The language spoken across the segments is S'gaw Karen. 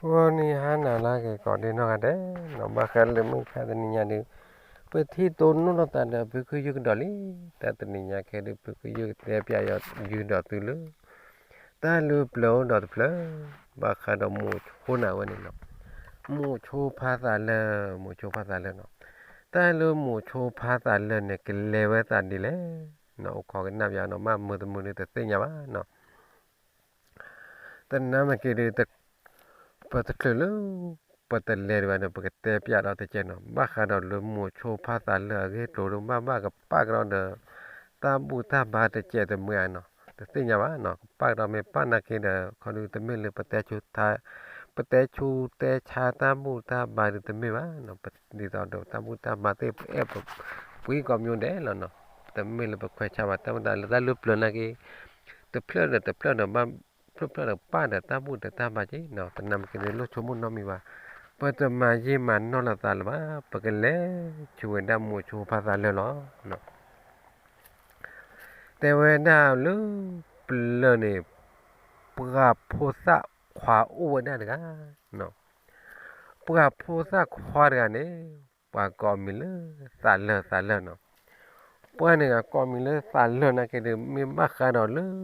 ဂီၤနံၤဟါနၤလၢအဂ့ၤကိးဒဲးနီၢ်ဂၤဒဲးနီၤ, ဘၣ်ဃးလၢမုၢ်ခါတနံၤညါဒီး ပထံၣ်တိၢ်နီၣ်လိာ်သးဒီးဖုခယုၢ်ကဒီးလံ. တၢ်တနံၤညါခဲဒီး ဖုခယုၢ်ကတဲပျးယုၢ်ဒီးသုလၢ တၢ်လၢပျၢၤအိၣ်ဒီးတဖျၢၣ် ဘၣ်ဃးဒီးမိၤဆိနၤဝဲန့ၣ်နီၤ. မိၤဆိဖါသးလၢာ်, မိၤဆိဖါသးလၢာ်နီၤ. တၢ်လၢမိၤဆိဖါသးလၢာ်န့ၣ် ကလဲၤဝဲသးဒ်လဲၣ်နီၤ, အိၣ်ခိးကနၣ်ပျးနီၤ, မ့ၢ်မုာ်တမုာ်ဒီးတသ့ၣ်ညါဘၣ်နီၤ. တနၢ်မ့ၢ်က့ၤဒီး ပတချုးလၢ ပတလဲၤဒံးဘၣ်ဒီး ပကတဲပျးဒီးတကဲးနီၤ, ဘၣ်ဃးဒီးလၢမိၤဆိဖါသးလၢာ်အဂ့ၢ်ကျိၤဒီး ဘၣ်ဘၣ်ကပာ်ကဒီးဒီး တၢ်ဘူၣ်တၢ်ဘါတကဲးတမှဲၤနီၤ, တသ့ၣ်ညါဘၣ်နီၤ, ကပာ်ကဒီးမ့ၢ်ပာ်နာ်က့ဒီး ခီဒုတမ့ၢ်လၢ ပတဲဆူတဲဆါတၢ်ဘူၣ်တၢ်ဘါဒုတမ့ၢ်ဘၣ်နီၤ, ဒ်သိးဒီးတၢ်ဘူၣ်တၢ်ဘါသ့ၣ်ပအဲၣ်ပှံကိးမံၤဒဲးလီၤနီၤ, တမ့ၢ်လၢပခွဲးဆါဘၣ် တၢ်မ့ၢ်တၢ်လၢတၢ်လၢပျၢၤနာ်က့ တဖျၢၣ်ဒီးတဖျၢၣ်ဒီး ဘၣ်ဖျၢၣ်ဖျၢၣ်ဒီးပာ်ဒီးတၢ်ဘူၣ်ဒီးတၢ်ဘါက့နီၤ, တနၢ်မ့ၢ်က့ၤဒီးလိၣ်ဆိကမိၣ်နီတမံၤဘၣ်, ပတမၤယံာ်မၤနီၢ်လိာ်သးလၢၤဘၣ်, ပကလဲၤဆူဝဲဒၣ်မိၤဆိဖါသးလၢာ်လီၤ. တဲဝဲဒၣ်လၢ ပျၢၤန့ၣ် ပှၤဖိသၣ်ခွါအိၣ်ဝဲဒၣ်တဂၤ, ပှၤဖိသၣ်ခွါတဂၤန့ၣ် ပှၤကိးမံၤလၢသးလၢာ်သးလၢာ်နီၤ, ပှၤန့ၣ်အကိးမံၤလၢသးလၢာ်နာ်က့ဒီး မ့ၢ်ဘၣ်ဃးဒီးလၢ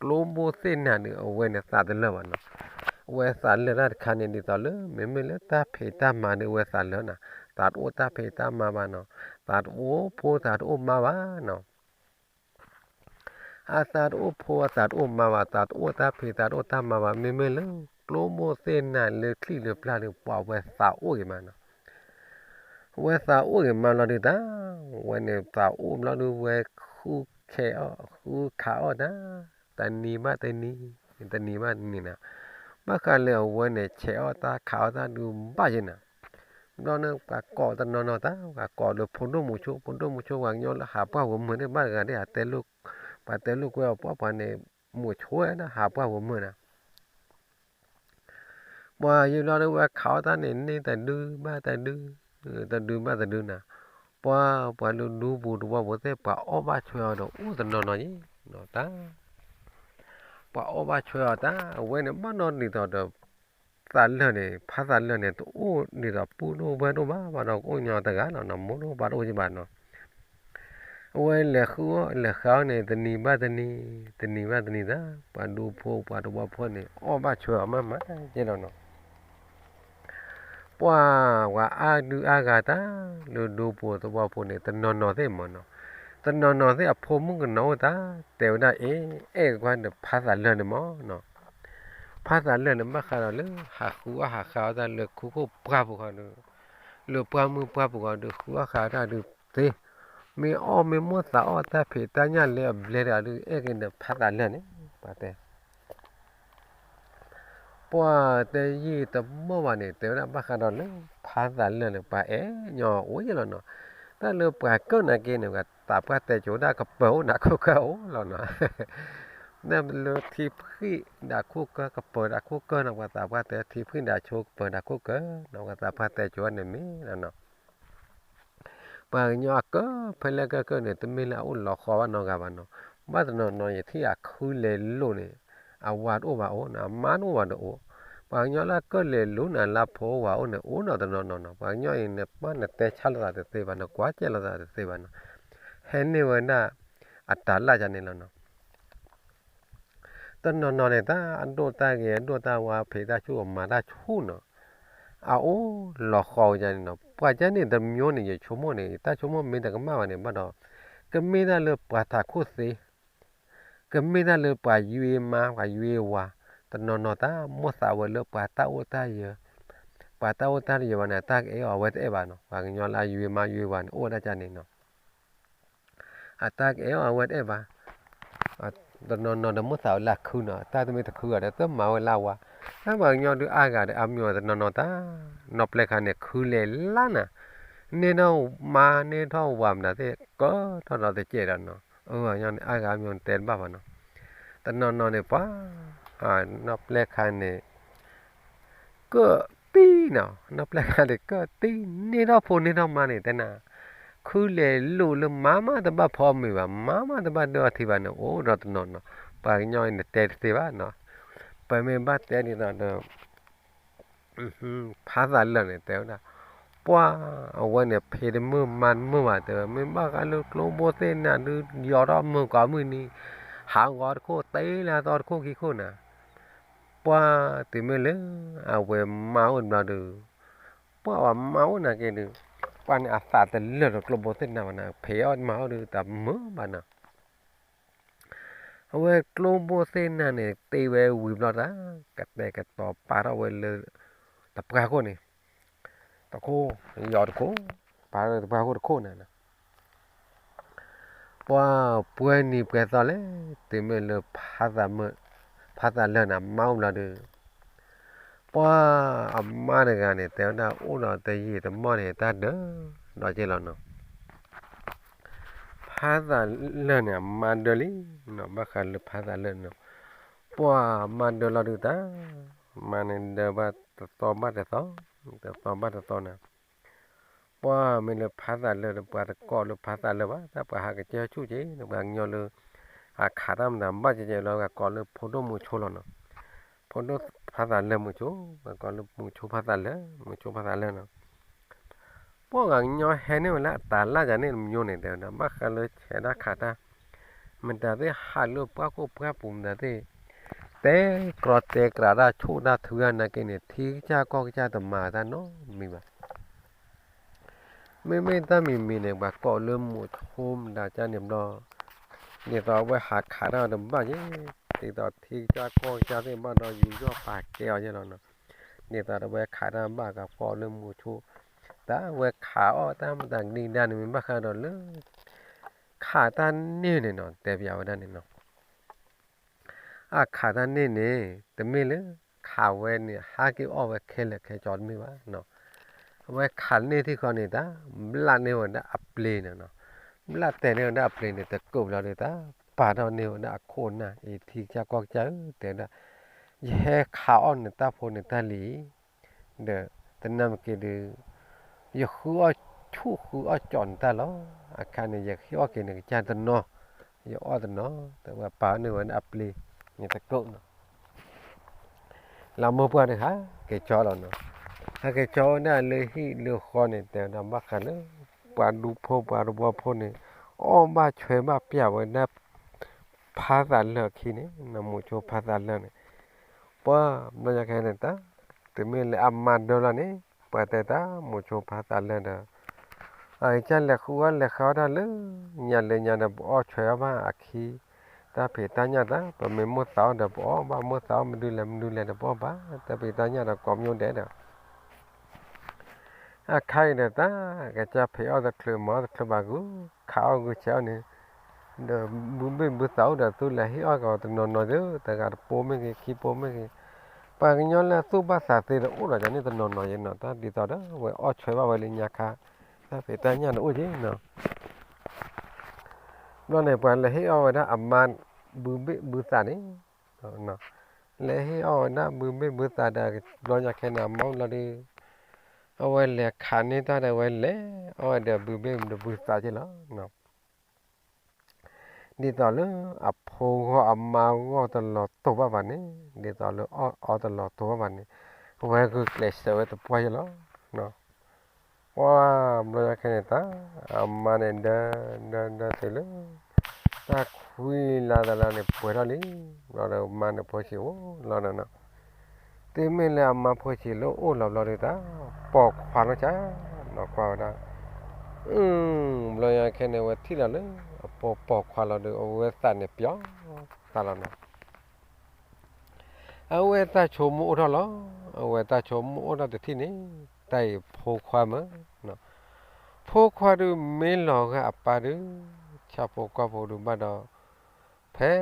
ကျိဘိသ့ၣ်နၤဒီး အဝဲန့ၣ်သးတလၢာ်ဘၣ်နီၤ, အဝဲသးလၢာ်တၢ်တခါန့ၣ် ဒ်သိးလၢ မ့မ့ၢ်လၢတၢ်ဖံးတၢ်မၤဒီး အဝဲသးလၢာ်နီၤ, သးတအိၣ်တၢ်ဖံးတၢ်မၤဘၣ်နီၤ, သးတအိၣ်ဖိသးတအိၣ်မါဘၣ်နီၤ အသးတအိၣ်ဖိအသးတအိၣ်မါဘၣ်, သးတအိၣ်တၢ်ဖံးသးတအိၣ်တၢ်မၤဘၣ်, မ့မ့ၢ်လၢ ကျိမိၢ်သ့ၣ်နၤလၢချံၣ်လၢပျၢ်ဒီး ပှၤဝဲသးအိၣ်ဂ့ၤမးနီၤ, ဝဲသးအိၣ်ဂ့ၤမးလီၤဒုးတၢ်, ဝဲန့ၣ်သးအိၣ်ဘျီဒုးဝဲဃုခဲအီၣ် ဃုခးအီၣ်တၢ်, တနံၤဘၣ်တနံၤ, တနံၤဘၣ်တနံၤနီၤ, ဘၣ်ဃးလၢအဝဲန့ၣ် ဆဲးအီၣ်တၢ်ခးအီၣ်တၢ်ဒုးဘၣ်ယဲနီၤ ဘျီန့ၣ် ပှၤကိးတနီၤနီၤတၢ်, ပှၤကိးလၢဖိဒိၣ်မုၢ်ဆိ, ဖိဒိၣ်မုၢ်ဆိ ပှၤကညီလၢဟးပှၢ်ဝဲမုာ်န့ၣ် ဘၣ်တဂၤဒ်ဟးတဲလိာ်, ပှၤတဲလိာ်ကွဲအီၤ ပှၤပှၤန့ၣ် မုၢ်ဆိဝဲဒၣ် ဟးပှၢ်ဝဲမုာ်နီၤ ပှၤယံာ်ဘျီဒုးဝဲခးအီၣ်တၢ်န့ၣ် န့ၢ်တဒုဘၣ်တဒု, တဒုဘၣ်တဒုနီၤ, ပှၤ ပှၤဒုးဒူပူၤတဝီပူၤသ့ၣ် ပှၤအီၣ်ဘၣ်ဆွဲအီၤဒီးအိၣ်တနီၤနီၤယဲနီၤတၢ် ပှၤအီၣ်ဘၣ်ဆွဲအီၤတၢ် အဝဲန့ၣ်ဘၣ်နီၢ်ဒ်သိးဒီး သးလၢာ်န့ၣ် ဖါသးလၢာ်န့ၣ် တအိၣ်ဒ်သိးပုၢ်ဒိၣ်ဝဲၢ်ဒိၣ်ဘၣ် ဘၣ်ဒီးကအိၣ်ညီတဂၤလီၤနီၤ မိၢ်ဒိၣ်ပၢ်ဒိၣ်ယဘၣ်နီၤ အဝဲလဲၤဃုအီၣ်လဲၤဃးအီၣ်န့ၣ် တနံၤဘၣ်တနံၤ တနံၤဘၣ်တနံၤတၢ် ပှၤဒူဖိပှၤတဝီဖိန့ၣ် အီၣ်ဘၣ်ဆွဲအီၤမးမးယဲလီၤနီၤ ပှၤ ပှၤအါဒုအါဂၤတၢ် လၢဒူဖိသဝီဖိန့ၣ် တနီၤနီၤသ့ၣ်မ့ၢ်နီၤ, တနီၤနီၤသ့ၣ်အဖိမုၣ်ကနီၤအိၣ်တၢ် တဲဝဲဒၣ်အ့ၣ် အဲၣ်ကွၢ်ဒီးဖါသးလၢာ်န့ၣ်မ့ၢ်နီၤ, ဖါသးလၢာ်န့ၣ် ဘၣ်ဃးဒီးလၢ ဟးဃုအီၣ်ဟးဃးအီၣ်တၢ်လၢခိခိၣ်ပှၢ်ပူၤဃီဒီး လၢပှၢ်မုၢ်ပှၢ်ပူၤဃီဒီး ဃုအီၣ်ဃးတၢ်ဒုးသ့, မ့ၢ်အီၣ်မ့ၢ်မိၣ်သးအီၣ်တၢ်ဖံးတၢ်ညၣ်လၢအဘျဲတဂၤဒုး အဲၣ်က့ၤဒီးဖါသးလၢာ်န့ၣ် ပှၤတဲ ပှၤတဲယံာ်တမီၢ်ဘၣ်န့ၣ် တဲဝဲဒၣ်ဘၣ်ဃးဒီးလၢ ဖါသးလၢာ်န့ၣ် ပှၤအဲၣ်ညီအိၣ်ယဲလီၤနီၤ, တၢ်လၢပှၤကၢၢ်နာ်က့န့ၣ် ပှၤသးပှၢ်တဲကိၤဒၣ်ကပၢၤအိၣ်ဒၣ်ခိၣ်ကၢၢ်အိၣ်လီၤနီၤ, တၢ်လၢထံဖှံၣ်ဒၣ်ခိၣ်ကၢၢ် ကပၢၤဒၣ်ခိၣ်ကၢၢ်နီၤ ပှၤသးပှၢ်တဲထံဖှံၣ်ဒၣ်ဆိကပၢၤဒၣ်ခိၣ်ကၢၢ်နီၤ ပှၤသးပှၢ်တဲကိၤန့ၣ်မ့ၢ်လီၤနီၤ ပှၤကညီအကၢၢ်ဖဲလဲၣ်ကၢၢ်ကၢၢ်န့ၣ် တမ့ၢ်လၢအအိၣ်လီၤဃီဘၣ်နီတဂၤဘၣ်နီၤ, ဘၣ်တနီၤနီၤ ယထံၣ်အခုလဲၤလိာ်န့ၣ် အဝၤတအိၣ်ဘၣ်အိၣ်နီၤ, အမါတအိၣ်ဘၣ်တအိၣ်, ပှၤကညီလၢအကၢၢ်လဲၤလိာ်န့ၣ် လၢဖိဝၤအိၣ်န့ၣ် အိၣ်နီၤတနီၤနီၤနီၤ, ပှၤကညီအံၤန့ၣ် ပှၤနတဲဆါလိာ်သးတသ့ဘၣ်နီၤ, ကွၢ်ကဲလိာ်သးတသ့ဘၣ်နီၤ, ဟဲန့ၢ်ဝဲဒၣ် အတၢ်လၢ်ကန့ၣ်လီၤနီၤ တနီၤနီၤန့ၣ် တၢ်အဒိၣ်တၢ်ဂ့ၤ အဒိၣ်တၢ်ဝါ ဖံးတၢ်ဆူၣ်အမၤတၢ်ဆူၣ်နီၤ, အအိၣ်လီၤဃီဝဲဒၣ်န့ၣ်နီၤ, ပှၤကန့ၣ်တမျိုးန့ၣ် ယဆိကမိၣ်န့ၣ် တၢ်ဆိကမိၣ်မ့ၢ်တကမၣ်ဘၣ်န့ၣ် ဘၣ်ဒီး ကမ့ၢ်တၢ်လၢပှၤထးခိၣ်သ့, ကမ့ၢ်တၢ်လၢပှၤယွ့မါ ပှၤယွ့ဝၤ, တနီၤနီၤတၢ်မိၣ်သးဝဲလၢပှၤတၢ်အိၣ်တၢ်ယၢၤ, ပှၤတၢ်အိၣ်တၢ်ယၢၤဘၣ်န့ၣ် အတၢ်ကအဲၣ်အီၤအဝဲတအဲၣ်ဘၣ်နီၤ, ပှၤကညီလၢအယွ့မါယွ့ဝၤန့ၣ် အိၣ်ဝဲဒၣ်ကန့ၣ်နီၤ အတၢ်ကအဲၣ်အီၤအဝဲတအဲၣ်ဘၣ်, တနီၤနီၤဒီးမိၣ်သးဝဲလၢအခုနီၤ, တၢ်တမ့ၢ်တခုဂၤဒီး တမၤဝဲလၢအဝၤ, တၢ်ပှၤကညီဒုးအါဂၤဒီးအါမံၤအီၤတနီၤနီၤတၢ်, နီၢ်ပျဲခါန့ၣ် ခုလဲၤလၢ်နၤ, န့ၢ်ထီၣ်မါန့ၢ်ထီၣ်ဝၤမနုၤသ့ၣ် ကၢထီၣ်ဒီးတကဲးဒီးနီၤ, အဝဲကညီန့ၣ်အါဂၤအါမံၤအီၤတဲတဘၣ်ဘၣ်နီၤ, တနီၤနီၤန့ၣ်ပှၤ, နီၢ်ပျဲခါန့ၣ် ကၢၣ်တံၢ်နီၤ, နီၢ်ပျဲခါန့ၣ် ကၢၣ်တံၢ် န့ၢ်ထီၣ်ဖိန့ၢ်ထီၣ်မါန့ၣ် တဲနၤ, ခုလဲၤလိာ်လၢမါမးတဘၣ်ဖီမ့ၤဘၣ်, မါမးတဘၣ်ဒၢအီထံဘၣ်န့ၣ် အိၣ်ဒီးတနီၤနီၤ, ပှၤကညီအံၤန့ၣ်တဲတသ့ဘၣ်နီၤ, ပမ့ၢ်ဘၣ်တဲဒ်သိးဒီး ဖးသးလၢာ်န့ၣ် တဲဝဲဒၣ်, ပှၢ်, အဝဲန့ၣ်ဖံးတမုာ်မၤတမုာ်ဘၣ် တဲဝဲ, မ့ၢ်ဘၣ်ဃးလၢကျိဘိသ့ၣ်နၤဒုး ယီၤထီၣ်မုၢ်ကီးမုၢ်နံၤ, ဟးဂီၤတခိၣ် တ့လၢသီတခိၣ်ခံခိၣ်နၤ, ပှၢ်, တုၤမ့ၢ်လၢ အဝဲမါအိၣ်တဘျီဒီး, ပှၢ်ဝဲမါအိၣ်နာ်က့ဒုး, ပှၢ်န့ၣ်အသးတလၢာ်ဒီးကျိဘိသ့ၣ်နၤဘၣ်နၤ, ဖံးအီၣ်မၤအီၣ်ဒုးတမုာ်ဘၣ်နၤ အဝဲကျိဘိသ့ၣ်နၤန့ၣ် တ့ဝဲဝံၤဘျီတၢ် ကတဲာ်ကတီၤပာ်ထီၣ်ဝဲလၢ တပှၢ်ခိၣ်န့ၣ်, တခိၣ်, ယီၤတခိၣ်, ပာ်ထီၣ်လၢတပှၢ်ခိၣ်တခိၣ်န့ၣ်, ပှၢ်ပှဲၤနံၤပှဲၤသီလဲၣ်, တုၤမ့ၢ်လၢ ဖးသးလၢာ်န့ၣ် အမါအိၣ်ဘျီဒီး, ပှၢ်အမါတဂၤန့ၣ် တဲဝဲဒၣ်အိၣ်ဒီးတယံာ်တမီၢ်န့ၣ် တၢ်ဒၢးဒီးက့လီၤနီၤ ဖးသးလၢာ်န့ၣ် အမါဒၢးလံနီၤ, ဘၣ်ဃးလၢဖးသးလၢာ်နီၤ, ပှၢ်မါဒၢးလီၤဒုးတၢ်, မါန့ၣ်ဒၢးဘၣ်တသီဘၣ်တသီ, တသီဘၣ်တသီနၤ, ပှၢ်မ့ၢ်လၢဖးသးလၢာ်ဒီး ပှၤတကိးလၢဖးသးလၢာ်ဘၣ်, တၢ်ပှၤဟးကစၢၢ်ဆူၣ်က့ၤ ပှၤကညီလၢ ဟးခးတၢ်မတၤဘၣ်ကဲကဲလီၤ ပှၤကိးလၢဖိဒိၣ်မုဆိလီၤနီၤ, ဖိဒိၣ်ဖးသးလၢာ်မုဆိ, ပှၤကိးလၢမုဆိဖးသးလၢာ်, မုဆိဖးသးလၢာ်နီၤ ပှၢ်ဂၤကညီဟဲန့ၢ်ဝဲလၢအတၢ်လၢ်ယၤန့ၣ်တမံၤန့ၣ် တဲဝဲဒၣ် ဘၣ်ဃးလၢဆဲးတၢ်ခးတၢ်, မတၤသ့ၣ်ဟးလၢပှၢ်ခိၣ်ပှၢ်ပူၤမတၤသ့ၣ်, တဲကြီတဲကြးတၢ်ဆိၣ်တၢ်ထုဂၤနာ်က့န့ၣ် ထံကစၢ်ကီၢ်ကစၢ်တမၤတၢ်နီတမံၤဘၣ် မ့မ့ၢ်တၢ်မံၤမံၤန့ၣ် ပှၤကိးလၢမုဆိမတၤကၢ်န့ၣ်ဘျီ, ဒ်သိးအဝဲဟးခးတၢ်တဘၣ်က့ၤ, ဒ်သိးထံကစၢ်ကီၢ်ကစၢ်သ့ၣ်ဘၣ်ဒီးယူးယီၣ်ပာ်ကဲအီၤယဲလီၤနီၤ, ဒ်သိးအဝဲခးတၢ်ဘၣ်ကကိးလၢမုဆိ, တၢ်ဝဲခးအီၣ်တၢ်မတၤကဒံကဒါန့ၣ်မ့ၢ်ဘၣ်ဃးဒီးလၢ ခးတၢ်န့ၢ်န့ၣ်နီၤ တဲပျးဝဲဒၣ်န့ၣ်နီၤ အခးတၢ်န့ၢ်န့ၣ် တမ့ၢ်လၢ ခးဝဲန့ၣ် ဟးက့ၤအီၣ်ဝဲခဲလၢာ်ခဲကၠီတမ့ၢ်ဘၣ်နီၤ, အဝဲခးန့ၢ်ထံၣ်ဃီန့ၣ် တၢ်ဘျၣ်န့ၢ်ဝဲဒၣ်အပျ့ၤန့ၣ်နီၤ, ဘျၣ်တဲာ်န့ၢ်ဝဲဒၣ်အပျ့ၤန့ၣ် တကိးဘျီဒီး တၢ်ပာ်ထီၣ်န့ၢ်ဝဲဒၣ်အခိၣ်အနၢ် အံၤထံကစၢ်ကီၢ်ကစၢ်ဧၢ တဲဝဲဒၣ်, ယဟဲခးအီၣ်နတၢ်ဖိန့ၣ်တၢ်လံၤ ဒီးတနၢ်မ့ၢ်က့ၤဒီး ယဃုအီၣ်ဆူၣ်ဃုအီၣ်ကၠီနတၢ်လီၤ. အခါန့ၣ် ယဟ့ၣ်အီၣ်က့ၤနကစၢ်တနီၤ, ယအီၣ်တနီၤ, တဲဝဲပာ်န့ၢ်ဝဲဒၣ်အပျ့ၤ န့ၣ်တကိးနီၤ. လၢမိၢ်ပှၢ်တဂၤဟးက့ၤကၠီလီၤနီၤ. ဟဲက့ၤကၠီဝဲဒၣ်လၢဟံၣ်လၢဃီန့ၣ် တဲဝဲဒၣ်ဘၣ်ဃးလၢ ပှၤဒူဖိပှၤတဝီဖိန့ၣ် အီၣ်ဘၣ်ဆွဲဘၣ်ပျၢ်ဝဲဒၣ် ဖးသးလၢာ်အခံန့ၣ် နမုဆိဖးသးလၢာ်န့ၣ် ပှၤဘျီညါခဲန့ၣ်တၢ် တုၤမ့ၢ်လၢအမါဒၢလီၤန့ၣ် ပှၤတဲတၢ်မုဆိဖးသးလၢာ်ဒီး အကစၢ်လဲၤဃုအီၣ်လဲၤဃုအီၣ်တၢ်လၢညါလၢညါဒီး ပအီၣ်ဆွဲအီၣ်ဘၣ်အခံ တၢ်ဖံးတၢ်ညၣ်တၢ် ပမ့ၢ်မိၣ်သးအီၣ်ဒီးပအီၣ်ဘၣ် မိၣ်သးအီၣ်မနုၤလဲၣ်မနုၤလဲၣ်ဒီးပအီၣ်ဘၣ် တၢ်ဖံးတၢ်ညၣ်ဒီးကိးမညိဒဲးဒီး အခါအံၤဒီးတၢ် ကစၢ်ဖံးအီၣ်တချုးမၤအီၣ်တချုးဘၣ်ဂုာ် ခးအီၣ်ဂုာ်ဆဲးအီၣ်န့ၣ် ဒီးဘုဘ့ၣ်ဘုသးအိၣ်ဒီးသူလဲၤဟ့ၣ်အီၣ်ကီးတနီၤနီၤသု တဂၤတပိမ့ၢ်ဂ့ၤ ခံပိမ့ၢ်ဂ့ၤ ပှၤကညီလၢအသူၣ်ဘၣ်သးသ့ဒီးအိၣ်ဒီးန့ၣ်တနီၤနီၤယဲနီၤ တၢ်ဒ်သိးဒီး ဝဲအီၣ်ဆွဲဘၣ်ဝဲလၢညါခါ တၢ်ဖံးတၢ်ညၣ်ဒီးအိၣ်က့နီၤ ဘျီန့ၣ် ပှၤလဲၤဟ့ၣ်အီၣ်ဝဲဒၣ်အမါဘုဘ့ၣ်ဘုသးန့ၣ် လဲၤဟ့ၣ်အီၣ်ဝဲဒၣ်ဘုဘ့ၣ်ဘုသးဒီးဘျီညါခဲန့ၣ် အမါအိၣ်လီၤဒီး အဝဲလဲၤခးန့ၢ်တၢ်ဒီးဝဲလဲၤအီၣ်ဝဲဒီးဘုဘ့ၣ်ဒီးဘုသးက့လီၤ. ဒ်သိးလၢအဖိဂီၢ်အမါဂီၢ်တလီၤတိာ်ဘၣ်ဘၣ်န့ၣ် ဒ်သိးလၢအီၣ်အီတလီၤတိာ်ဘၣ်ဘၣ်န့ၣ် ဝဲဂုာ်ကျဲးစၢးဝဲသပှၢ်ယဲလီၤ. ပှၤဘျီညါခဲန့ၣ်တၢ် အမါန့ၣ်ဒၢ ဒၢ ဒၢတုၤလၢ တၢ်ခွံလါသလါန့ၣ်ပှဲၤထီၣ်လံ ဘျီဒီးမါန့ၣ်ဖိဆံးအိၣ်လီၤဒီးနီၤ တုၤမ့ၢ်လၢအမါဖိဆံးလၢအိၣ်လီၤဘျီဒီးတၢ် ပိာ်ခွါနီၢ်ဆါ နီၢ်ခွါဝဲဒၣ် ဘျီညါခဲန့ၣ် အဝဲထံၣ်လီၤလၢ အပိာ်ပိာ်ခွါလီၤဒီး အဝဲသးန့ၣ်ပျီသးလီၤနီၤ အဝဲတၢ်ဆိကမိၣ်အိၣ်ထီၣ်လီၤ. အဝဲတၢ်ဆိကမိၣ်အိၣ်ထီၣ်တထံၣ်န့ၣ် တၢ်အံၤဖိခွါမ့ၢ် ဖိခွါဒုးမ့ၢ်လီၤဂာ်အပၢ်ဒုး ဆၣ်ဖိကီၢ်ဖိဒုးဘၣ်ဒီး ဖဲ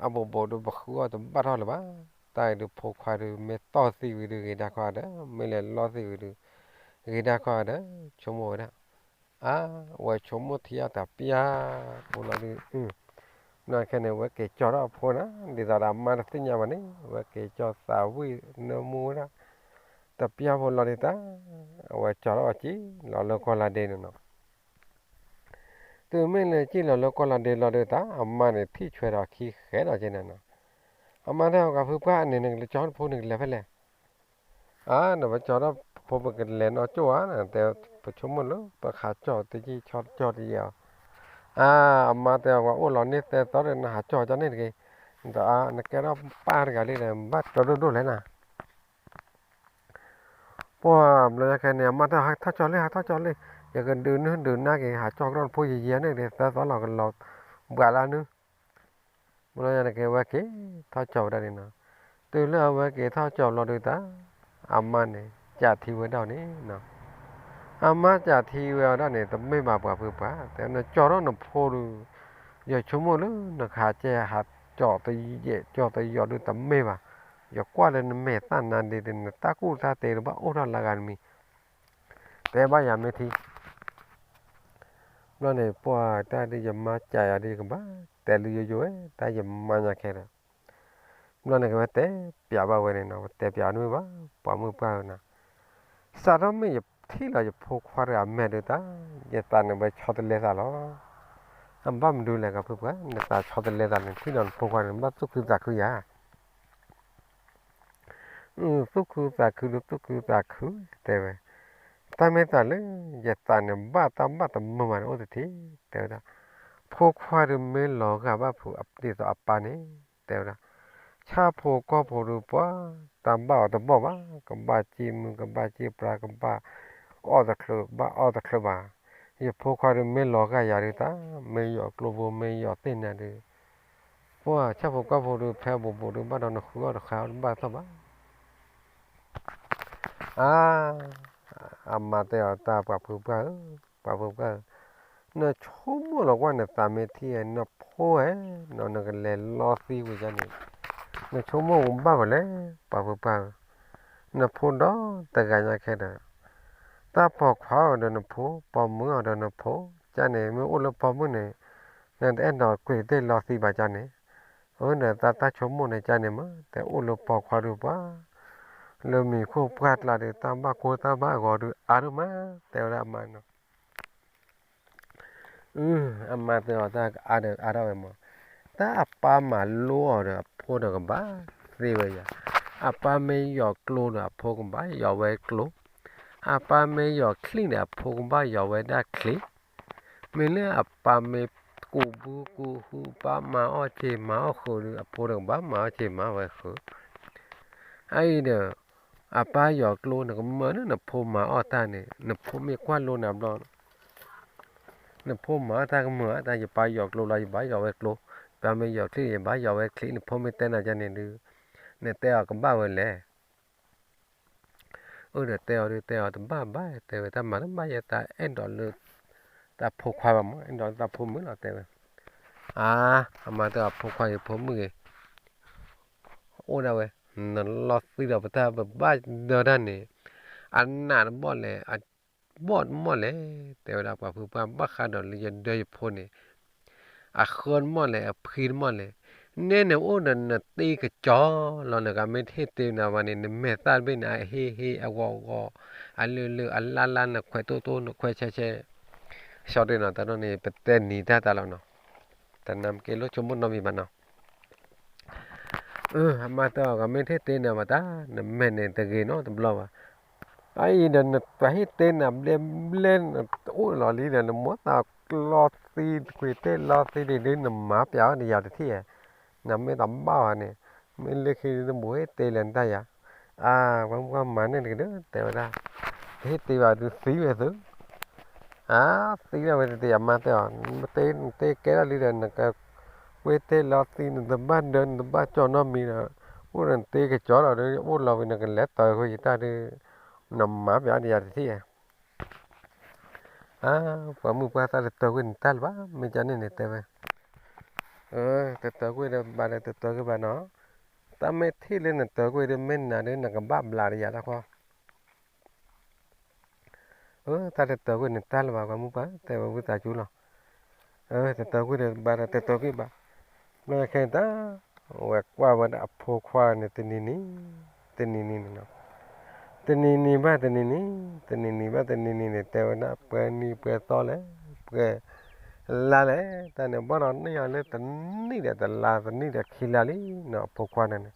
အဘိးဘိးဒုးပဃုအီၣ်တဘၣ်ထီၣ်လၢၤဘၣ်. တၢ်အံၤဒုးဖိခွါဒုး မ့ၢ်တီၢ်သံဝံၤဒုး ဂ့ၤဒၣ်ခီဒီး မ့ၢ်လဲၤလီသံဝံၤဒုး ဂ့ၤဒၣ်ခီဒီး ဆိကမိၣ်ဝဲဒၣ် အါ ဝဲဆိကမိၣ်ထံအီၣ်တၢ်ပျၢ်ဖိလီၤဒုး ဘျီခဲန့ၣ် ဝဲက့ၤကၠီထီၣ်အဖိန့ၣ် ဒ်သိးဒီးအမါတသ့ၣ်ညါဘၣ်န့ၣ် ဝဲက့ၤကၠီသးဝံၣ်နၢမူဝဲဒၣ် တပျၢ်ဖိလီၤဒုးတၢ် အဝဲကၠီထီၣ်အီၤက့ၤလီၤလၢကီၢ်လါဒ့န့ၣ်နီၤ တုၤမ့ၢ်လၢက့ၤလီၤလၢကီၢ်လါဒ့လီၤဒုးတၢ် အမါန့ၣ်ထံၣ်ဆွဲဒီးအခံဃဲဒီးက့ၤန့ၣ်နီၤ အမါတဲအီၤ ကဖုပှၢ်အန့ၣ် နကကၠီတဖိန့ၣ်ကလဲၤဖဲလဲၣ် အါ နပကၠီထီၣ်ဖိပကလဲၤနီၢ်ကၠိၣ်ဧါ, တဲ ပဆိကမိၣ်လၢပဟးကၠီၣ်တယံာ် ဆီတကၠီၣ်တယံာ်အီၤ, အါ အမါတဲအီၤ ပှၤအိၣ်လီၤန့ၢ်သၢသီဒီး နဟးကၠီၣ်ကန့ၣ်တဂ့ၤ, ဒီးအါ နကဲထီၣ်ပၢ်တဂၤလံဒီး ဘၣ်ကၠီဒိၣ်ဒိၣ်လဲၣ်နၤ ပှၢ်ဘျီယါခဲန့ၣ် အမါတဲ ဟးထီၣ်ကၠီလံ ဟးထီၣ်ကၠီလံ, ယကဒုးနုာ်ဒုးနၢ်က့ၤ ဟးကၠီကဒီၣ်နဖိယံာ်ယံာ်န့ၣ် သၢသီလီၤကလီၤဘှးလၢနုာ်, ဘျီယါန့ၣ်က့ၤ အဝဲက့ၤထီၣ်ကၠီဝဲဒၣ်န့ၣ်နီၤ, တုၤလၢအဝဲက့ၤထီၣ်ကၠီဘျီဒုးတၢ်, အမါန့ၣ် ကးထံဝဲဒၣ်န့ၣ်နီၤ, အမါကးထံဝဲအီၤဒၣ်န့ၣ် တမ့ၢ်ဘၣ်ပှၤဖုပှၢ်, တဲနကၠီထီၣ်နဖိဒီး ယဆိကမိၣ်လၢနကဟးကၠီဟးကၠီတယံာ်ကၠီတယံာ်ဒုးတမ့ၢ်ဘၣ်, ယကွၢ်လၢနမဲာ်သၣ်နါဒ့ဒီး နတၢ်ကူၣ်တၢ်သ့တဘၣ်အိၣ်ထီၣ်လၢဂၤတမံၤ, တဲဘၣ်ယၤမ့ၢ်ထံ ဘျီန့ၣ် ပှၢ်တၢ်ဒ်ယမါကးယၤဒ်ယကဘၣ်တဲလၢယိယိဝဲ တၢ်ယမါညါခဲဒီး, ဘျီန့ၣ်ကဝဲတဲပျးဘၣ်ဝဲန့ၣ်နီၤ, တဲပျးတမ့ၢ်ဘၣ် ပှၤမုၣ်ပှၢ်ဧၢနီၤ, စးထီၣ်မ့ၢ်ယထံၣ်လီၤယဖိခွါတဂၤအမဲာ်ဒုးတၢ်, ယသးန့ၣ်ဝဲဆီတလဲသးလီၤ, အဘၣ်မနုၤလဲၣ်ကဖုပှၢ် နသးဆီတလဲသးန့ၣ် ထံၣ်လီၤနဖိခွါန့ၣ် ဘၣ်သူၣ်ခုသးခုယၤ သူၣ်ခုသးခုဒုးသူၣ်ခုသးခု တဲဝဲ, တၢ်မ့ၢ်သးလၢ ယသးန့ၣ် ဘၣ်တၢ်ဘၣ်တမုာ်မးန့ၣ်အိၣ်တထံၣ် တဲဝဲဒၣ်, ဖိခွါဒုးမ့ၢ်လီၤဂာ်ဘၣ်ဖုးအဒ်သိးအပၢ်န့ၣ် တဲဝဲဒၣ်, ဆၣ်ဖိကီၢ်ဖိဒုးပှၢ် တၢ်ဘၣ်အီၤတဘီၣ်ဘၣ်, ကဘၣ်စ့မုၢ် ကဘၣ်စ့ပြါ ကဘၣ်အီၣ်တချုး ကဘၣ်အီၣ်တချုးဘၣ်, ယဖိခွါဒုးမ့ၢ်လီၤဂာ်ယၤဒုးတၢ် မ့ၢ်ယီၤကျိဘိ မ့ၢ်ယီၤသ့ၣ်နၤဒုး ပှၢ်ဆၣ်ဖိကီၢ်ဖိဒုး ဖဲဘူးဘူးဒုး ဘၣ်ဒီးနဃုအီၣ်တဃါအီၣ်တဘၣ်သီၣ်ဘၣ်. အါ, အမါတဲအီၤတၢ် ပှၤဖုပှၢ်ဧၢ, ပှၤဖုပှၢ်ဧၢ, နဆိကမိၣ်လီၤကွၢ်နသးမ့ၢ်ထံၣ်ဧါ နဖိဧါ, နကလဲၤလီသံဝံၤယါန့ၣ်, နဆိကမိၣ်ကဘၣ်ဝဲလဲၣ် ပှၤဖုပှၢ်ဧၢ, နဖိဒီးတဂၤညါခဲဒီး တၢ်ပိာ်ခွါအီၤဒီးနဖိ, ပိာ်မုၣ်အီၤဒီးနဖိ, ကန့ၣ် မ့ၢ်အိၣ်လၢပိာ်မုၣ်န့ၣ် နတအဲၣ်ဒိးကွံာ်တ့ၢ်လီသံဘၣ်ကန့ၣ်, အဝဲန့ၣ်တၢ်ဆိကမိၣ်န့ၣ်ကန့ၣ်မ့ၢ် တအိၣ်လၢပိာ်ခွါဒုးပှၤ, လၢမံၤခိၣ်ပှၢ်ကျါဒုး တၢ်ဘၣ်ကိၢ်တၢ်ဘၣ်ဂီၤဒုးအါဒိၣ်မး, တဲဝဲဒၣ်အမါနီၤ အမါတဲအီၤတၢ်ကအါဒီးအါထီၣ်ဝဲမး, တၢ်အပၢ်မၤလိအီၤဒီးအဖိဒီးကဘၣ်သ့ဝဲယၤ, အပၢ်မ့ၢ်ယီၤကျိဒီးအဖိကဘၣ်ယီၤဝဲကျိ, အပၢ်မ့ၢ်ယီၤချံးန့ၣ် အဖိကဘၣ်ယီၤဝဲဒၣ်ချံး, မ့ၢ်လၢအပၢ်မ့ၢ်ကူးဘုကူးဟု ဘၣ်မၤအီၣ်စ့မၤအီၣ်ဃုာ်ဒီး အဖိဒီးကဘၣ်မၤအီၣ်စ့မၤဝဲဃုာ်, အအံၤဒီး အပၢ်ယီၤကျိန့ၣ် ကမၢလၢနဖိမၤအီၣ်တၢ်န့ၣ် နဖိမ့ၢ်ကွၢ်လိနၤဘျီ နဖိမၤအီၣ်တၢ်ကမၢအတၢ် ယပၢ်ယီၤကျိလီၤ ယဘၣ်ယီၤဝဲကျိ, ယပၢ်မ့ၢ်ယီၤချံး ယဘၣ်ယီၤဝဲချံး နဖိမ့ၢ်တဲနၤကန့ၣ်ဒုး နတဲအီၤကဘၣ်ဝဲလဲၣ်. အၢ ဒီးတဲအီၤဒုး တဲအီၤတဘၣ်ဘၣ် တဲဝဲ တၢ်မၤတဘၣ်ယဲ တၢ်အဲၣ်ဒိးလၢ တၢ်ဖိခွါဘၣ်မး အဲၣ်ဒိးလၢတၢ်ဖိမုၣ်လီၤ တဲဝဲ. အါ အမါတဲအီၤဖိခွါဂ့ၤ ဖိမုၣ်ဂ့ၤ အိၣ်ဒၣ်ဝဲ နလီၤသံဒီးပတၢ်ပဘၣ်ဒၢတၢ်န့ၣ် အနးတဘီၣ်လဲၣ် အဘီၣ်တမီၢ်လဲၣ် တဲဝဲဒၣ် ပှၤဖုပှၢ်ဘၣ်ဃးဒီးလၢယဒၢယဖိန့ၣ် အဃၢတမီၢ်လဲၣ် အဖှံတမီၢ်လဲၣ်, နဲနအိၣ်ဒီးနတ့ကစီၤလီၤ နကမ့ၢ်တဟ့ၣ်တ့နၤဘၣ်န့ၣ် နမဲာ်သၣ်တဘ့ၣ်န့ၣ် အဟ့ၣ်ဟ့ၣ်အဂီၤဂီၤ အလုၢ်လုၢ်အလါလါ နခွဲးတိၢ်တိၢ် နခွဲးဆဲးဆဲး ဆီတ့နီၤ တၢ်ဒိၣ်န့ၣ် ပတဲနံၤတၢ်တၢ်လီၤနီၤ, တနၤမ့ၢ်က့ၤလိၣ်ဆိကမိၣ်နီတမံၤဘၣ်နီၤ. အမါတဲအီၤ ကမ့ၢ်တဟ့ၣ်တ့နၤဘၣ်တၢ် နမဲာ်န့ၣ်တဂ့ၤနီတဘျီဘၣ်. အအံၤဒီး နပှၤဟ့ၣ်တ့နၤဘျဲဘျဲ နအိၣ်လီၤလံဒီး နမိၢ်သးကျီသံ တကွံာ်တ့ၢ်လီသံဒ်ဒ် နမၤပျးအီၤဒီးယၤတထံၣ်ဧါ, နမ့ၢ်တဘၣ်ဘၣ်န့ၣ် မ့ၢ်လၢခံတဘိးဟ့ၣ်တ့လဲၣ်နတၢ်ယၤ, အါ ပှၤမုၣ်ပှၢ်မၤန့ၣ်တက့ၢ်ဒီး တဲဝဲဒၣ်, တဟ့ၣ်တ့ဘၣ်ဒုးသံဝဲသု အါ သံဒၣ်ဝဲတသ့ အမါတဲအီၤ နတ့ကဲဒၣ်လံဒီး နကကွံာ်တ့လီသံ နတဘၣ်ဒၢ နတဘၣ်ကၠီနီတမံၤဒီး အိၣ်ဒီးနတ့ကစီၤလီၤဒီး အိၣ်လီၤဝံၤ နကလဲၤတၢ်ဃုာ်ယတၢ်ဒီး နမၤပျးဒ်ယၤတထံၣ်ဧါ. အါ ပှၤမုၣ်ပှၢ်သးတတၢၤကွံာ်နတၢ်လၢၤဘၣ် မ့ၢ်ကန့ၣ်န့ၣ်တဲဝဲ, တတၢၤကွံာ်ဒီးဘၣ်ဒီးတတၢၤကွံာ်ဘၣ်နီၤ, တၢ်မ့ၢ်ထံၣ်လၢနတၢၤကွံာ်ဒီးမ့ၢ်နၤဒီး နကဘၣ်ဘျးဒီးယၤတၢ်ခီ တၢ်တတၢၤကွံာ်နတၢ်လၢၤဘၣ် ပှၤမုၣ်ပှၢ် တဲဝဲဝံသးစူၤလီၤ. တတၢၤကွံာ်ဒီးဘၣ်ဒီးတတၢၤကွံာ်ဘၣ်, ဘျီခဲအံၤတၢ် ဝဲကွၢ်ဝဲဒၣ်အဖိခွါန့ၣ် တနံၤနံၤ တနံၤနံၤန့ၣ်လီၤ. တနံၤနံၤဘၣ်တနံၤနံၤ တနံၤနံၤဘၣ်တနံၤနံၤန့ၣ် တဲဝဲဒၣ် ပှဲၤနံၤပှဲၤသီလဲၣ် ပှဲၤလါလဲၣ် တၢ်န့ၣ် ဘၣ်ဒီးန့ၢ်အီၤလၢတနံၣ်ဒီးတလါ တနံၣ်ဒီးခံလါလံနီၤ အဖိခွါန့ၣ်န့ၣ်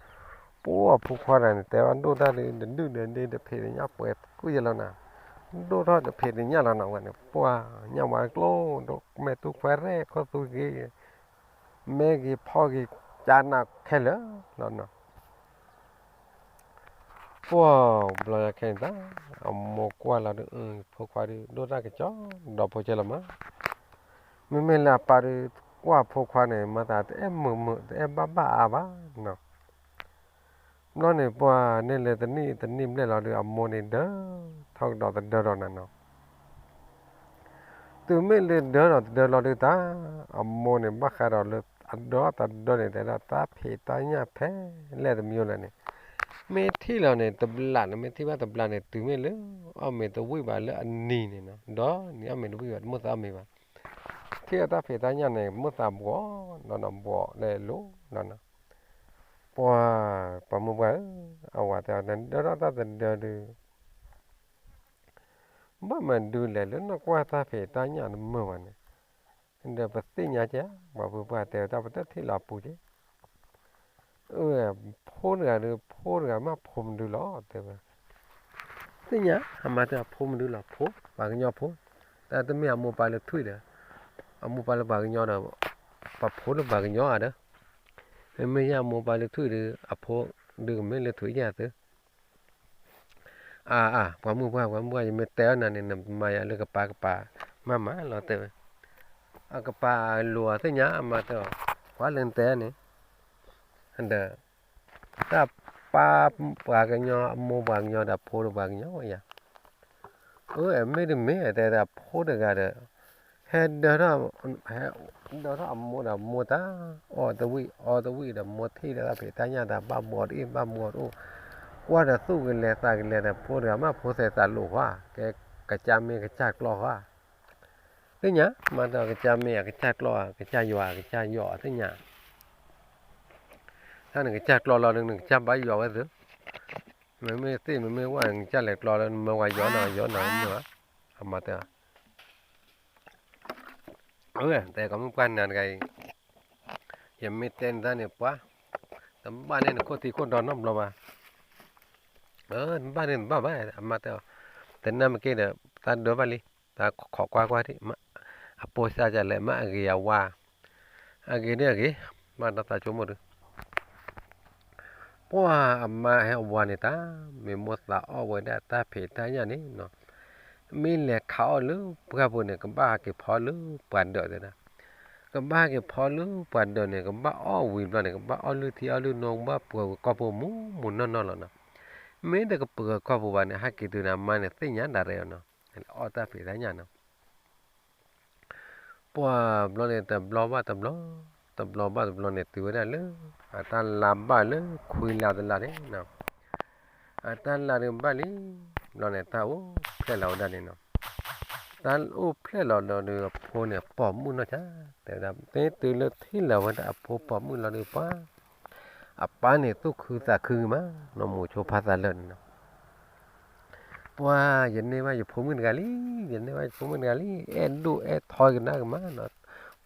ပှၢ်ဖိခွါတဂၤန့ၣ် တဲဘၣ်ဒိၣ်တၢ်ဒုး တဒုၣ်ဒၣ်ဒ့ တဖံးတညၣ်ပှဲၤကူၣ်ယဲလီၤနၤ, ဒိၣ်ထီၣ်တဖံးတညၣ်လီၤနၤဝဲန့ၣ် ပှၢ်ညၣ်ဝါကျိၣ် ဒိၣ်မဲာ်တူၢ်ခွဲးရဲၣ်ခိၣ်သူဂ့ၤ မဲာ်ဂ့ၤဖီဂ့ၤ ကၠါနးခဲလၢာ်လီၤနၤ. ပှၢ်ဘျီညါခဲန့ၣ်တၢ် အမိၢ်ကွၢ်လီၤဒုး ဖိခွါဒုး ဒိၣ်တၢ်ကစီဒီဖိကဲလီၤမး, မ့မ့ၢ်လၢအပၢ်ဒုး ကွၢ်ဖိခွါန့ၣ် မၤသးတအဲၣ်မုာ်မုာ် တအဲၣ်ဘၣ်ဘၣ်အါဘၣ်နီၤ. ဘျီန့ၣ်ပှၢ်န့ၣ်လၢတနံၣ်တနံၣ်ဘျဲၣ်လီၤဒုး အမိၢ်န့ၣ်ဒၢထီၣ်ကဒီးတဒၢဒီးနၤနီၤ. တုၤမ့ၢ်လၢဒၢဒီးတဒၢလီၤဒုးတၢ် အမိၢ်န့ၣ်ဘၣ်ဃးဒီးလၢအဒၢတဒၢန့ၣ် တဲဒၣ်တၢ်ဖံးတၢ်ညၣ်ဖဲလဲၣ်တမံၤလဲၣ်န့ၣ် မ့ၢ်ထံၣ်လီၤန့ၣ် တဘျးန့ၣ် မ့ၢ်ထံၣ်ဘၣ်တဘျးန့ၣ် တုၤမ့ၢ်လၢ အီၣ်မ့ၤတဝံၣ်ဘၣ်လၢအနံၤန့ၣ်နီၤ ဒီးနံၤအီၣ်မ့ၤတဝံၣ်ဘၣ် တမိၢ်သးအီၣ်မ့ၤဘၣ်. ထံၣ်အတၢ်ဖံးတၢ်ညၣ်န့ၣ် မိၢ်သးဘှီးနီၤနီၤ ဘှီးလဲၤလိၤနီၤနီၤ. ပှၢ် ပှၤမုၢ်ပှၢ်ဧၢ, အဝၤတဲအီၤ နဒၢထီၣ်တၢ်တဒၢဒုး ဘၣ်မနုၤလဲၣ် လၢနကွၢ်တၢ်ဖံးတၢ်ညၣ်တမုာ်ဘၣ်န့ၣ်, ဒီးပသ့ၣ်ညါကဲ ပှၤမုၢ်ပှၢ်တဲဝဲဒၣ် ပတထံၣ်လီၤအပူၤက့ အၢ ဖိတဂၤဒီး ဖိတဂၤမ့ၢ်ဖိမနုၤလီၤ တဲဝဲ. သ့ၣ်ညါ အမါတဲ ဖိမနုၤလီၤ ဖိ ပှၤကညီဖိ, တၢ်တမ့ၢ်အမိၢ်ပၢ်လၢထွံၣ်ဒီး အမိၢ်ပၢ်လၢပှၤကညီဒီး ပှၤဖိလၢပှၤကညီဧါဒီး, မ့မ့ၢ်ယအမိၢ်ပၢ်လၢထွံၣ်ဒီး အဖိဒုးကမ့ၢ်လၢထွံၣ်ယၤသု အါ အါ ပှၤမုၢ်ပှၢ် ပှၤမုၢ်ပှၢ် ယမ့ၢ်တဲအီၤနၤန့ၣ် နမၤယၤလၢကပၤကပၤ မၤမးလီၤတဲဝဲ. အကပၤလိၤအသ့ၣ်ညါ အမါတဲအီၤ ကွၢ်လၢနတဲန့ၣ် ဒီး တၢ်ပၢ်ပှၤကညီ အမိၢ်ပှၤကညီဒီးအဖိဒီးပှၤကညီဝဲယၤ အၢ မ့ၢ်တမ့ၢ် တဲဒၣ်ဖိတဂၤဒီး ဟဲဒၢထီၣ် ဟဲဒၢထီၣ်အမိၢ်ဒီးမိၢ်တၢ် အီၣ်တဝံၣ်အီတဝံၣ်ဒီး မိၢ်ထံၣ်လၢတၢ်ဖံးတၢ်ညၣ်တၢ် ဘၣ်မူအီၤတအ့ၣ် ဘၣ်မူအီၤတအိၣ် ကွၢ်ဒီးသူၣ်ကလဲၤသးကလဲၤဒီး ဖိတဂၤမး ဖိသဲးသးလိာ်ဃီ ကဲကစၢ်မ့ၢ်ကစၢ်ကျီဃီ သ့ၣ်ညါ မၤတၢ်ကစၢ်မ့ၢ် ကစၢ်ကျီ ကစၢ်ယွၤ ကစၢ်ယွၤ သ့ၣ်ညါ တၢ်နကစၢ်ကျီလီၤ နကစၢ်ဘၣ်ယွၤဝဲသု မ့မ့ၢ်သ့ၣ် မ့မ့ၢ်ဝဲ နကစၢ်လဲၤကျီလၢ နမၢဝဲယွၤနီၤ ယွၤနီၤ မ့ၢ်ဝဲ အမၤတၢ် တဲကီမုၣ်ပှၢ်နၤတဂၤအံၤ ယမ့ၢ်တဲနတၢ်န့ၣ် ပှၤ တဘၣ်န့ၢ်နခိၣ်သံခိၣ်ဒီနီတဘျီဘၣ် တဘၣ်န့ၣ်တဘၣ်ဘၣ် အမၤတဲအီၤ တနၢ်မ့ၢ်က့ၤဒီး တၢ်ဒၢဘၣ်လံ တၢ်ခိးကွၢ်ကွၢ်ဒံး အပိစါကလဲၣ် မ့ၢ်အဂ့ၤအဝါ အဂ့ၤဒ်အဂ့ၤ မၤတၢ်သးဆိကမိၣ်ဒုး ပှၢ်အမါဟဲဝၤန့ၣ်တၢ် မ့ၢ်မိၢ်သးအီၣ်ဝဲဒၣ်တၢ်ဖံးတၢ်ညၣ်န့ၣ်နီၤ မ့ၢ်လဲၤခးအီၣ်လၢပှၢ်ပူၤန့ၣ် ကဘၣ်ဟးက့ၤဖီလၢပှၤဒၢးတဲဒၣ် ကဘၣ်ဟးက့ၤဖီလၢပှၤဒၢးန့ၣ် ကဘၣ်အီၣ်ဝံၤဘျီန့ၣ် ကဘၣ်အီၣ်လုၢ်ထံအီၣ်လုၢ်နိ ကဘၣ်ပှဲၤဝံၤကီၢ်ပူၤမူမူနီၢ်နီၢ်လီၤနီၤ မ့ၢ်တကပှဲၤကီၢ်ပူၤဘၣ်န့ၣ် ဟဲက့ၤတုၤန့ၣ် အမါန့ၣ်သ့ၣ်ညါဒၣ်ရဲၣ်အီၤနီၤ အီၣ်တၢ်ဖံးတၢ်ညၣ်နီၤ ပှၢ်ဘျီန့ၣ် တဘျီဘၣ်တဘျီ တဘျီဘၣ်တဘျီန့ၣ် တုၤဝဲဒၣ်လၢ အတၢ်လါဘၣ်လၢခွံလါတလါန့ၣ်နီၤ အတၢ်လါဒုးဘၣ်လံ ဘျီန့ၣ် တၢ်အိၣ်ဖျဲၣ်လီၤဝဲဒၣ်န့ၣ်နီၤ တၢ်အိၣ်ဖျဲၣ်လီၤဒီး အဖိန့ၣ်ပိာ်မုၣ်နီၢ်ဆါ တဲဝဲဒၣ် မ့ၢ်တုၤလၢထံၣ်လီၤဝဲဒၣ်အဖိပိာ်မုၣ်လီၤဒုးပှၢ် အပၢ်န့ၣ်သူၣ်ခုသးခုကမး နီၢ်မူဆိဖါသးလၢာ်န့ၣ်နီၤ ပှၢ် ယန့ၢ်ဘၣ်ယဖိမုၣ်တဂၤလံ ယန့ၢ်ဘၣ်ယဖိမုၣ်တဂၤလံ အဲၣ်ဒိၣ်အဲၣ်ထီကနၣ်ကမးနီၤ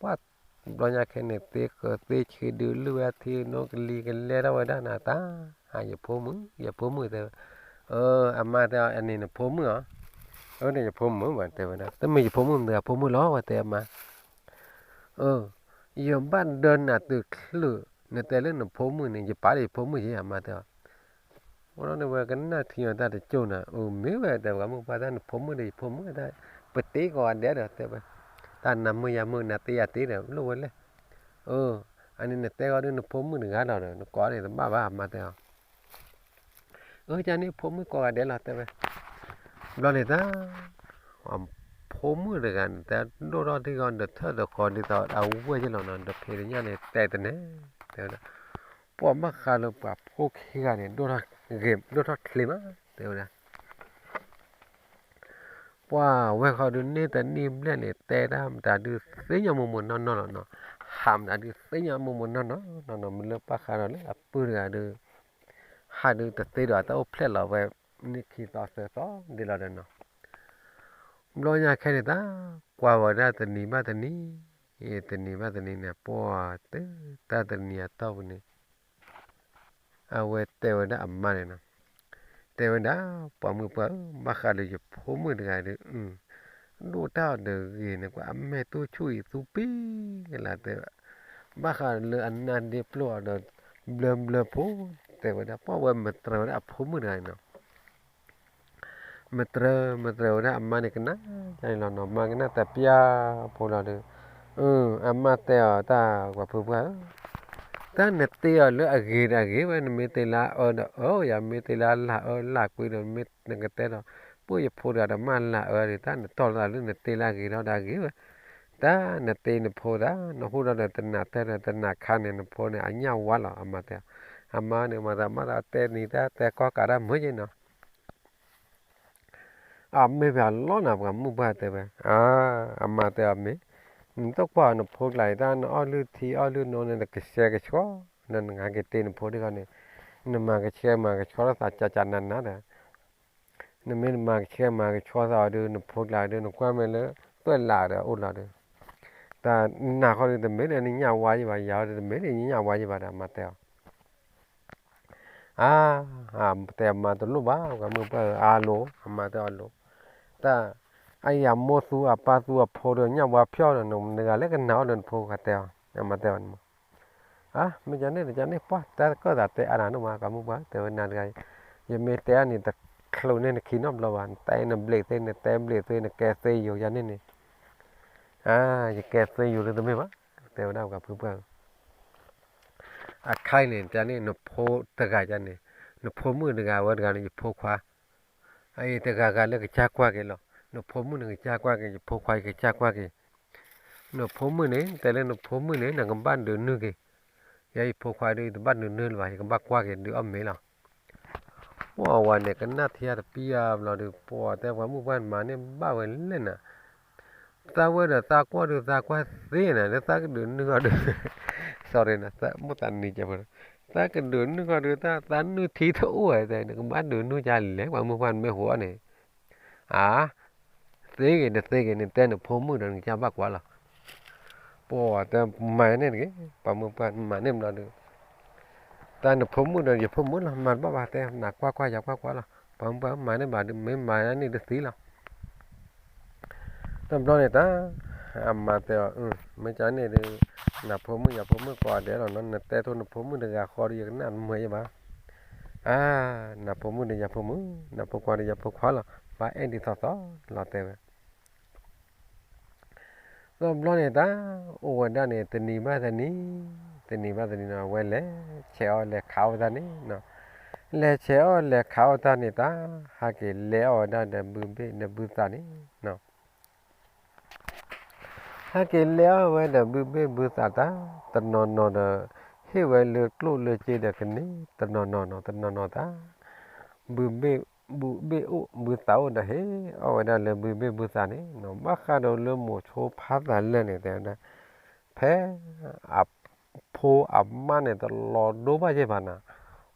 ပှၢ် ဘျီညါခဲန့ၣ် သ့ဃၢၤသ့ဆံးဒုးလုၢ်ဝဲထံနိကလံၤကလဲထီၣ်ဝဲဒၣ်နၤတၢ် ယဖိမုၣ် ယဖိမုၣ်တဲဝဲ အမါတဲအီၤ အန့ၣ်နဖိမုၣ်ဧါ အၢ န့ၣ်ယဖိမုၣ်ဘၣ်တဲဝဲဒၣ် တမ့ၢ်ယဖိမုၣ်မ့ၢ်အဖိမုၣ်လီၤ ဝဲတဲအမါ အၢ ယဘၣ်ဒၢနၤတုၤချုး နတဲလၢနဖိမုၣ်န့ၣ် ယပာ်လၢယဖိမုၣ်ယဲ အမါတဲအီၤ ဝဲဒၣ်န့ၣ်ဝဲကနၣ်ထံအီၤတၢ်တကၠိၢ်နၤ အၢ မ့ၢ်ဝဲတဲဝဲ မုၢ်ပှၢ်တၢ်နဖိမုၣ်ဒီးယဖိမုၣ်တၢ် ပတ့ကိးဂၤဒဲးဒီးတဲဝဲ တၢ်နမုာ်ယမုာ်နၤတ့ယၤတ့ဒီး လိၣ်ဝဲလဲၣ် အၢ အန့ၣ်နတဲဂီၤဒုးနဖိမုၣ်တဂၤလီၤဒီး နကိးန့ၣ်တဘၣ်ဘၣ် အမါတဲအီၤ အၢ ကန့ၣ်ဖိမုၣ်ကိးဂၤဒဲးလီၤတဲဝဲ ဘျီန့ၣ်တၢ် ဖိမုၣ်တဂၤန့ၣ် တၢ်ဒိၣ်ထီၣ်ထံဂီၤဒီးထၢၣ်ဒီးဃီဒ်သိးအဝဲၢ်ယလီၤနီၤ ဒီးဖံးတညၣ်န့ၣ် တဲတနဲ တဲဝဲဒၣ် ပှၢ်ဘၣ်ဃးလၢပှၤဖိခံဂၤန့ၣ် ဒိၣ်ထီၣ်ဂ့ၤ ဒိၣ်ထီၣ်ချ့မး တဲဝဲဒၣ် ပှၢ်ဝဲၢ်ဃီဒုးန့ၢ်တနံၣ်ဘျဲၣ်န့ၣ် တဲတၢ်မတၤဒုးသ့ၣ်ညါမိၢ်မိၢ်နီၢ်နီၢ်လီၤနီၤ ဟးမတၤဒုးသ့ၣ်ညါမိၢ်မိၢ်နီၢ်နီၢ်နီၤ မ့ၢ်လၢဘၣ်ဃးဒီးလၢအပုၢ်တဂၤဒုး ဟးဒုးတသ့ဒီးအတၢ်အိၣ်ဖျဲၣ်လီၤဝဲ နံၣ်ခံသီသၢသီဒ်လီၤဒီးနီၤ ဘျီညါခဲန့ၣ်တၢ် ကွၢ်ဝဲဒၣ်တနံၤဘၣ်တနံၤ တနံၤဘၣ်တနံၤန့ၣ် ပှၢ်တုၤတၢ်တနံၤအတီၢ်ပူၤန့ၣ် အဝဲတဲဝဲဒၣ်အမါန့ၣ်နီၤ, တဲဝဲဒၣ် ပှၤမုၣ်ပှၢ်ဧၢ, ဘၣ်ဃးဒီးယဖိမုၣ်တဂၤဒီး ဒိၣ်တၢ်အီၤဒီးဂ့ၤန့ၣ် ကွၢ်အမဲာ်တူၢ်ဆူၣ်အံၤသူပံၤကလးတဲဝဲ, ဘၣ်ဃးလၢအနါဒ့ပျိၢ်အီၤဒီး ဘျၢဘျၢဖိ တဲဝဲဒၣ် ပှၢ်ဝဲမတြၢၤဝဲဒၣ်အဖိမုၣ်တဂၤန့ၣ်နီၤ မတြၢၤ မတြၢၤဝဲဒၣ်အမါန့ၣ်ကနၣ်န့ၣ်လီၤနီၤ, မါကနၣ်တပျၢ်ဖိလီၤဒီး, အမါတဲအီၤတၢ်ပှၤဖုပှၢ်ဧၢ, တၢ်နတ့အီၤလၢအဂ့ၤဒီးအဂ့ၤဝဲ, နမ့ၢ်တ့လၢအအၢဒီးအၢ, ယမ့ၢ်တ့လၢအလၢ်အၢလၢ်ကွံဒီး မ့ၢ်နကတဲဒီး ပှၢ်ယဖိတဂၤဒီးမါလၢ်အၢဒီး တၢ်နတီၢ်လီၤသးလၢနတ့လၢအဂ့ၤဒီးအဂ့ၤဝဲ, တၢ်နတ့နဖိသး နဟူထီၣ်ဒီးတနၤတၢ်ဒီးတနၤခါန့ၣ် နဖိန့ၣ် အညၣ်ဝါလီၤ အမါတဲ, အမါန့ၣ် မၤသးမၤသးတဲနံၤတၢ်တဲကီၢ်ကးတၢ်မုာ်ယ့ၣ်နီၤ အမ့ၢ်ပှၤလီၤနၤ ပှၤမုၣ်ပှၢ်တဲဝဲ, အမါတဲအီၤမ့ၢ်, နတကွၢ်နဖိကျါအံၤ တၢ်နအီၣ်လုၢ်ထံအီၣ်လုၢ်နိန့ၣ် နကဆှဲကဆှီ, နဟဲက့ၤတ့နဖိဒ်ဃီန့ၣ်, နမၤကဆှဲမၤကဆှီလီၤသးကကနးနးဒီး, နမ့ၢ်နမၤကဆှဲမၤကဆှီသးအီၤဒီး နဖိကျါဒီး နကွၢ်မဲာ်လၢသွဲၣ်လးဒီးအိၣ်လီၤဒီး, တၢ်နၤဃီဒီးတမ့ၢ်လၢနညၣ်ဝါယ့ၣ်ဘၣ်, ယၤဃီဒီးတမ့ၢ်လၢနညၣ်ဝါယ့ၣ်ဘၣ်ဒီး အမါတဲအီၤ အါ, တဲအမါတလိၣ်ဘၣ် ပှၤမုၣ်ပှၢ်ဧၢ, အလိၤ အမါတဲအီၤလိၤ, တၢ်, အယၤမိၢ်သူအပၢ်သူအဖိဒီးညၣ်ဝါဖျီၣ်ဒီး နဂၤလၢကနၤအီၣ်လၢနဖိဂၤတဲအီၤ, အမါတဲအီၤန့ၣ်မး, အါ, မ့ၢ်ကန့ၣ်တကန့ၣ် ပှၢ်တၢ်ကၢၣ်သးတဲအါနၤဒိၣ်မး ပှၤမုၣ်ပှၢ် တဲဝဲနၤတဂၤ, ယမ့ၢ်တဲအါန့ၣ် တချုးန့ၢ်နခံနီတဘျီဘၣ်, နတဲနဘျ့ၣ်သ့ နတဲဘျ့ၣ်သ့ နကဲသ့ယိာ်ယၤန့ၣ်န့ၣ်, အါ, ယကဲသ့ယိာ်လၢတမ့ၢ်ဘၣ်, တဲဝဲဒၣ်ပှၤဖုပှၢ်ဧၢ အခါအံၤန့ၣ် တၢ်န့ၣ် နဖိတဂၤန့ၣ်, နဖိမုၣ်တဂၤဝဲတဂၤန့ၣ် ယဖိခွါ, အအံၤတဂၤဂၤလၢကစၢ်ကွၢ်က့ၤလီၤ, နဖိမုၣ်န့ၣ်ကစၢ်ကွၢ်က့ၤ ယဖိခွါယကစၢ်ကွၢ်က့ၤ, နဖိမုၣ်န့ၣ် တဲလၢနဖိမုၣ်န့ၣ် နကဘၣ်ဒုးနုာ်က့ၤ, ယဲယဖိခွါဒီး ယတဘၣ်ဒုးနုာ်လၢၤဘၣ် ယကဘၣ်ကွၢ်က့ၤဒုးအီၣ်မ့ၤလီၤ ပှၤဝဲန့ၣ် ကနၣ်ထံအါတပံၢ်အါဘျီဒီး ပှၤတဲပှၤမုၣ်ပှၢ်မၤန့ၢ်ဘၣ်ဝဲလဲၣ်နၤ, သးဝဲဒီးသးကွၢ်ဒုးသးကွၢ်သ့နၤ လၢသးကဒုးနုာ်ဃီဒီး, sorry နၤ မိၢ်သးနံၤကဲးဖိ, သးကဒုးနုာ်ဃီဒီး သးနုာ်ထံတအိၣ်ဝဲတဲ နကဘၣ်ဒုးနုာ်ကလဲၣ် ပှၤမုၣ်ပှၢ်နမ့ၢ်ဟူအီၣ်န့ၣ်, အါ, သ့ဂ့ၤတသ့ဂ့ၤ နတဲနဖိမုၣ်ဒီး နကစၢ်ဘၣ်ကွၢ်လီၤ ပှၤတဲမၤန့ၢ်တဂ့ၤ, ပှၤမုၣ်ပှၢ်မၤန့ၢ်ဘျီဒီး, တၢ်နဖိမုၣ်ဒီးယဖိမုၣ်လီၤ မၤတဘၣ်ဘၣ်တဲ နၤကွၢ်ကွၢ်ယၤကွၢ်ကွၢ်လီၤ ပှၤမုၣ်ပှၢ်မၤန့ၢ်ဘၣ်ဒီး မ့ၢ်မၤန့ၢ်တသ့လီၤ တဘျီန့ၣ်တၢ်, အမါတဲအီၤ, မ့ၢ်ကန့ၣ်ဒီး, နဖိမုၣ်ယဖိမုၣ်ကိးဂၤဒဲးလီၤနီၤ နတဲထိနဖိမုၣ်တဂၤဃီဒီး ယကနၣ်မုာ်ယဲဘၣ်, အါ, နဖိမုၣ်ဒီးယဖိမုၣ်, နဖိခွါဒီးယဖိခွါလီၤ ပှၤအဲၣ်ဒ်သိးသိးလီၤတဲဝဲ တဘျီန့ၣ်တၢ်, အိၣ်ဝဲဒၣ်န့ၣ် တနံၤဘၣ်တနံၤ, တနံၤဘၣ်တနံၤနီၤ အဝဲလဲၤဆဲးအီၣ်လဲၤခးအီၣ်တၢ်န့ၣ်, လဲၤဆဲးအီၣ်လဲၤခးအီၣ်တၢ်န့ၣ်တၢ်, ဟဲက့ၤလဲၤအီၣ်ဝဲဒၣ်ဒီးဘုဘ့ၣ်ဒီးဘုသးန့ၣ် ဟဲက့ၤလဲၤအီၣ်ဝဲဒီးဘုဘ့ၣ်ဘုသးတၢ်, တနီၤနီၤဒီး, ဟ့ၣ်ဝဲလၢကျိၣ်လၢစ့ဒီးကန့ၢ်, တနီၤနီၤနီၤ တနီၤနီၤတၢ်, ဘုဘ့ၣ်, ဘုဘ့ၣ်အိၣ် ဘုသးအိၣ်ဒီးဟ့ၣ်အီၣ်ဝဲဒၣ်လၢဘုဘ့ၣ်ဘုသးန့ၣ်, ဘၣ်ဃးဒီးလၢမိၤဆိဖးသးလၢာ်န့ၣ် တဲဝဲဒၣ်, ဖဲ အဖိအမါန့ၣ်တလီၤဒိဘၣ်ယဲၢ်ဘၣ်နၤ,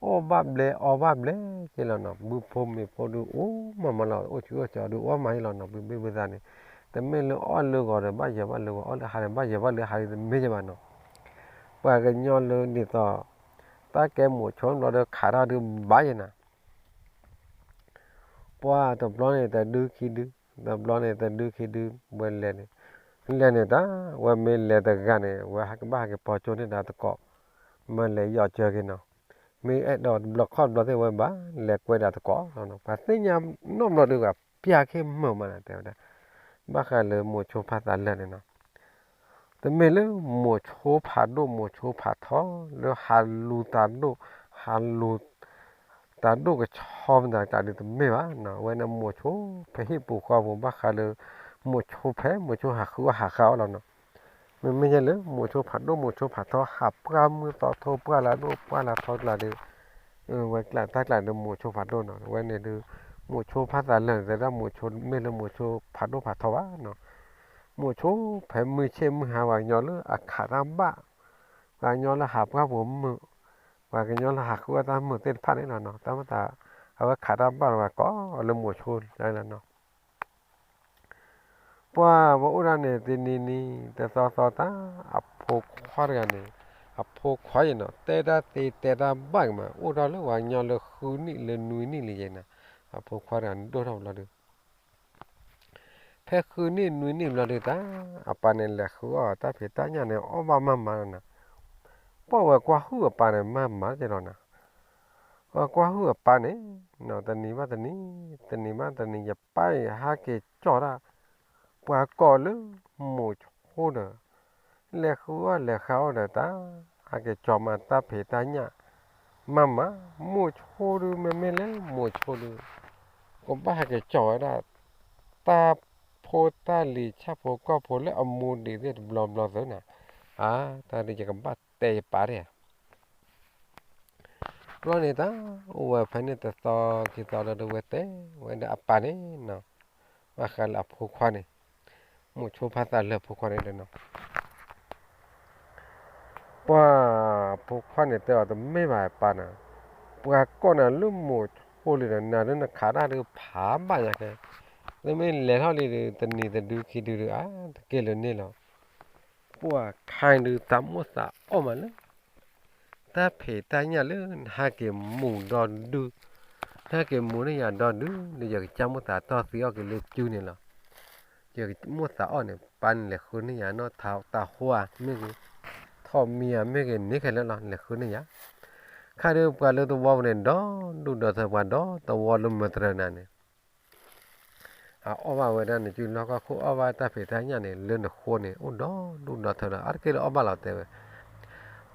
အီၣ်ဘၣ်ဘျဲးအီဘၣ်ဘျဲးက့လီၤနီၤ, ဘုဖိမ့ၤဖိဒုးအိၣ်မးမးလီၤ, အိၣ်ဆူၣ်အိၣ်စီၤဒုးအိၣ်မးယဲၢ်လီၤနီၤ, ဘုဘ့ၣ်ဘုသးန့ၣ်, တမ့ၢ်လၢအီၣ်လၢဂီၤဒီးဘၣ်ယဲၤဘၣ်လၢဂီၤ, အီၣ်လၢဟါဒီးဘၣ်ယဲၤဘၣ်လၢဟါဒီးတမ့ၢ်ယဲၢ်ဘၣ်နီၤ, ပှၤကညီလၢဒ်သိး, တၢ်ကဲမိၤဆိဘျီဒီးခးတၢ်ဒုးဘၣ်ယဲၢ်နၤ ပှၤတဘျီန့ၣ်တဒုခံဒု, တဘျီန့ၣ်တဒုခံဒု, ဝဲလဲၤန့ၣ်, လဲၤန့ၣ်တၢ်, ဝဲမ့ၢ်လဲၤတဂၤန့ၣ် ဝဲဟဲကဘၣ်ဟဲက့ၤပိာ်ကၠိန့ၢ်ဒီးသကိး, မ့ၢ်လဲၤယီၤစၢၤက့ၤနီၤ, မ့ၢ်အဲၣ်ဒိးတဘျီခီၣ်တဘျီသ့ၣ်ဝဲဘၣ်, လဲၤကွဲဒီးသကိးလီၤနီၤ, ပှၤသ့ၣ်ညါနီတဘျီဒီးပျၢ်ခ့မုာ်မးနၤ တဲဝဲဒၣ်, ဘၣ်ဃးလၢမိၤဆိဖးသးလၢာ်န့ၣ်နီၤ တမ့ၢ်လၢမိၤဆိဖးဒိၣ်မိၤဆိဖးထီ လၢဟးလူၤတၢ်ဒိၣ်, ဟးလူၤတၢ်ဒိၣ်ကဆီမတၤတၢ်ဒုးတမ့ၢ်ဘၣ်နီၤ, အဝဲန့ၣ်မိၤဆိဖဲဟံၣ်ပူၤဃီပူၤ ဘၣ်ဃးလၢ မိၤဆိဖဲ မိၤဆိဟးဃုအီၣ်ဟးဃုအီၣ်လီၤနီၤ, မ့မ့ၢ်ယဲလၢမိၤဆိဖးဒိၣ်မိၤဆိဖးထီ ဟးပှၢ်မုၢ်သီထိပှၢ်လၢဒိၣ်ပှၢ်လၢထီကျါဒီး ဝဲကျါတၢ်ကျါဒီးမိၤဆိဖးဒိၣ်နီၤ, ဝဲန့ၣ်ဒုး မိၤဆိဖးသးလၢာ်န့ၣ် တဲဒၣ်မိၤဆိမ့ၢ်လၢမိၤဆိဖးဒိၣ်ဖးထီဘၣ်နီၤ, မိၤဆိဖဲမုၢ်ဆ့ၣ်မုၢ်ဟါ ပှၤကညီလၢအခးတၢ်ဘၣ်, ပှၤကညီလၢဟးပှၢ်ပူၤမုာ်, ပှၤကညီလၢဟးဃုအီၣ်တၢ်မုာ်သ့ၣ်တဖၣ်န့ၣ်လီၤနီၤ, တၢ်မ့ၢ်သး အဝဲခးတၢ်ဘၣ်လီၤဝဲကိးလၢမိၤဆိလီၤနီၤ ပှၢ်ဝဲအိၣ်ဒၣ်န့ၣ် တနံၤနံၤ တသီသီတၢ် အဖိခွါတဂၤန့ၣ် အဖိခွါယဲနီၤ တဲတၢ်သ့တဲတၢ်ဘၣ်က့ၤမး အိၣ်ထီၣ်လၢပှၤကညီလၢဃုနံၣ်လၢနွံနံၣ်လံယဲနီၤ, အဖိခွါတဂၤဒိၣ်ထီၣ်ဘျီဒီး ဖဲဃုနံၣ်နွံနံၣ်ဘျီဒီးတၢ် အပၢ်န့ၣ်လဲၤဃုအီၣ်တၢ်ဖံးတၢ်ညၣ်န့ၣ် အီၣ်ဘၣ်မးမးလီၤနီၤ, ပှၢ်ဝဲကွၢ်ဟုၣ်အပၢ်န့ၣ် မးမးက့ၤလီၤနီၤ, ပှၤကွၢ်ဟုၣ်အပၢ်န့ၣ် တနံၤဘၣ်တနံၤ တနံၤဘၣ်တနံၤ ယပၢ်အံၤဟးက့ၤကၠီၣ်တၢ် ပှၤကိးလၢမိၤဆိဒီး လဲၤဃုအီၣ်လဲၤဃုအီၣ်ဒီးတၢ် ဟးက့ၤကၠီၣ်မးတၢ်ဖံးတၢ်ညၣ် မးမး မိၤဆိဒု မ့မ့ၢ်လၢမိၤဆိဒု ကဘၣ်ဟဲက့ၤကၠီၣ်ဝဲဒၣ် တၢ်ဖိတၢ်လံၤဆၣ်ဖိကီၢ်ဖိလၢအမူဒံးသ့ၣ်တဘျီဘျီသုနီၤ, အါ တၢ်ဒုးယကဘၣ်တဲယပၢ်ဒၣ် ဘျီန့ၣ်တၢ် အိၣ်ဝဲဖဲန့ၣ်တသီခံသီလၢတဝဲတဲဝဲဒၣ်အပၢ်န့ၣ်နီၤ, ဘၣ်ဃးလၢအဖိခွါန့ၣ်, မိၤဆိဖါသးလၢအဖိခွါန့ၣ်ဒီးနီၤ, ပှၤဖိခွါန့ၣ်တဲအီၤတမ့ၢ်ဘၣ်ပၢ်နီၤ, ပှၤကိးနၤလၢမိၤဆိလံဒီး နၤဒုနခးတၢ်ဒုဖးဘၣ်ညါခဲ, သုမ့ၢ်လဲၤထီၣ်လံဒီး တနံၤတဒုခံဒုဒီး အါ တက့ၢ်လၢန့ၣ်လီၤ, ပှၤခါဒုသးမိၣ်သးအီၣ်မးလၢ တၢ်ဖံးတၢ်ညၣ်လၢနဟးက့ၤမူၤဒီဒု, နဟးက့ၤမူၤန့ၢ်ယၤဒီဒု ဒီးယကစၢ်မိၣ်သးတီၢ်သံအီၣ်က့ၤလၢစုန့ၣ်လီၤ, ယကမိၣ်သးအီၣ်န့ၣ် ပၢ်န့ၣ်လဲၤဃုန့ၢ်ယၤနီၢ်တၢ်ဟါမ့ၢ်ဂ့ၤ, ထီၣ်မံယၤမ့ၢ်ဂ့ၤ န့ၢ်ခဲလၢာ်လီၤ လဲၤဃုန့ၢ်ယၤ, ခါဒုပှၤလၢသဝီပူၤန့ၣ် ဒီဒူၣ်ဒီထၢပှၤဒီသဝီလၢမတြၢၤနၤန့ၣ် အအီၣ်ဘၣ်ဝဲဒၣ်နစုလီၢ်ခီၣ်ခိၣ်အီၣ်ဘၣ်တၢ်ဖံးတၢ်ညၣ်န့ၣ် လၢနဃိန့ၣ် အိၣ်ဒီဒူၣ်ဒီထၢဒီး အါတက့ၢ်လၢအီၣ်ဘၣ်လီၤတဲဝဲ,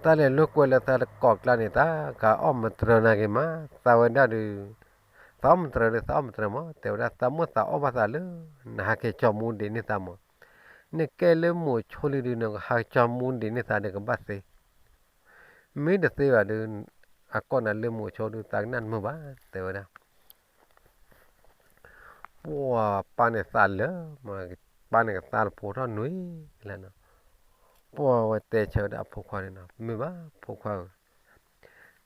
တၢ်လဲၤလိာ်ကွဲလၢသးတကိးကျါန့ၣ် တၢ်ကအီၣ်မတြၢၤနၤက့ၤမး, သးဝဲဒၣ်ဒုး သးအီၣ်မတြၢၤဒုး သးအီၣ်မတြၢၤမး တဲဝဲဒၣ် သးမိၣ်သးအီၣ်ဘၣ်သးလၢ နဟးက့ၤကၠီၣ်မူဒံးန့ၢ်သးမး, နကဲလၢမိၤဆိလံဒုး နကဟးကၠီၣ်မူဒံးန့ၢ်သးဒီးကဘၣ်သ့ မ့ၢ်တသ့ဘၣ်ဒီး အကိးနၤလၢမိၤဆိဒုး သးကနၣ်တမုာ်ဘၣ် တဲဝဲဒၣ် ပှၤပၢ်န့ၣ်သးလၢာ်, ပၢ်န့ၣ်ကသါတဖိထီၣ်နွံလၢနီၤ, ပှၤဝဲတဲဆၢဝဲဒၣ်အဖိခွါန့ၣ်နီၤ မ့ၢ်ဘၣ်ဖိခွါဧၢ,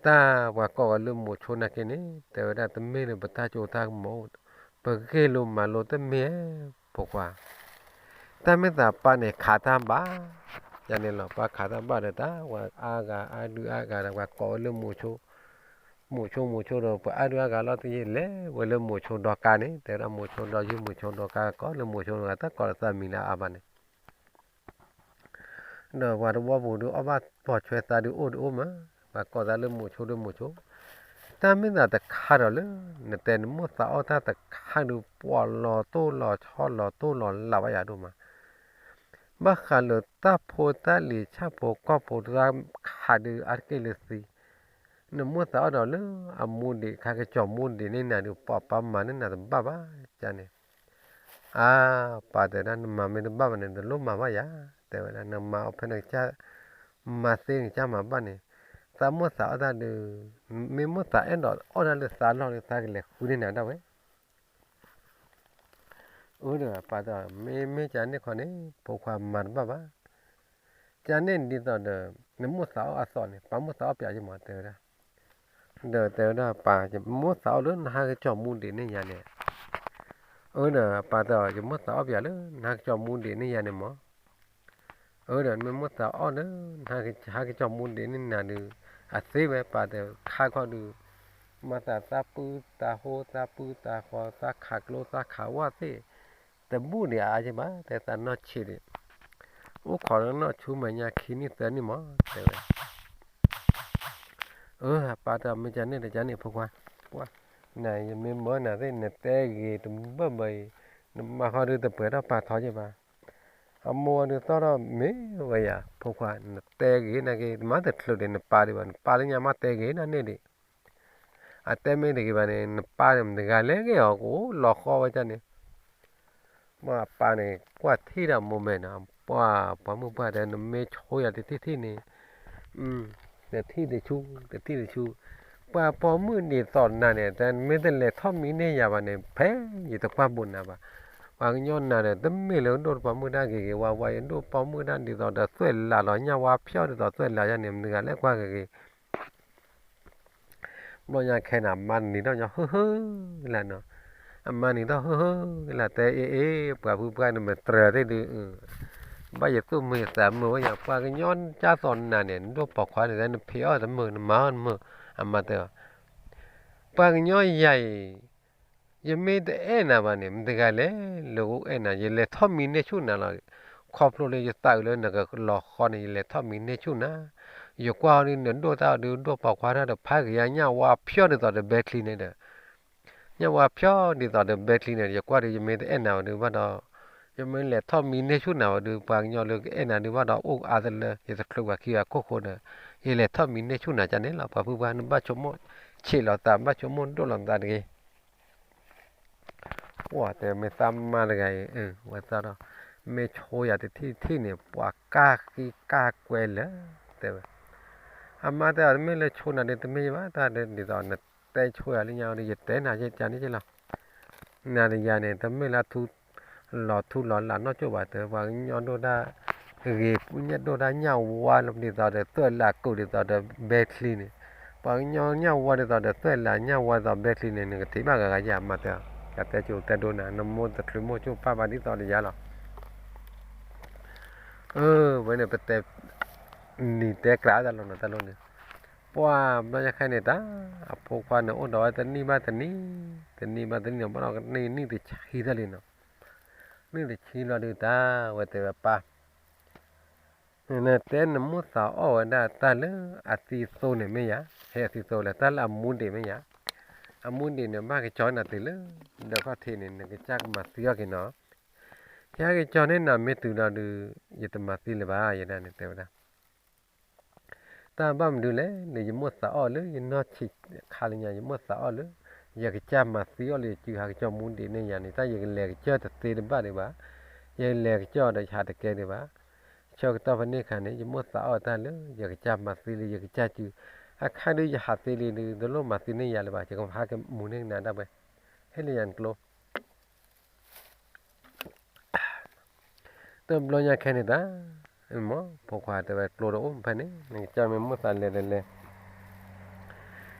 တၢ်ပှၤကိးဝဲလၢမိၤဆိနာ်က့န့ၣ် တဲဝဲဒၣ်တမ့ၢ်လၢပတၢ်စိတၢ်ကမီၤ, ပဂ့ၢ်လိာ်မၤလိာ်တမ့ၢ်ဧါ ဖိခွါ တၢ်မ့ၢ်သးပၢ်န့ၣ်ခးတၢ်ဘၣ်, ယၤန့ၣ်လီၤ ပၢ်ခးတၢ်ဘၣ်ဒီးတၢ် ပှၤအါဂၤအါဒုအါဂၤဒီး ပှၤကိးဝဲလၢမိၤဆိ, မိၤဆိမိၤဆိဒီး ပှၤအါဒုအါဂၤလီၤတယံာ်လဲၤဝဲလၢမိၤဆိဒီကါန့ၣ် တဲဝဲဒၣ်မိၤဆိဒီယုၢ်မိၤဆိဒီကါ ကိးလၢမိၤဆိဒီကါ တၢ်ကိးလၢသးမံၤလၢအါဘၣ်န့ၣ် ဒီးပှၤတဝီပူၤဒုးအီၣ်ဘၣ်ပိာ်ဆွဲသးဒုးအိၣ်ဒုးအိၣ်မး, ပှၤကိးသးလၢမိၤဆိဒုးမိၤဆိ, တၢ်မ့ၢ်သးတခါဒီးလၢ နတဲနမိၣ်သးအီၣ်တၢ်တခါဒုး ပှၤလီၤတိၢ်လီၤဆီလီၤတိၢ်လီၤလးဘၣ်ယၤဒိၣ်မး, ဘၣ်ဃးလၢတၢ်ဖိတၢ်လံၤဆၣ်ဖိကီၢ်ဖိတၢ်ခးဒုးအါတက့ၢ်လၢသံ, နမိၣ်သးအီၣ်ဒီးလၢအမူဒံး ခါကစီၤမူဒံးန့ၢ်နၤဒုး ပှၤပၢ်မၤန့ၢ်နၤတဘၣ်ဘၣ်န့ၣ် အါ ပၢ်တဲဒၣ် နမၤမ့ၢ်တဘၣ်ဘၣ်န့ၣ် တလိၣ်မၤဘၣ်ယၤ, တဲဝဲဒၣ် နမၤအီၣ်ဖဲနကစၢ်, မၤသ့နကစၢ်မၤဘၣ်န့ၣ်, သးမိၣ်သးအီၣ်တၢ်ဒုး, မ့ၢ်မိၣ်သးအဲၣ်ဒိးအီၣ်တၢ်လၢသးလီၢ်လၢသးကလဲၤဃုန့ၢ်နၤဒၣ်ဝဲ အၢဒီးပၢ်တဲ မ့မ့ၢ်ကန့ၣ်ခီန့ၣ် ဖိခွါမၤတဘၣ်ဘၣ်, ကန့ၣ်ဒ်သိးဒီး နမိၣ်သးအီၣ်အသိးန့ၣ် ပၢ်မိၣ်သးအီၣ်ပၠးယမး တဲဝဲဒၣ်, ဒီးတဲဝဲဒၣ် ပၢ်ယမိၣ်သးအီၣ်လၢနဟဲကစီၤမူဒံးန့ၢ်ယၤန့ၣ်, အၢဒီးပၢ်တဲ ယမိၣ်သးအီၣ်ပၠးလၢ နဟဲကစီၤမူဒံးန့ၢ်ယၤန့ၣ်မး အၢဒီး မ့ၢ်မိၣ်သးအီၣ်လၢ နဟဲကစီၤမူဒံးန့ၢ်နၤဒုး အသ့ဝဲ ပၢ်တဲ ခါခီဒုး မၤသးသးပုၢ်သးဟိသးပုၢ်သးဃီ သးခးကျိသးခးဝၣ်သ့ၣ် တဘူၣ်ဒံးအါယဘၣ် တဲသးနီၢ်ဆံးဒံး အိၣ်ခိးလၢနီၢ်ဆူမဲာ်ညါခံနံၣ်သၢနံၣ်မး တဲဝဲ အၢ ပၢ်တဲ မ့ၢ်ကန့ၣ်တကန့ၣ်ဖိခွါ, ပှၤ နယမ့ၢ်မၢနၤသ့ၣ် နတဲဂ့ၤတဘၢဘၢအံၤ, နမါဃီဒုးတပှဲၤထီၣ်ပၢ်ထီယဘၣ်, အမိၢ်ဒုးသီၣ်ထီၣ်မ့ၢ်ဝဲယၤ ဖိခွါ နတဲဂ့ၤနာ်က့ နမါတချုးဒံး နပၢ်ဒံးဘၣ် နပၢ်လၢညါမ့ၢ်တဲဂ့ၤနာ်န့ၣ်ဒံး, အတဲမ့ၢ်တဂ့ၤဘၣ်န့ၣ် နပၢ်န့ၣ် မတဂၤလဲၣ်ဂ့ၤအီၤ ကအိၣ်လီၤဃီဝဲဒ်န့ၣ် ပှၤပၢ်န့ၣ် ကွၢ်ထံၣ်ဒီးမိၢ်မဲာ်နီၤ, ပှၤ ပှၤမုၣ်ပှၢ်တဲ နမ့ၢ်ဆိယၤတထံၣ်ထံၣ်န့ၣ်, တထံၣ်တဆူ တထံၣ်တဆူ, ပှၤပိာ်မုၣ်ဒ်သိးနၤန့ၣ် တမ့ၢ်တလဲၤထီၣ်မံန့ၢ်ယၤဘၣ်န့ၣ် ဖဲယတကွၢ်ဘူးနၤဘၣ်, ပှၤကညီနၤန့ၣ် တမ့ၢ်လၢဒိၣ်ပိာ်မုၣ်တၢ်ဂ့ၤဂ့ၤဝါဝါအံၤ ဒိၣ်ပိာ်မုၣ်တၢ်ဒ်သိးဒီးသွဲၣ်လးလီၤညၣ်ဝါဖျီၣ်ဒ်သိးသွဲၣ်လးယါန့ၣ် မတဂၤလဲၣ်ကွၢ်ဂ့ၤဂ့ၤ ဘျီညါခဲန့ၣ် အမါနံၤထီၣ်ညီဟုဟုလၢနီၤ, အမါနံၤထီၣ်ဟုဟုလၢတဲအ့ၣ်အ့ၣ် ပှၤဖုပှၢ်န့ၣ် မတြၢၤသ့ၣ်ဒုး, ဘၣ်ယသူၣ်မုာ်ယသးမုာ်ဝဲယၤ ပှၤကညီကၢ်သိးနၤန့ၣ် နဒိၣ်ပိာ်ခွါန့ၣ် နဖံးအီၣ်တမုာ် နမၤအီၣ်တမုာ်, အမါတဲအီၤ, ပှၤကညီယၤအံၤ ယမ့ၢ်တအဲၣ်နၤဘၣ်န့ၣ် မတၤတဂၤလဲၣ် လၢကအဲၣ်နၤ, ယလဲၤထီၣ်မံန့ၢ်ဆူၣ်နၤလီၤ. ခီဖျိလၢယသးအုးလၢနကလီၤဃီန့ၣ် ယလဲၤထီၣ်မံန့ၢ်ဆူၣ်နၤ, ယကွၢ်အီၤဒုး နဒိၣ်တၢ်အီၤဒုး ဒိၣ်ပိာ်ခွါတၢ်ဒီး ဖးက့ၤယၤညၣ်ဝါဖျီၣ်ဒ်သိးဒီးဘဲချံန့ၣ်ဒီး ညၣ်ဝါဖျီၣ်ဒ်သိးဒီးဘဲချံန့ၣ် ယကွၢ်ဒီး ယမ့ၢ်တအဲၣ်နၤဝဲဒုးဘၣ်ဒီး ယမ့ၢ်လဲၤထီၣ်မံန့ၢ်ဆူၣ်နၤဝဲဒုး ပှၤကညီလၢကအဲၣ်နၤဒုးဘၣ်ဒီး အိၣ်အါတလၢ ယတချုးပှၤခံဂၤခိၣ်ဃိဒီး ယလဲၤထီၣ်မံန့ၢ်ဆူၣ်နၤကန့ၣ်လီၤ. ပှၤဖုပှၢ် နဘၣ်ဆိကမိၣ်ဆံးလီၤသး ဘၣ်ဆိကမိၣ်ဒိၣ်လီၤသးတဂ့ၤ. အိၣ်တဲမ့ၢ်သးမါတဂၤအံၤ ဝဲသးဒီး မ့ၢ်ဆိယၤတထံၣ်ထံၣ်န့ၣ် ပှၤကၢ်ဃံကၢ်ကွဲလၢာ် တဲဝဲ. အမါတဲအီၤ တမ့ၢ်လၢဆိနၤဒ်တမ့ၢ်ဘၣ် တၢ်ဒ်သိးနတဲဆိယၤလၢညါဒီး ယတဲနၤကန့ၣ်က့လီၤ. နၤတယၤန့ၣ် တမ့ၢ်လၢထူ လီၤထူလီၤလာ်နီၢ်ကၠိၣ်ဘၣ် တဲ ပှၤကညီဒိၣ်တၢ်ဂ့ၤ ညၣ်ဒိၣ်တၢ်ညၣ်ဝါလီၤ ဒ်သိးဒီးသွဲၣ်လးကူးဒ်သိးဒီးဘဲချံန့ၣ် ပှၤကညီညၣ်ဝါဒ်သိးဒီးသွဲၣ်လးညၣ်ဝါဒ်သိးဘဲချံန့ၣ် နကထံၣ်ဘၣ်ဂၤဂၤယၤမၤတဲ ကတဲကၠိတဲဒိနၤ နမိၢ်တချုးမိၢ်ကၠိၣ်ပၢ်ဘၣ်ဒ်သိးဒီးယၤလီၤ. အၢ ဝဲန့ၣ်ပတဲ နံၤတဲကြးတၢ်လီၤနီၤ တၢ်လီၤန့ၣ် ပှၤဘျီညါခဲန့ၣ်တၢ် အဖိခွါန့ၣ်အိၣ်ဒီးဝဲတနံၣ်ဘၣ်တနံၣ် တနံၣ်ဘၣ်တနံၣ်န့ၣ် ဘၣ်ဒီးကန့ၢ်နံၣ်တဆံသၢလံနီၤ နံၣ်တဆံလီၤဒုးတၢ် ဝဲတဲဝဲပၢ် နတဲနမိၢ်သးအီၣ်ဝဲဒၣ်တၢ်လၢအသံသိန့ၣ်မ့ၢ်ယၤ, ဟဲအသံသိလၢတၢ်လၢအမူဒံးမ့ၢ်ယၤ, အမူဒံးန့ၣ် ဘၣ်ကကၠီနၤတုၤလၢ ဒီးခီၣ်ထံးန့ၣ် နကစၢ်ကမၤသံအီၣ်က့ၤနီၤ, ဟဲကကၠီန့ၢ်နၤမ့ၢ်တုၤဒီးဒုး ယတမၤသံလၢၤဘၣ် ယဒၣ်န့ၣ်တဲဝဲဒၣ် တၢ်ဘၣ်မနုၤလဲၣ် လၢယမိၢ်သးအီၣ်လၢယနီၢ်ဆံးခါလၢညါ ယမိၢ်သးအီၣ်လၢ ယကစၢ်မၤသံအီၣ်လၢယစုဟးကကၠီမူဒံးန့ၢ်ယၤန့ၣ် တၢ်ယကလဲၤကစၢ်တသ့တဘၣ်ဒံးဘၣ်, ယလဲၤကစၢ်ဒီးယဟးတကဲဒံးဘၣ်, ဆၢကတီၢ်ဖဲန့ၣ်အခါန့ၣ် ယမိၢ်သးအီၣ်တၢ်လၢ ယကစၢ်မၤသံလၢယကစၢ်စု, အခါဒုးယဟးသ့လံဒုး တလိၣ်မၤသံန့ၢ်ယၤလၢၤဘၣ် ယကဟးကမူန့ၢ်နၤဒၣ်ဝဲ, ဟ့ၣ်လၢယၤနကျိ တဘျီညါခဲန့ၣ်တၢ်, မ့ၢ်ဖိခွါတဲဝဲကျိတအိၣ်ဖဲန့ၣ် နကစၢ်မ့ၢ်မိၢ်သးလဲၤဒီးလဲၤ,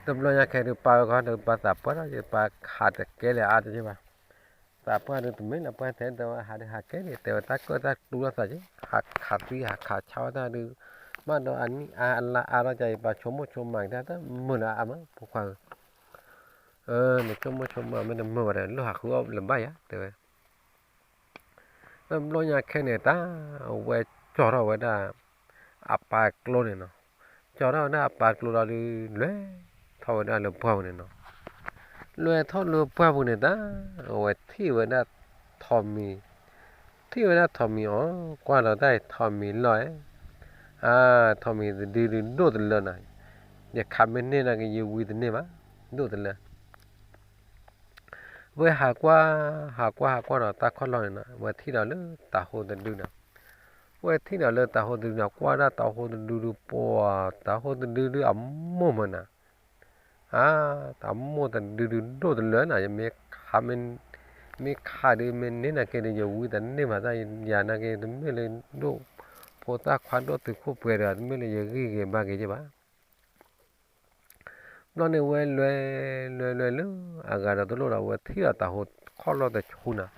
တဘျီညါခဲဒုးပၢ်ဝဲခီဒုးပၢ်သးပှၢ်ထီၣ်ယပၢ်ခးတကဲလၢၤအါတက့ၢ်ဘၣ်, သးပှၢ်ဒုးတမ့ၢ်လၢပှၢ်ထဲတဲဝဲဟးဒုးဟးကဲန့ၣ် တဲဝဲတၢ်ကၢၣ်တၢ်ကျူလိာ်သးက့ၤ ဟးခးသံဟးခးဆါဝဲတၢ်ဒုး, ဘၣ်ဒီးအနံၣ်အါအလါအါထီၣ်က့ၤ ယပၢ်ဆိကမိၣ်ဆိကမးက့ၤတၢ်တမုာ်လၢအါမး ဖိခွါဧၢ နဆိကမိၣ်ဆိကမးမ့ၢ်တမုာ်ဘၣ်ဒီး လိၣ်ဟးဃုအီၣ်လၢၤဘၣ်ယၤ တဲဝဲ. တဘျီညါခဲန့ၣ်တၢ်, အဝဲကၠီထီၣ်ဝဲဒၣ် အပၢ်ကျိန့ၣ်နီၤ, ကၠီထီၣ်ဝဲဒၣ်အပၢ်ကျိဒီးဒုး လဲၤထီၣ်ဝဲဒၣ်လၢပှၢ်ပူၤန့ၣ်နီၤ, လဲၤထီၣ်လၢပှၢ်ပူၤန့ၣ်တၢ်, အဝဲထံၣ်ဝဲဒၣ်ထိးမံၤ, ထံၣ်ဝဲဒၣ်ထိးမံၤအီၤ, ကွၢ်လီၤတၢ်ထိးမံၤလီၤဧဲ, အါ, ထိးမံၤတဒုဒုးဒိၣ်တလၢနီၤ, ယခးမ့ၢ်န့ၢ်နာ်က့ ယဝံတန့ၢ်ဘၣ်, ဒိၣ်တလၢ ဝဲဟးကွၢ်, ဟးကွၢ်ဟးကွၢ်ဒီးတၢ်ခီၣ်လီၢ်န့ၣ်နီၤ, ဝဲထံၣ်ဒီးလၢတၤဟိတဒုနီၤ, ဝဲထံၣ်ဒီးလၢတၤဟိတဒုနီၤ, ကွၢ်ဒၣ်တၤဟိတဒုဒုးပှၤ, တၤဟိတဒုဒုးအမိၢ်မးနီၤ, အါ, တၢ်မိၢ်တဒုဒုးဒိၣ်တလၢနီၤ, ယမ့ၢ်ခး, မ့ၢ်ခးဒုးမ့ၢ်န့ၢ်နာ်က့ဒီး ယဝံတန့ၢ်ဘၣ်တၢ်ယၤနာ်က့ တမ့ၢ်လၢဒိၣ်ဖိသၣ်ခွါဒိၣ်တုာ်ခိၣ်ပှဲၤဒီး တမ့ၢ်လၢယဂံၢ်ဂ့ၤဘါဂ့ၤက့ဘၣ် ဘျီန့ၣ်ဝဲလွဲ, လွဲလွဲလၢအဂၤဒီးတလိၣ်ဒီး ဝဲထံၣ်ဒီးတၤဟိခီၣ်လီၢ်တဆူနီၤ,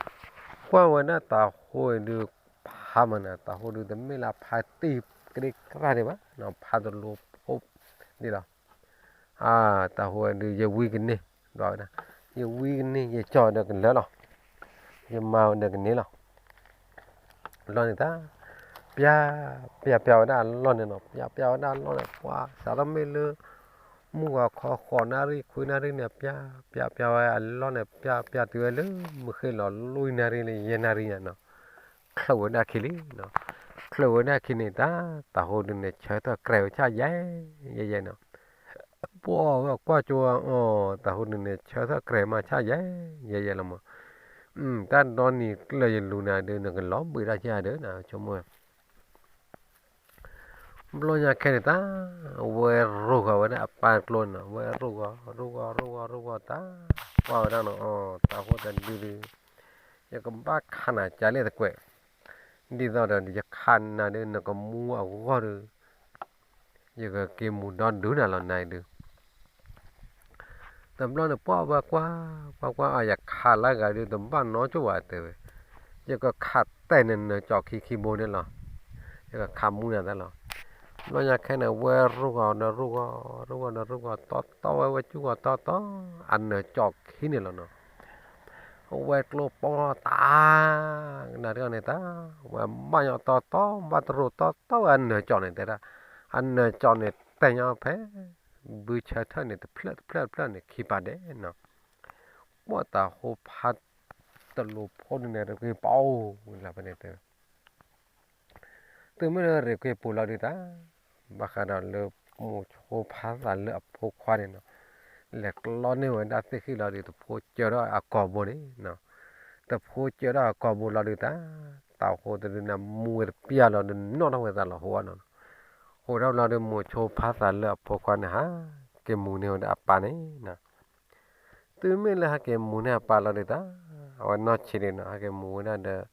ကွၢ်ဝဲဒၣ်တၤဟိဒုးဖးမးနီၤ, တၤဟိဒုးတမ့ၢ်လၢဖးတံၢ်ကရၢကရၢဒံးဘၣ်, ဖးတလိၤဖိဒံးလီၤ. အါ, တၤဟိဒုးယဝံကန့ၢ်, ဘျီဝဲဒၣ်, ယဝံကန့ၢ် ယကၠီဒီးကလၢာ်လီၤ, ယမၤဒီးကန့ၢ်လီၤ လီၤန့ၣ်တၢ်, ပျၢ်, ပျၢ်ပျၢ်ဝဲဒၣ်အလီၢ်န့ၣ်နီၤ, ပျၢ်ပျၢ်ဝဲဒၣ်အလီၢ်န့ၣ် ပှၤစးထီၣ်မ့ၢ်လၢ မုၢ်ဂီၤခီဃိးနၣ်ရံၣ်ခွံနၣ်ရံၣ်န့ၣ် ပျၢ်, ပျၢ်ပျၢ်ဝဲအလီၢ်န့ၣ် ပျၢ်ပျၢ်တုၤဝဲလၢ မုၢ်ဃ့ၢ်လီၤလွံၢ်နၣ်ရံၣ်လၢယဲၢ်နၣ်ရံၣ်ညါနီၤ, ချုးဝဲဒၣ်ခံလံနီၤ, ချုးဝဲဒၣ်ခံန့ၣ်တၢ်, တၤဟိဒုးန့ၣ် ဆၢထၢၣ်ကြဲးဝဲဆၣ်ယဲၢ်, ယဲၢ်ယဲၢ်နီၤ ပှၤဝဲကွၢ်ကၠိအီၤ တၤဟိဒုးန့ၣ် ဆၢထၢၣ်ကြဲးမးဆၣ်ယဲၢ်, ယဲၢ်ယဲၢ်လီၤမး, တၢ်ဒီနံၤကျၢၤယလူၤနၤဒုး နကလီၤဘှံးတၢ်ဆၣ်ဒုးနၤ ဆိကမိၣ်, ဘျီညါခဲန့ၣ်တၢ်, ဝဲရိၢ်ဃီၤဝဲဒၣ်အပၢ်ကျိန့ၣ်နီၤ, ဝဲရိၢ်ဃီၤ, ရိၢ်ဃီၤ, ရိၢ်ဃီၤ, ရိၢ်ဃီၤတၢ်, ကွၢ်ဝဲဒၣ်နီၤ, တၤဟိတဒုဒုး, ယကဘၣ်ခးနၤကလဲၣ်တကွဲး, ဒ်သိးဒီးယခးနၤဒုး နကမူအဂီၢ်ဒုး ယကက့ၤမူၤဒီဒုနၤလီၤနၤဒုး, တဘျီန့ၣ်ပှၢ်ဝဲကွၢ်, ကွၢ်ကွၢ်အါ ယခးလၢဂၤဒုး တဘၣ်နီတဂၤဘၣ်တဲဝဲ, ယကခးတဲာ်န့ၣ်နကၠီခံခံဘိန့ၣ်လီၤ, ယကခးမူနၤသးလီၤ. ဘျီညါခဲန့ၣ် ဝဲရိဂီၤဒီးရိဂီၤ, ရိဂီၤဒီးရိဂီၤ, တီတီဝဲ ဝဲကူဂီၤတီတီ, အနၢၤကၠီၣ်ခံန့ၣ်လီၤနီၤ. ဝဲကျိပိတၢ်, နၤတဂၤန့ၣ်တၢ်, ဝဲဘၣ်ညီတီတီ, ဘၣ်တရိၤတီတီဝဲအနၢၤကၠီၣ်န့ၣ်တဲဒၣ်, အနၢၤကၠီၣ်န့ၣ်တဲညီဖဲ ဘုဆၢထၢၣ်န့ၣ် တဖျၢၣ်တဖျၢၣ်တဖျၢၣ်န့ၣ် ခံပာ်ဒဲးနီၤ. ပှၢ်တၢ်ဟိဖးတလိၤဖိန့ၣ် ရ့ၣ်ကွ့ပီၣ်လၢဖဲန့ၣ်တဲ တုၤမ့ၢ်လၢရ့ၣ်ကွ့ပူၤလီၤဒုးတၢ်, ဘၣ်ဃးဒီးလၢမိၤဆိဖါသးလၢအဖိခွါန့ၣ်နီၤ, လဲၤကျီန့ၢ်ဝဲဒၣ်သ့ၣ်ဃံလီၤဒုး တဖိကၢထီၣ်အကိာ်ဘိန့ၣ်နီၤ, တဖိကၢထီၣ်အကိာ်ဘိလီၤဒုးတၢ်, တၢ်ဟိတဒုန့ၣ် မူဝဲတပျၢ်လီၤဒုး နီၣ်ထီၣ်ဝဲသးလီၤဟိအီၤနီၤ. ဟိထီၣ်လီၤဒုး မိၤဆိဖါသးလၢအဖိခွါန့ၣ် ဟးက့ၤမူန့ၢ်ဝဲဒၣ်အပၢ်န့ၣ်နီၤ. တုၤမ့ၢ်လၢဟဲက့ၤမူန့ၢ်အပၢ်လီၤဒုးတၢ်, အဝဲနီၢ်ဆံးဒုးနီၤ ဟဲက့ၤမူဝဲဒၣ်ဒီး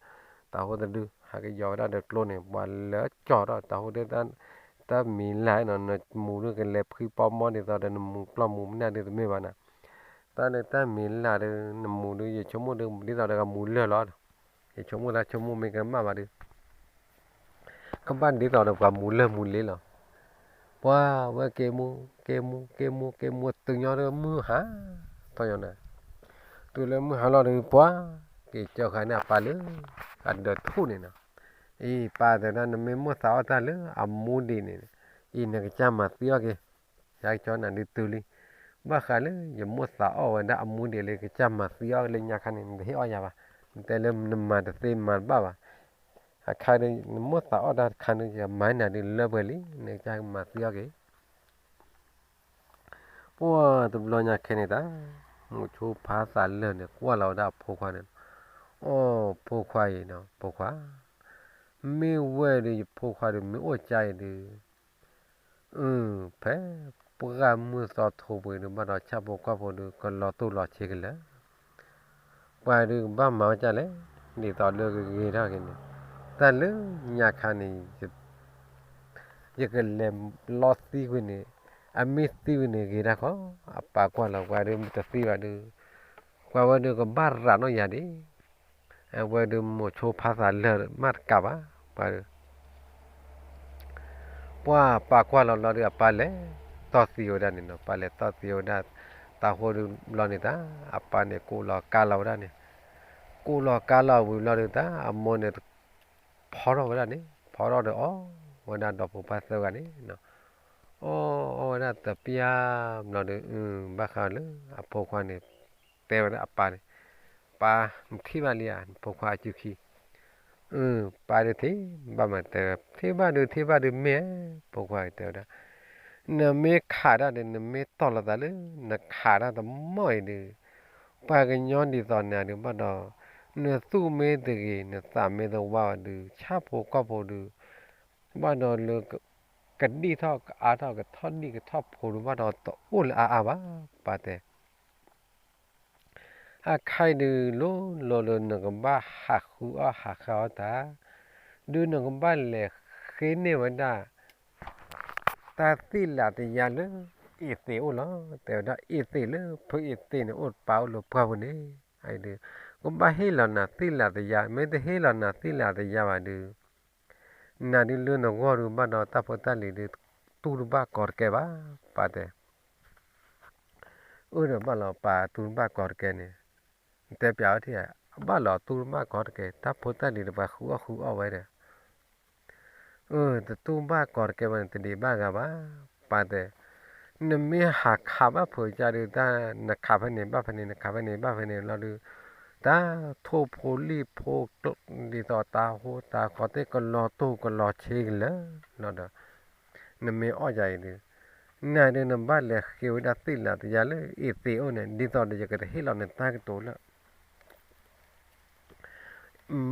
တၢ်ဟိတဒု ဟဲက့ၤယီၤဝဲဒၣ်ဒီးကျိန့ၣ် ပှၤလၢကၠီၣ်ထီၣ်တၢ်ဟိဒုး တၢ်မံၤလၢ်နီၤ နမူဒုးကလဲၤဖှံပီမီဒ်သိးဒီး နမူကျီၢ်မူမနၢ်ဒုးတမ့ၢ်ဘၣ်နီၤ. တၢ်လၢတၢ်မံၤလၢ်ဒုး နမူဒုး ယဆိကမိၣ်ဒုး ဒ်သိးဒီးကမူလၢာ်လီၤ. ယဆိကမိၣ်တၢ်ဆိကမိၣ်မ့ၢ်ကမၣ်ဘၣ်ဒုး ကဘၣ်ဒ်သိးဒီးပှၤမူလၢာ်မူလ့လီၤ. ပှၤဝဲက့ၤမူ က့ၤမူ က့ၤမူ က့ၤမူ တုၤညီဒီးမုၢ်ဟါထီၣ်ညီနၤ, တုၤလၢမုၢ်ဟါလီၤဒုး ပှၤက့ၤကၢဃာ်န့ၢ်အပၢ်လၢ အဒၢးထူၣ်န့ၣ်နီၤ. အံၤ ပၢ်တဲဒၣ် နမ့ၢ်မိၣ်သးအီၣ်တၢ်လၢအမူဒံးန့ၣ် အံၤ နကစၢ်မၤသံအီၣ်က့ၤ, ယကၠီနၤဒုးတုၤလံ. ဘၣ်ဃးလၢယမိၣ်သးအီၣ်ဝဲဒၣ်အမူဒံးလၢ ကစၢ်မၤသံအီၣ်လၢညါခါန့ၣ် နတဟ့ၣ်အီၣ်ယၤဘၣ်. နတဲလၢနမၤတသ့မၤတဘၣ်ဘၣ်. အခါဒုး နမိၣ်သးအီၣ်တၢ်တခါန့ၣ် ယမၤနၤဒုးလၢပှဲၤလံ နကစၢ်မၤသံအီၣ်က့ၤ. ပှၢ်တဘျီညါခဲန့ၣ်တၢ်, မိၤဆိဖါသးလၢာ်န့ၣ် ကွၢ်လီၤဝဲဒၣ်အဖိခွါန့ၣ်, အိၣ်ဖိခွါအံၤနီၤ ဖိခွါ, မ့ၢ်ဝဲဒုးယဖိခွါဒုး မ့ၢ်အိၣ်ကါအံၤဒုး အု ဖဲပှၢ်မုၢ်သီထိပှ့ၤဒုး ဘၣ်ဒီးဆၣ်ဖိကီၢ်ဖိဒုး ကလီၤတိၢ်လီၤဆ့ကလဲာ်, ပှၤဒုးကဘၣ်မၤဝဲဒ်လဲၣ်, ဒ်သိးလၢကဂ့ၤထီၣ်က့ၤန့ၣ်, တၢ်လၢညါခါန့ၣ် ယကလဲၤလီသံကွံာ်န့ၣ်, အမ့ၢ်သံကွံာ်န့ၣ်ဂ့ၤတၢ်ခီ, အပၢ်ကွၢ်လီၤ ပှၤဒုးတသံဘၣ်ဒုး, ပှၤဝဲဒုးကဘၣ်ရၤနီၣ်ယၤဒံး, အဝဲဒုးမိၤဆိဖါသးလၢာ်မးတကးဘၣ်, ပှၤဒုး ပှၢ်ပၢ်ကွၢ်လီၤလီၤဒုး အပၢ်လဲၤတီၢ်သံဝဲဒၣ်န့ၣ်နီၤ, ပၢ်လဲၤတီၢ်သံဝဲဒၣ်, တၢ်ဟိဒုးဘျီန့ၣ်တၢ်, အပၢ်န့ၣ်ကိးလီၤကါလီၤဝဲဒၣ်န့ၣ်, ကိးလီၤကါလီၤဝံၤဘျီဒုးတၢ် အမိၢ်န့ၣ် ဖီထီၣ်ဝဲဒၣ်န့ၣ်, ဖီထီၣ်ဒီးအီၣ်ဝဲဒၣ်ဒီဖိပၢ်သၢဂၤန့ၣ်, အီၣ်အီၣ်ဝဲဒၣ်တပျၢ် ဘျီဒုး ဘၣ်ဃးလၢအဖိခွါန့ၣ် တဲဝဲဒၣ်အပၢ်န့ၣ်, ပၢ် နထံၣ်ဘၣ်လံဧါ နဖိခွါအစုခံ, အု ပၢ်ဒုးထံၣ်ဘၣ်မး တဲ ထံၣ်ဘၣ်ဒုး ထံၣ်ဘၣ်ဒုးမ့ၢ်ဧါ, ဖိခွါတဲဝဲဒၣ်, နမ့ၢ်ခးတၢ်ဒီး နမ့ၢ်တီၢ်လီၤသးလၢ နခးတၢ်တမီၢ်အံၤဒုး, ပှၤကညီဒ်သိးနၤဒုးဘၣ်ဒီး, နသူၣ်မ့ၢ်တဂ့ၤ နသးမ့ၢ်တဝါဘၣ်ဒုး ဆၣ်ဖိကီၢ်ဖိဒုး ဘၣ်ဒီးလၢ ကဒံၣ်ထီၣ်ကအါထီၣ် ကထီၣ်ဒံၣ်ကထီၣ်ဖိဒုး ဘၣ်ဒီးတအိၣ်လၢအါအါဘၣ်, ပၢ်တဲ အခါအံၤဒုး လိၤလိၤလၢနကဘၣ်ဟးဃုအီၣ်ဟးဃုအီၣ်တၢ်, ဒုးနကဘၣ်လဲၤဃ့န့ၢ်ဝဲဒၣ် တၢ်သ့ၣ်လးတယါလၢ အ့ၣ်သ့းအိၣ်လီၤ, တဲဝဲဒၣ်အ့ၣ်သ့းလၢ ဖုအ့ၣ်သ့းန့ၣ် အိၣ်ပာ်အိၣ်လၢပှၢ်ပူၤန့ၣ်, အံၤဒုး ကဘၣ်ဟ့ၣ်လီၤနၤသ့ၣ်လးတယါ, မ့ၢ်တဟ့ၣ်လီၤနၤသ့ၣ်လးတယါဘၣ်ဒုး နၤဒုးလၢနဂီၢ်ဒုးဘၣ်ဒီး တၢ်ဖိတၢ်လံၤဒုး တူၢ်တဘၣ်ကီတကဲဘၣ်, ပၢ်တဲ အၢၣ်ဒီးဘၣ်လီၤ ပၢ်တူၢ်တဘၣ်ကီတကဲန့ၣ်, နတဲပျးဝဲထံၣ်ဧါ, ဘၣ်လီၤတူၢ်တဘၣ်ကီတကဲ, တၢ်ဖိတၢ်လံၤဒီးပှၤဃုအီၣ်ဃုအီၣ်ဝဲဒီး, အၢ တတူၢ်ဘၣ်ကီတကဲဘၣ်န့ၣ် တဒံးဘၣ်ဂၤဘၣ်, ပၢ်တဲ နမ့ၢ်ဟးခးဘၣ်ဖုးကါဒုး တၢ်နခးဖဲန့ၣ်ဘၣ်ဖဲန့ၣ် နခးဖဲန့ၣ်ဘၣ်ဖဲန့ၣ်လီၤဒုး, တၢ်ထိၣ်ဖိလံၣ်ဖိ ဒ်သိးတၢ်ဟိတၢ်ဃီသ့ၣ်ကလီၤတိၢ်ကလီၤဆ့ကလဲာ်လီၤဒီး နမ့ၢ်အီၣ်ယၤအံၤဒုး, နၤဒုးနဘၣ်လဲၤဃ့ဝဲဒၣ်သ့ၣ်လးတယါလၢအ့ၣ်သ့းအိၣ်န့ၣ် ဒ်သိးဒီးယကတဟ့ၣ်လီၤနတၢ်ကတိၤလၢ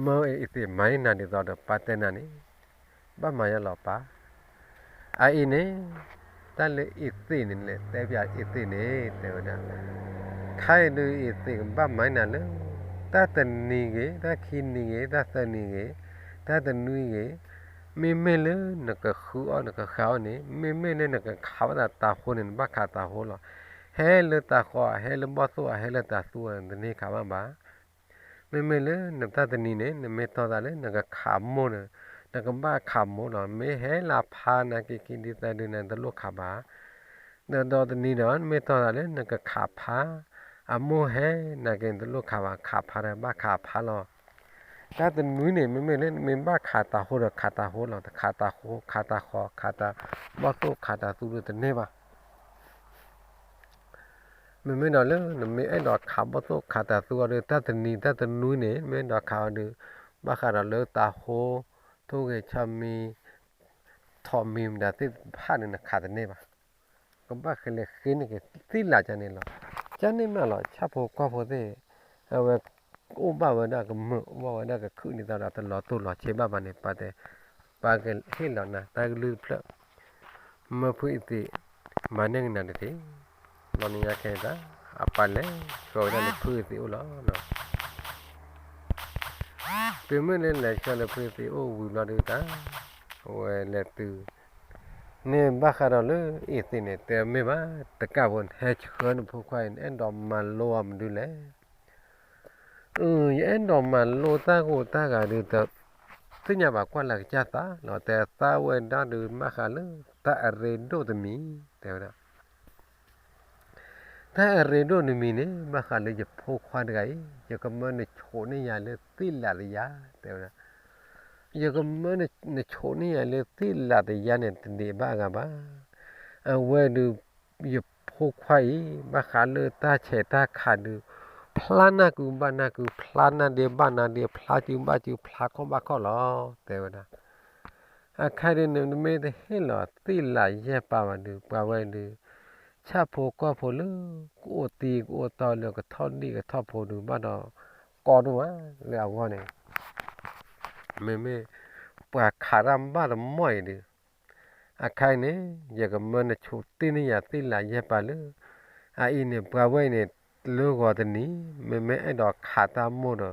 မ့ၢ်အ့ၣ်သ့းမၤန့ၢ်နၤဒ်သိးဒီးပၢ်တဲနၤန့ၣ်, ဘၣ်မၤယါလီၤပၢ်, အအံၤန့ၣ်, တၢ်လၢအ့ၣ်သ့းန့ၣ်လဲၣ် တဲပျးအ့ၣ်သ့းန့ၣ် တဲဝဲဒၣ် ခါအံၤဒုးအ့ၣ်သ့းကဘၣ်မၤန့ၢ်နၤလၢ တၢ်တနံၤဂ့ၤ တၢ်ခံနံၤဂ့ၤ တၢ်သၢနံၤဂ့ၤ တၢ်တနွံဂ့ၤ, မ့မ့ၢ်လၢနကဃုအီၣ်နကဃုအီၣ်န့ၣ် မ့မ့ၢ်လၢနကခးဘၣ်သးတၢ်ဖိန့ၣ် နဘၣ်ခးတၢ်ဖိလီၤ. ဟဲလၢတၢ်ဃီ ဟဲလၢဘီၣ်သိၣ် ဟဲလၢတၢ်သူ နတန့ၢ်ခးဘၣ်ဘၣ်. မ့မ့ၢ်လၢနတၢ်တနံၤန့ၣ် နမ့ၢ်တီၢ်သးလၢနကခးမိၢ်န့ၣ် နကဘၣ်ခးမိၢ်လီၤ. မ့ၢ်ဟဲလၢဖးနာ်က့ခံဒုသၢဒုန့ၣ် တလိၣ်ခးဘၣ်. ဒီးတနံၤဒီး မ့ၢ်တီၢ်သးလၢနကခးဖး, အမိၢ်ဟဲနာ်က့ နတလိၣ်ခးဘၣ်, ခးဖးဒီးဘၣ်ခးဖးလီၤ. တၢ်တနွံန့ၣ် မ့မ့ၢ်လၢနမ့ၢ်ဘၣ်ခးတၤဟိဒီးခးတၤဟိလီၤ. တခးတၤဟိ ခးတၤဃီ ခးတၤဘီၣ်သိၣ်ခးတၤသူဒီးတန့ၢ်ဘၣ်. မ့မ့ၢ်ဒီးလၢနမ့ၢ်အဲၣ်ဒိးခးဘီၣ်သိၣ်ခးတၤသူအီၤဒီး တၢ်တနံၤတၢ်တနွံန့ၣ် မ့ၢ်အဲၣ်ဒိးခးအီၤဒီး ဘၣ်ဃးဒီးလၢတၤဟိ ထိၣ်ဂဲၤဆီမံၤ ထိးမံၤမတၤသ့ၣ်တဖၣ်န့ၣ် နခးတန့ၢ်ဘၣ်. ကဘၣ်ဃဲၤလဲၤဃ့န့ၢ်က့ၤသ့ၣ်လးကန့ၣ်လီၤ. ကန့ၣ်မးလီၤ ဆၣ်ဖိကီၢ်ဖိသ့ၣ်, အဝဲအိၣ်ဘၣ်ဝဲဒၣ်ကမၢၢ် အိၣ်ဘၣ်ဝဲဒၣ်ကခုၣ်န့ၣ် သးဒီးတလီၤတိၢ်လီၤဆဲးဘၣ်ဘၣ်န့ၣ် ပှၤတဲ, ပှၤကဟ့ၣ်လီၤနၤတၢ်ကလုၢ်တဖျၢၣ်, မၢဖုအသံး မၤန့ၢ်ကနၤတက့ၢ်. ဘျီန့ၣ်ညါခဲအံၤတၢ် အပၢ်လဲၤဆှၢဝဲဒၣ်လၢဖုအသံးအိၣ်လီၤ. တုၤမ့ၢ်လၢလဲၤဆှၢလၢဖုအသံးအိၣ်ဝံၤဘျီဒုးတၢ်, အဝဲလဲၤတုၤန့ၣ် ဘၣ်ဃးဒီးလၢအသံးန့ၣ် တဲမ့ၢ်ဘၣ်တကးဖိ ဟဲဆှၢနဖိခွါအံၤ နအဲၣ်ဒိးမၤလိအီၤမနုၤလဲၣ်. အၢ ယအဲၣ်ဒိးမၤလိတၢ်ဂိၢ်တၢ်ဂၤဒုး တသ့ၣ်ညါဘၣ်ကွၢ်လၢ်ကစၢ်သးလီၤ. တဲသးဝဲဒၣ်ဒုး ဘၣ်ဃးလၢတၢ်အရ့ဒိၣ်တမံၤ တဲဝဲဒၣ်. တၢ်အရ့ဒိၣ်တမံၤန့ၣ် ဘၣ်ဃးလၢယဖိခွါတဂၤအံၤ ယကမၢနဆိးန့ၢ်ယၤလၢသ့ၣ်လးတယါ တဲဝဲဒၣ်. ယကမၢနဆိးန့ၢ်ယၤလၢသ့ၣ်လးတယါန့ၣ် တဒံးဘၣ်အဂၤဘၣ်. အဝဲဒုး ယဖိခွါအံၤ ဘၣ်ဃးလၢတၢ်ဆဲးတၢ်ခးဒုး ဖျါနၢ်ကုဘၣ်နၢ်ကု ဖျါနၢ်ဒ့ဘၣ်နၢ်ဒ့ ဖျါစုဘၣ်စု ဖျါခီၣ်ဘၣ်ခီၣ်လီၤ တဲဝဲဒၣ်. အခါဒုး နမ့ၢ်တဟ့ၣ်လီၤသ့ၣ်လးယဲၢ်ပၤဘၣ်ဒုး ပှၤဝဲဒုး ဆၣ်ဖိကီၢ်ဖိလၢ ကအိၣ်တံၤကအိၣ်တီလၢကထီၣ်ဒံၣ်ကထီၣ်ဖိဒုး ဘၣ်ဒီးကီဒိၣ်မးလၢအဂီၢ်န့ၣ် မ့မ့ၢ်ပှၤခးတၢ်ဘၣ်တမီၢ်အံၤဒုး အခါအံၤန့ၣ် ယကမၢနဆိးတ့ၢ်န့ၢ်ယၤသ့ၣ်လးယဲၢ်ပၤလၢ အအံၤန့ၣ် ပှၤဝဲအံၤန့ၣ် လၢဂီၤတနံၤ မ့မ့ၢ်အဲၣ်ဒိးခးတၢ်မိၢ်ဒီး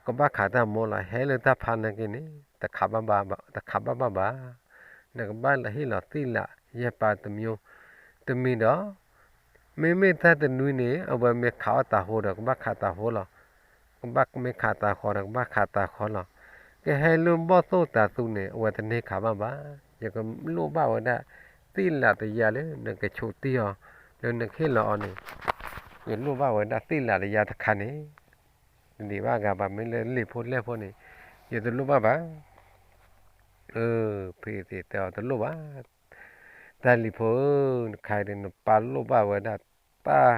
ကဘၣ်ခးတၢ်မိၢ်လီၤ. ဟဲလၢတၢ်ဖးနာ်က့န့ၣ် တခးဘၣ်ဘၣ် တခးဘၣ်ဘၣ်ဘၣ်. နကဘၣ်ဟ့ၣ်လီၤသ့ၣ်လးယဲၢ်ပၤတမံၤတမံၤဒီး မ့မ့ၢ်တၢ်တနွံန့ၣ် အဝဲမ့ၢ်ခးအီၣ်တၤဟိဒီး ကဘၣ်ခးတၤဟိလီၤ. ကဘၣ်မ့ၢ်ခးတၤဃီဒီး ကဘၣ်ခးတၤဃီလီၤ. ကဟဲလၢဘီၣ်သိၣ်တၤသူန့ၣ် အဝဲတန့ၢ်ခးဘၣ်ဘၣ်. ယကလိၣ်ဘၣ်ဝဲဒၣ်သ့ၣ်လးတယါလၢနကဆိးတ့ၢ်အီၤ လၢနကဟ့ၣ်လီၤအီၤန့ၣ် ယလိၣ်ဘၣ်ဝဲဒၣ်သ့ၣ်လးတယါတခါန့ၣ် တဒံးဘၣ်အဂၤဘၣ်. မ့ၢ်လၢလံာ်ဖိလဲၢ်ဖိန့ၣ် ယတလိၣ်ဘၣ်ဘၣ်. အၢ ဖုအသံးတဲအီၤ တလိၣ်ဘၣ် တၢ်လံၤဖိဧၢ နခါဒုး နပၢ်လိၣ်ဘၣ်ဝဲဒၣ်တၢ်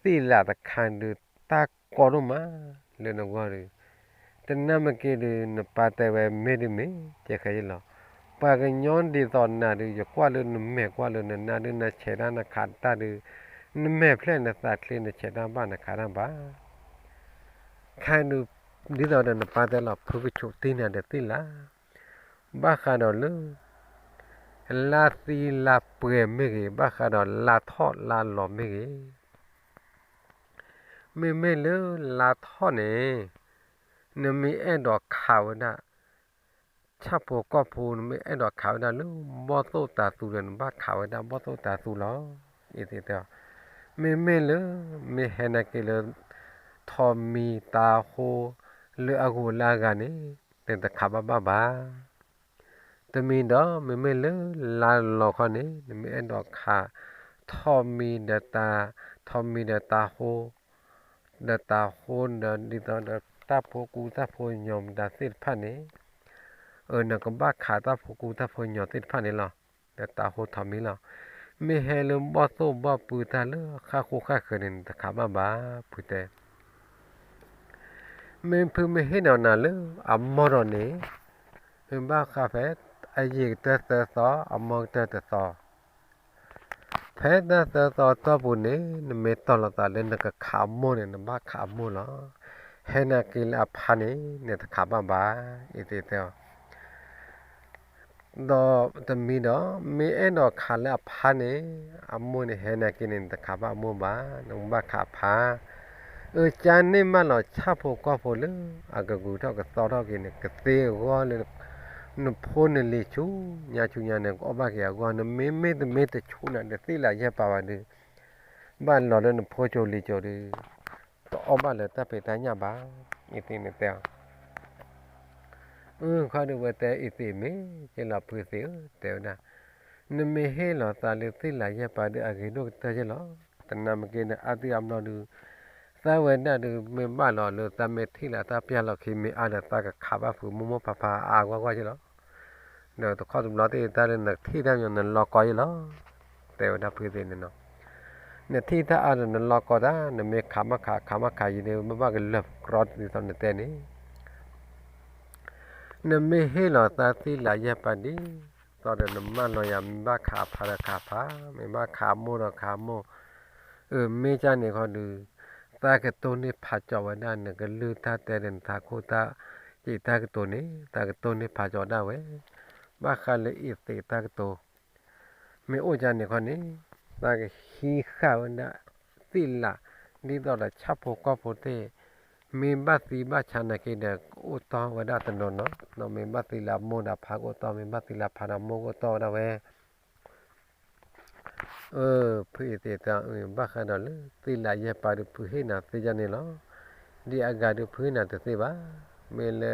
သ့ၣ်လးတခါဒုး တၢ်ကီဒိၣ်မးလၢနဂီၢ်ဒုး တနၢ်မ့ၢ်က့ၤဒုး နပၢ်တဲဝဲမ့ၢ်ဒုးမ့ၢ် ကဲဃဲယလီၤ. ပှၤကညီဒ်သိးနၤဒုး ယကွၢ်လၢနမဲာ်ကွၢ်လၢနနါဒုး နဆဲးတၢ်နခးတၢ်ဒုး နမဲာ်ဖျဲၣ်နသးချ့ နဆဲးတၢ်ဘၣ်နခးတၢ်ဘၣ်. ခါဒုး ဒ်သိးဒီးနပၢ်တဲလီၤ ဖုကဆိးတ့ၢ်နၤဒီးသ့ၣ်လး ဘၣ်ဃးဒီးလၢ လါသံလါပှဲၤမ့ၢ်ဂ့ၤ, ဘၣ်ဃးဒီးလါထီၣ်လါလီၤမ့ၢ်ဂ့ၤ, မ့မ့ၢ်လၢလါထီၣ်န့ၣ် နမ့ၢ်အဲၣ်ဒိးခးဝဲဒၣ် ဆၣ်ဖိကီၢ်ဖိ နမ့ၢ်အဲၣ်ဒိးခးဝဲဒၣ်လၢဘီၣ်သိၣ်တၤသူဒီး နဘၣ်ခးဝဲဒၣ်ဘီၣ်သိၣ်တၤသူလီၤ. အံၤသ့ၣ်တဲအီၤ, မ့မ့ၢ်လၢ မ့ၢ်ဟဲနာ်က့ၤလၢ ထိးမံၤတၤဟိ လၢအဂုၤလၢအဂၤန့ၣ် နတခးဘၣ်ဘၣ်ဘၣ်. တမံၤဒီး မ့မ့ၢ်လၢလါလီၤခီန့ၣ် နမ့ၢ်အဲၣ်ဒိးခး ထိးမံၤဒီးတၤ, ထိးမံၤဒီးတၤဟိ ဒီးတၤဟိဒီး ဒ်သိးဒီးတၢ်ဖိကူတၢ်ဖိညီမတၤသ့ၣ်တဖၣ်န့ၣ်, အၢ နကဘၣ်ခးတၢ်ဖိကူတၢ်ဖိညီသ့ၣ်တဖၣ်န့ၣ်လီၤ. ဒီးတၤဟိထိးမံၤလီၤ. မ့ၢ်ဟဲလၢဘီၣ်သိၣ်ဘီၣ်ပုတၢ်လၢဃၣ်ဃိဃၣ်ဃၢၤန့ၣ် နတခးဘၣ်ဘၣ် ဖုတဲ မ့ၢ်ဖုမ့ၢ်ဟ့ၣ်ဒီးနၤလၢအမီၢ်ဒီးန့ၣ်, မ့ၢ်ဘၣ်ဃးဖဲ အယံာ်ကတၢၢ်သၢသီ အမီၢ်ကတၢၢ်တသီ, ဖဲတၢ်သၢသီတီၢ်ပူၤန့ၣ် နမ့ၢ်တီၢ်လိာ်သးလၢနကခးအမိၢ်န့ၣ် နဘၣ်ခးအမိၢ်လီၤ. ဟဲနာ်က့ၤလၢအဖါန့ၣ် နတခးဘၣ်ဘၣ် အံၤသ့ၣ်တဲအီၤ ဒီးတမံၤဒီး မ့ၢ်အဲၣ်ဒိးခးလၢအဖါန့ၣ်, အမိၢ်န့ၣ်ဟဲနာ်က့ၤန့ၣ် နတခးဘၣ်အမိၢ်ဘၣ်, နကဘၣ်ခးအဖါ. အၢ ကန့ၣ်မးလီၤ ဆၣ်ဖိကီၢ်ဖိလၢအကဂုၤထီၣ်ကသီထီၣ်က့ၤန့ၣ် ကသ့အဂီၢ်လၢ နဖိနလံၤဆူညါဆူညါန့ၣ် ကအီၣ်ဘၣ်က့ၤအဂီၢ်, နမ့မ့ၢ်တမ့ၢ်တဆူးနၤဒီးသ့ၣ်လးယဲၢ်ပၤဘၣ်ဒီး ဘၣ်လီၤလၢနဖိကၠိလံၤကၠိဒီး တအီၣ်ဘၣ်လၢတၢ်ဖံးတၢ်ညၣ်ဘၣ်, အံၤသ့ၣ်န့ၣ်တဲအီၤ အၢ ခီဒုးဝဲတဲအ့ၣ်သ့ၣ်မ့ၢ်က့လီၤ ဖုအ့ၣ်သ့ၣ်ဧၢ တဲဝဲဒၣ်, နမ့ၢ်ဟ့ၣ်လီၤသးလၢသ့ၣ်လးယဲၢ်ပၤဒုးအဂ့ၤဒိၣ်ကတၢၢ်က့လီၤ. တနၤမ့ၢ်က့ဒီးအါတံၢ်အါဘျီဒုး သးဝဲဒၣ်ဒုး မ့ၢ်ဘၣ်လီၤလၢသးမ့ၢ်ထံၣ်လၢတၢ်ပျၢ်လီၢ်ခံမ့ၢ်အါဒီး သးကခးဘၣ်ဖုးမိၢ်မိၢ်ဖးဖးအါအါဂီၢ်ဂီၢ်က့လီၤ. ဒီးတခီတဘျီသ့ၣ်တၢ်လၢနထံၣ်တၢ်မညီ နလီၢ်ကီယ့လီၤ, တဲဝဲဒၣ်ဖုအ့ၣ်သ့ၣ်န့ၣ်နီၤ. နထံၣ်တၢ်အါဒီးနလီၢ်ကီတၢ် နမ့ၢ်ခးမ့ၢ်ခး ခးမ့ၢ်ခးယံၤန့ၣ် ဘၣ်ဘၣ်ကလၢာ်ကရီဒ်သိးနတဲန့ၣ် နမ့ၢ်ဟ့ၣ်လီၤသးသ့ၣ်လးယဲၢ်ပၤဒ်သိးဒီးနမၢလီၤယၤ မ့ၢ်ဘၣ်ခးအဖါဒီးခးအဖါ, မ့ၢ်ဘၣ်ခးအမိၢ်ဒီးခးအမိၢ်, အၢ မ့ၢ်ကၢ်န့ၣ်ခီဒုး သးကတိၢ်န့ၢ်ဖးကၠီၤဝဲဒၣ် နကလုၢ်တၢ်တဲဒီးနထးခိၣ်တၢ်က့ၤတၢ်ကတိၤန့ၣ် သးကတိၢ်န့ၢ်ဖးကၠီၤဒၣ်ဝဲ, ဘၣ်ဃးလၢအ့ၣ်သ့ၣ်တၢ်ကတိၤ မ့ၢ်အိၣ်ကၢ်န့ၣ်ခီန့ၣ် သးကဟံးဃာ်ဝဲဒၣ်သ့ၣ်လး ဒ်သိးဒီးဆၣ်ဖိကီၢ်ဖိသ့ၣ် မ့ၢ်ဘၣ်သံဘၣ်ဆါနာ်က့ဒီး ကအိၣ်တီၢ်ဝဲဒၣ်တနီၤနီၤ, ဒီးမ့ၢ်ဘၣ်သံလၢအမိၢ်ဒီးဖါကအိၣ်တီၢ်, မ့ၢ်ဘၣ်သံလၢဖါဒီးမိၢ်ကအိၣ်တီၢ်ဝဲဒၣ်ဝဲ အၢ ဖုအ့ၣ်သ့ၣ်တဲအၢ ဘၣ်ဃးဒီးလၢသ့ၣ်လးယဲၢ်ပၤဒုး ဖုဟ့ၣ်နၤသ့ၣ်ကၢ်န့ၣ်လီၤ. ဒ်အဂၤဒုး ဖုဟ့ၣ်နၤတသ့ဘၣ်. မ့ၢ်လၢ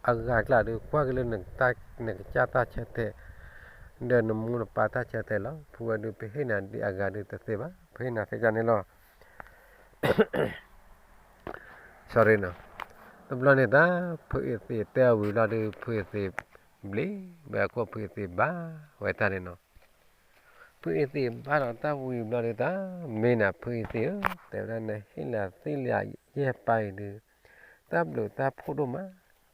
အဂၤကျါဒုး ကွၢ်က့ၤလၢနကစၢ်တၢ်ဆၢတဲာ် ဒီးနမိၢ်နပၢ်တၢ်ဆၢတဲာ်လီၤ. ဖုဝဲဒုး ပဟ့ၣ်နၤဒ်အဂၤဒုးတသ့ဘၣ်. ဖုဟ့ၣ်နၤသ့ၣ်ကၢ်န့ၣ်လီၤ. တဘျီန့ၣ်တၢ် ဖုအ့ၣ်သ့ၣ်တဲအဝံၤလီၤဒုး ဖုအ့ၣ်သ့ၣ်ဘျ့ဝဲအခိၣ် ဖုအ့ၣ်သ့ၣ်ဘါဝဲတၢ်န့ၣ်နီၤ. ဖုအ့ၣ်သ့ၣ်ဘါလီၤတၢ်ဝံၤဘျီဒုးတၢ် မ့ၢ်နၤဖုအ့ၣ်သ့ၣ်ဧၢ တဲဝဲဒၣ် နဟ့ၣ်လီၤသ့ၣ်လးယဲၢ်ပၤအံၤဒုး တၢ်ဘျုးတၢ်ဖှိၣ်ဒိၣ်မး,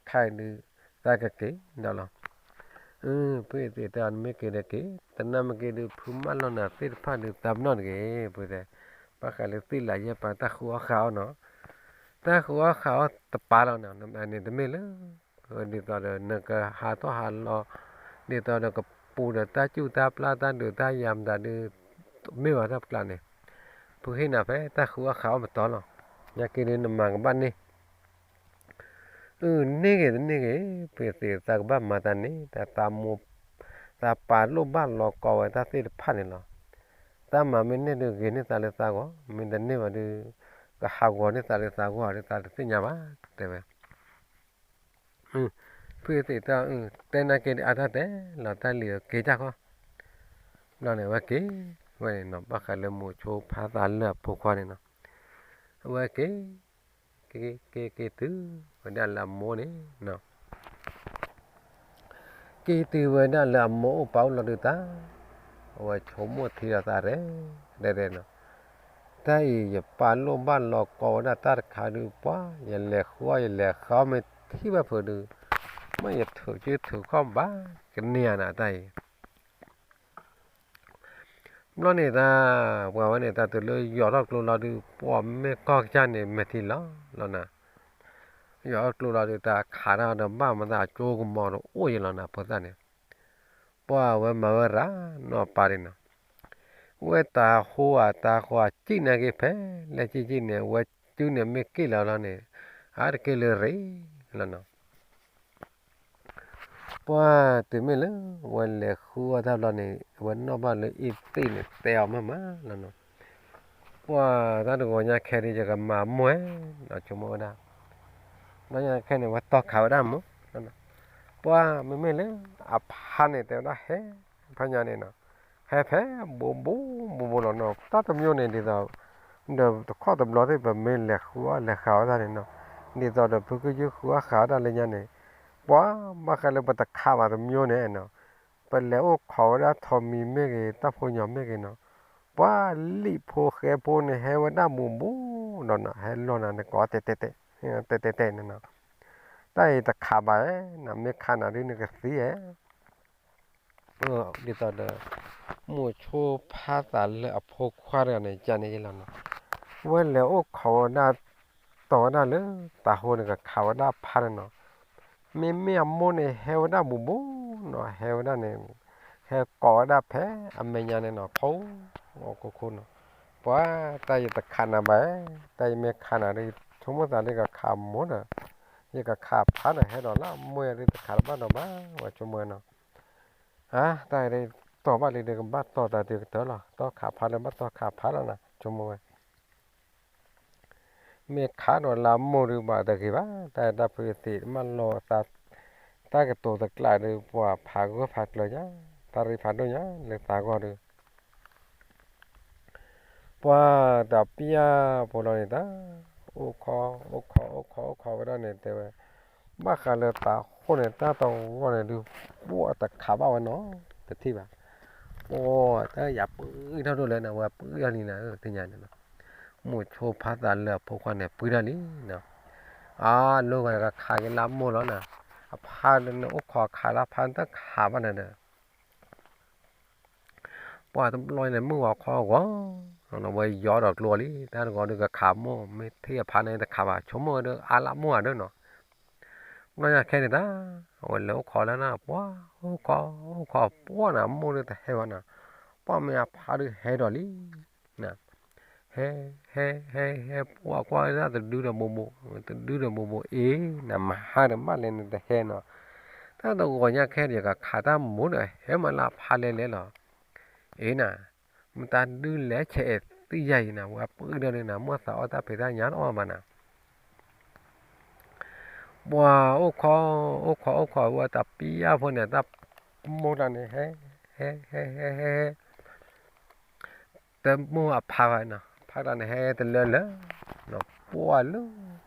ခါအံၤဒုး သးကက့ၤဒီးလီၤ. အၢ ဖုအ့ၣ်သ့ၣ်တဲအီၤ နမ့ၢ်က့ၤဒီးက့ၤ, တနၤမ့ၢ်က့ၤဒုး ဖုမၢလီၤနၤသ့ၣ်တဖၣ်ဒုး သးပနီၣ်တဂ့ၤ, ဖုတဲ, ဘၣ်ဃးလၢသ့ၣ်လးယဲၢ်ပၤတၢ်ဃုအီၣ်ဃုအီၣ်နီၤ, တၢ်ဃုအီၣ်ဃုအီၣ်တပၤလီၤနီၤ, န့ၣ်တမ့ၢ်လၢ ဒ်သိးဒီး နကဟးထီၣ်ဟးလီၤ, ဒ်သိးဒီးကပူၤဒီးတၢ်စူၢ်တၢ်ပျၢ်တၢ်ဒုးတၢ်ယၤမတၤဒုး မ့ၢ်ဝဲတၢ်ပကျါန့ၣ်, ဖုဟ့ၣ်နၤဖဲတၢ်ဃုအီၣ်ဃုအီၣ်မတီၤလီၤ, ညါက့ၤဒုးနမၤကဘၣ်န့ၢ် အၢ န့ၢ်ဂ့ၤတန့ၢ်ဂ့ၤ ဖုအ့ၣ်သ့ၣ် သးကဘၣ်မၤတၢ်န့ၣ် တၢ်သးမိၢ် သးပာ်လိၣ်ဘၣ်လီၤကီဝဲတၢ်သ့ၣ်တဖၣ်န့ၣ်လီၤ. တၢ်မၤမ့ၢ်န့ၢ်ဒုးဂ့ၤန့ၢ်သးလၢသးဂီၢ်, မ့ၢ်တန့ၢ်ဘၣ်ဒုး ကဟးဂီၤန့ၢ်သးလၢသးဂီၢ်ဒုး သးတသ့ၣ်ညါဘၣ် တဲဝဲ. ဖုအ့ၣ်သ့ၣ်တဲ တဲနာ်က့ဒုးအါထီၣ်တဲလီၤတၢ်လံၤက့ၤတၢ်ခီ, ဘျီန့ၣ် အဝဲက့ၤဝဲန့ၣ်နီၤ, ဘၣ်ဃးလၢမိၤဆိဖါသးလၢအဖိခွါန့ၣ်နီၤ, အဝဲက့ၤ က့ၤက့ၤက့ၤတုၤဝဲဒၣ်လၢအမိၢ်န့ၣ်နီၤ, က့ၤတုၤဝဲဒၣ်လၢအမိၢ်အိၣ်ပာ်အိၣ်လီၤဒုးတၢ်, အဝဲဆိကမိၣ်ထံဒီးသးရဲၣ်ရဲၣ်နီၤ, တၢ်အံၤယပာ်လိၣ်ဘၣ်လီၤကီဝဲဒၣ်တၢ်တခါဒုး ပှၤ ယလဲၤဃုအီၣ်ယလဲၤဃုအီၣ်မ့ၢ်ထံၣ်ဘၣ်ဖုးဒုး, မ့ၢ်ယထုးက့ထုးခီၣ်ဘၣ်ကန့ၢ်ဧါနၤတၢ်အံၤ ဘျီန့ၣ်တၢ် ပှၤဝဲန့ၣ် တၢ်တုၤလၢယီၤထီၣ်ကျိလီၤဒုး ပှၤမ့ၢ်ကီၢ်ကစၢ်န့ၣ် မဲာ်ထံလီၤလီၤနၤ, ယီၤထီၣ်ကျိလီၤဒုး တၢ်ခးတၢ်ဒီးဘၣ်မၤသးအကၠိကမီၤဒီးအိၣ်ယံၤလီၤနၤ ဖိသၣ်န့ၣ်, ပှၤဝဲမၤဝဲရၤနီၢ်ပၤဒ်နီၤ, ဝဲတၢ်ဟိဧါတၢ်ဟိဧါ ကံၣ်နာ်က့ဖဲလဲၣ်ကံၣ်ကံၣ်န့ၣ် အဝဲစုန့ၣ်မ့ၢ်က့ၣ်လီၤလီၤန့ၣ်, အါတက့ၢ်လၢရ့လီၤနီၤ ပှၤတုၤမ့ၢ်လၢ ဝဲလဲၤဃုအီၣ်တၢ်ဘျီန့ၣ် ဝဲနီၣ်ဘၣ်လၢအ့ၣ်သ့ၣ်န့ၣ် တဲအီၤမးမးလီၤနီၤ, ပှၤတၢ်တဂီၤညါခဲဒုး ယကမၤမိၢ်ဧဲနီၤ ဆိကမိၣ်ဝဲဒၣ်, ဘျီညါခဲန့ၣ် ဝဲတီၢ်ခးဝဲဒၣ်မိၢ်, ပှၤမ့မ့ၢ်လၢ အဖါန့ၣ် တဲဝဲဒၣ်ဟဲ ဖါညါန့ၣ်နီၤ, ဟဲဖဲဘူးဘူးဘူးဘူးလီၤနီၤ, တၢ်တမံၤန့ၣ် ဒ်သိး ဒီးတခီတဘျီသ့ၣ် ပမ့ၢ်လဲၤဃုအီၣ်လဲၤဃုအီၣ်တၢ်န့ၣ်နီၤ, ဒ်သိးဒီးဖုကယုၢ်ဃုအီၣ်ဃုအီၣ်တၢ်လၢညါန့ၣ်, ပှၤဘၣ်ဃးလၢပတခးဘၣ်တမံၤန့ၣ်နီၤ, ပလဲၤအိၣ်ခိးဝဲဒၣ်ထိးမံၤမ့ၢ်ဂ့ၤ တၢ်ဖိညီမ့ၢ်ဂ့ၤနီၤ, ပှၤလံာ်ဖိဃဲဖိန့ၣ် ဟဲဝဲဒၣ်ဘူးဘူးဒီးနီၤ ဟဲလီၤနၤန့ၣ် ကိးတဲတဲတဲ တဲတဲတဲန့ၣ်နီၤ, တၢ်အံၤတခးဘၣ်ဧဲ, နမ့ၢ်ခးနၤဒုးနကသံဧဲ ဒ်သိးဒီး မိၤဆိဖါသးလၢအဖိခွါတဂၤန့ၣ် ကန့ၣ်ယလီၤနီၤ, ဝဲလဲၤအိၣ်ခိးဝဲဒၣ် တီၤဝဲဒၣ်လၢ တၤဟိန့ၣ် ကခးဝဲဒၣ်ဖါန့ၣ်နီၤ, မ့မ့ၢ်အမိၢ်န့ၣ် ဟဲဝဲဒၣ်ဘူးဘူးနီၤ ဟဲဝဲဒၣ်န့ၣ်, ဟဲကိးဝဲဒၣ်ဖဲအမဲာ်ညါန့ၣ်နီၤ ခိၣ် အခိၣ်ခိၣ်နီၤ, ပှၤတၢ်ယတခးနၤဘၣ်ဧဲ, တၢ်ယမ့ၢ်ခးနၤဒီး ဆိကမိၣ်သးလၢကခးမိၢ်ဒီး ယကခးဖါဒီး ဟဲဒီးလၢအမိၢ်ယၤဒုးတခးတဘၣ်ဒီးဘၣ် ဝဲဆိကမိၣ်နီၤ, အါ တၢ်အံၤ တီၢ်ဘၣ်လံဒီး ကဘၣ်တီၢ်တၢ်ဒုးကတၢၢ်လီၤ, တီၢ်ခးဖါလၢဘၣ်တီၢ်ခးဖါလီၤနၤ ဆိကမိၣ်ဝဲ မ့ၢ်ခးဒီးလၢအမိၢ်ဒုးဘၣ်တဂ့ၤဘၣ်, တၢ်အံၤတၢ်ဖုအ့ၣ်သ့ၣ်မၢလီၤသး, တၢ်ကတိၤသကျးဒီး ပှၤဖးဂၢၢ်ဖးကျၢၤညါ, တၢ်ရ့ဖးဒိၣ်ညါလၢသးဂီၢ်ဒီး ပှၤတပျၢ်ဖိလီၤန့ၣ်တၢ်, အိၣ်ခိး အိၣ်ခိး အိၣ်ခိး အိၣ်ခိးဝဲဒၣ်န့ၣ် တဲဝဲ, ဘၣ်ဃးလၢသးဟိၣ်န့ၣ် တၢ်တဂီၢ်န့ၣ်ဒုး ပှၤတခးဘၣ်ဝဲနီတထံၣ်ဘၣ်. ပှၤတၢ်ယၤပှံၢ်ထီၣ်ဒိၣ်လဲၣ်န့ၣ် ဝဲပှံၢ်ထီၣ်လံန့ၣ် သ့ၣ်ညါန့ၣ်လီၤ. မိၢ်ဆိဖါသးလၢအဖိခွါန့ၣ် ပှံၢ်ထီၣ်လံနီၤ. အလိၤဂၤကခးက့ၤလၢအမိၢ်လီၤနီၤ. အဖါဒုးန့ၣ် အိၣ်ခိးခးလၢအဖါတခးဘၣ်န့ၣ်ဒီး ပှၤတဘျီန့ၣ် မုၢ်ဂီၤခီဂီၤ, ဝဲယီဒီးကျိလံ, တၢ်တဂီၤဒုးကခးမိၢ်, မ့ၢ်ထံၣ်အဖါန့ၣ်တခးဘၣ်, ဆိကမိၣ်ဝဲဒီးအါလၢအမိၢ်ဧါဒၢနီၤ. ဘျီညါခဲန့ၣ်တၢ်, အဝဲလဲၤအိၣ်ခိးလၢနၢ်, ပှၤအိၣ်ခိး အိၣ်ခိး ပှၤန့ၣ် အမိၢ်ဒုးတဟဲဘၣ်နီၤ. ပှၤမ့ၢ်အဖါဒုးဟဲဒီးလံ ဟဲ ဟဲ ဟဲ ဟဲ ပှၤကွၢ်ဒၣ်တဒုဒီးမိၢ်မိၢ်, တဒုဒီးမိၢ်မိၢ်အ့ၣ်, နမၤဟါဒီးမးလဲၣ်နတဟဲနီၤ. တၢ်တဂီၤညါခဲန့ၣ် ယကခးတၢ်မိၢ်ဒီး ဟဲမၤလၢအဖါလဲၤလဲၤလီၤ. အ့ၣ်နၤ, မတၤဒုးလဲၤဆဲးအဲၣ်သံယၤအံၤနၤ, ဝဲပှံၢ်ဒီးန့ၣ်နၤ, မိၢ်သးအီၣ်တၢ်ဖံးတၢ်ညၣ်တအီၣ်ဘၣ်နၤ. ပှၤအိၣ်ခိး အိၣ်ခိး အိၣ်ခိးဝဲတပျၢ်ဖိန့ၣ် တၢ်မိၢ်တၢ်န့ၣ် ဟဲ ဟဲ ဟဲ ဟဲ ဟဲ တမိၢ်အဖါဘၣ်နီၤ, ဖါတၢ်န့ၣ်ဟဲတလၢလၢ ပှၤလၢ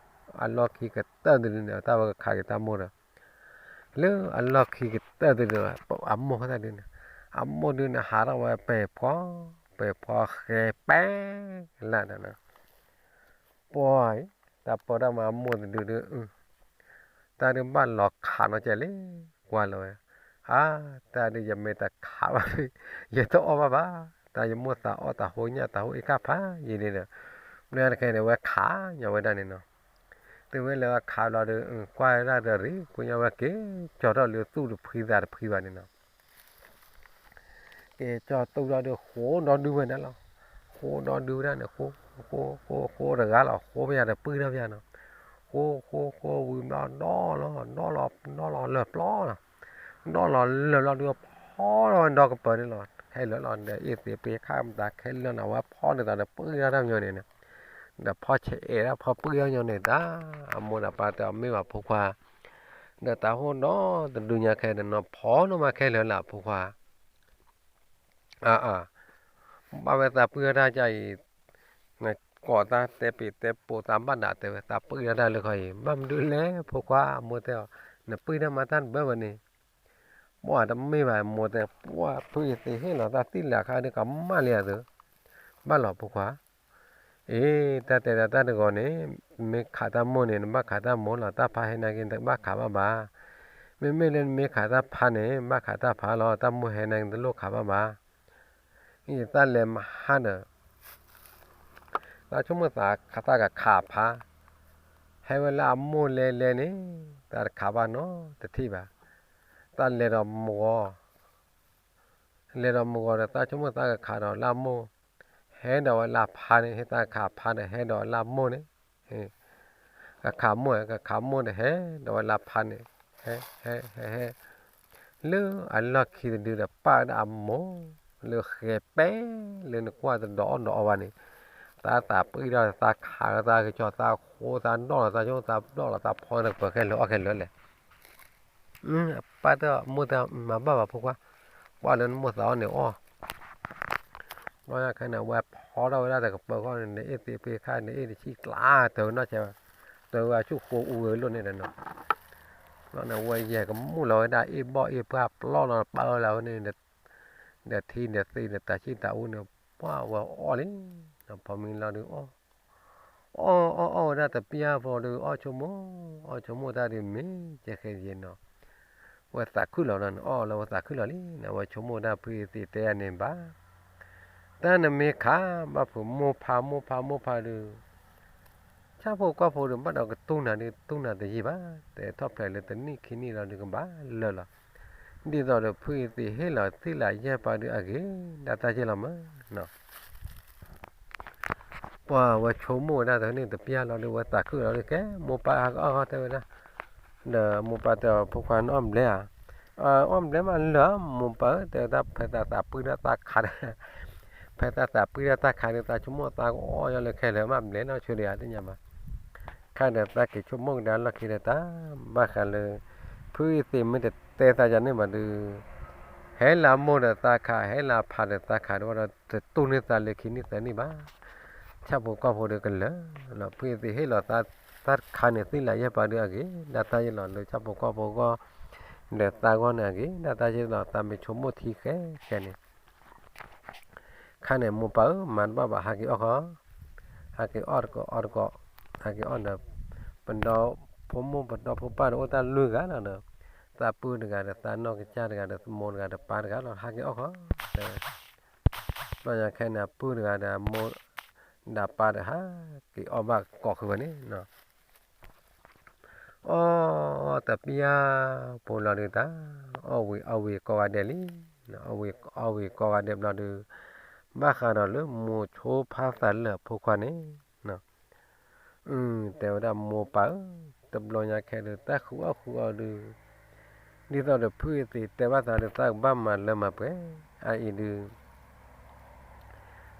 အလီၢ်ခံကတၢၢ်တဒုန့ၣ် တၢ်ဝဲကခးက့ၤတၢ်မိၢ်ဒီး လၢအလီၢ်ခံကတၢၢ်တဒု အမိၢ်တဒုန့ၣ်, အမိၢ်ဒုန့ၣ် ဟးထီၣ်ဝဲပဲာ်ဖှီ, ပဲာ်ဖှီဃဲၤပဲလၢ်ဒီး ပှၤအံၤ တၢ်ပၢတၢ်မၤအမိၢ်တဒုဒု, တၢ်ဒုးဘၣ်လီၤခးနီၢ်ကဲလံ, ကွၢ်လီၤဝဲ, အါ, တၢ်ဒုးယမ့ၢ်တခးဘၣ်ဒုး ယတအီၣ်ဘၣ်ဘၣ်, တၢ်ယမိၢ်သးအီၣ်တၢ်ဟိညၣ်တၢ်ဟိအ့ၣ်ခါဖးယံာ်ဒုဒီး, ဘျီတခဲန့ၣ် ဝဲခးညီဝဲဒၣ်န့ၣ်နီၤ. တုၤဝဲလၢအခးဘျီဒီး ကွၢ်ဝဲဒၣ်ဒီးရံၣ် ကွၢ်ညီဝဲက့ၤကၠီၤထီၣ်လၢသူၣ်တဖှံသးတဖှံဘၣ်န့ၣ်နီၤ. က့ၤကၠီၤသူၣ်ဒီးဒုးဃိဒီဒုဝဲဒၣ်လီၤ. ဃိဒီဒုဝဲဒၣ်န့ၣ် ဃိ ဃိ ဃိ ဃိတဂၤလီၤ, ဃိပယါတပှံၢ်ထီၣ်ပယါနီၤ. ဃိ ဃိ ဃိဝံၤဘျီဒီလီၤ, ဒီလီၤ ဒီလီၤလၢာ်ပျီလီၤ. ဒီလီၤလၢာ်ဘျီဒုးဖီထီၣ်ဝဲဒီကပၤန့ၣ်လီၤ. ခဲလၢာ်လီၤဒီး အ့ၣ်သ့းပ့ၤခါမတၤခဲလၢာ်နီၤ, ဝဲဖီန့ၣ်သးဒီးပှံၢ်ထီၣ်တၢ်ညီန့ၣ်, ဒီးဖီဆဲးအဲၣ်ဒၣ်ဖီပှံၢ်ထီၣ်ညီန့ၣ်တၢ်, အမိၢ်ဒီးပၢ်တဲအီၤမ့ၢ်ဘၣ်ဖိခွါ, ဒီးတၢ်ဟိၣ်ဒီတဒုညါခဲဒီးနီၤ ဖီနီၢ်မးခဲလၢာ်လၢ်ဖိခွါ အါအါ, ဘၣ်ဝဲသးပှံၢ်ထီၣ်တၢ်ကါအံၤ, ကိးတၢ်တဲပ့ၤတဲပိာ်သးဘၣ်ဒၣ်တဲဝဲ သးပှံၢ်ထီၣ်တၢ်လၢခီအံၤ ဘၣ်မနုၤလဲၣ်ဖိခွါ, အမိၢ်တဲအီၤ, နပှံၢ်ထီၣ်မးတၢ်တဘၢဘၣ်န့ၣ်, ပှၤတမ့ၢ်ဘၣ်မိၢ်တဲ, ပှၤဖုယသ့ဟ့ၣ်လီၤတၢ်သံလၢအခါဒုးကမၣ်လံဧါသု, ဘၣ်လီၤဖိခွါ အ့ တၢ်တဲဒၣ်တၢ်တဂီၤန့ၣ်, မ့ၢ်ခးတၢ်မိၢ်န့ၣ် နဘၣ်ခးတၢ်မိၢ်လီၤ, တၢ်ဖးဟဲနာ်က့ နတဘၣ်ခးဘၣ်ဘၣ်. မ့မ့ၢ်လၢနမ့ၢ်ခးတၢ်ဖးန့ၣ် ဘၣ်ခးတၢ်ဖးလီၤ, တၢ်မိၢ်ဟဲနာ်က့ နတလိၣ်ခးဘၣ်ဘၣ်. အံၤတၢ်လဲၤမဟါဒီး တၢ်ဆိကမိၣ်သးခးတၢ်ကခးဖး, ဟဲဝဲလၢအမိၢ်လဲၤလဲၤန့ၣ် တၢ်တခးဘၣ်နီတထံၣ်ဘၣ်. တၢ်လဲၤဒီးမဂီၤ လဲၤဒီးမဂီၤဒီး တၢ်ဆိကမိၣ်သးကခးဒီးလၢအမိၢ်, ဟဲဒီးဝဲလၢဖးန့ၣ် ဟ့ၣ်တၢ်ကခးဖးဒီး ဟဲဒီးလၢအမိၢ်န့ၣ်, ကခးမိၢ် ကခးမိၢ်ဒီး ဟဲဒီးဝဲလၢဖးန့ၣ်, ဟဲ ဟဲ ဟဲ ဟဲ လၢအလီၢ်ခံတဒုဒီး ပာ်ဝဲဒၣ်အမိၢ် လၢဃဲၤပဲ လၢနကွၢ်တဒီးအီၣ်ဒီးအီဘၣ်န့ၣ်, တၢ်သးပှံၢ်ထီၣ် သးခးလီၤသးကစီၤ သးဃိ သးဒီၣ်လီၤ သးဆိကမိၣ် သးဒီၣ်လီၤ သးဖီတကပၤခဲလၢာ်အီၣ်ခဲလၢာ်လဲၣ်. ပၢ်တဲ မိၢ်တဲ မၤဘၣ်ဘၣ်ဖိခွါ, ကွၢ်လၢနမိၢ်သးအီၣ်န့ၣ်အီၣ်. ဘျီညါခဲန့ၣ် ဝဲဖီထီၣ်ဝဲဒၣ်တကပၤဃီန့ၣ် နအ့ၣ်သ့ဖ့ခါ နအ့ၣ်တဆံကျါ တၢ်ဝဲနီၢ်ဆဲးဘၣ်, တၢ်ဝဲအဆူၣ်ဃိအူဝဲလိၣ်န့ၣ်ဒီးနီၤ. ဘျီန့ၣ် ဝဲယဲၢ်ကမူၣ်လီၤဝဲဒၣ်အ့ၣ်ဘီၣ်အ့ၣ်ပှၢ်ပျီလီၤ ပာ်ဝဲလၢဝဲန့ၣ် ဒီးထံဒီးသ့ၣ်ဒီးတၢ်ဆံၣ်တၢ်အူန့ၣ် ပှၢ်ဝဲအီၣ်လံ. ဖီမံလီၤဒုး အီၣ်အီၣ်အီၣ်ဝဲဒၣ်တပျၢ်ဖိဒီး အီၣ်ဆိကမိၣ် အီၣ်ဆိကမိၣ်တၢ်ဒုးမ့ၢ်ကဲဃဲယဲနီၤ. ဝဲသးခုလီၤနီၤ အီၣ်လၢဝဲသးခုလီၤလံနီၤ ဝဲဆိကမိၣ်ဒၣ်ဖုအသ့တဲယၤန့ၣ်ဘၣ်. တၢ်နမ့ၢ်ခးဘၣ်ဖုးမိၢ်ဖးမိၢ်ဖးမိၢ်ဖးဒုး ဆၣ်ဖိကီၢ်ဖိဒီး ဘၣ်ဒီးကတူၢ်နၤဒုး တူၢ်နၤတယံာ်ဘၣ်, တဲထီၣ်ဖျဲးလၢတနံၣ်ခံနံၣ်လီၤဒုးကဘၣ်လၢာ်လီၤ. ဒ်သိးဒီးဖုအသ့ဟ့ၣ်လီၤသံလၢယဲၢ်ပၤဒုးအဂ့ၤ ဒၣ်တၢ်ယဲၢ်လီၤမးနီၤ. ပှၤဝဲဆိကမိၣ်ဝဲဒၣ်တနံၣ်တပျၢ်လီၤဒုး ဝဲသးခုလီၤဒုးကဲ မိၢ်ပၢ်ဟးကအီၣ်တဲဝဲဒၣ်, ဒီးမိၢ်ပၢ်တဲအီၤ ဖိခွါနအီၣ်ဘျဲဧါ, အီၣ်ဘျဲမးလၢာ် မိၢ်ပၢ်ဧၢ တဲဝဲဒၣ် ဖဲသးသးပှံၢ်ဒီးတၢ်ခးဒီး ဖဲသးသးပှံၢ်ဒီးတၢ်ခးဒီး သးဆိကမိၣ်သးကအီၣ်ယီၤလၢခဲလၢာ်မးဘျဲနီၢ်ဆိဒံးဧါ သ့ၣ်ညါဘၣ်. ခါဒီးသးက့ၤဆိကမိၣ်ကဒါလီၢ်ခံဒီးတၢ် ဘၣ်ဃးလၢ ဖု ဖုအသ့ၣ်မ့ၢ်တတဲသးယၤန့ၣ်ဘၣ်ဒီး, ဟဲလၢမိၢ်ဒီးသးခး, ဟဲလၢဖးဒီးသးခးဒီး ဝဲဒီးတတူၢ်န့ၢ်သးလၢခံနံၣ်သၢနံၣ်ဘၣ်. ဆၣ်ဖိကီၢ်ဖိဒီးကလၢာ်လီၤ. ဖုအသ့ၣ်ဟ့ၣ်လီၤသး, သးတခါန့ၣ် သ့ၣ်လၢယဲၢ်ပၤဒီးအဂ့ၤ, ဒၣ်သးယ့ၢ်လီၤလၢဆၣ်ဖိကီၢ်ဖိဂီၢ်, ဒီးသးဂီၢ်န့ၣ်အဂ့ၤ, ဒၣ်သးယ့ၢ်လီၤသးမ့ၢ်ဆိကမိၣ်ထံဃဲဃဲန့ၣ် ခါန့ၣ် မိၢ်ပၢ်ဧၢ, မၤတဘၣ်ဘၣ် ဟးက့ၤအီၣ်ဃီ, ဟးက့ၤအီၣ်တကိးအီၣ်တကိး, ဟးက့ၤအီၣ်ဒီး, ပဒီဖိမိၢ် ပဒီဖိပၢ်ဒီးအိၣ်တၢ်လွံၢ်ဂၤလီၤဒီး, သးပုၢ်တဂၤဒီး သးနီၢ်ကစၢ်တဂၤဒီး မိၢ်တဂၤဒီးပၢ်တဂၤလီၤ, ဟးက့ၤအီၣ်ဃီ, တဲဝဲ. ဘျီညါခဲန့ၣ် အပုၢ်တဂၤဒီး မိၢ်ဒီးပၢ်ဒီးဟးက့ၤအီၣ်ဘၣ်ကိးဃုာ်ဝဲန့ၣ် အီၣ်တပျၢ်ဖိလီၤဒုးတၢ်, အီၣ်ဝံၤအီၣ်ဝံၤကိးဂၤဒဲးလံ, အီၣ်ဝံၤအီၣ်ဝံၤကိးဂၤဒဲးဘျီဒီး, ဘၣ်ဃးဒီးလၢမိၤဆိဖါသးလၢာ်အဖိခွါန့ၣ်, တဲဝဲဒၣ်မိၢ်ပၢ်ဧၢ, တဘျီညါခဲဒီး တၢ်ဃုအီၣ်ဃုအီဒုး, ဒ်သိးဒီးဖုအသ့ၣ်တဲဘၣ်သးဒီး သးကဘၣ်မၤလၢမၤပှဲၤ, အအံၤဒုး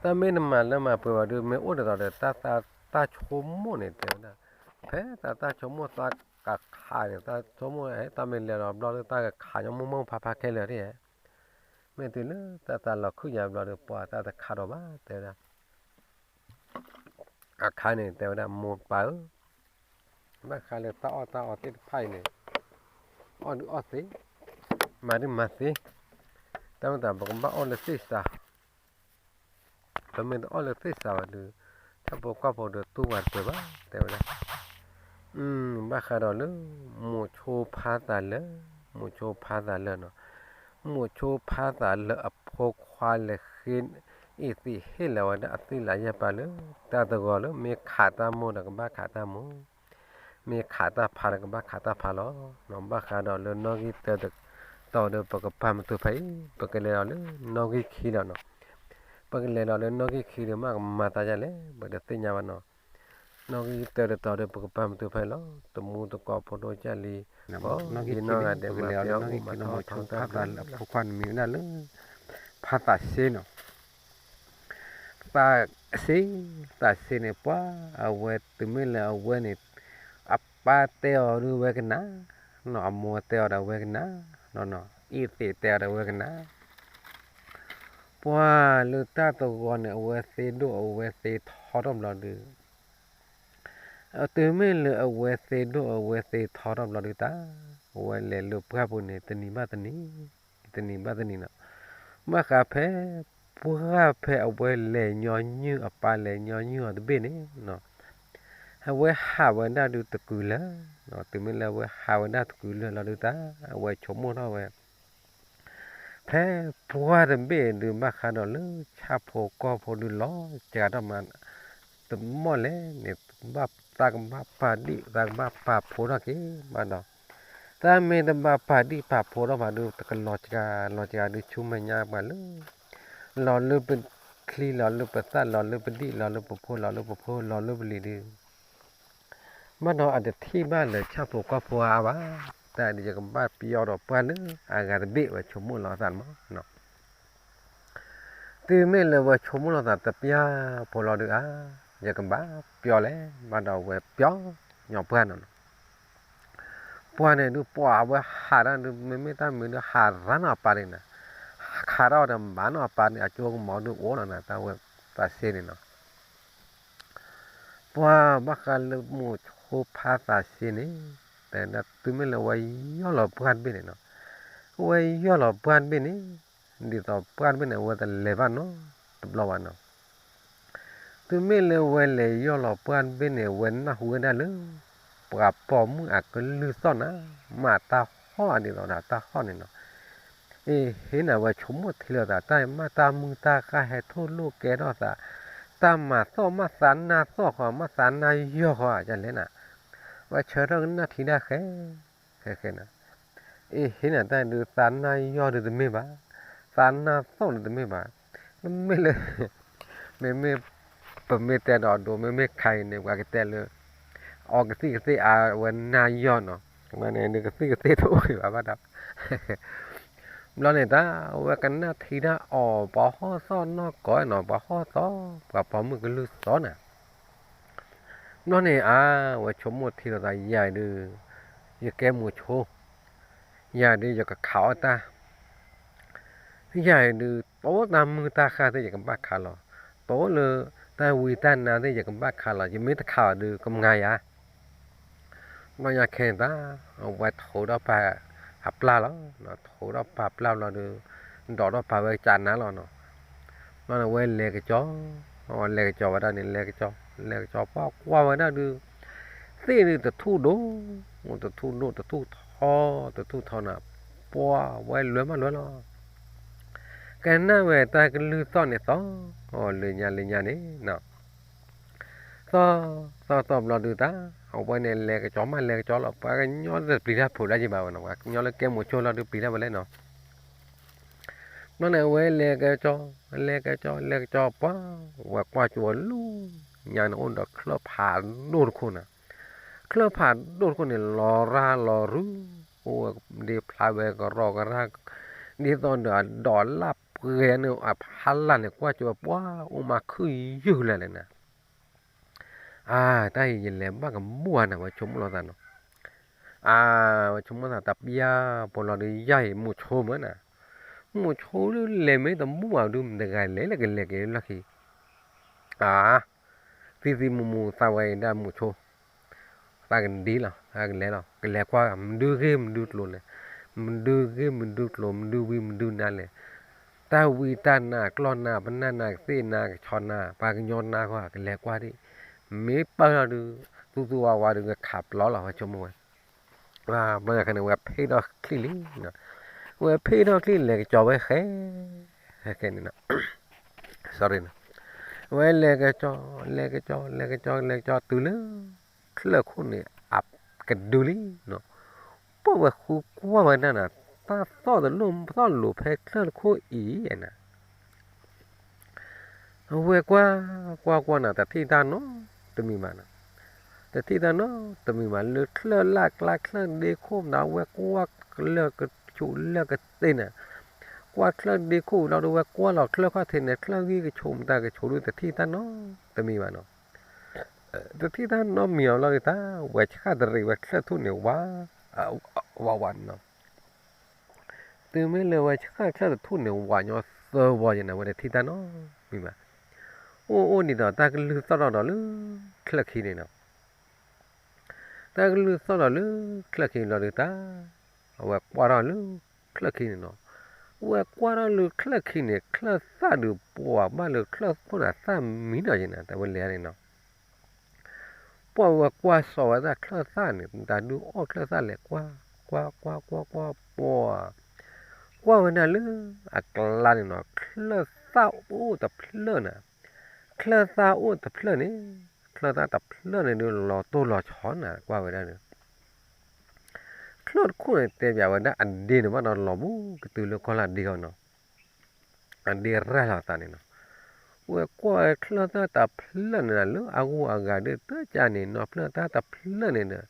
တၢ်မ့ၢ်တမၤလၢမၤပှဲၤဘၣ်ဒီး မ့ၢ်အိၣ်ဒ်သိးဒီး တၢ်သးတၢ်ဆိကမိၣ်န့ၣ် တဲဝဲဒၣ်, ဖဲတၢ်သးဆိကမိၣ်သးကခးန့ၣ် တၢ်ဆိကမိၣ် တၢ်မ့ၢ်လဲၤဒီးဘျီဒီး တၢ်ကခးညီမိၢ်မိၢ်ဖါဖါခဲလၢာ်ဒၣ်, မ့ၢ်တုၤလၢတၢ်သးလီၤခုၣ်ယါဘျီဒီး ပှၤတၢ်တခးဒီးဘၣ် တဲဝဲဒၣ် အခါန့ၣ် တဲဝဲဒၣ်မိၢ်ပၢ်ဧၢ, ဘၣ်ဃးလၢတၢ်အီၣ်တၢ်အီသ့ၣ်တဖၣ်အံၤန့ၣ်, အီၣ်ဒုးအီၣ်သ့, မၤဒုးမၤသ့, တၢ်မ့ၢ်သးပကဘၣ်အီၣ်လၢသ့ၣ်စး, ပမ့ၢ်တအီၣ်လၢသ့ၣ်စးဘၣ်ဒီး, ဆၣ်ဖိကီၢ်ဖိဒီးတူၢ်ဝဲတပှဲၤဘၣ် တဲဝဲဒၣ် ဘၣ်ဃးဒီးလၢ မိၤဆိဖါသးလၢာ်, မိၤဆိဖါသးလၢာ်နီၤ, မိၤဆိဖါသးလၢာ်အဖိခွါလဲၤဃ့အ့ၣ်သ့ၣ်ဟ့ၣ်လီၤဝဲဒၣ်အသ့ၣ်လၢယဲၢ်ပၤလၢ တၢ်တဂီၤလၢ မ့ၢ်ခးတၢ်မိၢ်ဒီးကဘၣ်ခးတၢ်မိၢ်, မ့ၢ်ခးတၢ်ဖးဒီးကဘၣ်ခးတၢ်ဖးလီၤ. ဘၣ်ဃးဒီးလၢနီၣ်ဂံၢ်တၢတတီၤဒီး ပကပာ်မတုၤဖဲအံၤ ပကလဲၤဒီးလၢနီၣ်ဂံၢ်ခံလီၤနီၤ. ပကလဲၤဒီးလၢနီၣ်ဂံၢ်ခံဒီး မ့ၢ်ကမၤသးဒ်လဲၣ် ပတသ့ၣ်ညါဘၣ်နီၤ. နီၣ်ဂံၢ်တၢတတီၤဒီး ပကပာ်မတုၤဖဲအံၤလီၤ. တမူတကိးဖိဒိၣ်ကၢ်လံ, နီၣ်ဂံၢ်ခံန့ၣ် ပကလဲၤဒီးလၢနီၣ်ဂံၢ်ခံဒီး မိၤဆိဖါသးလၢာ်အဖိခွါန့ၣ်မံၤဝဲဒၣ်လၢ ဖါသးစ့နီၤ. သးစ့, သးစ့န့ၣ် ပှၤအဝဲတုၤမ့ၢ်လၢအဝဲန့ၣ် အပၢ်တဲအီၤဒုးဝဲကနၣ်, အမိၢ်တဲအီၤဒီးဝဲကနၣ်, အ့ၣ်သ့ၣ်တဲအီၤဒီးဝဲကနၣ်. ပှၤလၢတၢ်တဂီၤန့ၣ် အဝဲသ့ဒိၣ်အဝဲသ့ထီထီၣ်ဘျီဒုး, တုၤမ့ၢ်လၢအဝဲသ့ဒိၣ်အဝဲသ့ထီထီၣ်ဘျီဒုးတၢ်, အဝဲလဲၤလၢပှၢ်ပူၤန့ၣ် တနံၤဘၣ်တနံၤ, တနံၤဘၣ်တနံၤနီၤ. ဘၣ်ဃးဖဲ ပှၢ်ဖဲအဝဲလဲၤညီနုၢ်အပၢ်လဲၤညီနုၢ်အီၤတဘ့ၣ်န့ၣ်နီၤ, အဝဲဟးဝဲဒၣ်ဒုးတကုၤလၢာ်, တုၤမ့ၢ်လၢအဝဲဟးဝဲဒၣ်တကုၤလၢာ်လီၤဒုးတၢ်, အဝဲဆိကမိၣ်ထီၣ်ဝဲ ဖဲပှၢ်တဘ့ၣ်ဒုး ဘၣ်ဃးဒီးလၢဆၣ်ဖိကီၢ်ဖိဒုးလီၤစှၤထီၣ်မး, တမီၢ်လဲၣ်န့ၣ် ဘၣ်သးကဘၣ်ပာ်ဒံၣ် သးကဘၣ်ပာ်ဖိထီၣ်က့ၤဘၣ်ဒီး, တၢ်မ့ၢ်တဘၣ်ပာ်ဒံၣ်ပာ်ဖိထီၣ်ဘၣ်ဒုး တကလီၤစှၤလီၤစှၤဒုး ဆူမဲာ်ညါပှၤလၢ လီၤလၢပချံ လီၤလၢပသၣ် လီၤလၢပဒံၣ် လီၤလၢပဖိ လီၤလၢပဖိ လီၤလၢပလံၤဒုး ဘၣ်ဒီးအတထံၣ်ဘၣ်လၢဆၣ်ဖိကီၢ်ဖိအါဘၣ်, တၢ်ဒ်ယကဘၣ်ပျီဒီးပှၢ်လၢအဂၤတဘ့ၣ်ဝဲဆိကမိၣ်လီၤအသးမး, တုၤမ့ၢ်လၢဝဲဆိကမိၣ်လီၤသးတပျၢ်ဖိလီၤဒုးဧါ, ယကဘၣ်ပျီလဲၣ်, ဘၣ်ဒီးဝဲပျီညီပှၢ်နီၤနီၤ ပှၢ်န့ၣ်ဒုး ပှၢ်အဝဲဟးတၢ်ဒုး မ့မ့ၢ်တၢ်မံၤဒုး ဟးရၤနီၤအပၢ်န့ၣ်နီၤ, ခးထီၣ်ဒီးဘၣ်နီၤအပၢ်န့ၣ် အကၠိကမီၤဒုးအိၣ်လီၤနၤ တၢ်ဝဲသးစ့န့ၣ်နီၤ, ပှၢ်ဘၣ်ဃးလၢမိၤဆိဖါသးစ့န့ၣ်, တုၤမ့ၢ်လၢဝဲယီၢ်လီၤပှၢ်တဘ့ၣ်န့ၣ်နီၤ, ဝဲယီၢ်လီၤပှၢ်တဘ့ၣ်န့ၣ်, ဒ်သိးပှၢ်တဘ့ၣ်န့ၣ် အဝဲတလဲၤဘၣ်နီတဘျီဘၣ်နီၤ တုၤမ့ၢ်လၢဝဲလဲၤယီၢ်လီၤပှၢ်တဘ့ၣ်န့ၣ် ဝဲနၢ်ဟူဝဲဒၣ်လၢ ပှၤပိာ်မုၣ်အကလုၢ်သီၣ်နၤ, မၤတၢ်ဟီၣ်ဒ်သိးဒီးတၢ်ဟီၣ်န့ၣ်နီၤ, အ့ၣ် ဟ့ၣ်နၤဝဲဆိကမိၣ်ထံလီၤသး တၢ်မၤတၢ်မုာ်တၢ်ဃၢ်ဟဲထီၣ်လိာ်ကဲထီၣ်သး, တၢ်မၤသီၣ်မၤသးနၢ်သီၣ်ဃီ မၤသးနၢ်ယီၢ်ဃီ ယလဲၣ်နၤ, ဝဲဆၢထၢၣ်ကနၣ်ထံတၢ်ဃဲ ဃဲဃဲနၤ, အ့ၣ် ဟ့ၣ်နၤတၢ်ဒုး သးနၢ်ယီၢ်ဒုးတမ့ၢ်ဘၣ်, သးနၢ်သီၣ်ဒုးတမ့ၢ်ဘၣ်, မ့မ့ၢ်လၢ မ့မ့ၢ် ပမ့ၢ်တဲဒီးဒိ မ့မ့ၢ်ခါအံၤန့ၣ် ပှၤကတဲလၢ အီကသံၣ်ကသ့ၣ်အါဝဲနၢ်ယီၢ်နီၤ, ဝဲန့ၣ်ဒုးကသံၣ်ကသ့ၣ်တအိၣ်ဘၣ်ဘၣ်ဒီး ဘျီန့ၣ်တၢ် အဝဲကနၣ်ထံတၢ်အီၣ် ပှၤဟီၣ်သီၣ်နီၢ်ကီၢ်နီၤ ပှၤဟီၣ်သီၣ် ပှၤပိာ်မုၣ်ကလုၢ်သီၣ်နၤ ဘျီန့ၣ်အါ ဝဲဆိကမိၣ်ထံလီၤသးယၤဒုး ယကဲမိၤဆိ, ယၤဒုးယကခးအီၣ်တၢ်, ယၤဒုး တိတၢ်မုၢ်တၢ်ဃၢ်သ့ၣ်ယကဘၣ်ခးလီၤ, တိလၢတၢ်ဝံတၢ်နါသ့ၣ်ယကဘၣ်ခးလီၤ, ယမ့ၢ်တခးအီၤဒုးကမၤယၤ. ဘျီညါခဲန့ၣ်သး အဝဲထိးထီၣ်ပၢ်အပျၢ်လီၤ, ထိးထီၣ်ပၢ်ပျၢ်ဘျီဒုး ဒိးထီၣ်ပၢ်ဝဲကစးနါလီၤနီၤ. ဘျီန့ၣ်အဝဲလဲၤကစီၤ, လဲၤကစီၤဝဲဒၣ်န့ၣ် လဲၤကစီၤ, လဲၤကစီၤ ပှၢ်ကွၢ်ဝဲဒၣ်ဒုး သ့ၣ်ဒုးတထူၣ်ဒိၣ်, တထူၣ်ဒိၣ် တထူၣ်ထီ, တထူၣ်ထီနၤ, ပှၢ်ဝဲလဲၤမးလဲၤလီၤ. ကနၣ်ဝဲတၢ်ကလုၢ်သီၣ်န့ၣ်သီၣ်, အီၤလၢညါလၢညါန့ၣ်နီၤ, သီၣ်, သီၣ်သီၣ်ဘျီဒုးတၢ်, အဝဲန့ၣ်လဲၤကစီၤမးလဲၤကစီၤလီၤ, ပှၤကညီတပျံၤတၢ်ဖုးလၢယံၤဘၣ်ဝဲနီၤ, ပှၤကညီလၢကဲမိၤဆိလီၤဒုးပျံၤတၢ်ဝဲလဲၣ်နီၤ. ဘျီန့ၣ်အဝဲလဲၤကစီၤ, လဲၤကစီၤ လဲၤကစီၤ ပှၢ်ဝဲကွၢ်ကၠိဝဲလူၤ, ညါန့ၣ်အိၣ်ဒီးချၢၣ်ဖးဒိၣ်တခိၣ်နီၤ, ချၢၣ်ဖးဒိၣ်တခိၣ်န့ၣ် လီၤရၢ်လီၤရူၤ, အိၣ်ဝဲဒ်ဖျါဝဲကရီကရၢ်, ဒ်သိးဒီးအဒိးလၢ်ပှဲၤန့ၣ် အဖီလာ်န့ၣ် ကွၢ်ကၠိဝဲပှၢ်အိၣ်မးခုၣ်ယုၢ်လၢာ်လဲၣ်နီၤ. အါ, တၢ်အံၤယလဲၤဘၣ်ကဘူၣ်ဧါန့ၣ် ဝဲဆိကမိၣ်လီၤသးနီၤ. အါ, ဝဲဆိကမိၣ်သးတပျၢ်ပူၤလီၤဒုး ယၤအံၤမိၤဆိမၢနီၤ, မိၤဆိဒုးလဲၤမ့ၢ်တဘူၣ်ဘၣ်ဒုး မတဂၤလဲၤလၢကလဲၤက့ၤလၢလီၢ်ခံ. အါ, သံသံမူမူသးဝဲအံၤဒၣ်မိၤဆိ, သးကဒ်လီၤ သးကလဲၤလီၤ ကလဲၤကွၢ် မဒုဂ့ၢ်မဒုကျိၤလဲၣ်, မဒုဂ့ၢ်မဒုကျိၤ မဒုဝံမဒုနါလဲၣ်, တၢ်ဝံတၢ်နါ ကျီၢ်နါ ပနၢ်နါ ကသ့ၣ်နါ ကဆီနါ ပှၤကညီနါဃီ ကလဲၤကွၢ်ဒံး, မ့ၢ်ပၢၢ်ထီၣ်ဒုး သူသူဝါဝါဒုး ကခးပျီလီၤ ဝဲဆိကမိၣ်ဝဲ. ဘျီညါခဲန့ၣ် ဝဲဖ့ၣ်ထီၣ်ချံလံ, ဝဲဖ့ၣ်ထီၣ်ချံလဲၤကစီၤဝဲဃဲ, ခဲန့ၣ်နီၤ, sorry နီၤ, ဝဲလဲၤကစီၤ လဲၤကစီၤ လဲၤကစီၤ လဲၤကစီၤတုၤလၢ ချၢၣ်ခိၣ်န့ၣ် အကဒုလံနီၤ, ပှၢ်ဝဲဃုကွၢ်ဝဲဒၣ်နီၤ, တၢ်သီၣ်တလိၣ်သီၣ်လိၤဖဲချၢၣ်တခိၣ်အံၤနီၤ. အဝဲကွၢ် ကွၢ်ကွၢ်နၤ တထံၣ်တၢ်နီတမံၤဘၣ်နီၤ, တထံၣ်တၢ်နီတမံၤဘၣ် လၢချၢၣ်လၢ်ကျါ ချၢၣ်ဒ့ခိၣ်မတၤ ဝဲကွၢ်လၢကဆူးလၢကသ့န့ၣ်, ကွၢ်ချၢၣ်ဒ့ခိၣ်ဒီး ဝဲကွၢ်လီၤချၢၣ်ခီၣ်ထံးန့ၣ် ချၢၣ်ဂံၢ်ကဆူးမတၤကဆူးဒုး တထံၣ်တၢ်နီတမံၤဘၣ်နီၤ. တထံၣ်တၢ်နီတမံၤအီၤလီၤဒုး တၢ်ဝဲဆှၣ်တရံးဝဲချၢၣ်ထူၣ်န့ၣ် ဝး ဝးဝးန့ၣ်နီၤ. တုၤမ့ၢ်လၢဝဲဆှၣ်ချၢၣ်တထူၣ်န့ၣ် ဝးညီသၢဝီယဲၢ်န့ၣ် ဝဲတထံၣ်တၢ်နီတမံၤဘၣ်. အိၣ်အိၣ်ဒ်သိး တၢ်ကလုၢ်သီၣ်ထီၣ်ဒီးလၢချၢၣ်ခံန့ၣ်နီၤ, တၢ်ကလုၢ်သီၣ်ထီၣ်လၢချၢၣ်ခံလီၤဒုး တၢ် အဝဲကွၢ်ထီၣ်လၢချၢၣ်ခံန့ၣ်နီၤ, ဝဲကွၢ်ထီၣ်လၢချၢၣ်ခံန့ၣ် ချၢၣ်သၣ်ဒုးပှၤဘၣ်လၢချၢၣ်ခိၣ်န့ၣ် သၣ်မံနီၤယဲၢ်န့ၣ် တၢ်ဝဲလဲၤန့ၣ်နီၤ. ပှၢ်ဝဲကွၢ်စီၤဝဲဒၣ်ချၢၣ်သၣ်န့ၣ် မတၤဒုးအီၣ်ချၢၣ်သၣ်လဲၤကွၢ် ကွၢ်ကွၢ်ကွၢ်ကွၢ်ပှၢ် ကွၢ်ဝဲဒၣ်လၢအကျါန့ၣ်နီၤ ချၢၣ်သၣ်အိၣ်တဖျၢၣ်န့ၣ်, ချၢၣ်သၣ်အိၣ်တဖျၢၣ်န့ၣ်, ချၢၣ်သၣ်တဖျၢၣ်န့ၣ်ဒုးလီၤတိၢ်လီၤဆီန့ၣ် ကွၢ်ဝဲဒၣ်န့ၣ် ချၢၣ်တခိၣ်န့ၣ် တဲပၠးဝဲဒၣ်အဒ့န့ၣ်ဘၣ်ဒီးလီၤဘူးကတုၤလၢကီၢ်လၢအဒ့ဃီနီၤ, အဒ့ရဲၣ်လီၤသးန့ၣ်နီၤ. ဝဲကွၢ်ဝဲချၢၣ်သၣ်တဖျၢၣ်န့ၣ် လၢအဂုၤအဂၤဒုးတကးန့ၣ် နီၢ်ဖျၢၣ်သၣ်တဖျၢၣ်န့ၣ်ဒီး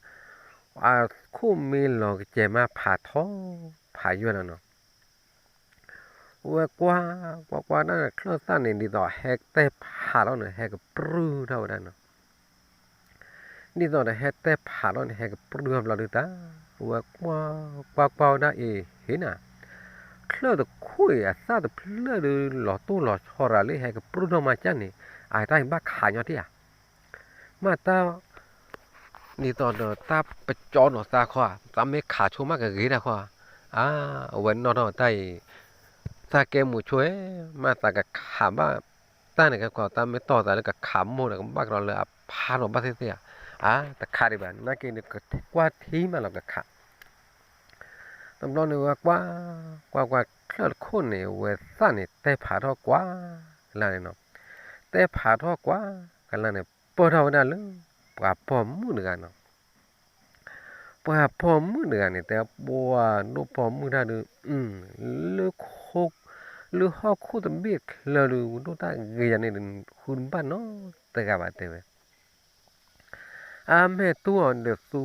အခိၣ်မ့ၢ်လီၤကစဲးမးဖးထီ ဖးယွဲၢ်လီၤနီၤ. ဝဲကွၢ် ကွၢ်ကွၢ်ဒၣ်ချၢၣ်သၣ်န့ၣ် ဒ်သိးဟဲတဲဖးထီန့ၣ် ဟဲကပြုၢ်ထီၣ်ဝဲဒၣ်နီၤ. ဒ်သိးဒီးဟဲတဲဖးထီန့ၣ် ဟဲကပြုၢ်ထီၣ်ဘျီဒုးတၢ်, ဝဲကွၢ် ကွၢ်ကွၢ်ဝဲဒၣ်အံၤ ဟ့ၣ်နၤ, ချၢၣ်တခိၣ်အံၤ အသၣ်တဖျၢၣ်ဒုးလီၤတိၢ်လီၤဆီရၤလၢဟဲကပြုၢ်ထီၣ်မးကၢ်န့ၣ် အတၢ်အံၤဘၣ်ခးညီထံၣ်ဧါ. မ့ၢ်တၢ် ဒ်သိးဒီးတၢ်ပကၠီနီၤသးခီ, သးမ့ၢ်ခးဆိမးကဂ့ၤတၢ်ခီ, အါ, အဝဲနီၣ်ထီၣ်တၢ်အံၤ, သးကဲမိၤဆိဧၢ, မ့ၢ်သးကခးဘၣ်, တၢ်န့ၣ်ကဲခီ တၢ်မ့ၢ်တီၢ်သးလၢကခးမိၢ်ဒီး ကဘၣ်ကဒီးလၢအဖးထီၣ်ဘၣ်သ့ၣ်သ့ၣ်ဧါ, အါ, တခးဒံးဘၣ်, နာ်က့ဒီးကကွၢ်ထံမးလီၤကခး တဘျီန့ၣ်ဝဲကွၢ်, ကွၢ်ကွၢ်ချၢၣ်တခိၣ်န့ၣ် ဝဲသၣ်န့ၣ်တဲဖးထီၣ်ကွၢ်, ကလါန့ၣ်နီၤ, တဲဖးထီၣ်ကွၢ်, ကလါန့ၣ် ပၢၢ်ထီၣ်ဝဲဒၣ်လၢ ပှၤပိာ်မုၣ်တဂၤနီၤ, ပှၤပိာ်မုၣ်တဂၤန့ၣ် တဲပှၤဒိၣ်ပိာ်မုၣ်တၢ်ဒုး, လၢ လၢဟီၣ်ခိၣ်တဘ့ၣ်ချၢဒုး ဒိၣ်တၢ်ဂ့ၤယၤန့ၣ် ဃုတဘၣ်နီတဂၤဘၣ်တဲဝဲ အမဲာ်တူၢ်အီၤဒီးသူ,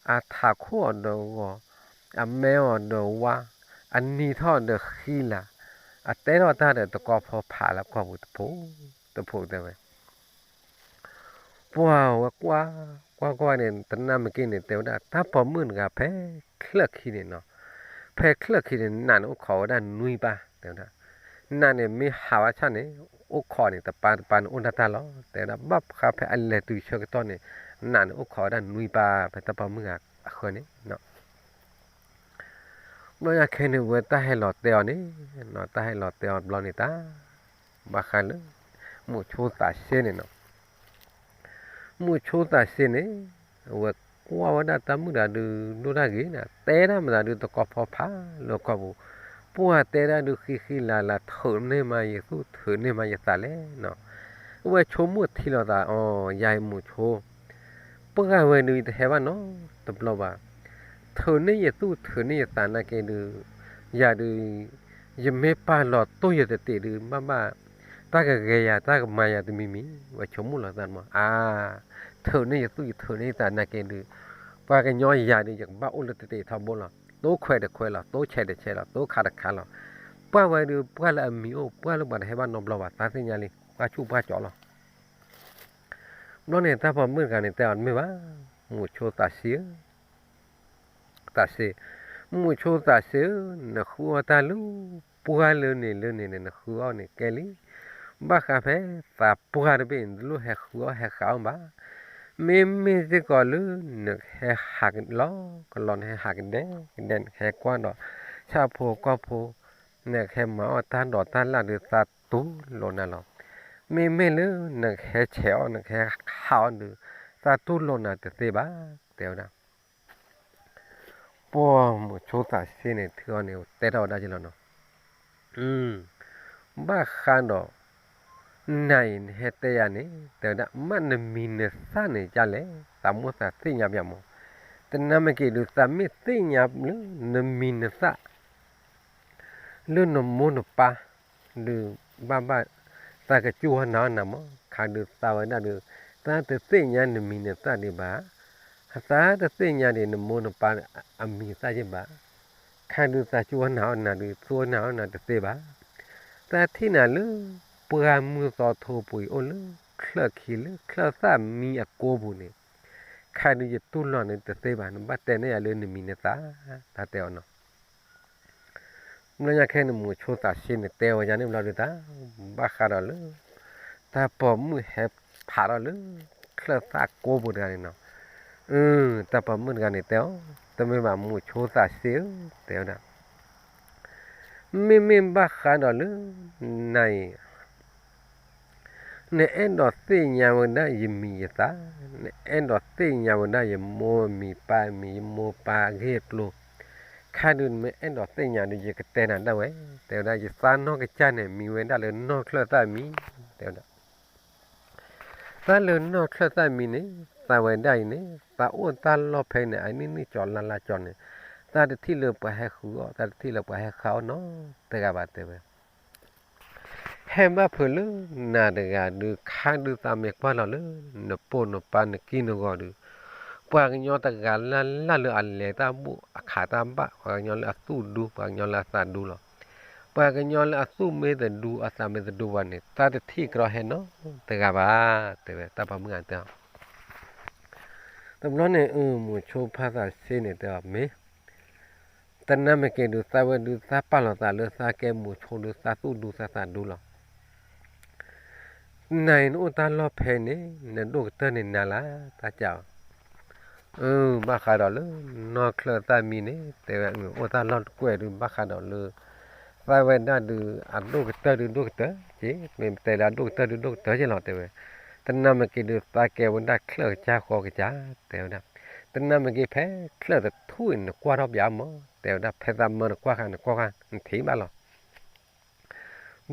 အထးခိၣ်အီၤဒီးဂီၤ, အမဲအီၤဒီးဝါ, အနံၤထီၣ်ဒီးဃံလၤ, အတဲထီၣ်တၢ်ဒီးတကီၢ်ဖိဖးလၢကီၢ်ပူၤတဖိး, တဖိးတဲဝဲ ပှၤဝဲကွၢ်, ကွၢ်ကွၢ်န့ၣ် တနၢ်မ့ၢ်က့ၤန့ၣ် တဲဝဲဒၣ် တၢ်ပိာ်မုၣ်တဂၤဖဲချၢၣ်ခံန့ၣ်နီၤ, ဖဲချၢၣ်ခံန့ၣ် နးန့ၣ်အိၣ်ခိးဝဲဒၣ်နွံပၢ် တဲဝဲဒၣ်, နးန့ၣ်မ့ၢ်ဟးဝဲဆၣ်န့ၣ် အိၣ်ခိးန့ၣ် တပၢတပၢန့ၣ်အိၣ်ဒၣ်တၢ်လီၤ တဲဝဲဒၣ်, ဘၣ်ဃးဖဲအလဲၤတုၤဆၢကတီၢ်န့ၣ် နးန့ၣ်အိၣ်ခိးဝဲဒၣ်နွံပၢ် ဖဲတၢ်ပိာ်မုၣ်ဂၤအဃၢၤန့ၣ် ဘျီညါခဲန့ၣ် ဝဲတၢ်ဟဲလီၤတဲအီၤန့ၣ်, တၢ်ဟဲလီၤတဲအီၤဘျီန့ၣ်တၢ်, ဘၣ်ဃးလၢ မုၣ်ဆိသးစ့န့ၣ်နီၤ, မုၣ်ဆိသးစ့န့ၣ် အဝဲကွၢ်ဝဲဒၣ်တၢ်မုၣ်တဂၤဒုး ဒိၣ်တၢ်ဂ့ၤန့ၣ် တဲဒၣ်မတၤဒုးတကီဖီဖးလၢကီၢ်ပူၤ, ပှၢ်တဲဒၣ်ဒုးဃံဃံလၤလၤ ထုးန့ၢ်မးယသူၣ် ထုးန့ၢ်မးယသးလဲၣ်နီၤ, အဝဲဆိကမိၣ်ထံလီၤသးအီၤ ယၤအံၤမုၣ်ဆိ ပှၢ်ဝဲဒုး ယတဟဲဘၣ်နီတဘျီဘၣ်. ထုးန့ၢ်ယသူၣ် ထုးန့ၢ်ယသးနာ်က့ဒုး, ယၤဒုး, ယမ့ၢ်ပာ်လီၤတိၢ်ယတတ့ၢ်ဒုး ဘၣ်ဘၣ်, တၢ်ကဂဲၤယၤ တၢ်ကမၤယၤတမံၤမံၤ ဝဲဆိကမိၣ်လီၤသးမး, အါ, ထုးန့ၢ်ယသူၣ် ယထုးန့ၢ်ယသးနာ်က့ဒုး, ပှၤကညီယၤဒုး ယကဘၣ်အိၣ်လၢတတ့ၢ်ထီဘိလီၤ. တိခွဲးတခွဲးလီၤ, တိဆဲးတဆဲးလီၤ, တိခးတခးလီၤ. ပှၢ်ဝဲဒုး ပှၢ်လၢအမံၤအိၣ် ပှၢ်လၢပှၤတဟဲဘၣ်နီတဘျီဘၣ် သးသ့ၣ်ညါလံ ပှၢ်ဆူၣ်ပှၢ်ကၠီလီၤ. ဘျီန့ၣ် တၢ်ပိာ်မုၣ်တဂၤန့ၣ် တဲအီၤတမ့ၢ်ဘၣ်, မုၣ်ဆိသးစ့ဧၢ, သးစ့, မုၣ်ဆိသးစ့ဧၢ, နဃုအီၣ်တၢ်လၢ ပှၢ်လၢန့ၣ်လၢန့ၣ်န့ၣ် နဃုအီၣ်န့ၣ်ကဲလံ. ဘၣ်ဃးဖဲသးပှၢ်တဘ့ၣ်န့ၣ် တလိၣ်ဟဲဃုအီၣ်ဟဲဃုအီၣ်ဘၣ်. မ့မ့ၢ်စ့ၢ်ကီးလၢ နကဟဲဟးကလီကလီ နဟဲဟးကဒဲကဒဲ နကဟဲကွၢ်ဒီး ဆၣ်ဖိကီၢ်ဖိ နကဟဲမၤအီၣ်တၢ်ဒိးတၢ်လၣ်ဒုး သးတူၢ်လိာ်နၤလီၤ. မ့မ့ၢ်လၢနကဟဲဆဲးအီၣ် နကဟဲဟးအီၣ်ဒုး သးတူၢ်လိာ်နၤတသ့ဘၣ် တဲဝဲဒၣ်. ပှၢ်မုၣ်ဆိသးစ့န့ၣ် ထုးအီၤန့ၣ် တဲထီၣ်ဝဲဒၣ်က့ၤလီၤနီၤ. ဘၣ်ဃးဒီး နၤအံၤနဟဲတဲယၤန့ၣ် တဲဝဲဒၣ် မ့ၢ်နမံၤနသၣ်န့ၣ်ဒ်လဲၣ် သးမိၣ်သးသ့ၣ်ညါပၠးမး. တနၤမ့ၢ်က့ၤဒုး သးမ့ၢ်သ့ၣ်ညါလၢ နမံၤနသၣ် လၢနမိၢ်နပၢ် ဒုး ဘၣ်ဘၣ် သးကစူၢ်အီၣ်နာ်အီၣ်နၤမး ခါဒုးသးဝဲဒၣ်ဒုး သးတသ့ၣ်ညါနမံၤနသၣ်ဒံးဘၣ်. သးတသ့ၣ်ညါဒံးနမိၢ်နပၢ်အမံၤသၣ်ယ့ၢ်ဘၣ်. ခါဒုးသးစူၢ်အီၣ်နာ်အီၣ်နၤဒုး စူၢ်အီၣ်နာ်အီၣ်နၤတသ့ဘၣ်. သးထံၣ်နၤလၢ ပှၢ်မုၢ်သီထိပူၤအံၤ အိၣ်လၢချၢၣ်ခံလၢချၢၣ်သၣ်မံအကိပူၤန့ၣ် ခါဒုးယတူၢ်လိာ်နၤတသ့ဘၣ် နဘၣ်တဲန့ၢ်ယၤလၢနမံၤနသၣ် တၢ်တဲအီၤနီၤ. ဘျီညါခဲန့ၣ် မုၣ်ဆိသးစ့န့ၣ် တဲဝဲဒ်န့ၣ်ဘျီဒုးတၢ် ဘၣ်ဃးဒီးလၢ တၢ်ပိာ်မုၣ်ဟဲဖးထီၣ်လၢ ချၢၣ်သၣ်ကိပူၤတဂၤန့ၣ်နီၤ. အၢ တၢ်ပိာ်မုၣ်တဂၤန့ၣ်တဲအီၤ တမ့ၢ်ဘၣ် မုၣ်ဆိသးစ့ဧၢ တဲဝဲဒၣ် မ့မ့ၢ်ဘၣ်ဃးဒီးလၢ နၤအံၤ နအဲၣ်ဒိးသ့ၣ်ညါဝဲဒၣ်ယမံၤယသၣ်, နအဲၣ်ဒိးသ့ၣ်ညါဝဲဒၣ်ယမိၢ်မံၤပၢ်မံၤ ယမိၢ်ပၢ်အဂ့ၢ်အကျိၤ, ခါဒုးနမ့ၢ်အဲၣ်ဒိးသ့ၣ်ညါဒုး ယကတဲနၤဒၣ်ဝဲ, တဲဝဲဒၣ် ယသးနီၢ်ကစၢ်န့ၣ် မံၤဝဲဒၣ်လၢနီၢ်ချၢၣ်သၣ်မံၤ, တဲဝဲဒၣ် သးလၢနီၢ်ချၢၣ်သၣ်မံၤန့ၣ် သးဝဲဒၣ်အံၤန့ၣ် သးအိၣ်တၢ်လီၢ်ဖဲန့ၣ် အနံၣ်နံၣ်ကၠီလါလါကၠီန့ၣ် သးတထံၣ်လၢပှၤဟဲဃုအီၣ် သးတထံၣ်လၢပှၤဟဲဃုအီၣ်နီတဂၤဘၣ်တဲဝဲ ဟဲဘၣ်ဖုးလၢနၤတဂၤဒုး ခါဒုးသးမ့ၢ်ကွၢ်လီၤလၢ နပိာ်နပၢ်နကံၢ်နဂီၤဒုး ပှၤကညီတဂၤလၢ်လၢ်လၢအလဲၤတၢ်ဘူၣ်အခးတၢ်ဘၣ် ပှၤကညီလၢအသူၣ်ဒူ ပှၤကညီလၢအသးဒူလီၤ. ပှၤကညီလၢအသူၣ်မ့ၢ်တဒူ အသးမ့ၢ်တဒူဘၣ်န့ၣ် သးတထံၣ်ကဒီးဟဲနီတဂၤဘၣ် တဲဝဲ တၢ်ပိာ်မုၣ်ဂၤတဲအီၤ တဘျီန့ၣ် အၢ မုၣ်ဆိဖးသးစ့န့ၣ်တဲအီၤ မ့ၢ် တနၤမ့ၢ်က့ၤဒုး သးဝဲဒုး သးပာ်လီၤသးလၢသးကဲမုၣ်ဆိဒုး သးသူၣ်ဒူသးသးဒူလီၤ. နၤအံၤနအိၣ်တၢ်လီၢ်ဖဲန့ၣ် နဒိၣ်ကတၢၢ်န့ၣ်နၤလၢတၢ်ကၢ်အီၤ အၢ ဘၣ်ဃးဒီးလၢ နီၢ်ချၢၣ်သၣ်မံၤန့ၣ် တဲဝဲ အိၣ်တၢ်လီၢ်တကွဲးဒုး ဘၣ်ဃးဒီးလၢ သးဝဲဒၣ်ဒုး အဒိၣ်ကတၢၢ်ဒုးဒိၣ်ကတၢၢ်က့ မ့ၢ်တဲလၢအဒိၣ်ကတၢၢ်ဒုးဒိၣ်ကတၢၢ်က့လီၤ တဲဝဲ တနၤမ့ၢ်က့ၤဒုး သးကဲဝဲဒၣ်ချၢၣ်ကစၢ်ဃီကစၢ် တဲဝဲဒၣ် တနၤမ့ၢ်က့ၤဖဲချၢၣ်တထူၣ်အံၤ နကွၢ်ထီၣ်ပၠးမး တဲဝဲဒၣ် ဖဲသးမၢနကွၢ်ဃာ် နကွၢ်ဃာ် နထံၣ်ဘၣ်လီၤ.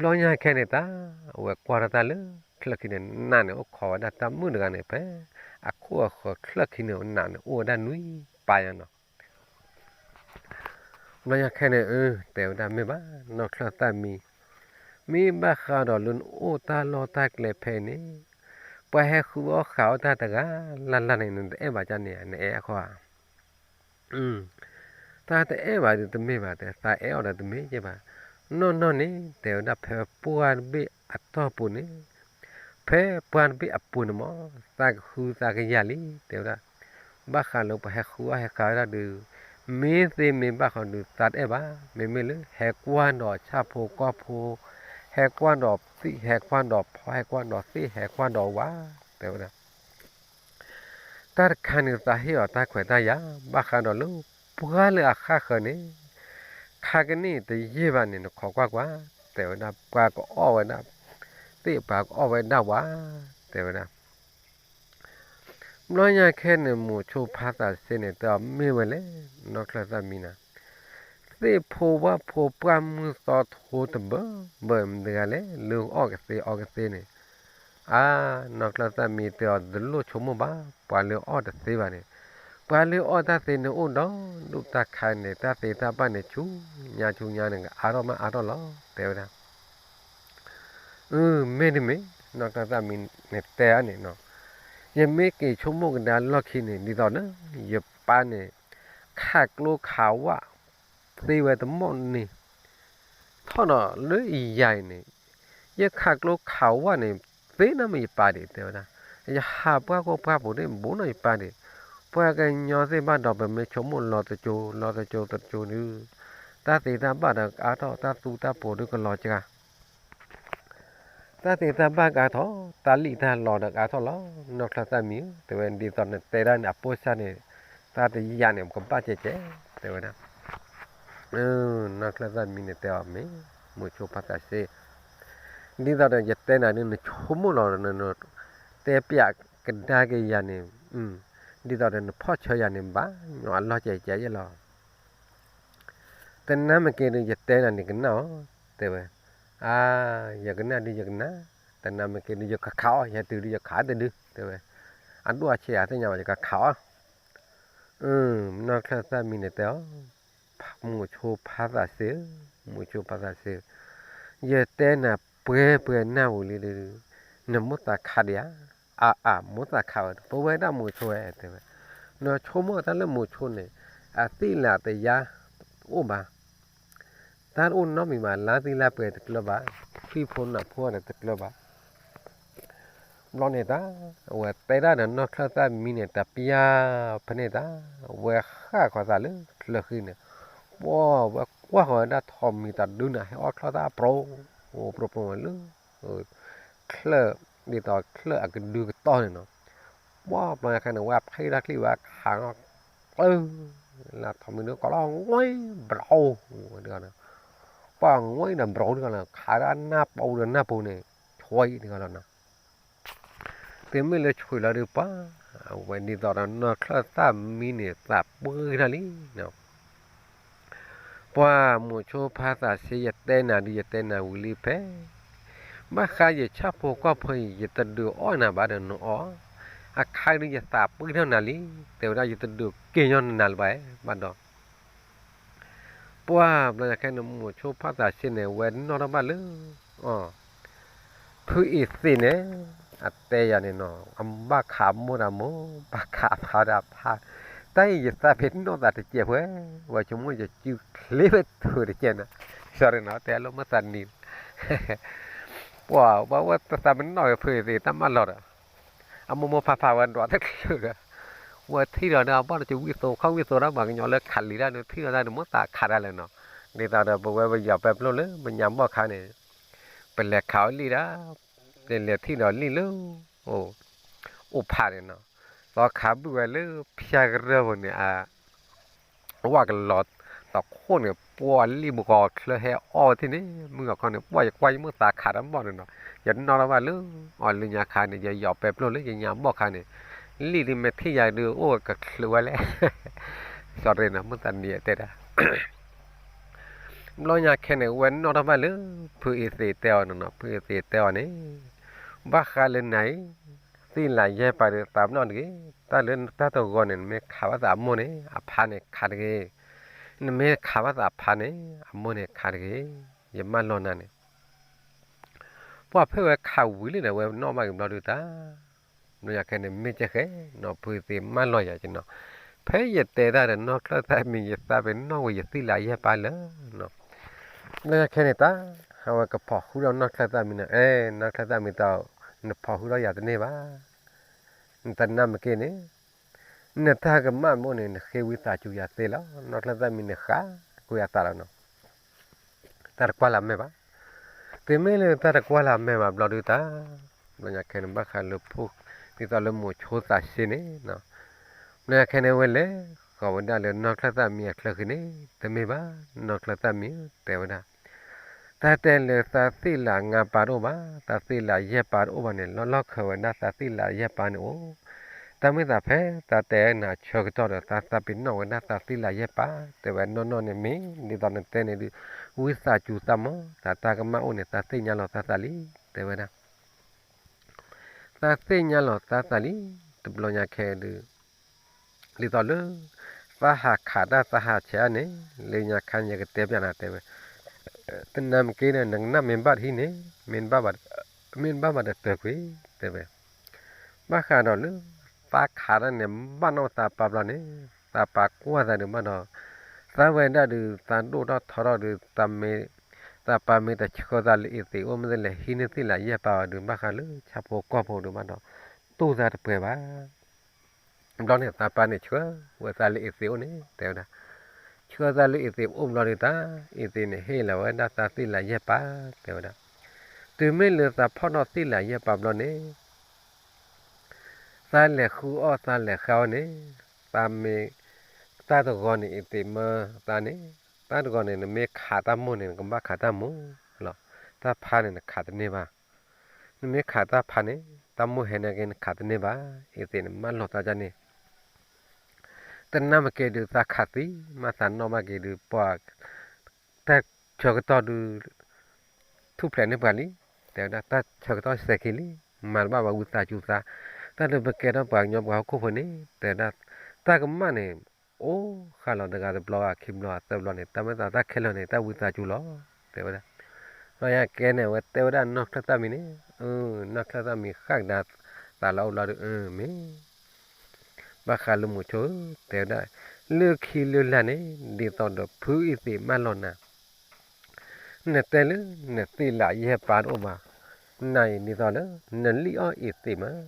ဘျီညါခဲန့ၣ်တၢ် အဝဲကွၢ်ထီၣ်တၢ်လၢ ချၢၣ်ခံန့ၣ် နးန့ၣ်အိၣ်ခိးဝဲဒၣ်တၢ်မုၣ်တဂၤန့ၣ် ဖဲအခိၣ်အဃၢၤချၢၣ်ခံန့ၣ် နးန့ၣ်အိၣ်ဝဲဒၣ်နွံပၢ်ညါနီၤ ဘျီညါခဲန့ၣ် အၢ တဲဝဲဒၣ်မ့ၢ်ဘၣ် နီၢ်ချၢၣ်သၣ်မံၤ မ့ၢ်ဘၣ်ဃးဒီးလၢနအိၣ်တၢ်လီၢ်တၢ်ကျဲဖဲန့ၣ် ပှၤဟဲဃုအီၣ်ဃာ်အီၣ်တၢ်တဂၤလၢ်လၢ်န့ၣ် နတအဲၣ်ဘၣ်ကန့ၣ် နအဲၣ်အဃိဧါ တၢ်တအဲၣ်ဘၣ်ဒုးတမ့ၢ်ဘၣ် တဲသးအဲၣ်အီၤဒီးတမ့ၢ်က့ဘၣ်. နီၢ်နီၢ်န့ၣ် တဲဝဲဒၣ်ဖဲပှၢ်တဘ့ၣ်အတီၢ်ပူၤန့ၣ် ဖဲပှၢ်တဘ့ၣ်အပူၤန့ၣ်မး သးကဟုသးကယာ်လံ တဲဝဲဒၣ် ဘၣ်ဃးလၢပှၤဟဲဃုအီၣ်ဟဲဃာ်ဝဲဒၣ်ဒုး မ့ၢ်သ့မ့ၢ်ဘၣ်ဃီဒုးသးတအဲၣ်ဘၣ်, မ့မ့ၢ်လၢဟဲကွၢ်ဒီးဆၣ်ဖိကီၢ်ဖိ, ဟဲကွၢ်ဒီးသံၣ် ဟဲကွၢ်ဒီးဖီ ဟဲကွၢ်ဒီးသ့ၣ် ဟဲကွၢ်ဒီးဝါ, တဲဝဲဒၣ် တၢ်တခါန့ၣ်သးဟ့ၣ်အီၤတၢ်ခွဲးတၢ်ယာ်, ဘၣ်ဃးဒီးလၢပှၢ်လၢအဃၣ်ဃၢၤန့ၣ်, ခါကန့ၣ်တယံာ်ဘၣ်န့ၣ် နခိးကွၢ်ကွၢ်, တဲဝဲဒၣ် ပှၤကအီၣ်ဝဲဒၣ်သ့ၣ် ပှၤကအီၣ်ဝဲဒၣ်ဝါ, တဲဝဲဒၣ် ဘျီညါခဲန့ၣ် မိၤဆိဖါသးစ့န့ၣ် တဲအီၤမ့ၢ်ဝဲလဲၣ်, နီၢ်ချၢၣ်သၣ်မံန့ၣ်, သ့ၣ်ဖိဝၣ်ဖိပှၢ်မုၢ်သီထိတဘၢဘၢမတၤတဂၤလဲၣ် လၢအီၣ်ကသ့အီကသ့န့ၣ်, အါ, နီၢ်ချၢၣ်သၣ်မံတဲအီၤ တလိၣ်ဆိကမိၣ်ဘၣ်, ပှၤလၢအီၣ်တသ့ဘၣ်န့ၣ်, ပှၤလၢအီၣ်တၢ်သ့န့ၣ်အိၣ်ဒီးဒူၣ်တၢ်ခါန့ၣ် တၢ်သ့တၢ်ဘၣ်န့ၣ် ဆူညါဆူညါန့ၣ် အါထီၣ်မးအါထီၣ်လီၤ, တဲဝဲဒၣ် အၢ မ့တမ့ၢ် နီၢ်ချၢၣ်သၣ်မံန့ၣ်တဲအန့ၣ်နီၤ, ယမ့ၢ်က့ၤဆိကမိၣ်ကဒါလီၢ်ခံန့ၣ် ဒ်သိးလၢ ယပၢ်န့ၣ် ခးကျိခးဝၣ်သ့ဝဲတမီၢ်န့ၣ်, ထီၣ်ဒီးလၢယၤအံၤန့ၣ်, ယခးကျိခးဝၣ်န့ၣ် သ့နီၢ်မ့ၢ်ယပၢ်ဒံး တဲဝဲဒၣ်, ယဟးပှၢ်ကိၢ်ပှၢ်ပူၤန့ၣ် ဘူးနီၢ်ယပၢ်ဒံး, ပှၤကညီသ့ၣ်ဘၣ်ဒီး ပမ့ၢ်ဆိကမိၣ်လီၤတကၠိ လီၤတကၠိတကၠိဒုး, တၢ်သ့တၢ်ဘၣ်ဒီးကအါထီၣ် တၢ်သူတၢ်ပိၤဒုးကလီၤစှၤ တၢ်သ့တၢ်ဘၣ်ကအါထီၣ် တၢ်လံၣ်တၢ်လီၤဒီးကအါထီၣ်လီၤ, နီၢ်ချၢၣ်သၣ်မံဧၢ, တဲဝဲဒ်သိးနတဲဒၣ်န့ၣ် အပိၢ်စၢ်န့ၣ် တၢ်တယာ်န့ၣ် ပကဘၣ်ကဲကဲ, တဲဝဲဒၣ်, နီၢ်ချၢၣ်သၣ်မံန့ၣ်တဲအီၤမ့ၢ် မိၤဆိဖါသးစ့, ဒ်သိးဒီးယတဲနၤဒုး နဆိကမိၣ်လီၤ, တဲပျးကဒါက့ၤယၤန့ၣ်, ဒ်သိးဒီးနဖီၣ်ဆၢယၤန့ၣ် ဘၣ်ညီအလီၢ်ကဲကဲယဲလီၤ တနၤမ့ၢ်က့ၤဒုး ယတဲနၤန့ၣ်ကနၣ်အီၤ, တဲဝဲ, အါ, ယကနၣ်ဒုးယကနၣ်, တနၤမ့ၢ်က့ၤဒုး ယကခးအီၤ, ယဟဲတုၤဒုး ယခးတဒု, တဲဝဲ, အဒိၣ်အဆံးအသ့ၣ်ညါဘၣ် ယကခးအီၤ, နီၢ်ချၢၣ်သၣ်မံန့ၣ်တဲအီၤ, မိၤဆိဖါသးစ့ဧၢ, မိၤဆိဖါသးစ့ဧၢ, ယတဲနၤပှဲၤပှဲၤနၢ်ဝံၤလံဒုး, နမိၢ်သးခးဒံးဧါ, အါအါ မိၢ်သးခးဝဲ, ပဝဲဒၣ်မိၤဆိဝဲ, တဲဝဲ, နဆိကမိၣ်တၢ်လၢမိၤဆိန့ၣ်, အသံၣ်လၢတယါအိၣ်ဘၣ် တၢ်တအိၣ်နီတမံၤဘၣ်, လါသံလါပှဲၤတကျၢၤဘၣ်, ထွံၣ်ဖိနၢ်ဖိဒီးတကျၢၤဘၣ်, ဘျီန့ၣ်တၢ်, အဝဲတဲဒၣ်ဒီးနီၢ်ချၢၣ်သၣ်မံန့ၣ် တပျၢ်ဖဲန့ၣ်တၢ်, ဝဲဃၣ်ဃီၤသးလၢချၢၣ်ဃံန့ၣ်, ပှၢ်ဝဲကွၢ်ဃီၤဝဲဒၣ်ထိးမံၤတဒုန့ၣ် ဟဲအီၣ်ချီၣ်သၣ်ပြိ, ပြိပြိဝဲလၢ ချၢၣ်, ဒ်သိးချၢၣ်အကဒုကတီၢ်န့ၣ်နီၤ, ပှၢ်ဘျီညါခဲန့ၣ် ဝဲဖံးတၢ်ချံဝဲခးနီၤ, ကျၢၢ်, လၢထိးမံၤဒုးကီးလီၤ ငွံဘြီ, ပှၢ်ငွံဒီးဘြီဒုးကီးလီၤ ခးဒၣ်နၢ်ပူၤဒီးနၢ်ပူၤန့ၣ်, ဆွံဒုးကီးလီၤနီၤ တုၤမ့ၢ်လၢဆွံးလီၤဒုးပှၢ်, အဝဲဒ်သိးဒီးနီၢ်ချၢၣ်သၣ်မံန့ၣ် သးပှၢ်ထီၣ်လံနီၤ, ပှၢ်မိၤဆိဖါသးစ့ ယတဲနၤဒုး ယတဲနၤဝံၤလံဖဲ, ဘၣ်ဃးယဆၣ်ဖိကီၢ်ဖိအံၤ ယတဒုးအီၣ်နၤဘၣ်ဒီး နအီၣ်, အခါဒုးယသးပှၢ်ထီၣ်နၤလံ, တဲဝဲဒၣ် ယတဒုးက့ၤညီနၤလၢၤဘၣ်ဘၣ်ဒီး ပှၢ်ဘျီညါခဲန့ၣ် မိၤဆိဖါသးစ့န့ၣ် ဝဲနီၣ်ထီၣ်ဘၣ်လၢ ဖုအံၤသ့ၣ်န့ၣ်, အတဲယၤန့ၣ်နီၤ, အဘၣ်ခးအမိၢ်ဒီးမိၢ်, ဘၣ်ခးအဖါဒီးအဖါ, တၢ်အံၤယသးပ့ၤနီၣ်သးတစဲးဖဲ, ဝဲဆိကမိၣ်ယစုချ့ဖဲထုးတစဲးန့ၣ်, စီၤရ့နီၤ တဲလိာ်မုၢ်သးနံၤ, ပှၢ်ဘၣ်ဝဲတသးပ့ၤနီၣ်ဖုအံၤသ့ၣ်တၢ်မၢလီၤဒီး အမိၢ်မိၢ်ဖါဖါဝဲဒွးတချုးဒီး, ဝဲထံၣ်ဒီးဒီးအဘီၣ်တကဝံၣ်သိခီၣ်ဝံၣ်သိဒၣ် ပှၤကညီလၢခးလံၤတၢ်န့ၣ် ထံၣ်ဒီးတၢ်န့ၣ် မိၢ်သးခးတၢ်လၢာ်နီၤ, ဒ်သိးဒီးပဝဲပယီၤပဲပျိၢ်လၢ ပညါဘီၣ်ခါန့ၣ်, ပလဲၤခးအီၤလံၤဒီး, ပလဲၤထံၣ်ဒီးလံၤလၢ အိၣ်ဖးန့ၣ်နီၤ, သီခးဘုၣ်ဝဲလၢဖၠါကရၢၢ်ပူၤန့ၣ် ဝၣ်ကလီၤတခိၣ်န့ၣ် ပှၢ်လံၣ်ဘှီချၢဟဲအီၣ်ဝဲထံၣ်န့ၣ် မုၢ်ဂီၤခီန့ၣ် ပှၢ်ယကွၢ်ယမိၢ်သးခးတၢ်မီၢ်န့ၣ်နီၤ, ယနီၣ်ထီၣ်ဘၣ်လၢ အီၤလၢညါခါန့ၣ် ယယီၤပဲပျိၢ်လၢယညါဘီၣ်ခါန့ၣ်, လံၣ်ဒုးမ့ၢ်ထံၣ်ယၤဒုးအိၣ်ကချုးဝဲလဲၣ်, စီၤရ့နီၤ မုၢ်သးနံၤတဲဒၣ် ဘျီညါခဲန့ၣ် ဝဲနီၣ်ထီၣ်ဘၣ်လၢ ဖုအံၤသ့ၣ်တဲအီၤန့ၣ်နီၤ, ဖုအံၤသ့ၣ်တဲအီၤန့ၣ်, ဘၣ်ဃးလၢနၤအံၤ, သံလးယဲၢ်ပၤဒုးသးပ့ၤနီၣ်တဂ့ၤ, တၢ်လၢတၢ်တဂီၤန့ၣ် နမ့ၢ်ခးဘၣ်သးအမိၢ်န့ၣ် အဖါန့ၣ်ခးတဂ့ၤ, နမ့ၢ်ခးဘၣ်သးအဖါန့ၣ် အမိၢ်န့ၣ်ခးတဂ့ၤ, ယမၢလီၤနၤန့ၣ် ပှၢ်ဖဲဝဲခးဝံၤလံဒီး ဝဲနီၣ်ဘၣ်က့ၤဘျီဒုးတၢ်, ဘျီညါခဲန့ၣ် မ့ၢ်ကဲဃဲနီၤ ဖုသ့ၣ်မၢလီၤယၤက့နီၤ, ဖဲယတဲတၢ်ဒီးနီၢ်ချၢၣ်သၣ်မံၤ ယသးပ့ၤနီၣ်ဝဲယသံလးယဲၢ်ပၤလၢာ်နီၤ, ဘျီညါခဲန့ၣ်တၢ်, အဝဲကဖီၣ်ဃုာ်ဒီးနီၢ်ချၢၣ်သၣ်မံၤန့ၣ်, အဲ နီၢ်ချၢၣ်သၣ်မံၤတၢ်, နဖီၣ်ဃုာ်ဒီးယၤတန့ၢ်ဘၣ်, နတနာ်မ့ၢ်က့န့ၣ် နတၢ်ကမၣ်မ့ၢ်အိၣ်န့ၣ် နဃ့ဝံသးစူၤယၤသ့လီၤ. နီၢ်ချၢၣ်သၣ်မံၤန့ၣ် ဃးကွံာ်အသးလီၤနီၤ. တၢ်တကွၢ်လၢအမဲာ်ဘၣ်. တုၤမ့ၢ်လၢတၢ်တကွၢ်လၢအမဲာ်ဘၣ်ဘျီဒုးတၢ်, ဘျီညါခဲန့ၣ် ဘၣ်ဃးလၢဖိ ဒ်သိးလၢမိၤဆိသးဆ့န့ၣ်, ဘျီညါခဲန့ၣ် ဝဲလဲၤဃီၤဝဲဒၣ်လၢနီၢ်ချၢၣ်သၣ်မံၤအချၢဃံန့ၣ်, တမ့ၢ်ဘၣ်, နီၢ်ချၢၣ်သၣ်မံၤဧၢ တဲဝဲဒၣ် တၢ်တဲလၢသးသ့ၣ်လးငါးပါးတအိၣ်ဘၣ်, သးသ့ၣ်လးယဲၢ်ပါးတအိၣ်ဘၣ်န့ၣ် လီၢ်လီၢ်ခၢးဝဲဒၣ်သးသ့ၣ်လးယဲၢ်ပါးန့ၣ်အိၣ်, တၢ်မ့ၢ်သးဖဲသးတဲနၤဆၢကတီၢ်ဒီး သးသးပ့ၤနီၣ်ဝဲဒၣ်သးသ့ၣ်လးယဲၢ်ပါး, တဲဝဲနီၢ်နီၢ်န့ၣ်မ့ၢ် ဒ်သိးနတဲန့ၣ်ဒုး ဝံသးစူၤသးမၢ်, သးတၢ်ကမၣ်အိၣ်န့ၣ် သးသ့ၣ်ညါလီၤသးသးလံ, တဲဝဲဒၣ် သးသ့ၣ်ညါလီၤသးသးလံ, တဘျီညါခဲဒုး ဒ်သိးလၢ သးဟးခးတၢ်သးဟးဆဲးအါန့ၣ်, လၢညါခါန့ၣ် ယကတဲပျးနၤတဲဝဲ, တနၤမ့ၢ်က့ဒီး နကနၣ်မ့ၢ်ဘၣ်တဟံးန့ၣ်, မ့ၢ်ဘၣ်ဘၣ်, မ့ၢ်ဘၣ်ဘၣ်ဒီးတၢၢ်ကွံာ်, တဲဝဲ, ဘၣ်ဃးဒီးလၢ သးခးတၢ်န့ၣ် ဘၣ်နီၣ်သးပၢ်ဘျီန့ၣ်, သးပၢ်ကွၢ်သးဒုးဘၣ်ဒီး, သးဝဲဒၣ်ဒုး သးဒိၣ်ထီၣ်ထီထီၣ်ဒုး သးမ့ၢ် သးပၢ်မ့ၢ်တဆှၢသးလၢအ့ၤသ့းအိၣ် မ့ၢ်တလဲၤဟံးန့ၢ်သ့ၣ်လးယဲၢ်ပါးအီၤဒုး ဘၣ်ဃးလၢဆၣ်ဖိကီၢ်ဖိဒုးဘၣ်ဒီး တူၢ်သးတပှဲၤဘၣ်. ဘျီန့ၣ် သးပၢ်န့ၣ်ဆှၢဝဲသးလၢအ့ၤသ့းအိၣ်န့ၣ် တဲဝဲဒၣ်, ဆှၢသးလၢအ့ၤသ့းအိၣ်ဘျီဒုးတၢ်, အ့ၤသ့းန့ၣ်ဟ့ၣ်လီၤဝဲဒၣ်သးသ့ၣ်လးယဲၢ်ပါး တဲဝဲဒၣ်, တုၤမ့ၢ်လၢသးဖီၣ်ထီၣ်သ့ၣ်လးယဲၢ်ပါးဘျီန့ၣ် သးလဲၤဃုအီၣ်သးလဲၤဃါအီၣ်န့ၣ်, သးမ့ၢ် တၢ်တဂီၤန့ၣ် အ့ၤသ့းမၢသးန့ၣ်, တၢ်တဂီၤန့ၣ် နမ့ၢ်ခးတၢ်မိၢ်န့ၣ် နကဘၣ်ခးတၢ်မိၢ်လီၤ. တၢ်ဖါန့ၣ် နခးတန့ၢ်ဘၣ်. နမ့ၢ်ခးတၢ်ဖါန့ၣ် တၢ်မိၢ်ဟဲန့ၣ်က့ နခးတန့ၢ်ဘၣ်. အ့ၤသ့းန့ၣ် မၢလီၤသးဒ်န့ၣ် တနၤမ့ၢ်က့ဒုး သးခးသံ မ့ၢ်သးနီၣ်ဘၣ်က့ဒုး ပှၤ တၢ်ဆၢကတီၢ်ဒုး ထူၣ်ဖျဲးန့ၢ်ပှၤလံ, တဲဝဲဒၣ် တၢ်ဆၢကတီၢ်စဲးက့ၤလံ, မၤတဘၣ်ဘၣ်ဝံသးစူၤသး, တၢ်ဒုးပကဲထီၣ်ပှၤကညီပှၤဟီၣ်ခိၣ်ဖိန့ၣ် တဲဝဲဒၣ် တၢ်ကမၣ်န့ၣ် အိၣ်ဃာ်လီၤတဂၤတဘျီ ခံဘျီသၢဘျီန့ၣ် တၢ်မ့ၢ်သးတၢ်ခဲလၢာ်န့ၣ် တၢ်ဝံသးစူၤလီၤ တဲဝဲဒၣ်. ဘျီညါကဲန့ၣ် အဝဲတဲဝဲဒၣ်နီၢ်ချၢၣ်သၣ်မံၤန့ၣ်, နီၢ်ချၢၣ်သၣ်မံၤဃၣ်ကဒါသးလီၤအိၣ်ဘျီဒီး မ့ၢ် ဘၣ်ဃးလၢမိၤဆိဧၢ တဲဝဲဒၣ်, လၢခံလၢလၢ်န့ၣ် ဒ်သိးဒီးဖုအ့ၤသ့းမၢလီၤနၤ, နတဲလၢ နသ့ၣ်လးယဲၢ်ပါတအိၣ်ဘၣ်, နၤအံၤဒ်သိးလၢ နလံၣ်အီၣ်အ့ၤသ့းမး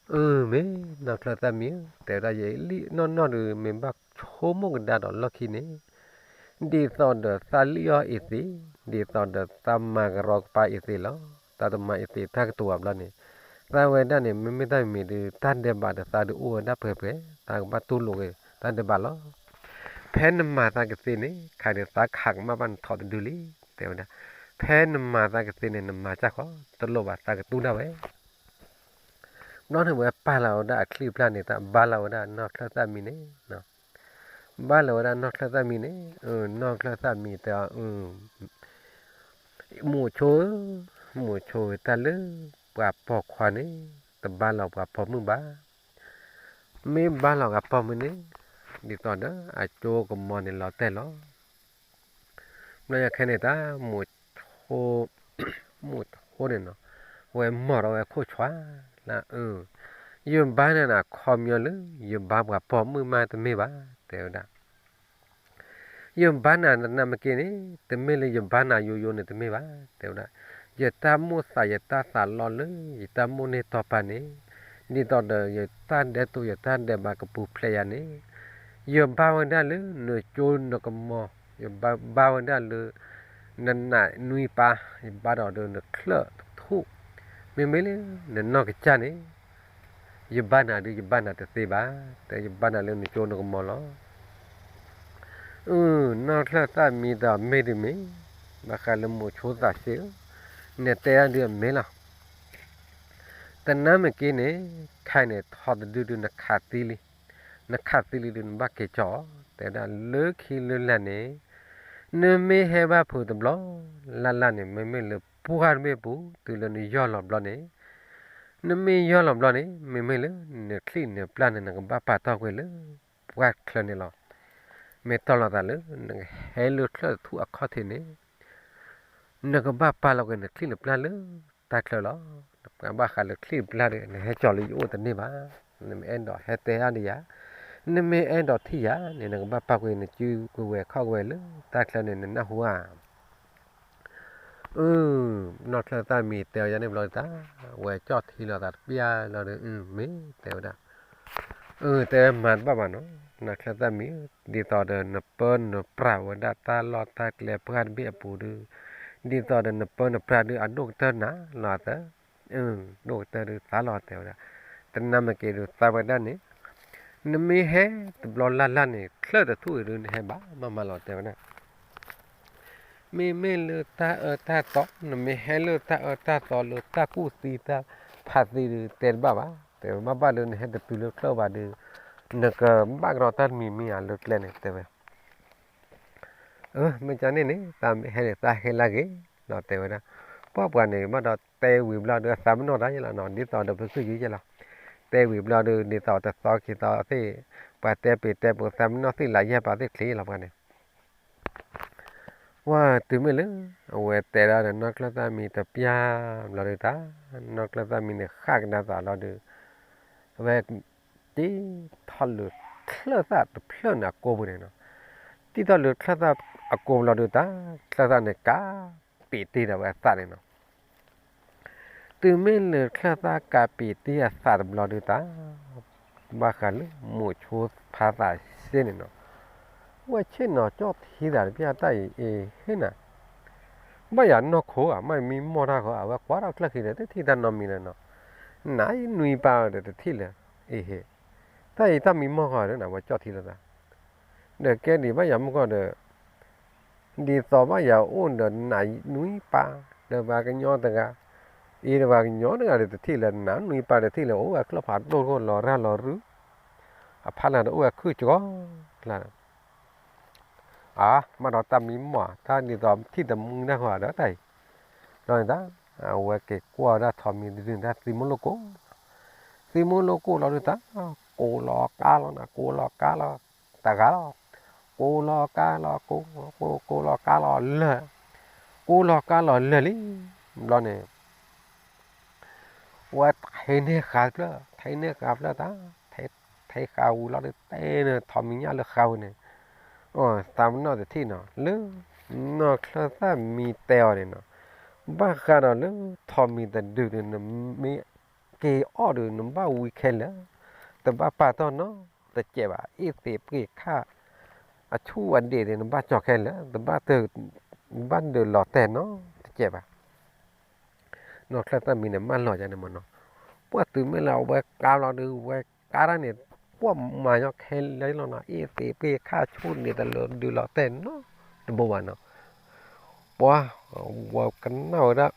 အၢ မ့ၢ် နီၢ်ချၢၣ်သၣ်မံၤဧၢ တဲဝဲဒၣ် ယလံၣ်နီၢ်နီၢ်ဒုး မ့ၢ်ဘၣ်ဆိကမိၣ်ကဒါဒီးလီၢ်ခံန့ၣ်, ဒ်သိးဒီးသးလံၣ်အီၣ်အ့ၤသ့း, ဒ်သိးဒီးသးမၤကရီကပါအ့ၤသ့းလီၤ. သးတမၤအ့ၤသ့းတၢ်ကတိၤဘၣ်ဘျီန့ၣ်, သးဝဲဒၣ်န့ၣ် မ့မ့ၢ်တၢ်မံၤဒုး တၢ်ဒဲးဘးဒီးသးဒုးအိၣ်ဝဲဒၣ်ပှဲၤပှဲၤ, သးကဘၣ်တူၢ်လိာ်က့ၤ တၢ်ဒဲးဘးလီၤ. ဖဲနမၤသးကသ့န့ၣ် ခါဒုးသးခးကမၣ်ဘၣ်နထီၣ်တဒုလံ, တဲဝဲဒၣ်, ဖဲနမၤသးကသ့န့ၣ် နမၤစၢ်ဃီ တလိၣ်ဘၣ်သးကတူၢ်ဒၣ်ဝဲ ဘျီန့ၣ်ဝဲပာ်လီၤဝဲဒၣ်အချံၣ်အပျၢ်န့ၣ် တၢ်ဘါလီၤဝဲဒၣ်နီၢ်ချၢၣ်သၣ်မံၤန့ၣ်, ဘါလီၤဝဲဒၣ်နီၢ်ချၢၣ်သၣ်မံၤန့ၣ်, နီၢ်ချၢၣ်သၣ်မံၤတဲအီၤ, မိၤဆိဧၢ, မိၤဆိဧၢ တၢ်လၢပှၤပိာ်ခွါန့ၣ် တဘါလီၤပှၤပိာ်မုၣ်ဘၣ်. မ့ၢ်ဘါလီၤပှၤပိာ်မုၣ်န့ၣ် ဒ်သိးဒီးအကၠိကမီၤန့ၣ်လီၤတဲာ်လီၤ. ဘျီယခဲန့ၣ်တၢ် မိၤဆိန့ၣ်နီၤ, ဝဲမီၢ်ဒီးဝဲခိၣ်ဆွါလၢ ယဘါနၤနၤခီပညီလၢ ယဘါပှၤပိာ်မုၣ်မးတမ့ၢ်ဘၣ် တဲဝဲဒၣ်. ယဘါနၤနမ့ၢ်က့န့ၣ် တမ့ၢ်လၢယဘါနၤယိယိန့ၣ်တမ့ၢ်ဘၣ် တဲဝဲဒၣ်. ယတၢ်မိၣ်သးယတၢ်သးလီလၢ ယတၢ်မိၣ်န့ၢ်တီပာ်န့ၣ်, ဒ်သိးဒီးယတၢ်ဒဲးတိာ်ယတၢ်ဒဲးဘးကပူၤဖျဲးယၤန့ၣ်, ယဘါဝဲဒၣ်လၢနကၠိနကမီၤ, ယဘါဝဲဒၣ်လၢ နနးနွံပါ, ယဘါဒီးဒီးနချၢၣ်တထူၣ်, မ့မ့ၢ်လၢနနီၢ်ကစၢ်န့ၣ် ယဘါနၤဒုး ယဘါနၤတသ့ဘၣ်, တဲယဘါနၤလၢနကၠိနကမီၤလီၤ. အၢ နီၢ်ချၢၣ်သၣ်မံၤတၢ်မ့ၢ်ဒုးမ့ၢ်, ဘၣ်ဃးလၢမိၤဆိသးစ့ဧၢ, နတဲဒၣ်ဒုးအမ့ၢ်လီၤ. တနၤမ့ၢ်က့န့ၣ် ခဲအံၤန့ၣ် ထီၣ်တဒုဒုးနခးသံလံ, နခးသံလံဒုးနဘၣ်က့ၤကၠီၣ်အီၤ, တဲဝဲဒၣ်လၢခံလၢလၢ်န့ၣ်, နမ့ၢ်ဟဲဘၣ်ဖုးတဘျီ, လၢ်လၢ်န့ၣ် မ့မ့ၢ်လၢပှၢ်တဘ့ၣ်ပူၤ တုၤလၢနယီၢ်လီၤဘျီန့ၣ်, နမ့ၢ်ယီၢ်လီၤဘျီန့ၣ် မ့မ့ၢ်လၢနချံၣ်နပျၢ်န့ၣ် နကဘၣ်ပာ်တီၢ်ကွံာ်လၢပှၢ်ချၢန့ၣ်လီၤ. မ့ၢ်တီၢ်လီၤသးလၢ နကဟဲလၢချၢၣ်တထူၣ်အခီၣ်ထံးန့ၣ်, နကဘၣ်ပာ်လီၤကွံာ်နချံၣ်နပျၢ်လၢတၢ်ချၢလီၤ. ဘၣ်ဃးလၢချံၣ်ပျၢ်ဒီး နဟဲကၠီၣ်လၢယအိၣ်တန့ၢ်ဘၣ်, နမ့ၢ်အဲၣ်ဒိးဟဲတဲအါဒံးယၤ, နမ့ၢ်အဲၣ်ဒိးထံၣ်ယၤန့ၣ် နကဘၣ်ပာ်ကွံာ်နစုကဝဲၤခီၣ်ကဝဲၤလၢတၢ်ချၢန့ၣ် နနၢ်ဟူဧါ. အၢ နီၢ်ချၢၣ်သၣ်မံၤတဲအီၤယၤန့ၣ်ဘျီတၢ်, ဝဲကၠီၣ်ထံလီၤသးတပျၢ်လီၤဒီး အၢ မ့ၢ်တဲဝဲဒၣ်, အၢ တဲမၤတဘၣ်ဘၣ်နီၤ, နီၢ်ချၢၣ်သၣ်မံၤ, ဒ်သိးဒီးနပၢနပြးဝဲဒၣ်တၢ်လီၢ်တၢ်ကျဲပှၢ်တဘ့ၣ်အပူၤဒီး, ဒ်သိးဒီးနပၢနပြးဒုး အဒိၣ်ကတၢၢ်နၤလီၤသၢ, အၢ ဒိၣ်ကတၢၢ်ဒုးသးလီၤတဲဝဲဒၣ်, တနၢ်မ့ၢ်က့ၤဒုးသးဝဲဒၣ်န့ၣ်, နမ့ၢ်ဟဲတဘျီလၢ်လၢ်န့ၣ် ချၢၣ်တထူၣ်အံၤဒုး နဟဲဘၣ်မးမးလီၤတဲဝဲဒၣ် မ့မ့ၢ်လၢတၢ်အၢတၢ်သီ, နမ့ၢ်ဟဲလၢတၢ်အၢတၢ်သီလၢတၢ်ကူၣ်သံတၢ်ဖးသံဒုး တဲတဘၣ်ဘၣ်, တဲဝဲဘၣ်ဘၣ်လၢနဟဲတတုၤလၢချၢၣ်ဘၣ်ဒုး, နကဘၣ်ကဒီးတၢ်တမံၤမံၤဧါလၢကျဲန့ၣ် တဲဝဲ အၢ မ့ၢ်ကန့ၣ်န့ၣ် သးမ့ၢ်ဟဲန့ၣ် သးဟဲလၢဂ့ၤလီၤ တဲဝဲဒၣ်, ပှၢ်ပှၤန့ၣ် ဘၣ်ဒီးတဲဝံၤဘျီဒုး အသးမ့ၢ်နီၢ်တၢ်ယဲလီၤနီၤ, ဒ်သိးဒီးပသုးယုၢ်ယဲလီၤ, တဲဝံၤဘျီဒုး ဒ်သိးတသီခံသီသ့ၣ်, ပှၤတဲပ့ၤတဲပူၤ သးမ့ၢ်နီၢ်သ့ၣ်လၢယဲၢ်ပာ်သ့ၣ်ချ့လီၤပှၤန့ၣ် ဝဲတုၤမ့ၢ်လၢ အဝဲတဲဒၣ်ဒီးနီၢ်ချၢၣ်သၣ်မံၤတပျၢ်ဘျီဒုးတၢ်, နီၢ်ချၢၣ်သၣ်မံၤန့ၣ် ဃၣ်ကဒါသးလီၤဒုး, အဝဲ တံၢ်ထီၣ်လၢချၢၣ်သၣ်တဖျၢၣ်န့ၣ်အကိာ်ပူၤန့ၣ်နီၤ, တံၢ်ထီၣ်လၢချၢၣ်သၣ်အကိာ်ပူၤလီၤဒုးတၢ်, ချၢၣ်သၣ်န့ၣ်ကးပံာ်တ့ၢ်ဒီးဝဲအသးန့ၣ်နီၤ တုၤမ့ၢ်လၢချၢၣ်သၣ်ကးပံာ်တ့ၢ်အသးတဘျီဒုးတၢ်, ဘၣ်ဃးလၢမိၤဆိဖးသးစ့န့ၣ်နီၤ, ဝဲဆ့ၣ်နီၤကၠီၣ်ထံသးတပျၢ်တၢ်အံၤ အ့ဟ့ၣ်နၤ, ဘၣ်ယၤနီၢ်ခိဧါ မ့ၢ်မံမီၢ်တၢ်ဃီ အဝဲကွၢ်ထီၣ်ချၢၣ်ခံဒီး တထံၣ်တၢ်နီတမံၤလၢၤနီၤ, နနွံပၢ်ဒီးတထံၣ်လၢၤ, အ့ဟ့ၣ်, တၢ်အံၤတၢ်မံမီၢ်ဃီဒီးနၤ ဝဲကၠီၣ်ထံလိာ်သး ဒီးကဲဒံးဘၣ်ယၤမုၢ်ကီၢ်ဒီး, ဒ်သိးဘၣ်ယၤအိၣ်ဒီးနနွံပၢ်, ဒီးပှၤကညီတဂၤ, အ့ဒီးပှၤကညီတဂၤဒီးတထံၣ်လၢၤ နနွံပၢ်တထံၣ်လၢၤ အိၣ်ဝဲချၢၣ်ဖးဒိၣ်တခိၣ်လီၤရၢ်လီၤရုၢ်, အဖီလာ်ဒီးအိၣ်ဝဲခုၣ်ကီၤလၢ် အါ မ့ၢ်ဒီးတၢ်မံမီၢ် တၢ်ဒ်သိးထံၣ်တမုၢ်တၢ်ဃီဒီးတၢ်အံၤ, ဒီးန့ၣ်တၢ်, အဝဲက့ၤကွၢ်ဝဲဒၣ်ထိးမံၤတဒုန့ၣ် တၢ်သံမိၢ်လိၣ်ကိၢ်, သံမိၢ်လိၣ်ကိၢ်လီၤဒုးတၢ်, ကိးလီၤကါလီၤနၤ ကိးလီၤကါလီၤ, တဂၤလီၤ, ကိးလီၤကါလီၤ ကိး, ကိးလီၤကါလီၤလၢာ်, ကိးလီၤကါလီၤလၢာ်လံ, ဘျီန့ၣ် ဝဲထဲန့ၢ်ဃာ်တဖျၢၣ် ထဲန့ၢ်ဃာ်တဖျၢၣ်တၢ်, ထဲဃာ်ဝံၤလီၤဒုး တဲန့ၣ်ထိးမံၤညၣ်လၢဃာ်ဝံၤန့ၣ်, သးမနီၣ်တထံၣ်နီၤ လၢ နီၢ်ချၢၣ်သၣ်မံၤတဲအီၤန့ၣ်နီၤ, ဘၣ်ဃးဒီးလၢထိးမံၤတဒုန့ၣ် နမ့ၢ်က့ၤအီၣ်ဒီး နဘၣ်ဝံခဲလၢာ်, တဘၣ်ပာ်တ့ၢ်နီတစဲးဘၣ်, အ့ၣ်သ့းပှ့ၤခၣ် အဆူၣ်အဒ့းန့ၣ် နဘၣ်ကၠီၤခဲလၢာ်, တဘၣ် ဘၣ်ဒုးလီၤတဲာ်နီတစဲးဘၣ် နီၢ်ချၢၣ်သၣ်မံၤန့ၣ် မၢလီၤယၤန့ၣ်မ့ၢ်နီၤ, ပှၢ်တုၤမ့ၢ်လၢအဝဲကါလီၤဒုး ဝဲကါတၢ်န့ၣ် ပှၢ်မၤညီခဲလၢာ်လီၤနီၤ, အ့ၣ်သ့းပှ့ၤခၣ်ဆူၣ်န့ၣ် တလၢဒုးလီၤတဲာ်နီတဘိဘၣ်နီၤ, ပှၢ် ဝဲကနၣ်ဝဲဒၣ်,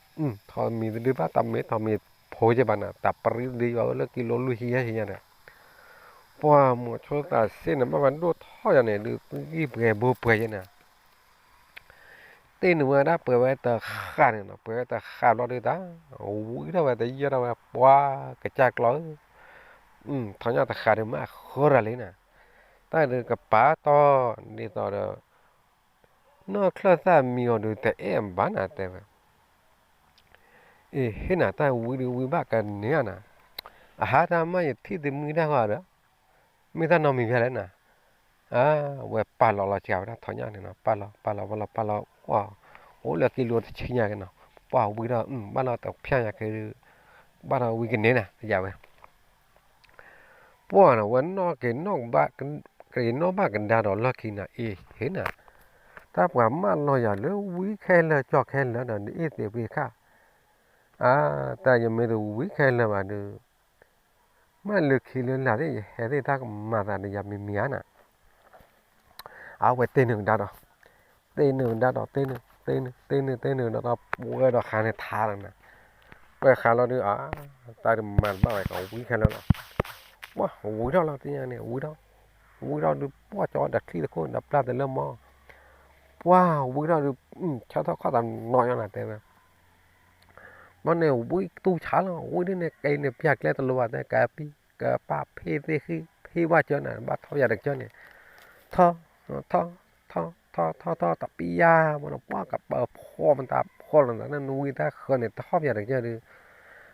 ထိးမံၤတဒုဘၣ် တၢ်မ့ၢ်ထိးမံၤဖိကဲဘၣ်နီၤ, တၢ်ပရံတဒုယွၤဝဲလၢကံလိလၢဟံၣ်ညါဟံၣ်ညါဒီး, ပှၢ်မိၤဆိသးစ့န့ၣ် ဘၣ်ဝဲဒိၣ်ထီၣ်ယၤန့ၣ် ဒုးဂံၢ်ပှဲၤဘိပှဲၤယဲန့ၣ် တ့ၢ်န့ၣ်ဝဲဒၣ်ပှဲၤဝဲတဃာ်န့ၣ်နီၤ, ပှဲၤဝဲတဃာ်ဘျီဒုးတၢ်, ဝံထီၣ်ဝဲတယၢၢ်ထီၣ်ဝဲ ပှၢ်ကစၢ်ကျီဧၢ, ထီၣ်ညၣ်တဃာ်ဒုးမ့ၢ်အဃၢရၤလံနီၤ, တၢ်ဒုးကပာ်တီၢ်ဒ်သိးဒီး, နီၢ်ချၢၣ်သၣ်မံၤအီၤဒုးတအဲၣ်ဘၣ်နၤတဲဝဲ အ့ၣ် ဟ့ၣ်နၤတၢ်ဝံဒုးဝံဘၣ်ကန့ၢ်ဧါနၤ, အဟါတၢ်မ့ၢ်ယထံၣ်တမံၤတၢ်ဃီဒီး, မ့ၢ်တၢ်နီတမံၤဖဲလဲၣ်နၤ, အဝဲပာ်လီၤလီၤစှၤဝဲဒၣ်ထိးညၣ်န့ၣ်နီၤ, ပာ်လီၤ ပာ်လီၤ ပာ်လီၤ ပာ်လီၤ, အိၣ်လၢကံလိတဆံညါက့ၤနီၤ, ပှၢ်ဝံထီၣ် ဘၣ်လီၤတဖၠၣ်ညါက့ၤ, ဘၣ်ဒီးဝံကန့ၢ်နၤ ယၤဝဲ ပှၢ်နီၤ ဝဲနီၢ်က့ၤနီၢ်ဘၣ်ကဒါဒီးလီၢ်ခံနၤ အ့ၣ် ဟ့ၣ်နၤ, တၢ်ပှၤမၢလီၤယၤလၢဝံခဲလၢာ်ကၠီခဲလၢာ်ဒီး နအ့ၣ်သ့းပှ့ၤခၣ်, အါ တၢ်ယမ့ၢ်တဝံခဲလၢာ်ဘၣ်ဒီး, မ့ၢ်လၢခံလၢလာ်သ့ၣ် ယဟဲသ့ၣ်တၢ်ကမၤသးဒီးယၤမံၤမံၤဧါနၤ အဝဲတ့ၢ်နုာ်ကဒါဒီး, တ့ၢ်နုာ်ကဒါဒီး တ့ၢ်နုာ် တ့ၢ်နုာ် တ့ၢ်နုာ် တ့ၢ်နုာ်ဒီး ပှဲၤဒီးဃာ်န့ၣ်ထါလီၤနၤ, ပှဲၤဃာ်လီၤဒုး အါ တၢ်တမၤတဘၣ်ဝဲကဝံခဲလၢာ်လီၤ, ပှၢ်ဝံထီၣ်လီၤတညါန့ၣ် ဝံထီၣ်, ဝံထီၣ်ဒုး ပှၢ်ကၠီဒီးချံတခိၣ်ဒီးပျၢ်တလၢမီၢ်, ပှၢ်ဝံထီၣ်ဒုး ဆၢထီၣ်ခီၣ်သးနီၢ်ညီနၤတဲဝဲ ဘျီန့ၣ် ဝံတူၢ်ဆါလီၤ ဝံဒ်န့ၣ် ကဲန့ၣ်ပျၢ်ကျဲတလိၤဘၣ်တဲ ကပံ ကပၢ်ဖ့သ့ၣ်ဃံ ဖ့ဝၣ်ကၢန့ၣ် ဘၣ်ထီၣ်ပယၤတကၢန့ၣ်, ထီၣ်, ထီၣ်, ထီၣ်, ထီၣ်, ထီၣ်, ထီၣ်, တပံယါမ့ၢ်နီၤ ပှၢ်ကပၢၤဖီမတၤဖီလီၤနၤ နနွံတၢ်ဃၢန့ၣ် တဟီၣ်ပယၤတကၢဒီး,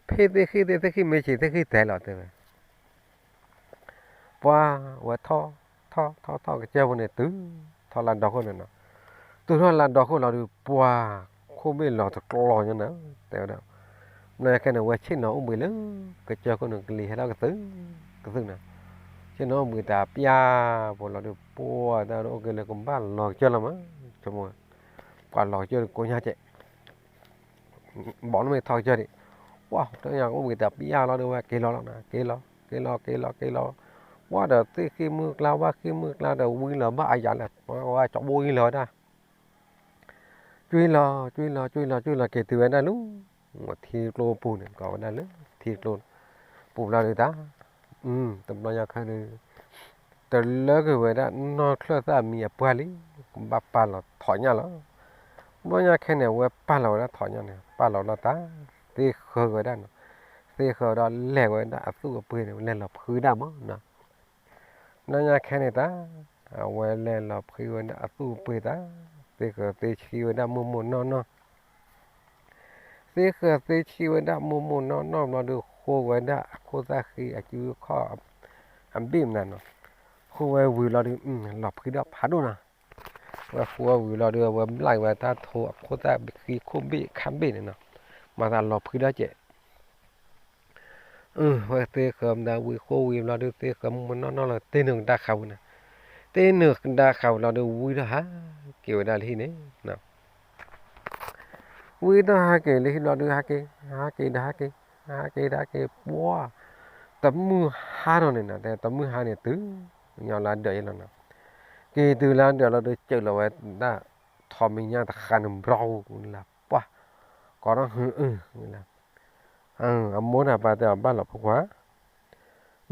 ဖ့သ့ၣ်ဃံသ့ၣ်သ့ၣ်ဃံမ့ၢ်ဆံးသ့ၣ်ဃံတဲလီၤတဲဝဲ ပှၢ်ဝဲထီၣ်, ထီၣ်, ထီၣ်, ထီၣ်ကစၢၢ်ဖိန့ၣ် တုၤထီၣ်လၢဒီခိၣ်န့ၣ်နီၤ, တုၤထီၣ်လၢဒီခိၣ်လီၤဒုး ပှၢ်ခိၣ်ဘ့ၣ်လီၤတကျီညီနၤ တဲဝဲဒၣ်, မ့ၢ်ခဲန့ၣ် ဝဲဆ့ၣ်နီၤအိၣ်ဘှံးလၢ ကစၢၢ်ခိၣ်န့ၣ် ကလံၤဟဲထီၣ်ကသုၣ်, ကသုၣ်နၤ, ဆ့ၣ်နီၤအိၣ်ဘှံးတၢ်ပျၢ်ဖိလီၤဒီး ပှၢ်တၢ်အိၣ်က့ၤလၢကဘၣ်လီၤကစၢၢ်လီၤမး, ဆိမိၣ်, ပှၤလီၤကစၢၢ်ကိညါကဲး, ဘီနမ့ၢ်ထီၣ်ကစၢၢ်ဒံး, ပှၢ်တၢ်ညါအိၣ်ဘှံးတၢ်ပျၢ်လီၤဒီး ဝဲက့ၤလီၤလီၤနၤ, က့ၤလီၤ က့ၤလီၤ က့ၤလီၤ က့ၤလီၤ, ပှၢ်ဒီးသ့ၣ်ဃ့ၢ်မုၢ်ကျါ ဝၣ်ဃ့ၢ်မုၢ်ကျါဒီး ဝံလီၤဘၣ်အယၤလၢ ဝဲကၠီဘိအံၤလီၤဝဲဒၣ် ကွံလီၤ ကွံလီၤ ကွံလီၤ ကွံလီၤ က့ၤတုၤဝဲဒၣ်လၢ ထံကျိပူၤန့ၣ် ကိးဝဲဒၣ်လၢ ထံကျိပူၤလီၤဒုးတၢ်, တဘျီညါခဲန့ၣ် တလၢကွံာ်ဝဲဒၣ်နီၢ်ချၢၣ်သၣ်မံအပှၢ်လံ, ကဘၣ်ပာ်လီၤထိးညၣ်လီၤ. တဘျီညါခဲန့ၣ် အဝဲပာ်လီၤဝဲဒၣ်ထိးညၣ်န့ၣ် ပာ်လီၤလီၤတၢ်, သ့ဃၢၤဝဲဒၣ်နီၤ, သ့ဃၢၤဒီးလဲၤဝဲဒၣ်အသူၣ်အပှ့ၤန့ၣ် လဲၤလီၤဖှံဒၣ်မးနီၤ တဘျီညါခဲန့ၣ်တၢ်, အဝဲလဲၤလီၤဖှံဝဲဒၣ်အသူၣ်အပှ့ၤတၢ်, သ့ဃၢၤသ့ဆှံဝဲဒၣ်မိၢ်မိၢ်နီၢ်နီၢ်, သ့ဃၢၤသ့ဆှံဝဲဒၣ်မိၢ်မိၢ်နီၢ်နီၢ်ဘျီဒီး ဃိဝဲဒၣ်အခိၣ်သၣ်ဃံအစုအခီၣ် အဘ့ၣ်မနုၤနီၤ, ဃိဝဲဝံၤလီၤဒီး လီၤဖှံဒီးဖးဒိၣ်နီၤ, ဝဲဃိဝဲဝံၤလီၤဒီး အဝဲဘျၣ်ဝဲတၢ်ထိအခိၣ်သၣ်ဃံခိၣ်ဘ့ၣ်ခါဘ့ၣ်န့ၣ်နီၤ, မၤသးလီၤဖှံဒီးကဲး ဝဲသ့ဃၢၤမတၤဝံၤဃိဝံၤဘျီဒီး သ့ဃၢၤမိၢ်မိၢ်နီၢ်နီၢ်လီၤ တ့နုာ်ကဒါဃးဝံၤန့ၣ်, တ့နုာ်ကဒါဃးဝံၤလီၤဒီး ဝံထီၣ်ဟးက့ၤဝဲဒၣ်လၢဟံၣ်န့ၣ်, ဝံထီၣ်ဟးက့ၤလၢဟံၣ်ဘျီဒီး ဟးက့ၤ ဟးက့ၤဒီးဟးက့ၤ, ဟးက့ၤဒီးဟးက့ၤ ပှၢ်, တမုၢ်ဟါထီၣ်န့ၣ်နီၤ တဲတမုၢ်ဟါန့ၣ်တုၤ ညီလၢဒၢးအံၤလီၤနီၤ, က့ၤတုၤလၢဒၢးလီၤဒီး စၢးလီၤဝဲဒၣ် ထိးမဲာ်ညါတဃၣ်န့ၣ် ဘြီဝံၤလၢ ပှၢ်, ကိးထီၣ်ဟုအုလၢ အမိၢ်န့ၣ်ပၢ်တဲအီၤဘၣ်လီၤဖိခွါ,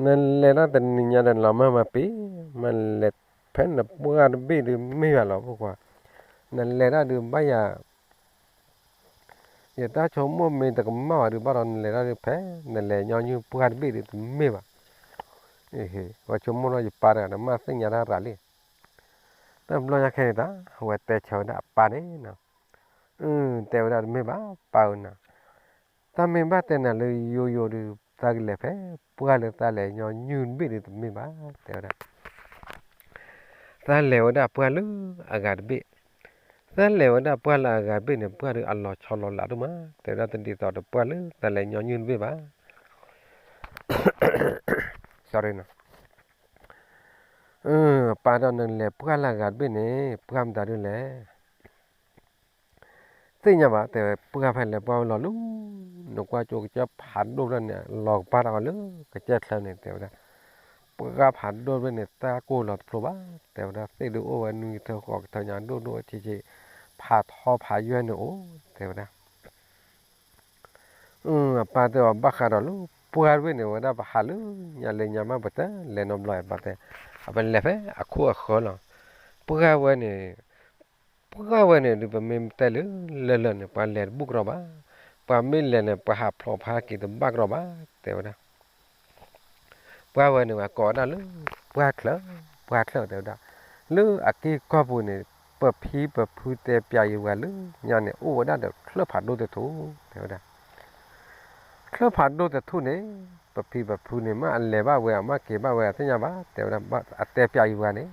နလဲၤတၢ်တနံၤညါဒီးလီၤမၢ်မၤပ့ၤ, မ့ၢ်လဲၤဖဲနပှၢ်တဘ့ၣ်ဒီးမ့ၢ်ဘၣ်လီၤဖိခွါ, နလဲၤတၢ်ဒုးဘၣ်ယၤ, ယတၢ်ဆိကမိၣ်မ့ၢ်တကမၣ်ဘၣ်ဒုးဘၣ်ဒီး နလဲၤတၢ်ဒုးဖဲ နလဲၤညီနုၢ်ပှၢ်တဘ့ၣ်ဒုးတမ့ၢ်ဘၣ်, ဝဲဆိကမိၣ်ဒီးယပၢ်တဂၤဒီးမ့ၢ်သ့ၣ်ညါတၢ်ရၤလံ, တဘျီညါခဲန့ၣ်တၢ် ဝဲတဲဆၢဝဲဒၣ်အပၢ်န့ၣ်နီၤ, တဲဝဲဒၣ်တမ့ၢ်ဘၣ် ပၢ်ဧၢနီၤ, တၢ်မ့ၢ်ဘၣ်တဲနၤလၢယိယိဒုး သးကလဲၤဖဲ ပှၢ်လၢသးလဲၤညီနုၢ်တဘ့ၣ်ဒုးတမ့ၢ်ဘၣ် တဲဝဲဒၣ်, သးလဲၤဝဲဒၣ်ပှၢ်လၢအဂၤတဘ့ၣ်, သးလဲၤဝဲဒၣ်ပှၢ်လၢအဂၤတဘ့ၣ်န့ၣ် ပှၢ်ဒုးအလီၤဆီလီၤလးဒိၣ်မး တဲဝဲဒၣ် တဒ်သိးဒီးပှၢ်လၢသးလဲၤညီနုၢ်တဘ့ၣ်ဘၣ် sorry နီၤ, ပၢ်ဒီးနလဲၤပှၢ်လၢအဂၤတဘ့ၣ်န့ၣ် ပှၢ်မတၤဒုလဲၣ် သ့ၣ်ညါဘၣ် တဲဝဲ ပှၢ်ဖဲလဲၣ်ပှၢ်ဝဲလီၤလၢ နကွၢ်ကၠိကစၢၢ်ဖးဒိၣ်ဖျၢၣ်န့ၣ် လီၤကပၢ်တၢ်အီၤလၢကစၢၢ်ချၢန့ၣ် တဲဝဲဒၣ်, ပှၢ်ဖးဒိၣ်ဖျၢၣ်န့ၣ် တၢ်ကိၢ်လီၤတဖျိဘၣ် တဲဝဲဒၣ် သ့ၣ်ဒုးအိၣ်ဝဲနွံကထၢဃိးကထၢညါဒိၣ်ဒိၣ်ဝဲဆံးဆံး, ဖးထီဖးယွဲၢ်န့ၣ်အိၣ် တဲဝဲဒၣ် အပၢ်တဲအီၤဘၣ်ဃးဒီးလၢ ပှၢ်တဘ့ၣ်န့ၣ် ဝဲဒၣ်ပဟးလၢညါလၢညါမး ပတလဲၤနီတဘျီ ပၢ်တဲ, အပလဲၤဖဲအခိၣ်အဃၢၤလီၤ, ပှၢ်ဝဲန့ၣ်, ပှၢ်ဝဲန့ၣ်ဒုး ပမ့ၢ်တဲလၢလၢၢ်လၢၢ်န့ၣ် ပှၤလဲၤတဘူၣ်ကရီဘၣ်, ပှၤမ့ၢ်လဲၤန့ၣ် ပှၤဟးဖျိးဖးက့ၤတဘၣ်ကရီဘၣ် တဲဝဲဒၣ် ပှၢ်ဝဲန့ၣ် ပှၤကိးဝဲဒၣ်လၢ ပှၢ်ချၢၣ်, ပှၢ်ချၢၣ်တဲဝဲဒၣ်, လၢအက့ၢ်ကီၢ်ပူၤန့ၣ် ပဖံပဖုတဲပၠးယံၤဝဲလၢညါန့ၣ် အိၣ်ဝဲဒၣ်ဒီးချၢၣ်ဖးဒိၣ်တထူၣ် တဲဝဲဒၣ်, ချၢၣ်ဖးဒိၣ်တထူၣ်န့ၣ် ပဖံပဖုန့ၣ် မ့ၢ်အလဲၤဘၣ်ဝဲ အမ့ၢ်က့ၤဘၣ်ဝဲအသ့ၣ်ညါဘၣ် တဲဝဲဒၣ်, အတဲပၠးယံၤဝဲန့ၣ်,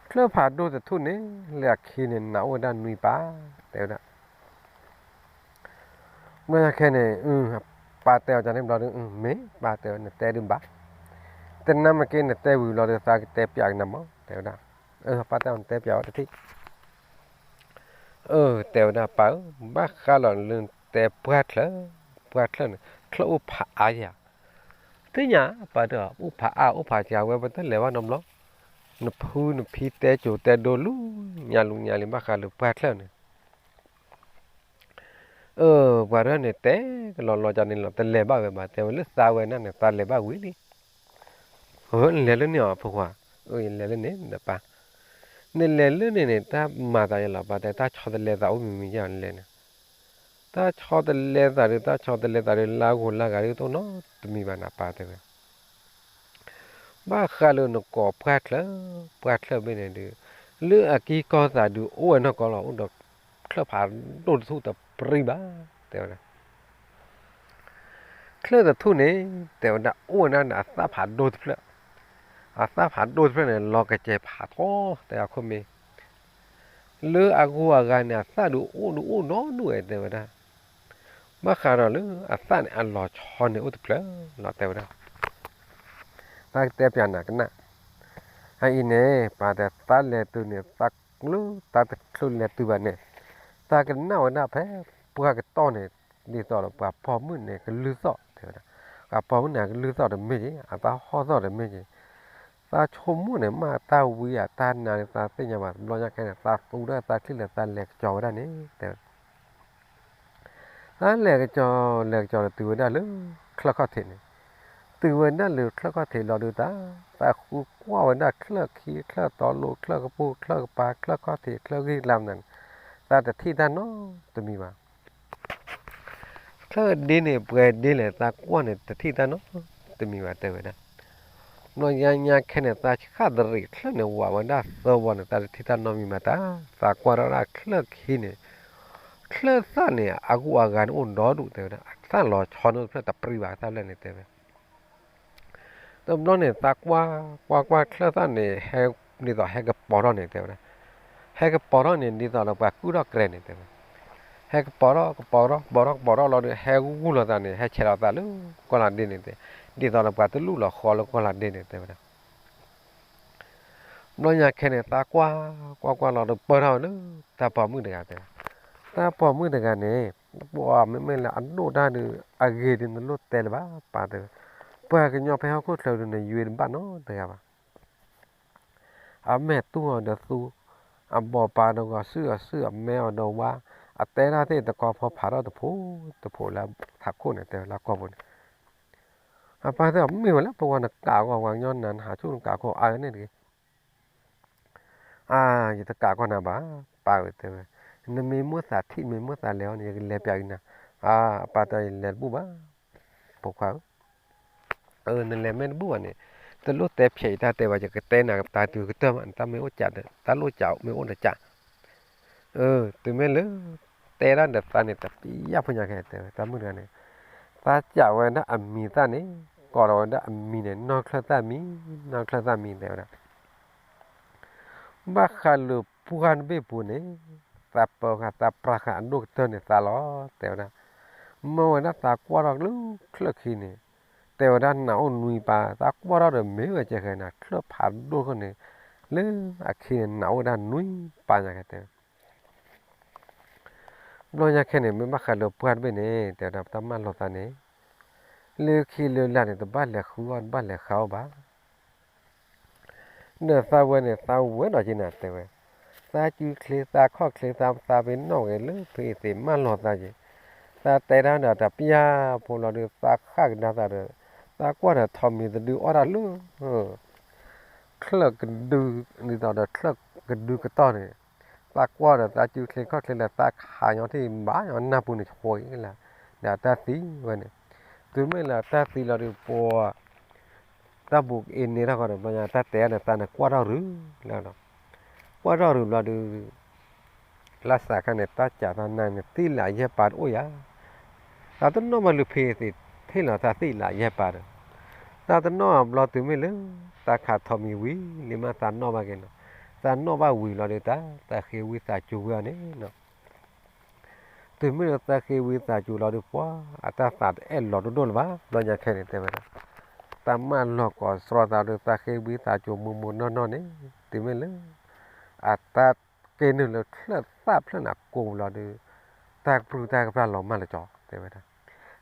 ချၢၣ်ဖးဒိၣ်တထူၣ်န့ၣ် လၢအခံန့ၣ် နးအိၣ်ဝဲဒၣ်နွံပၢ် တဲဝဲဒၣ် ဘျီညါခဲန့ၣ် ပၢ်တဲအီၤန့ၣ်ဘျီဒီး မ့ၢ်ပၢ်တဲဝဲ နတဲဒုးဘၣ်, တနၢ်မ့ၢ်က့ နတဲဝံၤဘျီဒီး သးကတဲပၠးကနၤမး တဲဝဲဒၣ်, ပၢ်တဲအီၤ နတဲပၠးဝဲတထံၣ်, အၢ တဲဝဲဒၣ် ပၢ်ဧၢ, ဘၣ်ဃးလီၤလၢနတဲပှၢ်ချၢၣ်, ပှၢ်ချၢၣ်န့ၣ် ချၢၣ်အိၣ်ဖးအါယၤ, သ့ၣ်ညါ ပၢ်တဲအီၤ အိၣ်ဖးအါ အိၣ်ဖးယၤဝဲ ပတလဲၤဘၣ်နီတဘျီ, နဖုနဖံတဲစိၤတဲဒိလၢညါလံညါလံ ဘၣ်ဃးလၢပှၢ်ချၢၣ်န့ၣ် အၢ ပှၤတဂၤန့ၣ် တဲကလီလီၤကန့ၣ်လီၤ တလဲၤဘၣ်ဝဲဘၣ် တဲဝဲလၢသးဝဲဒၣ်န့ၣ် သးလဲၤဘၣ်ဝံၤလံ, နလဲၤလၢန့ၣ်အီၤ ဖိခွါ, ယလဲၤလၢန့ၣ်ဒီးပၢ်, နလဲၤလၢန့ၣ်န့ၣ် တၢ်မၤသးယလီၤ ပၢ်တဲ တၢ်ဆီတလဲသးအိၣ်မံၤမံၤယါနလဲၤန့ၣ်, တၢ်ဆီတလဲသးဒီး တၢ်ဆီတလဲသးဒီး လၢအဂိၢ်လၢအဂၤဒီး တအိၣ်နီတမံၤဘၣ်နၤ ပၢ်တဲဝဲ ဘၣ်ဃးလၢနကိးပှၢ်ချၢၣ်, ပှၢ်ချၢၣ်ဘ့ၣ်န့ၣ်ဒီး လၢအက့ၢ်ကီၢ်သးဒုးအိၣ်ဝဲနီၢ်ကီၢ်လီၤ အိၣ်ဒီးချၢၣ်ဖးဒိၣ်တထူၣ်တပြံဘၣ် တဲဝဲဒၣ်, ချၢၣ်တထူၣ်န့ၣ် တဲဝဲဒၣ် အိၣ်ဝဲဒၣ်န့ၣ် အသၣ်ဖးဒိၣ်တဖျၢၣ်, အသၣ်ဖးဒိၣ်တဖျၢၣ်န့ၣ် လီၤကစဲၤဖးထီ တဲအခိၣ်မ့ၢ် လၢအဂိၢ်အဂၤန့ၣ် အသၣ်ဒုးအိၣ်ဒုးအိၣ်နီဒိၣ်ဝဲ တဲဝဲဒၣ်, ဘၣ်ဃးဒီးလၢအသၣ်န့ၣ် အလီၤဆီန့ၣ်အိၣ်တဖျၢၣ်လီၤ တဲဝဲဒၣ်, သးကတဲပျးနၤကနၣ်. အအံၤန့ၣ် ပှၤတဲသးလဲၤတုၤန့ၣ် သးကျု သးတချုးလဲၤတုၤဘၣ်န့ၣ် သးကနၣ်ဝဲဒၣ်ဖဲ ပှၢ်ကတီၢ်န့ၣ် ဒ်သိးဒီးပှၤပိာ်မုၣ်န့ၣ်ကလုၢ်သီၣ်တဲဝဲဒၣ်, ပှၤပိာ်မုၣ်န့ၣ်ကလုၢ်သီၣ်တမ့ၢ်က့ၤ အသးဟီၣ်သီၣ်တမ့ၢ်က့ၤ, သးဆိကမိၣ်န့ၣ် မ့ၢ်တၢ်ဝံအတၢ်နါန့ၣ် သးသ့ၣ်ညါဘၣ် တဘျီညါခဲန့ၣ် သးသူဒၣ်သးချံလၢသးလဲၤကစီၤဝဲဒၣ်န့ၣ်တဲဝဲ သးလဲၤကစီၤ လဲၤကစီၤဒီးတုၤဝဲဒၣ်လၢ ချၢၣ်ခီၣ်ထံးန့ၣ်, တုၤဝဲဒၣ်လၢချၢၣ်ခီၣ်ထံးလီၤဒုးတၢ်, သးဃုကွၢ်ဝဲဒၣ်ချၢၣ်ခံ ချၢၣ်တီလိၤ ချၢၣ်ကပူၤ ချၢၣ်ကပၤ ချၢၣ်ခီၣ်ထံး ချၢၣ်ဂံၢ်ကျါမနုၤန့ၣ်, သးတထံၣ်တၢ်နီတမံၤဘၣ်. ချၢၣ်ဒ့န့ၣ် ပှဲၤဒ့လဲၣ် သးကွၢ်န့ၣ် တထံၣ်တၢ်နီတမံၤဘၣ်တဲဝဲဒၣ်. ဘျီညါညါခဲန့ၣ် သးဆှၣ်သရံးချၢၣ်န့ၣ် ဝးဝဲဒၣ်သၢဘီန့ၣ် သးတထံၣ်တၢ်နီတမံၤဘၣ်တၢ်, သးကွၢ်ထီၣ်ဒၣ်ချၢၣ်ခံန့ၣ်, ချၢၣ်သၣ်န့ၣ် အဂုၤအဂၤန့ၣ်အိၣ်ဒီဒူၣ်တဲဝဲဒၣ်, အသၣ်လီၤဆီန့ၣ်တဖျၢၣ်တပြံဘၣ် အသၣ်ဖျၢၣ်န့ၣ်တဲဝဲ တဘျီန့ၣ် သးကွၢ် ကွၢ်ကွၢ်ချၢၣ်သၣ်န့ၣ် ဟဲ ဒ်သိးဟဲကပီၤထီၣ်န့ၣ်တဲဝဲဒၣ်, ဟဲကပီၤထီၣ်န့ၣ် ဒ်သိးဒီးပှၤကုၢ်ထီၣ်ကြဲးန့ၣ်တဲဝဲ, ဟဲကပီၤထီၣ် ကပီၤထီၣ် ကပီၤထီၣ်ကပီၤထီၣ်လီၤဒီး ဟဲဂူာ်လိာ်သးန့ၣ် ဟဲဆဲးလီၤသးလၢကီၢ်လၤဒ့န့ၣ်တဲ, ဒ်သိးဒီးပှၤတလူၣ်လီၤဃီလၢကီၢ်လၤဒ့န့ၣ်တဲဝဲဒၣ်. ဘျီညါခဲန့ၣ် သးကွၢ် ကွၢ်ကွၢ်လီၤဒီးပၢၢ်ထီၣ်ဝဲလၢ တၢ်ပိာ်မုၣ်တဂၤတဲဝဲ, တၢ်ပိာ်မုၣ်တဂၤန့ၣ် ပှၤမ့မ့ၢ်လၢအဒိၣ်တၢ်ဒီး အဂ့ၤဒုးနလိၣ်တဲလၢၤဘၣ် ပၢ်တဲဝဲ, ပှၤကညီဖဲဟီၣ်ခိၣ်ချၢဒုးန့ၣ် ယွၤတဘၣ်နီတဂၤဘၣ်. အမဲာ်သူအီၤဒီးသူ, အဘီၣ်ပာ်ဒီးဂီၤစုအီၤစု အမဲအီၤဒီးဝါ, အတဲတၢ်သ့ၣ်တကီဖီဖးထီၣ်တဖိတဖိလၢထးခိၣ်န့ၣ် တဲဝဲလၢကီၢ်ပူၤန့ၣ်, အပၢ်တဲအီၤ မ့ၢ်ဝဲလၢပဝဲနကးကွၢ်ဝဲကညီနၤ နဟးဆူၣ်နကးခိၣ်အါန့ၣ်တဂ့ၤ အါ ယတကးကွၢ်နၤဘၣ်, ပၢ်ဝဲတဲဝဲ, နမ့ၢ်မိၣ်သးထံၣ် မ့ၢ်မိၣ်သးလဲၤအီၤန့ၣ် ယကလဲၤပျးက့ၤနၤ, အါ အပၢ်တဲအီၤ ယလဲၤတဘူၣ်ဘၣ်, ဖိခွါဧၢ နလဲၤမ့ၢ်တဘူၣ်ဘၣ်န့ၣ်, တလိၣ်တဲဖျဲးအံၤတၢ်တဲဘၣ် ယကတဲနၤတၢ်တုၤကတၢၢ်မး နတၢ်မ့ၢ်အိၣ်ကး တၢ်လိၣ်ကးမ့ၢ်အိၣ်နကး, တုၤမ့ၢ်လၢ တဲဒၣ်ဒီးသးန့ၣ် တပျၢ်ဖိညါခဲတဲဝဲ တၢ်မုၣ်တဂၤန့ၣ်, သးကးဝဲဒၣ်အမံၤသၣ်န့ၣ် ကိးလီၤဝဲဒၣ်အမံၤန့ၣ် နီၢ်ချၢၣ်သၣ်မံ, နီၢ်ချၢၣ်သၣ်မံတဲဝဲဒၣ် ဘၣ်ဃးလၢပှၢ်တဘ့ၣ်ပူၤန့ၣ်, သးပၢဃာ်သးပြၢဃာ်အဒိၣ်ကတၢၢ်န့ၣ်သးလီၤ တဲဝဲဒၣ်, မ့ၢ်ဝဲဒၣ်သးကွၢ်ထီၣ်လၢချၢၣ်ခံန့ၣ်, တဲဝဲဒၣ်နးအိၣ်နွံပၤ သးကွၢ်ထီၣ်ဒီးမ့ၢ်ဝဲကဲဃဲနၤ ချၢၣ်ဖးဒိၣ်ခိၣ်န့ၣ်, လၢအခံန့ၣ် နးအိၣ်ဝဲဒၣ်နွံပၤညါကဲတဲဝဲ ဘျီညါခဲန့ၣ် မ့ၢ်ဘၣ်ဃးလၢပှၢ်တဘ့ၣ်န့ၣ် တဲဝဲဒၣ် ပတၢ်မၢလီၤသးန့ၣ်, လၢခံလၢလာ်န့ၣ် တဘၣ်လဲၤဃုအီၣ် တဘၣ်လဲၤဃုအီၣ်ဘၣ်, ဒီးသးဝဲန့ၣ် သးဝဲဒီးက့ၤနၤတဲဝဲ, သးစုချ့သးခီၣ်ချ့သး သးပ့ၤနီၣ်ဂ့ၤလၢဖံအသ့ၣ်မၢလီၤသးက့ၤ, သးတဲတၢ်ဒီးတပျၢ်ဖိလီၤဒီး သးဃၣ်ကဒါသးဒီး, သးကွၢ်ဒီးထိးမံၤတဒုအီၣ်တၢ်လၢ ချၢၣ်ကဒု, ဒ်သိးဒီးချၢၣ်ကဒုကတီၢ်န့ၣ်, သးကွၢ်ဒီးသးစုချ့ခီၣ်ချ့လၢသးခးညီထံၣ်ဘၣ်ညီနၢ်ပူၤန့ၣ် ဆှီအံၤလၢ, ဒီးတၢ်သံဝဲန့ၣ်, တုၤမ့ၢ်လၢတၢ်သံလီၤဒီးပှၤ, တၢ်ဘူးကအ့န့ၢ်ထီၣ်ဃီဒီး ဘျီညါတၢ်တဲအီၤန့ၣ် သးန့ၣ်ကွၢ်ထီၣ်ရုၢ်လီၤ, ကွၢ်ထီၣ်ရုၢ်ဘျီဒီး လၢ်စးခါန့ၣ် တၢ်ကးသးနၤန့ၣ် သ့ၣ်လးယဲၢ်ပၤတအိၣ်ယၤ, သးတနီၣ်ဘၣ်လၢဖံသ့ၣ်ထံၣ်လီၤသးသ့ၣ်လးယဲၢ်ပၤဒီး, သးတနီၣ်အဘျီတုၤမ့ၢ်လၢ သးခးထိးမံၤဝံၤလံမးသးနီၣ်ဘၣ်က့ၤနီၤ, သးနီၣ်ဘၣ်ဝံၤလီၤဒီးတၢ် သးဃ့ဝံသးစူၤဝံၤအီၤန့ၣ်နီၤ တုၤမ့ၢ်လၢသးဃ့ဝံသးစူၤလီၤဒီးပှၤ အတၢ်သးတအဲၣ်လီၤဒိၣ်ဒိၣ်လၢၤဘၣ် ဘျီညါခဲန့ၣ်တဲဝဲဒၣ်, တၢ်မၢလီၤကိးစှီသးဒီးသးဃ့ဝံသးစူၤမိၢ်မိၢ်နီၢ်နီၢ်န့ၣ် တုၤမ့ၢ်လၢ အတၢ်က့ၤနုာ်လၢချၢၣ်သၣ်ဖျၢၣ်န့ၣ်ကိးလီၤဒီး တၢ်ကပြုၢ်တၢ်ကပြီၢ်လီၤမၢ်လၢကၠီတဲဝဲဒၣ်,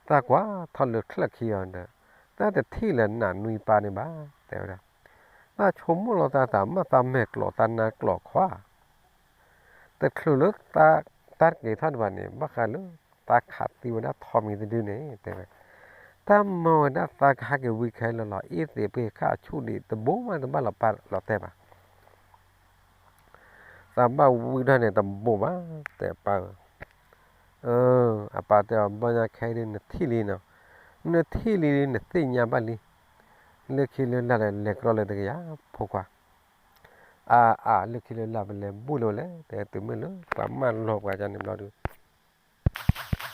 တၢ်ကွၢ်ထီၣ်လၢချၢၣ်ခံအီၤဒီး တၢ်တထံၣ်လၢနးနွံပၤန့ၣ်ဘၣ် တဲဝဲဒၣ်, တၢ်ဆိကမိၣ်လီၤသးသးမ့ၢ်သးမဲာ်ကျိးသးနါကျိးခွါ တချုးလၢ တၢ်တက့ၤထီၣ်ဒံးဘၣ်န့ၣ် ဘၣ်ဃးလၢသးခးသံဝဲဒၣ်ထိးမံၤတဒုန့ၣ် တဲဝဲ, တၢ်မၤဝဲဒၣ်သးကဟဲက့ၤဝံခဲလၢာ်လီၤ အ့ၣ်သ့ၣ်ပှ့ၤခၣ်ဆူၣ်ဒံးတဘိမးတဘၣ်လီၤပာ်လီၤတဲာ်ဘၣ် သးဘၣ်ဝံထီၣ်န့ၣ်တဘိဘၣ် တဲပၢ်ဧၢ, အပၢ်တဲအီၤ ဘျီညါခဲဒ်နထံၣ်လံနီၤ, နထံၣ်လံနသ့ၣ်ညါဘၣ်လံ, လၢခံလၢလာ်လဲၤကြၢးလၢတကယၤဖိခွါ, အါအါ လၢခံလၢလာ်ပလဲၤဘူၣ်လၢၤဝဲလဲၣ် တဲတုၤမ့ၢ်လၢပှၤမၢလီၤပှၤကန့ၣ်ဘျီ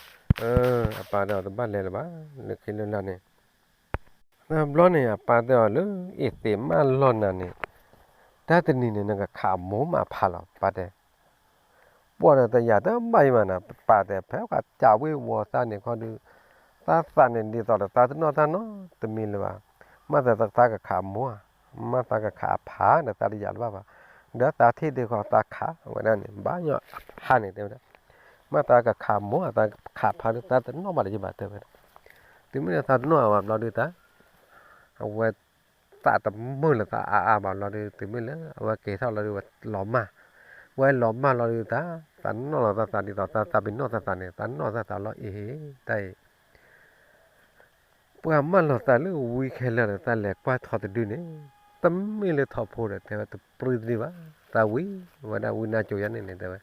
ဒီး အပၢ်တဲအီၤတဘၣ်လဲၤလၢၤဘၣ် လၢခံလၢလာ်န့ၣ်, ဘျီန့ၣ် အပၢ်တဲအီၤလၢ အ့ၣ်သ့ၣ်မၢလီၤနၤန့ၣ်, တၢ်တနံၤန့ၣ် နကခးအမိၢ်မးဖးလီၤ ပၢ်တဲ, ပှၤဒီးတယာ်တဘၣ်အံၤမးနၤ ပၢ်တဲ ဖဲပှၤကးဝ့ၢ်ဝီၤသးန့ၣ်ခီဒုး, သးသးန့ၣ်ဒ်သိးဒီးသးတနီၣ်တၢ်နီတမံၤလၢၤဘၣ်, မ့ၢ်သးကခးအမိၢ်ဧါ, မ့ၢ်သးကခးအဖါဒီးသးတယာ်တဘၣ်ဘၣ်, ဒီးသးထံၣ်ဒုးဃီသးခးဝဲဒၣ်န့ၣ် ဘၣ်ညီအဖါန့ၣ်တဲဝဲဒၣ်, မ့ၢ်သးကခးအမိၢ် သးခးဖါဒီးသးတနီၣ်ဘၣ်တယံာ်ဘၣ်တဲဝဲဒၣ်, တုၤမ့ၢ်လၢသးတနီၣ်အဘၣ်ဘျီဒုးသး အဝဲ သးတမုာ်လၢသးအါအါဘၣ်ဘျီဒီး တုၤမ့ၢ်လၢအဝဲက့ၤထီၣ်လီၤဒီး လီၤမၢ်, ဝဲလီၤမၢ်လီၤဒီးသး, သးနီၣ်လီၤသးသးဒ်သိးသးသးပ့ၤနီၣ်သးသးန့ၣ် သးနီၣ်သးသးလီၤအ့ၣ်တၢ်အံၤ ပှၤမၢလီၤသးလၢဝံခဲလၢာ်ဒီး သးလဲၤကွၢ်ထီၣ်တဒုန့ၣ်, တမ့ၢ်လၢထီၣ်ဖိဒီး တဲဝဲတပြံတဒုဘၣ်, သးဝံဝဲဒၣ်ဝံနါစိၤယၤန့ၣ်န့ၣ် တဲဝဲ,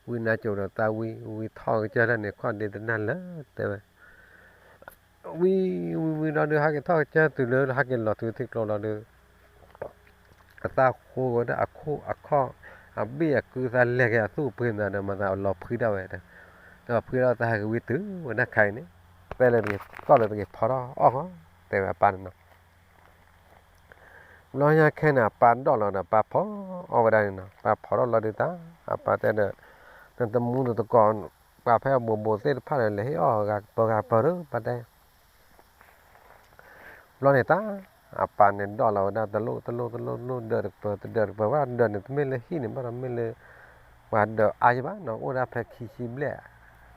ဝံနါစိၤဒီးသးဝံ, ဝံထီၣ်ကစၢၢ်တၢ်န့ၣ် ခီၣ်ဒ့တနၢ်လၢ တဲဝဲ, ဝံ, ဝံဝံလီၤဒီး ဟဲက့ၤထီၣ်ကစၢၢ်တုၤလၢဟဲက့ၤလီၤတုၤထံကျိလီၤဒီး အသးဃိဝဲဒၣ်အခိၣ်အခီၣ်, အဘ့ၣ်အကုသးလဲၤက့ၤအသူၣ်အပှ့ၤသးဒီး မၤသးလီၤဖှံဒၣ်ဝဲ, ဒီးဖှံဒၣ်သးဟဲက့ၤဝံတုၤဝဲဒၣ်ခါအံၤန့ၣ်, တဲလၢတဂ့ၤကီၢ်လၢတဂ့ၤဖီထီၣ်အီၣ်ဃီ, တဲဝဲအပၢ်န့ၣ်နီၤ. ဘျီညါခဲန့ၣ် အပၢ်ဒိးလီၤဒီး ပၢ်ဖီအီၣ်ဝဲဒၣ်န့ၣ်နီၤ, ပၢ်ဖီထီၣ်လီၤဒုးသး, အပၢ်တဲဒီး, နတမူနတကိး, ပှၤဖဲအဘိးဘိးသ့ၣ်တဖၣ်န့ၣ် လဲၤဟ့ၣ်အီၣ်ဂၤကပၢၤဂၤကပၢၤဒီး ပၢ်တဲ ဘျီန့ၣ်တၢ်, အပၢ်န့ၣ်ဒိးလီၤဝဲဒၣ်တလိၣ်တလိၣ်တလိၣ်တလိၣ် ဒၢးတကပၢၤ တဒၢးတကပၢၤဝဲဒၣ်ဒၢးန့ၣ် တမ့ၢ်လၢဟံၣ်န့ၣ်ဘၣ်ဒီး မ့ၢ်လၢ ပှၤဒၢးအါယံၤဘၣ်နီၤ, အိၣ်ဒၣ်ဖဲခံဆံဘျဲၣ်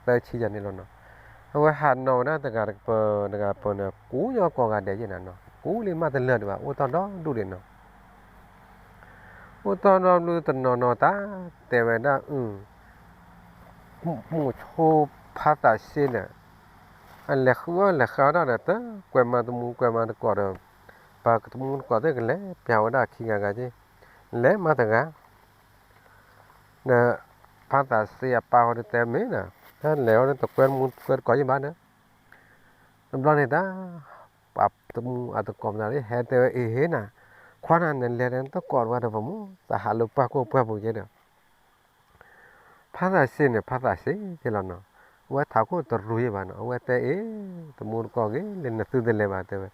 သၢဆံယၤန့ၣ်လီၤနီၤ. အဝဲဟးနီၤဝဲဒၣ်တဂၤတကပၢၤ တဂၤကပၢၤန့ၣ် ကူညီကိးဂၤဒဲးယဲၢ်နၤနီၤ, ကူလံမးတလၢာ်ဒံးဘၣ် အိၣ်တ့ၢ်ဒီဒူၣ်ဒံးနီၤ. အိၣ်တ့ၢ်ဒီဒူၣ်တနီၤနီၤတၢ်, တဲဝဲဒၣ်အု မိၤဆိဖါသးစ့န့ၣ်, အလဲၤဃုအီၣ်လဲၤဃုအီၣ်ဒၣ်ဒီး တကွဲးမၤတမူကွဲးမၤတကိးဒီး, ပှၤတမူတကိးသ့ၣ်ကလဲၤပျးဝဲဒၣ်ခံဂၤဂၤက့, လဲၤမၤတဂၤ, ဒီးဖါသးစ့အပၢ်ဃီဒီးတဲမ့ၢ်နီၤ, တၢ်လဲၤအီၤဒီးတကွဲးတမူကွဲးတကိးယံၤဘၣ်ဒီး, တဘျီန့ၣ်တၢ်, ပှၤတမူအတကိးမနုၤလၢဟဲတဲဝဲအံၤဟ့ၣ်နၤ, ခွါနၤနလဲၤဒီးနတကိးတဝဲဒီးပမိၢ် သးဟးလၢပှၢ်ခိၣ်ပှၢ်ပူၤက့ဒီး ဖါသးစ့န့ၣ် ဖါသးစ့က့လီၤနီၤ, အဝဲထးခိၣ်တရူးယံၤဘၣ်နီၤ, အဝဲတဲအ့ၣ်, တမူတကိးဂ့ၤလၢနသုတလဲၤဘၣ်တဲဝဲ,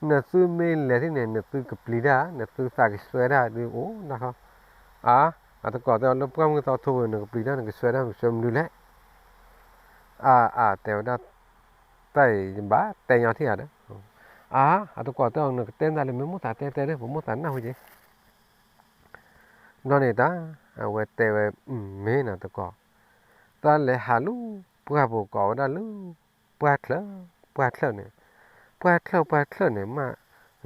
နသုမ့ၢ်လဲၤထံၣ်န့ၣ် နသုကပျံၤတၢ် နသုသးကစွဲတၢ်ဒုးအိၣ်နၢ်ခီ, အါ, အတကိးတဲအီၤလၢပှၢ်မုၢ်သီထိပူၤန့ၣ် နကပျံၤတၢ်နကစွဲတၢ်နကစွဲမနုၤလဲၣ်, အါအါတဲဝဲဒၣ်, တၢ်အံၤယဘၣ်တဲညီထံၣ်ဧါဒီး, အါ, အတကိးတဲအီၤနကတဲနတၢ်လၢမ့ၢ်မိၢ်သးတဲတဲဒီး ပမိၢ်သးနၢ်ဟူက့ ဘျီန့ၣ်တၢ်, အဝဲတဲဝဲ, မ့ၢ်နၤတကိး, တၢ်လဲၤဟးလၢပှၢ်ပူၤကိးဝဲဒၣ်လၢ ပှၢ်ချၢၣ်, ပှၢ်ချၢၣ်န့ၣ်, ပှၢ်ချၢၣ်ပှၢ်ချၢၣ်န့ၣ် မ့ၢ်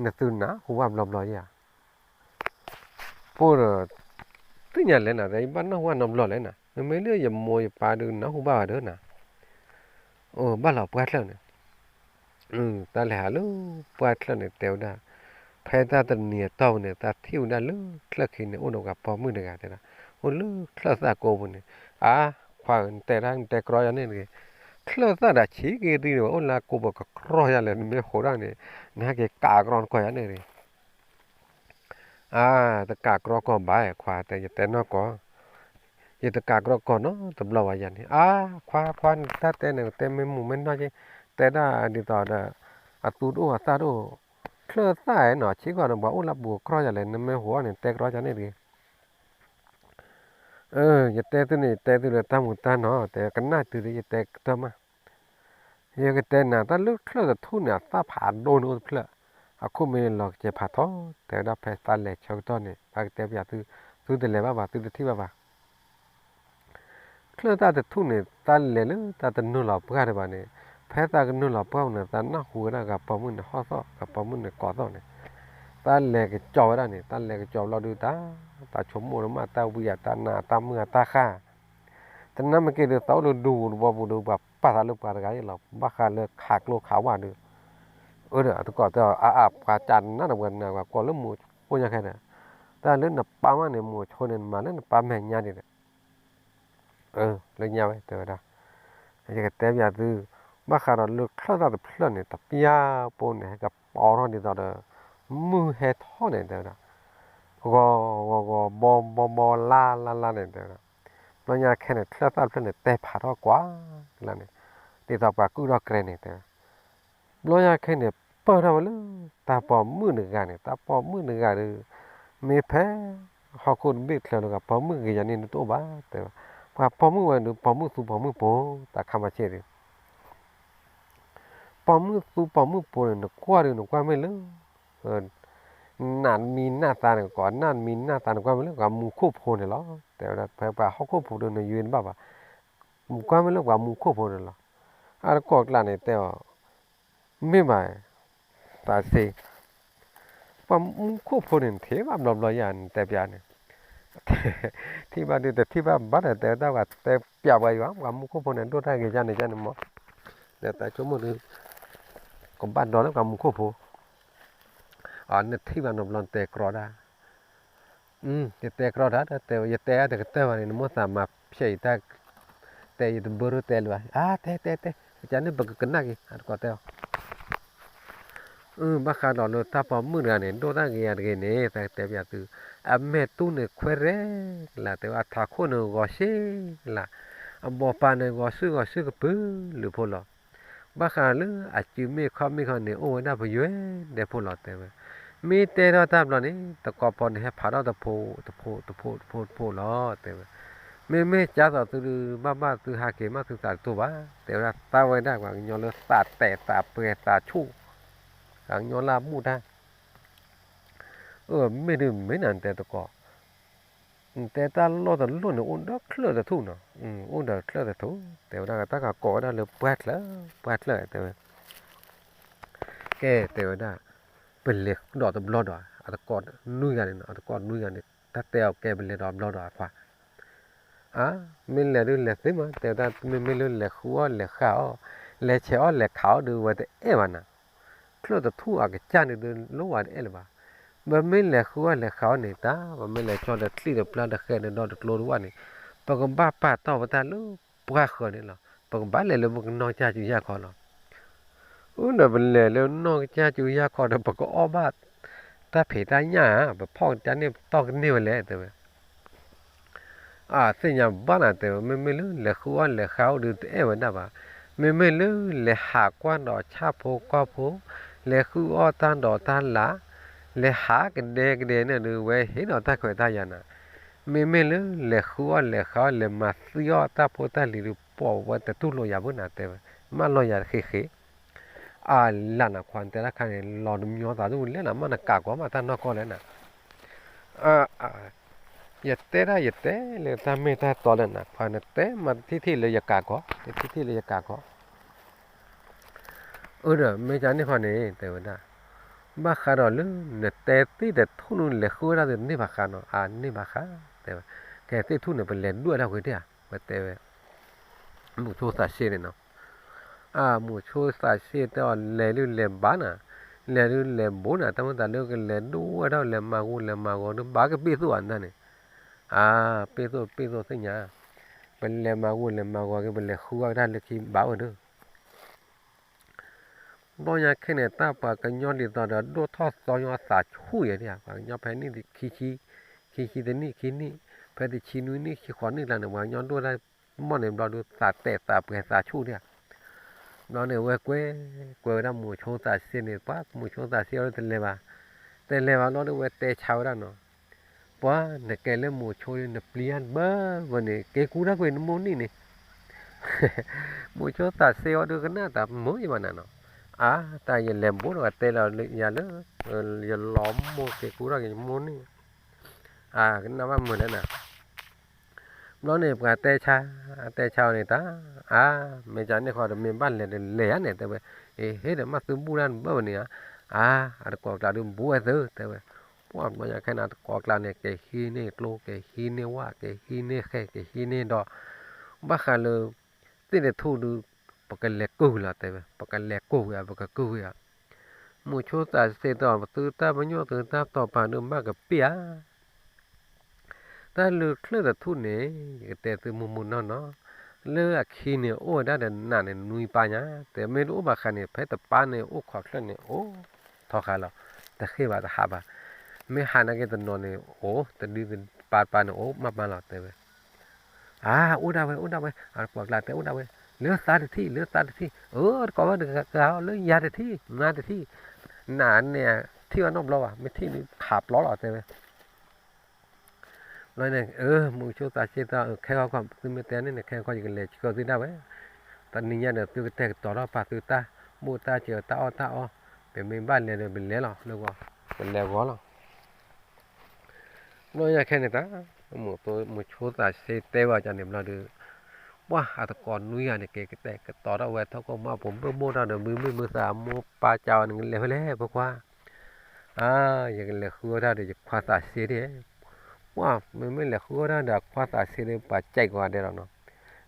နသုနၢ်ဟူဘၣ်ဘျီဘျီဧါ, ဖိဒီး, သ့ၣ်ညါလဲၣ်နၤ ယဘၣ်နၢ်ဟူဘၣ်နီတဘျီလဲၣ်နၤ မ့မ့ၢ်လၢယမိၢ်ယပၢ်ဒုးနၢ်ဟူဘၣ်ဘၣ်ဒီးနၤ, အိၣ်ဘၣ်လီၤပှၢ်ချၢၣ်န့ၣ် တၢ်လဲၤဟးလၢပှၢ်ချၢၣ်န့ၣ် တဲဝဲဒၣ်, ဖဲတၢ်တနံၤအတီၢ်ပူၤန့ၣ် တၢ်ထံၣ်ဝဲဒၣ်လၢချၢၣ်ခံန့ၣ် အိၣ်ဒီးပှၤပိာ်မုၣ်တဂၤတဲဒၣ်, အိၣ်လၢချၢၣ်သၣ်ကိးပူၤန့ၣ်, အါ, ခွါဧၢ နတဲဒၣ်နတဲကြီယၤန့ၣ်တဂ့ၤ, ချၢၣ်သၣ်ဒၣ်ဆံးက့ၤသံန့ၣ် အိၣ်လၢကိးပူၤကကြီယၤလဲၣ် နမ့ၢ်ဟိးဒၣ်န့ၣ်, နဟဲက့ၤကးကြီနကိးယၤန့ၣ်တဂ့ၤ အါ, တကးကြီကိးဘၣ်ခွါ တဲ ယတဲနီၢ်ကီၢ်, ယတကးကြီကိးနီတဘျီဘၣ်ယၤန့ၣ်, အါ, ခွါခွါ နတၢ်တဲန့ၣ် ကတဲမ့ၢ်မူးမ့ၢ်နီၢ်က့, တဲဒၣ်ဒ်သိးဒီး အသူတအိၣ်အသၣ်တအိၣ်, ချၢၣ်သၣ်နီၤ ဆံးကီးန့ၣ် ပှၤအိၣ်လၢပူၤကကြီယၤလဲၣ် နမ့ၢ်ဟိးန့ၣ် တဲကြီယၤန့ၣ်တဂ့ၤ အၢ ယတဲသုန့ၣ် ယတဲသုလၢတၢ်မူတၢ်နီၢ် တဲကနၣ်တုၤလၢယတဲကတၢၢ်မး, ယကတဲနၤ တၢ်လၢချၢၣ်တထူၣ်န့ၣ် အသၣ်ဖးဒိၣ်န့ၣ်အိၣ်တဖျၢၣ်, အခိၣ်မ့ၢ်လီၤကစဲးဖးထီ, တဲဝဲဒၣ်ဖဲသးလဲၤဆၢကတီၢ်န့ၣ် သးကတဲပျးသု, သုတလဲၤဘၣ်ဘၣ် သုတထံၣ်ဘၣ်ဘၣ် ချၢၣ်သၣ်တထူၣ်န့ၣ် သးလဲၤလၢသးတနုာ်လီၤပှၢ်ဒံးဘၣ်န့ၣ်, ဖဲသးကနုာ်လီၤပှၢ်န့ၣ် သးနၢ်ဟူဝဲဒၣ်ဂၤပိာ်မုၣ်န့ၣ်ဟီၣ်သီၣ် ဂၤပိာ်မုၣ်န့ၣ်ကိးသီၣ်န့ၣ်, သးလဲၤကစီၤဝဲဒၣ်န့ၣ် သးလဲၤကစီၤဘျီဒုးတၢ်, တၢ်ဆိကမိၣ်ဒုးမး တၢ်ဝံအတၢ်နါတၢ်မုၢ်အတၢ်ဃၢ်, တနၢ်မ့ၢ်က့ၤဒုး သးအိၣ်လၢဒူပူၤတဘီပူၤဒုး ပှၤပာ်သးလၢပှၤတဂၤအံၤလီၤ ဘၣ်ဃးလၢခးကျိခးဝၣ်ဒုး, အၢ ဒီးအတကိးတဲအီၤ အါအါ ပှၤကးနးဒီးပှၤနၤ ပှၤကိးလၢမိၤဆိညါခဲဒီး, တၢ်လၢနပၢ်မးန့ၣ် မိၤဆိန့ၣ် နမၤလၢနပၢ်မဲာ်ညါဒံးဒီး အၢ လၢညါဝဲတဲဝဲဒၣ်, ယကတဲပျးသု, ဘၣ်ဃးဒီးလၢချၢၣ်သၣ်တဖျၢၣ်န့ၣ် တပျၢ်ပိၢ်န့ၣ် ဟဲကပီၤထီၣ်ဒ်သိးဒီး မုၢ်ဟဲထီၣ်န့ၣ်တဲဝဲဒၣ်, ဂီၤဂီၤဂီၤ ဘီဘီဘီ လါလါလါန့ၣ်တဲဝဲဒၣ်, ဘျီညါခဲန့ၣ် ချၢၣ်သၣ်တဖျၢၣ်န့ၣ် တဲဖးထီၣ်ကွၢ်လၢန့ၣ်, ဒ်သိးပှၤကုၢ်ထီၣ်ကြဲးန့ၣ်တဲဝဲ ဘျီညါခဲန့ၣ် ပၢၢ်ထီၣ်ဝဲလၢ တၢ်ပိာ်မုၣ်တဂၤန့ၣ် တၢ်ပိာ်မုၣ်တဂၤဒီး မ့ၢ်ဖဲ ဟီၣ်ခိၣ်တဘ့ၣ်ချၢလၢ ပှၤပိာ်မုၣ်ဂ့ၤယၤန့ၣ် နတအိၣ်ဘၣ်တဲဝဲ, ပှၤပိာ်မုၣ်ဝဲဒုး ပိာ်မုၣ်သူပိာ်မုၣ်ပိာ် တၢ်ခါမၤဆ့ၣ်ဒီး ပိာ်မုၣ်သူပိာ်မုၣ်ဖိန့ၣ် နကွၢ်ဒီးနကွၢ်မ့ၢ်လၢ နးမံနးသးန့ၣ် ကိးနးမံနးသးန့ၣ် ကွၢ်မ့ၢ်လၢပှၤမူခိၣ်ဖိန့ၣ်လီၤ. တဲဝဲဒၣ် ဖဲပှၤဟီၣ်ခိၣ်ဖိဒီးနယွၤတဘၣ်ဘၣ်, ကွၢ်မ့ၢ်လၢပှၤမူခိၣ်ဖိန့ၣ်လီၤ. အတကိးကျါန့ၣ်တဲအီၤ, မ့ၢ်ဘၣ် သးစ့, ပှၤမူခိၣ်ဖိန့ၣ် နထံၣ်ဘၣ်ဘျီဘျီယၤ နတဲပျးန့ၣ်, ထံၣ်ဘၣ်ဒုးတထံၣ်ဘၣ်ဘၣ်ဒီး တဲဝဲဒၣ်ပှၤတဲပျးပှၤယွၤ ပှၤမူခိၣ်ဖိန့ၣ် ဒိၣ်တၢ်ဂ့ၤယါန့ၣ်ယါန့ၣ်မး, ဒီးတၢ်ဆိကမိၣ်ဒုး ကဘၣ်ဒီးလၢပှၤမူခိၣ်ဖိ, နထံၣ်ဘၣ်နီတဘျီနတဲကြီတၢ် ယတဲကြီတၢ် တဲဝဲ ယတဲတကတၢၢ်ဘၣ်န့ၣ် နမိၣ်သးမၤဖျဲးအံၤတၢ်, တဲယတဘၢရိၣ်တဲလၢၤဘၣ်, အါ တဲတဲတဲ ကန့ၣ်ပကကနၣ်က့ၤ အတကိးတဲအီၤ, ဘၣ်ဃးဒီးလၢတၢ်ပိာ်မုၣ်တဂၤန့ၣ် ဒိၣ်တၢ်ဂ့ၤယၤတဂ့ၤန့ၣ် သးကတဲပျးသု, အမဲာ်တူၢ်န့ၣ်ခွဲးရဲၣ်ကလာ် တဲဝဲ အထးခိၣ်န့ၣ်ဂီၤဆံကလာ်, အဘီပၤန့ၣ်ဂီၤဆူဂီၤဆူကပုာ်လုးဖိလီၤ. ဘၣ်ဃးလၢအစုမ့ၢ်ခီၣ်မ့ၢ်ခီန့ၣ် အိၣ်ဝဲဒၣ်ပယွဲဒဲဖိလီၤ တဲဝဲ, မ့ၢ်တဲထီၣ်တၢ်ဘျီန့ၣ် တကိးဖိန့ၣ် ဟဲဖးထီၣ်တဖိတဖိတဖိတဖိလီၤ တဲဝဲ, မ့မ့ၢ်ကၢသိးသုဒုး ဘၣ်ဘၣ်သုဟးက့ၤမးသုသးတတိၢ်ဘၣ် တဲဝဲဒၣ် သးဝဲဒၣ်ပှၤကညီလၢသးတဲာ်သးပှဲၤသးဆူၣ်, ပှၤကညီလၢအဘူၣ်တၢ် အၢ မ့ၢ်ဒုးမ့ၢ်နၤ နတဲတကိး, နတဲတၢ်လီၢ်တလီၢ်န့ၣ် အိၣ်ဒီးချၢၣ်တထူၣ်နီၤ, အိၣ်ဒီးချၢၣ်တထူၣ် တဲဝဲဒၣ် တၢ်ကကိးဝဲဒၣ်လၢပှၢ်ချၢၣ် ပှၢ်ချၢၣ် တဲဝဲ, ကဲ တဲဝဲဒၣ်, ပလဲၤဒီးတဘျီဒီး အတကိးနွံဂၤန့ၣ်နီၤ, အတကိးနွံဂၤန့ၣ် တၢ်တဲအီၤ ကဲ ပလဲၤဒီးတဘျီဒီးအခွါ အါ မ့ၢ်လဲၤဒုးလဲၤသ့မး တဲဝဲဒၣ် မ့မ့ၢ်လၢလဲၤဃုအီၣ်လဲၤဃုအီၣ် လဲၤဆဲးအီၣ်လဲၤခးအီၣ်ဒုး ဝဲတအဲၣ်ဘၣ်နၤ, ချၢၣ်တထူၣ်အကစၢ်န့ၣ်ဒုး လိၣ်ဝဲတအဲၣ်လၢၤဘၣ်, ပမ့ၢ်လဲၤဃုအီၣ်လဲၤဃုအီၣ်န့ၣ် တၢ် ပမ့ၢ်လဲၤကၠီဒီးချံၣ်ဒီးပျၢ်ဒီးဃဲဒီးဒီတကျိတဝၣ်န့ၣ် ပကဘၣ်ပာ်တီၢ်ပတၢ်လၢပှၢ်ဃၢၤန့ၣ်လီၤ, ပကဘၣ်လဲၤလၢပကနီၢ်ကစၢ်စူၤယၢ်ခီလီၤ အၢ ဒီးပလဲၤလၢနီၢ်ကစၢ်စူၤယၢ်ခီဒီး ပကအီၣ်ဘၣ်တၢ်ဖံးတၢ်ညၣ်ဧါ, ပဖီၣ်ကစၢ်န့ၣ်ပတီၢ်ကန့ၢ်ဝဲလဲၣ် တဲဝဲ, အါ သ့ၣ်ညါဘၣ်နၤ တဲဝဲ, မ့မ့ၢ်လၢလဲၤဃုအီၣ်လဲၤဃုအီၣ်ဒုးတအဲၣ်ဝဲဒၣ်ဘၣ်, မ့မ့ၢ်လၢလဲၤဟးကွၢ်ဒီးဆၣ်ဖိကီၢ်ဖိ, လဲၤဃုအီၣ်တၢ်ဒိးတၢ်လၣ်, လဲၤဟးကဒဲကဒဲန့ၣ်ဒုး ဝဲဟ့ၣ်ဒီးတၢ်ခွဲးတၢ်ယာ်နၤ, မ့မ့ၢ်လၢလဲၤဃုအီၣ်လဲၤဃုအီၣ်လဲၤမၤသံအီၣ်တၢ်ဖိတၢ်လံၤဒုး ပိာ်ဝဲတတူၢ်လိာ်ယၤဘၣ်နၤ တဲဝဲ, မၢလီၤယၤတဃ့ဃ့ အလၢနခွါ နတဲတၢ်ခါန့ၣ် လီၤတမညီသးဒ်လဲၣ်နၤ မ့ၢ်နကးကီးမးတၢ်နီၢ်ကီၢ်လဲၣ်နၤ, ယတဲဒၣ်ယတဲလၢတၢ်မ့ၢ်တၢ်တီလၢနခွါ နတဲမၤတထံၣ်ထံၣ်လၢယကးကီး တထံၣ်ထံၣ်လၢယကးကီး အၢ ဒီးမ့ၢ်ကန့ၣ်ဃီန့ၣ် တဲဝဲဒၣ်, ဘၣ်ဃးဒီးလၢ နတဲသ့ၣ်တထူၣ်န့ၣ် လဲၤဃုဝဲဒၣ်သ့ၣ်တန့ၢ်ဘၣ်ဃးနီၤ အန့ၢ်ဘၣ်ဃး တဲဝဲ, ကဲသ့ၣ်ထူၣ်န့ၣ် ပလဲၤဒွဲၣ်ဒၣ်ဝဲဒၣ်ဧါ ဝဲတဲဝဲ မုၢ်ဆိသးစ့န့ၣ်နီၤ, အ မုၢ်ဆိသးစ့တဲအီၤ လဲၤဒုးလဲၤဘၣ်နၤ, လဲၤဒုးလဲၤဘိနၤ တၢ်မ့ၢ်သးလၢကလဲၤဒိၣ်ဝဲဒၣ်လဲၤမၤဂိၢ်လဲၤမၤဂီၤဒုး ဘၣ်ကပ့ၢ်သိၣ်အါန့ၣ်, အ ပ့ၢ်သိၣ်ပ့ၢ်သိၣ်သ့ၣ်ညါ, ပလဲၤမၤဂိၢ်လဲၤမၤဂီၤက့ၤ ပလဲၤဃုဝဲဒၣ်လၢခံဘၣ်ဝဲဒၣ် ဘျီညါခဲန့ၣ် တၢ်ပှၤကညီဒ်သိးဒီး ဒိၣ်ထီၣ်သီညီသးဆူၣ်ယဲဒၣ်ဧါ, ပှၤကညီဖဲနံၣ်ခံဆံ, ခံဆံတနံၣ်ခံနံၣ်, ဖဲတဆံနွံနံၣ် ခံဃိးနံၣ်ကျါန့ၣ် ပှၤကညီဒိၣ်တၢ်မီၢ်န့ၣ်ဘျီဒုး သးတဲာ်သးပှဲၤသးဆူၣ်ဒၣ်ဧါ, ဘျီန့ၣ် ဝဲကွဲ, ကွဲဝဲဒၣ်မုၢ်ဆိသးစ့န့ၣ် ပှၤမုၢ်ဆိသးစ့အီၤတလဲၤဘၣ်, တလဲၤဘၣ်ဘျီဒုး ဝဲတဲဆါဝဲဒၣ်နီၤ, ပှၤနကဲလၢမုၢ်ဆိ နပျံၤတၢ်တဘၢဘၢန့ၣ် က့ၤကူတၢ်ကွံာ်နမိၢ်နံၣ်န့ၣ် မုၢ်ဆိသးစ့အီၤဒုးကနၣ်တၢ်မုာ်ယမးနၤနီၤ, အါ တၢ်ယလဲၤဘိးဒီးကတဲလီၤယၤလၢ ယလီၤမိၢ်က့ၤကူထီၣ်က့ၤယမိၢ်နံၣ်, အါ ကနၣ်ဘၣ်မုာ်လဲၣ်နၤ, ဘျီန့ၣ် ပှၤတဲဆါ, တဲဆါအီၤန့ၣ်တၢ်, အါ မ့ၢ်ကန့ၣ်ဃီဒီး မ့ၢ်ဘၣ်လဲၤဒီးလဲၤဧါန့ၣ် တဲဝဲ, အ့ ဟ့ၣ်ဒီးမ့ၢ်သုဘူၣ်တၢ်တဘၢဘၢန့ၣ်ဧါ, အါ အတကိးကျါဒုးဘူးဝဲသု တဲဝဲ, ပှၤဘျီညါခဲန့ၣ် အတကိးကျါန့ၣ် ကဟံးန့ၢ်ကျိ ကဟံးန့ၢ်ဝၣ် ကဟံးန့ၢ်ဃဲ ကဟံးန့ၢ်ဒီး, ဘၣ်ဃးလၢ သ့ၣ်တထူၣ်ဒုး ပကလဲၤကုၢ်ဝံၤလီၤ တဲဝဲ, ပကလဲၤကုၢ်ဝံၤဧါ ပကကုၢ်ဝံၤဧါ, မုၢ်ဆိသးစ့တဲအီၤ သုတၢ်ပညိၣ် သုတၢ်တီၤပာ်ဒုး ဘၣ်ကပ့ၢ်ဧါ တၢ်လၢချၢၣ်တထူၣ်န့ၣ် ယကတဲသုမုၢ်မုၢ်နီၢ်နီၢ်, လၢအခံန့ၣ် အိၣ်ဝဲဒၣ်ဒီးနးန့ၣ် နွံပၢ်ညါ, တဲမ့ၢ်တအိၣ်ဘၣ်ဃးန့ၣ် ဖဲတပၢ်န့ၣ် အိၣ်ခိးချၢၣ်န့ၣ် အိၣ်ထီဃာ်လီၤ, တဃ့ဘၣ်တဟးဘၣ်, မ့ၢ်ဟးနာ်က့တနီၤန့ၣ် အိၣ်တဒုတပၢ်တပၢ်န့ၣ် အိၣ်မးမးလီၤ တဲဝဲ. အါ အိၣ်ဒၣ်ဝဲ အိၣ်ဒၣ်ဝဲ, အတကိးကျါတဲအိၣ်ဒၣ်ဝဲ, လၢသးတထံၣ် လၢသးတထံၣ်, အၢ တကိးဝဲတဂၤဂၤ လၢယၤတထံၣ် မါတထံၣ်, နၤန့ၣ် ထံၣ်ဝဲနီတဘျီဘၣ်, မ့ၢ်ထံၣ်ဒုးခးပျီလီၤ တဲဝဲ. ဘျီန့ၣ် အၢ မုၢ်ဆိသးစ့တဲ ခဲဂီၢ်ခီ သုမ့ၢ်တဲန့ၣ်န့ၣ် ခဲဂီၢ်ခီ ယကလဲၤဆှၢသုဒၣ်ဝဲ, တနံၤညါဒီး သုကတဲာ်ကတီၤထီၣ်ပာ်သုတၢ်, ပတၢ်အိၣ်တၢ်ဆိးတၢ်အိၣ်တၢ်အီၣ်, ပမ့ၢ်ဘၣ်လဲၤဒီးပလဲၤလီၤ, ပလဲၤဂီၤလီၤ. ဘျီညါခဲန့ၣ်တၢ် မိၢ်ဆိသးစ့တဲဘၣ်ကန့ၣ်ဘျီဒီး ပှၢ်အတကိးနွံဂၤန့ၣ် က့ၤကတဲာ်ကတီၤထီၣ်ဝဲထီၣ်ကိၢ်မး ပူၤမုၢ်ဘိၣ်ထီၣ်ဒီး မုာ်မုာ်မုာ်သး မိၢ်ပၢ်ကဝဲန့ၣ် ကလဲၤဖဲလဲၣ်ဖိခွါ, အါ, ယကလဲၤဃုအီၣ်တၢ်ဒီးယခွါသးစ့ဒၣ်, ပှၢ်မ့မ့ၢ်လဲၤဃုအီၣ်တၢ်ဒီးအခွါသးစ့ဒီး ပှၤကဲကီးဒဲးလီၤနီၤ,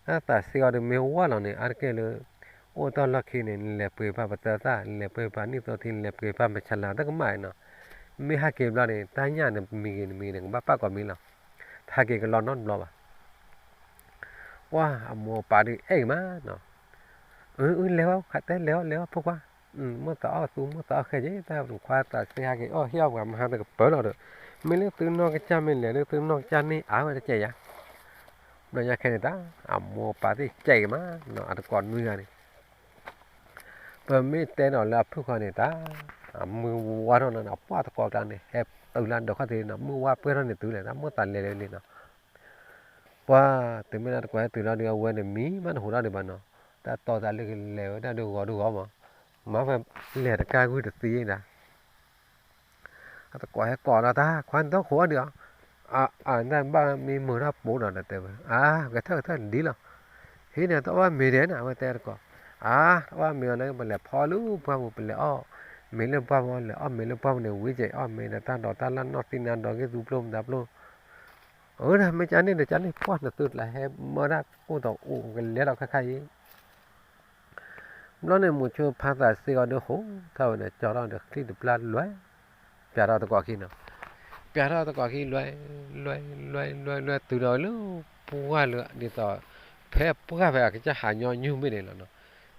တၢ်သးစ့အီၤဒီးမ့ၢ်ဝါလီၤန့ၣ် အါတက့ၢ်လၢ အိၣ်တ့ၢ်လီၢ်ခံန့ၣ် လဲၤပှ့ၤဖးပတၢ်သၣ် လဲၤပှ့ၤဖးနံၣ်သိထံ လဲၤပှ့ၤဖးမဆါလၤ တၢ်ကမၣ်နီၤ, မ့ၢ်ဟဲက့ၤဘျီန့ၣ် တၢ်ညၣ်န့ၣ် မံၤဂ့ၤတမံၤဂ့ၤန့ၣ် ကဘၣ်ပာ်ကိးမံၤလီၤ, တဟဲက့ၤကလီနီတဘျီဘၣ် ပှၢ်အမိၢ်အပၢ်ဒုးအဲၣ်က့ၤမးနီၤ, အု အု လဲၤဝဲ ခးတဲလဲၤအီၤ လဲၤအီၤဖိခွါ, မိၢ်သးအီၣ်သူ မိၢ်သးအီၣ်ဃဲက့ၤ တၢ်ခွါသးစ့ဟဲက့ၤ အီၣ်ဟ့ၣ်အီၣ်ပှၤမဟါတကပၢၤလီၤဒီး, မ့ၢ်လၢသုနီၢ်ကစၢ်မ့ၢ်လဲၤလၢသုနီၢ်ကစၢ်န့ၣ် အါဝဲတကဲယါ, ဘျီညါခဲန့ၣ်တၢ် အမိၢ်အပၢ်သ့ၣ်ကဲက့ၤမးနီၤ အတကိးနွံဂၤန့ၣ် ပမ့ၢ်တဲဒီးလၢအဖုၣ်ဃီန့ၣ်တၢ်, အမုၢ်ဝါထီၣ်နီၤ ပှၢ်တကိးကျါန့ၣ် ဟဲတုၤလၢဒိးခီၣ်ထံးနီၤ မုၢ်ဝါပှဲၤထီၣ်န့ၣ်တုၤလဲၣ် တၢ်မိၢ်သးလဲၤလၢလံနီၤ, ပှၢ်တုၤမ့ၢ်လၢတကိးဟဲတုၤလီၤဒီး အဝဲန့ၣ်မံမးတဟူးထီၣ်ဒံးဘၣ်နီၤ, တၢ်တီသးလၢကလဲၤဝဲဒၣ်ဒုးဂီၤဒုးဂီၤမး, မၤဖဲလဲၤတကါဂုၢ်တသံဒၣ် အတကိးဟဲကိးဒီးတၢ် ခွါန့ၣ်တဟူးအီၤဒံးအီၤ, အ အတၢ်ဘၣ်မ့ၢ်မုာ်ထီၣ်ပိာ်နီၤဒီးတဲဝဲ အါ ကထၢၣ်ကထၢၣ်ဒ်လီၤ, ဟံးန့ၣ်တအီၣ်ဘၣ်မ့ၤဒဲးန့ၣ် အဝဲတဲတကိး, အါ တအီၣ်ဘၣ်မ့ၤအီၤန့ၣ် ပလဲၤဖီလၢပှၢ်ပူၤ ပလဲၤအီၣ်မ့ၤလၢပှၢ်ပူၤ လဲၤအီၣ်မ့ၤလၢပှၢ်ပူၤန့ၣ် ဝံၤကဲအီၣ်မ့ၤဒီးတၢ်ဒိးတၢ်လၢ်နီၢ်သံနါဒီးဂ့ၢ်သူပျိမတၤပျိ, အၢ မ့ၢ်ကန့ၣ်ဒီးကန့ၣ် ပှၢ်နသုတလးဟဲမၢဒၣ်ကိၢ်ဒီးအိၣ်ကလဲၤဒီးခါခါအံၤ ဘျီန့ၣ် မိၤဆိဖါသးစ့အီၤဒီးဟိးထီၣ်ဝဲန့ၣ် ကၠီထီၣ်ဒီးချံၣ်တပျၢ်လွဲ, ပျးထီၣ်သကိးခံနီၤ, ပျးထီၣ်သကိးခံလွဲ, လွဲ, လွဲ, လွဲ, လွဲ တုၤဒီးလၢပှၢ်လၢဒ်သိး ဖဲပှၢ်ဖဲအကစၢ်ဟးညီနုၢ်မ့ၢ်န့ၣ်လီၤနီၤ,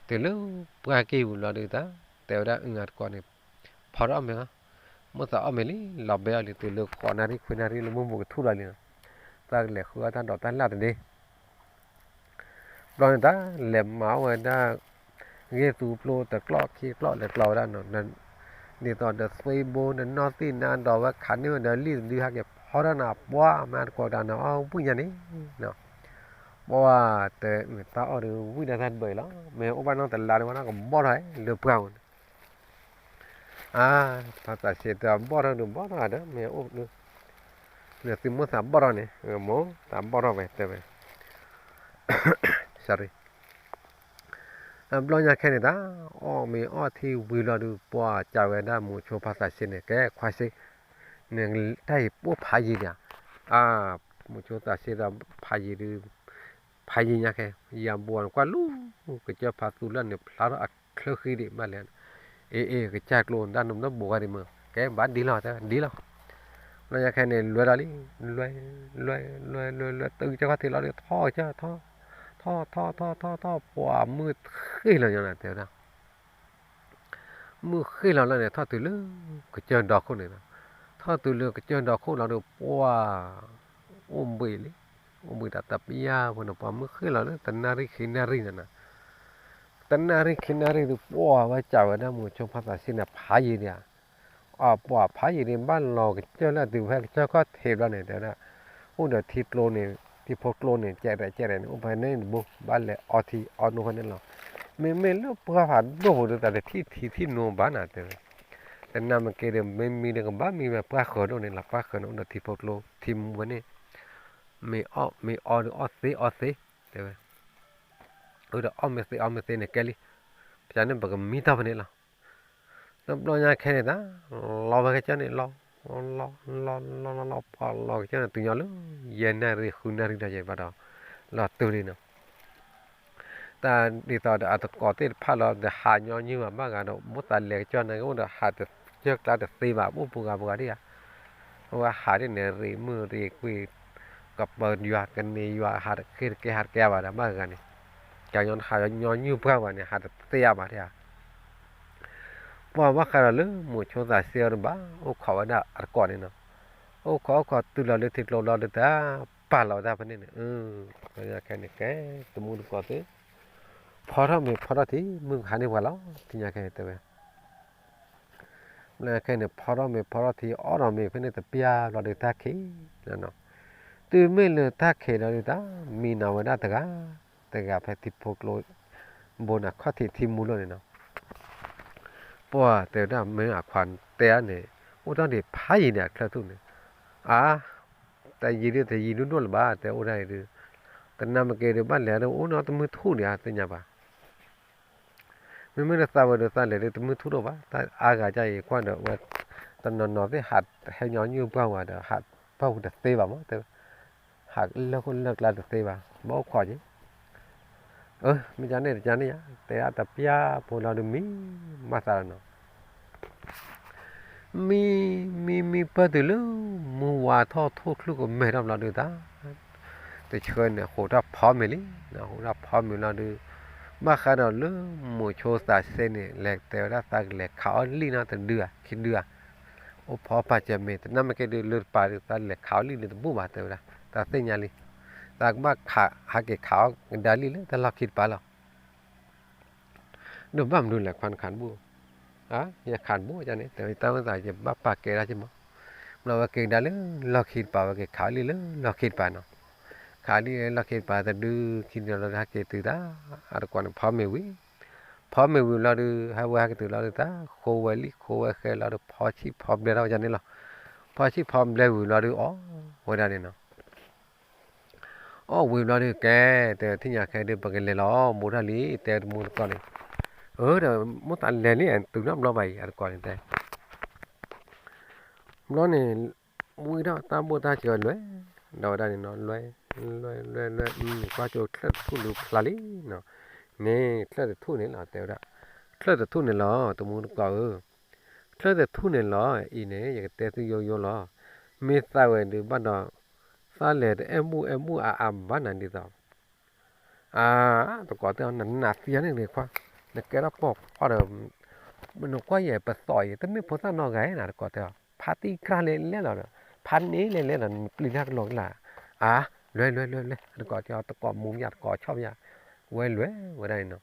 တုၤလၢပှၢ်က့ၢ်ပူၤလီၤဒုးတၢ် တဲဝဲဒၣ်အုၣ်အါတကိးန့ၣ်, ဖီထီၣ်အီၣ်မ့ၤလီၤ, မိၢ်သးအီၣ်မ့ၤလံ လီၤဘဲအီၤလံ တုၤလၢဃိးနၣ်ရံၣ်ခွံနၣ်ရံၣ်လၢမုၢ်ဘူးကထူၣ်လီၤလံနီၤ, သးကလဲၤဃုအီၣ်တၢ်ဒိးတၢ်လၢ်တဒ့ ဘျီန့ၣ်တၢ် လဲၤမၤအီၣ်ဝဲဒၣ် ဂ့ၢ်သူပျိတကျီၢ်ခံကျီၢ်လဲၤကျီဝဲဒၣ်နီၤ, ဒ်သိးဒီးသွံဘိ ဒီးနီၢ်သံၣ်နါဒီးဝဲခးန့ၢ်ဝဲဒီးလံာ်တဒုဟဲက့ၤဖီထီၣ်နၤ ပှၢ်မ့ၢ်တကိးတၢ်နီၤ အီၣ်ဝံၣ်ညါန့ၣ်နီၤ, ပှၢ်တဲတၢ်အီၣ်ဒီးဝံၣ်ဒၣ်တၢ်တဘၢအံၤလီၤ, မ့ၢ်အိၣ်ဘၣ်နီၢ်တလါဒီးဝဲဒၣ်ကဘီၣ်ထီၣ်လၢပှၢ်ပူၤန့ၣ် အါ ဖါသးစ့တဲဘီၣ်ထီၣ်ဒုးဘီၣ်ထီၣ်ဒီး မ့ၢ်အိၣ်ဒုး သုးမိၢ်သးဘီၣ်ထီၣ်န့ၣ် မိၢ်သးဘီၣ်ထီၣ်ဝဲတဲဝဲ sorry ဘျီညါခဲန့ၣ်တၢ် အီၣ်မ့ၤအီၣ်ထံဝံၤလီၤဒုး ပှၢ်ကးဝဲဒၣ်မိၤဆိဖါသးစ့န့ၣ် ကဲခွါစ့ န့ၣ် တၢ်အံၤပိၢ်ဖးယံၤဒံးဧါ, အါ မိၤဆိသးစ့ဒီးဖးယံၤဒုး ဖးယံၤညါခဲ ယၤဘိန့ၣ်ကွၢ်လူၤ ကစၢၢ်ဖးသူလၢန့ၣ် ဖျါထီၣ်အချၢဃံဒံးဘၣ်လဲၣ်, အ့ အ့ ကစၢ်ကျိ တၢ်နဘိဂၤဒံးမ့ၢ် ကဲဘၣ်ဒ်လီၤတဲဒ်လီၤ, ဘျီညါခဲန့ၣ် လွဲဒီးလံ လွဲ လွဲ လွဲ လွဲ လွဲ တုၤကစၢၢ်ခီၣ်ထံးလီၤဒုး ထီၣ်ကစၢၢ် ထီၣ် ထီၣ် ထီၣ် ထီၣ် ထီၣ် ထီၣ် ပှၢ်မုၢ်ဃ့ၢ်လီၤညါတဲဝဲဒၣ် မုၢ်ဃ့ၢ်လီၤလၢန့ၣ် ထီၣ်တုၤလၢကစၢၢ်ဒီခိၣ်န့ၣ်လီၤ, ထီၣ်တုၤလၢကစၢၢ်ဒီခိၣ်လီၤဒီး ပှၢ်အိၣ်ဘှံးလံ, အိၣ်ဘှံးတၢ်တပျၢ်ဖိန့ၣ် ပှၢ်မုၢ်ဃ့ၢ်လီၤလၢတနၣ်ရံၣ်ခံနၣ်ရံၣ်န့ၣ်နီၤ, တနၣ်ရံၣ်ခံနၣ်ရံၣ်ဒုး ပှၢ်ဝဲကးဝဲဒၣ်မိၤဆိဖါသးစ့န့ၣ် ဖးယံၤဒံးဧါ အပှၢ်ဖးယံၤဒံး ဘၣ်လီၤကစၢၢ်လၢတုၤဖဲကစၢၢ်ခီၣ်ထံးဘျီန့ၣ် တဲဝဲဒၣ် အိၣ်ဒီးထံကျိန့ၣ် ထံဖိကျိန့ၣ် ကဲရဲၣ်ကဲရဲၣ်န့ၣ် အိၣ်ဖဲန့ၣ်တဘိ ဘၣ်လဲၤအီထံအီနိဖဲန့ၣ်လီၤ, မ့မ့ၢ်လၢပှၢ်ဖးဒိၣ်ပူၤဒုး တၢ်တထံၣ်ထံထံၣ်နိဘၣ်နၤတဲဝဲ, တနၢ်မ့ၢ်က့ၤဒီး မ့မ့ၢ်ဒီးကဘၣ်မံဝဲပှၢ်ဃၢၤဒိၣ်န့ၣ်လီၤ, ပှၢ်ဃၢၤန့ၣ် အိၣ်ဒီးထံဖိကျိ ထံမူဖဲန့ၣ်, မ့ၢ်အီၣ်မ့ၢ်အီဒီးအီၣ်သ့အီၣ်သ့ တဲဝဲ အိၣ်ဒီးအီၣ်မ့ၢ်သ့အီၣ်မ့ၢ်သ့န့ၣ်ကဲလံ, ပှၤန့ၣ်ပကမံထီၣ်ဖဲန့ၣ်လီၤ, တဘျီညါခဲန့ၣ်တၢ် လီၤဝဲကစၢၢ်န့ၣ် လီၤ လီၤ လီၤ လီၤ လီၤ ပှၢ်လီၤကစၢၢ်န့ၣ် တုၤညီလၢ ယဲၢ်နၣ်ရံၣ်ဃုနၣ်ရံၣ်ဒီးယဲၢ်ဘၣ်ဒီး လီၤတုၤလံနီၤ တၢ်ဒ်သိးဒီးအတကိးသ့ၣ်တဖၣ်လီၤ ဒီးဟးညီနုၢ်ဘၣ်ဘၣ်ဂၤဒီး မိၣ်သးလဲၤကစၢၢ်န့ၣ် အိၣ်ဒီးဟးတကၢၢ်ကျါတသ့ဘၣ် အိၣ်ပှၤဂၤပှၤဂၤဒံးဧါ, အဝဲဟးဒ်န့ၣ် ရံၣ်မုၣ်ရံၣ်ကွံာ် ကပၢၤယွၤကန့ၢ်ယွၤ ဟးတကဲတကဲ ဟးတကဲဘၣ်ဒီးဘၣ်ဂၤန့ၣ်, ကညီဟးညီနုၢ်ပှၢ်ပှၤန့ၣ် ဟးတသ့ဘၣ်ဒံးဧါ ပှၢ်ဘၣ်ဃးဒီးလၢမိၤဆိသးစ့အီၤတဘၣ် အိၣ်ခိးဝဲဒၣ်အတကိးန့ၣ်နီၤ, အိၣ်ခိးအိၣ်ခိးတုၤလီၤလၢထံကျိလီၤလၢတၢ်ပာ်လီၤဝဲဒၣ်ဖဲန့ၣ်န့ၣ်, လၢညါခဲန့ၣ် ကဲတမူတကိးသ့ၣ်, ဖီထီၣ်မ့ၤဖီထီၣ်ထံ မုၢ်ကဟါန့ၢ်ပှၤလီၤ ထံညါခဲန့ၣ်တဲဝဲ လၢခဲန့ၣ် ဖီထီၣ်မ့ၤဖီထီၣ်ထံ အီၣ်ဒီးမ့ၤဖဲန့ၣ်တပျၢ်ဘျီဒီးတၢ်ခံးလီၤနီၤ, တုၤမ့ၢ်လၢတၢ်ခံးလီၤဒုးတၢ် မံနီၤဝဲဒၣ်တဂၤ, တဂၤဖဲထံဖိကျိ ဘိန့ၣ်ခီၣ်ထံးထံမူလီၤန့ၣ်နီၤ, ပှၤတဲဝဲဒၣ် မ့ၢ်အခွါတဲအါန့ၣ် အိၣ်တ့ၢ်ဒံးဖးယံၤန့ၣ် အချၢၣ်ထူၣ်န့ၣ်, အါ, တယံၤဒုးတယံၤဒိၣ်ဒိၣ်လၢၤဘၣ် တဲအိၣ်ဒၣ်အံၤဒုး, တနၢ်မ့ၢ်က့ၤဒုး ဘၣ်လဲၤဒုး အိၣ်နီတမုၢ်ထူၣ်ဒံး အသ့ၣ်ညါဘၣ်. မ့မ့ၢ်ဒုးသးဝဲဒုး သးလဲၤဒုး တမုၢ်ထူၣ်ဒိၣ်ဘၣ်, တၢ်အါဂၤဒ်အံၤ ကွၢ်ဒီးဝဲ တနီၤနီၤသ့ၣ် ဟးဟဲညီနုၢ်ပှၢ်ဝဲဒီး ဟးပၢ်ဝဲတသ့ဘၣ်မး တဲ, ဟးလၢဃိလၢကျါတသ့ဘၣ် ဘၣ်အိၣ်ခိးက့ၤ, အၢ မ့ၢ်ကန့ၣ်တကန့ၣ်ယါ တဲဒၣ်တပျၢ်ဖိလီၤဒုး မံမးသးလီၤနီၤ. မံ, မံမံပၢၢ်တုၤလၢ မုၢ်ဝါထီၣ်ထိၣ်ချုၣ်ကမဲာ်ထီၣ်ဘျီဒုးတၢ်, တဆှၢန့ၣ် ဟိးထီၣ်ဖီမ့ၤလံ, ဟိးထီၣ်ဖီမ့ၤလီၤဒုး, ဘၣ်ဃးဒီးလၢမိၤဆိသးစ့န့ၣ် လဲၤတဲဝဲဒၣ်သးကလဲၤခးအီၣ်လံၣ်နီၤ တဒုဧါ ခံဒုဧါ, အိၣ်ဖီပာ်စၢၤမ့ၤ တနၢ်မ့ၢ်က့ၤဒုး လၢတပၤဒုး သးလဲၤခးအီၣ်လံၣ်လၢတဘူၣ်ဘၣ် တဲဝဲဒၣ် တၢ်သ့ၣ်ညါလံ, သးကဘၣ်ခး ဟးက့ၤခးအီၣ်ကဒါလံၣ်လၢတၢ်လီၢ်ခံတပၤလီၤ. ဒီးဘၣ်မနုၤလဲၣ် ခွါနခးတဘူၣ်, ယခးတဘူၣ်န့ၣ် တဲဝဲတၢ်ဝဲသး ယဘၣ်ပာ်ကဲဒၣ်က့ၤမး, ဘျီဝဲက့ၤကဒါလၢလီၢ်ခံတပၤ ဝဲက့ၤခးအီၣ်လံၣ်လၢလီၢ်ခံတပၤနီၤ, ခးလံၣ်လၢလီၢ်ခံတပၤတဒုခံဒီးလီၤ ဟဲက့ၤတုၤတၢ်, အတကိးန့ၣ် ဖီမ့ၤဝံၤ, ဖီမ့ၤဝံၤလီၤဒုး ဟဲဝဲဟဲက့ၤတုၤလီၤဒုးတၢ် ဃိဝဲလံၣ်ဃိဝဲဃဲလီၤဒုး ဖီဆံၣ်ဖီဘျဲထီၣ်ဝဲန့ၣ်လီၤ, ဖီဆံၣ်ဖီဘျဲဝံၤလီၤဒုး အီၣ်ဝဲဒၣ်န့ၣ်နီၤ. အီၣ်ဝံၤဘျီဒုးကဲ, တဲထံၣ်ညါခဲဒုး ပကလဲၤလီၤ ဘူးထီၣ်လံ တဲတမူတကိးန့ၣ်, အၢ ဒီးမိၢ်သးလဲၤလံ တုၤနီတဘျီဘၣ်အံၤ အတကိးန့ၣ်တဲ, ဘျီန့ၣ် ဝံထီၣ်တၢ်ဘိၣ်တၢ်စၢၤလွဲၢ်, ဒီးဝဲဒၣ်န့ၣ်နီၤ လွဲၢ်, လွဲၢ်လွဲၢ်လွဲၢ်, ကွၢ်ကၠိချၢၣ်တထူၣ်ဒုးဖျါလံနီၤ, န့ၣ် ချၢၣ်တထူၣ်န့ၣ်လီၤ တဲဝဲဒၣ်, ချၢၣ်တထူၣ်န့ၣ်လီၤ တမူတကိးဧၢ, ချၢၣ်တထူၣ်န့ၣ်လီၤ အံၤန့ၣ် ယကတဲသုယိယိလီၤ, မ့ၢ်သးဝဲဒုးဘၣ်ဒီး သးလဲၤတအဲၣ်ဘူၣ်အဲၣ်ဘူၣ်အါအါဘၣ်နၤဒ်သိး အါ, တကိးတဲအီၤ နနာ်သံယါန့ၣ်န့ၣ်ခွါ, နကဲထီၣ်ပိာ်ခွါဒီး နကွၢ်ယဲၢ်ပသီၣ်အံၤ တမ့ၢ်ဖိသၣ်နီတဂၤဧါ တကိးတဲအီၤ ဖါတံၢ်ကြၢ်လဲၤလဲၤလီၤဒီး ဖါန့ၣ်လဲၤလဲၤလီၤ နပျံၤတၢ်ကလိာ်ကလာ်, အါ, လွဲလွဲလွဲလွဲ တကိးတဲအီၤ တကိးမူမး တကိးဆီၣ်မး, ဝဲလွဲဝဲဒၣ်န့ၣ်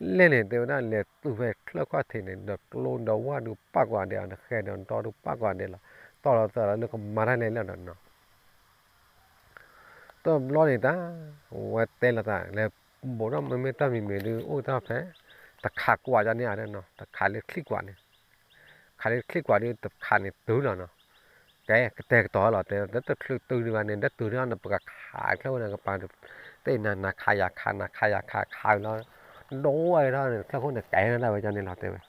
နီၤ လဲၣ်န့ၣ် တဲဝဲဒၣ် လဲၤတုၤဖဲချၢၣ်ခီၣ်ထံးန့ၣ် ဒီးကျိဒီးဝၣ်ဒုးပာ်ကွၢ်ဒဲး ဒီးဃဲဒီးဒီဒုးပာ်ကွၢ်ဒဲးလီၤ. တီၢ်လီၤသးလီၤလၢကမၤတၢ်လဲၣ်လီၤဒီးနီၤ. တဘျီန့ၣ်တၢ် ဝဲတဲလီၤသး လဲၤဘိးထီၣ်မ့မ့ၢ်တၢ်မံၤမံၤဒုး အိၣ်တၢ်ဖဲ တခးကွၢ်ဒ်န့ၣ်ဧါနီၤ တခးလၢချံၣ်ကွၢ်န့ၣ် ခးလၢချံၣ်ကွၢ်ဒုး တခးန့ၣ်တုၤလီၤနီၤ. ကဲ ကတဲာ်ကတီၤလီၤ တဲ တချုးတုၤဒံးဘၣ်န့ၣ် ဒီးတုၤဒံးအီၤန့ၣ် ပကခးချၢၣ်ဝဲန့ၣ် ကပၤ တဲနၤ နၤခးယၤခး နၤခးယၤခး ခးဝံၤလီၤ ဒိဝဲဒၣ်န့ၣ် ချၢၣ်ခိၣ်န့ၣ် ကဲဝဲဒၣ်ဝဲန့ၣ်လီၤ တဲဝဲ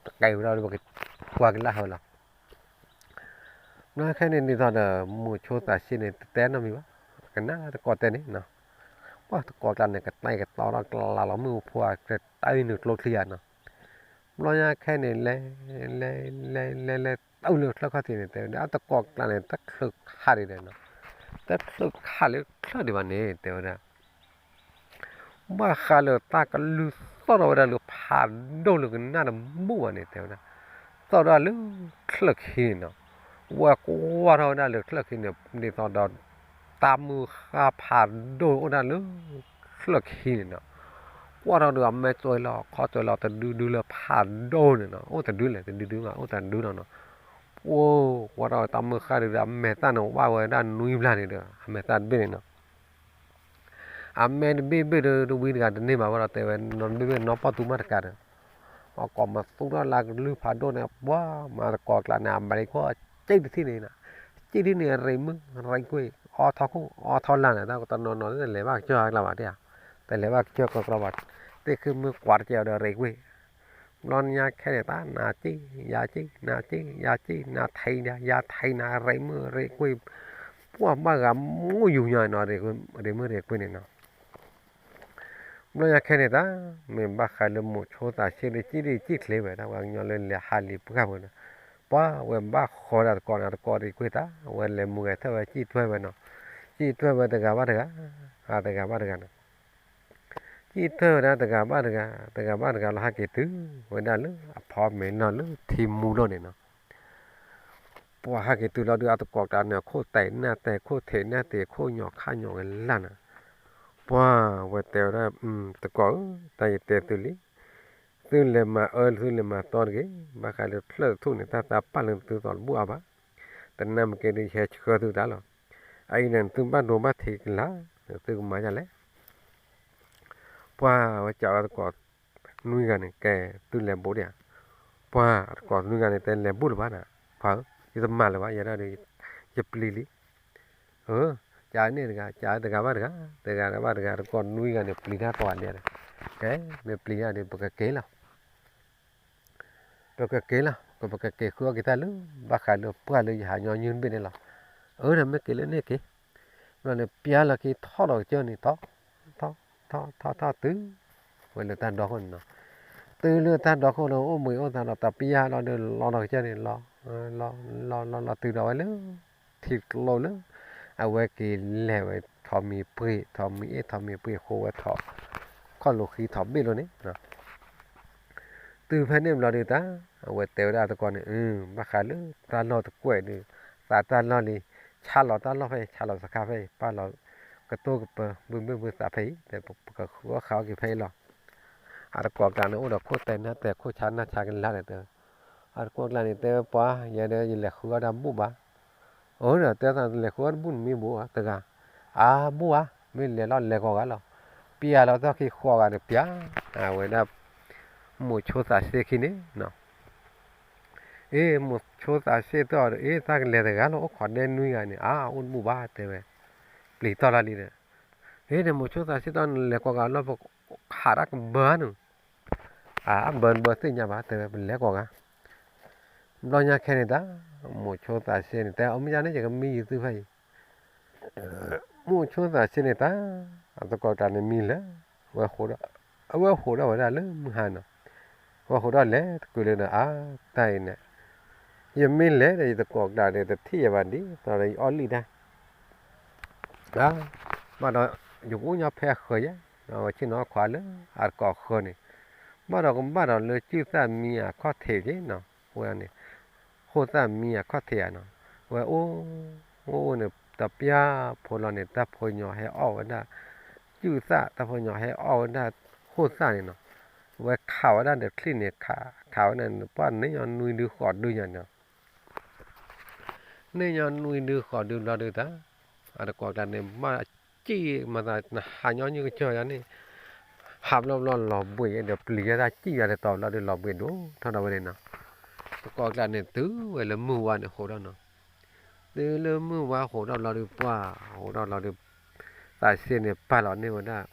တကဲဝဲဒၣ်ဒီး ပကကွၢ်က့ၤလၢဟၢလီၤ. ဘျီခဲန့ၣ်ဒ်သိးဒီး မိၤဆိသးဆ့န့ၣ် တတဲနီတမံၤဘၣ် ကနၣ်တကိးတဲန့ၣ်နီၤ. ပှၢ်တကိးကျါန့ၣ် ကတဲာ်ကတီၤထီၣ်ကျါလီၤ မုၢ်ဖိခွါ ကတၢၢ်နုာ်ကျိချံယါနီၤ. ဘျီညါခဲန့ၣ် လဲၤ လဲၤ လဲၤ လဲၤ လဲၤ တုၤလၢချၢၣ်ခီၣ်ထံးန့ၣ် တဲဝဲဒၣ် အတကိးကျါန့ၣ် တချုးခးဒံးဒီးနီၤ. တချုးခးလၢချၢၣ်ဒံးဘၣ်န့ၣ် တဲဝဲဒၣ် ဘၣ်ဃးလၢတၢ်ကလုၢ်သီၣ်ထီၣ်ဝဲဒၣ်လၢဖးဒိၣ်လၢကနၣ်တဘူၣ်ဘၣ်န့ၣ် တဲဝဲဒၣ်, သီၣ်ထီၣ်လၢချၢၣ်ခံန့ၣ်နီၤ, ဝဲကွၢ်ထီၣ်ဝဲဒၣ်လၢချၢၣ်ခံန့ၣ် ဒ်သိးဒီး တၢ်မုၢ်ဃၢ်ဖးဒိၣ်အိၣ်ဒၣ်လၢချၢၣ်ခံန့ၣ်နီၤ, ကွၢ်ထီၣ်ဒီးအမဲာ်သွဲလီၤ ခီၣ်သွဲလီၤ တဒုဒုလၢဖးဒိၣ်န့ၣ်နီၤ, အိၣ်တဒုလဲၣ် တဒုဒုမး အိၣ်တဒုလီၤနီၤ, ပှိၢ် ကွၢ်ထီၣ်တၢ်မုၢ်ဃၢ်ဒုးဒီး အမဲာ်သၣ်န့ၣ် ဝၣ်ဝဲဒၣ်နွံဘျီန့ၣ်ဒီး အမဲာ်သၣ်တဘ့ၣ်န့ၣ်နီၤ အမဲာ်တဘ့ၣ်ဘ့ၣ်ဒီး တဝံတဂၤတန့ၢ်ဘၣ်ဝဲဒီး တဲဝဲ နီတဘ့ၣ်ဘ့ၣ်နီၢ်ပီၢ်သူမးတကးဒီး, အကိးမၤသူထီၣ်လၢကလုၢ်ဖးဒိၣ်န့ၣ် ပှၤမၤတကိးကျါန့ၣ် အမၤလံခိၣ်စ့ၣ်တထံၣ်န့ၣ်, စ့ၣ်တထံၣ်န့ၣ် ရ့မုၢ်ရ့ကွ့ၢ် အီထီၣ်ခိၣ်အီထီၣ်လၢ်န့ၣ် တၢ်တနီၤနီၤန့ၣ် လဲၤဘၣ်ကစၢၢ်ကျါဘၣ်တဲ, တလဲၤဘၣ်ကစၢၢ်ကီကီဘၣ်, သ့ၣ်ခုမုၢ်ကွၢ်တကဲအီၤဒီးရ့ကွ့ၢ် ဘျီညါခဲန့ၣ် တၢ်နၤစ့ၣ် ယၤစ့ၣ် နၤစ့ၣ် ယၤစ့ၣ် နၤထံး ယၤထံး နၤရ့မုၢ်ရ့ကွ့ၢ်, ပှၤဘၣ်ဂၤမူယူၤညီနီၤ ရ့မုၢ်ရ့ကွ့ၢ်န့ၣ်နီၤ. ဘျီညါခဲန့ၣ်တၢ် မ့ၢ်ဘၣ်ဃးလၢမိၤဆိသးဆ့ဒီး စံၣ်ဒံၣ်စံၣ်ချ့ဝဲ တၢ်ပှၤကညီလၢလဲၤဟးလံာ်ပှၢ်ပူၤန့ၣ်, ပှၤဝဲဘၣ်ဃီဒၣ်တကိးန့ၣ် တကိးရ့ကွ့ၢ်တၢ် ဝဲလဲၤမူဂဲၤထၢၣ်ဝဲ စံၣ်ထွဲဝဲနီၤ, စံၣ်ထွဲဝဲတဂၤဘၣ်တဂၤ, တဂၤဘၣ်တဂၤနီၤ စံၣ်ထွဲဝဲဒၣ်တဂၤဘၣ်တဂၤ, တဂၤဘၣ်တဂၤလီၤဟးက့ၤတုၤဝဲဒၣ်လၢအဖီမ့ၤလီၤလၢထံမူလီၤန့ၣ်နီၤ. ပှၤဟးက့ၤတုၤလီၤဒုး အတကိးကျါန့ၣ် အခိၣ်တဲာ်နၢ်တဲာ် ခိၣ်ထံးနၢ်ထံး ခိၣ်ညီၤခါညီၤဝဲလၢ်နီၤ. ပှၤဝဲတဲဝဲဒၣ် တကိးဧၢ, တၢ်ယတဲသုလံ, သုလဲၤမၤအၢ သုလဲၤမၤသီတဂ့ၤ, ဘၣ်ဃးလၢချၢၣ်တထူၣ်န့ၣ် တၢ်သးပာ်လၢသုသီၣ်တဘူၣ်အါဘၣ်, တနၢ်မ့ၢ်ကဲဒုး ယဟဲဆှၢသုတၢ်လီၤ. အအံၤန့ၣ် သုဘၣ်ဒိဘၣ်ထံးကလာ်, သုကမၤဒ်လဲၣ် ပှၤဝဲကးဝဲတကိး, နွံဂၤန့ၣ် ကဲ သုလဲၤဘူးဒံးဧါ. ပှၤတကိးနွံဂၤန့ၣ် တဲလဲၤဘူးလၢၤဘၣ်နၤ, ပှၤဧၢ, ယတမၤလၢၤဘၣ်, ယဲဒၣ်ဒီး ယပျံၤလံ. ဧၢ, ကန့ၣ်တဂၤ ကတဂၤဘၣ်တဂၤ, တဂၤဘၣ်တဂၤ, တကိးနွံဂၤန့ၣ် ပျံၤတၢ်ကိးဂၤဒဲး, ကဲ မ့ၢ်ပျံၤတၢ်ဒီး ပကက့ၤလီၤ. ပကက့ၤလီၤ, ပကက့ၤဃုအီၣ်က့ၤတၢ်လၢ ဘၣ်ဃးလၢပှၢ်လၢယဟးညီနုၢ်တဘ့ၣ်န့ၣ်လီၤ. အၢ ဒီးမ့ၢ်က့ၤလၢန့ၣ်က့ၤ, ဘျီန့ၣ် ပျၢ်လီၤက့ၤထီၣ်ဒီးကစၢၢ်န့ၣ် ထီၣ် ထီၣ် ထီၣ် ထီၣ် ထီၣ်တုၤ ဝဲလၢတၢ်ဒီခိၣ်န့ၣ်နီၤ. တုၤလၢတၢ်ဒီခိၣ်လၢအိၣ်ဘှံးအိၣ်သါဒီး တပျၢ်လီၤဒီး လီၤဒီးကစၢၢ်န့ၣ် လီၤ လီၤ လီၤ လီၤ လီၤတုၤဒီးဝဲလၢ ထံကျိလၢ အဝဲက့ၤလဲၤဝဲထိးမံၤပှ့ၤ ထိးမံၤအ့ၣ်ထိးမံၤပှ့ၤ ဃိဝဲထိး ခီၣ်လိာ်ဃံထိးဘ့ၣ်လိာ်န့ၣ် တုၤဖဲန့ၣ်ဘျီဒုးတၢ် အဝဲတဲဝဲဒၣ်သကိးန့ၣ် ဘၣ်ဃးလၢတၢ်လီၢ်တကွဲးဒုး သးတၢ်လီၢ်လံ, ဆါလီၤတၢ်လီၢ်ဖဲအံၤ ဆါလီၤစခါဖဲအံၤ ပာ်လီၤကတိၤကပၢၤ ဘုဘ့ၣ်ဘုသးဖဲအံၤ ပကဃုအီၣ်ဃုအီၣ်က့ၤဖဲအံၤလီၤ. အတကိးကျါန့ၣ် အိၣ်ဒီးခိၣ်တဲနၢ်တဲ ခိၣ်ဆါနၢ်ဆါကလါဒီးတဲ, အတကိးကျါန့ၣ် တဲဝဲပှၤ ယဲဒီးယလဲၤဃုအီၣ်တၢ်ဘူၣ်ဘၣ်. အိၣ်ဒီးတဲသး လဲၤဃုအီၣ်တဘူၣ်န့ၣ်မ့ၢ်ဘူးဧါတဂၤ, အါဘူၣ်ဧါ, မ့ၢ်လဲၤလီၤလဲၤကိးဂၤလီၤ. ပျၢ်လီၤတၢ်ခံဃိးဂၤန့ၣ် ပျၢ် အဝဲဒၣ် မိၤဆိသးစ့ခံန့ၣ်နီၤ. အ့ မိၤဆိသးစ့တီၢ်ဒီး အ့ တၢ်ကလဲၤတဂၤလီၤ အိၣ်ခိးဒဲနွံဂၤန့ၣ် အါ အိၣ်တဘူၣ်ဘၣ်တဲဝဲ, ပျံၤတီၢ်လၢလံဒီး, အ့ ဒီးမိၤဆိသးစ့တီၢ်န့ၣ် လဲၤကိးဂၤလီၤ ပခးတၢ်ကဘၢနုာ်, အါ အဘၢနဘၢသ့ၣ်ညါဘၣ်တဲဝဲ ပလဲၤကိးဂၤ. ဘျီညါခဲန့ၣ်တၢ် မိၤဆိသးစ့န့ၣ် တဲအီၤ မ့ၢ်ယါန့ၣ် ယကမံယုာ်သုဖဲအံၤ မိၤဆိသးစ့န့ၣ်တၢ် အသကိးတၢ်န့ၣ်မံလၢာ်, ဝဲဃိးဒီး အဝဲဃိးဒီးဝဲဒၣ်လၢမုၢ်ဟါနီၤ, ဝဲဃိးဒီးလဲၤတကုာ်လၢဒီး အါ တၢ်အံၤန့ၣ် ယမ့ၢ်လဲၤဒီးယသကိးကျါဒီး တထံၣ်ယၤဘၣ်ဒ်သိးဒီးယအီၣ်လံၣ်တၢ် ဘၣ်ဒီး ယကအိၣ်ညီဖဲအဃၢၤယဲ, ဝဲဆ့ၣ်နီၤခွါလၢအတကိးဃၢၤန့ၣ်, ဘၣ်ဒီးကဘၣ်ဒီးလၢကုၢ်သၣ်မံအခီၣ်ထံးက့နီၤ, အဃိန့ၣ် ဃိၣ်သၣ်မံအခီၣ်ထံးဧါနီၤ, ဝဲအိၣ် အိၣ်အိၣ်န့ၣ် တပျၢ်ဖိလီၤန့ၣ် တၢ်ဖိညီဟဲအီၣ်ဝဲဒၣ် ကုၢ်သၣ် တၢ်ဖိညီဟဲအီၣ်ဝဲဒၣ်ဃိၣ်သၣ်န့ၣ်နီၤ, ဝဲခးဝဲဒၣ်ဒီးချံၣ်န့ၣ် ခး ခးဝဲဒၣ်န့ၣ် ပှၢ်န့ၣ်ညီနွံဒုဃိးဒုညါန့ၣ် န့ၣ်ညီနွံဒုဃိးဒုဘျီဒုတၢ်, အတကိးကျါန့ၣ် ဘၣ်စံၣ်မၤသး နဟးညီနုၢ်ကစၢၢ်ယါန့ၣ်, ဟးဘျီဘျီလီၤဘှံးဒီးပျံၤယဲဒၣ်စံၣ်ယါတတီၤဘျီဒုလီၤဘှံးဒိၣ်ထီၣ်ဒီးဝဲန့ၣ်နီၤ, တကိးကျါန့ၣ် တုၤဝဲလၢမုၢ်ဝါန့ၣ် ဃိးထီၣ်နီၤ, တုၤလၢမုၢ်ဝါဃိးထီၣ်ဘျီဒုပှၢ် ဃိးထီၣ်ဘျီဒု သးစ့န့ၣ် ပာ်လီၤန့ၢ်ဝဲဒၣ်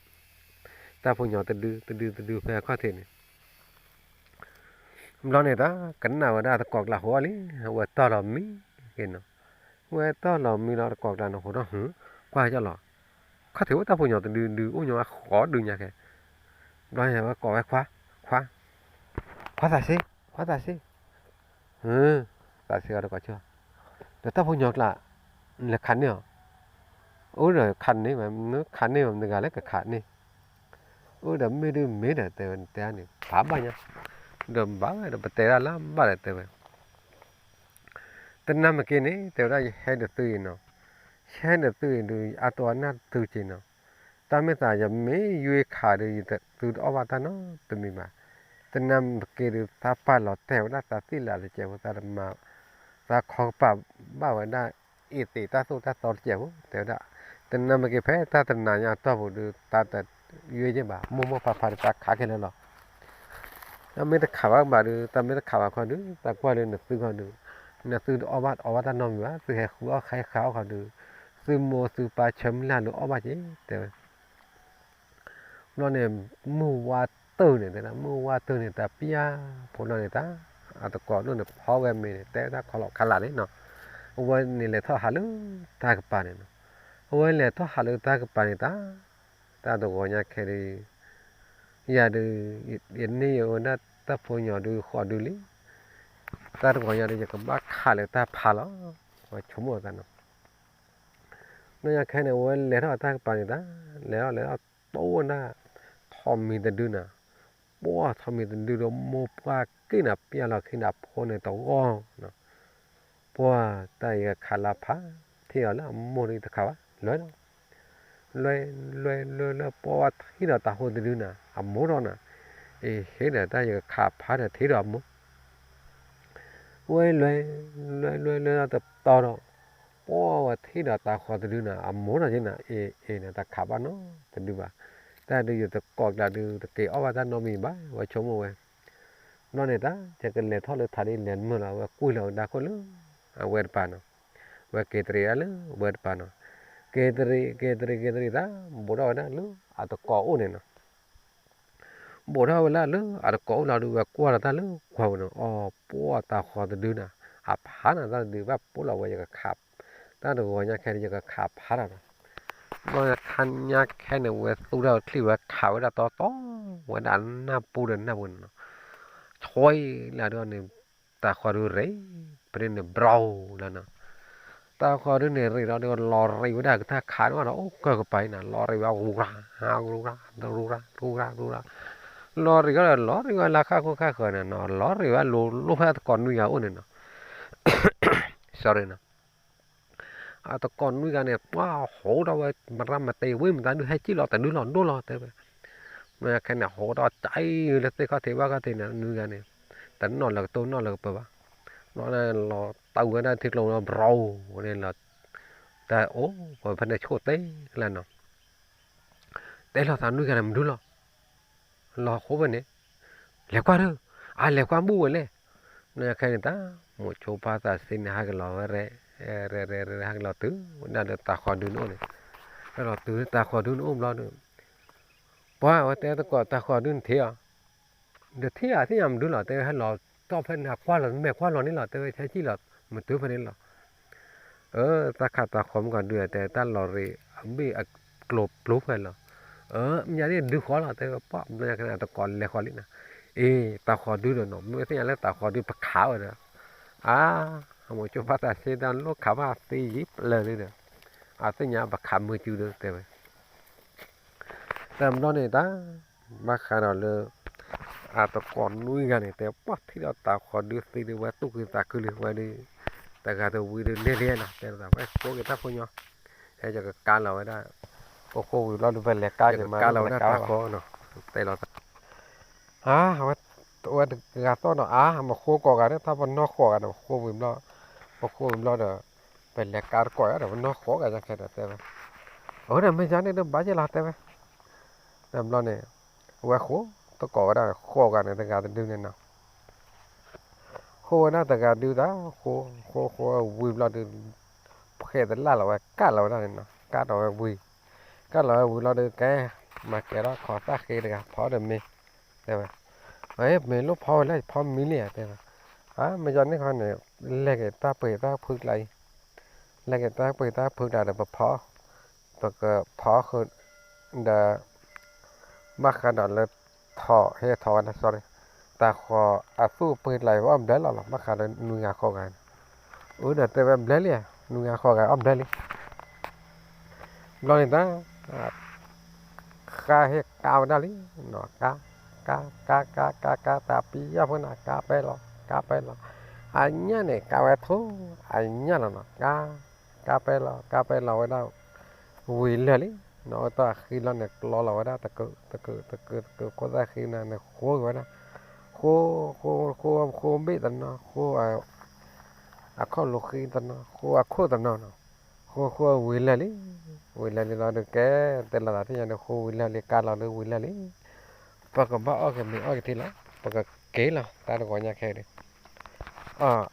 တၢ်ဖိညီတဒု တဒု တဒုဖဲအခီၣ်ထံးန့ၣ် ဘျီန့ၣ်တၢ် ကနၣ်ဝဲဒၣ်တကိးကျါဃိးလံ, ဝဲတီၢ်လီၤမံက့နီၤ, ဝဲတီၢ်လီၤမံလီၤတကိးကျါန့ၣ် ဃိးထီၣ်ဟု ကွၢ်ကၢ်လီၤ, ခီၣ်ထံးအိၣ်တၢ်ဖိညီတဒုဒု အိၣ်ညီအဃိးဒုညါခဲ, ဘျီန့ၣ်ဝဲကိးဝဲခွါ, ခွါ, ခွါသးစ့, ခွါသးစ့, သးစ့အီၤတကိးဆၢ, ဒီးတၢ်ဖိညီကျါ လဲၤခးန့ၢ်အီၤ, အိၣ်ဒီးခးန့ၢ်ဝဲ ခးန့ၢ်ဝဲမတၤတဂၤလၢကခးန့ၢ် အိၣ်ဒီးမ့ၢ်ဒုးမ့ၢ်ဒီးတဲဝဲ နတဲန့ၣ် ဖးဘၣ်ညါ, ဒီးဘၣ်ဝဲဒီးပတဲဒၣ်လၢဘၣ်ဒီးတဲဝဲ, တနၤမ့ၢ်က့န့ၣ် တဲဝဲဒၣ်ယဟဲဒီးသုအံၤနီၤ, ယဟဲဒီးသုအံၤဒုး ယအါတိအနၢ်သုက့နီၤ, တၢ်မ့ၢ်သးယမ့ၢ်ယွ့ခးဒီး ယသုတအီၣ်ဘၣ်တၢ်နီတမံၤဘၣ်, တနၤမ့ၢ်က့ဒီး သးပာ်လီၤတဲာ်ဝဲဒၣ်သးသ့ၣ်လးတစဲးဖိ သးတမၤ သးခီကပၤဘၣ်ဝဲဒၣ် အ့ၣ်သ့းတၢ်သိၣ်တၢ်သီတစဲးဖိ တဲဝဲဒၣ်, တနၤမ့ၢ်က့ဖဲတၢ်တနၤညါအတီၢ်ပူၤဒုး သးတယွ့ယဲၢ်ဘၣ် မိၢ်မိၢ်ဖးဖးဒီးသးခးခဲလၢာ်လီၤ, တၢ်မ့ၢ်တခးဘၣ်ကဘၣ်ဒုး သးမ့ၢ်တခးဘၣ်ခီဒုး သးကွၢ်လၢနသုခီဒုး, နသုတအီၣ်ဘၣ်အီၣ်ဘၣ်တၢ်နီတမံၤဘၣ် သုဟဲဃုအီၣ်ဃဲဃာ်အီၣ်ခီဒုး, သုမိၢ်သုပၢ်ဆၢမုၢ်လၢ်လၢအီၣ်ဘၣ်က့ၤ တဲဝဲ ဘျီန့ၣ် မုၢ်ဝါတၢၢ်န့ၣ် တဲဒၣ် မုၢ်ဝါတၢၢ်န့ၣ် တၢ်ပျၢ်ဖိလီၤန့ၣ် တၢ် အတကိးဒိၣ်န့ၣ် ဖီဝဲမ့ၤန့ၣ် တဲဝဲတၢ်ခီလီၤခါလာ်န့ၣ်နီၤ, အဝဲန့ၣ်လဲၤထီၣ်ဟးလၢတၢ်ကပၤန့ၣ်နီၤ, အဝဲလဲၤထီၣ်ဟးလၢတၢ်ကပၤန့ၣ် တၢ် တၢ်တဂီၤညါခဲဒုး ယၤဒုး ယန့ၢ်ယဝဲဒၣ်တၢ်ဖိညီဒုးဃိးဒုလံ, တၢ်တဂီၤညါဒုး ယကဘၣ်ခးလၢတၢ်ဖးလီၤ, ဝဲဆိကမိၣ်သးနီၤ ဘျီညါခဲန့ၣ် အဝဲလဲၤထီၣ်တၢ်ကပၤန့ၣ်တၢ် လဲၤထီၣ်လဲၤထီၣ် တိၢ်ဝဲဒၣ် ထိးမံၤတဒုနၤ, ပှၢ်ထိးမံၤတဒုဒီးမိၢ်ပှၢ်က့ၢ်နၤ ပျၢ်လီၤခံနၤဖိန့ၣ်တဂီၢ်နီၤ, ပှၢ်တၢ်ယကခးလၢဖး ထံၣ်အီၤလၢအမိၢ်ဒုးတခးဘၣ် လွဲလီၤ, လွဲ လွဲ လွဲ လွဲ ပှၢ်ဝဲထံၣ်ဒီးတၤဟိးတဒုနၤ အမိၢ်ထီၣ်နၤ, အ့ဟ့ဒီးတၢ်ယကခးဖးဒီးထံၣ်ဒီးအမိၢ် ဝဲလွဲ လွဲ လွဲ လွဲလီၤတတီၤဒီး ပှၢ်ဝဲထံၣ်ဒီးတၤဟိးတဒုနၤ အမိၢ်ထီၣ်က့နၤ အ့ အ့န့ၣ် တၢ်ခးဘၣ်နီတဒုဘၣ်, တၢ်ဒုးယသကိးကျါဒုး တက့ၤအီၣ်ဘၣ်တၢ်နီတမံၤဘၣ် ဝဲဆိကမိၣ်ဝဲ, ဘျီန့ၣ်တၢ် ယကလဲၤထီၣ်လၢထးဒ်လဲၤမုာ်လီၤ ဝဲကွံာ်လီၤဝဲဒၣ်ခိၣ်လၢ အဝဲတပၤနီၤ, ဝဲက့ၤတရံးဒၣ်လၢဝဲတပၤနီၤ, က့ၤတရံး က့ၤတရံး က့ၤတရံးတၢ် ဘူးထီၣ်ဝဲဒၣ်လၢအသကိးအိၣ်န့ၣ်နီၤ ဘူးထီၣ်ဝဲလၢအသကိးအိၣ်လီၤဒုး ဝဲကွၢ်လီၤတၢ်လၢကွၢ်ပူၤန့ၣ် အီၤပှၢ်တၤဃီၤတဒုန့ၣ် အဖးန့ၣ် တၢ်တဒုဘၣ်ပူၤလီၤဝဲ ယကခး, တၢ်တဂီၤညါခဲန့ၣ် ယကခးဖးလီၤနီၤ, ဘျီခါညါခဲန့ၣ် ဝဲသူတၢ်ချံၣ်ဝဲခးဝဲဒၣ်တီတီ ဝဲဒၣ်နၢ်ပူၤဒီးနၢ်ပူၤန့ၣ်နီၤ, ဆွဲလၢဒုးန့ၣ် တၤဃီၤဒုးရ့ ပန့ၣ်န့ၣ် ဘြီလီၤနီၤ တၤဃီၤဒုးန့ၣ်ရ့ဒီး လီၤရ့ဝဲဒၣ်ကတၢၢ်ခးန့ၣ်ဘၣ်ဒီး အိၣ်ကၢၢ်ကပၤအံၤနီၤ လီၤရ့ဝဲ ရူရၤ ရူရၤ ရူရၤ ရူရၤ လီၤရ့ဝဲဒီး လီၤရ့ဝဲလၢခါဃိခါဃၢၤန့ၣ်နီၤ လီၤရ့ဝဲလိၤလိၤဖဲအသကိးနွံဂၤအိၣ်န့ၣ်နီၤ sorry နီၤ အသကိးနွံဂၤန့ၣ် ပှၤဟိးထီၣ်ဝဲ မရၢမတ့ဝံၤ မတၤဒုးဟဲကံၣ်လီၤ တဒုလီၤဒိၣ်လီၤတဲဝဲ, မ့ၢ်ခဲန့ၣ် ဟိးထီၣ်ကၠဲလၢသ့ၣ်ခီၣ်ထံးဘၣ်ခီၣ်ထံးန့ၣ် နွံဂၤန့ၣ် တနီၣ်လၢကတိၢ်နီၣ်လၢကပၢၤဘၣ်, ဘျီန့ၣ် လီၤတၢ်ဝဲဒၣ်ထံကျိလီၤ ဘြီန့ၣ်လီၤ, တၢ်အိၣ်ဝဲဖဲန့ၣ်ဆိၣ်သ့လၢနီၤ တဲလီၤသးနွံဂၤန့ၣ်မဒုလီၤ, လီၤဃိဖဲန့ၣ်, လဲၤကွၢ်ဒုး, အါလဲၤကွၢ်ဘူၣ်ဝဲလဲၣ်, နခဲန့ၣ်တၢ် မိၤဆိဖါသးစ့န့ၣ် ဟဲက့ၤလီၤဝဲရဲၣ်, ရဲၣ်ရဲၣ်ရဲၣ် ဟဲက့ၤလီၤတုၤဝဲဒၣ်လၢတၤဃီၤဒုန့ၣ်အိၣ်န့ၣ်, ဟဲလီၤတုၤလၢတၤဃီၤဒုန့ၣ်အိၣ်ဘျီဒီး, ပှၤဝဲတဲသကိးတၤဃီၤဒုန့ၣ်ထံၣ်အီၤ, ဒီးထံၣ်အသ့ၣ်ညါမဒုလီၤ တဲဝဲဟဲလီၤတီၢ်ဖဲန့ၣ် ကွၢ်လီၤမဲာ်ကွၢ်လီၤန့ၣ်လီၤ တဲဝဲဟဲကံၣ်လီၤ မတုၤဖဲန့ၣ်လီၤ အၢ တၢ်ခးတၤဃီၤမုၢ်ကီၤဒုတဲ တၢ်လီၤရ့အဘ့ၣ်အကျိၤပျိဖဲလီၤ, အၢ မ့ၢ်ညါန့ၣ်ဒုဃီလီၤ တဲဝဲပှၢ် ဘျီညါခဲန့ၣ် တကိးလဲၤဃီလံနီၤ, အ့ တၤဃီၤဒုဒီးနီၤ မ့ၢ်သ့ၣ်ညါလၢတၤဃီၤဒုပခးဝဲဒီး, အါ မိၤဆိဖါသးစ့တၢ်လိၣ်ခးဘၣ်သ့ယံၤပျၢၤလံဒီး, အသ့ၣ်ညါပခးမုာ်စုဒီးတဲဝဲ တဘျီန့ၣ်တၢ်, ဘၣ်ဃးဒီးလၢ အတကိးနွံဂၤန့ၣ် တဲပှၢ်ထံၣ်ဒီးတၤဃီၤဒုသ့ဒုး ဝဲသူၣ်ခုသးခုလံဝဲဒုး, တဂၤတဝံၤဒုးန့ၢ်လံနီၤ တဲသးဝဲဃိက့ၤတၢ်ဖိညီ, ဟဲယကကါလီၤဝဲဒၣ်, ပဃိဝံၤဘျီဒုး ပလဲၤကါက့ၤမးလီၤဝဲဒၣ်တၤဃီၤနီၤ, တဲလီၤသး အါ ဝဲ ဝဲတဂၤသီၣ်နီၤ အါ မ့ၢ်ဃိကိးဂၤဒီး တၢ်ပနီၢ်ဃိးဂၤဒီး ပဃိဝံၤဘျီ, ပဃိဝံၤဘျီဒီး, ပလဲၤကါတကိးယါဒီး ပနီၢ်ဃိးဂၤယါခဲဒီးတဲဝဲ, အဝဲဒၣ်မ့ၢ်ယါန့ၣ်ဒီးဘၣ်ယဲၢ်လီၤတဲဝဲ, တဘျီန့ၣ်, အဝဲဃိ, တကိးဝဲဒၣ်ဃိးဂၤန့ၣ် တဂၤတဒုန့ၣ်နီၤ ဃိဝဲဒၣ်တဂၤဒုတၢ်, ဃိ, ဃိ, ဃိဝံၤဘျီဒုး, ဖှဲးတလၢ်လီၤဝဲ ကၣ်လီၤဝဲဒၣ်န့ၣ်နီၤ ကၣ်လီၤဝဲဝံၤ, ကၣ်လီၤဝဲဝံၤလီၤဒုးကဲ, မၤကဲထီၣ်ခိးသၣ်ဃ့တဂၤ ဖီတမ့ၢ်, တဲဝဲ, မ့ၢ်လိၣ်ဖီဝဲလၢ ဖီမံလံဧါ တဲဝဲ, မ့ၢ်ယါန့ၣ်ခီန့ၣ်, လဲၤက့ၤတၢ်ပှ့ၤတၢ်ဖုကျါအံၤ, လဲၤက့ၤတၢ်ပှ့ၤတၢ်ဖုကျါဒီးပဖီ, ပကဖီဃုာ်, ဒီး ဘၣ်ဃးဒီးလၢ ထီၣ်ဟဲထီၣ်ဝဲဒၣ် sorry, တၤဃီၤအသူၣ်အပှ့ၤကျါအံၤ အီၣ်ဘျဲလီၤလီၤ ဘၣ်ဃးဒီးနွံဂၤဃိးဂၤန့ၣ်, အၢဒီးတဲဝဲဘျဲလံ, နွံဂၤဃိးဂၤအီၣ်ဘျဲလံ, ဘျီန့ၣ်တၢ်, ဃါဟ့ၣ်ကါဝဲဒၣ်လံ, ကါ, ကါ, ကါ, ကါ, ကါ, တၢ်ပံယီၢ်ဖိနၤ ကါပဲလီၤ, ကါပဲလီၤ, အညၣ်န့ၣ် ကါဝဲထိ, အညၣ်လီၤနီၤ ကါ, ကါပဲလီၤ ကါပဲလီၤဝဲဒၣ်, ဝံၤလၢာ်လံ, နီၢ်အိၣ်တီၢ်အဃံလီၤန့ၣ် ကျီလီၤဝဲဒၣ် တကုး တကုး တကုး တကုး ခိၣ်သၣ်ဃံန့ၣ် ဃိဝဲဒၣ်, ဃိ, ဃိ, ဃိ, ဃိဘ့ၣ်တနီၤ ဃိ, အခီၣ်လိာ်ဃံတနီၤ ဃိအခီၣ်တနီၤနီၤ, ဃိဃိဝံၤလၢာ်လံ, ဝံၤလၢာ်လံလီၤဒုးကဲ, တဲလီၤသးသ့ၣ်ညါန့ၣ် ဃိဝံၤလၢာ်လံ ကါလီၤဒုးဝံၤလၢာ်လံ, ပကဘၣ်အီၣ်ကမ့ၢ်အီၣ်ကထံလီၤ, ပကက့ၤလီၤ တၢ်တဂီၤညါခဲအံၤဒီး,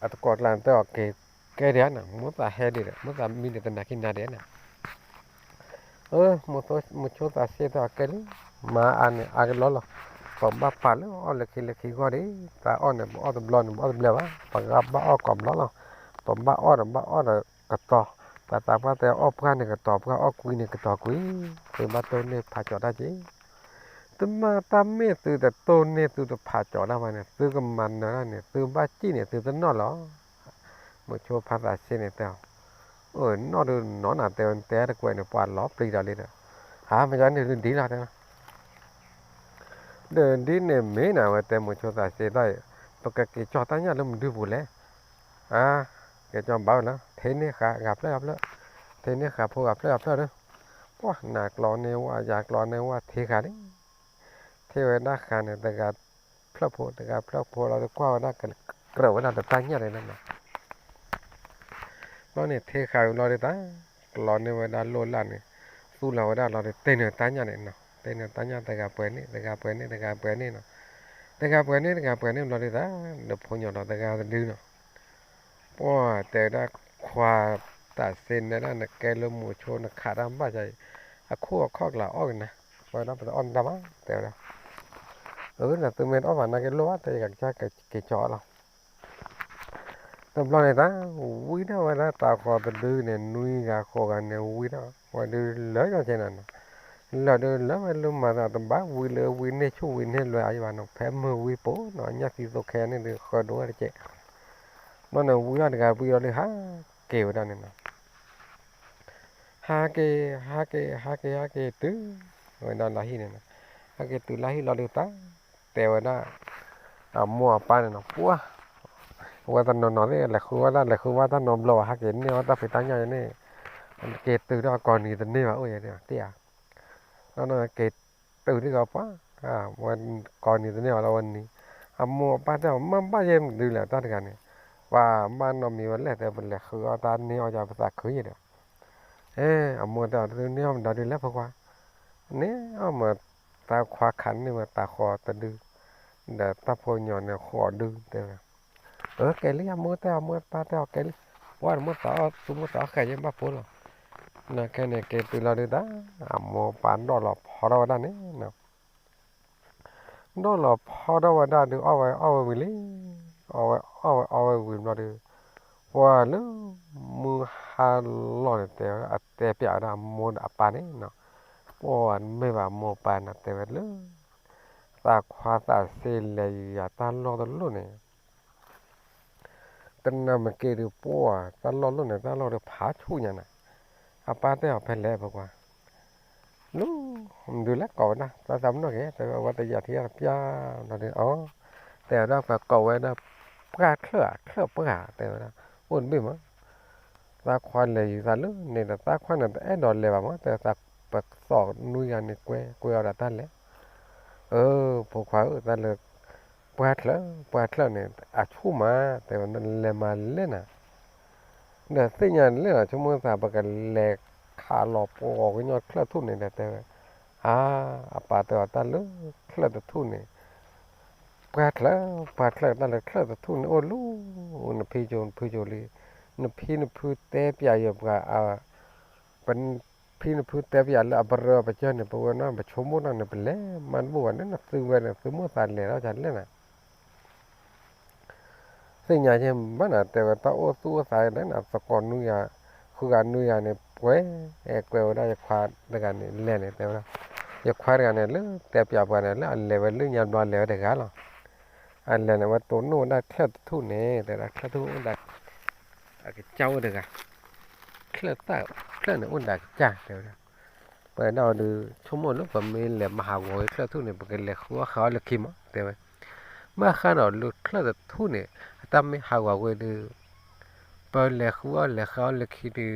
အတကိးကျါန့ၣ် တဲအီၤက့ၤ, ကဲဒံးဧါန့ၣ် မိၢ်သးဟဲဒံးဒီး မိၢ်သးမံဒီးတနာ်က့ၤနၤဒံးဧါန့ၣ် အၢ, မိၤဆိသးစ့တဲအီၤကဲလံ, မၤအါန့ၣ်အါကလီလီၤ, ပဘၣ်ပာ်လၢအီၣ်လၢခံလၢခံဂီၢ်ဒံး, တၢ်အီၣ်န့ၣ် ပအီၣ်တဘျီန့ၣ် ပအီၣ်တဘျဲဘၣ်, ပကဘၣ်အီၣ်ကိးဘျီလီၤ, ပဘၣ်အီၣ်ဒီးဘၣ်အီၣ်ဒီးကတီၤ, ပသးပှၢ်တဲအီၣ်ပှၢ်န့ၣ်ကတီၤပှၢ် အီၣ်ကွံန့ၣ်ကတီၤကွံ, သုဘၣ်တိၢ်န့ၢ်ဖးကၠီၤတၢ်က့ၤ တမ့ၢ်တၢ်မ့ၢ်သုတတိၢ်န့ၢ်သုတဖးကၠီၤတၢ်ဘၣ်န့ၣ် သုကမၤနၢၤတၢ်န့ၣ် သုဘၣ်စံၣ်န့ၣ် သုတနီၣ်လီၤ. မိၤဆိဖါသးစ့န့ၣ်တဲအီၤ, အၢ နီၣ်ဒုးနီၣ်နၤတဲဝဲ နတဲတကွဲးန့ၣ် ပှၤလီၤပျံၤဒီးလံဒီး, ဟါမ့ၢ်ယါန့ၣ်ဒ်လီၤတဲဝဲ, ဒီးဒ်န့ၣ်မ့ၢ်နၤဝဲတဲမိၤဆိသးစ့တၢ်အံၤ, ပကက့ၤကၠီတၢ်ညၣ်လၢမနုၤပူၤလဲၣ်. အါ, က့ၤကၠီဘၣ်ဝဲလၢ ထံန့ၢ်ဃာ်ဂၤဖျၢၣ်ဂၤဖျၢၣ်, ထံန့ၢ်ဃာ်ဖိဂၤဖျၢၣ်ဂၤဖျၢၣ်ဒီး, ပှၤနၤကျီန့ၢ်ဝဲ ယၤကျီန့ၢ်ဝဲ ထံဃာ်လံ. ထံၣ်ဝဲဒၣ်ဃာ်န့ၣ် တဂၤဖျၢၣ်ဖိ တဂၤဖျၢၣ်ဖိလီၤဒုးကွၢ်ဝဲဒၣ် ကြၢးဝဲဒၣ်တၢ်ညၣ်န့ၣ်လီၤ. ဘျီန့ၣ်ထံဃာ်ဝံၤလီၤဒုးတၢ်, ကျီန့ၢ်ဝဲဒၣ်လိၢ်လၢ်န့ၣ်, သူၣ်လီၤဝဲဒၣ်လီၤဒုးတ့ၢ်န့ၢ်တၢ်ညၣ်န့ၣ်နီၤ. တဲန့ၣ်တၢ်ညၣ်တဂၤပှဲၤန့ၣ် တဂၤပှဲၤန့ၣ် တဂၤပှဲၤန့ၣ်နီၤ, တဂၤပှဲၤန့ၣ် တဂၤပှဲၤန့ၣ်ဘျီဒုးသး ဒီးဖိညီဒီးတဂၤတဒုနီၤ, ပှၢ်တဲဝဲဒၣ်ခွါသးစ့န့ၣ်ဒၣ် နကဲလၢမူဆိနခးတၢ်ဘၣ်ဆၣ်အံၤ အခိၣ်အခီၣ်ကျါအီၣ်ကနၤ, ပဝဲဒၣ်ပတအီၣ်နတၢ်ဘၣ် တဲဝဲဒၣ်, အၢ နသုမ့ၢ်တအီၣ်ဘၣ်နာ်က့လိၣ်ဘၣ် တဲယကစၢ်က့ၤကၠီအီၣ်လီၤ. တဘျီန့ၣ်သး ဝံထီၣ်ဝဲဒၣ်သးခွါတဒုန့ၣ် နွံဂၤဃိးဂၤန့ၣ် ဝံထီၣ်ဝဲဒုးလၢကၠီဆဲးနီၤနီၤ, လၢာ်ဒုးလၢဝဲလၢမၤသးတဘၣ်ဝံလၢဝံန့ၢ်ဆူၣ်ဝံန့ၢ်လွဲအယဘၣ်နီၤ, ဖဲမုၢ်ဝံပူၤနီၤ ညၣ်သံသိခဲန့ၣ်ဒုးဃၢဒိၣ်ဝဲတကဲး, ဘျီန့ၣ်ဝံထီၣ်တဂၤဝံဒီးဒုး ဟးက့ၤဝဲဒၣ်န့ၣ်နီၤ ဟးက့ၤ ဟးက့ၤ ဟးက့ၤ ဟးက့ၤတုၤဝဲဒၣ်လၢဟံၣ်န့ၣ်နီၤ, ဟးက့ၤတုၤလၢဟံၣ်လီၤဒုးသး တဲဝဲဒၣ် အမိၢ်အပၢ်န့ၣ်နီၤ ပှၢ် အဝဲတနီၤနီၤသ့ၣ် လဲၤဃုအီၣ်တၢ် လဲၤဃုဘၣ်တၢ်နီတဘျီဘၣ် ဟးက့ၤန့ၢ်အီၣ်တၢ်ဖံးတၢ်ညၣ်န့ၣ်, က့ၤတုၤထီၣ်အကိးနံၤတန့ၢ်ဘၣ်အိၣ်ယဲၢ်တ့ၢ်ဧါ, ဒီးက့ၤတုၤဒ်ကီးပှၢ်, ဝဲကိးနံၤတန့ၢ်ဘၣ်လီၤဝဲနံၤ, အမိၢ်အပၢ်တဲအီၤ မ့ၢ်ဘၣ်ယဲၢ်မနုၤလဲၣ်တၢ်တဂၤန့ၣ်, ပှၤဘၣ်နီတမံၤဝဲလဲၣ် တဲပလဲၤဃုအီၣ်တၢ်န့ၢ်အီၣ်ယၤပသးခုယဲၢ်ဒီး အမိၢ်တဲအီၤ သုန့ၢ်အီၣ်မနုၤဒုးလဲၣ်ဖိခွါ, န့ၢ်အီၣ်မး သးခွါခးန့ၢ်ဝဲသးဃီတဒု, ဒီးတၢ်ဖိညီန့ၣ်ဃိးဒု တဲဝဲ, အၢ ကဲလံ အမိၢ်တဲအီၤ မိၢ်ပၢ်တဲအီၤ ကဲလံ, ပှၢ်န့ၣ်မိၢ်သးအီၣ်သူၣ်မိၢ်သးအီၣ်ဃဲးယဲၢ်ဘၣ်ဖိလီၤ, နကဲန့ၣ်က့ၤတုၤလီၤဒုးသး, အမိၢ်ပၢ်ဒီၣ်လီၤဖီထီၣ်ဝဲဒၣ်န့ၣ် ဒီၣ်လီၤဖီထီၣ်ဝဲဒၣ်ဒုး အီၣ်ဝဲအီၣ်ဝဲဝံၤလံ, အီၣ်ဝဲအီၣ်ဝဲအီၣ်ဝဲဝံၤဘျီဒုး, ပှၢ်လၢမုၢ်ဟါလီၢ်န့ၣ် တဲဝဲဒၣ် အတဲပျးဝဲဒၣ်အမိၢ်ဒီးအပၢ်န့ၣ်နီၤ, ပှၢ်မ့ၢ်ဘၣ်မိၢ်ပၢ်န့ၣ် တဲဝဲလၢ သးခွါသးစ့လဲၤယၤတၢ်လီၢ်တလီၢ်န့ၣ် တနၤမ့ၢ်က့ၤဒုးပှၢ် တၢ်လီၢ်လီၢ်န့ၣ် တၢ်လီၢ်ဒုးဖးဆူၣ်ညါနၤ, အပၢ်တဲအီၤဖဲလဲၣ်ဖိခွါ လၢ မနုၤလဲၣ်ကိးဝဲဒၣ် သးသးပနီၣ်က့ၤ တဲဝဲ အဝဲတယာ်ထံယၤတပျၢ်ဘျီဒုး အီ တဲဝဲဒၣ်ပှၤကိးဝဲဒၣ် ပှၢ်ချၢၣ်ဧါ ချၢၣ်ပှၢ်ဧါ တဲဝဲဒၣ် အိၣ်တဘ့ၣ်မး သးခွါလဲၤယူၤသးလၢန့ၣ်ဒီး သးခွါန့ၣ်တအဲၣ်ဒိးလဲၤဘၣ်မး တဲဝဲသးပသီၣ်နွံဂၤန့ၣ် ကွဲကွဲအီၤဒီးတၢ်လဲၤ အၢ ဖိခွါဧၢ တၢ်လၢ ပှၢ်ချၢၣ် ပှၢ်ချၢၣ်န့ၣ် အဆူၣ်မး တဲဝဲ နလဲၤမၤလဲၣ်နၤ ဒီးသ့ၣ်ညါလဲၣ်နၤ ဆိကမိၣ်သး ပကလဲၤခးလီၤပှီၤကညီချၢၣ်ထူၣ်န့ၣ်ဒီး တဲဝဲ အါ အပၢ်တဲအီၤ တၢ်လၢချၢၣ်တထူၣ်န့ၣ် ပှၢ်ချၢၣ် ပှၢ်ချၢၣ် တၢ်လၢချၢၣ်တထူၣ်န့ၣ်အိၣ်လီၤ နဖံကၠိ နဖုကၠိလံ နဖံနဖုတဲပျးယပှၤ ပဖံနဖုတဲပျးလၢအပရၢပကၢၢ်န့ၣ် ပဝဲနီၢ်ပဆိကမိၣ်နီၢ်န့ၣ် ပလဲၤမၤတဘူၣ်ဘၣ်န့ၣ် နသုဝဲန့ၣ် သုမိၢ်သးလဲၤထီၣ်လဲၣ်နၤ သ့ၣ်ညါယဲၢ်ဘၣ်နၤ တဲဝဲတၢ်အိၣ်သူၣ်အိၣ်သးလၢနၤ သကိးနွံဂၤ ဃုဂၤနွံဂၤန့ၣ် ပှဲၤ အဲၣ်ကွဲဝဲဒၣ်ယခွါတဂၤန့ၣ် လဲၤန့ၣ် တဲဝဲဒၣ် ယခွါတဂၤန့ၣ် လၢတဲပျးပှၤန့ၣ် လၢအလဲၤဝဲလၢညါဘျီလဲၤဝဲတဂၤလီၤ အလဲၤန့ၣ် ဝဲတိၢ်နီၣ်ဝဲဒၣ်ချၢၣ်တထူၣ်န့ၣ် တဲဝဲဒၣ်ချၢၣ်ထူၣ်အိၣ်ဒၣ် အကစၢ်အိၣ်တဂၤ ချၢၣ်သၣ် ချၢၣ်န့ၣ်အိၣ်ဒၣ်ကစၢ် တဲဝဲဒၣ် ပဝဲဒၣ်အီၤဒုး ဆိကမိၣ်လၢပမ့ၢ်လဲၤမၤဟးဂီၤဝဲချၢၣ်ထူၣ်န့ၣ် ပကလဲၤဃုအီၣ်ဃုအီလၢခံမး တဲဝဲ ဘၣ်ဃးဒီးလၢချၢၣ်တထူၣ်န့ၣ် အတၢ်မ့ၢ်ဟးဂီၤဝဲဒုး ပလဲၤဃုအီၣ်လဲၤဃုအီလၢခံဒုး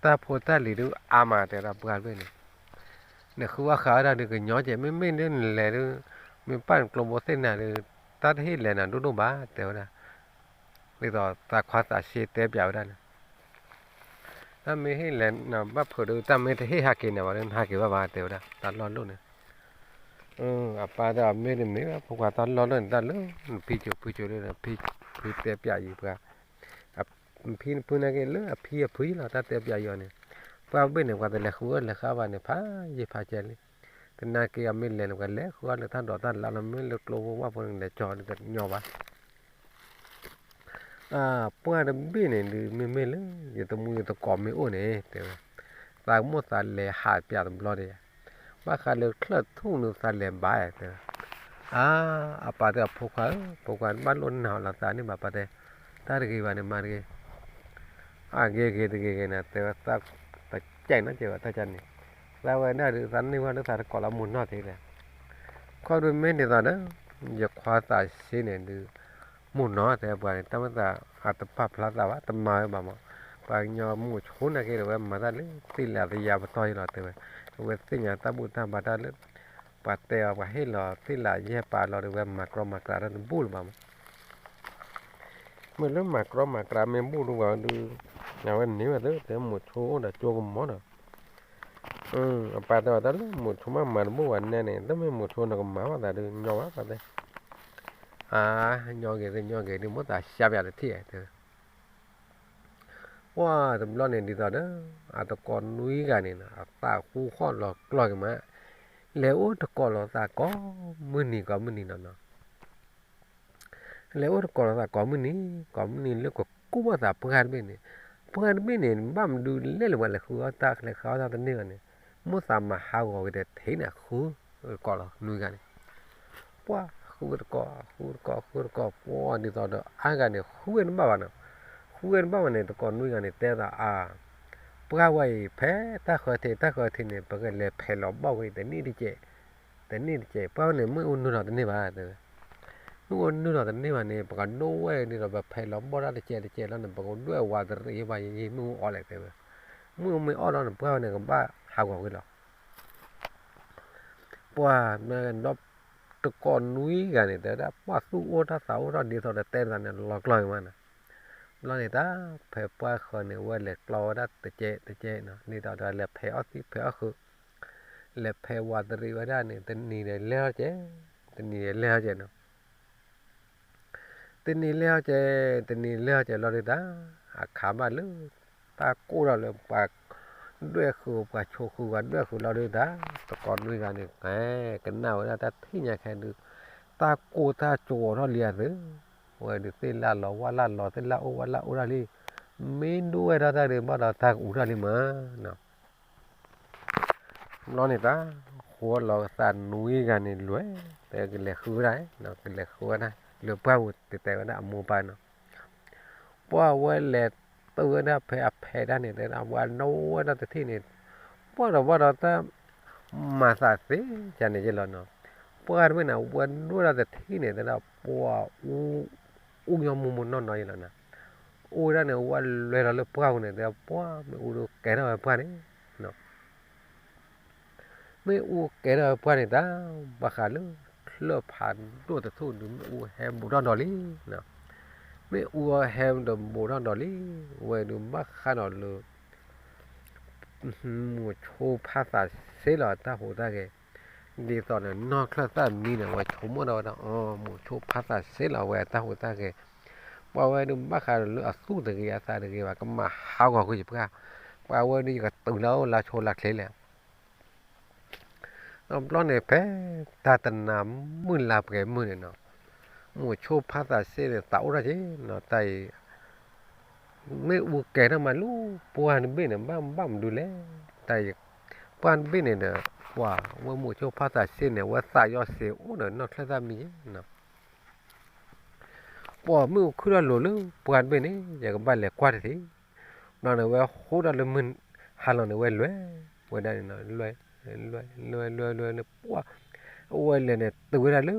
တၢ်ဖိတၢ်လံၤဒုးအါမး တဲဝဲဒၣ်ပှၢ်တဘ့ၣ်န့ၣ် နဃုအီၣ်ဃုအီဒၣ်ဒုးကညီကဲ မ့မ့ၢ်ဒုးနလဲၤဒုး မ့ၢ်ပၢ်နကျိဘိသ့ၣ်နၤဒုး တၢ်တဟ့ၣ်လဲၤနၤဒိၣ်ဒိၣ်ဘၣ် တဲဝဲဒၣ် ဒ်သိးသးခွါသးစ့တဲပျးဝဲဒၣ်န့ၣ် တၢ်မ့ၢ်ဟ့ၣ်လဲၤနၤဘၣ်ဖုးဒုး တၢ်မ့ၢ်တဟ့ၣ်ဟးက့ၤနၤဘၣ်ဒုး နဟးက့ၤဘၣ်ဘၣ် တဲဝဲဒၣ် တၢ်လီၢ်လိၣ်န့ၣ် အပၢ်တဲအီၤမ့ၢ်တမ့ၢ်ဘၣ် ဖိခွါတၢ်လီၢ်လိၣ်န့ၣ် တၢ်လၢ နဖံကၠိဖုကၠိလၢ နဖံဖုတဲပျးယံၤပှၤ နဖံနဖုနာ်က့လၢအဖံအဖုလီၤ တၢ်တဲပျးယံၤအီၤန့ၣ် ပှၢ်ဘ့ၣ်န့ၣ် ပှၤတလဲၤဃုအီၣ်လဲၤဃုအီဘၣ်န့ၣ် ဖးယံာ်ဖးကဲလံ သနာ်က့အမ့ၢ်လဲၤန့ၣ် ပှၤလဲၤဃုအီၣ်လၢတၢ်ဒိးတၢ်လၣ်လီၤ မ့ၢ်လၢကျိဖိဝၣ်ဖိန့ၣ် လဲၤကၠီန့ၣ်တညီဘၣ် အပှၢ်တဘ့ၣ်န့ၣ်ဒုး မ့မ့ၢ်လၢ ယတမူယတကိးမ့ၢ်အိၣ်န့ၣ် တဲဝဲ သးမိၢ်သးလဲၤဟးပျးတဘျီဒီး ဘၣ်ဃးလၢချၢၣ်ထူၣ်န့ၣ်သးလဲၤဘၣ် တဲဝဲ အါ အပၢ်တဲအီၤ ဖိခွါဧၢ ဖိခွါဘၣ်လိၣ်နၤလီၤသးန့ၣ်ဘၣ် ပၢ်တဲ တၢ်တဂ့ၤဘၣ်န့ၣ် မၤတဂ့ၤ အဂ့ၤဂ့ၤတဂ့ၤဂ့ၤန့ၣ် တဲဝဲ သးတကဲးနီတကဲးဘၣ် တၢ်ကန့ၣ် သးဝဲဒၣ်ဒုး သးန့ၢ်ဝဲလၢသးတကိးလၢမူနီၢ်သ့လဲၣ် ခီဒုးမ့ၢ်ဒ်သိးဒီး ယခွါသးစ့န့ၣ်ဒုး မူနီၢ်တဲပှၤန့ၣ် တၢ်မ့ၢ်သးအတပာ်ဖျါသးဘၣ် တမၤဝဲဘၣ်မး ပှၤကညီမူဆိနာ်က့ဒီး ဝဲမၤတၢ်လၢသ့ၣ်လၢအသယါပတီၢ်အံၤလီၤ တဲဝဲ အဝဲသ့ၣ်ညါတၢ်ဘူၣ်တၢ်ဘါတၢ်လၢ ပှၤတဲအီၤ ပှၤဟ့ၣ်လီၤသ့ၣ်လၢယဲၢ်ပာ်လီၤဒီး ဝဲမၤကြီမၤကြီတၢ်တဘူၣ်လၢၤဘၣ်မး မ့ၢ်လၢမၤကြီမၤကြီမ့ၢ်ဘူၣ်ဒုးဝဲဒုး အဝဲန့ၢ်ဝဲသ့ၣ် တဲမူဆိအိၣ်ဒီးကၠိကမီၤဒီး အပၢ်တဲဘၣ်တၢ်လၢ မုၣ်ထိမ့ၢ်မၤတဘူၣ်ဘၣ်နဲန့ၣ် တမ့ၢ်မုၣ်ထိနကမၤဘၣ်သးဒုး ညီဘၣ်ပၢ်တဲ, အါ, ညီဂ့ၤသ့ၣ်ညီဂ့ၤဒုး မိၢ်သးရှါပယါတထံၣ်တဲ ပှၢ်တဘျီန့ၣ်ဒ်သိးဒီး အတကိးနွံဂၤန့ၣ် အသးဃူဃီၣ်လီၤကျီၢ်က့ၤမး, လဲၤအိၣ်တကိးလိာ်သးကိးမုၢ်နံၤ ကိးမုၢ်နံၤနီၤနီၤ, လဲၤအိၣ်တကိးလိာ်သးကိးမုၢ်နံၤ ကိးမုၢ်နံၤလၢကကူၣ်ဘၣ်သးပှၢ်တဘ့ၣ်န့ၣ်, ပှၢ်တဘ့ၣ်န့ၣ် ဘၣ်မနုၤလဲၣ်လၢပှၤလဲၤဃုအီၣ်တၢ် လဲၤဃုအီၣ်တၢ်တန့ၢ်ဘၣ်န့ၣ်, မိၢ်သးမၤဟးဂီၤက့ၤဒီးထဲန့ၣ် ဃုတကိးလီၤနွံဂၤန့ၣ် ပှၢ်ဃုတကိး ဃုတကိး ဃုတကိး ပှၢ်ဒ်သိးဒီးအါဂၤန့ၣ် ဃုဝဲတဘၣ်ဘၣ်နီၤ, ဃုဝဲတဘၣ်ဘၣ်န့ၣ် တကိးနွံဂၤန့ၣ် တဲသးအါ, ပှၢ်ဝဲအံၤ ဖဲတၢ်ဃၢၤထံး တၢ်ဃၢၤထံးန့ၣ် ပကလဲၤဖဲးလီၤဘီၣ်ဝဲအံၤ တနံၣ်တကဲး, တနံၣ်တကဲး ပှၢ်ဝဲန့ၣ် မ့ၣ်အူနုာ်လီၤတန့ၢ်ဘၣ်တဲဝဲ, မ့ၣ်အူနုာ်လီၤတန့ၢ်ဘၣ်န့ၣ် ပကဒိၣ်ဝဲဒ်သိး ပဖဲးလီၤဘီၣ်တၢ်တကဲးတကဲးလီၤန့ၣ် ပကဒွဲၣ်ဝးတရံးဘၣ်ယံၤ မ့ၣ်အူအီၣ်လဲၣ်တဲဝဲ, မ့ၣ်အူမ့ၢ်အီၣ်လီၤန့ၣ် ပှၢ်ဝဲန့ၣ် ကဘၣ်ဟးဂီၤဝဲလီၤ ပှၢ်ဒီးတကိးနွံဂၤန့ၣ် တဲဝဲဒၣ် ပှၢ်သူၣ်အိၣ်ထီၣ်သးအိၣ်ထီၣ်ဒ်သိးဒီးတဲသးန့ၣ် လီၤကျီၢ်က့ၤမးနီၤ, ဘျီန့ၣ်တၢ်ဖဲပှၢ်ဃၢၤန့ၣ် ဝဲလဲၤကျီဝဲဒၣ်တကဲးတကဲးနီၤ ဒ်သိးဒီးလဲၤဖဲးအီၣ်သံဖဲးအီၣ်ဃုာ်, လဲၤဖဲးဝးတရံးဝဲဒၣ်န့ၣ် တနံၤဒီးလဲၤထီၣ်ကဲး, တနံၤဒီးလဲၤထီၣ်ကဲးနီၤ တနံၤလဲၤထီၣ်ကဲး, တနံၤလဲၤထီၣ်ကဲးလီၤဒုးတၢ်, အခါဘၣ်လၢ တၢ်ကိၢ်ထီၣ်လၢပှၤဒွဲၣ်ဃုာ် ပှၤဆိးဃုာ် ပှၤဒွဲၣ်ဃုာ်လီၤဒုးတၢ်, တကိးနွံဂၤန့ၣ် ကနၣ်ဝဲဒၣ်တၢ်ထံၣ်ညါခဲဒုး, တၢ်ကိၢ်တၢ်ကၠီထီၣ်လံအသု, ဝဲဒုးသ့ၣ်လၢ်လီၤဝၣ်လၢ်လီၤ သ့ၣ်လၢ်အိၣ်ဝၣ်လၢ်အိၣ်ထီၣ်လံ, မ့ၢ်ဒိၣ်ဝဲထီၣ်တၢ်ဒုးဘၣ်ဒီးတၢ်ကအူထီၣ်လံမး ဘျီန့ၣ်တၢ်, ဃိလီၤကသးနွံဂၤန့ၣ်လွဲၢ်, တဲကလဲၤဃုဝဲဒၣ်, ကလဲၤဃုဝဲဒၣ်, လၢပှၢ်ပူၤတဲတဲဝဲဒၣ်အမိၢ်ပၢ်နီၤ, ပှၢ်ဝဲလဲၤတုၤဝဲဒၣ်ဖဲအဖဲးတၢ်န့ၣ် တဲဒၣ်ဝဲဒိၣ်ဝဲဒၣ်တထံၣ်န့ၣ်, ပှၢ်ဒီးပှၢ်ဒီးတၢ် မၤသးသ့ကန့ၣ်ယဲလီၤနီၤ, ပှၢ်တဘ့ၣ်န့ၣ် ဝဲဒိၣ်ဝဲဒၣ်တထံၣ်န့ၣ် တဲဒၣ်ပှၢ်အူ အူညီမူမူနီၢ်နီၢ်ယဲလီၤနီၤ, အိၣ်ဝဲဒၣ်န့ၣ် ဝဲလဲၤလီၤလၢပှၢ်ပူၤန့ၣ် တဲပှၢ်မ့ၣ်အူဒုးကဲထီၣ်ဝဲပှၢ်န့ၣ် မ့ၣ်အူကဲထီၣ်ဝဲပှၢ်န့ၣ်တၢ်, ဘၣ်ဃးလၢ ချၢၣ်ဖးဒိၣ်တထူၣ်ဒုး မ့ၣ်အူဟဲဘူးထီၣ်ဒီးလံ, မ့ၣ်အူဟဲဒီးဘူးထီၣ်ဒီးလံ, ဝဲဒုးဘၣ်ဃးဒီးလၢ မိၤဆိဖါသးစ့လီၤအတၢ်ဟူးတၢ်ဂဲၤ, ဒ်သိးန့ၣ် နီၢ်ချၢၣ်သၣ်မံန့ၣ် ဝဲဆိကမိၣ်ဒၣ်ဝဲဒၣ် အ မိၤဆိဖါသးစ့လီၤဝဲအတၢ်ဟူးတၢ်ဂဲၤ, ပှၤဝဲဒုးဘၣ်ဃးဒီးလၢအသူၣ်တဂ့ၤအသးတဂ့ၤဘၣ် ကမၤဟးဂီၤကွံာ်ယပှၢ်, ပှၤဝဲဒုးယကတုၤလၢအအိၣ်လၢဆိလၢချ့လဲၣ် တဘျီန့ၣ် ဖဲတၢ်တနၤမုၢ်လါပှဲၤမုၢ်န့ၣ်နီၤ, မိၤဆိဖါသးစ့န့ၣ် သးအိၣ်ထီၣ်က့ၤနီၤ, တၢ်အံၤ မ့ၣ်အူကဲထီၣ်မးလၢပှၢ်တဘ့ၣ်န့ၣ် ဘၣ်ဘၣ်မနုၤလဲၣ်, တၢ်အံၤ ပှၢ်တဘ့ၣ်န့ၣ်ဒီး ပှၤဝဲမိၤဆိဖါသးစ့န့ၣ် ဝဲသးယီၤစ့အိၣ်ဒီးနီၢ်ချၢၣ်သၣ်မံယဲနီၤ ပှၢ်မ့ၣ်အူခုၣ်ထီၣ်လိၤလၢပှၢ်တဘ့ၣ်န့ၣ် ယကဘၣ်လဲၤကွၢ်တသ့, ဘျီန့ၣ် ဝဲဟိးထီၣ်လၢမုၢ်ဟါလီၤန့ၣ် ဝဲလဲၤဝဲဒၣ်န့ၣ်နီၤ, လဲၤ လဲၤ လဲၤ လဲၤ လဲၤ ပှၢ် အဝဲလဲၤန့ၣ် တုၤဝဲဒၣ်လၢ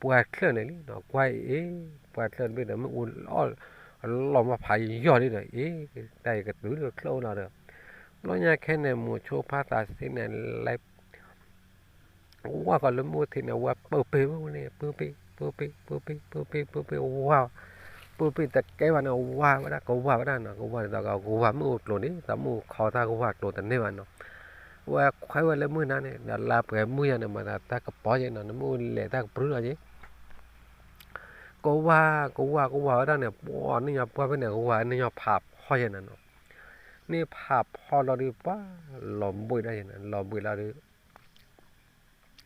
ပှၢ်ချၢၣ်န့ၣ်လံနီၤ, ကွၢ်အ့ၣ် ပှၢ်ချၢၣ်တဘ့ၣ်ဒီး မ့ၣ်အူအီၣ်လီၤမးဖးယီၤလံဒီး အ့ၣ် တၢ်အံၤကတုၤလၢချၢၣ်အိၣ်လီၤဒီး ဘျီညါခဲန့ၣ် မိၤဆိဖါသးစ့န့ၣ် လဲၤ ဝါဃီၤလၢမ့ၣ်အူထံးန့ၣ် ဝါပုၢ်ပ့ၢ်ဝဲန့ၣ် ပုၢ်ပ့ၢ် ပုၢ်ပ့ၢ် ပုၢ်ပ့ၢ် ပုၢ်ပ့ၢ် ပုၢ်ပ့ၢ် ဝါ ပုၢ်ပ့ၢ်တကဲဘၣ်န့ၣ် ဝါဝဲဒၣ် ကဝါဝဲဒၣ်နီၤ, ကဝါဒ်သိးကဝါမ့ၣ်အူကျိၤန့ၣ် တၢ်မ့ၣ်အူခီတၢ်ကဝါကျိၤတန့ၢ်ဘၣ်နီၤ, ဝဲခွဲးဝဲလၢမုၢ်နၤန့ၣ် ဒီးလါပှဲၤမုၢ်ယါန့ၣ် မၤသးတၢ်ကပီၤယဲနီၤ, နမ့ၣ်အူလဲၤတၢ်ကပြုၢ်လီၤယဲ ကဝါ ကဝါ ကဝါဝဲဒၣ်န့ၣ် ပှၢ်န့ၣ်ညီပှၢ်ဖဲန့ၣ် ကဝါန့ၣ်ညီဖးဖီယဲနီၤနီၤ, န့ၣ်ဖးဖီလီၤဒုးပှၢ် လီၤဘှံးဒၣ်ယဲနီၤ, လီၤဘှံးလီၤဒုး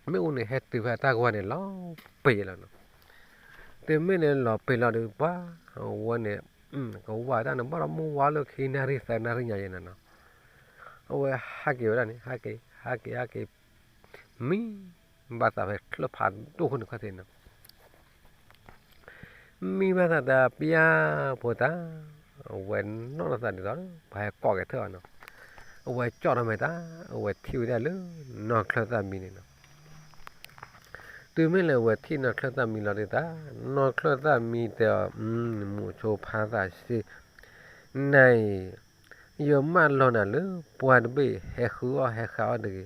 မ့ၣ်အူန့ၣ်ဟဲတုၤဖဲတၢ်ကဝါန့ၣ် လီၤပ့ၤလီၤနီၤ, တုၤမ့ၢ်န့ၣ်လီၤပ့ၤလီၤဒုးပှၢ် အဝဲန့ၣ် ကဝါတၢ်န့ၣ် ဘၣ်ဒီးမုၢ်ဝါလၢခံနၣ်ရံၣ်သၢနၣ်ရံၣ်ညါယဲနီၤနီၤ, အဝဲဟးက့ၤဝဲဒၣ်န့ၣ် ဟးက့ၤ ဟးက့ၤ ဟးက့ၤ မံ ဘၣ်သးဖဲချၢၣ်ဖးဒိၣ်ခိၣ်န့ၣ်ခီၣ်ထံးနီၤ မံဘၣ်သးတပျၢ်ဖိတၢ်, အဝဲနီၣ်လီၤသးဒ်သိး ပှၤဟဲကိးက့ၤထၢၣ်အီၤနီၤ, အဝဲကၠီၣ်ထီၣ်မဲာ်တၢ်, အဝဲထံၣ်ဝဲဒၣ်လၢ နီၢ်ချၢၣ်သၣ်မံန့ၣ်နီၤ, တုၤမ့ၢ်လၢအဝဲထံၣ်နီၢ်ချၢၣ်သၣ်မံလီၤဒုးတၢ်, နီၢ်ချၢၣ်သၣ်မံတဲအီၤ မိၤဆိဖါသးစ့ နၤအံၤ ယမၢလီၤနၤလၢပှၢ်တဘ့ၣ် ဟဲဃုအီၣ်ဟဲဃုအီၣ်တဂ့ၤ,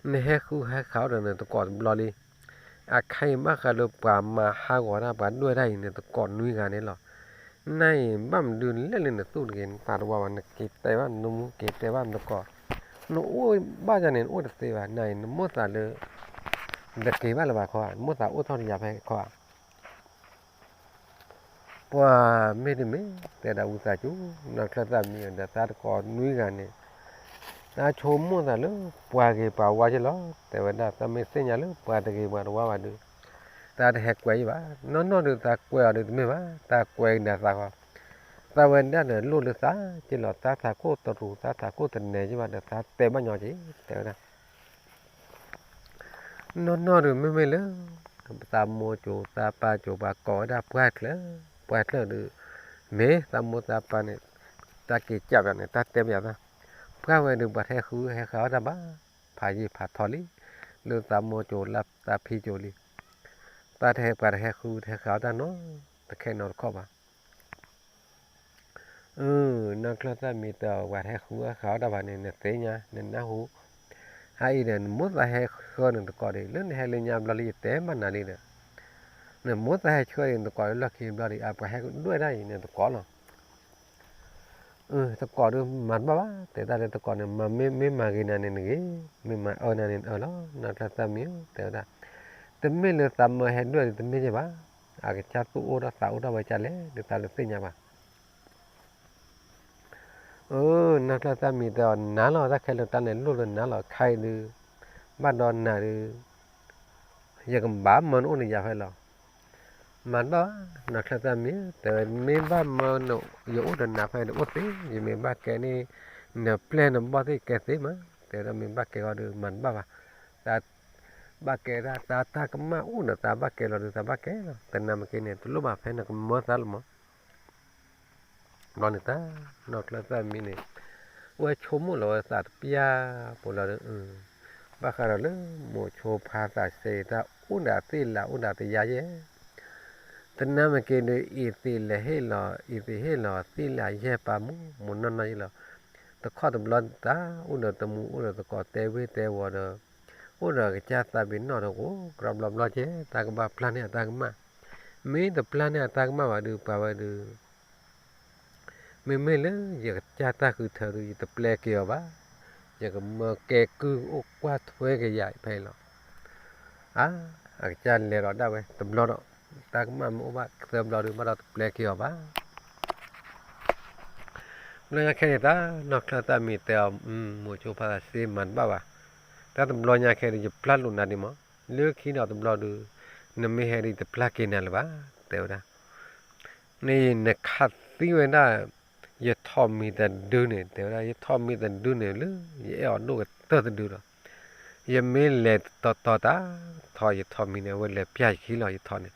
နဟဲဃုဟဲဃုအီၣ်ဒီးနတကိးတဘျီလံ, အခါအံၤဘၣ်ဃးလၢပှၤမၤဟးဂီၤတၢ် ပှၤဒွဲၣ်တၢ်အံၤ နတကိးနွံဂၤန့ၣ်လီၤ, နၤအံၤ ဘၣ်မနုၤလဲၣ်လၢနသူၣ်တဂ့ၤ နသးတဝါဘၣ် နက့ၤတဲဘၣ် နမူက့ၤတဲဘၣ်နတကိး, နအိၣ်ဘၣ်ယၤန့ၣ် နအိၣ်တသ့ဘၣ်, နအံၤ နမိၢ်သးလၢ နတက့ၤဘၣ်လၢၤဘၣ်ခီဧါ, နမိၢ်သးအိၣ်ထီၣ်တယၤဖဲခီဧါ. ပှၤမ့ၢ်တမ့ၢ် တဲဒၣ်ဝံသးစူၤ, နီၢ်ချၢၣ်သၣ်မံၤဒီးသးတကိးနွံဂၤန့ၣ်, သးဆိကမိၣ်သးလၢပှၤဂ့ၤပှၤဝါက့လီၤ. တဲဝဲဒၣ် သးမ့ၢ်သ့ၣ်ညါလၢပှၤတဂ့ၤပှၤတဝါဘၣ်ဒီး သးတဟဲကွဲးယံၤဘၣ်. နီၢ်နီၢ်ဒီးသးကွဲးအီၤဒီးတမ့ၢ်ဘၣ်, သးကွဲးကဒါသးဃီ, သးဝဲဒၣ်ဒီးလိၣ်လၢသးက့လီၤ, သးသးကိၢ်တရူး သးသးကိၢ်တနဲက့ဘၣ်ဒီး သးတဲဘၣ်ညီက့, တဲဝဲဒၣ် နီၢ်နီၢ်ဒီးမ့မ့ၢ်လၢ သးမိၢ်ကိၤ သးပၢ်ကိၤ ပှၤကိးဝဲဒၣ်ပှၢ်ချၢ, ပှၢ်ချၢဒီး မ့ၢ်သးမိၢ်သးပၢ်န့ၣ် တၢ်က့ၤကးပယၤန့ၣ် တၢ်တဲပယၤသး, ပှၢ်ဝဲဒီးပှၤတဟဲဃုဟဲဃုအီၣ်တၢ်ဘၣ်, ဖးယံာ်ဖးထီလံ, လၢသးမိၢ်ကိၤလၢ သးဖံကိၤလံ, တၢ်တဟဲပှၤတဟဲဃုတဟဲဃုအီၣ်တၢ်နီတခဲနီတခီၣ်ဘၣ်. နီၢ်ချၢၣ်သၣ်မံၤတဲအီၤ ပှၤတဟဲဃုအီၣ်ဃုအီၣ်တၢ်ဘၣ်န့ၣ် နသ့ၣ်ညါ နနၢ်ဟူ, အအံၤဒီး နမိၢ်သးဟဲဆှၢနတကိးဒံး လၢနဟဲလၢညါဘျီလံ ယတဲမးနၤလံဒီး, နမိၢ်သးဟဲဆှၢဒံးနတကိးလၢလီၢ်ခံဘျီဒံး အပှၤဟဲဒွဲၣ်ဒၣ်အံၤန့ၣ်တကိးလီၤ. တကိးဒီးမၤတဘၣ်ဘၣ်, တဲတၢ်လၢတကိးန့ၣ် မ့မ့ၢ်မၤဂ့ၤနၤန့ၣ်နဂ့ၤ, မ့ၢ်မၤအၢနၤန့ၣ်နအၢလီၤ. နီၢ်ချၢၣ်သၣ်မံၤဧၢ တဲဝဲဒၣ်, တမ့ၢ်လၢသးမၢဟဲဒွဲၣ်ဒီးတမ့ၢ်ယဲၢ်ဘၣ်, အကစၢ်သူၣ်အိၣ်ထီၣ်သးအိၣ်ထီၣ်ဝဲကလဲၣ် ဒုးသးတသ့ၣ်ညါဘၣ်. နီၢ်ချၢၣ်သၣ်မံၤတဲအီၤ နၤလီၤ တၢ်ခဲလၢာ်တၢ်န့ၣ်လိၣ်လၢနၤလီၤ ခဲအံၤဒုး, ဘၣ်ဒီးနၤဒုး, ယကဘၣ်မၢနအိၣ်နယၤဖဲလီၤ. မၤတဘၣ်ဘၣ် နီၢ်ချၢၣ်သၣ်မံၤဧၢ တဲဝဲ မ့ၢ်ဘၣ်မၢယအိၣ်ဒီးနၤဖဲဒီးအိၣ်သ့, ယမ့ၢ်ဘၣ်ကဲန့ၣ် နပျဲၢ်နဘီၣ်သ့ၣ်ကဲသ့မး, တဲဝဲဒၣ်မ့ၢ်ဘၣ်ကဲဃီဒီးမၤတဘၣ်ဘၣ်. တၢ်ဘၣ်ကဲဒၣ် တၢ်တၢ်ကမၣ်အိၣ်ဒီး တၢ်ဘၣ်ကဲလီၤဒီး တၢ်ဘၣ်ကဲလီၤ, သနာ်က့န့ၣ် တလိၣ်ဘၣ်ဖဲနကမၢသးလီၤမး. ဘျီန့ၣ်တၢ် နီၢ်ချၢၣ်သၣ်မံၤန့ၣ် ဝဲဆိကမိၣ်လီၤဝဲသးတပျၢ်ပူၤလီၤဒီး, ဘၣ်ဃးဒီးလၢမိၤဆိဖါသးစ့တၢ်အိၣ်ဒၣ်သ့ၣ်လၢအိၣ်ဒၣ်တယါယဲၢ်, သနာ်က့ဒီး အံၤသ့ၣ်လဲၤဟ့ၣ်လီၤ အံၤသ့ၣ်ဟ့ၣ်လီၤသ့ၣ်လၢယဲၢ်ပာ်မူ မူနီၢ်နီၢ်ယဲၢ်လီၤ. တခီတဘျီတၢ် အိၣ်ဒီးတမူအိၣ်ဒီးသကိးတဲဝ့ၢ်တဲဝီၤဒီး အိၣ်ဒီးကစၢ်သးပ့ၤနီၣ်တဂီၤကြၢဘျီဘျီကဲ တၢ်ကဘၣ်ပျၢ်န့ၢ်အတၢ်ကမၣ်, မ့ၢ်တပျၢ်န့ၢ်အတၢ်ကမၣ်ဘၣ်ဒီး ပှၤဝဲဒီး မ့မ့ၢ်လၢယကစၢ်တၢ်ဃုထၢဒီး ယတပျဲက့ၤအီၤဘၣ်, ယကမၢကဲကုၢ်အိၣ်ကွၢ်ထွဲက့ၤယၤဖဲအံၤလီၤ. အါ, အကစၢ်လဲၤဒီးဒၣ်ဝဲတဘျီဒီး တၢ်ကမၣ်မ့ၢ်အိၣ်ဘၣ်သၢဘျီဒီး ဘၣ်ဒီးတပျဲက့ၤအီၤဘၣ်. ဘျီညါခဲအံၤတၢ် နီၢ်ချၢၣ်သၣ်မံၤတဲအီၤ မိၤဆိဖါသးစ့မၤတဘၣ်ဘၣ်, တၢ်တဘျီညါခဲအံၤ ယပျၢ်လိာ်နၤဒံးမး, လၢခံဒီးတဘျီဒီး နမ့ၢ်ဟဲဒီးတပျၢ်က့ၤနၤလၢၤဘၣ်, တဲဝဲဒၣ် န့ၣ်နခးသံဝဲဒၣ် ယထိးမံၤတဒုန့ၣ် တဲဝဲဒၣ် ယထိးမံၤတဒုန့ၣ်လၢ ယအဲၣ်အီၤဒိၣ်ကတၢၢ်တဒုလီၤ. ယမ့ၢ်လဲၤတတီၤတီၤတၢ် ထိးယထိးမံၤန့ၣ် အဝဲလဲၤပျၢ်ယခံလီၤ ယထိးန့ၣ်,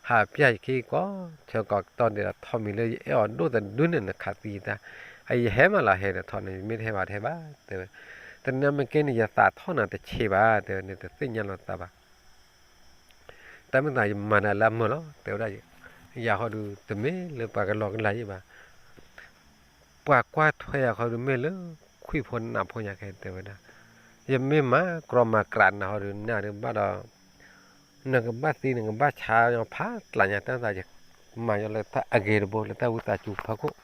ဟးပျၢ်ယခံကိးဆၢကိးကတီၢ်ဒဲးဒီး ထိးမံၤလၢယအဲၣ်အီၤဒိၣ်တဒုန့ၣ် နခးသံတၢ်, အယဟဲမးလီၤဟဲဒီးထိးန့ၣ် ယမ့ၢ်တဟဲဘၣ်တဟဲဘၣ် တဲဝဲ, သနာ်က့န့ၣ် ယသးထီၣ်နၤတဆံးဘၣ် တဲဝဲန့ၣ် တသ့ၣ်ညါလီၤသးဘၣ် တၢ်မ့ၢ်သးယမၤနၤလၢအမုာ်လီၤ တဲဝဲဒၣ်, ယၤဃီဒုးတမ့ၢ်လၢပှၤကလီကလီယံၣ်ဘၣ်, ပှၤကွၢ်ထွဲယၤဃီဒုးမ့ၢ်လၢ ခွံၣ်ဖိနးဖိညါခဲတဲဝဲဒၣ်, ယမ့ၢ်မၤကြီမၤကြးနၤဃီဒုး နၤဒုးဘၣ်ဒီး နကဘၣ်သံနကဘၣ်ဆါညီဖးကျးညါ တၢ်မ့ၢ်သးယမၤညီလၢတၢ်အဂ့ၤတဘိ လၢတၢ်ဝံသးစူၤဖီခိၣ်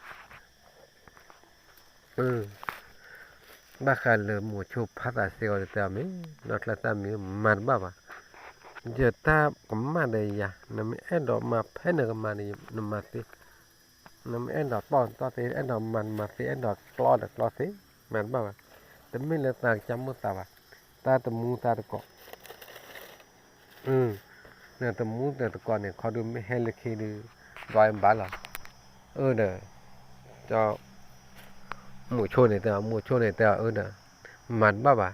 ဘၣ်ဃးလၢမိၤဆိဖါသးစ့အီၤဒီးတဲအီၤမ့ၢ် နီၢ်ချၢၣ်သၣ်မံၤ မၤတဘၣ်ဘၣ်, ယတၢ်ကမၣ်ဒီးယၤ နမ့ၢ်အဲၣ်ဒိးမၤဖဲနကမၤန့ၣ် နမၤသ့, နမ့ၢ်အဲၣ်ဒိးတီၢ်နတီၢ်သ့ အဲၣ်ဒိးမၤနမၤသ့ အဲၣ်ဒိးကျီဒီးကျီသ့, မၤတဘၣ်ဘၣ်, တမ့ၢ်လၢသးကစၢ်မိၣ်သးဘၣ်, တၢ်တမူသးတကိး နတမူတကိးန့ၣ် ခီဒုးမ့ၢ်ဟဲလၢခံဒုး ဒွးဘၣ်လီၤ. အၢဒီး မိၤဆိန့ၣ်တဲ မိၤဆိန့ၣ်တဲအီၤအၢဒီး မၤတဘၣ်ဘၣ်.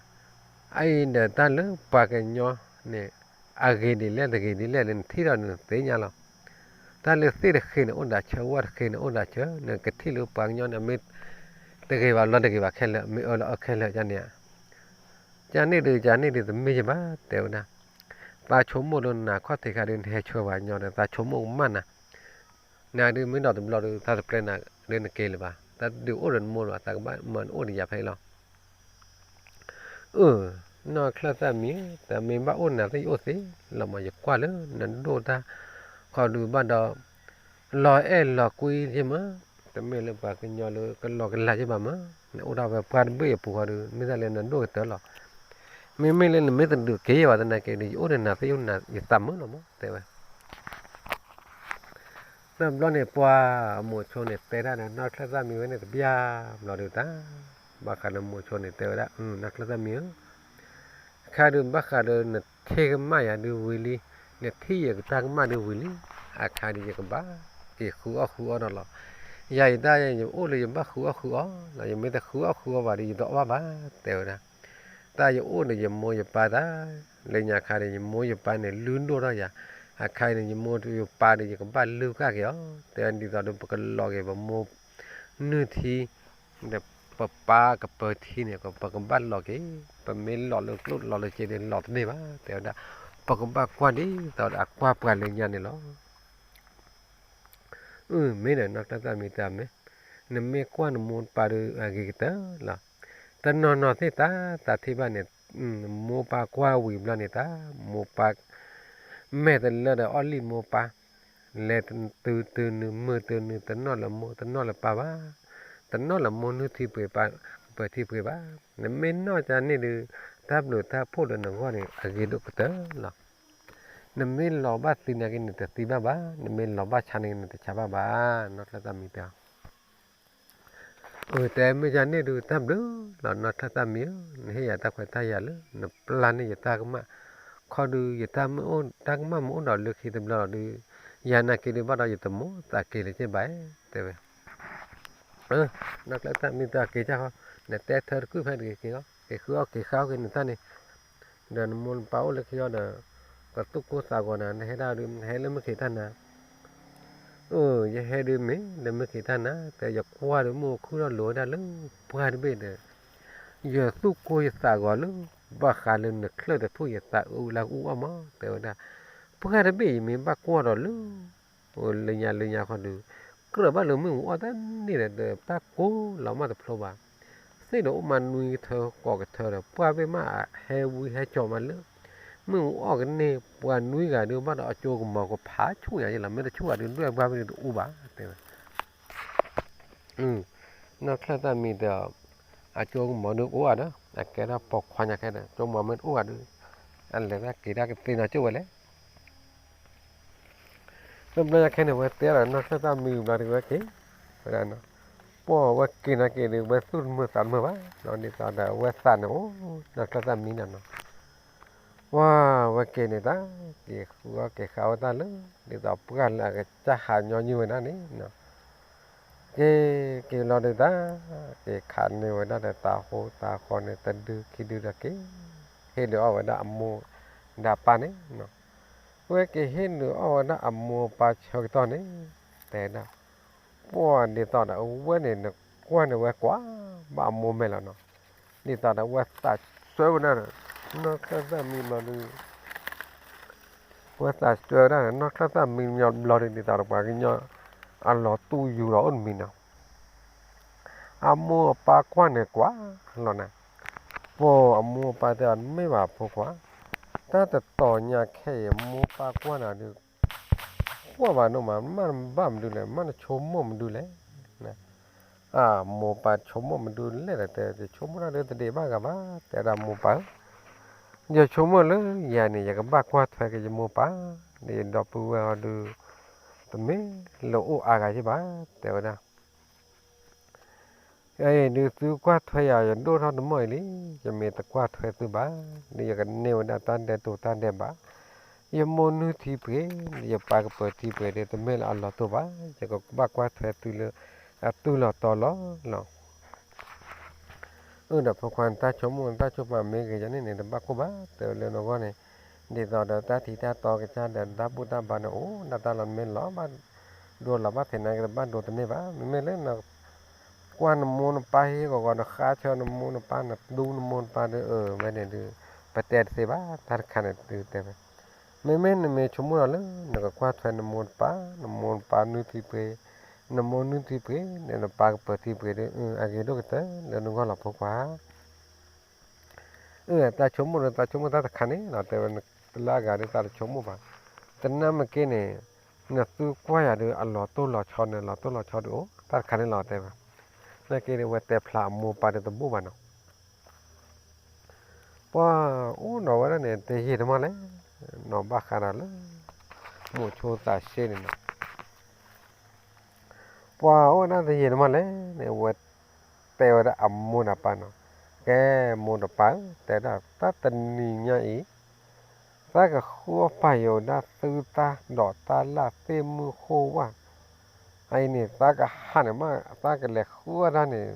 အအံၤဒီးတၢ်လၢပှၤကညီန့ၣ် အဂ့ၤဒ်လဲၣ်တဂ့ၤဒ်လဲၣ်လၢနထံၣ်ဒီးနသ့ၣ်ညါလီၤ. တၢ်လၢသ့ၣ်တဃ့န့ၣ်အိၣ်ဒၣ်ဆၢ ဝၣ်တဃ့န့ၣ်အိၣ်ဒၣ်ဆၢ နကထံၣ်လၢပှၤကညီန့ၣ် မ့ၢ်တဂ့ၤဘၣ်လီၤတဂ့ၤဘၣ်ခဲလၢာ် မ့ၢ်အၢလီၤအၢခဲလၢာ်န့ၣ်ဧါ. ကန့ၣ်ဒုး ကန့ၣ်ဒုး တမ့ၢ်ယဘၣ် တဲဝဲဒၣ်. သးဆိကမိၣ်လၢနၤခီၣ်ထံးခါဒုး နဟဲဆှၢပှၤကညီဒီး သးဆိကမိၣ်ကမၣ်နၤ. နၤဒုးမ့ၢ်ဒီးတဘျီဒုး သးတပျဲနၤလၢနက့ၤလၢၤဘၣ်. တၢ်ဒုးအိၣ်ဒီးနမိၢ်လၢၤဘၣ် သးကဘၣ်မၤနအိၣ်ဒီးယၤဖဲအံၤလီၤ. အၢ နီၢ်ချၢၣ်သၣ်မံၤ တမ့ၢ်ဘၣ်အိၣ်နၤသ့ၣ်ယအိၣ်သ့ လီၤမး ယကွၢ်လၢနဒိၣ်တၢ် ခီဒုးဘၣ်ဒီး လီၤအဲၣ်လီၤကွံယမး တမ့ၢ်လၢပှၤကညီလၢကလီကလးက့ဘၣ်မး, နအိၣ်ဒၣ်ဝဲပှၢ်တဘ့ၣ်အပူၤဃီဒီး မ့ၢ်ဒၣ်လၢနဒိၣ်ကတၢၢ်လီၤ. မ့မ့ၢ်လၢနမ့ၢ်တဒုးက့ၤဘၣ်သနာ်က့ဒီး ယအိၣ်ဒီးနၤသ့ၣ်ယိၣ်နၤယသးမုာ်လီၤမး တဲဝဲ. တဘျီန့ၣ် ပှၤအမိၤဆိန့ၣ်တဲတၢ်ဒီး နီၢ်ချၢၣ်သၣ်မံဝဲန့ၣ်တဘျီဘျီဒီးတၢ်, ဘၣ်ဃးလၢမိၤဆိန့ၣ်တဲဝဲဒၣ်, နီၢ်ချၢၣ်သၣ်မံဧၢ, အခါဒုးဘၣ်ဃးဒီးနထံၣ်ကမၣ်ယၤဒုးဝံၤလံ, နထံၣ်ယကတၢ်ကမၣ်ဒုးဝံၤလံ, အခါဒုးယကဘၣ်က့ၤဃုအီၣ်ဃုအီဒီးလီၤ. ယၤယတၢ်ယအိၣ်လၢယဘၣ်ဃုအီၣ်ဃုအီလီၤ, ယမ့ၢ်တဃုအီၣ်ဃုအီဘၣ်ဒီး ယတအီၣ်ဘၣ်ဘၣ် တဲဝဲဒၣ်. တၢ်ယအိၣ်ဒီးယမိၢ်ယပၢ်တၢ်, လၢညါခါဒီး ယမိၢ်ယပၢ်န့ၣ် လုၢ်ဒိၣ်ထီၣ်ယၤ, အခါအံၤန့ၣ် ယမိၢ်ယပၢ်ဒီး ယကဘၣ်လုၢ်ဃာ်က့ၤအီၤ, တဲဝဲဒ်သိးဒီး ပကလီၤက့ၤ ပမိၢ်နုၢ်ထံ ဒီးပပၢ်ကပၢၤထံန့ၣ် ပကဘၣ်လီၤက့ၤ, ပမ့ၢ်လီၤလၢကျိၣ်လီၤလၢစ့ဒီး လီၤတန့ၢ်ဘၣ် တဲဝဲဒၣ်. ပကဘၣ်ကွၢ်ဒ်သိးဒီးအကွၢ်ပှၤလၢညါန့ၣ်လီၤ. အၢ မ့ၢ်ဒီး နီၢ်ချၢၣ်သၣ်မံတၢ်မ့ၢ်, နမ့ၢ်ကွၢ်နမိၢ်နပၢ်ဒီး အဂ့ၤကတၢၢ်လီၤ. တနီၤနီၤသ့ၣ်တၢ် တၢ်ထံၣ်ဘၣ်န့ၣ်, မိၢ်ပၢ်ကွၢ်ဝံၤဘျီန့ၣ်တၢ်, မိၢ်ပၢ် မဲာ်တလၢဒီးအီၣ်လံၣ်မိၢ်ပၢ်, လဲၤတုၤတုၤနုၤမုာ်တုၤနုၤ တနီၣ်လၢမိၢ်တနီၣ်လၢပၢ်ဘၣ်, တနီၣ်လၢမိၢ်နုၢ်ထံပှ့ၤပၢ်, ပၢၤထံပှ့ၤဘၣ်. နမ့ၢ်နီၢ်ကန့ၣ်ဒုး တၢ်ဘျုးတၢ်ဖှိၣ်လၢနဂီၢ်န့ၣ် အဂ့ၤဒိၣ်ကတၢၢ်လီၤ. နမ့ၢ်လီၤဘၣ်သံနာ်က့န့ၣ် တသံဘၣ်ဘၣ်, နမ့ၢ်လီၤဘၣ်ဆါန့ၣ် နတဆါဘၣ်ဘၣ်, နီၢ်ချၢၣ်သၣ်မံတဲ အတဲမ့ၢ်ယၤန့ၣ်ဒုး တၢ်ဘျုးလီၤ နီၢ်ချၢၣ်သၣ်မံဧၢ, နဟ့ၣ်ယၤတၢ်ခွဲးတၢ်ယာ်လၢ နပျၢ်န့ၢ်ယတၢ်ကမၣ်, ခီဒုးယတၢ်မ့ၢ်အိၣ် တၢ်ကမၣ်မ့ၢ်အိၣ်ဒီးလၢခံတဘျီလီၤဒုး, ယၤနာ်က့ဒုးဘၣ်ဒီးယတမိၣ်သးက့ၤလၢၤက့ဘၣ် တဲဝဲ. နီၢ်ချၢၣ်သၣ်မံတဲက့ၤကၢ်ဃီ, နတဲထၢတကုၢ်ဖဲတဂ့ၤက့ၤအီၤ, က့ၤဃုအီၣ်က့ၤဃါအီၣ်က့ၤနတၢ်န့ၣ် ဒီးနမိၢ်နပၢ်အိၣ်လၢခံအီၤဒီး ကသူၣ်ကိၢ်သးဂီၤနၤ နဟဲဒၣ်ဒုး နဟဲလၢမုၢ်ခံးတၢ်နၤ, အၢ ယဟဲဒုးမ့ၢ်လၢမုၢ်ခံးတၢ်နၤ တဲယကွၢ်ဒီးမုၢ်ခုၣ်ထီၣ်လိၤဝဲဒၣ်လၢပှၢ်တဘ့ၣ်ဒီး ယသူၣ်ကိၢ်ယသးဂီၤလၢ ဘၣ်ဃးလၢနချၢၣ်တထူၣ်ယသးအုးလၢကအူအီၣ်မး တဲဝဲဒၣ်, ပှၢ်တဘ့ၣ်ယမ့ၢ်ဘၣ်ကွၢ်ဒီးလၢ လၢညါလၢညါခီဒုး ကြၢးဘၣ်လၢမုၢ်အူအီၣ်တန့ၢ်ဒီး တၢ်ကိၢ်လီၤမးတဖျိဘၣ်, သ့ၣ်ဒီးအိၣ်မးနွံကထၢဃိးကထၢဒီး ပှၢ်ဘ့ၣ်မးဟဲဝံဟဲကၠီၤမးလၢ မုၢ်အူအီၣ်ကန့ၢ် ပှၤနွံဂၤဒုးဘၣ်ဒီးအကၠိကမီၤကဖးဆူၣ်ညါယလီၤ မ့ၢ်တဆူၣ်ဂၤဒုးဒွဲၣ်ပှၢ်ဘ့ၣ်ဒုးတအူဘၣ် တဲဝဲ နီၢ်ချၢၣ်သၣ်မံဒီး အကၠိကမီၤဒုးအိၣ်ဂၤဒီး အကဲထီၣ်ပိာ်ခွါညါခဲဒီး ကၠိကမီၤမ့ၢ်တအိၣ်ဂၤဒုး အလဲၤတၢ်က့ၤတၢ်ကသ့နီၤကၠိဝဲလဲၣ်. တဘျီညါခဲန့ၣ် ဝဲတဲဒီးနီၢ်ချၢၣ်သၣ်မံဘျီဒုးဝဲက့ၤ ဝဲဒၣ် ပှၢ်ဝဲက့ၤနာ်က့ၤဒုး ဝဲသူၣ်တမုာ်သးတမုာ်ဘၣ် ဒ်သိးဒီးအဝဲသးန့ၣ်အိၣ် နီၢ်ချၢၣ်သၣ်မံနီၤနီၤ ပှၢ်ဝဲက့ၤန့ၣ်တၢ် က့ၤဃုအီၣ်က့ၤဃါဝဲတၢ်လၢ ဒ်သိးပှၢ်လၢအကစၢ်ဟးညီနုၢ်ဝဲဒၣ်န့ၣ် က့ၤက့ၤလီၤဒုးတၢ် က့ၤခးန့ၢ်ဝဲဒၣ်ဒီးတၤဟိတၤဃီန့ၣ် တဒုခံဒုဒီးက့ၤ ဟ့ၣ်ဒုးအီၣ်ဝဲဒၣ်အမိၢ်ဒီးအပၢ်န့ၣ် ဝဲက့ၤဟ့ၣ်ဒုးအီၣ်ဝဲဒၣ်အမိၢ်အပၢ်ဆၢကတီၢ်န့ၣ် တဲဒၣ် ပှၢ်ဒ်သိးဒီးအဝဲန့ၣ် နကွၢ်န့ၣ်ဝဲကွၢ်ဘၣ်အမိၢ်မဲာ်လီၤနီၤ ဒ်သိးဒီးအဝဲသးစွဲဝဲဒၣ်ဒီး နီၢ်ချၢၣ်သၣ်မံဘျီဒုး ဝဲသးစွဲဝဲဒၣ်ဒီး နီၢ်ချၢၣ်သၣ်မံဘျီဒုး ဒ်သိးဒီးပှၤကညီ အလီၤတူၢ်ယူၤဒီးအိၣ်တမံၤနီၤ အမိၢ်အပၢ်ကွၢ်န့ၣ်ကွၢ်လီၤနၤ ပှၢ်အမိၢ်အပၢ်တဲအီၤ မ့ၢ်ဘၣ်ဖိခွါ တၢ်တတီၤညါခဲအံၤ မိၢ်ပၢ်ကွၢ်နၤဒုး ကွၢ်ဘၣ်ဒိၣ်မး မ့ၢ်နဘၣ်မနုၤလဲၣ် မ့ၢ်နဆိကမိၣ်မနုၤလဲၣ် အမိၢ်ပၢ်ဆိကမိၣ်မနုၤလဲၣ်ဒီး တဲ ယဆိကမိၣ်တၢ်ဒုးတဒံးဘၣ်ဂၤဘၣ် တဲဒၣ်မိၢ်ပၢ်ဧၢ ယဆိကမိၣ်လၢယၤန့ၣ် ယကဘၣ်ကွၢ်ထွဲက့ၤယမိၢ်ပၢ် ဒီးယဒီပုၢ်ဝဲၢ်ဟီဒုး တမ့ၢ်လၢအိၣ်အါဂၤယဘၣ် တဲဝဲဒၣ် အံၤဒုးသုကွၢ်ထွဲယၤ ယဒိၣ်ထီၣ်တမီၢ်အံၤလံ, ယမ့ၢ်တကွၢ်ထွဲသုဘၣ်, ဒုးယကန့ၢ်ဝဲဒၣ်တၢ်ဒဲးတိာ်တၢ်ဒဲးဘး, ယမိၢ်နုၢ်ထံပှ့ၤ, ယပၢ်ကပၢၤထံပှ့ၤဒီး တမ့ၢ်လၢအလီၤတိၢ်ဘၣ်, ယကဘၣ်ကွၢ်ထွဲသုလၢအတုၤလီၤတီၤလီၤလီၤ. အၢ ဒီးဖိခွါ နတၢ်ဆိကမိၣ်နတၢ်ဆိကမးမ့ၢ်ဂ့ၤ ယန့ၣ်န့ၣ် တဘၣ်ခိၣ်ဘၣ်, တဲဝဲလၢနဂီၢ်န့ၣ်, ဒ်သိးဒီးတၢ်ထံးတၢ်တီကစၢ်ဒီး တၢ်ဘူၣ်တၢ်ဘါန့ၣ်အိၣ် ဒၣ်တၢ်လီၤမ့ၢ်လီၤဘၣ်ဒိလီၤဘၣ်သ့ၣ်နာ်က့ တဘၣ်ဒိတန့ၢ်ဘၣ်, မ့မ့ၢ်လၢနကွၢ်နမိၢ်နပၢ်ဟ့ၣ်ဂီၤဂီၤ နဃါဆၢနမိၢ်နပၢ် နဒူနမိၢ်နပၢ်ဒီး အၢ ဝဲန့ၣ်ဒုး ပတဲတသ့ဘၣ်, တၢ်တခါန့ၣ်ဒုးတဲဝဲ မ့မ့ၢ်နမ့ၢ်ဆိကမိၣ်ဒီးလၢ နကကွၢ်ထွဲနမိၢ်နပၢ်, နမိၢ်နပၢ်နုၢ်ထံပှ့ၤ, နမိၢ်နုၢ်ထံပှ့ၤ, နပၢ်ကပၢၤထံပှ့ၤဒီး အဂ့ၤဒိၣ်ကတၢၢ်လၢနဂီၢ်လီၤဖိခွါ. အၢ တၢ်ဆိကမိၣ်ဒီး တၢ်ဆိကမိၣ်တၢ်တခါန့ၣ်လီၤ, တဲဝဲတလၢအဂၤဒီး တၢ်တဆိကမိၣ်ဘၣ်, တနာ်မ့ၢ်က့န့ၣ် နသုကွၢ်ယၤဒီး အလီၤတိၢ်လီၤဆီန့ၣ် လီၤတိၢ်လီၤဆီဒုးအိၣ်, တၢ်တခါန့ၣ်လီၤတဲဝဲ, နာ်က့ဒီး ဝဲတဲဖျါအမိၢ်ပၢ်ဒီးတဘူၣ်ဘၣ်နီၤ. ပှၤအိၣ်ဒီးဝဲဒၣ်န့ၣ် တယံာ်တမီၢ်လဲၣ်, နီၢ်ဘၣ်ဃးဒီးလၢ မိၤဆိသးစ့န့ၣ်နီၤ. ပှၤအိၣ်ဒၣ်တယံာ်တမီၢ်လဲၣ်န့ၣ် ဝဲတဲဝဲဒၣ်အမိၢ်ဒီးပၢ်နီၤ, ကဲ မိၢ်ဒီးပၢ်ဧၢ, တဲဒၣ်တၢ်တနံၤညါအံၤ သးကဃုအီၣ်ပာ်ယိၤဒၣ်သုတၢ်ဒိးတၢ်လၢ်သ့ၣ်မုၢ်ဃိၣ်ဝၣ်, အအံၤန့ၣ် သးကဟးန့ၣ်မး သးကလဲၤဃုအီၣ်တၢ်န့ၣ်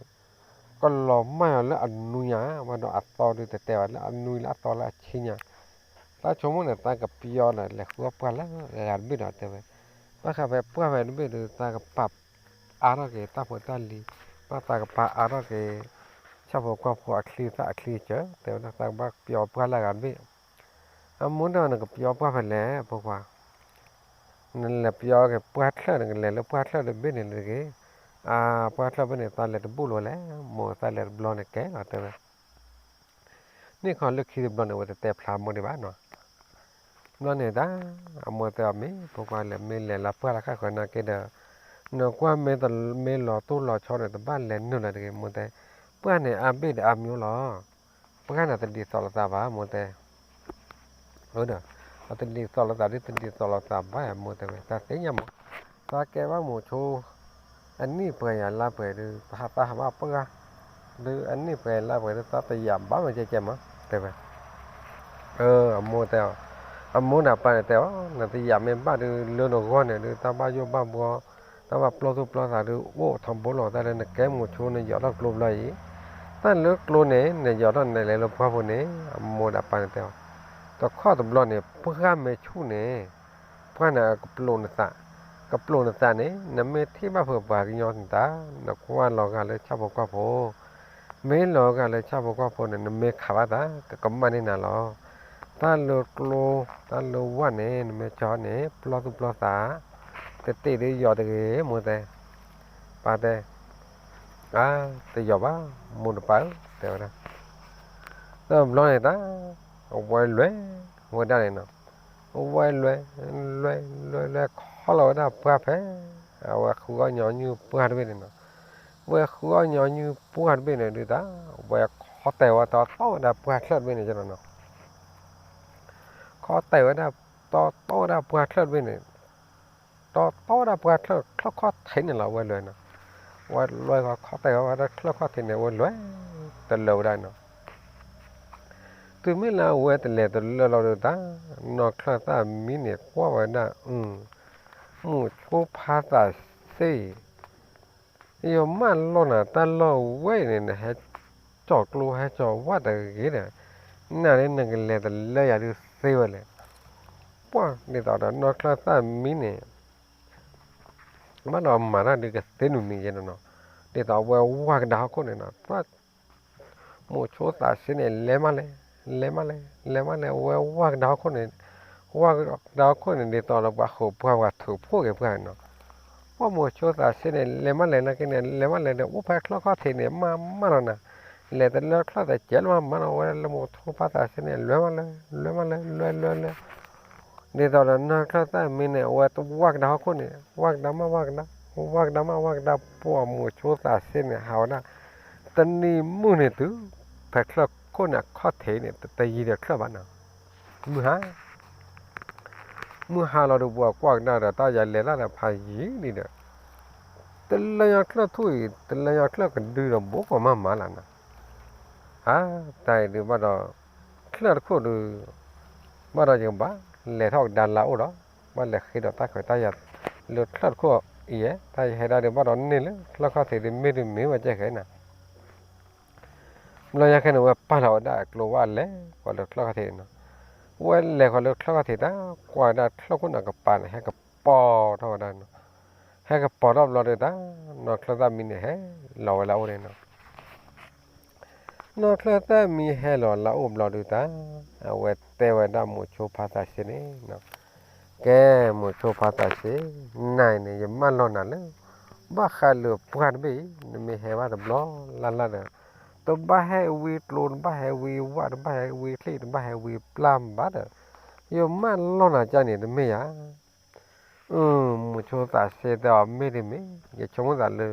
ကလီၤမၢ်ယီၤလၢအနွံညါ, ဘၣ်ဒီးအသီဒုးတတဲဘၣ်လၢအနွံလၢအသီလၢအဆံညါ, သးဆိကမိၣ်န့ၣ် သးကပျီဒီးလဲၤဃုအီၣ်ပှၢ်လၢအဂၤတဘ့ၣ်ဒီးတဲဝဲ, ဘၣ်ဃးဖဲပှၢ်ဖဲတဘ့ၣ်ဒီး သးကပာ်အါထီၣ်က့ၤတၢ်ဖိတၢ်လံၤ, ဘၣ်သးကပာ်အါထီၣ်က့ၤ ဆၣ်ဖိကီၢ်ဖိအချံသၣ်အချံစၢၤ, တဲဝဲဒၣ်သးကဘၣ်ပျီပှၢ်လၢအဂၤတဘ့ၣ်, အမိၢ်တဲအီၤ နကပျီပှၢ်ဖဲလဲၣ် ဖိခွါ, နလဲၤပျီက့ၤပှၢ်ချၢၣ် နကလဲၤလၢပှၢ်ချၢၣ်တဘ့ၣ်န့ၣ်တဂ့ၤ, အပှၢ်ချၢၣ်ဘ့ၣ်န့ၣ် သးလဲၤတဘူၣ်လီၤလဲၣ်, မိၢ်သးလဲၤတဘျီန့ၣ်ကဲလီၤတဲဝဲ, န့ၢ်ခီလၢခံတဘျီန့ၣ် ဝဲတတဲဖျါမိၢ်ဒံးဘၣ်နီၤ. ဘျီန့ၣ်တၢ် အမိၢ်တဲအီၤ မ့ၢ်ဖိခွါလဲၤ မ့ၢ်လဲၤလၢပှၢ်လၢခါဃၢၤနာ်က့ဒီး နကွၢ်မ့ၢ်တမ့ၢ်လီၤတိၢ်လီၤဆီန့ၣ် တဘၣ်လဲၤနုာ်လီၤတဂ့ၤ မိၢ်တဲ, ပှၢ်န့ၣ်အါဘ့ၣ်ဒီးအါမံၤလီၤ. ပှၢ်န့ၣ်တဒ်သိးလိာ်သးဘၣ် မိၢ်တဲ ဒီး အတဒ်သိးလိာ်သးဒ်တဒ်သိးလိာ်သးဘၣ် မိၢ်တဲဝဲ တၢ်သ့ၣ်ညါမး, သးကဲဘၣ်မိၤဆိ အနံၣ်ပှဲၤယၤလါပှဲၤဒုး သးဟးဘၣ်ပှၢ်, ဒုးအနံၣ်ပှဲၤယၤလါပှဲၤဒုး သးတယာ်ဘၣ်မ့ၢ်ကဲကဲမး တဲဝဲ, အမိၢ်တဲအီၤ, အမိၢ်ဒီးပၢ်န့ၣ်တဲအီၤ နတယာ်မ့ၢ်ဘၣ်ဒုး လၢနဂီၢ်န့ၣ်ဒုး တၢ်ဘၣ်ယိၣ်ဘၣ်ဘှီ တၢ်ဘၣ်ပျီသူၣ်ပျီသးဒုး အိၣ်ထီဘိလီၤ တၢ်လၢနကဲမိၤဆိနယီၤထီၣ်ကျိဘျီအံၤ, တၢ်လၢကျိန့ၣ် နယီၤထီၣ်နလဲၤလၢပှၢ်ပူၤန့ၣ် အမိၢ်ဒီးပၢ်န့ၣ်တဲအီၤ, တခီတဘျီန့ၣ် ပှၢ်မ့ၢ်ဆူၣ်န့ၣ် ပှၢ်န့ၣ်ကပျိးနသး, ကပျိးနသးန့ၣ် နမ့ၢ်ထံၣ်ဘၣ်ဖုးပှၤကညီန့ၣ်တၢ် နကွၢ်လီၤဂာ်လၢဆၣ်ဖိကီၢ်ဖိ, မ့ၢ်လီၤဂာ်လၢဆၣ်ဖိကီၢ်ဖိန့ၣ် နမ့ၢ်ခးဘၣ်သး ကကမၣ်န့ၢ်နၤလီၤ. တၢ်လၢကျိ တၢ်လၢဝၣ်န့ၣ် နမ့ၢ်ကၠီန့ၣ် ပျီသူၣ်ပျီသး တတ့ၢ်ဒုးယီၤတဂ့ၤ မိၢ်တဲ, ပၢ်တဲ, အါ တယီၤဘၣ် မိၢ်တပၢ်ဧၢ တဲဝဲဒၣ်, တဘျီန့ၣ်တၢ် အဝဲလဲၤဝဲဒၣ်န့ၣ်နီၤ, အဝဲလဲၤ လဲၤ လဲၤ လဲၤခီလီၤဝဲဒၣ်ပှၢ်ဖဲ အဝဲဃုအီၣ်ညီနုၢ်ပှၢ်တဘ့ၣ်န့ၣ်နီၤ, ဝဲဃုအီၣ်ညီနုၢ်ပှၢ်တဘ့ၣ်န့ၣ်ဒုးတၢ် ဝဲခီတဲာ်ဝဲတီတီဝဲဒၣ်ပှၢ်ချၢၣ်တဘ့ၣ်န့ၣ်နီၤ, ခီတဲာ်ဝဲဒၣ် တီတီဝဲဒၣ်ပှၢ်ချၢၣ်တဘ့ၣ်န့ၣ်, တီတီဝဲဒၣ်ပှၢ်ချၢၣ်ချၢၣ်ခီၣ်ထံးန့ၣ်လီၤ အဝဲလဲၤနီၤ, ဝဲလဲၤခီတဲာ်ဝဲဒၣ်ချၢၣ်ခီၣ်ထံးန့ၣ် အဝဲလဲၤ တလၢာ်ဝဲဒၣ်နီၤ တုၤမ့ၢ်လၢအဝဲတလဲၤတလၢာ်လီၤဒုးတၢ်, နီၢ်ချၢၣ်သၣ်မံန့ၣ် ကွၢ်ဝဲဒၣ်, မိၤဆိဖါသးစ့, ယမၢလီၤနၤတၢ်လီၢ်ဝဲအံၤန့ၣ် နဟဲကၠီၤကျိဟဲကၠီၤဝၣ်တဂ့ၤဒီး, နၤလၢနကလဲၤတလၢာ်ယၤဒုးသ့ဝဲလဲၣ်, ပှၢ်ဒ်သိးဒီးနီၢ်ချၢၣ်သၣ်မံန့ၣ် ဘၣ်ဒီးမၤတၢ်ဒုးကသ့နုာ်န့ၣ်ယဲနီၤ, ဒ်သိးအဝဲဝၢ်ကဒါဟီၣ်ခိၣ်န့ၣ်နီၤ, မိၤဆိသးစ့န့ၣ် လဲၤမးလဲၣ်, လဲၤမးလဲၣ်, လဲၤမးလဲၣ်, အဝဲဝၢ်ကဒါဟီၣ်ခိၣ်န့ၣ်, ဝၢ်ကဒါဟီၣ်ခိၣ်န့ၣ် ဒ်သိးဒီးပှၤဃိးပှၢ်ပှၤထုးဖှိၣ်က့ၤပှၢ်နီၤ, ပှၢ်မိၤဆိသးစ့န့ၣ် လဲၤမးလဲၣ် နာ်က့န့ၣ် လဲၤမးလဲၣ်ဒီး အိၣ်ဖဲချၢၣ်ခီၣ်ထံးန့ၣ် မၤမးလီၤနၤ, လဲၤတလၢချၢၣ်သကဲးလၢမးမးနီၤ ဝဲလၢမိၤဆိဖါသးစ့န့ၣ် လဲၤမးလဲၣ်, လဲၤမးလဲၣ်, လဲၤလဲၤလဲၤ ဒ်သိးဒီးနီၢ်ချၢၣ်သၣ်မံန့ၣ် အဝဲတဝၢ်ကဒါဟီၣ်ခိၣ်န့ၣ် ဝၢ်ကဒါမးဝၢ်ကဒါ, ဝၢ်ကဒါမးဝၢ်ကဒါ ပှၢ်မိၤဆိသးစ့န့ၣ် ဟးဝဲဒၣ်, တနံၤမုၢ်န့ၣ်တုၤ ဖဲချၢၣ်ခိၣ်န့ၣ်အခီၣ်ထံးန့ၣ် တယံၤဒီးချၢၣ်ဘၣ်နီၤ, မုၢ်ဟါ မုၢ်ဟါလီၤဒီး ပှၤကွၢ်ကဒါဒီး တၢ်ယၤလဲၤတၢ်ဒီးဖးယံာ်လံဒီး, တလၢညါချၢၣ်ထူၣ်အံၤ တလၢညါချၢၣ်ကဒုဒီး ဘိးကီးမးမးလၢနၤ, အါ တၢ်အံၤဒုးဘၣ်ဒီး ချၢၣ်တခိၣ်ဒုး ဘၣ်ဒီးယကဘၣ် လဲၤထီၣ်ကဒါလၢအအိၣ်ဒီး ဘၣ်လဲၤဃ့ဒီးတၢ်ခွဲးတၢ်ယာ် လၢချၢၣ်တခိၣ်အံၤယဲ တၢ်ယဟဲဒၣ်ဒုးဘၣ်ဒီးန့ၢ်လၢ ချၢၣ်ခီၣ်ထံးဒုးမ့ၢ်ဒုးမ့ၢ်ဝဲကဲဃဲနၤ ဘျီညါခဲန့ၣ် ဝဲပာ်လီၤဝဲဒၣ်အကျိဝဲလဲၤဃီၤလၢချၢၣ်ခီၣ်ထံးန့ၣ်နီၤ, ဝဲလဲၤဃီၤလၢချၢၣ်ခီၣ်ထံးတၢ် ကွၢ်ဝဲဒၣ်ချၢၣ်ခိၣ်န့ၣ်ကပၤန့ၣ် ဟဲကပီၤထီၣ်ဝဲဒၣ်နီၤ, ဟဲကပီၤထီၣ်ဘျီဒုးတၢ် နီၢ်ချၢၣ်သၣ်မံန့ၣ်ဟဲလီၤဝဲလၢအအိၣ်န့ၣ်နီၤ နီၢ်ချၢၣ်သၣ်မံဟဲလီၤလၢအအိၣ်ဘျီဒုးတၢ် အဝဲတဲဝဲဒၣ်မိၤဆိဖါသးစ့န့ၣ်, ကဲ မိၤဆိဖါသးစ့, နၤအံၤန့ၣ် ယမၢလီၤနၤလၢ ဘၣ်ဃးလၢပှၢ်တဘ့ၣ်အံၤ နမ့ၢ်ဟဲဘၣ်တဘျီလၢ်လၢ်ဒီး တဘၣ်ဟဲဝံကျိ တဘၣ်ဟဲဝံဝၣ် တဘၣ်ဟဲဝံချံ တဘၣ်ဟဲဝံပျၢ်ဘၣ်ဒီး ယမၢလီၤနၤကၢ်န့ၣ် တမ့ၢ်ယၤ မိၤဆိသးစ့တဲအီၤ မ့ၢ်တမ့ၢ်, ယဆိကမိၣ်သးလၢ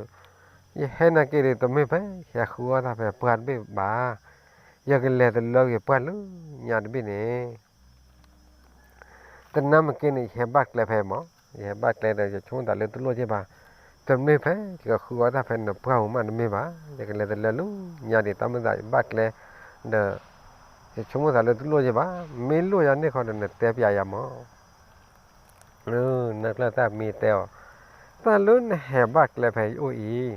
ယဟဲနာ်က့ဒီး တမ့ၢ်ဖဲယဟဲဃုအီၣ်တၢ်ဖဲပှၢ်တဘ့ၣ်ဘၣ်, ယကလဲၤတလၢက့ၤပှၢ်လၢညါတဘ့ၣ်န့ၣ် တနၢ်မ့ၢ်က့န့ၣ် ယဟဲဘၣ်ကျဲဖဲမး, ယဟဲဘၣ်ကျဲဒီး ယဆိကမိၣ်သးလၢတလိၣ်က့ဘၣ်, တမ့ၢ်ဖဲယကဃုအီၣ်တၢ်ဖဲနပှၢ်ပူၤမးတမ့ၢ်ဘၣ်, ယကလဲၤတလၢလၢညါဒံး တၢ်မ့ၢ်သးယဘၣ်ကျဲဒီး ယဆိကမိၣ်သးလၢတလိၣ်က့ဘၣ်, မ့ၢ်လိၣ်ယၤန့ၣ်ခီဒီး နတဲပျးယၤမး နီၢ်ချၢၣ်သၣ်မံတဲအီၤ, တၢ်လၢနဟဲဘၣ်ကျဲဖဲယအိၣ်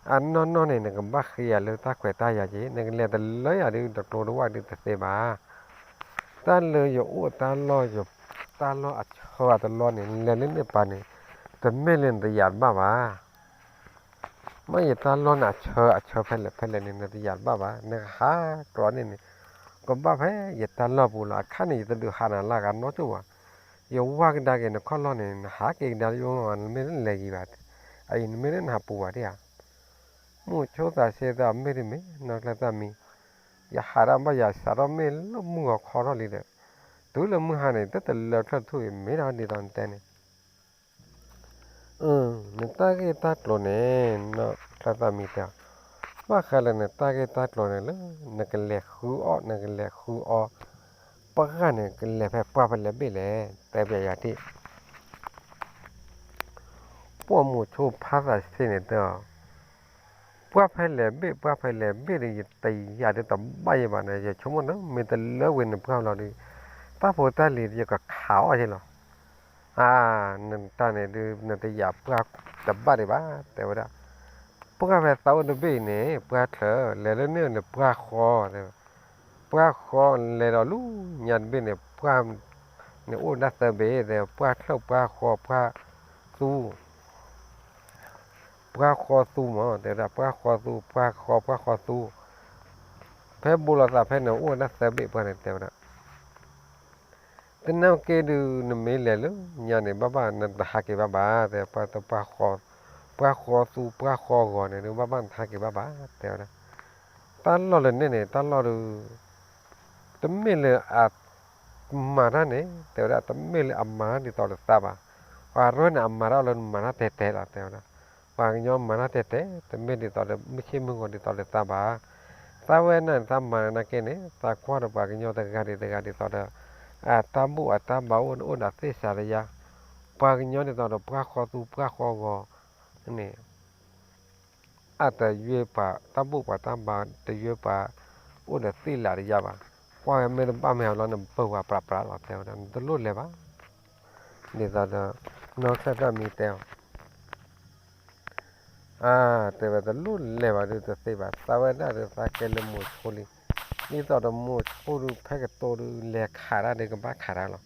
အံၤ, အနီၢ်နီၢ်န့ၣ် နကဘၣ်ဃ့ယၤလၢတၢ်ခွဲးတၢ်ယာ်က့, နကလဲၤတလၢယၤဒုးတကျိၤတဝၢ်ဒုးတသ့ဘၣ်. တၢ်လၢယအိၣ်တၢ်လီၢ်, တၢ်လီၢ်အဆၢအတလီၢ်န့ၣ် နလဲၤလၢန့ၣ်ပၤန့ၣ်, တမ့ၢ်လၢနတယာ်တဘၣ်ဘၣ် မ့ၢ်ယတၢ်လီၢ်န့ၣ်အဆၢအဆၢဖဲလဲၣ်ဖဲလဲၣ်န့ၣ် နတယာ်တဘၣ်ဘၣ်, နကဟးကျီန့ၣ်န့ၣ်, ကဘၣ်ဖဲယတၢ်လီၢ်ပူၤလီၤ. အခါန့ၣ် ယတဒုးဟးနၤလၢဂၤနီတဘၣ်, ယဝၢ်ကဒါက့ၤနခီၣ်လီၢ်န့ၣ် နဟးက့ၤကဒါယိ နမ့ၢ်လၢနလဲၤယံၤဘၣ်, အအံၤနမ့ၢ်လၢနဟးပူၤဘၣ်ဒံးဧါ. မိၤဆိသးစ့တဲအီၤ မ့ၢ်တမ့ၢ် နီၢ်ချၢၣ်သၣ်မံ, ယဟးဒၣ်ဘၣ်ယၤ စးထီၣ်မ့ၢ်လၢမုၢ်ဂီၤခီထီၣ်လံဒီး, တုၤလၢမုၢ်ဟါန့ၣ် တတလၢချၢၣ်ထူၣ်အံၤ မ့ၢ်ဒၣ်ဒ်သိးနတဲန့ၣ် နတၢ်ဂ့ၢ်တၢ်ကျိၤန့ၣ် နီၢ်ချၢၣ်သၣ်မံတဲအီၤ, ဘၣ်ဃးလၢနတၢ်ဂ့ၢ်တၢ်ကျိၤန့ၣ်လၢ နကလဲၤဃုအီၣ် နကလဲၤဃုအီ ပှၢ်န့ၣ် ကလဲၤဖဲပှၢ်ဖဲလဲၣ်ဘ့ၣ်လဲၣ် တဲပျးယၤတ့ၢ်. ပှၢ်မိၤဆိဖးသးစ့န့ၣ်တဲအီၤ, ပှၢ်ဖဲလဲၣ်ဘ့ၣ် ပှၢ်ဖဲလဲၣ်ဘ့ၣ်ဒီး ယတယာ်ဒုးတဘၣ်ယဲဘၣ်န့ၣ် ယဆိကမိၣ်န့ၣ် မ့ၢ်တလၢဝဲနပှၢ်လီၤဒီး တၢ်ဖိတၢ်လံၤယကခးအီၣ်ယဲလီၤ. အါ, နတၢ်န့ၣ်ဒုး နတယာ်ပှၢ်တဘၣ်ဒံးဘၣ် တဲဝဲဒၣ်. ပှၢ်ဖဲသးအိၣ်တဘ့ၣ်အံၤန့ၣ် ပှၢ်ချၢၣ် လဲၤလၢန့ၣ်န့ၣ် ပှၢ်ဃီ, ပှၢ်ဃီလဲၤဒီးလၢညါတဘ့ၣ်န့ၣ် ပှၢ်န့ၣ်အိၣ်ဒၣ်သၢဘ့ၣ် တဲ ပှၢ်ချၢၣ် ပှၢ်ဃီ ပှၢ်သူ ပှၢ်ဃီသူမး တဲဝဲဒၣ် ပှၢ်ဃီသူ ပှၢ်ဃီ ပှၢ်ဃီသူ, ဖဲဘိလီၤသးဖဲန့ၣ်အိၣ်ဝဲဒၣ်သၢဘ့ၣ်ပှၢ်န့ၣ် တဲဝဲဒၣ်. တနၢ်က့ဒုး နမ့ၢ်လဲၤလၢညါန့ၣ် ဘၣ်ဘၣ်နတဟးက့ၤဘၣ်ဘၣ် တဲ ပှၢ်သူ ပှၢ်ဃီသူ ပှၢ်ဃီဂီၤန့ၣ်ဒုး ဘၣ်ဘၣ်နတဟးက့ၤဘၣ်ဘၣ် တဲဝဲဒၣ်. တၢ်လီၢ်လၢန့ၣ်န့ၣ် တၢ်လီၢ်ဒုး တမ့ၢ်လၢအ မၤတၢ်န့ၣ် တဲဝဲဒၣ် တမ့ၢ်လၢအမၤတၢ်ဒ်သိးလၢသးဘၣ်. ပှၤရဲၣ်န့ၣ် အမၤတၢ်လၢနမၤတၢ်တဲာ်တဲာ်လီၤ တဲဝဲဒၣ်. ပှၤကညီမၤတၢ်တဲာ်တဲာ် တမ့ၢ်ဒ်သိးလၢမုၢ်ဆ့ၣ်မုၢ်ဂီၤဒ်သိးလၢသးဘၣ်. သးဝဲန့ၣ် သးမၤနာ်က့န့ၣ် သးကွၢ်ဒီးပှၤကညီတဂၤဒ်တဂၤဒ်သိးဒီး အတၢ်ဘူၣ်အတၢ်ဘါအိၣ်အိၣ်ဒီးသ့ၣ်စးတယါ. ပှၤကညီဒ်သိးဒီးပှၢ်ဃီသူပှၢ်ဃီဂီၤန့ၣ် အတယွဲပှၤတၢ်ဘူၣ်ပှၤတၢ်ဘါ တယွဲပှၤအိၣ်ဒီးသ့ၣ်လးတယါဘၣ်. ကွၢ်ဝဲမ့ၢ်တဘၣ်မ့ၢ်ဟးလီၤန့ၣ် ပၢၤပှၤပြးပြးလီၤ တဲဝဲဒၣ် နတလိၣ်လဲၤဘၣ်. ဒ်သိးဒီး နီၢ်ချၢၣ်သၣ်မံတဲအီၤ အါ တဲဝဲတလိၣ်လဲၤဘၣ်ဒုးတသ့ဘၣ် သးဝဲဒၣ်ဒီးသးကဲလၢမိၤဆိလံ. ဒ်သိးဒီးမိၤဆိဒုးဖဲကတိၤဒုး လဲၤခးတၢ်ဒုးကဘၣ်ခးတၢ်လီၤ.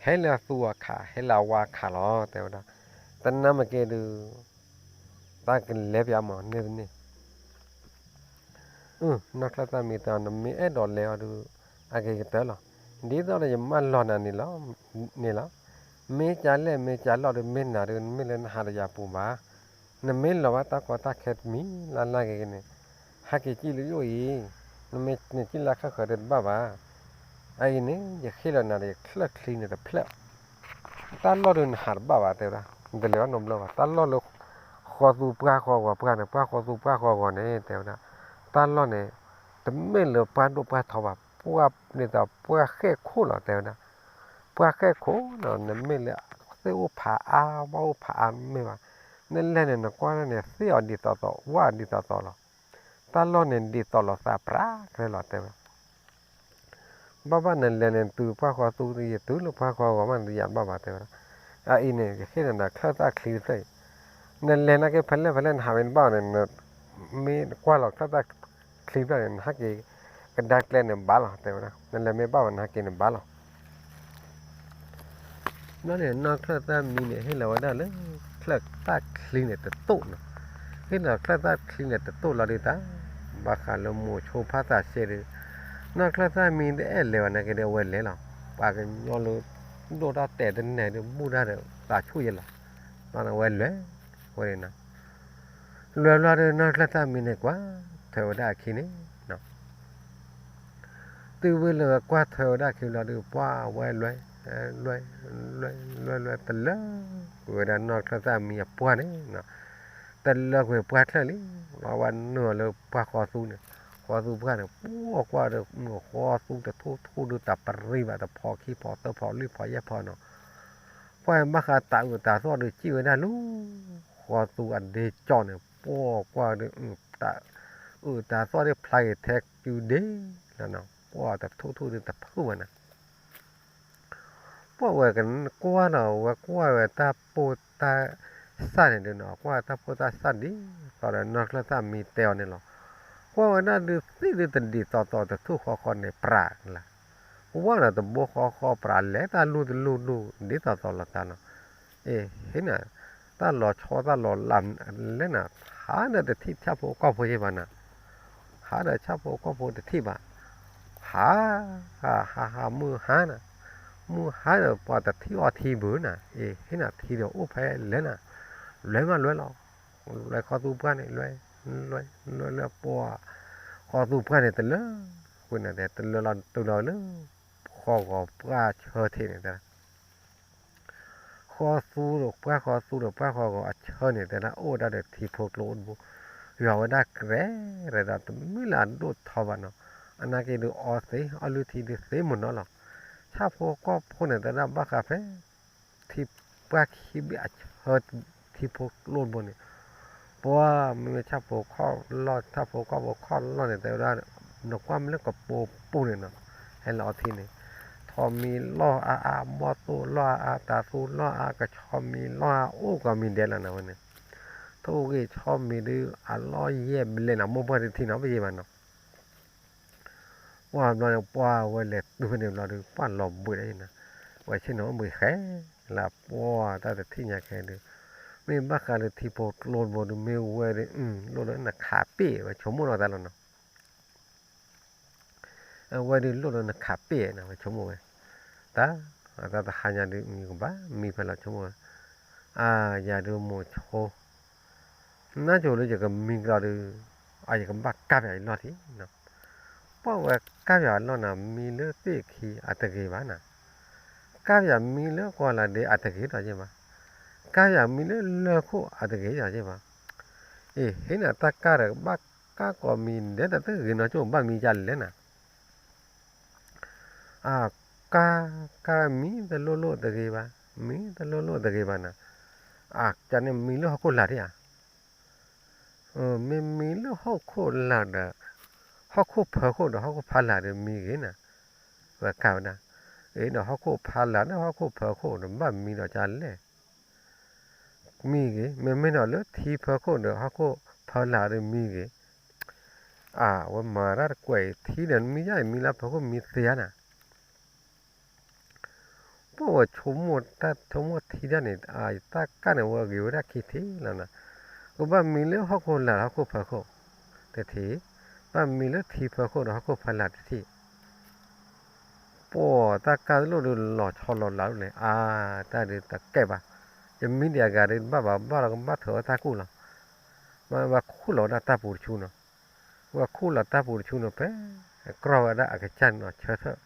ဟဲလၢအသူအီၤခး ဟဲလၢအဝါခးလီၤ တဲဝဲဒၣ်. တနၢ်မ့ၢ်က့ဒုး သးကလဲၤပျးမးန့ၣ်တန့ၣ် နီၢ်ချၢၣ်သၣ်မံတဲအီၤ နမ့ၢ်အဲၣ်ဒိးလဲၤအီၤဒုး အက့ၤကတၢၢ်လီၤ. ဒ်သိးဒီးယမၢလီၤနၤန့ၣ်လီၤ န့ၣ်လီၤ. မ့ၢ်ကၢလဲၣ်မ့ၢ်ကၢလီၢ်ဒုး မ့ၢ်နၤဒုး နမ့ၢ်လၢနဟးတယၤပူၤဘၣ်. နမ့ၢ်လီၤဘၣ်တၢ်ကီတၢ်ခဲတမံၤလၢ်လၢ်က့ၤက့ၤန့ၣ် ဟဲက့ၤစံၣ်လၢယအိၣ်အံၤ, နမ့ၢ်နစံၣ်လၢခၢၣ်ဃၢၤဒုးတဘၣ်ဘၣ်. အအံၤန့ၣ် ယဃ့လီၤနၤဒီးယချၢၣ်ချံန့ၣ်တဖျၢၣ် တၢ်လီၢ်ဒုးနဟးတဘၣ်ဘၣ် တဲဝဲဒၣ် နတလဲၤဘၣ်နီတဘျီဘၣ် တၢ်လီၢ်လၢ ဃီသူပှၢ်ဃီဂီၤပှၢ်န့ၣ် ပှၢ်ဃီသူပှၢ်ဃီဂီၤန့ၣ် တဲဝဲဒၣ် တၢ်လီၢ်န့ၣ် တမ့ၢ်လၢပှၢ်ဒိၣ်ပှၢ်ထီဘၣ် ပှၢ်န့ၣ်ဒီးပှၢ်ဃဲၣ်ခိၣ်လီၤ တဲဝဲဒၣ် ပှၢ်ဃဲၣ်ခိၣ်ဒီး နမ့ၢ်လၢသ့ၣ်အိၣ်ဖးအါ ဘၣ်အိၣ်ဖးအါမ့ၢ်ဘၣ် နလဲၤန့ၣ် နကွၢ်န့ၣ် သ့ၣ်အီၤဒ်သိးသိး ဝၣ်ဒ်သိးသိးလီၤ တၢ်လီၢ်န့ၣ်ဒ်သိးလိာ်သးပြးကရဲလီၤ တဲဝဲ ဘၣ်ဘၣ်နလဲၤန့ၣ် တုၤပှၢ်ဃီသူတယံၤ တုၤလၢပှၢ်ဃီဂီၤမး နတယာ်ဘၣ်ဘၣ် တဲဝဲဒၣ်. အအံၤန့ၣ် ယဃ့နၤဒီးချၢၣ်သၣ်ချံတဖျၢၣ်အံၤ နလဲၤနာ်က့ဖဲလဲၣ်ဖဲလဲၣ် နဟးဝဲနဘၣ်အီၤန့ၣ် မ့ၢ်ကွၢ်လီၤချၢၣ်သၣ်ချံတဖျၢၣ်န့ၣ် နဟးက့ၤကဒါကျဲန့ၣ်ဘၣ်လီၤ တဲဝဲဒၣ်. နလဲၤမ့ၢ်ဘၣ်ဘၣ် နဟးက့ၤန့ၣ်ဘၣ်လီၤ ဘျီန့ၣ် နီၢ်ချၢၣ်သၣ်မံန့ၣ် ဟ့ၣ်လီၤဝဲဒၣ်လၢ ချၢၣ်သၣ်ချံန့ၣ်တတိၢ်နီၤ, ဟ့ၣ်လီၤချၢၣ်သၣ်ချံန့ၣ်တတိၢ်လီၤဒုးတၢ်, ဘၣ်ဃးလၢမိၤဆိဖးသးစ့ဒီး နီၢ်ချၢၣ်သၣ်မံတအဲၣ်လဲၤဘၣ်နာ်က့ဒီး အဝဲလဲၤလီၤ. ပှၤကညီလၢ ဒိၣ်တၢ်တဲာ်တနဲၣ်ဒီး ဘူၣ်တၢ်ဒီးသးဆူၣ်ယဲလီၤ. ဘျီန့ၣ် အဝဲလဲၤဝဲန့ၣ်နီၤ လဲၤဘျီဒီး နီၢ်ချၢၣ်သၣ်မံန့ၣ် ကွၢ်ထွဲဝဲဒၣ်အခံန့ၣ် တုၤဝဲလၢကွၢ်ထွဲဝဲဒၣ်ခံဘျီဒီး ပှၢ်ဝဲလွဲ လွဲ လွဲ လွဲ လွဲ တလၢ ကွံာ်ဝဲဒၣ်နီၢ်ချၢၣ်သၣ်မံအပှၢ်န့ၣ်, တလၢကွံာ်ပှၢ်ချၢၣ်လံ, လီၤဝဲနုာ်အီၤလၢပှၢ်ဃီသူန့ၣ်, ဃီသူပှၢ်န့ၣ် ပှၢ်ကွၢ်ဒီး ဃီသူတထူၣ်ထူၣ်ဒုးတၢ်ပရံဘၣ် တဖီခံဖီသၢဖီလွံၢ်ဖီယဲၢ်ဖီနီၤ, ကွၢ်ဘၣ်ဃးတၢ်အုၣ်တၢ်သီၣ်ဒုးစံၣ်ဝဲဒၣ်လၢ ဃီသူအဒ့ကၠီန့ၣ် ပှၢ်ကွၢ်ဒီး တၢ်အုၣ်တၢ်သီၣ်ဒုးဖျါက့ၤထဲကုဒ့လီၤနီၤ, ပှၢ်တထူၣ်ထူၣ်ဒုးတဖုၣ်ဘၣ်နီၤ ပှၢ်ဝဲကကွၢ်နီၤ ဝဲကွၢ်ဝဲတၢ်ပိၢ်တၢ်စၢ်န့ၣ်ဒုးနီၤ, ကွၢ်တၢ်ပိၢ်တၢ်စၢ်ဒ်သိးဒီးနီၢ်ချၢၣ်သၣ်မံတဲအီၤန့ၣ်လီၤ. ကွၢ်ဝဲဒၣ်ဒုးသ့ၣ်ဒုးတဒ်သိးသိးတထူၣ်ဃီဃီန့ၣ် ပြးလၢ်, ဝဲဒီးတဘိဃီဃီပြးလဲၤတၢ်လူၢ်တလူၢ်လူၢ်ဒ်သိးသိးလီၤတၢ်နီၤ, အ့ၣ် ဟ့ၣ်နၤ တၢ်လီၤဆီတၢ်လီၤလးလဲၣ်နၤ, ဟးဒီးတထံၣ်ဆၣ်ဖိကီၢ်ဖိယဲၢ်ဘၣ်နၤ ဟးဒီးဆၣ်ဖိကီၢ်ဖိတထံၣ်ဘၣ်, ဟး, ဟးဟးဟးမုၢ်ဟါနၤ, မုၢ်ဟါဒီးပှၤတထံၣ်အီထံဘုးနၤ, အ့ၣ် ဟ့ၣ်နၤထံဒီးအိၣ်ဖဲလဲၣ်နၤ, လွဲမးလွဲလီၤ, လွဲဃီသူပှၢ်န့ၣ် လွဲ, လွဲ, လွဲလၢပှၢ်, ဃီသူပှၢ်န့ၣ်တလၢ, ဃုနၤတဲ တလၢလီၤတုၤလီၤလၢ ဃီဂီၤပှၢ်ဆၢထံးန့ၣ်တဲ ဃီသူဒီးပှၢ်ဃီသူဒီးပှၢ်ဃီဂီၤအဆၢန့ၣ် တဲဒၣ်အိၣ်ဝဲဒၣ်ဒီးထံဖိကျိအိၣ်တဘိ, ယွၤဝဲဒၣ်ကရဲၣ်ရဲၣ်ဒီးတမ့ၢ်လၢအဒိၣ်ထီဘၣ်နီၤ, အနာ်က့ဒုးအီသ့ အီလုၢ်ထံဒုးသ့မုၢ်နီၤလီၤ, ဆၣ်ဖိကီၢ်ဖိန့ၣ် တဲဒၣ်ဘၣ်ဃးဖဲ ထံပှၢ်ခံဘ့ၣ်အဆၢ ထံဖိကျိတဘိန့ၣ်, ပှၢ်မ့မ့ၢ်ဆၣ်ဖိခီၣ်လီၢ် ဆၣ်ဖိကီၢ်ဖိခီၣ်လီၢ်န့ၣ် တဲဝဲဒၣ် နကွၢ်မ့ၢ်လၢကပိာ်ပူၤန့ၣ်နီၤ, ဟဲလီၤအီထံန့ၣ်, ထိးမံၤလီၢ်အါအါ ဘီၣ်သိၣ်လီၢ်အါအါ တၤသူလီၢ်အါ ကဆီမံၤလီၢ်အါ အိၣ်ကီးမံၤဒဲးလီၤနၤဝဲန့ၣ်, ထိၣ်ဂ့ၢ်ဆီမံၤဒုး အလီၢ်ယဲၢ်ဘျဲၣ်နၤ မိၢ်ပှၢ်တထံၣ်နီၤ ပယဲၢ်ဘၣ်နီၤ ပှၢ်ဘျီန့ၣ် ပှၢ်ဝဲလဲၤတုၤဖဲန့ၣ်ဘျီဒီး ပှၢ်လီၤဘှံးဒၣ်အံၤနၤ, ဝဲဆ့ၣ်နီၤအိၣ်ဘှံးဃဲလၢ ပှၢ်တၢ်တထံၣ်ညါခဲဒုး, မ့ၢ်ဘၣ်ဃးလၢထံဖိကျိတဘိဒုး မ့ၢ်ဝဲဒုး လိၣ်လၢနခးပ့ၢ် ဝဲဆိကမိၣ်လီၤတၢ်လီၤနီၤ အဝဲဒုးလိၣ်လၢနခးပ့ၢ်နၤ ဝဲဆိကမိၣ်ဝဲ, တၢ်, တၢ်တဟါညါဒုး ယကဘၣ်မံဖဲလီၤဆိကမိၣ်ဝဲ, အါ ယၤဒုးမိၤဆိ နၢ်ကၠိလၢယကမံကလီၤဒုး, အါ ယကဘၣ်ကၢ်ပယီၤအလီၢ်ထံနီၤ, ပှၢ်ဝဲကၢ်ပယီၤအလီၢ်နၤ မံလၢသ့ၣ်ခံအတဂ့ၤဘၣ်နၤ, ကၢ်ပယီၤမံလၢကီၢ်လၤဒ့အတဂ့ၤဒီးယဲၢ်ဘၣ်, ကၢ်ပယီၤမံလၢလၢၢ်ခိၣ်အတဂ့ၤဒီးယဲၢ်ဘၣ်, အ့ၣ် ဟ့ၣ်နၤတၢ်ကၢ်ဒီးကဘၣ်ကၢ်ကီးမံၤဒဲးဒီးတဂ့ၤနီၤ ကၠိဘၣ်မံယါလဲၣ်နၤ အကါ, ကါမံတလိၣ်လိၣ်တဂ့ၤဘၣ်, မံတလိၣ်လိၣ်တဂ့ၤဘၣ်နၤ, အကါန့ၣ်မံလၢဟီၣ်ခိၣ်လာ်ဒံးဧါ, မ့မံလၢဟီၣ်ခိၣ်လာ်ဒီး, ဟီၣ်ခိၣ်ဖၢခိၣ်ဒီးဟီၣ်ခိၣ်ဖးလာ်ဒီးမံဂ့ၤနၤ, ဝဲကါဝဲဒၣ်, အ့ၣ်ဒီးဟီၣ်ခိၣ်ဖးလာ်ဒီးဟီၣ်ခိၣ်ဖၢခိၣ်ဒီးဘၣ်မံဒီးကါလဲၣ် မံဂ့ၤ, မ့မ့ၢ်ဒီးလၢထံဖၢခိၣ်ဒီးဟီၣ်ခိၣ်ဖၢလာ်ဒီးမံဂ့ၤ, အဝဲမၤတၢ်တကွဲးအံၤ ထံဒီးမံယါအံၤ မံလၢဖၢခိၣ်မံသ့ဧါနၤ, ပှၢ်ဝဲဆိကမိၣ်တၢ်ဆိကမိၣ်ထံဒၣ်န့ၣ် အတၢ်ကၢ်န့ၣ် ဝဲဂ့ၤဝဲဒၣ်ခံထံၣ်လီၤနၤ, ကဘၣ်မံလၢဟီၣ်ခိၣ်လာ်ဟီၣ်ခိၣ်ဖၢခိၣ်, တထံၣ်, ဘၣ်မံလၢထံဖၢခိၣ်ဒီးဟီၣ်ခိၣ်ဖၢလာ်တထံၣ် ပှၢ်တၢ်ကၢ်တလိၣ်ဒုးလီၤဆီလီၤလးဒိၣ်လဲၣ် အါ, တၢ်ဒုးတကဲဘၣ်, ယမံဒံးအဂၤဒုးဘၣ်ဘၣ်ဘၣ်လီၤကဘၣ်ထုးဝဲတၢ်ကူၣ်လီၤ, ဘၣ်ဝဲခူၣ်လီၤဝဲဒၣ်တၢ်ပူၤတဆူနီၤ, ဝဲခူၣ်လီၤတၢ်ပူၤတဆူနီၤ ဖဲကြၢးဝဲဒၣ်အကစၢ်န့ၣ်နီၤ ဆၢထၢၣ်,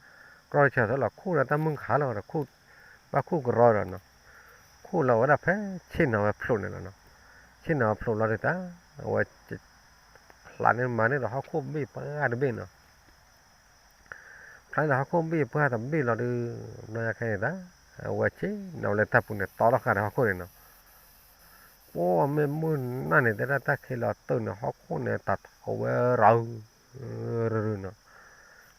ကြၢးဆၢထၢၣ်လီၤ ခူၣ်ဒီးတၢ်မုၢ်ခါလီၤဒီး ဘၣ်ခူၣ်ကရီဒီးနီၤ, ခူၣ်လီၤဝဲဒၣ်ဖဲဆ့ၣ်နီၤဝဲဖျိးန့ၣ်လီၤနီၤ, ဆ့ၣ်နီၤဝဲဖျိးလီၤဒုးတၢ်, အဝဲ ဖျါန့ၢ်မၤန့ၢ်ဒီးဟီၣ်ခိၣ်ဘ့ၣ်ပှၢ်တဘ့ၣ်နီၤ, ဖျါန့ၢ်ဒီးဟီၣ်ခိၣ်ဘ့ၣ်ပှၢ်တဘ့ၣ်လီၤဒုး, ဘျီညါခဲန့ၣ်တၢ်, အဝဲဆ့ၣ်နီၤလၢတၢ်ပူၤန့ၣ် တီထီၣ်ဃာ်ဒီးဟီၣ်ခိၣ်န့ၣ်နီၤ, ပှၢ်မ့ၢ်မုၢ်နၤန့ၣ် တဲဒၣ်တၢ်ခံးလီၤတုၤန့ၣ် ဟီၣ်ခိၣ်န့ၣ် တၢ်ထုးဝဲရူၤ ရူၤနီၤ,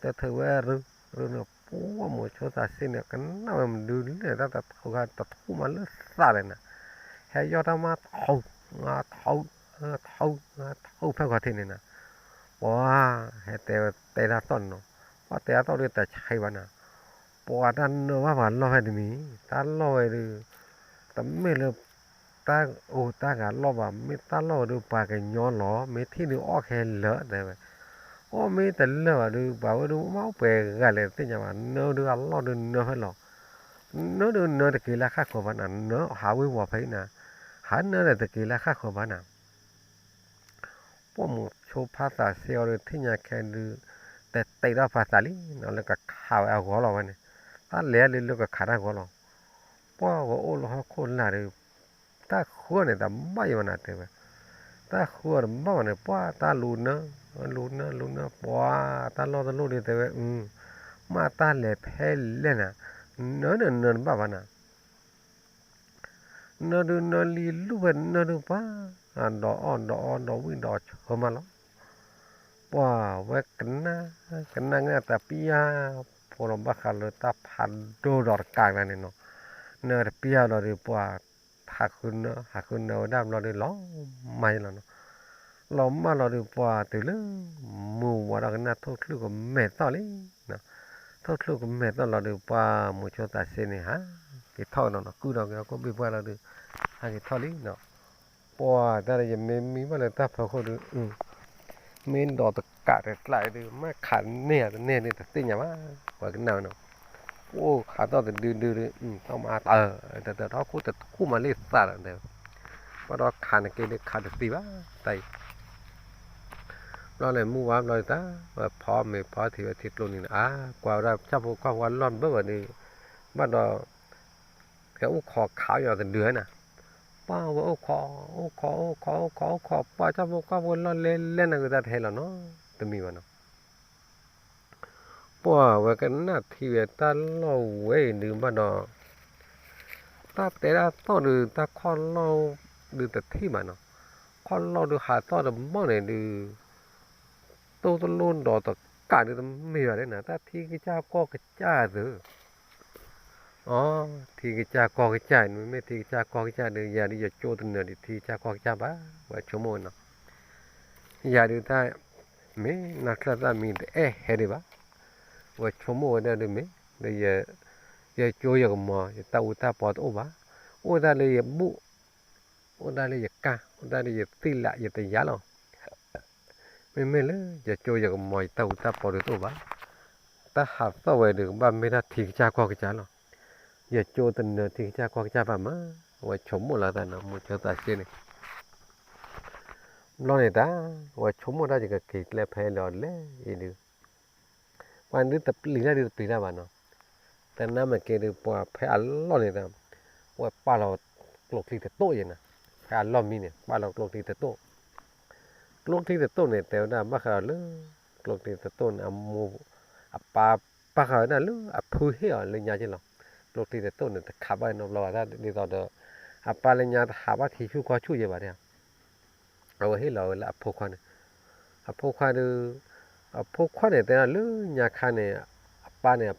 တၢ်ထုးဝဲရူၤရူၤန့ၣ် ပှၢ်မိၤဆိသးစ့န့ၣ် ကနၣ်ဝဲမနုၤလဲၣ် တၢ်တထုးခါ တထူၣ်မးလၢသးလဲၣ်နၤ, ဟဲယီၢ်တၢ်မး ထုး, ထုး, ထုး, ထုးဖဲဂီၤထံးန့ၣ်နၤ, ပှၢ်, ဟဲတဲတဲတၢ်သီၣ်န့ၣ်နီၤ, ပှၢ်တဲတၢ်သီၣ်ဒုးတဆံးဘၣ်နၤ, ပှၢ်တၢ်နၢဘၣ်ပှၤလီၢ်ဖဲတမံၤ, တၢ်လီၢ်ဝဲဒုး, တမ့ၢ်လၢ တၢ်အိၣ်တၢ်ဂၤလီၢ်ဘၣ်, မ့ၢ်တၢ်လီၢ်ဝဲဒုးပှၤကညီလီၤ, မ့ၢ်ထံၣ်ဒုးအီၣ်ခဲလၢာ်တဲဝဲ, အီၣ်မ့ၢ်တလၢာ်ဘၣ်ဒုး ပှၤဝဲဒုးမ့ၢ်အိၣ်ပှဲၤဂၤလဲၣ်တသ့ၣ်ညါဘၣ်, နၢဒုးအလီၢ်ဒုးနၢဖဲလီၤ, နၢဒုးနၢတက့ၤလၢဃၣ်ဃၢၤဘၣ်နၤ, နၢဟးဝ့ၤဝီၤဖဲအံၤနၤ, ဟးနၢဒီးတက့ၤလၢဃၣ်ဃၢၤဘၣ်နၤ ပှၢ်မိၤဆိဖးသးစ့အီၤဒုး ထံၣ်ညါခဲဒုး, တဲတဲထီၣ်ဖးသးလံနီၤ လၢကခးဝဲအဂီၢ်လီၤဝဲန့ၣ်, တၢ်လဲၤလၢလၢကခးတၢ်ဂီၢ်လီၤ, ပှၢ်ဝဲအိၣ်လၢဟီၣ်ခိၣ်လာ်ဒုး တၢ်ဃုအီၤန့ၣ် တဘၣ်ယံၤဘၣ်နၤ တဲဝဲ, တၢ်ဃုအီၤတဘၣ်ဘၣ်န့ၣ် ပှၢ်တၢ်လူၤနၢ, လူၤနၢ လူၤနၢ ပှၢ်တၢ်လီၢ်တလိၣ်ဒီး တဲဝဲ, မ့ၢ်တၢ်လဲၤဖဲလဲၣ်နၤ, နၢန့ၣ်နၢတဘၣ်ဘၣ်နၤ နၢဒုးနၢလံလူၢ်ဖဲနၢဒုးပှၢ်, ဒီးအီၣ်ဒီးအီဒီးဝံၣ်ဒီးဆၢမးလီၤ. ပှၢ်ဝဲကနၣ်, ကနၣ်ကနၣ်တပျၢ်ဖိလီၤ ဘၣ်ဃးလၢတၢ်ဖးဒိၣ်ဒီးတကးကျါန့ၣ်နီၤ, နၢတပျၢ်လီၤဒီး ပှၢ် ဟးဃုနၢ ဟးဃုနၢဝဲဒၣ်ဘျီဒီး လီၤမၢ်လီၤနီၤ, လီၤမၢ်လီၤဒီး ပှၢ်တုၤလၢ မုၢ်ဝါထီၣ်ကနၣ်ထိၣ်ချုးကမဲာ်သီၣ်လံ ထိၣ်ချုးကမဲာ်သီၣ်လီၤဒီး ပှၢ်မုဆိသးစ့န့ၣ် ဟးက့ၤထီၣ်နီၤနီၤ ကုၢ်ဒီးက့ၤဟီၣ်ခိၣ်ဘ့ၣ်ပှၢ်လီၤဒီး ဟးက့ၤထီၣ်လံနီၤ, ပှၢ်တၢ်ဒီးယမ့ၢ်မံဘၣ်လၢတၢ်ဖီခိၣ်ဒီး မ့ၢ်ဒီးတကးတကျးဒီး မ့ၢ်ခးန့ၢ်ဧါတန့ၢ်ဒီးတသ့ၣ်ညါဘၣ်, ပှၤကနၣ်ဝဲနီၤ, အိၣ်ခးသီၣ်တဒုဒုဒီး ထီၣ်မးတၢ် တၢ်တၢ်ထီၣ်ခိၣ်တထူၣ်မးလံသးဒီး ဘၣ်ဒီးခးနက့ဒီးခးတသ့ဘၣ် တၢ်အံၤ ဘျီန့ၣ် မုၢ်ဝါဘျီတၢ် ဝဲဖီမ့ၤဖီထံးဝဲထံကျိနံၤန့ၣ် အါ ကွၢ်ဝဲဒၣ်ဆၣ်ဖိကီၢ်ဖိအလီၢ်ဘၢဝဲဒီး ဘၣ်ဒီး ကဲအိၣ်ခိးခးအီၤတဒုန့ၣ်, ပှၢ်ဝဲအိၣ်ခိး အိၣ်ခိး အိၣ်ခိး အိၣ်ခိး အိၣ်ခိး ပှၢ်ဆၣ်ဖိကီၢ်ဖိလီၢ်လဲလဲၣ်နဂ့ၤတၢ်တဟဲလီၤနီတမံၤဘၣ်နီၤ, ပှၢ်ဝဲကနၣ်ထံဝဲတၢ်လီၢ်ဝဲအံၤဒုးဘၣ်ဒီး တၢ်တဲဒၣ်သီၣ်ဒုး တၢ်ခီၣ်လီၢ်ဒုးတထံၣ်ဘၣ်နီၤ, ခီၣ်လီၢ်ဒုးဟးသီၣ်တဘီန့ၣ်ဒုး တိၢ်တလိၣ်ဒီးတကးဒုးတမ့ၢ်ဘၣ်ဒ်န့ၣ် တၢ်ထံကစၢ်ကီၢ်ကစၢ်သု, အ ထံကစၢ်ကီၢ်ကစၢ် မ့မ့ၢ်ထံကစၢ်ကီၢ်ကစၢ်ဒုး ယၤဒုးယကၠိတနၢၤဒံးထံကစၢ်ကီၢ်ကစၢ်ဘၣ်, ဝဲဆိကမိၣ်ဝဲနီၤ, ယၤဒုးတၢ် မ့ၢ်နီၢ်ချၢၣ်သၣ်မံၤတအဲၣ်ဟဲဒံးဘၣ်, ဝဲဆိကမိၣ်ဝဲဒၣ်ဒုးမ့ၢ် ဒီး ယကၠိယကမီၤ ယတၢ်အူတၢ်ပီတအိၣ်ဘၣ်, အိၣ်ဒၣ်လၢယဘူၣ် အိၣ်ဒၣ်လၢယကၢ် အိၣ်ဒၣ်လၢယသ့ၣ်လးယတယါလီၤ, မ့မ့ၢ်လၢယကၠိယကမီၤယတၢ်အူတၢ်ပီဒုးတအိၣ်ဘၣ်, တၢ်ဟးသီၣ်ဝဲဒုးကဘၣ်မ့ၢ်ဒၣ်ထံကစၢ်ကီၢ်ကစၢ်လီၤ, ယကၠိတနၢၤထံကစၢ်ကီၢ်ကစၢ်ဘၣ်မး, ဝဲဆိကမိၣ်လီၤသးနီၤ မုဆိသးစ့န့ၣ် ဘျီန့ၣ်တၢ် ဝဲဆိကမိၣ်တၢ်ယကက့ၤကျဲဖဲလီၤလဲၣ်အံၤဒုး ပှၤဒုးတပျံၤတၢ်ဒုးတပျံၤတၢ်ဘၣ်နီၤ, တနာ်မ့ၢ်က့ၤဒုးပှၤဖဲအလီၢ်န့ၣ်တၢ် ဝဲပာ်လီၤကျိချံတတိၣ်ယဲနီၤ, ဖဲအလီၢ်မံန့ၣ် ပာ်လီၤကျိချံတတိၣ်, ကျိချံတတိၣ်န့ၣ် တဲဝဲဒၣ်ဘၣ်ဃးဒီးလၢ ကျိချံတတိၣ်န့ၣ် အမိၢ် အပၢ် ဘၣ်ဃးဝဲဒၣ်လၢအဖုဟ့ၣ်အီၤလၢညါက့လီၤ, ကျိချံတတိၣ်န့ၣ် တခးဘၣ်နီတဘျီဘၣ် ဒ်သိးဒီး အပၢ်လၢညါတဟးဘၣ်ထံဆူၣ်ကီၢ်ဆူၣ်ယဲဘၣ်ဒၣ် အဝဲဟ့ၣ်လီၤဝဲလၢအဖိခွါန့ၣ်, အဖိခွါဒုး အဖိခွါန့ၣ်တဲဒၣ်လၢညါခါန့ၣ် အပၢ်န့ၣ်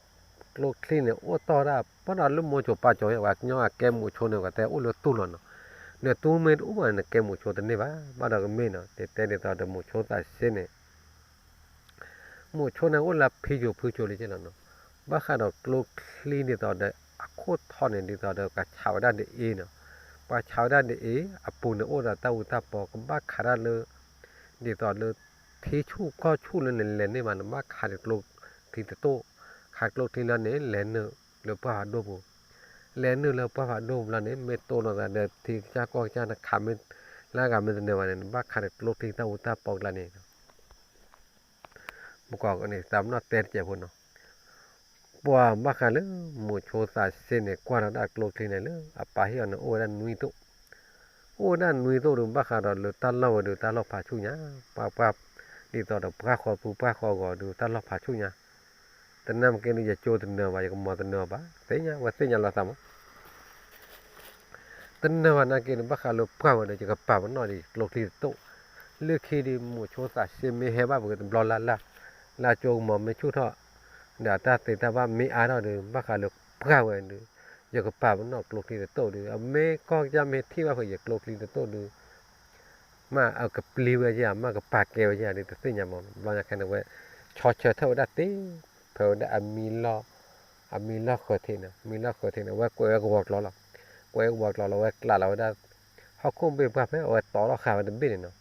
ကျိချံန့ၣ် အိၣ်တီၢ်ဒၣ် ဘၣ်ဒီးလၢမိၢ်စိၤပၢ်စိၤ ပှၤကညီအကဲမိၣ်ဆိန့ၣ် ပှၤတဲအိၣ်လၢသူၣ်လီၤနီၤ, နသူမ့ၢ်တအိၣ်ဘၣ်န့ၣ် နကဲမိၣ်ဆိတန့ၢ်ဘၣ်, ဘၣ်ဒီးကမ့ၢ်နီၤ တဲတဲဒ်သိးဒီးမိၣ်ဆိသးစ့န့ၣ် မိၣ်ဆိန့ၣ်အိၣ်လၢဖံစိၤဖုစိၤလံက့လီၤနီၤ, ဘၣ်ဃးဒီးကျိချံဒ်သိးဒီး အခိၣ်ထီန့ၣ် ဒ်သိးဒီးပှၤဆးဝဲဒၣ်ဒ်အံၤနီၤ, ပှၤဆးဝဲဒၣ်ဒ်အံၤ အပူၤန့ၣ်အိၣ်ဒီးတၢ်အူတၢ်ပီ ကဘၣ်ခးဒၣ်လၢ ဒ်သိးလၢ ထံဆူၣ်ကီၢ်ဆူၣ်လၢနလဲၤန့ၢ်ဘၣ်န့ၣ် ဘၣ်ခးဒီးကျိချံတတိၣ်, ခးကျိချံလီၤန့ၣ် လဲၤနုာ်လၢပှၢ်ဖးဒိၣ်ပူၤ, လဲၤနုာ်လၢပှၢ်ဖးဒိၣ်ပူၤလီၤန့ၣ် မ့ၢ်တိၢ်နီၢ်သးဒီးထံကစၢ်ကီၢ်ကစၢ် နခးမ့ၢ်လၢအဂၤမ့ၢ်တနၢၤဘၣ်န့ၣ် နဘၣ်ခးဒီးကျိချံတၢ်အူတၢ်ပီကျါန့ၣ် ပကွၢ်န့ၣ် သးပနီၣ်တဲတစဲးဖိနီၤ, ပှၤဘၣ်ဃးလၢ မိၣ်ဆိသးစ့န့ၣ် ကွၢ်လီၤဒၣ်ကျိချံန့ၣ်လၢ အပၢ်ဟ့ၣ်အီၤန့ၣ် အိၣ်ဝဲဒၣ်နွံတိၣ်, အိၣ်ဝဲဒၣ်နွံတိၣ်ဒီး ဘၣ်ဃးဒီးလၢတၢ်လီၢ်ဝဲဒီး တၢ်လီၢ်ဖးဆူၣ်ညါ, ပှၤပှၢ် ဒ်သိးဒီးပှၢ်ဃီပူၤပှၢ်ဃီဂီၤဒီး တၢ်လီၢ်ဖးဆူၣ်ညါ, တနာ်မ့ၢ်က့ၤဒီး ယကၠိတနၢၤဘၣ် ယကမီၤတနၢၤဘၣ် သ့ၣ်ညါ ဝဲသ့ၣ်ညါလီၤသးမး တနၢၤဘၣ်နာ်က့ဒီး ဘၣ်ဃးလၢပှၢ်ဝဲဒီး ယကပာ်ပနီၣ်ဒီးကျိချံတတိၣ်, လၢခံဒီး မိၣ်ဆိသးစ့မ့ၢ်ဟဲဘၣ်ပကတဘျီလၢ်လၢ်, လၢကၠိကမီၤမ့ၢ်ဆူၣ်ထီၣ်, ဒီးတၢ်သ့တၢ်ဘၣ်မ့ၢ်အါထီၣ်ဒီး ဘၣ်ဃးလၢပှၢ်ဝဲဒီး ယကပာ်ပနီၣ်ကျိချံတတိၣ်ဒီး အမ့ၢ်ကီၢ်ကစၢ်မ့ၢ်ထံၣ်ဘၣ်ဖဲယကျိချံတတိၣ်ဒီး မ့ၢ်အကပျံၤဝဲယၤ မ့ၢ်ကပာ်ကဲဝဲယၤဒီးတသ့ၣ်ညါမး, ဘျီညါခဲန့ၣ်ဝဲ ဆီဆၢထၢၣ်ဝဲဒၣ်သ့, ဖဲဝဲဒၣ်အမံၤလီၢ် အမံၤလီၢ်ဃၢၤထံးန့ၣ် မံၤလီၢ်ဃၢၤထံးန့ၣ် အဝဲကွဲးဝဲကဝီၤကျိာ်လီၤ, ကွဲးဝဲကဝီၤကျိာ်လီၤ ဝဲကျးလီၤဝဲဒၣ် ဟီၣ်ခိၣ်ဘ့ၣ်ပှၢ်ဖဲ အဝဲတီထီၣ်ဃာ်ဝဲတဘ့ၣ်န့ၣ်နီၤ,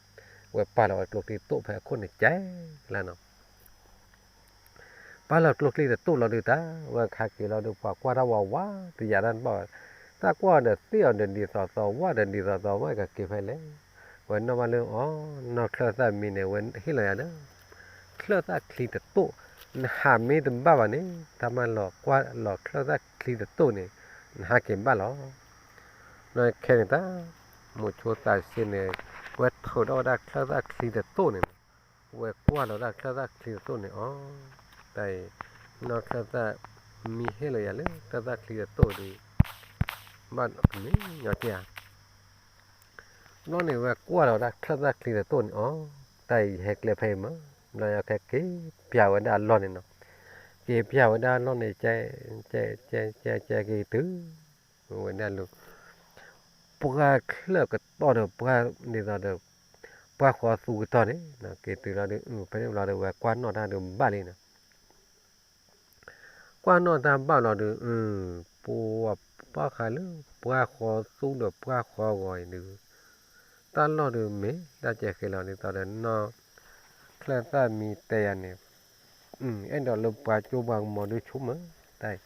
ဝဲပာ်လီၤဝဲကျိချံတတိၣ်ဖဲအခိၣ်န့ၣ်ကဲလၢနီၤ ပာ်လီၤကျိချံတတိၣ်လီၤဒုးတၢ် ဝဲခါက့ၤလီၤဒုး ပှၤကွၢ်တၢ်ဝးဝး တယာ်တၢ်တဘၣ်ဝဲ, တၢ်ကွၢ်ဒီးသ့ၣ်အီၤဒီးဒ်သိးသိး ဝၣ်ဒီးဒ်သိးသိး ဝဲကက့ၤဖဲလဲၣ်, ဝဲနီၣ်ဘၣ်လၢအီၤ နီၢ်ချၢၣ်သၣ်မံၤန့ၣ် ဝဲဟ့ၣ်လီၤယၤလၢ ချၢၣ်သၣ်ချံတတိၣ်, နဟးမ့ၢ်တဘၣ်ဘၣ်န့ၣ် တၢ်မၤလီၤကွၢ်လီၤချၢၣ်သၣ်ချံတတိၣ်န့ၣ် နဟးက့ၤဘၣ်လီၤ. နီၢ်ခဲန့ၣ်တၢ်, မိၤဆိသးစ့န့ၣ် ဝဲထုးထီၣ်ဝဲဒၣ်ချၢၣ်သၣ်ချံတသိၣ်န့ၣ်, ဝဲကွၢ်လီၤဒၣ်ချၢၣ်သၣ်ချံတသိၣ်န့ၣ်အီၤ, တၢ်အံၤ, နီၢ်ချၢၣ်သၣ်မံဟ့ၣ်လီၤယၤလၢချၢၣ်သၣ်ချံတသိၣ်ဒီး ဘၣ်မ့ၢ်ညီက့ဧါ. ဘျီန့ၣ်ဝဲကွၢ်လီၤဒၣ်ချၢၣ်သၣ်ချံတသိၣ်န့ၣ်အီၤ, တၢ်အံၤယဟဲကျဲဖဲအံၤမး, ဘျီယကဟဲက့ၤပျးဝဲဒၣ်အလီၢ်န့ၣ်နီၤ, က့ၤပျးဝဲဒၣ်အလီၢ်န့ၣ် ကဲ ကဲ ကဲ ကဲ ကဲက့ၤတုၤ ဝဲဒၣ်လၢ ပှၢ်ချၢၣ်ကတီၢ်ဒီးပှၢ်ဒ်သိးဒီး ပှၢ်ဃီသူကတီၢ်န့ၣ်, က့ၤတုၤလီၤဒီး ဖဲန့ၣ်ဘျီဒီးဝဲကွၢ်နီၣ်တၢ်ဒီးဘၣ်လံနီၤ. ကွၢ်နီၣ်တၢ်ဘၣ်လီၤဒီး ပှၢ်ဃးလၢ ပှၢ်ဃီသူဒီးပှၢ်ဃီဂီၤအံၤဒုး တၢ်လီၢ်ဒုးမ့ၢ်ဒၣ်ကဲဃဲလီၤ ဒ်သိးဒီးနီၢ်ချၢၣ်သၣ်မံတဲယၤန့ၣ်, အဲၣ်ဒိးလၢပှၤကၠိပှၤကမီၤဒုးဆိကမိၣ်, တၢ်,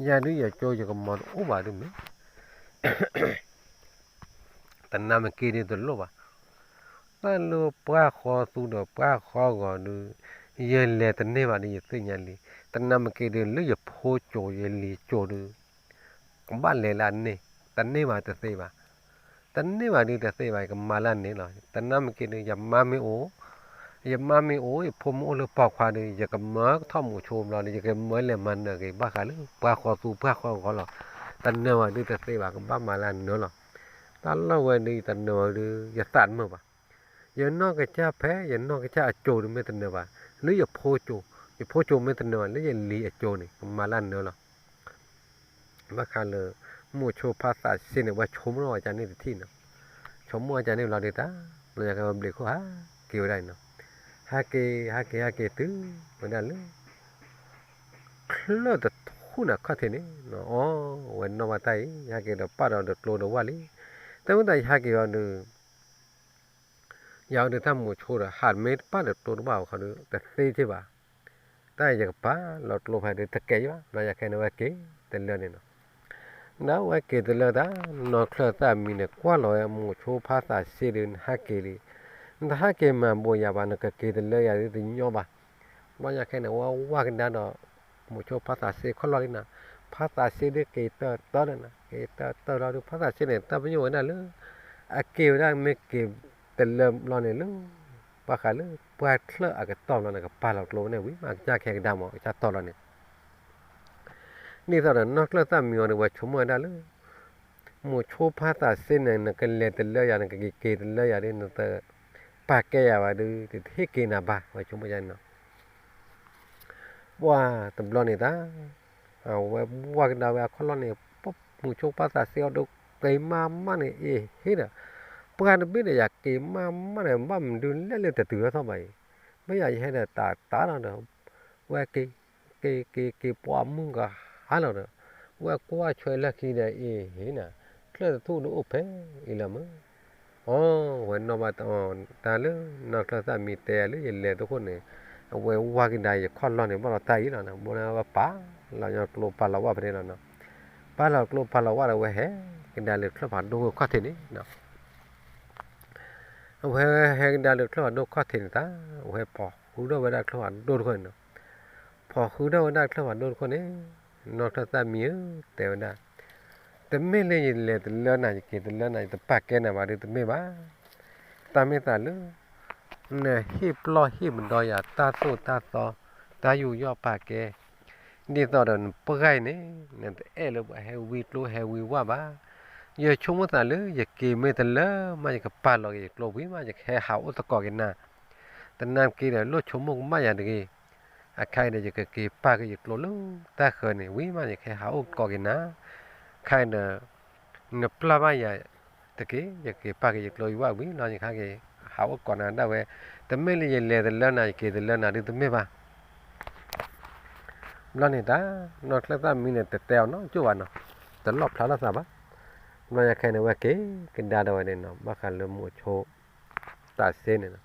ယၤဒုးယကၠိယကမီၤတအိၣ်ဘၣ်ဒုးမ့ၢ် တနၢ်မ့ၢ်က့ဒုးတလိၣ်ဘၣ်. တၢ်လၢပှၢ်ဃီသူဒီးပှၢ်ဃီဂီၤဒုး ယလဲၤတန့ၢ်ဘၣ်ဒုးယသ့ၣ်ညါလံ. တနၢ်မ့ၢ်က့ဒုး လၢယဖိကၠိယလံၤကၠိဒုး ကဘၣ်လဲၤလၢအန့ၣ်, တန့ၢ်ဘၣ်တသ့ဘၣ်. တန့ၢ်ဘၣ်ဒုးတသ့ဘၣ် ယကမၤလၢန့ၣ်လီၤ. တနၢ်မ့ၢ်က့ဒုး ယမါမ့ၢ်အိၣ်, ယမါမ့ၢ်အိၣ် ယဖိမ့ၢ်အိၣ်လၢပိာ်ခွါဒုး ယကမၢကထီၣ်မိၤဆိဘျီဒုး ယကမၢလဲၤမၤနၢၤက့ၤ ဘၣ်ဃးလၢပှၢ်ဃီသူပှၢ်ဃီဂီၤလီၤ. တနၢၤဘၣ်ဒုးတသ့ဘၣ် ကဘၣ်မၤလၢနၢၤလီၤ. တၢ်လီၢ်ဝဲဒုး ယတနၢၤဘၣ်ဒုး ယသးတမုာ်ဘၣ်. ယနီၢ်ကစၢ်ဖဲ ယနီၢ်ကစၢ်အကၠိဒုးမ့ၢ်တနၢၤဘၣ်, လၢယဖိကၠိ, ယဖိကၠိမ့ၢ်တနၢၤဘၣ် လၢယလံၤအကၠိန့ၣ် ကမၤလၢနၢၤလီၤ. ဘၣ်ဃးလၢ မိၤဆိဖါသးစ့န့ၣ် ဝဲဆိကမိၣ်ဝဲကန့ၣ်တထံၣ်နီၤ. ဆိကမိၣ်ဝဲကန့ၣ်ဘျီဒုးတၢ် ဘျီယကဘျံးခိၣ်ဟးက့ၤဝဲဒၣ်အံၤနီၤ. ဟးက့ၤ ဟးက့ၤ ဟးက့ၤတုၤဝဲဒၣ်လၢ ချၢၣ်တထူၣ်န့ၣ်ခီၣ်ထံးန့ၣ်, အီ ဝဲနီၣ်ဘၣ်တၢ်အံၤ ဟဲက့ၤဒီးပာ်ဒီးကျိဒီးဝၢ်လံ. တၢ်မ့ၢ်တၢ်ယဟဲက့ၤအီၤဒုး ယၤအီၤဒုးတၢ်မိၤဆိဒီး ဟးမ့ၢ်တပာ်ဒီးကျိတဘၣ်အခီဒုး တသ့က့ဘၣ်. တၢ်ယကပာ်လီၤကျိဖဲဒုးတကဲဘၣ် ဘျီယၤခဲန့ၣ်ဝဲက့ၤတလၢန့ၣ်နီၤ. ဒီးဝဲက့ၤတလၢတၢ် နီၢ်ချၢၣ်သၣ်မံန့ၣ် ကွၢ်လီၤဝဲမိၤဆိဖါသးစ့ဒုး နဟးက့ၤလံ, နတဟးက့ၤမၤဘိးယၤဘၣ် နကက့ၤတလၢယၤဒုးတညီဘၣ်. ဘျီယၤခဲန့ၣ် ဝဲဝၢ်ကဒါဒီး မိၤဆိဖါသးစ့ခီၣ်လီၢ်လံနီၤ. ဖါသးစ့ဒုးက့ၤတၢတၢန့ၣ်နီၤ က့ၤတၢတၢလီၤဒုး ဖါသးစ့န့ၣ် တၢ်ပညိၣ်ဝဲဒၣ်လၢ အက့ၤဝဲဒၣ်မ့ၢ်က့ၤတလၢဘျီန့ၣ်လၢ ဘၣ်ဃးလၢပှၢ်ချၢၣ်အကတီၢ်ဘျီန့ၣ် ကပာ်လီၤကျိဝဲန့ၣ်ဝံၤမး ကစၢ်ခဲကဒါမး ကစၢ်တီလီၤန့ၣ် ဒ်သိးဒီးနီၢ်ချၢၣ်သၣ်မံအီၤဒုး ဝဲဆိကမိၣ်ဝဲဒၣ်လၢ မိၤဆိဖါသးစ့န့ၣ် နကလဲၤတလၢယၤ နကက့ၤက့ၤတလၢယၤဒုး နတပာ်ကဲယၤဘၣ်ဒုး တဟ့ၣ်က့ၤနၤဘၣ် ဝဲဆိကမိၣ်န့ၣ်နီၤ. ပှၢ်တဘျီန့ၣ်တၢ် အဝဲဝၢ်ကဒါဝဲအခီၣ်လီၢ်န့ၣ် မိၤဆိဖါသးစ့အီၤဒုးက့ၤမးမးန့ၣ် အ့ၣ်ဟ့ဒီး ပှၢ်တဘ့ၣ်ဒီးယၤက့ၤမးမးန့ၣ် ဘၣ်မနုၤလဲၣ်လၢတတုၤထီၣ်ထီၣ်ဘၣ်အံၤ မ့ၢ်ယၤယဟဲဒီးတၢ်တၢ်လီၤဒီး ဝဲက့ၤ က့ၤ က့ၤ က့ၤ ပှၤမုၢ်ကဟါလီၤဒီး ဝဲကွၢ်ဆွဲလၢခံဒီး အ့ၣ်ဟ့နၤ ချၢၣ်တထူၣ်ဒုးအိၣ်ဖဲအံၤလီၤမး. အီ ဝဲနီၣ်ဘၣ်တၢ်လၢ နီၢ်ချၢၣ်သၣ်မံတဲယၤလၢယလဲၤတခိၣ်န့ၣ် အဝဲဝၢ်ကဒါယခီၣ်လီၢ်န့ၣ် ဘၣ်လီၤတၢ်အံၤလီၤနီၤ ဘိန့ၣ်ဝဲပာ်လီၤညီကျိပာ်လီၤဝၣ်ဖဲန့ၣ်လီၤနီၤ. ပာ်လီၤကျိပာ်လီၤဝၣ်ဒီးဝဲဟဲ ကဒါလၢချၢၣ်ဖးဒိၣ်တခီၣ်ထံးန့ၣ် အဝဲဟဲကဒါလၢချၢၣ်ဖးဒိၣ်ခီၣ်ထံးန့ၣ်တၢ် အဝဲဖီၣ်ဃုထီၣ်ဝဲဒၣ်ချၢၣ်ဖးဒိၣ်တခီၣ်န့ၣ်နီၤ. ဖီၣ်ဃုထီၣ်ဝဲဒၣ်ချၢၣ်ဖးဒိၣ်တခီၣ်န့ၣ် နီၢ်ချၢၣ်သၣ်မံဧၢ တဲဝဲဒၣ် တမ့ၢ်လၢယလဲၤတလၢနၤ ယက့ၤတလၢနၤ ယတပာ်ကဲနၤဘၣ်ဒုးတမ့ၢ်ဘၣ်. တၢ်မ့ၢ်သးလၢ နဟ့ၣ်ပျီၢ်ဟ့ၣ်ပဒီယၤ တၢ်သိၣ်တၢ်သီ တၢ်ယူးယီၣ်ပာ်ကဲ ဒ်သိးဒီးနပှၢ်အံၤန့ၣ် နတအဲၣ်လၢပှၤဟဲဝံကျိဟဲဝံဝၣ်ဘၣ်. ယဆိကမိၣ်သးလၢ ယက့ၤမ့ၢ်တလၢမး ယကပာ်လီၤက့ၤယကျိဝံၤမး ယကဟဲဟးအိၣ်သကိးက့ၤနၤ. တနၢ်က့ဒီး လိၣ်ဆိကမိၣ်ကမၣ်ယၤတဂ့ၤ. အခါအံၤဒီးယကက့ၤပာ်က့ၤယကျိလၢတၢ်ဃၢၤန့ၣ် ဝံၤမး ယကဟဲဟးအိၣ်သကိးက့ၤနၤ. အခါအံၤဒီး နပျၢ်ဘၣ်ယၤတက့ၢ်. ယက့ၤပာ်က့ၤယကျိယဝၣ်ဝံၤလီၤ ယကဟးက့ၤဟးအိၣ်သကိးနၤဒၣ်ဝဲ. တမ့ၢ်လၢယလဲၤတလၢနၤ ယက့ၤတလၢနၤဒုးတမ့ၢ်ဘၣ်. ဘျီန့ၣ်တၢ် နီၢ်ချၢၣ်သၣ်မံန့ၣ် တတဲအီၤနီတကၠိၢ်ဘၣ်နီၤ, တလီၣ်ဖျါထီၣ်သးဘၣ်. ဘျီယၤခဲန့ၣ် ဝဲက့ၤကဒါဒီးဝဲန့ၣ်နီၤ, ဘၣ်ဃးလၢမိၤဆိသးစ့န့ၣ်နီၤ,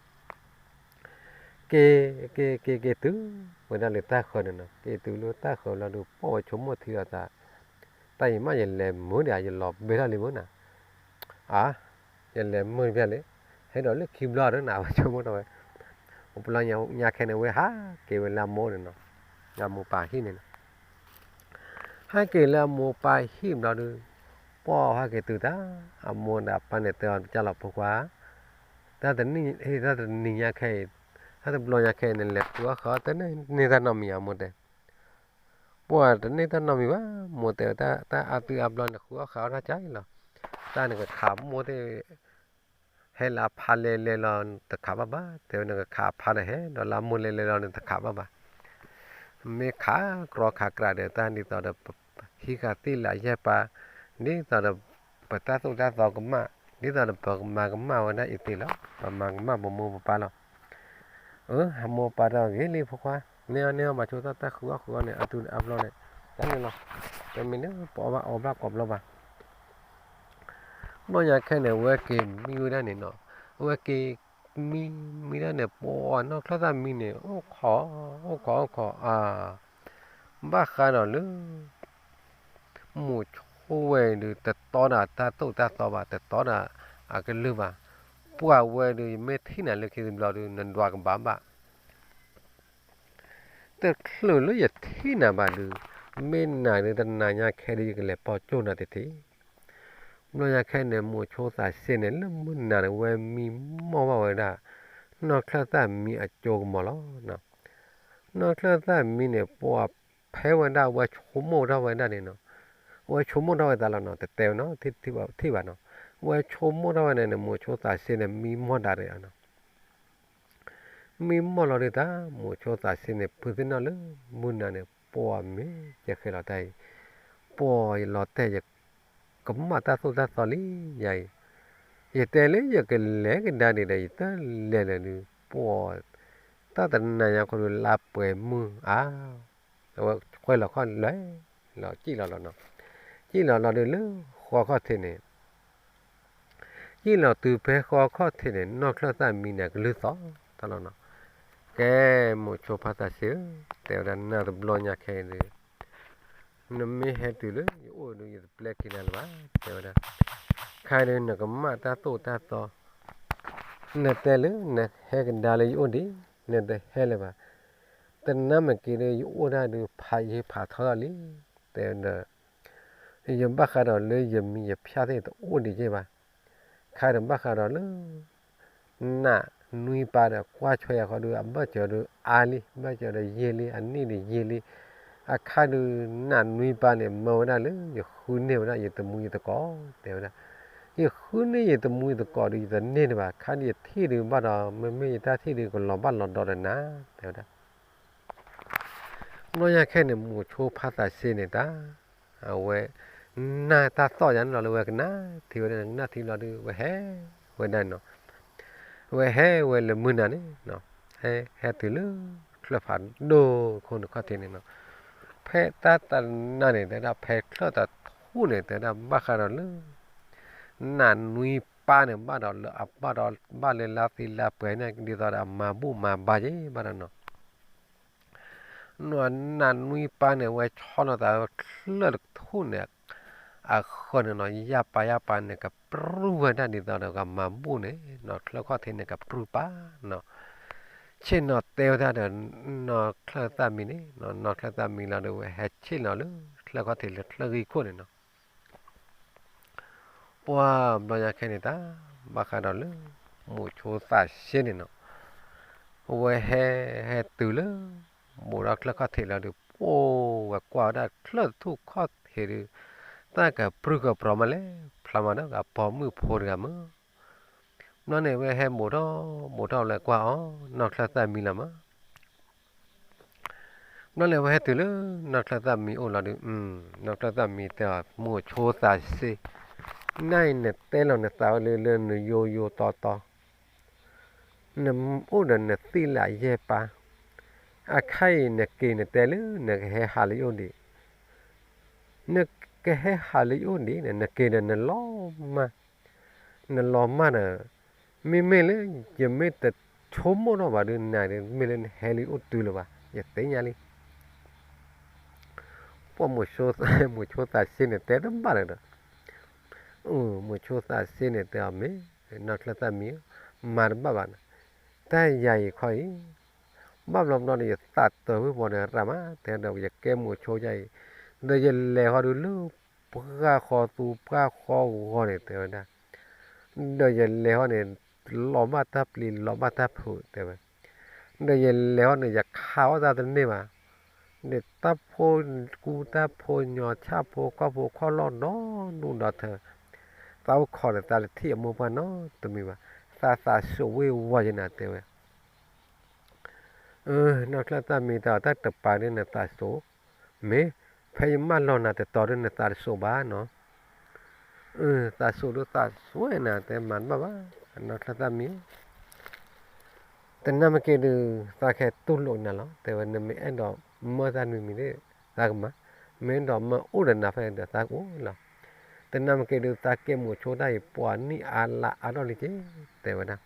က့ၤ က့ၤ က့ၤ က့ၤတုၤဝဲဒၣ်လၢတၢ်ဃၢၤန့ၣ်နီၤ, က့ၤတုၤလၢတၢ်ဃၢၤလီၤဒုး ပိာ်ဝဲဆိကမိၣ်ထံလီၤသး, တၢ်အံၤမးယလဲၤမုာ်ဒံးဧါ, ယလီၤဘဲထီၣ်လံမုာ်နၤ, အါ ယလဲၤမုာ်တဘျီလံ, ဟဲဒီးလၢခံဘျီဒုးနၤ ဝဲဆိကမိၣ်ထီၣ်ဝဲ, အိၣ်ပလီၢ်ညါခဲန့ၣ် ဝဲဟးက့ၤဝဲလၢအမိၢ်န့ၣ်နီၤ, အမိၢ်ပၢ်ဟံၣ်န့ၣ်နီၤ, ဟဲက့ၤလၢအမိၢ်ပၢ်ဟံၣ်ဘျီဒုး ပှၢ်ဟဲက့ၤတုၤတၢ်, အမိၢ်ဒီးအပၢ်န့ၣ်တဲအီၤ ကၢ်လီၤဖိခွါ, တၢ်တနံၤ, တၢ်တနံၤညါခဲအံၤ, တၢ်တဘျီညါခဲအံၤ နလဲၤဃုအီၣ်ဃုအီတန့ၢ်သၢ်နီတမံၤ အမိၢ်တဲ. ပှၢ်တန့ၢ်တၢ်နီတမံၤဘၣ်, မိၢ်တဲဝဲ တၢ်အါသုအါဘျီန့ၣ် ဃုအီၣ်ဃုအီတၢ်ကၢ်လီၤ, တၢ်နကခးမိၢ်သ့ၣ် ဟဲလၢအဖါလဲၤလဲၤလီၤ တခးဘၣ်ဘၣ်, တဲဝဲ နကခးအဖါဒီးဟဲ, ဒီးလၢအမိၢ်လဲၤလဲၤလီၤန့ၣ် တခးဘၣ်ဘၣ်. မ့ၢ်ခးကြီခးကြးဒီး တၢ်ဒ်သိးဒီး ဟံးဃာ်သ့ၣ်လၢအယဲၢ်ပၢ်, ဒ်သိးဒီး ပတၢ်သိၣ်တၢ်သီကမၣ်, ဒ်သိးဒီးပမၤကမၣ်ဝဲဒၣ်အံၤသ့ၣ်လီၤ, ပမၤကမၣ်ပမိၢ်ပပၢ်လီၤ. အၢ အမိၢ်ပၢ်တၢ်ဂ့ၤလံဖိခွါ, န့ၢ်အီၤန့ၢ်အီၤမၤဆိသၣ်တၢ်ဃုအီၣ်ဃုအီန့ၣ် အါသုအါဘျီန့ၣ်, တၢ်န့ၣ်လီၤ, တမ့ၢ်လၢပအီၣ်ဘၣ်အီဘၣ်ကိးဘျီဘၣ်. ဘျီညါခဲန့ၣ် အဝဲက့ၤမံဝဲဒၣ်န့ၣ်နီၤ, အဝဲက့ၤမံ, မံဒၣ်န့ၣ် ပှၢ်နီၢ်ချၢၣ်သၣ်မံန့ၣ် အိၣ်ခိး, အိၣ်ခိး အိၣ်ခိး အါ, ဘၣ်ဃးဒီးလၢ မိၤဆိဝဲဒုး တတီဒီးတၢ်သိၣ်တၢ်သီဘၣ်, တတီဒီးအကလုၢ်ဘၣ်, ပှၢ်ဝဲဒုး ယမ့ၢ်ထံၣ်နၤလၢခံတဘျီဒုး နဒွးကဘၣ်ဘၣ် တချုးလၢယထံၣ်နၤဘၣ်ဒုး, မ့ၢ်နၤဒုးတနၤညါခဲဒုး ယကလဲၤပိာ်ကၠိၣ်နၤတထံၣ်. ဘျီညါခဲန့ၣ် မိၤဆိသးစ့န့ၣ် လၢမုၢ်နၤန့ၣ် ဝဲမံမီၢ်ဘၣ်ဝဲဒၣ် နီၢ်ချၢၣ်သၣ်မံအကၠိကမီၤလီၤ. နီၢ်ချၢၣ်သၣ်မံန့ၣ် ပှၢ်ဖဲဝဲဒၣ် ဝဲဆိကမိၣ်ထီၣ်ဝဲဒၣ်န့ၣ်နီၤ, ဝဲဆိကမိၣ်ထီၣ်ဝဲသးလီၤနီၤ, တတဲဝဲနီၤ, ထံၣ်ဘၣ်နီၤ, ဝဲဆိကမိၣ်ထီၣ်ဝဲန့ၣ်န့ၣ် မိၤဆိသးစ့န့ၣ် မံမီၢ်ဒၣ်ဒီးနီၤ မံမီၢ်လီၤဒုးတၢ် မိၤဆိသးစ့န့ၣ် ဖုသ့ၣ်နီၣ်လၢမုၢ်နၤန့ၣ် ပှၢ်မ့ၢ်ယဃဲၤလီၤတၢ်အံၤ, ပှၢ်ယလီၤတဲာ် ယကမၣ်တၢ်သိၣ်တၢ်သီလံယၤအံၤ, ယတဲလၢယကလဲၤကဒါန့ၣ်ဒီး ယတလဲၤလၢၤဒုး ပှၢ်တၢ်တနၤညါဃီဒုး လါပှဲၤမုၢ်အါ, အဝဲခွဲးလီၤခီၣ်လဲၤ လီၤစံၣ်လီၤလီၤနီၤ, စံၣ်လီၤလီၤဒုးလၢဃီခီၣ်ထံးန့ၣ် စံၣ်လီၤတုၤဖဲဃီခီၣ်ထံးန့ၣ် နီၢ်ချၢၣ်သၣ်မံန့ၣ် ကလုၢ်သီၣ်တၢ်လီၤနီၤ. ကဲ မိၤဆိဖါသးစ့ဧၢ, တဲဝဲဒၣ် နၤတဘျီညါခဲအံၤဒုး နမ့ၢ်ဟဲတုၤလၢယအိၣ်ဒုး ယတပျဲက့ၤနၤလၢၤဘၣ် တဲဝဲဒၣ်, ခါဒုးနကမၣ်တၢ်သိၣ်တၢ်သီ, နတဲလၢနဟဲကဒါလၢယအိၣ်ဒံး, နတဟဲလၢၤဘၣ်, တနၤမ့ၢ်က့ၤဒုး ယအိၣ်ဒၣ်ဒုး ဖးယံၤဖးထီထီၣ်လံ, တဲဝဲဒၣ် ယဘၣ်ဃးဒီးလၢယမံၤယဖၠၣ်သ့ၣ်တအိၣ်ဒံးက့ၢ်ဘၣ်, ခါဒုးဘၣ်ဃးဒီးလၢ နးနွံပၢ်ဒီးကွၢ်ဆွဲယၤဃီဒုး အဘၢၣ်စၢၤဒုးအါလံ, ဘၢၣ်စၢၤဒီးယံာ်လံ, အနံၣ်ဒုးယံာ်လံ, အခါဒုးနးနွံပၢ်န့ၣ် မၢဝဲဒၣ်လၢယဃုန့ၢ်ဝဲဒၣ်ယတမူယသကိး တဲဝဲဒၣ်, ယဃုန့ၢ်ယတမူယသကိးဒုး ယတန့ၢ်ဒံးဘၣ်, ခါဒုးယထံၣ်ဒုးဘၣ်ဒီး မ့မ့ၢ်ယတၢ်ထံၣ်ဒုးကလီၤဘၣ်လီၤဒီးဒီးနၤ တဲဝဲဒၣ် ဘျီညါခဲန့ၣ် မိၤဆိဖါသးစ့န့ၣ်တၢ်, အဝဲ နၢ်တၢ်သီၣ်ယၤန့ၣ်လီၤလၢဝဲကနၣ်ထံဝဲဒၣ်န့ၣ် ကနၣ်ထံလီၤဒုး ဝဲဟဲဝဲဒၣ်နီၤ, ဝဲဟဲဝဲလၢမုၢ်နၤန့ၣ်, ဟဲ ဟဲတုၤလၢချၢၣ်ဖးဒိၣ်ခိၣ်န့ၣ်ခီၣ်ထံးန့ၣ်နီၤ, ဖဲတၢ်တနၤန့ၣ် တဲဒၣ်ဖဲချၢၣ်တထူၣ်န့ၣ် တဲဒၣ်ဘၣ်ဃးဒီးလၢ နးနွံပၢ်န့ၣ် ဘၣ်ဒီးလၢအဘၣ်ဒီး ဘၣ်လၢလါသ့လါပှဲၤန့ၣ် ဒ်သိးဒီးအမၤဘူၣ်မၤဘါက့ၤဘၣ်ဒီးနီၤ နးနွံပၢ်န့ၣ် ဝဲဆီလီၤသးချၢၣ်တထူၣ်န့ၣ် အဃၢၤန့ၣ်နီၤ ယၢ်ပၢ်ယၢ်ပၢ်န့ၣ် ကပြုၢ်ဝဲဒၣ်ဒ်သိးဒီးကမၤဘူၣ်န့ၣ်နီၤ ချၢၣ်ခီၣ်ထံးန့ၣ် ကပြုၢ်ပၢ်နီၤ, ဆ့ၣ်နီၤတဲဝဲဒၣ်ဒီး နီၢ်ချၢၣ်သၣ်မံန့ၣ် နီၢ်ချၢၣ်သၣ်မံလီၤဒီး ဝဲဟဲဆ့ၣ်နီၤလၢချၢၣ်ခီၣ်ထံးလၢချၢၣ်ဂံၢ်ခိၣ်န့ၣ်နီၤ ပှၢ်ဘျီညါခဲန့ၣ်တၢ် ဘၣ်ဃးဒီးလၢ မိၤဆိသးစ့န့ၣ်နီၤ, ဝဲဟဲ ဟဲတုၤလၢ ဘူးဒီးချၢၣ်ခီၣ်ထံးလီၤဒုး ပှၢ်ဝဲကွၢ်ဝဲဒၣ်ချၢၣ်တထူၣ်ခီၣ်ထံးဒုး တၢ်ကပြုၢ်ကပြီၤမးလဲၣ် ဖျါမးဒီးအပိာ်မုၣ်ဖိတဂၤမး, ဘျီန့ၣ် ဝဲဟဲဘူးထီၣ် ဘူးထီၣ်လဲၤကွၢ်အီၤ နီၢ်ချၢၣ်သၣ်မံလီၤမး ဘျီန့ၣ် ဝဲဟဲတုၤလၢ နီၢ်ချၢၣ်သၣ်မံအိၣ်လီၤဒုး, နီၢ်ချၢၣ်သၣ်မံတဲအီၤ မိၤဆိသးစ့, နအံၤနတဲလီၤနသးဝဲလၢ လၢနယိယိတီတီ, နအိၣ်ဒီးနသ့ၣ်လၢအယဲၢ်ပၢ်, အခါအံၤနက့ၤနတဲလၢ နကဟဲဟးလၢယအိၣ်ဒံး, နကဟဲဟးလၢယအိၣ်ဒံးန့ၣ် နက့ၤဒီးနလီၤမၢ် နလီၤမၢ်ဒီး, မ့မ့ၢ်လၢ ယမ့ၢ်တဆိကမိၣ်ထီၣ်ဘၣ်ဒုး နၤဒုး မ့ၢ်လၢနဟဲလၢယအိၣ်တုၤလၢၤဘၣ် ယသ့ၣ်ညါလံ. ပှၢ် မိၤဆိသးစ့န့ၣ် တဲတဘၣ်လၢၤဒီး, မိၤဆိသးစ့န့ၣ် တဲအီၤမ့ၢ် နီၢ်ချၢၣ်သၣ်မံဧၢ, မၤတဘၣ်ဘၣ်န့ၣ်, တၢ်ယၤအံၤခီအံၤ ဘၣ်ဘျီဘျီဒီး ယသးတၢ်ဝ့ၢ်ပီၤဒီးရၣ်မး တဲဒီး ယကဲမိၤဆိယၤအံၤ, ဒီးယလဲၤဃီဒုးလၢ ပှၢ်ဃီသူပှၢ်ဃီဂီၤန့ၣ် တဲဝဲဒၣ်, ဒီးယလဲၤဟီန့ၣ် လီၤဘၣ်တၢ်ပျံၤလီၤဘၣ်တၢ်ဖုး တဲဝဲ, ဒီးယလဲၤဟီန့ၣ် ယခးအီၣ်တၢ်တန့ၢ်ဘၣ်, ဒီးတၢ်ဖိကူတၢ်ဖိညီဆၣ်ဖိကီၢ်ဖိခီၣ်လီၢ်ဒီဒူၣ်ဒီထၢ, သးအိၣ်ခိးဒီးသးတထံၣ်အမိၢ်ပှၢ်နီတမံၤ, ဘၣ်သးသးစိးဝ့ၢ်ဝီယနၤ တဲဝဲ. နီၢ်ချၢၣ်သၣ်မံတဲအီၤ တၢ်တပၤဒ်နသးစိး, မ့ၢ်ဖဲယမၢလီၤနၤတတီၤဒ် နသးတစိးဘၣ်နီၤ, သးစိးဒ်သးစိးနၤ တဲမၤတဘၣ်ဘၣ်, နီၢ်ချၢၣ်သၣ်မံ တနၢ်မ့ၢ်က့ၤဒုး သးကဟဲတူၢ်လိာ်နၤလီၤ တဲဝဲ, နမ့ၢ်အဲၣ်ဒိးမၢတၢ်နွံမံၤန့ၣ် သးကမၤ, မ့ၢ်အဲၣ်ဒိးမၢအိၣ်ဒီးနၤဖဲဒီးသးကအိၣ်လီၤ, တနၢ်မ့ၢ်က့ၤဒုး သးကဲမိာ်ဆိတၢ်အံၤ ပှၤနံၣ်အါလါအါထီၣ်လံက့ၤ တဲဝဲဒၣ်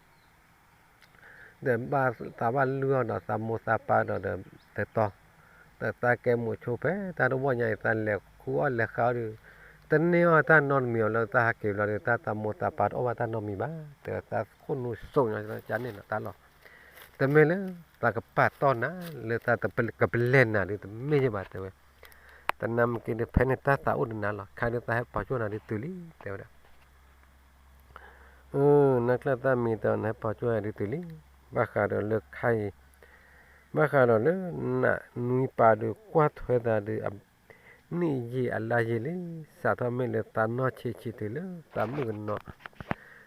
ဒီးဘၣ်သးဘၣ်လုၢ်အီၣ်ဒီးသးမိၢ်သးပၢ်ဒီးဒီးတတီၤ, ဒီးသးကဲမိာ်ဆိဖဲတၢ်တဝီၢ်ညါအံၤ သးလဲၤဃုအီၣ်လဲၤဃုအီၣ်ဒီး တန့ၢ်အီၣ်တၢ်နီတမံၤအီၤလၢသးဟးက့ၤဘျီဒီး တၢ်သးမိၢ်သးပၢ်တအီၣ်ဘၣ်တၢ်နီတမံၤဘၣ် တဲဝဲ, သးခိၣ်နူာ်စိးညီကန့ၣ်လီၤတၢ်လီၤ, တမ့ၢ်လၢသးကပာ်တီၢ်နၤလၢသးကပလဲၤနၤဒုး တမ့ၢ်ယဘၣ် တဲဝဲ, တနၢ်မ့ၢ်က့ၤဒုး ဖဲန့ၣ်တၢ်သးအိၣ်ဒီးနၤလီၤ, ခဲဒုးသးဟဲပိာ်ကွၢ်နၤဒုးတုၤလံ တဲဝဲဒၣ် နီၢ်ချၢၣ်သၣ်မံတဲအီၤ နဟဲပိာ်ကွၢ်ဒုးတုၤလံ, ဘၣ်ဃးဒီးလၢခါအံၤ, ဘၣ်ဃးဒီးလၢနနွံပၢ်ဒုးကွၢ်ထွဲသးဒုး နံၣ်ယံာ်အလါယံာ်လံ, စးထီၣ်မ့ၢ်လၢသးနီၢ်ဆံးဆံးတုၤလၢသးမုၣ်ကနီၤ,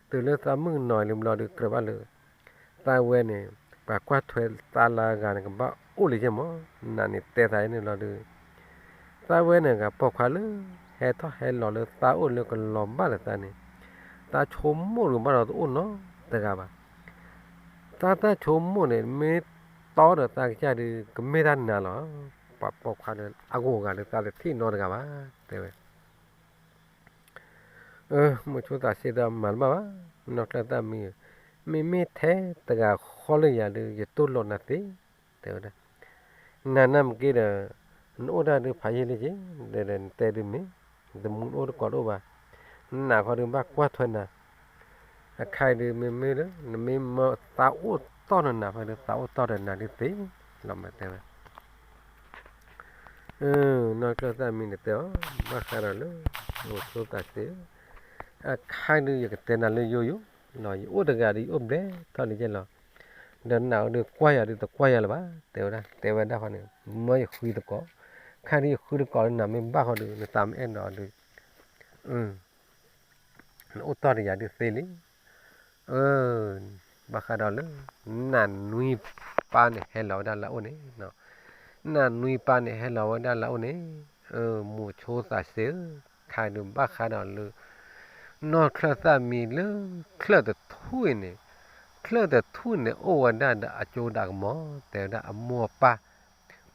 တုၤလၢသးမုၣ်ကနီၤလံဘျီဒုး ကြၢးဘၣ်လၢ သးဝဲန့ၣ် ပှၤကွၢ်ထွဲသးလၢအဂၤန့ၣ် ကဘၣ်အိၣ်လံက့မး, နးန့ၣ်တဲသးန့ၣ်လီၤဒုး သးဝဲန့ၣ်ဂၤပိာ်ခွါလၢ ဟဲထီၣ်ဟဲလီၤလၢသးအိၣ်လၢကလီၤဘၣ်လၢသးန့ၣ်, သးဆိကမိၣ်ဒုးဘၣ်ဒီးတအိၣ်နီတဂၤဘၣ်, သးတၢ်ဆိကမိၣ်န့ၣ် မ့ၢ်တီဒီးသးကစၢ်ဒုး ကမ့ၢ်တၢ်နးလီၤ, ပှၤပိာ်ခွါလၢအဂုၤအဂၤလၢသးတထံၣ်နီတဂၤဘၣ် တဲဝဲ မိၤဆိသးစ့ဒီးမၤတဘၣ်ဘၣ်, နီၢ်ချၢၣ်သၣ်မံ, မ့မ့ၢ်ထဲတဂၤဃီလၢယၤဒုး ယတူၢ်လိာ်နၤသ့, တဲဝဲဒၣ်, နၤနၢ်မ့ၢ်က့ၤဒီး နအိၣ်တၢ်ဒုးဖးယံာ်လံက့ၤ, ဒီးနတဲဒုးမ့ၢ်, တမူတအိၣ်တကိးတအိၣ်ဘၣ်, နးဃီဒုးဘၣ်ကွၢ်ထွဲနၤ, အခါဒုးမ့မ့ၢ်လၢ နမ့ၢ်မၢသးအိၣ်တီၢ်နၤဖဲဒုး သးအိၣ်တီၢ်ဒီးနၤဒုးသ့, လီၤမးတဲဝဲ နီၢ်ချၢၣ်သၣ်မံန့ၣ်တဲအီၤ, ဘၣ်ဃးဒီးလၢ မိၤဆိသးစ့ဧၢ, အခါဒုးယကတဲနၤလၢယိယိလီၤ, ယအိၣ်တဂၤဒီးယအိၣ်ဘျဲၣ်ထီၣ်လံကဲလီၤ, ဒီးနးအီၤဒုးကွၢ်ယၤဒုးတကွၢ်ယၤလၢၤဘၣ်, တဲဝဲဒၣ်, တဲဝဲဒၣ်ဃီန့ၣ် မၢယဃုသကိး, ခါဒုးယဃုသကိးလၢနၤမ့ၢ်ဘၣ်ဃီဒုး နသးမ့ၢ်အဲၣ်ဒိးဒုး နအိၣ်တီၢ်ဒီးယၤဒုးသ့လံ, ဘၣ်ဃးဒီးလၢ နနွံပၢ်န့ၣ်ဟဲလီၤဝဲဒၣ်လၢအအိၣ်န့ၣ်, နနွံပၢ်န့ၣ်ဟဲလီၤဝဲဒၣ်လၢအအိၣ်န့ၣ်, မိၤဆိသးစ့ဧၢ, ခါဒုးဘၣ်ဃးဒီးလၢ နီၢ်ချၢၣ်သၣ်မံလၢ ချၢၣ်တထူၣ်အံၤန့ၣ်, ချၢၣ်တထူၣ်န့ၣ်အိၣ်ဝဲဒၣ်ဒီးအကၠိဒီးအကမီၤ, တဲဝဲဒၣ်အမိၢ်အပၢ်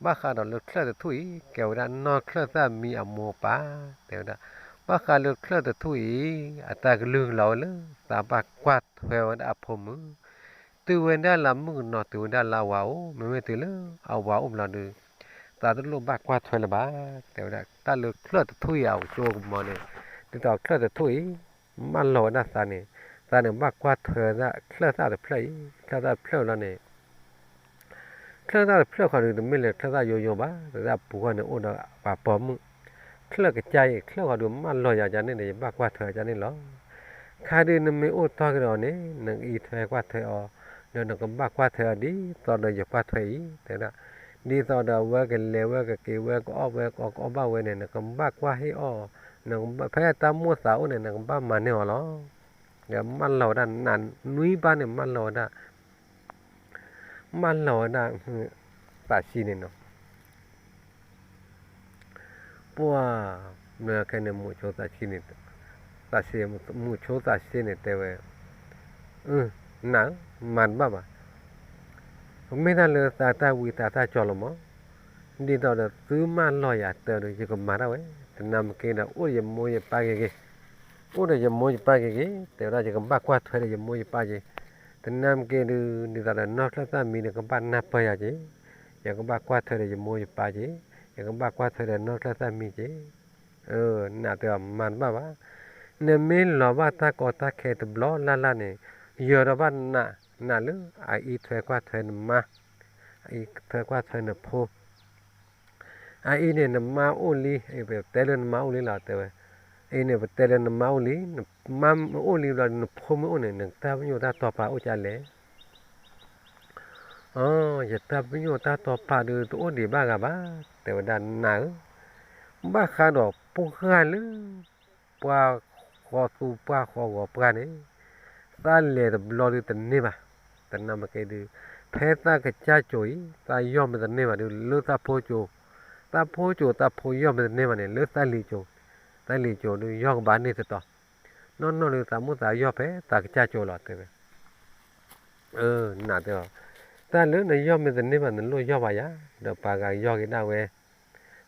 ဘၣ်ဃးဒီးလၢချၢၣ်တထူၣ်အံၤ ကဲဝဲဒၣ်နီၢ်ချၢၣ်သၣ်မံအမိၢ်အပၢ်, တဲဝဲဒၣ်, ဘၣ်ဃးလၢချၢၣ်တထူၣ်အံၤ အတၢ်ကလုၢ်ကလီၤဝဲလၢ သးဘၣ်ကွၢ်ထွဲဝဲဒၣ်အဖိမုၣ်, တုၤဝဲဒၣ်လၢမုၣ်ကနီၤ တုၤဝဲဒၣ်လၢအဝၤအိၣ်, မ့မ့ၢ်တုၤလၢအဝၤအိၣ်ဘျီဒုး သးတလိၣ်ဘၣ်ကွၢ်ထွဲလၢၤဘၣ်, တဲဝဲဒၣ်, တၢ်လၢချၢၣ်တထူၣ်အံၤအကၠိကမီၤန့ၣ်, ဒ်သိးချၢၣ်တထူၣ်အံၤ မၢလီၤဝဲဒၣ်သးန့ၣ်, သးန့ၣ်ဘၣ်ကွၢ်ထွဲဝဲဒၣ်ချၢၣ်သၣ်တဖျၢၣ်အံၤ, ချၢၣ်သၣ်တဖျၢၣ်လီၤန့ၣ် ချၢၣ်သၣ်တဖျၢၣ်ဃီဒုး တမ့ၢ်လၢချၢၣ်သၣ်ယိယိဘၣ်, တၢ်ပူၤဃီန့ၣ်အိၣ်ဒီးပှၤပိာ်မုၣ်, ချၢၣ်ကစၢ်အံၤ ချၢၣ်ဃီဒုးမၢလီၤယၤကန့ၣ်ဒီး ယဘၣ်ကွၢ်ထွဲကန့ၣ်လီၤ. ခါဒုးနမ့ၢ်အိၣ်တီၢ်ကဒီးန့ၣ် နကအံးထွဲကွၢ်ထွဲအီၤ, ဒီးနကဘၣ်ကွၢ်ထွဲအီၤဒ်သိးဒီးယကွၢ်ထွဲအံၤ, တဲဝဲဒၣ်, ဒ်သိးဒီးအဝဲကလဲၤဝဲကက့ၤဝဲ ကအီၣ်ဝဲကအီၣ်ဘၣ်ဝဲန့ၣ် နကဘၣ်ကွၢ်ဟ့ၣ်အီၣ်, ဖဲတၢ်မိၣ်သးအိၣ်န့ၣ် နကဘၣ်မၤန့ၢ်အီၤလီၤ. ဒီးမၢလီၤဝဲဒၣ် နနွံပၢ်န့ၣ် မၢလီၤဝဲဒၣ် မၢလီၤဝဲဒၣ် သးဆံးန့ၣ်နီၤ, ပှၤ မ့ၢ်ခဲန့ၣ် မိၤဆိသးဆံးန့ၣ်, သးဆံး မိၤဆိသးဆံးန့ၣ်တဲဝဲ, နးဧၢ, မၤတဘၣ်ဘၣ်, မ့ၢ်တၢ်လၢသးတၢ်ဝံသးတၢ်ကၠီလီၤမး, ဒ်သိးဒီးသုမၢလီၤယၤတၢ်ဒီး ယကမၤတၢ်ဝဲ, တနၢ်မ့ၢ်က့ၤဒီး အိၣ်ဒီးယမိၢ်ယပၢ်ဂ့ၤဂ့ၤ, အိၣ်ဒီးယမိၢ်ယပၢ်ဂ့ၤဂ့ၤ, တဲဝဲဒၣ် ယကဘၣ်ကွၢ်ထွဲဒီးယမိၢ်ယပၢ်က့ၤ, တနၢ်မ့ၢ်က့ၤဒုး ဒ်သိးဒီးနီၢ်ချၢၣ်သၣ်မံဒီး ကဘၣ်နၢ်ပၢၢ်ယၤက့ၤ, ယကဘၣ်ကွၢ်ထွဲဒီးယမိၢ်ယပၢ်က့ၤ, ယကဘၣ်ကွၢ်ထွဲဒီးနီၢ်ချၢၣ်သၣ်မံက့ၤ, နးတဲအီၤမၤတဘၣ်ဘၣ်, နမ့ၢ်လီၤဘၣ်တၢ်ကီတၢ်ခဲတဘျီလၢ်လၢ်န့ၣ်, ယၢၤဒီးဘၣ်နး, နးလၢအအံးထွဲကွၢ်ထွဲနမါ, အအံးထွဲကွၢ်ထွဲနဖိ အအံၤန့ၣ် နမါအိၣ်လံ, တဲလၢနမါအိၣ်လံလီၤ တဲဝဲ, အ့န့ၣ် ပတဲလၢနမါအိၣ်လံ, နမါမ့ၢ်အိၣ်လံဘျီဒီး နဖိမ့ၢ်အိၣ်န့ၣ် နတၢ်ပညိၣ်တၢ်တီပာ်အိၣ်ကလဲၣ်. အ ယတၢ်ပညိၣ်တၢ်တီပာ်ဒီး တအိၣ်ဒံးဘၣ်ဂၤဘၣ်, တဲဝဲဒၣ်နၢ်ဧၢ, ဘၣ်ဃးဒီးပှၢ်လၢ ပှၢ်ဃီသူပှၢ်ဃီဂီၤပှၢ်န့ၣ်, သးလဲၤတဘျီဒုးတန့ၢ်ဘၣ်, တနၢ်မ့ၢ်က့ဒုး, ဖဲသးကစၢ်ကိၤအံၤ သးယီၢ်မ့ၢ်တန့ၢ်ဘၣ်ဒုး လၢသးဖိကိၤ, သးဖိကိၤသးဖိယီၢ်မ့ၢ်တန့ၢ်ဘၣ်န့ၣ် လၢသးလံၤကိၤ, သးလံၤကိၤဒုးယီၢ်ကဘၣ်န့ၢ်တတီၤ, နီၢ်နီၢ်ဒုးသးမိၣ်သးယီၢ်ဖဲသးကစၢ်ကိၤလီၤ တဲဝဲ နတဲအီၤ, တၢ်လၢနယီၢ်မ့ၢ်တန့ၢ်ဘၣ် နလိၣ်ယီၢ်ဘၣ်ယၤ, ဒီးပှၤဂၤယီၢ်က့ၤဒၣ်ဝဲ,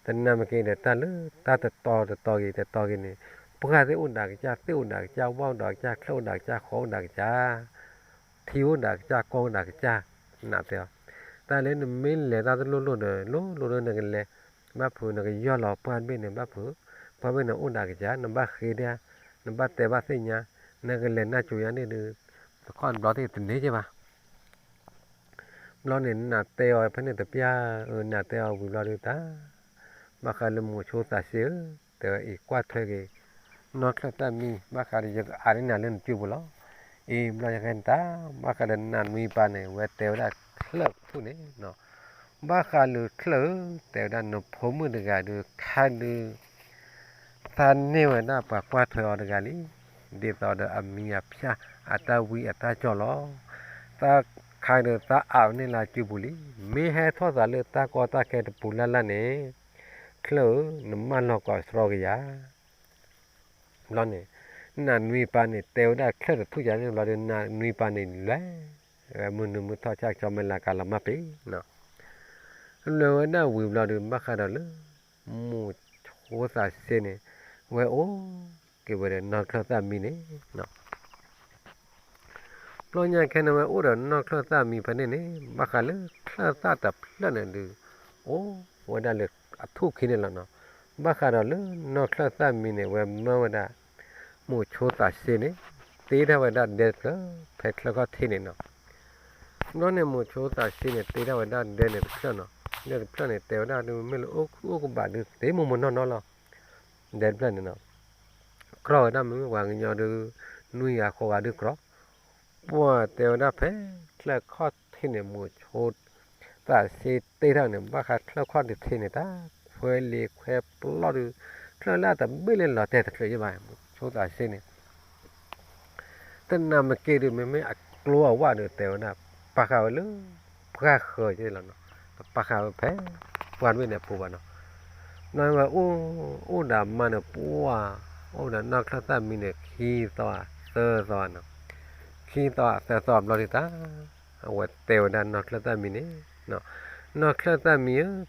တနၢ်မ့ၢ်က့ဒီး တၢ်လၢတၢ်တတီၤတတီၤဂ့ၤ တတီၤဂ့ၤန့ၣ်, ပှၢ်သ့ၣ်အိၣ်ဒၣ်ကစၢ်, သ့ၣ်အိၣ်ဒၣ်ကစၢ်, ဝၣ်အိၣ်ဒၣ်ကစၢ်, ချၢၣ်အိၣ်ဒၣ်ကစၢ်, ဃီအိၣ်ဒၣ်ကစၢ်, ထံအိၣ်ဒၣ်ကစၢ်, ကီၢ်အိၣ်ဒၣ်ကစၢ်, နတဲအီၤ, တၢ်လၢနမ့ၢ်လဲၤတၢ်တလိၣ်လိၣ်ဒီး လိၣ်လိၣ်လၢနကလဲၤ, ဘၣ်ဖုးနကယီၢ်လီၤပှၢ်တဘ့ၣ်န့ၣ် ဘၣ်ဖုး, ပှၢ်ဘ့ၣ်န့ၣ်အိၣ်ဒၣ်ကစၢ်, နဘၣ်ဃ့ဒၣ်, နဘၣ်တဲဘၣ်သ့ၣ်ညါ, နကလဲၤနၢ်ကိၤညါန့ၣ်ဒုး, တခီတဘျီသ့ၣ်တန့ၢ်က့ဘၣ် ဘျီန့ၣ် နတဲအီၤဖဲန့ၣ်တပျၢ်, နတဲအီၤဝံၤဘျီဒုးတၢ်, ဘၣ်ဃးလၢမိၤဆိသးစ့ဧၢ, တဲဝဲအံၤကွၢ်ထွဲက့ၤ, နီၢ်ချၢၣ်သၣ်မံ, ဘၣ်ဃးဒီးယကအးန့ၢ်နၤလၢနစုပူၤလီၤ, အံၤဘျီယကဲန့ၣ်တၢ်, ဘၣ်ဃးဒီးနနွံပၤန့ၣ် ဝဲတဲဝဲဒၣ်ချၢၣ်တဖုန့ၣ်, ဘၣ်ဃးလၢချၢၣ်ဧၢ, တဲဝဲဒၣ်နဖိမုၣ်တဂၤဒုး ခါဒုး သးန့ၢ်ဝဲဒၣ်ပှၤကွၢ်ထွဲအီၤတဂၤလံ, ဒ်သိးဒီးအမံၤအဖၠၣ်အတၢ်ဝံအတၢ်ကၠီၣ်လီၤ. သးခါဒီးသးအးန့ၢ်လၢစုပူၤလံ, မ့ၢ်ဟဲထီၣ်သးလၢတၢ်ကီတၢ်ခဲတပူၤလၢ်လၢ်န့ၣ်, ချၢၣ်ဧၢ, နမၢလီၤကွၢ်စရီကယၤ ဘျီန့ၣ်, နနွံပၤန့ၣ် တဲဝဲဒၣ်ချၢၣ်တထူၣ်ယၤန့ၣ်ဘျီဒီး နနွံပၤန့ၣ်လဲၤ, ဝဲမုၢ်နုာ်မုၢ်ထီၣ်ဆၣ်ကၠီမဲလးကလီၤမၢ်ပ့ၤနီၤ, လဲၤဝဲဒၣ်ဝံၤဘျီဒီး ဘၣ်ဃးဒီးလၢ မိၤဆိသးစ့န့ၣ်, ဝဲအိၣ်က့ၤဝဲဒီးနီၢ်ချၢၣ်သၣ်မံန့ၣ် ဘျီညါခဲန့ၣ်ဝဲအိၣ်ဒီးနီၢ်ချၢၣ်သၣ်မံဖဲန့ၣ်န့ၣ် ဘၣ်ဃးလၢချၢၣ်သၣ်တဖျၢၣ်န့ၣ်ဒုး အိၣ်ဝဲဒၣ်လၢအထူၣ်ခံန့ၣ်လီၤနီၤ. ဘၣ်ဃးဒီးလၢနီၢ်ချၢၣ်သၣ်မံန့ၣ် ဝဲမၢဝဲဒၣ် မိၤဆိသးစ့န့ၣ် တ့ထီၣ်ဝဲဒၣ်ဒဲတဖျၢၣ် ဖဲချၢၣ်ခီၣ်ထံးန့ၣ်နီၤ. ဘျီန့ၣ်မိၤဆိသးစ့န့ၣ် တ့ထီၣ်ဝဲဒၣ်ဒဲန့ၣ်တဖျၢၣ်နီၤ. ဒဲတဖျၢၣ်န့ၣ် တဲဝဲဒၣ်ဒုး မ့ၢ်လၢအိၣ်ခုၣ်အိၣ်ကဘၣ်ဒုး သ့မိၢ်မိၢ်နီၢ်နီၢ်လီၤ. ဒဲတဖျၢၣ်န့ၣ်နီၤ ကြီဝဲဒၣ်မ့ၢ်ပှၤကညီဒုး နွံဂၤဃိးဂၤဒုးကြီ, ပှၤတဲဝဲဒၣ်ဖဲချၢၣ်ခီၣ်ထံးန့ၣ် မိၤဆိသးစ့တ့ထီၣ်န့ၣ် ဘၣ်ဃးချၢၣ်ခီၣ်ထံးန့ၣ် တၢ်ခွဲးလံာ်ခွဲးပျီဒုး ချၢၣ်လၢတဘ့ၣ်လၢလီၤတဲာ်တချုးယဘၣ် မိၤဆိသးစ့န့ၣ် တနၢ်မ့ၢ်က့ဒုး မ့မ့ၢ်အကျိအဝၣ်ဒီး တဲဝဲဒၣ် ပာ်ဃာ်ဝဲလၢ ပှၢ်ဃၢၤက့လီၤနီၤ. တပာ်ဃာ်ဝဲဖဲ ပှၢ်တဘ့ၣ်န့ၣ်အပူၤဘၣ်နီၤ. ဘျီဝဲအိၣ် အိၣ်ဒီးမါန့ၣ် ပှၢ် အိၣ်ဒီးနီၢ်ချၢၣ်သၣ်မံန့ၣ် ခံသီ သၢသီနီၤ. ခံသီ သၢသီဘျီဒုးတၢ် အဝဲတဲဝဲဒၣ်နီၢ်ချၢၣ်သၣ်မံန့ၣ် နီၢ်ချၢၣ်သၣ်မံဧၢ, သးက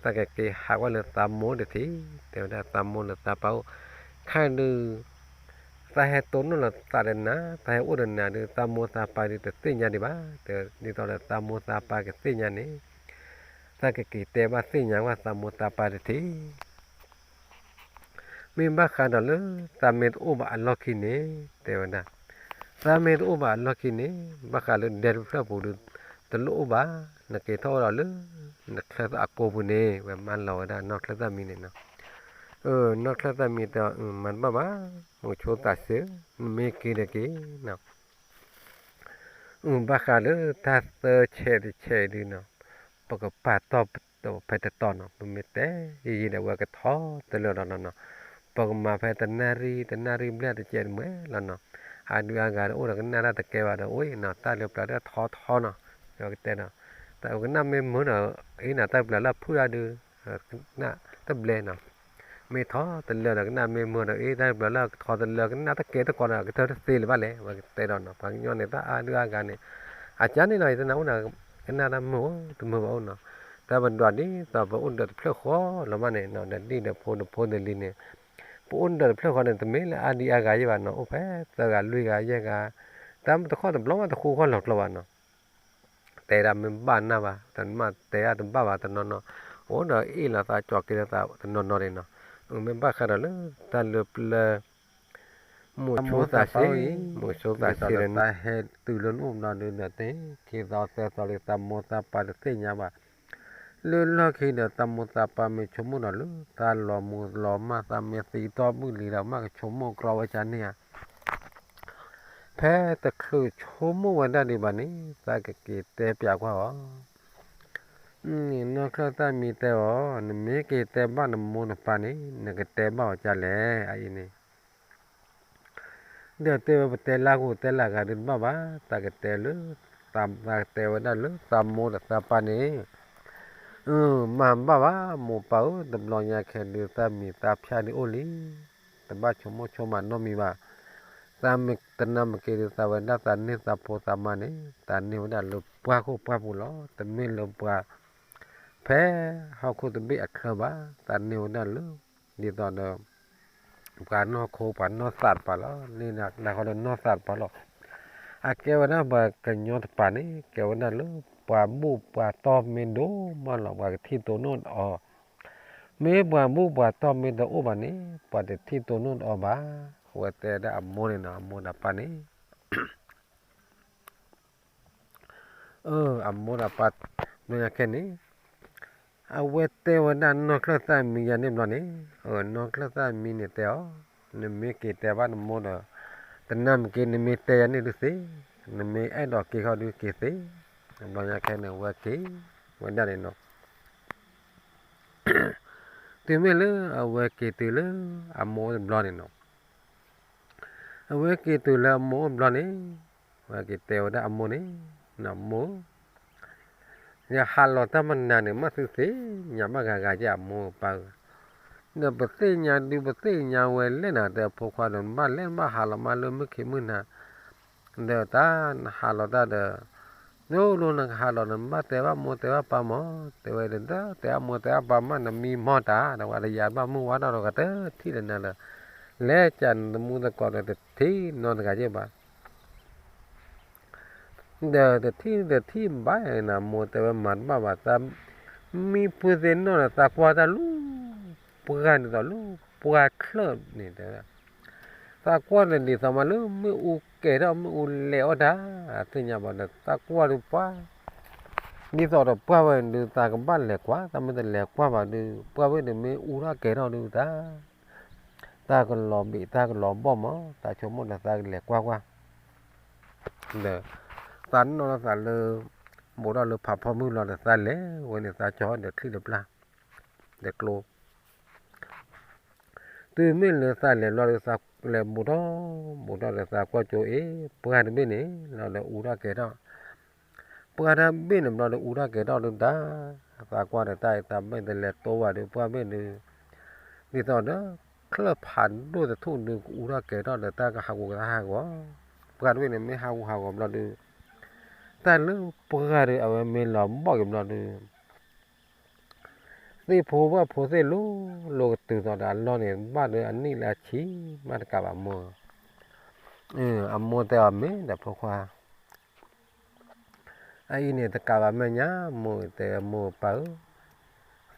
က့ၤဟးကွၢ်လၢသးမိၢ်တထံၣ်, တဲဝဲဒၣ်သးမိၢ်လၢသးပၢ်အိၣ်, ခဲဒုး သးဟဲတိၢ်နီၣ်လီၤသးဒီးနၤ, သးဟဲအိၣ်ဒီးနၤဒုး သးမိၢ်သးပၢ်ဒုးတသ့ၣ်ညါဒံးဘၣ်, တဲဒ်သိးဒီးသးမိၢ်သးပၢ်ကသ့ၣ်ညါန့ၣ်, သးကက့ၤတဲဘၣ်သ့ၣ်ညါကွၢ်သးမိၢ်သးပၢ်တထံၣ် မ့ၢ်ဘၣ်ဃးဒီးလၢ သးမ့ၢ်တအိၣ်ဘၣ်အလီၢ်ခံန့ၣ် တဲဝဲဒၣ်, သးမ့ၢ်တအိၣ်ဘၣ်အလီၢ်ခံန့ၣ် ဘၣ်ဃးလၢဒဲတဖျၢၣ်ပူၤဒုး တလိၣ်အိၣ်ဘၣ်, နက့ၤထီၣ်အိၣ်ဒီးလၢ နချၢၣ်သၣ်အကိာ်ပူၤန့ၣ် ဝဲမၢလီၤဝဲဒၣ်နီၢ်ချၢၣ်သၣ်မံန့ၣ်နီၤ. နီၢ်ချၢၣ်သၣ်မံတဲအီၤ မၤတဘၣ်ဘၣ်, မိၤဆိသးစ့ဧၢ, နမ့ၢ်က့ၤဒီးက့ၤနီၤ ဘၣ်ဃးလၢတၢ်သၢဆဲးတဆဲးဒုးနီၤ, ပကပာ်တီၢ်ဖဲတတီၤနီၤ, ပမ့ၢ်တဲယံာ်ယံာ်ဒီး ဝဲကထီတလၢာ်ဒီးလီၤနီၤ, ပကမၤဖဲတနၣ်ရံၣ် တနၣ်ရံၣ်ဘျဲၣ်တကဲးတမှဲလီၤနီၤ, အါဒုးအါဂၤဒီးအိၣ်ဒီးကနၣ်တၢ်တကဲဘၣ်ဒီး အိၣ်နီၤ, တၢ်လၢပျၢၤတၢ်ထီထီနီၤ, ကတဲဒီး တၢ်ကနၣ်မ့ၢ်မုာ်ဒီး အ့နၤ တၢ်ပျၢၤလၢအဖုၣ်ဒၣ်ဒုး ကနၣ်တဘျဲနီၤ မ့ၢ်ထီတလၢာ်ဒီး ကနၣ်မ့ၢ်မုာ်ဒီး အ့ တၢ်ပျၢၤလၢကထီတလၢာ် ကနၣ်တကဲတကိးဒီး ကတၢၢ်တသ့လၢၤဘၣ်လဲၣ် ဝဲကတဲဒီးနီၤ, ပှၤကညီန့ၣ် တၢ်အါဒုးအါဂၤန့ၣ် အကါန့ၣ်နီၤ ယတနၢ်အိၣ်ဒီး ကနၣ်တၢ်မုာ်အိၣ်တမုာ်ဘၣ်အိၣ်နီၤ, တၢ်ပဒွးဒ်သိးပအိၣ်ဒီးတဖျၢၣ်ဃီလီၤမးန့ၣ်နီၤ, ဒီးဒ်ဒီးဖိဒီးဖိဒီးလံၤန့ၣ် ပအိၣ်ဒီးတဖျၢၣ်ဃီန့ၣ် တမ့ၢ်လၢအါဒံအါဂၤယဲဘၣ်နီၤ, အိၣ်ဖဲသၢဂၤလွံၢ်ဂၤယဲၢ်ဂၤ, တၢ်တခီတဘျီမးတဃူဃီလီၤကျိၤဘၣ်နီၤ တဲဒၣ်မ့ၢ်ဘၣ်နၢ်ဘၣ် တမ့ၢ်တဲဒၣ်တဘၣ်ဘၣ်တနီၤနီၤ, အိၣ်ဒီးအ့ၣ်လီၤသးကၠီၤက့ၤလီၤသးတနီၤနီၤန့ၣ်နီၤ, မ့ၢ်ဘၣ်ဃးဒီးလၢတၢ်လၢပျၢၤ မိၤဆိသးစ့, မိၤဆိသးစ့ဒီး တၢ်ဟဲတုၤလၢနအိၣ်ဘျီဒုးဒီး သ့ခံသီသၢသီလံ သးမိၢ်သးပၢ်တသ့ၣ်ညါဘၣ်, လၢလီၢ်ခံဒီး သးမိၢ်သးပၢ်မ့ၢ်ဆိကမိၣ်ဒီးလၢ သးလီၤမူၤလီၤမၢ် သးမ့ၢ်သံတီၢ်ဘုၣ်လံၤဒီး မ့ၢ်ကဆိကမိၣ်ကြီဝဲကန့ၣ်ဧါ. ဖဲတချုးဆိကမိၣ်ဝဲဒၣ်ဒံးဘၣ်န့ၣ် သးကက့ၤတဲပၠးကွၢ်အီၤ. နီၢ်ချၢၣ်သၣ်မံတဲအီၤ, နမ့ၢ်က့ၤတဲဘၣ်နမိၢ်နပၢ်န့ၣ် နကတဲဘၣ်အီၤဒ်လဲၣ် အအံၤန့ၣ်. ဒီးတဲဝဲ ပတဲလၢဂိၢ်တဲလၢဂၤဒုးတဘၣ်ဘၣ်, သးကတဲလၢ သးကတဲဝဲဒၣ်လၢသးမိၢ်ဒီးသးပၢ်န့ၣ် မၤဘၣ်ဘၣ် မိၢ်ပၢ်ဧၢ, တဘျီညါခဲဒုး သးမံၤသးဖၠၣ်ဒုးအိၣ်လံ, တဘၣ်ဆိကမိၣ်ဆိကမးနီတမံၤဘၣ်. သးမ့ၢ်တနၢ်မ့ၢ်က့ၤဒုး သးဝဲဒၣ်သးန့ၢ်သးဖိသးမါန့ၣ် သးန့ၢ်ဝဲဒၣ်လၢပှၢ်ခိၣ်ပှၢ်ပူၤလီၤ. တမ့ၢ်လၢပှၤ ဖဲဟီၣ်ခိၣ်တဘ့ၣ်အချၢဘၣ်, သးန့ၢ်ဝဲဒၣ်လၢ ဒ်သိးဒီး ပှၤနီၢ်ခိ ပှၤနီၢ်သးတပၤလီၤ. န့ၣ်နၤဃီဒီးနီၢ်သးတပၤလီၤ. အကဲဝဲဒၣ်ပှၤကညီတပၤန့ၣ် ကဲဝဲဒၣ်လၢ ပှၤဘူၣ်ပှၤတီၢ်မ့ၢ်ဒိၣ်မးလီၤ ပှၤကထံၣ်တိၢ်နီၣ်အီၤ. မ့ၢ်ပှၤဘူၣ်ပှၤတီၢ်မ့ၢ်တအိၣ်ဘၣ်န့ၣ် ပှၤတထံၣ်တိၢ်နီၣ်အီၤဘၣ်. အဝဲတဲဒၣ်အမိၢ်န့ၣ်နီၤ, အမိၢ်ဒီးပၢ်န့ၣ် အမိၢ်ဒီးပၢ် ဘျီညါခဲန့ၣ် အဝဲတဲဝဲဒၣ်နီၢ်ချၢၣ်သၣ်မံယၤန့ၣ်ဘျီန့ၣ်, နီၢ်ချၢၣ်သၣ်မံန့ၣ်တဲအီၤ, နမ့ၢ်က့ၤတဲဘၣ်နမိၢ်ဒီး တနၢ်မ့ၢ်က့ၤ နမ့ၢ်တဲယၤန့ၣ်ဒုးသ့, နမ့ၢ်အဲၣ်ဒိးက့ၤဃီဒုးက့ၤသ့. ဘျီညါခဲန့ၣ် အဝဲက့ၤဝဲဒၣ်န့ၣ်နီၤ. တုၤမ့ၢ်လၢအဝဲက့ၤတုၤလၢအမိၢ်အိၣ်တဘျီန့ၣ်နီၤ, အဝဲက့ၤတုၤလၢအမိၢ်အိၣ်တဘျီန့ၣ်, အဝဲက့ၤတဲဝဲဒၣ်အမိၢ်န့ၣ်, နမိၢ်ဧၢ, ယဟးလီၤတၢ်မနုၤန့ၣ် မ့ၢ်သုသ့ၣ်ညါဘၣ်ဂၤဂၤဧါ အမိၢ်ပၢ်ဧၢ. ဒီးပသ့ၣ်ညါဒုး ပသ့ၣ်ညါဝဲလဲၣ်နၤ တဲဖိခွါဒီး နဘၣ်လဲၤနဘၣ်ဟးလီၤမးလၢမုၢ်ခံမုၢ်နၤ ဒီးတၢ်နဟးလီၤတၢ်ဒီး ဒိၣ်ဒိၣ်နကဟးလီၤ နဘၣ်တဲဘၣ်မိၢ်တဲဘၣ်ပၢ်မး, တဲဝဲဒီး တဲဘၣ်မိၢ်တဲဘၣ်ပၢ်မး နမံမီၢ်တၢ် ဒီးဝဲတယၤဘၣ်မုၢ်ဝါထီၣ်ဒီး ကတထံၣ်လၢၤနၤလၢၤ, လဲၤကၢ်နသမူသကိးဒီးတထံၣ်နီတဂၤက့ဘၣ်. ဒီးတထံၣ်တထံၣ်ဘၣ်နၤ မိၢ်တဲဝဲမၤတဘၣ်ဘၣ် သးမံဖုသ့ၣ်နီၣ်ဒီး သးကွၢ်တၢ်လၢ ပှၢ်ဒ်သိးလၢပှၢ်ချၢၣ်န့ၣ်တဲဝဲဒၣ်, သးကွၢ်ဒီးဒ်သိးမးလၢမ့ၣ်အူကဲၤထီၣ်မ့ၣ်အူလဲၤအီၣ်တၢ်, သ့ၣ်ညါဘၣ်ဒီး သးကွၢ်ဒီးပှၢ် ဒ်သိးဒီးပှၢ်ဝဲဒုး သးကဘၣ်လဲၤကွၢ်, သးမ့ၢ်တလဲၤကွၢ်ဘၣ်ဒုး ပှၢ်ဝဲဒုးမ့ၣ်အူထီၣ်ကဲၤထီၣ်ဒုးတၢ်, တၢ်ကလီၤဘ့ၣ်တၢ်ကလီၤဘီၣ်မး, သးဆိကမိၣ်ဒီးသးကလဲၤကွၢ်ကွၢ် ဒီး သးနီၣ်ထီၣ်သးလၢ ဘူးထီၣ်လၢဖးဖီမုၢ်လီၤဒီး သးလဲၤဝဲန့ၣ် သးကၠီဒီးချံၣ်ဒီးပျၢ် ဒီးကျိ တုၤမ့ၢ်လၢသးလဲၤဘျီဒီး သးလဲၤဘူးထီၣ် ဘူးထီၣ်ဒီး သးကွၢ်ကၠိအ့ ပှၢ်တဘ့ၣ်န့ၣ်လီၤဒီး အူထီၣ်ကဲၤထီၣ်, ပှၢ်တဘ့ၣ်န့ၣ်ဘျီဒီး အူထီၣ်ကဲၤထီၣ်ဒုးတၢ်, သးကွၢ်ဒီးတၢ်အံၤ သးဘၣ်တလဲၤတိဘၣ်ဒီး ပှၢ်ဘ့ၣ်ဒုး ဒ်သိးဒီး ချၢၣ်ဖးဒိၣ်တထူၣ်ဒုး ကအူထီၣ်ကဲၤထီၣ်ဒီး တၢ်ကဟးဂူာ်ကဟးဂီၤ, ပှၢ်တဘ့ၣ်န့ၣ် မ့ၢ်ဟးဂူာ်ဟးဂီၤဘျီဒုး တၢ်လၢပှၢ်ဒီး အဝဲမ့ၢ်လီၤဘီၣ်က့ၤဘျီဒုး သ့ၣ်ဖိဘၣ်ဖိသ့ၣ်လိၤလိၤကတုၤသိးဒီးအလီၢ်န့ၣ် ဘၣ်ဒီးအနံၣ်လၢအဆံးမးတကးဘၣ်မိၢ်ဧၢ, အမိၢ်တဲအီၤမ့ၢ်ဒီးဖိခွါ အအံၤန့ၣ်တကးဘၣ်မဲာ်ညါ မိၢ်တဲ မိၢ်ပၢ်ဧၢ,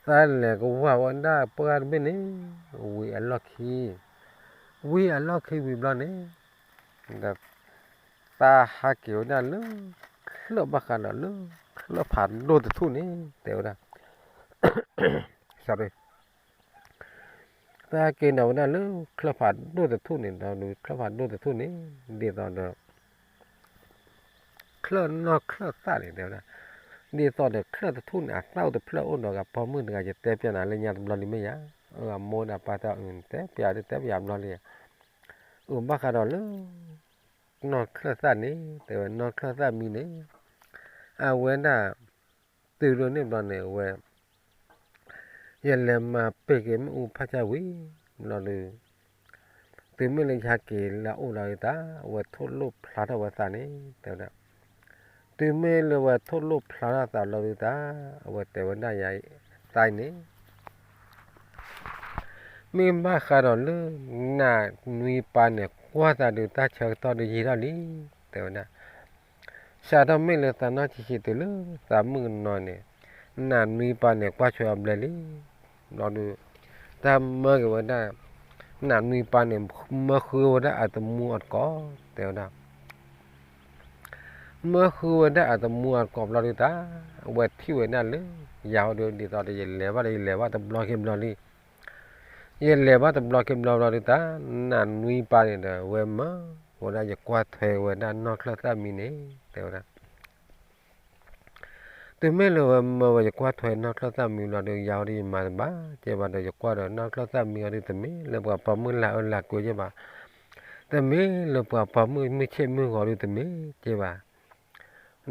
သးလဲၤကဝၢ်ဝဲဒၣ်ပှၢ်တဘ့ၣ်န့ၣ် ဝံၤအလီၢ်ခံ, ဝံၤအလီၢ်ခံဝံၤဘျီန့ၣ် ဒီး သးဟးက့ၤဝဲဒၣ်လၢ ချၢၣ်ဘၣ်ဃးဒီးလၢ ချၢၣ်ဖးဒိၣ်တထူၣ်န့ၣ် တဲဝဲဒၣ် သးဟဲက့ၤဒီးဝဲဒၣ်လၢ ချၢၣ်ဖးဒိၣ်တထူၣ်န့ၣ်ဒီး ချၢၣ်ဖးဒိၣ်တထူၣ်န့ၣ် ဒ်သိးဒီး ချၢၣ်နီၢ်ချၢၣ်သၣ်န့ၣ် တဲဝဲဒၣ်, ဒ်သိးဒီးချၢၣ်တထူၣ်န့ၣ် အသၣ်အိၣ်တဖျၢၣ်အိၣ်ဒီးဂၤ ပိာ်မုၣ်တဂၤ ယတဲပျးနၤလၢညါတဘျီလံမ့ၢ်ယါ, အမိၢ်ဒီးပၢ်တဲ တဲပျးဒီးတဲပျးဘျီလံ, အဘၣ်ဃးဒီးလၢ နီၢ်ချၢၣ်သၣ်န့ၣ် တဲဝဲနီၢ်ချၢၣ်သၣ်မံန့ၣ် အဝဲဒၣ် တုၤဒိၣ်န့ၣ်ဘျီန့ၣ် အဝဲ ယလဲၤမၤပ့ၢ်က့ၤမ့ၣ်အူဖးဆါဝံၤ ဘျီဒုး တုၤမ့ၢ်လၢယဟဲက့ၤလၢအအိၣ်ဒီးတၢ် အဝဲထိၣ်လိၣ်ဖျါထီၣ်ဝဲသးန့ၣ် တဲဝဲဒၣ်, တုၤမ့ၢ်လၢဝဲထိၣ်လိၣ်ဖျါထီၣ်သးဘျီဒုးတၢ် အဝဲတဲဝဲဒၣ်ယၤသးအံၤန့ၣ် မ့ၢ်ဘၣ်ဃးဒီးလၢ နးနွံပၢ်န့ၣ် ကွၢ်သးဒုး တၢ်ဆၢကတီၢ်ဒုးယံာ်ထီၣ်လံ, တဲဝဲဒၣ်, စးထီၣ်မ့ၢ်လၢသးနီၢ်ဆံးဆံးတုၤလၢသးမုၣ်ကနီၤန့ၣ် နးနွံပၢ်န့ၣ် ကွၢ်ဆိအဘျဲလံ, ဘျီဒုး တၢ်မၢက့ၤဝဲဒၣ် နးနွံပၢ်န့ၣ် မၢဃုဝဲဒၣ်အတမူအတကိး တဲဝဲဒၣ် ပ မၢဃုဝဲဒၣ်အတမူအကိးဘျီဒုးတၢ်, အဝဲထံၣ်ဝဲဒၣ်လၢ ယၤဟီဒုးဒ်သိးဒီး ယလဲၤဘၣ်ဒီး ယလဲၤဘၣ်တဘျီခံဘျီလံ, ယလဲၤဘၣ်တဘျီခံဘျီဘျီဒုးတၢ်, နးနွံပၢ်န့ၣ်ဒီး ဝဲမၢဝဲဒၣ် ယကွၢ်ထွဲဝဲဒၣ်နီၢ်ချၢၣ်သၣ်မံန့ၣ် တဲဝဲဒၣ် တုၤမ့ၢ်လၢဝဲမၢဝဲယကွၢ်ထွဲနီၢ်ချၢၣ်သၣ်မံဘျီဒီး ယၤဟီဒုးယမၤတဘၣ်ကဲဘၣ်ဒီး ယကွၢ်ဒီးနီၢ်ချၢၣ်သၣ်မံအီၤဒုး တမ့ၢ်လၢပှၤပိာ်မုၣ်လၢအၢလၢက့ကဲဘၣ်, တမ့ၢ်လၢပှၤပိာ်မုၣ်မုၢ်ဆ့ၣ်မုၢ်ဂီၤဒုးတမ့ၢ်ကဲဘၣ်,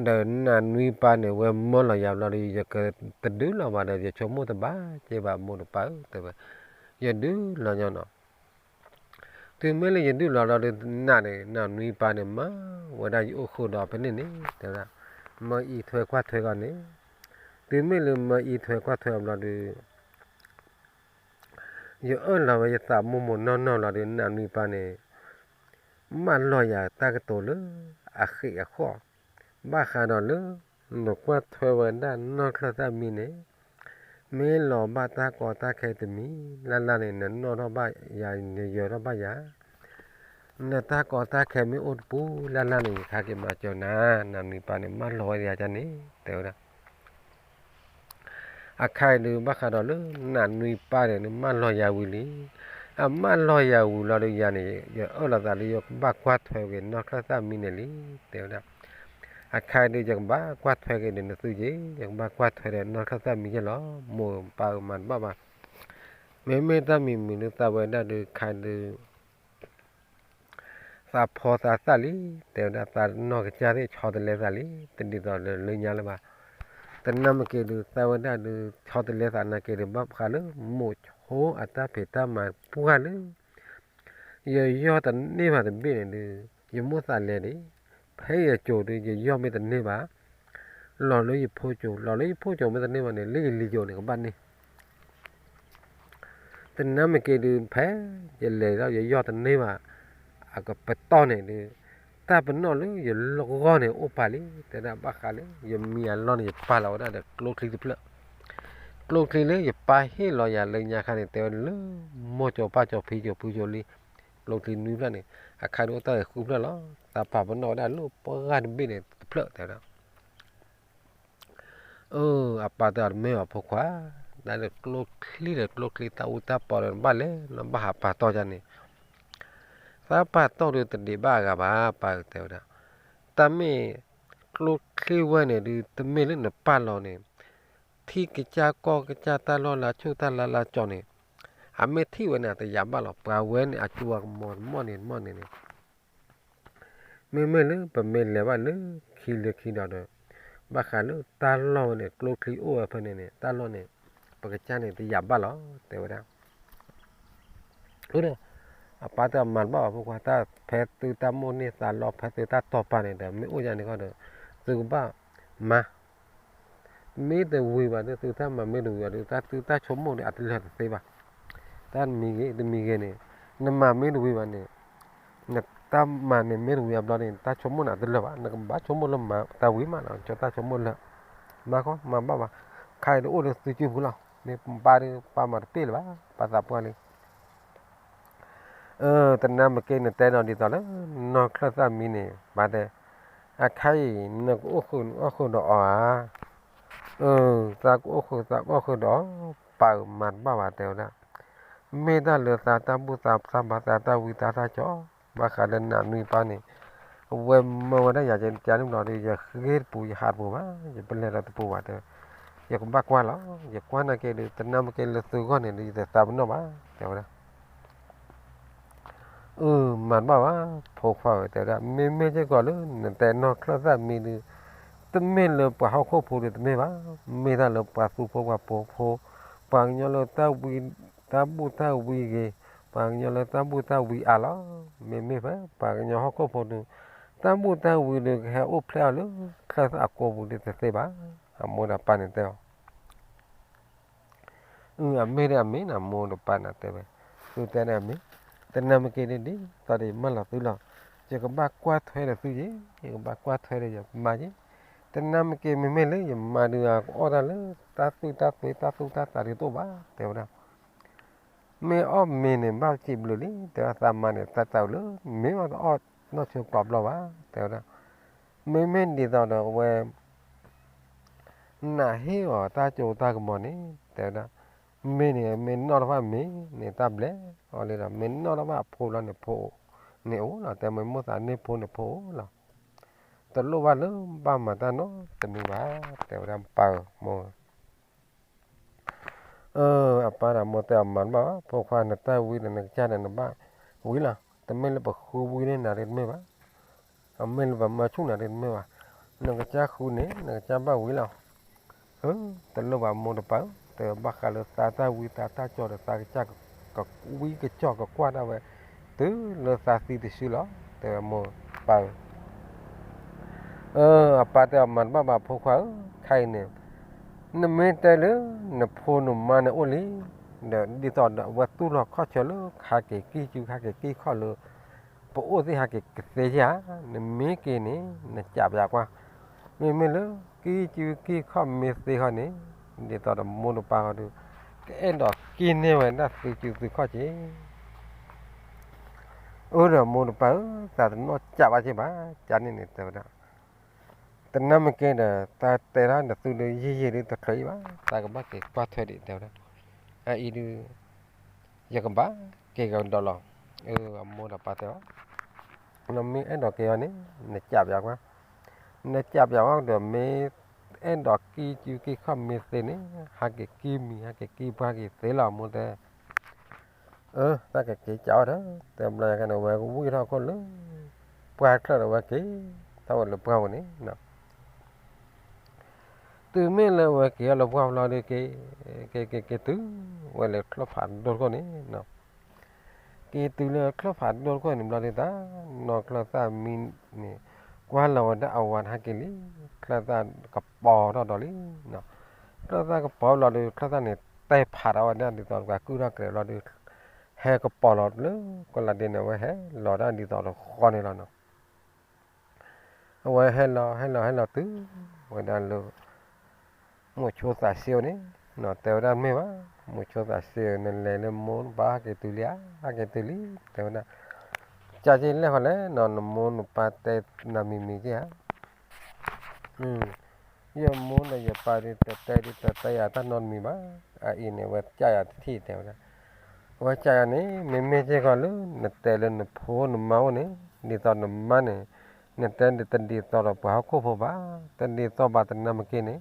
ဒီးနးနွံပၢ်န့ၣ် ဝဲမၢလီၤယၤဘျီဒီး ယကတဒုးလီၤဘၣ်ဒီး ယဆိကမိၣ်တဘၣ်ကဲဘၣ် မိၢ်ဒီးပၢ်ဧၢ တဲဝဲ, ယဒုးလီၤညီနီၤ တုၤမ့ၢ်လၢယဒုးလီၤဘျီဒီး နးန့ၣ် နးနွံပၢ်န့ၣ် မၢဝဲဒၣ်ယအိၣ်ဃုာ်ဒီးဖဲန့ၣ်န့ၣ် တဲဝဲဒၣ်, မၢအံးထွဲကွၢ်ထွဲအီၤန့ၣ်, တုၤမ့ၢ်လၢမၢအံးထွဲကွၢ်ထွဲအီၤဘျီဒီး ယအၢၣ်လီၤဝဲယသးမိၢ်မိၢ်နီၢ်နီၢ်လီၤဒီး နးနွံပၢ်န့ၣ် မၢလီၤယၤတၢ်ကတိၤလၢအဃံးအဃီၣ်, ဘၣ်ဃးဒီးလၢ နကွၢ်ထွဲဝဲဒၣ်နီၢ်ချၢၣ်သၣ်မံန့ၣ် မ့ၢ်လီၤဘၣ်တၢ်ကီတၢ်ခဲတမံၤလၢ်လၢ်န့ၣ် နနီၣ်ထီၣ်ဘၣ်ယၤ နယၢၤထီၣ်ဘၣ်ယၤ, နတၢ်ကီတၢ်ခဲမ့ၢ်အိၣ်တပူၤလၢ်လၢ်န့ၣ် ယခါက့ၤမၤစၢၤနၤ, နးနွံပၢ်န့ၣ် မၢလီၤဝဲယၤန့ၣ် တဲဝဲဒၣ် အခါအံၤဒုး ဘၣ်ဃးဒီးလၢနးနွံပၢ်န့ၣ် မၢလီၤယၤဝံၤလံ, အမၢလီၤယၤဝံၤလီၤဒီးယၤန့ၣ် ယအၢၣ်လီၤသးလၢယကဘၣ်ကွၢ်ထွဲက့ၤနီၢ်ချၢၣ်သၣ်မံန့ၣ်လံ, တဲဝဲဒၣ်, အခါအံၤဒုး ယကဘၣ်ကွၢ်ထွဲက့ၤဒီးနသုက့ၤ, ယကဘၣ်ကွၢ်ထွဲဒီးနီၢ်ချၢၣ်သၣ်မံက့ၤလီၤ, မိၢ်ပၢ်ဧၢ မၤတဘၣ်ဘၣ်, မ့မ့ၢ်တၢ်မံၤမံၤဒုး သးဝဲဒၣ်ဒုးခါဒုး သးဖီသးသၣ်လံ, တဲဝဲဒၣ် သးနီၢ်ကစၢ်သ့ၣ်ဆီတလဲသးလံ, တဒ်သိးလၢညါလၢၤဘၣ်, တနၢ်မ့ၢ်က့ၤဒုး သးဝဲဒၣ်ဒုး ဆီတလဲသးနာ်က့ၤဒုး ဘၣ်ဃးလၢမိၢ်ဆိအတၢ်ဖံးတၢ်မၤပှၢ်လၢ ယယီၢ်တန့ၢ်ဘၣ်တဘ့ၣ်န့ၣ်ဒုး ယမိၢ်သးလဲၤဒံး, ဖဲယကၠိၤဒုး ယယီၢ်မ့ၢ်တန့ၢ်ဘၣ်, လီၤလၢယဖိကၠိၤ, လီၤလၢယဖိကၠိၤမ့ၢ်တန့ၢ်ဘၣ်န့ၣ် လၢယလံၤကၠိၤန့ၣ် ကဘၣ်န့ၢ် တနၢ်မ့ၢ်က့ၤဒုး ဖဲယလဲၤဒီးယယီၢ်တန့ၢ်ဘၣ် အကပတီၢ်န့ၣ်ဒုး တၢ်ပနီၣ်လၢယလီၢ်ဂီၢ်န့ၣ်အိၣ်ပာ်လံ, တဲဒၣ်ဘၣ်ဃးလၢ ယမံအလီၢ်န့ၣ် ယပာ်လီၤဝဲဒၣ်ဒီးကျိချံတဖျၢၣ်, ကျိချံလၢယပာ်ဟ့ၣ်လီၤယၤလၢညါခါန့ၣ် တဲဝဲလၢ မိၢ်ကၠိၤပၢ်ကၠိၤဖံကၠိၤဖုကၠိၤလံ, ကျိချံနွံဖျၢၣ်န့ၣ် အခါဒုးအိၣ်တၢ်ဂ့ၤဃုဖျၢၣ်လီၤ, သးပာ်ပနီၣ်ဝဲဒၣ်လၢပှၢ်တဘ့ၣ်န့ၣ်တဖျၢၣ်တဲဝဲဒၣ် အၢ အပၢ်တဲအီၤတမ့ၢ်ဘၣ်ဖိခွါ, တၢ်လၢကျိချံဒီးကျိချံတၢ်အူတၢ်ပီဒီးနဘၣ်လဲၤ နဘၣ်ဟးပာ်တီၢ်ယၤန့ၣ်, သးပာ်တီၢ်ဒုးတဒံးဘၣ်အဂၤဘၣ် ပၢ်တဲဝဲဒၣ်, တၢ်မ့ၢ်ကျိချံဝဲန့ၣ်ဒုး တမ့ၢ်လၢနပာ်လီၤန့ၣ် ထံကစၢ်ကီၢ်ကစၢ်တၢ်လီၢ်လၢဆူၣ်တၢ်လၢလၢကၠီန့ၣ်, အမ့ၢ်ထံၣ်ဝဲန့ၣ် အတယာ်ဘၣ်လီၤ, ပှၤဝဲန့ၣ် အကၠိအကမီၤတမီၢ်န့ၣ်တမီၢ်န့ၣ်န့ၣ် မ့မ့ၢ်လၢပမ့ၢ်လဲၤဘၣ်လၢခံလၢခံဒီးဒီး ဘၣ်ဃးလၢတၢ်လီၢ်ဝဲန့ၣ် ကျိချံအိၣ်ဝဲဖဲန့ၣ်န့ၣ် တၢ်လီၢ်န့ၣ် ပကစၢ်န့ၣ်တယာ်ဘၣ်လီၤ တဲဝဲဒၣ်. အၢ အပၢ်တဲမၤတဘၣ်ဘၣ်ဖိခွါ, တၢ်ဖဲသုတၢ်မိၣ်န့ၢ်သးလီ ဖဲသုတၢ်တီၢ်ပာ်န့ၣ်ဒီး မ့ၢ်အိၣ်ယါန့ၣ်ခီဒီး သုကဘၣ်မၤ မ့ၢ်တဝံၤဘၣ်ဒီး သုတၢ်မၤမ့ၢ်တဝံၤဘၣ်ဒီး တၢ်သုတၢ်ဆိကမိၣ်န့ၣ် အတလၢာ်တသ့ဘၣ်. တၢ်တမံၤဂ့ၤ တမံၤဂ့ၤန့ၣ် နမၤမ့ၢ်တဝံၤဘၣ်န့ၣ် နတၢ်မၤန့ၣ်မ့ၢ်တဝံၤအဘျီန့ၣ် နတၢ်ဆိကမိၣ်န့ၣ် အတလၢာ်ဘၣ်. နကဘၣ်ဆိကမိၣ်လၢမၤတၢ်ဝံၤမးလီၤ နကၠီတၢ်ဆိကမိၣ်လၢာ်. မၤဃီ မၤဘၣ်ဘၣ်. ခါအံၤတအိၣ်လၢသုစုပူၤလီၤ. မ့ၢ်ပၢ်ဒီး ပၢ်မၤတပ့ၢ်လၢၤဘၣ်. ပၢ်သးပှၢ်လံ အၢ တနၢ်မ့ၢ်က့ နတဲနီၤဒ်သိးလၢ နီၢ်ချၢၣ်သၣ်မံန့ၣ် ပၢ်တဲ, အခါအံၤ နကအိၣ်ဃုာ်နအီၣ်ဃုာ်ဒီးအီၤဧါ. အၢ သးကအိၣ်ဃုာ်သးကအိၣ်ဃုာ်ဒီးအီၤ ပၢ်ဧၢ မၤတဘၣ်ဘၣ် တဲဝဲဒၣ်. မ့ၢ်တၢ်လၢသးတၢ်ဘူၣ်သးသၣ်ဘၣ်သးတၢ်ဝံသးတၢ်ကၠီ ဘၣ်ဃးလၢနးနွံပၢ်န့ၣ် အဝဲမၢဝဲဒၣ်ယၤကန့ၣ်ဘျီဒီး ယဃ့တပူၤ ယဟးတပူၤဘၣ် ယပလဲၤဒီးတပူၤဘၣ်တဲ. ယကဘၣ်ကွၢ်လီၤ ယကွၢ်နာ်က့ဒီး တနၢ်မ့ၢ်က့လၢသုဂီၢ်န့ၣ်ဒီး ယတသးပနီၣ်ဘၣ် တဲဝဲဒၣ်. အၢ မၤတဘၣ်ဘၣ် ဖိခွါဧၢ တဲဝဲဒၣ်. မ့မ့ၢ်စ့ၢ်ကီးလၢနတဲနီၢ်ချၢၣ်သၣ်မံဒီး တမ့ၢ်လၢပှၤဟီၣ်ခိၣ်ဖိဒီးတမ့ၢ်ဘၣ်. မ့ၢ်တၢ်လၢပှၤသူဖိပှၤပိာ်ဖိ ပှၤကညီလၢတၢ်ဝံ တၢ်ဘူၣ်တၢ်ဝံဂ့ၤ ပှၤကညီလၢတၢ်ဘူၣ်တၢ်ဝံအါလီၤ. မ့မ့ၢ်ဖဲပှၤကညီဟီၣ်ခိၣ်ဖိဒီး တၢ်ဘူၣ်တၢ်ဝံဒီး ကဟဲအိၣ်ဖျဲၣ်အီၤလၢ ချၢၣ်သၣ်အကိာ်ပူၤဒီးတသ့ဘၣ်. အမိၢ်ဒီးပၢ်န့ၣ်တဲအီၤ အမ့ၢ်ဒီးအမ့ၢ်နၤ မိၢ်ဒီးပၢ်န့ၣ်တဲဝဲ, သုတဲန့ၣ်အမ့ၢ်, တနၢ်မ့ၢ်က့ဒ်သိးဒီး ယမၢလီၤသုလီၤ. ယကဘၣ်ကွၢ်ထွဲဒီးသုက့ၤ, ယကဘၣ်ကွၢ်ထွဲဒီးယမါက့ၤ. တနၢ်မ့ၢ်က့ မ့မ့ၢ်လၢယမါဒုး အကအီၣ်တၢ်လၢ တၢ်သူၣ်တၢ်သွံ တၢ်သူၣ်တၢ်သးဒုးတအိၣ်ဘၣ် တဲဝဲဒၣ်. မ့ၢ်အီၣ်မ့ၤန့ၣ် ဘၣ်စံးဘျုးလံ တဲဝဲ, သးမါန့ၣ် သးတၢ်လၢ မ့ၢ်အီၣ်တအီၣ်နီၢ်ဆိကျိးဘျီဘၣ် တဲဝဲဒၣ်. မ့မ့ၢ်ဒ်သိးဒီးအဝဲ နဟ့ၣ်အီၤတၢ်စိတၢ်ကမီၤန့ၣ် တဲဝဲဒၣ်, မ့ၢ်န့ၣ် မ့ၢ်နီၢ်တဖၣ်မ့ၢ်န့ၣ် တၢ်ဘျဲးအီၤလံဒီး မ့ၢ်နီၢ်တဖၣ်အဖိလီၤန့ၣ် ဖိအိၣ်န့ၣ်အိၣ်လီၤ, တဲမ့ၢ်မိၣ်သးန့ၢ်ဖိန့ၣ် ဖိအိၣ်လီၤ, တလိၣ်ဘၣ်လၢဘၣ်မၤတၢ်နီတမံၤဘၣ်, တဲဝဲဒၣ်ပၢ်ဧၢ, မိၢ် အပၢ်ဒီးမိၢ်တဲအီၤမၤတဘၣ်ဘၣ်, ဖိခွါနတၢ်ဝံဒီးနကစၢ်ဒီးနဘၣ်ဝံလီၤ, တမ့ၢ်လၢပဃုဝံန့ၢ်နၤဒ်တမ့ၢ်ဘၣ်, အမ့ၢ်လၢပမၤဆူၣ်နၤဒ်တမ့ၢ်ဘၣ်, နကစၢ်ဃုန့ၣ် နကစၢ်ဘၣ်ဝံလီၤ, တလိၣ်ဘၣ်မိၢ်တပၢ်ဧၢ, တဲဘၣ်ဃးလၢသးတၢ်ဝံသးတၢ်ကၠီဒီးသးကစၢ် ကဝံကစၢ်ကကွၢ်ဒၣ်ဝဲ တုၤလၢသးသံတစုလီၤ, တဲဝဲမိၢ်ပၢ်ဧၢ အပၢ်တဲအီၤမၤတဘၣ်ဘၣ်ဖိခွါဧၢ, ခဲအံၤန့ၣ် နမ့ၢ်တဲလၢ နဖိနမါန့ၣ်အိၣ်လံ, ဒီးဒ်သိးဒီးအဝဲသူၣ်လီၤခီၣ်ဆၢလၢ ဟးက့ၤကံၢ်စုဟးက့ၤကံၢ်ခီၣ်လၢ ပအိၣ်သ့ၣ်ဟးက့ၤကသ့ဧါ, နမ့ၢ်က့ၤန့ၣ် နကးပယကွၢ်, မ့မ့ၢ်လၢ ကံၢ်စုကံၢ်ခီၣ်မ့ၢ်သ့ဃီန့ၣ် ဒ်သိးဒီးမိၢ်တပၢ်ဃီဒီး ကအဲၣ်ဒိးက့ၤန့ၢ်ဝဲဒၣ်သုစုသုခီၣ်က့ၤ အၢဒီးမိၢ်တပၢ်ဧၢ, သးတနီၢ်ကးဘၣ်က့ၤဘၣ်, ကန့ၣ်န့ၣ်တဲဝဲဒၣ်, တနၢ်မ့ၢ်က့ၤဒီး တၢ်တဲဒၣ်နသုဒုးယံာ်ယံာ်ဒုးတချုးအံၤဘၣ်, တၢ်ကဘၣ်က့ၤကွၢ်ထွဲဒံးတဲဝဲဒၣ်, အအံၤဒုး ယကဘၣ်က့ၤကဒီးလီၤ, အမိၢ်ဒီးပၢ်တဲအီၤ, နမ့ၢ်အဲၣ်ဒိးက့ၤအီၤန့ၣ် နကးပယကွၢ်, နကးပယကွၢ်ဒီးမ့ၢ်အဲၣ်ဒိးကံၢ်စုကံၢ်ခီၣ်မ့ၢ်သ့န့ၣ် ဟးက့ၤကံၢ်မံၤ ဟးက့ၤကံၢ်ပှၢ်က့ၤသ့လီၤ မိၢ်တဲ အၢ တၢ်ကက့ၤကးအီၤဒီး တဲဘျီယကန့ၣ် ဝဲကဝံၢ်ထီၣ်ခိၣ်လၢ ပှၢ်ချၢၣ်ဒီးဝဲက့ၤ ထီၣ်ဝဲလၢပှၢ်ပူၤန့ၣ်, တုၤမ့ၢ်လၢဝဲက့ၤအီၤလၢပှၢ်ပူၤလီၤဒီးက့ၤ က့ၤက့ၤက့ၤတုၤ ဝဲလၢချၢၣ်ဖးဒိၣ်တခိၣ်န့ၣ် က့ၤတုၤလၢချၢၣ်ဖးဒိၣ်တခိၣ်န့ၣ်ဘျီဒုးတၢ် နီၢ်ချၢၣ်သၣ်မံန့ၣ် ကွၢ်လီၤဝဲဒၣ်အဝၤန့ၣ်ဟဲက့ၤလံ, ချၢၣ်သၣ်ကပီၤထီၣ်ဒီးလံ, ချၢၣ်သၣ်ကပီၤဘျီဒီး ချၢၣ်သၣ်န့ၣ် တဲဖးထီၣ်ဝဲဒၣ်ဒ်သိးတကးကုၢ်ထီၣ်ကရဲၤဘျီဒီး ဟဲကပီၤလီၤလၢကီၢ်လးဒ့န့ၣ် အဝဲဟဲလီၤဒၣ်ဒ်သိးတဃီန့ၣ်လီၤနီၤ. အဝဲဟဲလီၤ ဟဲလီၤ ဟဲလီၤတုၤဝဲဒၣ်လၢ မိၤဆိသးစ့ဧိၤန့ၣ်, တဲဝဲဒၣ်မ့ၢ်ဘၣ်, မိၤဆိသးစ့ဧိၤ နလဲၤလၢမိၢ်နပၢ်ဟဲက့ၤတုၤလံဧါ, ဟဲက့ၤတုၤလံ, တဲဝဲဒၣ်, ကၢ်က့ၤလဲၣ်ဃီလဲၣ်နီၤ, နမိၢ်နပၢ်တဲနၤမံၤမံၤက့ဧါ ယမိၢ်ဒီးယပၢ်ဒုး တတဲဒုးတတဲယၤတၢ်နီတမံၤဘၣ်, အအံၤန့ၣ် အဝဲကၢ်ယၤတထံၣ်တဲဝဲဒၣ်, အဝဲကၢ်ယၤန့ၣ် မ့မ့ၢ်စ့ၢ်ကီးလၢ နတဲလၢနဖိနမါအိၣ်န့ၣ် ဒ်သိးနမါန့ၣ် နတဲတဒ်သိးဒီးပှၤဟီၣ်ခိၣ်ဖိဘၣ်, တဒ်သိးဘၣ်တနၢ်မ့ၢ်က့ၤန့ၣ်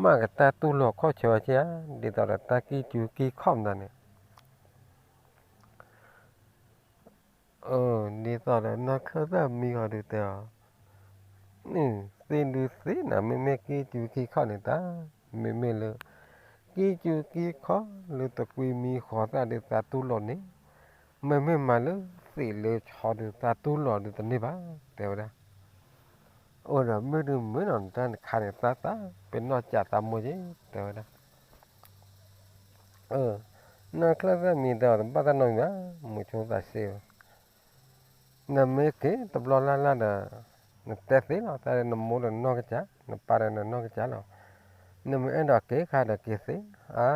မ့ၢ်ကတၢ်တူၢ်လိာ်ခီၣ်ဆၢဝဲက့ဧါ, ဒ်သိးဒီးတၢ်ကံၢ်ကူကံၢ်ခီၣ်မတၤန့ၣ် ဒ်သိးဒီးနီၢ်ချၢၣ်သၣ်မံဃီဒုးတဲအီၤ, သ့ၣ်ဒုးသ့ၣ်နၤ မ့မ့ၢ်ကံၢ်ကူကံၢ်ခီၣ်န့ၣ်တၢ်, မ့မ့ၢ်လၢ ကံၢ်ကူကံၢ်ခီၣ်လၢတကွံမံဃီသၣ်ဒုးသးတူၢ်လိာ်န့ၣ်, မ့မ့ၢ်မၤလၢသ့ၣ်လၢဆီဒုးသးတူၢ်လိာ်ဒုးတန့ၢ်ဘၣ်, တဲဝဲဒၣ်. အိၣ်ဒီးမ့ၢ်ဒုးမ့ၢ်နီၤ တၢ်နခါန့ၣ် သးသးပ့ၤနီၣ်စၢ်သးမိၢ်က့ၤ တဲဝဲဒၣ်. နီၢ်ချၢၣ်သၣ်မံတဲအီၤ တဘၣ်တၢ်နီတမံၤဘၣ်, မိၤဆိသးစ့ဧၢ, နမ့ၢ်က့ၤတဘျီလၢ်လၢ်ဒီး နတဲသ့လီၤ, တၢ်လၢနမိၢ်ဒီးနနီၢ်ကစၢ် နပၢ်ဒီးနနီၢ်ကစၢ်လီၤ. နမ့ၢ်အဲၣ်ဒိးက့ၤခါဒီးက့ၤသ့, အါ,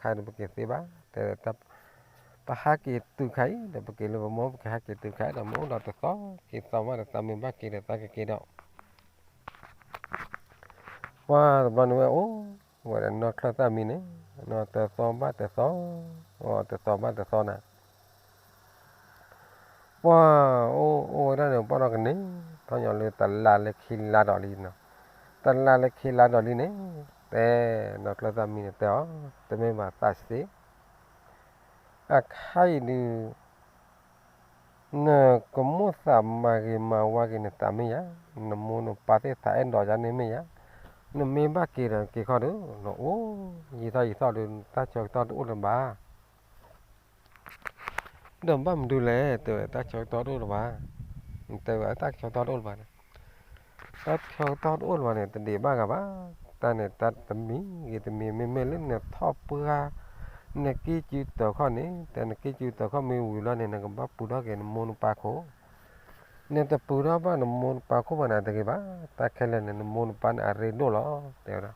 ခါဒီးပက့ၤသ့ဘၣ်, တဲ ပဟးက့ၤတုၤခါအံၤဒီး ပက့ၤလၢပမိၢ် ပကဟးက့ၤတုၤခါအံၤဒီး မ့ၢ်အိၣ်ဒီးတသီက့ၤသီမးဒီး သးမ့ၢ်ဘၣ်က့ၤဒီးသးကက့ၤဒီး ပှၤတဘျီန့ၣ်ဝဲအိၣ်, ဝဲဒီးနီၢ်ချၢၣ်သၣ်မံန့ၣ်, တသီဘၣ်တသီ, တသီဘၣ်တသီနၤ, ပှၤအိၣ်အိၣ်ဝဲဒၣ်န့ၣ် ပှၢ်ထီၣ်ကန့ၢ်, ထီၣ်ညီလၢတလါလၢခံလါဒီးလံနီၤ, တလါလၢခံလါဒီးလံန့ၣ်, တဲနီၢ်ချၢၣ်သၣ်မံန့ၣ်တဲအီၤ, တမ့ၢ်ဘၣ်သးစ့ အခါအံၤဒုး နကမိၣ်သးမၤဂ့ၤမၤဝါက့ၤနသးမ့ၢ်ယါ, နမိၢ်နပၢ်သ့ၣ်သးအဲၣ်ဒိးယါန့ၣ်မ့ၢ်ယါ, နမ့ၢ်ဘၣ်က့ၤဒီးက့ၤခီဒီး နအိၣ်ယံာ်ထီၣ်ယံာ်ထီၣ်ဒီး တၢ်ဆၢကတီၢ်တအိၣ်လၢၤဘၣ် ဒီးဘၣ်မနုၤလဲၣ် တဲဝဲ တၢ်ဆၢကတီၢ်တအိၣ်လၢၤဘၣ်, တဲဝဲတၢ်ဆၢကတီၢ်တအိၣ်လၢၤဘၣ်န့ၣ်, တၢ်ဆၢကတီၢ်တအိၣ်လၢၤဘၣ်န့ၣ် တဒံးဘၣ်ဂၤဘၣ်, တၢ်န့ၣ်တၢ်တမံၤဂ့ၤတမံၤ မ့မ့ၢ်လၢနထီၣ်ပှၢ် နကံၢ်ကူတၢၤခီၣ်န့ၣ် တဲနကံၢ်ကူတၢၤခီၣ်မ့ၢ်ဝံၤလီၤန့ၣ် နကဘၣ်ပူၤထီၣ်က့ၤနမိၢ်နပၢ်ခိၣ်, နတပူၤထီၣ်ဘၣ်နမိၢ်နပၢ်ခိၣ်ဘၣ်န့ၣ်တဂ့ၤဘၣ်, တၢ်ခဲလၢာ်န့ၣ် နမိၢ်နပၢ်န့ၣ်အရ့ဒိၣ်လီၤ တဲဝဲဒၣ်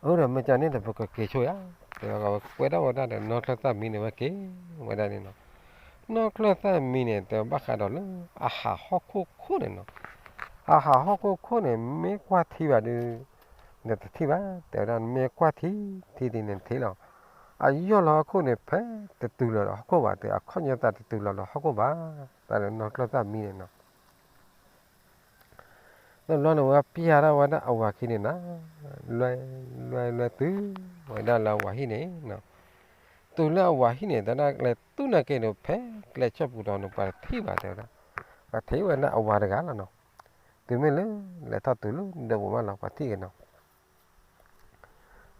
အၢ ဒီးမ့ၢ်ကန့ၣ်ဒီး ပကက့ၤဆိယါ, တဲဝဲ ကွဲထီၣ်ဝဲဒၣ်ဒီး နီၢ်ချၢၣ်သၣ်မံန့ၣ် ဝဲက့ၤဝဲဒၣ်န့ၣ်နီၤ, နီၢ်ချၢၣ်သၣ်မံန့ၣ် တဲဘၣ်ဃးဒီးလၢ အဟးဟီၣ်ခိၣ်ခိၣ်န့ၣ်နီၤ, အဟးဟီၣ်ခိၣ်ခိၣ်န့ၣ် မ့ၢ်ကွၢ်ထံဘၣ်ဒီး နတထံၣ်ဘၣ်, တဲဝဲဒၣ် နမ့ၢ်ကွၢ်ထံ ထံဒ်န့ၣ်ထံလီၤ. အယီၢ်လၢဟီၣ်ခိၣ်န့ၣ် ဖဲတတုၤလီၤဒီးဟီၣ်ခိၣ်ဘၣ်, တဲအခီၣ်ညါသးတတုၤလီၤဒီးဟီၣ်ခိၣ်ဘၣ်, တၢ်လၢနီၢ်ချၢၣ်သၣ်မံန့ၣ်နီၤ. တဘျီန့ၣ် ဝဲပျၢ်ထီၣ်ဝဲဒၣ်အဝၤခံန့ၣ်နၤ, လွဲ လွဲ လွဲတုၤဝဲဒၣ်လၢအဝၤဟံၣ်န့ၣ်, တုၤလၢအဝၤဟံၣ်န့ၣ် တၢ်လဲၤတူၢ်နာ်က့ၤဒီး ဖဲကျဲဆၢၣ်ပူၤဒီးန့ၣ် ပှၤထံၣ်ဘၣ်တဲဝဲဒၣ်, ပှၤထံၣ်ဝဲဒၣ်အဝၤတဂၤလီၤနီၤ. တုၤမ့ၢ်လၢ လဲၤထီၣ်တုၤလၢဒၢးပူၤမးလီၤ ပှၤထံၣ်က့ၤနီၤ.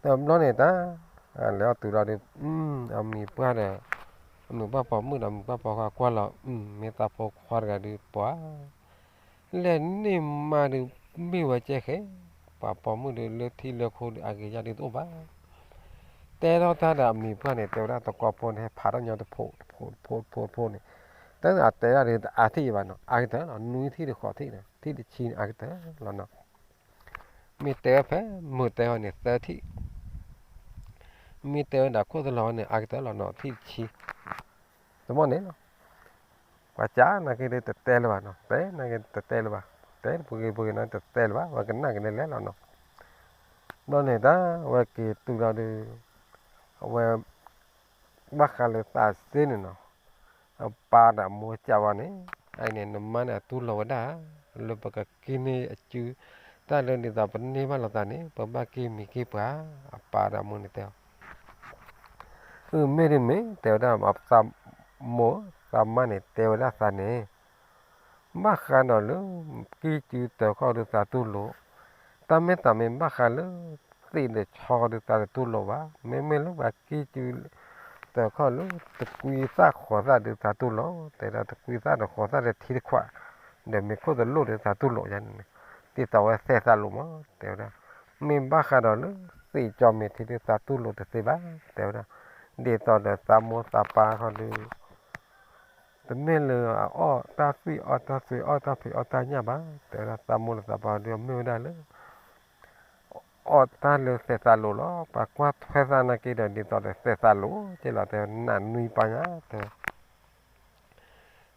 တဘျီန့ၣ်တၢ် လဲၤအီၣ်တုၤလီၤဒီး အမံၤပှၢ်ဒီး အမံၤပှၢ်ပိာ်မုၣ်ဒီး အမံၤပှၢ်ပိာ်ခွါကွၢ်လီၤ, မ့ၢ်သးဖိခွါတဂၤဒီးပှၤ လဲၤန့ၢ်မါဒီး မ့ၢ်ဝဲကဲဃဲ, ပှၤပိာ်မုၣ်ဒီးလၢထံလၢခိဒီး အဂ့ၤယါဒီးတအိၣ်ဘၣ်. တဲထီၣ်တၢ်ဒီးအမံၤပှၢ်န့ၣ် တဲဝဲဒၣ်သကိးဖိန့ၣ် ဟဲဖးထီၣ်ညီတဖိတဖိတဖိတဖိန့ၣ်, တၢ်အတဲဒၣ်ဒီးတအါထံၣ်ယဘၣ်နီၤ, အါကတၢၢ်လီၤ, နွံထံၣ်တဃိးထံၣ်, ထံၣ်တဆံန့ၣ် အါကတၢၢ်လီၤနီၤ. မ့ၢ်တဲဝဲဖဲမုၢ်တဲဝဲန့ၣ် သၢထံၣ်, မ့ၢ်တဲဝဲဒၣ်ခိၣ်သလီၤဝဲန့ၣ် အါကတၢၢ်လီၤနီၤ ထံၣ်တဆံ, တမ့ၢ်န့ၣ်လီၤ. ပှၤကးနာ်က့ဒီးတတဲလၢၤဘၣ်နီၤ, တဲနာ်က့တတဲလၢၤဘၣ်, တဲပှ့ၤဂ့ၤပှ့ၤဂ့ၤနီၤ တတဲလၢၤဘၣ်, ဝဲကနၣ်က့ၤလဲၤလဲၤလီၤနီၤ. ဘျီန့ၣ်တၢ် အဝဲက့ၤတုၤလီၤဒီး အဝဲ ဘၣ်ဃးလၢသးစ့န့ၣ်နီၤ, အပၢ်ဒီးအမိၢ်ကးဝဲန့ၣ်, အအံၤန့ၣ် နမါန့ၣ်အတူၢ်လိာ်ဝဲဒၣ် လၢပကက့ၤန့ၢ်အစု တၢ်လၢဒ်သိးပန့ၢ်ဘၣ်လိာ်သးန့ၣ် ပဘၣ်က့ၤမံၤက့ၤပှၤ, အပၢ်ဒီးအမိၢ်န့ၣ်တဲအီၤ, အၢ မ့ၢ်ဒ်မ့ၢ် တဲဝဲဒၣ် သးမိၢ် သးမါန့ၣ် တဲဝဲဒၣ်သးန့ၣ် ဘၣ်ဃးဒီးလၢ ကံၢ်စုတၢၤခီၣ်ဒီးသးတူၢ်လိာ်, တၢ်မ့ၢ်သးမ့ၢ်ဘၣ်ဃးလၢ သ့ၣ်ဒီးဆီဒီးသးတတူၢ်လိာ်ဘၣ်, မ့မ့ၢ်လၢပှၤကံၢ်စု တၢၤခီၣ်လၢ တကွံသၣ်ဃီၤသၣ်ဒီးသးတူၢ်လိာ်, တဲဒၣ်တကွံသၣ်ဒီးဃီၤသၣ်ဒီးထံတခွး, ဒီးမ့ၤခိၣ်တလိၣ်ဒီးသးတူၢ်လိာ်ယါန့ၣ်, ဒ်သိးဝဲသဲးသးလိာ်မး တဲဝဲဒၣ်, မ့ၢ်ဘၣ်ဃးဒီးလၢ သ့ၣ်ကၠီမ့ၤထံဒီးသးတူၢ်လိာ်တသ့ဘၣ် တဲဝဲဒၣ်, ဒ်သိးဒီးသးမိၢ်သးပၢ်ခီဒီး တမ့ၢ်လၢအအီၣ်တၢ်သွံၣ်အီၣ်တၢ်သွံၣ်အီၣ်တၢ်ဖံးအီၣ်တၢ်ညၣ်ဘၣ်, တဲဝဲဒၣ်သးမိၢ်လၢသးပၢ်ဒီးမ့ၢ်ဝဲဒၣ်လၢ အီၣ်တၢ်လၢသဲးသးလိာ်လီၤ, ပှၤကွၢ်ထွဲသးနာ်က့ဒီးဒ်သိးဒီးသဲးသးလိာ်, ကဲလီၤတဲနးနွံပၢ်ညါ, တဲ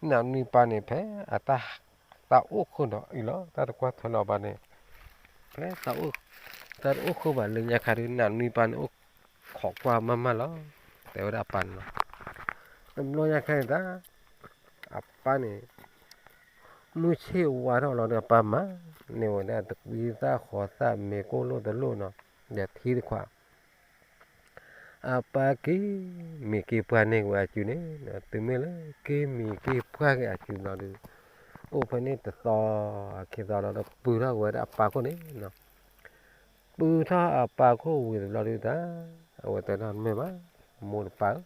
နးနွံပၢ်န့ၣ်ဖဲအတၢ် သးအိၣ်ဃုာ်ဒီးအံၤလီၤ, တၢ်တကွၢ်ထွဲလီၤဘၣ်န့ၣ်, ဖဲ တၢ်တအိၣ်ဃုာ်ဘၣ်လၢညါခါဒီး နးနွံပၢ်န့ၣ်အိၣ်ခိးကွၢ်မးမးလီၤ, တဲဝဲဒၣ်အပၢ်န့ၣ်လီၤ. တဘျီညါခဲအံၤတၢ် အပၢ်န့ၣ် မုၢ်ဆ့ၣ်ဝါထီၣ်လီၤဒီးအပၢ်မၤန့ၢ်ဝဲဒၣ်တကွံသၣ်ဃီၤသၣ်မ့ၤကိၢ်လိၣ်တလိၣ်နီၤ, ဒီးထံတခွး အပၢ်က့ၤမံၤက့ၤပှၢ်န့ၢ်ဝဲအစုန့ၣ်, တုၤမ့ၢ်လၢက့ၤမံၤက့ၤပှၢ်က့ၤအစုဘျီဒီး အိၣ်ဖဲန့ၣ်တသီခံသီလီၤဒီး ပုၢ်ထီၣ်ဝဲဒၣ်အပၢ်ခိၣ်န့ၣ်နီၤ, ပုၢ်ထီၣ်အပၢ်ခိၣ်ဝံၤတဘျီဒီးတၢ် အဝဲတဲဒၣ်မ့ၢ်ဘၣ်, မိၢ်တပၢ်ဧၢ,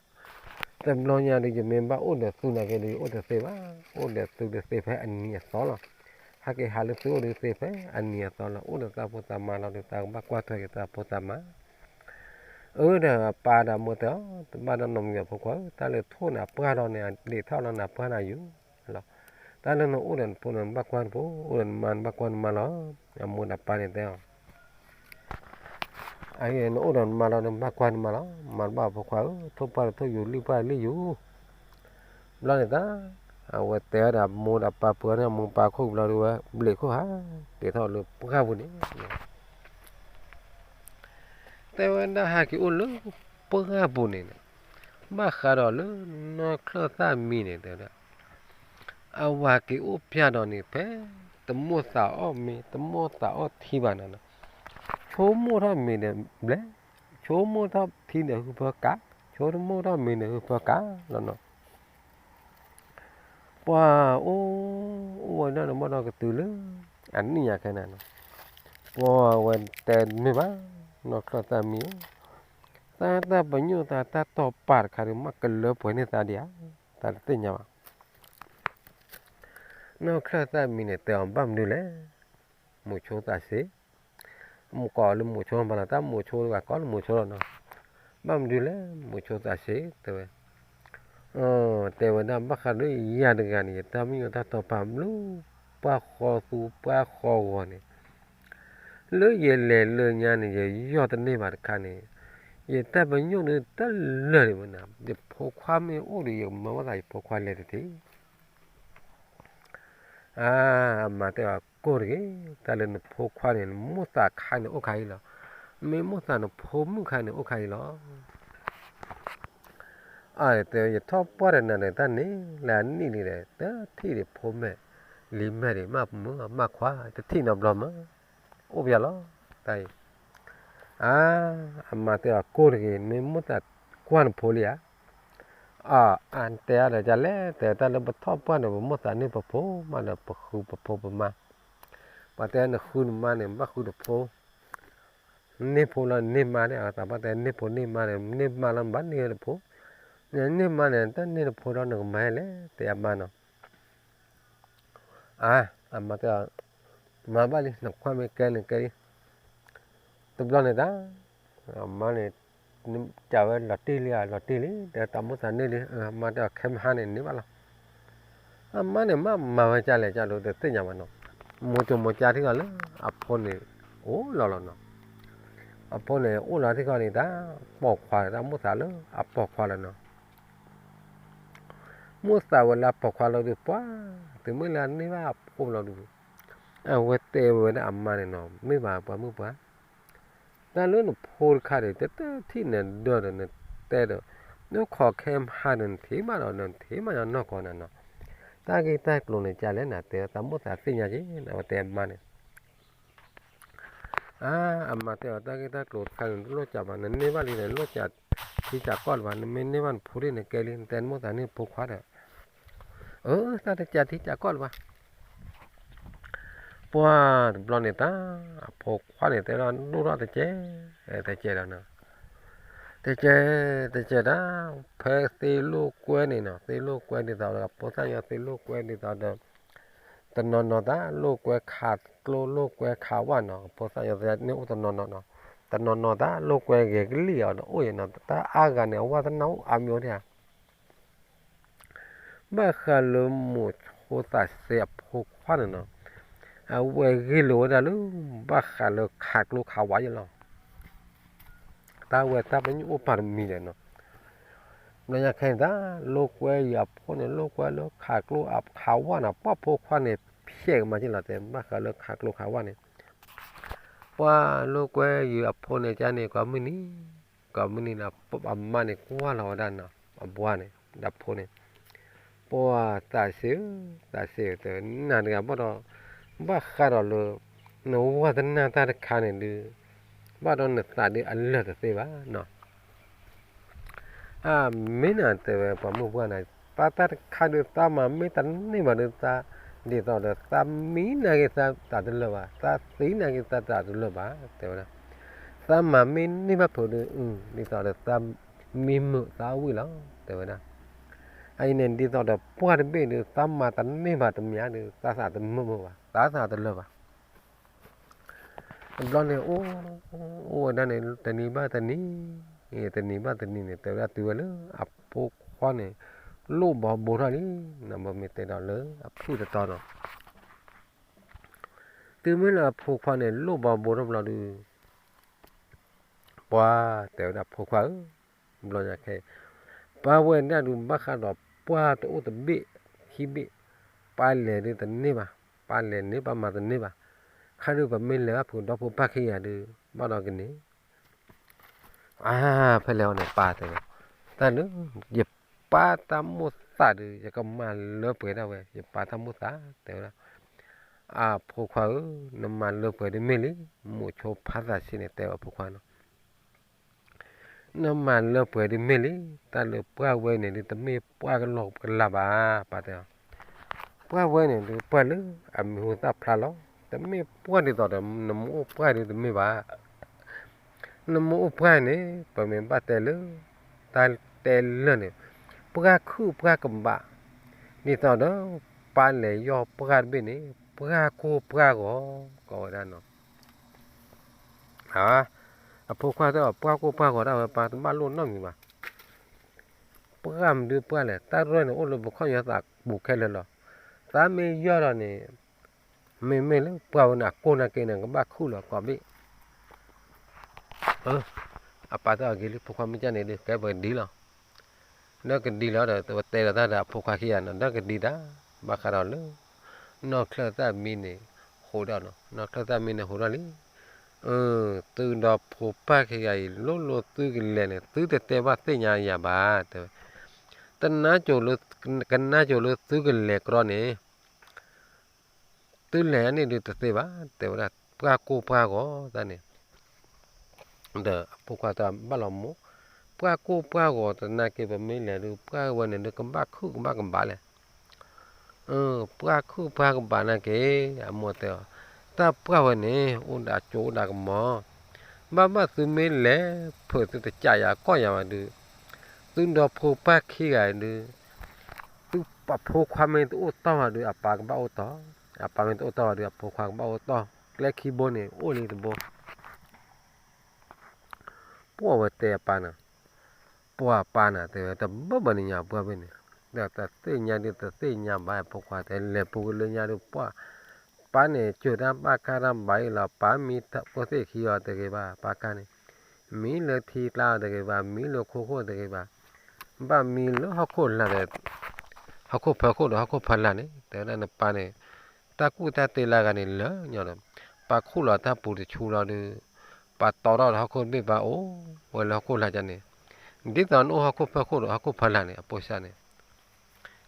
တဘျီညါဒီး ယမ့ၢ်ဘၣ်အိၣ်ဒီးသုနာ်က့ဒီး ယအိၣ်တသ့ဘၣ်, အိၣ်ဒီးသုတသ့ဖဲအနံၤအသီလီၤ. ဟဲက့ၤဟးလၢသုအိၣ်ဒီးသ့ဖဲအနံၤအသီလီၤ. အိၣ်ဒီးသးဖိသးမါလီၤဒီး သးကဘၣ်ကွၢ်ထွဲက့ၤသးဖိသးမါ အၢ ဒီးအပၢ်ဒီးမိၢ်တဲအီၤ, တဘၣ်ဒီးနီတမံၤဘၣ်ဖိခွါဧၢ, တၢ်လၢထိၣ်န့ၣ် အပှၢ်ထီၣ်န့ၣ် အဒ့ၣ်ထီၣ်လီၤန့ၣ် အပှၢ်န့ၣ်ယိာ်လီၤ. တၢ်လၢနအိၣ်ဒီးနဖိန့ၣ် နဘၣ်ကွၢ်နဖိ, အိၣ်ဒီးနမါ နဘၣ်ကွၢ်နမါလီၤ. အမိၢ်ဒီးပၢ်န့ၣ်တဲအီၤ, အအံၤ နအိၣ်ဒီးနမါလီၤ နဘၣ်ကွၢ်နမါလီၤ. မၤတဘၣ်ဖိခွါဧၢ, ထိၣ်ပှၢ်ဒီးထိၣ်ယိာ် လံၣ်ပှၢ်လံၣ်ယိာ် ဘျီန့ၣ်တၢ် အဝဲတဲဝဲဒၣ်မိၢ်ဒီးပၢ်ပှၢ်န့ၣ် မိၢ်ပၢ်ခိၣ်ဘျီဒီးဝဲ ဘျ့းခိၣ်ဟး က့ၤထီၣ်လၢပှၢ်ပူၤန့ၣ် တဲဝဲဒၣ်ဟဲက့ၤအိၣ်လၢပှၢ်ပူၤန့ၣ် ဘၣ်ဃးဒီးလၢနီၢ်ချၢၣ်သၣ်မံန့ၣ် တဲဝဲဒၣ် အဝၤက့ၤအိၣ်ဖျဲၣ်ဒီးန့ၣ် ဖဲတမိၣ်သးအီၣ်မ့ၤ တမိၣ်သးအီၣ်ထံဘၣ်န့ၣ် ဆိကမိၣ်ထီၣ်မ့ၤဒီးဘျဲၣ်, ဆိကမိၣ်ထီၣ်ထံဒီးဟုဖၢကး, ဆိကမိၣ်ထီၣ်မ့ၤဒီးဟုဖၢကးလီၤနီၤ. ပှၤအိၣ် အိၣ်ဝဲဒၣ်ဒီးဘၣ်ဒီးကတုၤလၢ အနံၣ်ညါခဲန့ၣ်နီၤ, ပှၤဝဲတဲမ့ၢ်ဘၣ် နီၢ်ချၢၣ်သၣ်မံဧၢ, သးတၢ်ပညိၣ်သးတၢ်တီၢ်ပာ်တခါဒီး မ့ၢ်ကလၢပှဲၤန့ၢ်သးဒံးဧါ, သးတသ့ၣ်ညါဘၣ်. နီၢ်ချၢၣ်သၣ်မံန့ၣ် တဲအီၤဘၣ်မနုၤလဲၣ်, မိၤဆိသးစ့ မ့ၢ်ကိးလၢမိၤဆိမးလီၤ, တၢ်မိၤဆိလၢဂၤကိးလၢမိၤဆိလီၤနီၤ, ဘၣ်မနုၤလဲၣ် မိၤဆိသးစ့ တဲဝဲ, တဲဝဲဒၣ်ဘၣ်ဃးဒီးယၤတဂၤန့ၣ် ယတၢ်မံယတၢ်တီၢ်ပာ်ဘျုး ပှၢ်ဃီသူပှၢ်ဃီဂီၤန့ၣ် လၢယလဲၤလၢညါန့ၣ် ယယီၢ်တန့ၢ်ဘၣ်တခါန့ၣ်, ယတၢ်ပညိၣ်ဒုးတလၢာ်ဒံးဝဲနၤ, ယဖိခွါမ့ၢ်အိၣ်ဒီး ယကမၢမသးယဖိခွါလဲၤတထံၣ်. အါ, အမါတဲအီၤကိၢ်တဂ့ၤ, တၢ်လၢနဖိခွါန့ၣ် နမိၣ်သးခါန့ၣ်အိၣ်ခါအံၤလီၤ. မ့ၢ်မိၣ်သးနဖိမုၣ်ခါန့ၣ်အိၣ်ခါအံၤလီၤ. အတဲ ယထီၣ်ပှၢ်ဒီးနၤဒီးတၢ်န့ၣ် လၢအနံၣ်လံဒီး တထံၣ်ဒံးဖိမဲာ်လံၤမဲာ်ဒံး မ့ၢ်မုၣ်မ့ၢ်ခွါ တထံၣ်နီတဘျီမး, အိၣ်ပယီၤလီၤ, တၢ်အံၤ. အါ, အမါတဲအီၤကိၢ်တဂ့ၤ, မ့ၢ်မိၣ်သးကွၢ်နဖိလံဧါ. အါ, အတဲအါဒီးဒ်လဲၣ်, တဲတၢ်လၢပထီၣ်ပှၢ်န့ၣ် ပမိၣ်သးန့ၢ်ပဖိမးဒီး ပဃုပဖိပမါ, ပှၤတဲနဃုနမါန့ၣ် ဘၣ်ဃုတဖိ, န့ၢ်ဖိလီၤန့ၢ်မါန့ၣ်, အသးပှၢ်တဲန့ၢ်ဖိန့ၢ်မါန့ၣ် န့ၢ်မါလီၤ နဘၣ်န့ၢ်တဖိ, နန့ၢ်မါန့ၣ် တၢ်န့ၢ်တဖိဒီး နကမၤလဲၣ် တဲအမါနီၤ. အါ, အမါတဲအီၤ, မၤဘၣ်လံ နခွါမ့ၢ်ကဲန့ၣ်ကဲလံ. တဘျီန့ၣ်တၢ်, အမါန့ၣ် ကးဝဲလီၤတံၢ်လံဧါ လီၤတံၢ်လံ, တဲတၢ်မိၣ်သးန့ၢ်လံ, အမါတဲအီၤခဲမဟါန့ၣ်န့ၢ်ဘၣ်လီၤ. အမါန့ၣ်မ့ၢ်မၤဝဲကလဲၣ် ကၢ်ဒိတသ့ၣ်ညါဘၣ်နီၤ, မိၢ်ကၠိမိၢ်ကၠၢ်ထံၣ်ဃီလၢ အဖိန့ၣ် အိၣ်လီၤလီၤနီၤ. အဖိန့ၣ် အိၣ်လီၤထံၣ်ဃီန့ၣ် တၢ်ပိာ်ခွါ တၢ်မိၣ်သးလၢအပိာ်ခွါလီၤနီၤ. မိၣ်သးဝဲလၢအပိာ်ခွါလီၤဒုး ပှၤ, တုၤမ့ၢ်လၢအန့ၢ်ဘၣ်အဖိလီၤဒုး, အဝဲတဲဝဲဒၣ်အမါန့ၣ်နီၤ, မ့ၢ်ဘၣ်ပှၤမုၣ်ပှၢ်, တၢ်လၢနဖိတခါဒီး တထံၣ်နဒၢဒီးနတဲဒီး, နခိးခဲမဟါဒီးနထံၣ်ဘၣ်ဒီး နထံၣ်မးညီနီၢ်ကီၢ်နၤနီၤ, တၢ်ဂ့ၢ်တၢ်ကျိၤန့ၣ်ကလဲၣ်နၤ တဲတၢ်မိၣ်သးသ့ၣ်ညါက့ၤ အဝဲတဲအမါန့ၣ်. အါ, အမါတဲအီၤ တၢ်ဂ့ၢ်တၢ်ကျိၤတခါန့ၣ် တလိၣ်ကးဘၣ်, နန့ၢ်ဘၣ်လံဒီး လိၣ်ကးထံကးကီၢ်လၢၤဘၣ်, နမ့ၢ်န့ၢ်ဘၣ်နဖိဒ်န့ၣ်ကဲလံ, နတဲနမိၣ်သးန့ၢ်ဖိခွါဒီး, အၢ တၢ်တကးထံကးကီၢ်လၢၤဘၣ်. ပှၤတဘျီန့ၣ်တၢ်, အဖိခွါန့ၣ်တဲဒၣ်ဒိၣ်ထီၣ်တကဲ, တကဲဒီးနီၤ, တကဲ, တကဲဒၣ်, ဖဲသ့လိာ်ကွဲန့ၣ်နီၤ, သ့လိာ်ကွဲဒ်သိးဒီး အဖိသၣ်ညါသ့လိာ်ကွဲဒ်သိးဒီး တနီၤနီၤသး လိာ်ကွဲခးကျိ လိာ်ကွဲခးဝၣ်နီၤ, အဖိသၣ်ညါသ့န့ၣ်အိၣ်တနီၤနီၤနီၤ, တနီၤနီၤသး လိာ်ကွဲဂဲၤကလံၣ်အီၤဒီးအိၣ်ယဲနီၤ, တၢ်အါဂၤန့ၣ် အဝၣ်တနၢ်အိၣ်အါမံၤအိၣ်ဒၣ်ဧါ. ဘၣ်ဃးလၢမိၤဆိသးစဲအဖိခွါန့ၣ်နီၤ, အဝဲဂ့ၢ်လိာ်ဝဲဒၣ်လၢ ဘၣ်ဃးလၢခးကျိခးဝၣ်ယဲလီၤ. တၢ်ဝဲတၢ်ပညိၣ်အိၣ်ပာ်တမံၤဒီးနီၤ, ဘျီညါခဲအံၤတၢ် လိာ်ကွဲယၤအဖိန့ၣ် လိာ်ကွဲလၢခးကျိခးဝၣ်နီၤ, ပှၢ်ဖိခွါန့ၣ် ဖျဲးကမၤက့ၤလီၤတဲ ဘၣ်ဃးလၢခးကျိခးဝၣ်န့ၣ်, ပှၤလိာ်ကွဲယၤအဖိန့ၣ် ကန့ၣ် ကိးမုၢ်နံၤ, ကိးမုၢ်နံၤဒီး အမါန့ၣ်ကွၢ်လီၤဝဲဒၣ်နီၤ, အဘှါန့ၣ် ဒီးဖိန့ၣ်, ပှၤသးစ့ဧၢ, သးစ့ဧၢ တဲဝဲ နၤတဂၤဘၣ်ဒီး, ဘၣ်ဃးဒီးလၢ နဝၣ်တနၢ်တၢ်တခါန့ၣ်ဒုး, ဘၣ်ဒီးနသးဒုးအလၢာ်တသ့ဘၣ်နီၤ. အမ့ၢ်နၤတဲဝဲ ပှၤမုၣ်ပှၢ်န့ၣ်, ပှၤတၢ်တခါဒုး သးမၤမ့ၢ်တန့ၢ်ဘၣ်ဒုး သး, ဒ်သိးဒီး သးမံနာ်က့ၤသးတၢ်တလၢာ်ဘၣ်, သးသံနာ်က့ၤသးတၢ်တလၢာ်ဘၣ် တဲဝဲဒၣ်. သးမၤမ့ၢ်န့ၢ်ဘၣ်ဖုးဒုး, ဒ်သိးဒီး သးမံမုာ်သးဝံၣ်လီၤ တဲဝဲဒၣ်. အအံၤန့ၣ် ဒ်သိးဒီးပှၢ်တဘ့ၣ်ဒုး သးမၤတန့ၢ်ဘၣ်တမံၤဒုး သးသးတမုာ်မုာ်ဘၣ်, သးသးတလၢာ်ဘၣ်. တဘျီန့ၣ် အိၣ်, အိၣ်ဝဲဒၣ်န့ၣ် တနံၤဘၣ်တနံၤ, တနံၤဘၣ်တနံၤန့ၣ် တဲဝဲဒၣ်တုၤဝဲလၢအဖိခွါန့ၣ် လိၣ်ဘီဘိထီၣ်လံ, နဘီမ့ၢ်တဲဒီးလၢအဖုၣ်တတီၤနီၤ, တုၤမ့ၢ်လၢအဖိခွါန့ၣ် လိၣ်ဘီဘိထီၣ်ဘျီဒုး ပှၤတဲဝဲဒၣ်ဖိခွါဧၢ, ဘျီညါခဲအံၤ ပၢ်ဝဲဒၣ်ဒုး ဘၣ်ဃးဒီးပှၢ်တအိၣ်တဘ့ၣ်ခံဘ့ၣ်, ပၢ်လဲၤဒုးတန့ၢ်ဘၣ်, ပၢ်လဲၤန့ၢ်ပၢ်မၤတန့ၢ်ဘၣ်, ခါဒုးပမ့ၢ်လဲၤဘၣ်ဖုးဒီဖိပၢ်ခံဂၤဒုး ဘၣ်ဒီးကန့ၣ် အါ, ဖဲလဲၣ်အီၤန့ၣ် ပၢ်တဲဝဲ, တၢ်လၢ ယပၢ်တၢ်မိၣ်သးဒုး ယကမၤလၢပှဲၤဒၣ်ဝဲ, ယပၢ်တၢ်မိၣ်သး တဲဝဲဒၣ်. အဖိခွါဧၢ, နမၤလၢပှဲၤဒုးမ့ၢ်လံ, မိၤဆိဖးသးစ့န့ၣ် တဲဝဲအဖိခွါနီၤ. နမၤလၢပှဲၤဒုးမ့ၢ်လံ, တၢ်လၢပှၢ်ဝဲန့ၣ်ဒုး တမ့ၢ်ပှၢ်ကလီကလးဘၣ်, ပၢ်တဲအီၤ. ပှၢ်ဝဲန့ၣ်ဒုး ပှၢ်လၢအမံၤဟူသၣ်ဖျါလီၤ, တမ့ၢ်ပှၢ်ဒ်သိးဒီး နမ့ၢ်အိၣ်ပှၢ်ဒုးတမ့ၢ်ဘၣ်. နမ့ၢ်အိၣ်ပှၢ်န့ၣ် ပမ့ၢ်ဘၣ်တဲလၢ တၢ်တဲလၢာ်န့ၣ် ပှၢ်ခုၣ်ပှၢ်ကဘး, ဒ်သိးဒီး ပၢ်လဲၤယီၢ်ပှၢ်တဘ့ၣ်န့ၣ် ပှၢ်ကိၢ်ပှၢ်ဂီၤ ကိးဝဲဒၣ်နီၤ. အဖိခွါတဲအီၤ ပှၢ်ကိၢ်ပှၢ်ဂီၤဒၣ်ဝဲ ပၢ်တဘၣ်လိၣ်နီတမံၤဘၣ်. ပှၢ်မနုၤပှၢ်လဲၣ်, တၢ်ရဲၣ်န့ၣ် အိၣ်လၢပခီၣ်ညါသးပူၤခဲလၢာ်လီၤ. သးမ့ၢ်ယီၢ်ဒီးန့ၣ် မ့မ့ၢ်လၢပှၢ်ဝဲန့ၣ် အကိၢ်နာ်က့န့ၣ် ကဘၣ်ခုၣ်လီၤကိးဘ့ၣ်. အပၢ်တဲအီၤ ဂ့ၤလံ ဖိခွါ မ့ၢ်ကန့ၣ်ဒုး ကဲပကဒံလီၤ. ဒီးကဒံလီၤဒီး တဲလီၤတၢ်ဒီးအဖိခွါခံဂၤနီၤ ဒီးကဒံတၢ် ဘၣ်ဃးဒီးလၢ နီၢ်ချၢၣ်သၣ်မံန့ၣ် ဟူးထီၣ်နီၤ နီၢ်ချၢၣ်သၣ်မံန့ၣ် ဟူးထီၣ်လံ. သုဒီဖိပၢ်ခံဂၤအံၤ လိၣ်လိၣ်သုကလဲၤန့ၣ် သုတတဲဘၣ်သ့ၣ်ညါယၤဘၣ် တဲဝဲ. တနါကိၤလၢ ကနါကိၤလၢသုကလဲၤကြီန့ၣ် သုလဲၤန့ၣ်ဒုးတသ့ဘၣ် တဲဝဲဒၣ် ပှၢ်ကိၢ်ပှၢ်ဂီၤသၣ်န့ၣ် ဒီးအဖိခွါတဘၣ်လီၤမိၢ်, ပှၢ်ကိၢ်ပှၢ်ဂီၤသနာ်က့ ပမ့ၢ်လဲၤဒုး ပှၢ်ဝဲန့ၣ်ဒုး ကဘၣ်ခုၣ်ကဘၣ်ကဘၣ်လဲၣ်. ပှၢ်ခုၣ်ပှၢ်ကဘၣ်နာ်က့ အမိၢ်တဲအီၤ, တၢ်ပှၢ်ဝဲန့ၣ် အိၣ်ဒီးကၠိအိၣ်ဒီးကမီၤ, ဘၣ်ဘၣ်သုမ့ၢ်လဲၤဖုးသုတကးယၤကီၢ်ယၤဘၣ်ဒုး, သုဒီဖိပၢ်ခံဂၤဒုး သုအဖိခွါမ့ၢ်တအိၣ်တီၢ်ဘၣ်ဒုး အပၢ်ကဘၣ်အိၣ်တီၢ်, အပၢ်မ့ၢ်တအိၣ်တီၢ်ဘၣ်ဒုး အဖိခွါကဘၣ်အိၣ်တီၢ်, ကျဲခံဘိန့ၣ် အိၣ်လံတဘိ ပှၢ်ဝဲတဲအပၢ်န့ၣ်, ပှၢ်ပၢ်န့ၣ် တဲဝဲတဘၣ်ဘၣ်န့ၣ်ညါပှၢ်ဖဲန့ၣ်, ဒီးတသ့ၣ်ညါဒုးတသ့ၣ်ညါဘၣ် ဖိခွါတဲလဲၤပူၤကလၢညါဒုးပှၢ်, ပၢ်န့ၣ် စၢၤတၢ်ဘၣ်ခါတၢ်ဘၣ်အံၤလီၤ ပၢ်မံဖိသ့ၣ်ခံအီၤတဂ့ၤဘၣ် ပၢ်ခါန့ၣ်, မံလၢထံကျါအီၤတဂ့ၤဘၣ် မံလၢခိခိၣ်တဂ့ၤဘၣ်, ဘၣ်မံလၢဟီၣ်ခိၣ်လာ်ဒီး, ဟီၣ်ခိၣ်ဖၢခိၣ်ဒီးဟီၣ်ခိၣ်ဖၢလာ်န့ၣ် တဲဝဲဒၣ်နပၢ်န့ၣ် တၢ်ကူၣ်တၢ်တ့လၢဂၤန့ၣ်လၢာ်ညီဒီး, ပၢ်ခူၣ်လီၤတၢ်ပူၤတဆူလီၤဒုး, ပၢ်တီထီၣ်ဒီးဟီၣ်ခိၣ်တဘ့ၣ်ပၢ်အိၣ်ဝဲလၢဟီၣ်ခိၣ်လာ်န့ၣ်, ဒ်သိးနအိၣ်ဟီၣ်ခိၣ်ဖၢခိၣ်ဒီးဟီၣ်ခိၣ်ဖၢလာ်န့ၣ် အဖိစၢ်န့ၣ်,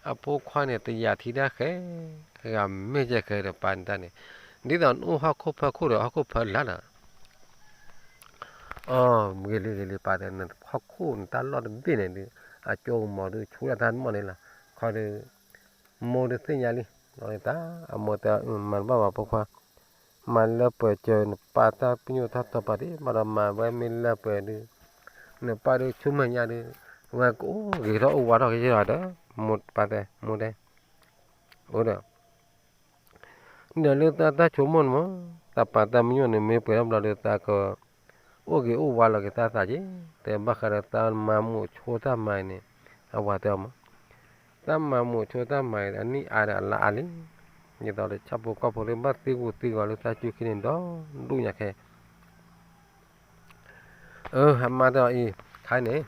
အဖိခွါန့ၣ် တယာ်ထံတၢ်ဃဲ, ဂၤမ့ၢ်ကဲဃဲဒီးပၢ်န့ၣ်တၢ်န့ၣ်, ဒ်သိးနအိၣ်ဟီၣ်ခိၣ်ဖၢခိၣ်ဒီးဟီၣ်ခိၣ်ဖၢလာ်ဒီး အဂ့ၤလံဂ့ၤလံပၢ်တဲ, ဟီၣ်ခိၣ်နတၢ်လီၢ်တဘ့ၣ်န့ၣ်ဒုး, အကၠိကမီၤဒုးဆူၣ်လၢတၢ်မီၢ်န့ၣ်လီၤ, ခီဒုး, မိၢ်ဒုးသ့ၣ်ညါလံ, တၢ်အမိၢ်တဲ, မၤတဘၣ်ဘၣ်ဖိခွါ, မၤလၢပှဲၤစၢၤနပၢ်တၢ်ပညိၣ်တၢ်တီပာ်ဒံး ဘၣ်ဒီးမၤဝဲမ့ၢ်လၢပှဲၤဒုး, နပၢ်ဒုးဆူမဲာ်ညါဒုး, ဝဲကအိၣ်ဂ့ၤထီၣ်အိၣ်ဝးထီၣ်က့ၤဒီး, မိၢ်ပၢ်တဲ, မိၢ်တဲ, အိၣ်ဒီး ဒီးလၢတၢ်ဆိကမိၣ်န့ၣ်မး, တၢ်ပာ်တၢ်ပညိၣ်န့ၣ် မ့ၢ်ပှဲၤထီၣ်ဘျီဒီး သးကအိၣ်ဂ့ၤအိၣ်ဝးလီၤက့ၤသးသးက့, တဲဘၣ်ဃးဒီးတၢ်မၤမုာ်ဆိတၢ်မၤအံၤန့ၣ်, အဝၤတဲအီၤမး, တၢ်မၤမုာ်ဆိတၢ်မၤအံၤ အနံၣ်အါဒီးအလါအါလံ, ဒ်သိးဒီးဆၣ်ဖိကီၢ်ဖိလၢဘၣ်သံကွံာ်သံဂီၤလၢသးစုခံန့ၣ်ဒီးဒူၣ်ညါခဲ အၢ အမါတဲအီၤအံၤ, ခါအံၤန့ၣ်,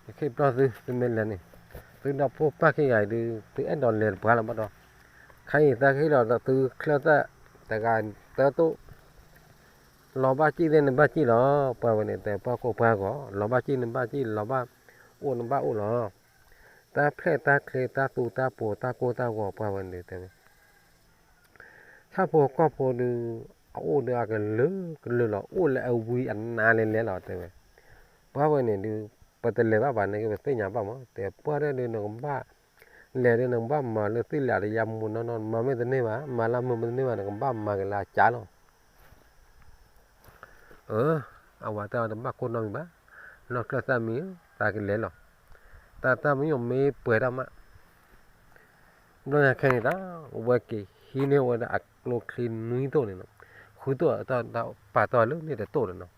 ယကဟ့ၣ်ပျီသု သုမ့ၢ်လဲၤန့ၣ်, သုဒီဖိပၢ်ခံဂၤအံၤဒုး သုအဲၣ်ဒိးလဲၤတပှၢ်လၢၤဘၣ်ဒီး, ခါအံၤသးကဟ့ၣ်လီၤဒီးသုချၢၣ်သၣ်, တဂၤတၢတိၣ်, လီၤဘၣ်စံၣ်သ့ၣ်နဘၣ်စံၣ်လီၤ, ပှၢ်ဝဲန့ၣ် တဲပှၢ်ကိၢ်ပှၢ်ဂီၤ, လီၤဘၣ်စံၣ်နဘၣ်စံၣ်, လီၤဘၣ်အိၣ်နဘၣ်အိၣ်လီၤ, တၢ်ဖျဲၣ်တၢ်ချ့တၢ်သူတၢ်ပိၤတၢ်ကိၢ်တၢ်ဂီၤ ပှၢ်ဝဲန့ၣ်တဲဝဲ ဆၣ်ဖိကီၢ်ဖိဒုး, အအိၣ်ဒီးအကလုာ်ကလုာ်လီၤ, အိၣ်လၢအဝံအနါလဲၤလဲၤလီၤ တဲဝဲ, ပှၢ်ဝဲန့ၣ်ဒုး, ပတလဲၤဘၣ်ဘၣ်န့ၣ်က့ၤ ပသ့ၣ်ညါဘၣ်မး, တဲပှၢ်ဒၣ်ဒုးနကဘၣ်, လဲၤဒုးနကဘၣ်မၤလၢသ့ၣ်လၢအတယါမူနီၢ်နီၢ်, မၤမ့ၢ်တန့ၢ်ဘၣ်, မၤလၢမုာ်မ့ၢ်တန့ၢ်ဘၣ် နကဘၣ်မၤက့ၤလၢအကၢ်လီၤ အၢ, အဝၤတဲအီၤတဘၣ်ကိၢ်နီတမံၤဘၣ်, နီၢ်ချၢၣ်သၣ်မံဧၢ, သးကလဲၤလီၤ, တၢ်တၢ်မံယိၣ်မ့ၢ်ပှဲၤတၢ်မး, ဘျီညါခဲန့ၣ်တၢ်, ဝဲက့ၤဟံးန့ၢ်ဝဲဒၣ်အကျိချံနွံတိၢ်န့ၣ်နီၤ, ဃုတိၢ်တၢ်ပာ်တီၢ်လၢန့ၣ်တတိၢ်န့ၣ်နီၤ,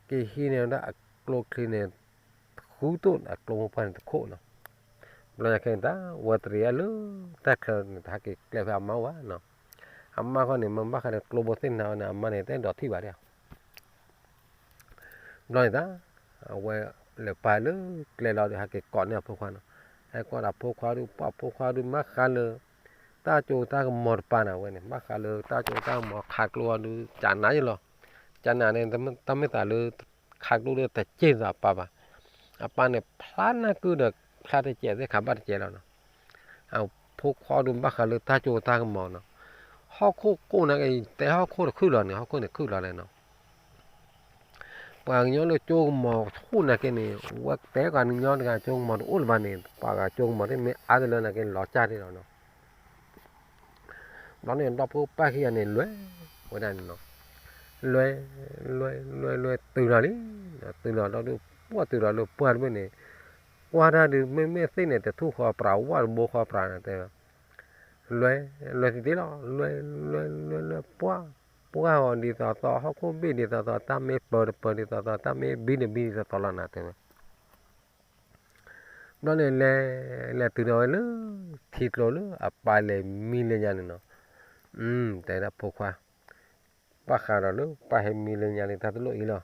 က့ၤဟံးန့ၢ်ဝဲဒၣ်အကျိချံန့ၣ်, ဃုတိၢ်အကျိမိၢ်ပှၢ်န့ၣ်တခိၣ်နီၤ, ဘျီညါခဲန့ၣ်တၢ်, ဝဲတရံးအလၢ, တၢ်ချၢန့ၣ် တဟဲက့ၤကျဲဖဲအမါအိၣ်ဘၣ်နီၤ, အမါဃီန့ၣ် မ့ၢ်ဘၣ်ဃးဒီးကျိဘိသ့ၣ်နၤဝဲန့ၣ် အမါန့ၣ် တအဲၣ်ဒိးထံၣ်ဘၣ်ဒၣ် ဘျီန့ၣ်တၢ်, အဝဲလဲၤပာ်လၢကျဲလီၤဒီး ဟဲက့ၤကိးန့ၢ်အဖိခွါနီၤ, ဟဲကိးဒီးဖိခွါဒုး ပှၢ်ဖိခွါဒုး ဘၣ်ဃးလၢ တၢ်ကၠိတၢ်ကမီၤတပၤန့ၣ်ဝဲန့ၣ် ဘၣ်ဃးလၢတၢ်ကၠိတၢ်ကမီၤခးကျိအီၤဒုး ကနးယလီၤ, ကနးန့ၣ် တၢ်မ့ၢ်သးလၢ ခးကျိဒီးတစဲးသးအပၢ်ဘၣ်, အပၢ်န့ၣ်ဖျါနၢ်ကုဒီး ဖျါတစဲးသ့ၣ်ခးဘၣ်တစဲးလီၤနီၤ အဖိခွါဒုးဘၣ်ဃးလၢတၢ်ကၠိတၢ်ကမီၤနီၤ, ဟီၣ်ခိၣ်ကိၣ်နာ်က့ တဲဟီၣ်ခိၣ်တခုၣ်လီၤန့ၣ် ဟီၣ်ခိၣ်န့ၣ်ခုၣ်လီၤလဲၣ်နီၤ, ပှၤကညီလၢကၠိကမီၤဆူၣ်နာ်က့န့ၣ် ဝဲတဲပှၤကညီတဂၤကၠိကမီၤတအိၣ်လၢၤဘၣ်န့ၣ် ပှၤဂၤကၠိကမီၤသ့ၣ်မ့ၢ်အါတလၢနာ်က့လီၤကၢ်ဒၣ်လီၤနီၤ ဘျီန့ၣ် ဒီဖိပၢ်ခံဂၤန့ၣ် လဲၤဝဲဒၣ်န့ၣ်နီၤ, လဲၤ, လဲၤ, လဲၤ, လဲၤ, တုၤလီၤလံ, တုၤလီၤဒီး ပှၢ်တုၤလီၤလၢပှၢ်တဘ့ၣ်န့ၣ်, ကွၢ်တၢ်ဒုး မ့မ့ၢ်သ့ၣ်န့ၣ် တထူၣ်ဃီပြး ဝၣ်တဘိဃီပြးန့ၣ်တဲ, လဲၤ, လဲၤတသ့လီၤ, လဲၤ, လဲၤ, လဲၤ, လဲၤ, ပှၢ်, ပှၢ်အီၤဒ်သိးသိး ဟီၣ်ခိၣ်ဘ့ၣ်ဒ်သိးသိး တၢ်မ့ၢ်ပၢၤတပၢၤဒ်သိးသိး တၢ်မ့ၢ်ဘံတဘံဒ်သိးသိးလီၤနၤတဲဝဲ ဘျီန့ၣ်လဲၤ, လဲၤတုၤဒီးဝဲလၢ ထံကျိလၢအပၢ်လဲၤမံလၢညါန့ၣ်နီၤ, တဲဒၣ်ဖိခွါ, ဘၣ်ဃးဒီးလၢပၢ်ဟဲမံလၢညါန့ၣ် တၢ်တလိၣ်အံၤလီၤ,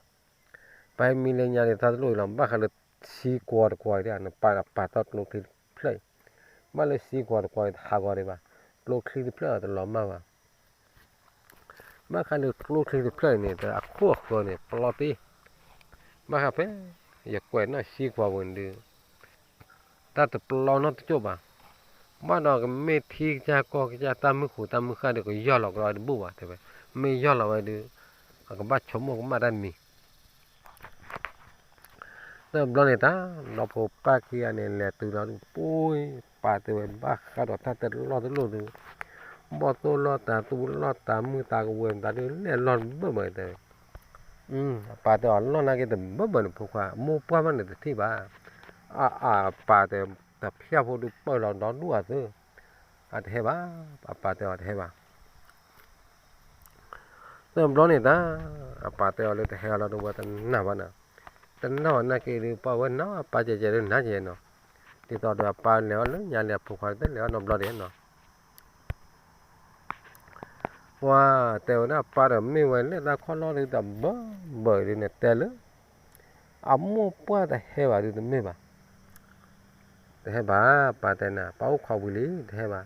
ပှၤဟဲမံလၢညါန့ၣ် တၢ်တလိၣ်အံၤလီၤ, ဘၣ်ဃးလၢ ဆံကွီၤတကွီၤအံၤ နပာ်ပာ်ထီၣ်ကျိချံတဖျၢၣ်အံၤ, ဘၣ်လၢဆံကွီၤတကွီၤအံၤတဟးဂီၤဒံးဘၣ်, ကျိချံတဖျၢၣ်အံၤတလီၤမၢ်ဘၣ်. ဘၣ်ဃးလၢကျိချံတဖျၢၣ်အံၤန့ၣ် အခိၣ်အဃၢၤန့ၣ် ပလီတ့ၢ်, ဘၣ်ဃးဖဲ ယကွဲးနီၣ်ဆံကွီၤပူၤန့ၣ်ဒုး တၢ်တပျီနီတကၠိၢ်ဘၣ်. ဘၣ်ဒီးကမ့ၢ်ထံကစၢ်ကီၢ်ကစၢ် တၢ်မုၢ်ဃိတၢ်မုၢ်ဃၢ်ဒီး ကယီၢ်လီၤကဒီးတဘူၣ်ဘၣ် တဲဝဲ, မ့ၢ်ယီၢ်လီၤဝဲဒုး အကဘၣ်ဆိကမိၣ်ကမၣ်တၢ်မံၤ. တဘျီန့ၣ်တၢ် ဒီဖိပၢ်ခံဂၤန့ၣ် လဲၤတုၤလီၤဒုး ပှၤ ပၢ်တဲဝဲ ဘၣ်ဃးဒီးတၢ်တလီၢ်တလိၣ်ဒုး ဘီၣ်သိၣ်လီၢ်တၤသူၣ်လီၢ် တၤမုၢ်တၤကဝဲၤ မတၤဒုး လဲၣ်လီၢ်တဘၢၣ်ဘၢၣ်တဲဝဲ. အပၢ်တဲအီၤ လီၢ်နာ်က့တဘၢၣ်ဘၢၣ်န့ၣ် ဖိခွါ မိၢ်ပှၢ်မးန့ၣ်တထံၣ်ဘၣ်. အ အပၢ်တဲ တဖျၢၣ်ဖိဒုးပၢၢ်လီၤဒီဒူၣ်အသး, အတဟဲဘၣ်, အပၢ်တဲအီၤတဟဲဘၣ်. တဘျီန့ၣ်တၢ် အပၢ်တဲအီၤလၢတဟဲအီၤလီၤဒုး ဝဲတနာ်ဘၣ်နီၤ, တနာ်ဘၣ်နာ်က့ဒုး ပှၤဝဲနီၤ အပၢ်ကဲကဲဒုး နၤကဲနီၤ, ဒ်သိးဒီးအပၢ်လဲၤအီၤလၢညါလံ အဖိခွါတလဲၤအီၤနီတဘျီဒံးနီၤ. ပှၤတဲဝဲဒၣ် ပၢ်ဒီးမ့ၢ်ဝဲလၢတၢ်ခီၣ်လီၢ်ဒုး တဘၢဘၢဒုးန့ၣ် တဲလၢ အမိၢ်ပှၢ်တဟဲဘၣ်ဒုးတမ့ၢ်ဘၣ်, တဟဲဘၣ် ပၢ်တဲနၤ ပၢ်အိၣ်ခိးဝံၤလံ တဟဲဘၣ်.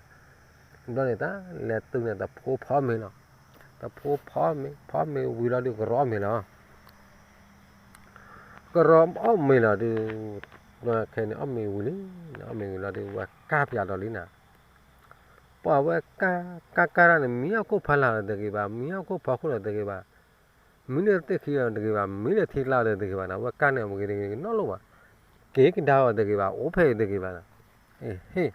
ဘျီန့ၣ်တၢ် လဲၤတုၤန့ၣ် တဖိဖီမ့ၤလီၤ, တဖိဖီမ့ၤ ဖီမ့ၤဝံၤလီၤဒုး ကရီအီၣ်မ့ၤလီၤ. ကရီအီၣ်မ့ၤလီၤဒုး ခဲန့ၣ်အီၣ်မ့ၤဝံၤလံ, အီၣ်မ့ၤဝံၤလီၤဒုး ဝဲကၢ်ပၠးဒီးလံနၤ, ပှၤဝဲကၢ် ကၢ်ကၢ်တၢ်န့ၣ် မံအီၣ်ခိၣ်ဖီလာ်ဒီးတဂ့ၤဘၣ်, မံအီၣ်ခိၣ်ဖီခိၣ်ဒီးတဂ့ၤဘၣ်, မံလၢသ့ၣ်ခံဒီးတဂ့ၤဘၣ်, မံလၢထံကျါဒီးတဂ့ၤဘၣ်နီၤ, ဝဲကၢ်န့ၣ် မ့ၢ်ဂ့ၤတဂ့ၤနီတလိၣ်ဘၣ်, က့ၤကဒါအီၤတဂ့ၤဘၣ်, အိၣ်ဖဲအံၤတဂ့ၤဘၣ်နီၤ, ဟ့ၣ်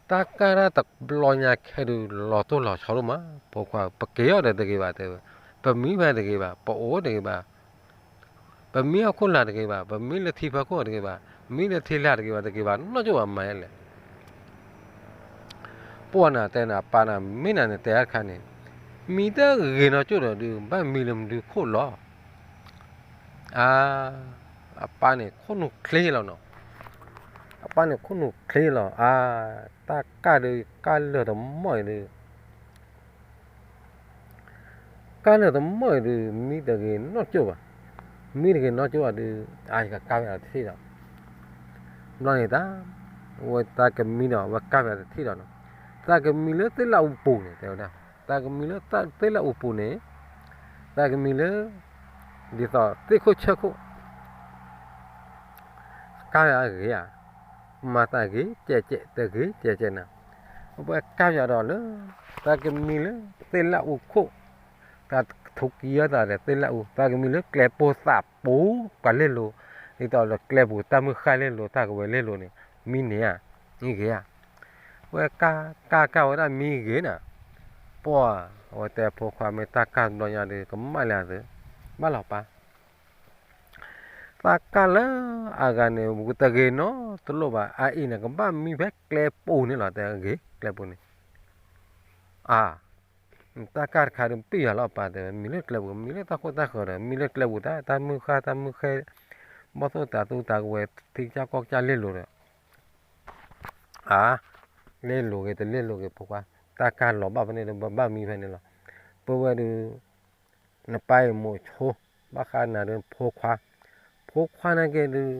တၢ်ကၢ်တၢ်တဘျီညါခဲဒုး လီၤတိၢ်လီၤဆီဒိၣ်မး, ဖိခွါ ပက့ၤအီၤဒီးတဂ့ၤဘၣ်တဲဝဲ, ပမံဖဲတဂ့ၤဘၣ်, ပအိၣ်တဂ့ၤဘၣ်, ပမံအီၣ်ခိၣ်လာ်တဂ့ၤဘၣ်, ပမံလၢထံဖီခိၣ်တဂ့ၤဘၣ်, မံလၢထံလာ်တဂ့ၤဘၣ်, တဂ့ၤဘၣ်နီၢ်ကၠိၣ်ဘၣ်မၤလဲၣ်. ပှၤနၤတဲနၤ ပၢ်နၤ မ့ၢ်နၤနတဲတခါန့ၣ်, မံတဂ့ၤနီၢ်ကၠိၣ်ဒီးဒုး ဘၣ်မံလၢမနုၤခိၣ်လီၤ. အါ, အပၢ်န့ၣ်ခိၣ်နူာ်ချ့လီၤနီၤ, အပၢ်န့ၣ်ခိၣ်နူာ်ချ့လီၤ. အါ, တၢ်ကၢ်ဒုး ကၢ်လၢာ်တမီၢ်အံၤဒုး ကၢ်လၢာ်တမီၢ်အံၤဒုး မံတဂ့ၤနီၢ်ကၠိၣ်ဘၣ်, မံတဂ့ၤနီၢ်ကၠိၣ်ဘၣ်ဒုး အါ ယကကၢ်ဝဲအီၤတထံၣ်ဒီး, ဘျီန့ၣ်တၢ် ဝဲတၢ်ကမံဒီး ဝဲကၢ်ဝဲအီၤတထံၣ်ဒီးနီၤ, တၢ်ကမံလၢသ့ၣ်လၣ်အူပူၤန့ၣ် တဲဝဲဒၣ်, တၢ်ကမံလၢသ့ၣ်လၣ်အူပူၤန့ၣ်, တၢ်ကမံလၢ ဒ်သိးသ့ၣ်ခိၣ်ဆၢခိၣ် ကၢ်ဝဲအဂ့ၤဧါ, မၤသးဂ့ၤကဲးကဲး တဂ့ၤကဲးကဲးနၤ, အဝဲကၢ်ယၤဒီးလၢ တၢ်ကမံလၢသ့ၣ်လၣ်အူခိၣ်, တၢ်ထူကံယီၤသးဒီးသ့ၣ်လၣ်အူ, တၢ်ကမံလၢကျဲပိာ်သးပူၤ ပှၤလဲၤလိၤ, ဒ်သိးဒီးကျဲပူၤတၢ်မုၢ်ဃၢ်လဲၤလိၤ တၢ်ကဝဲၤလဲၤလိၤန့ၣ် မံန့ၣ်ဧါ, မံဂ့ၤဧါ, ဝဲကၢ်ကၢ်ကၢ်ဝဲဒၣ်မံဂ့ၤနၤ, ပှၤ အဝဲတဲဖိခွါမ့ၢ်တၢ်ကၢ်တဘျီညါဒီး ကမၣ်လၢအသး, ဘၣ်လီၤပၢ် တၢ်ကၢ်လၢအဂၤန့ၣ် တဂ့ၤနီတလိၣ်ဘၣ်, အအံၤန့ၣ် ကဘၣ်မံဖဲကျဲပူၤန့ၣ်လီၤ, တဲဂ့ၤကျဲပူၤန့ၣ်, အါ, တၢ်ကၢ်တခါဒီးပျံၤယၤလီၤပၢ်တဲဝဲ, မံလၢကျဲပူၤ မံလၢတၢ်ခိၣ်တၢ်ဃၢၤဒီး မံလၢကျဲပူၤတၢ်, တၢ်မုၢ်ဃၢ်တၢ်မုၢ်ဃဲ, ဘီၣ်သိၣ်တၤသူတၤကဝဲၤ ထံကစၢ်ကီၢ်ကစၢ်လဲၤလိၤဒီး, အါ, လဲၤလိၤဂ့ၤတလဲၤလိၤဂ့ၤ ဖိခွါ, တၢ်ကၢ်လီၤဘၣ်ဖဲန့ၣ်ဒီး ဘၣ်မံဖဲန့ၣ်လီၤ, ပဝဲဒုး နပၢ်အံၤမိၤဆိ, ဘၣ်ဃးနၤဒုးဖိခွါ, ဖိခွါနာ်က့ဒုး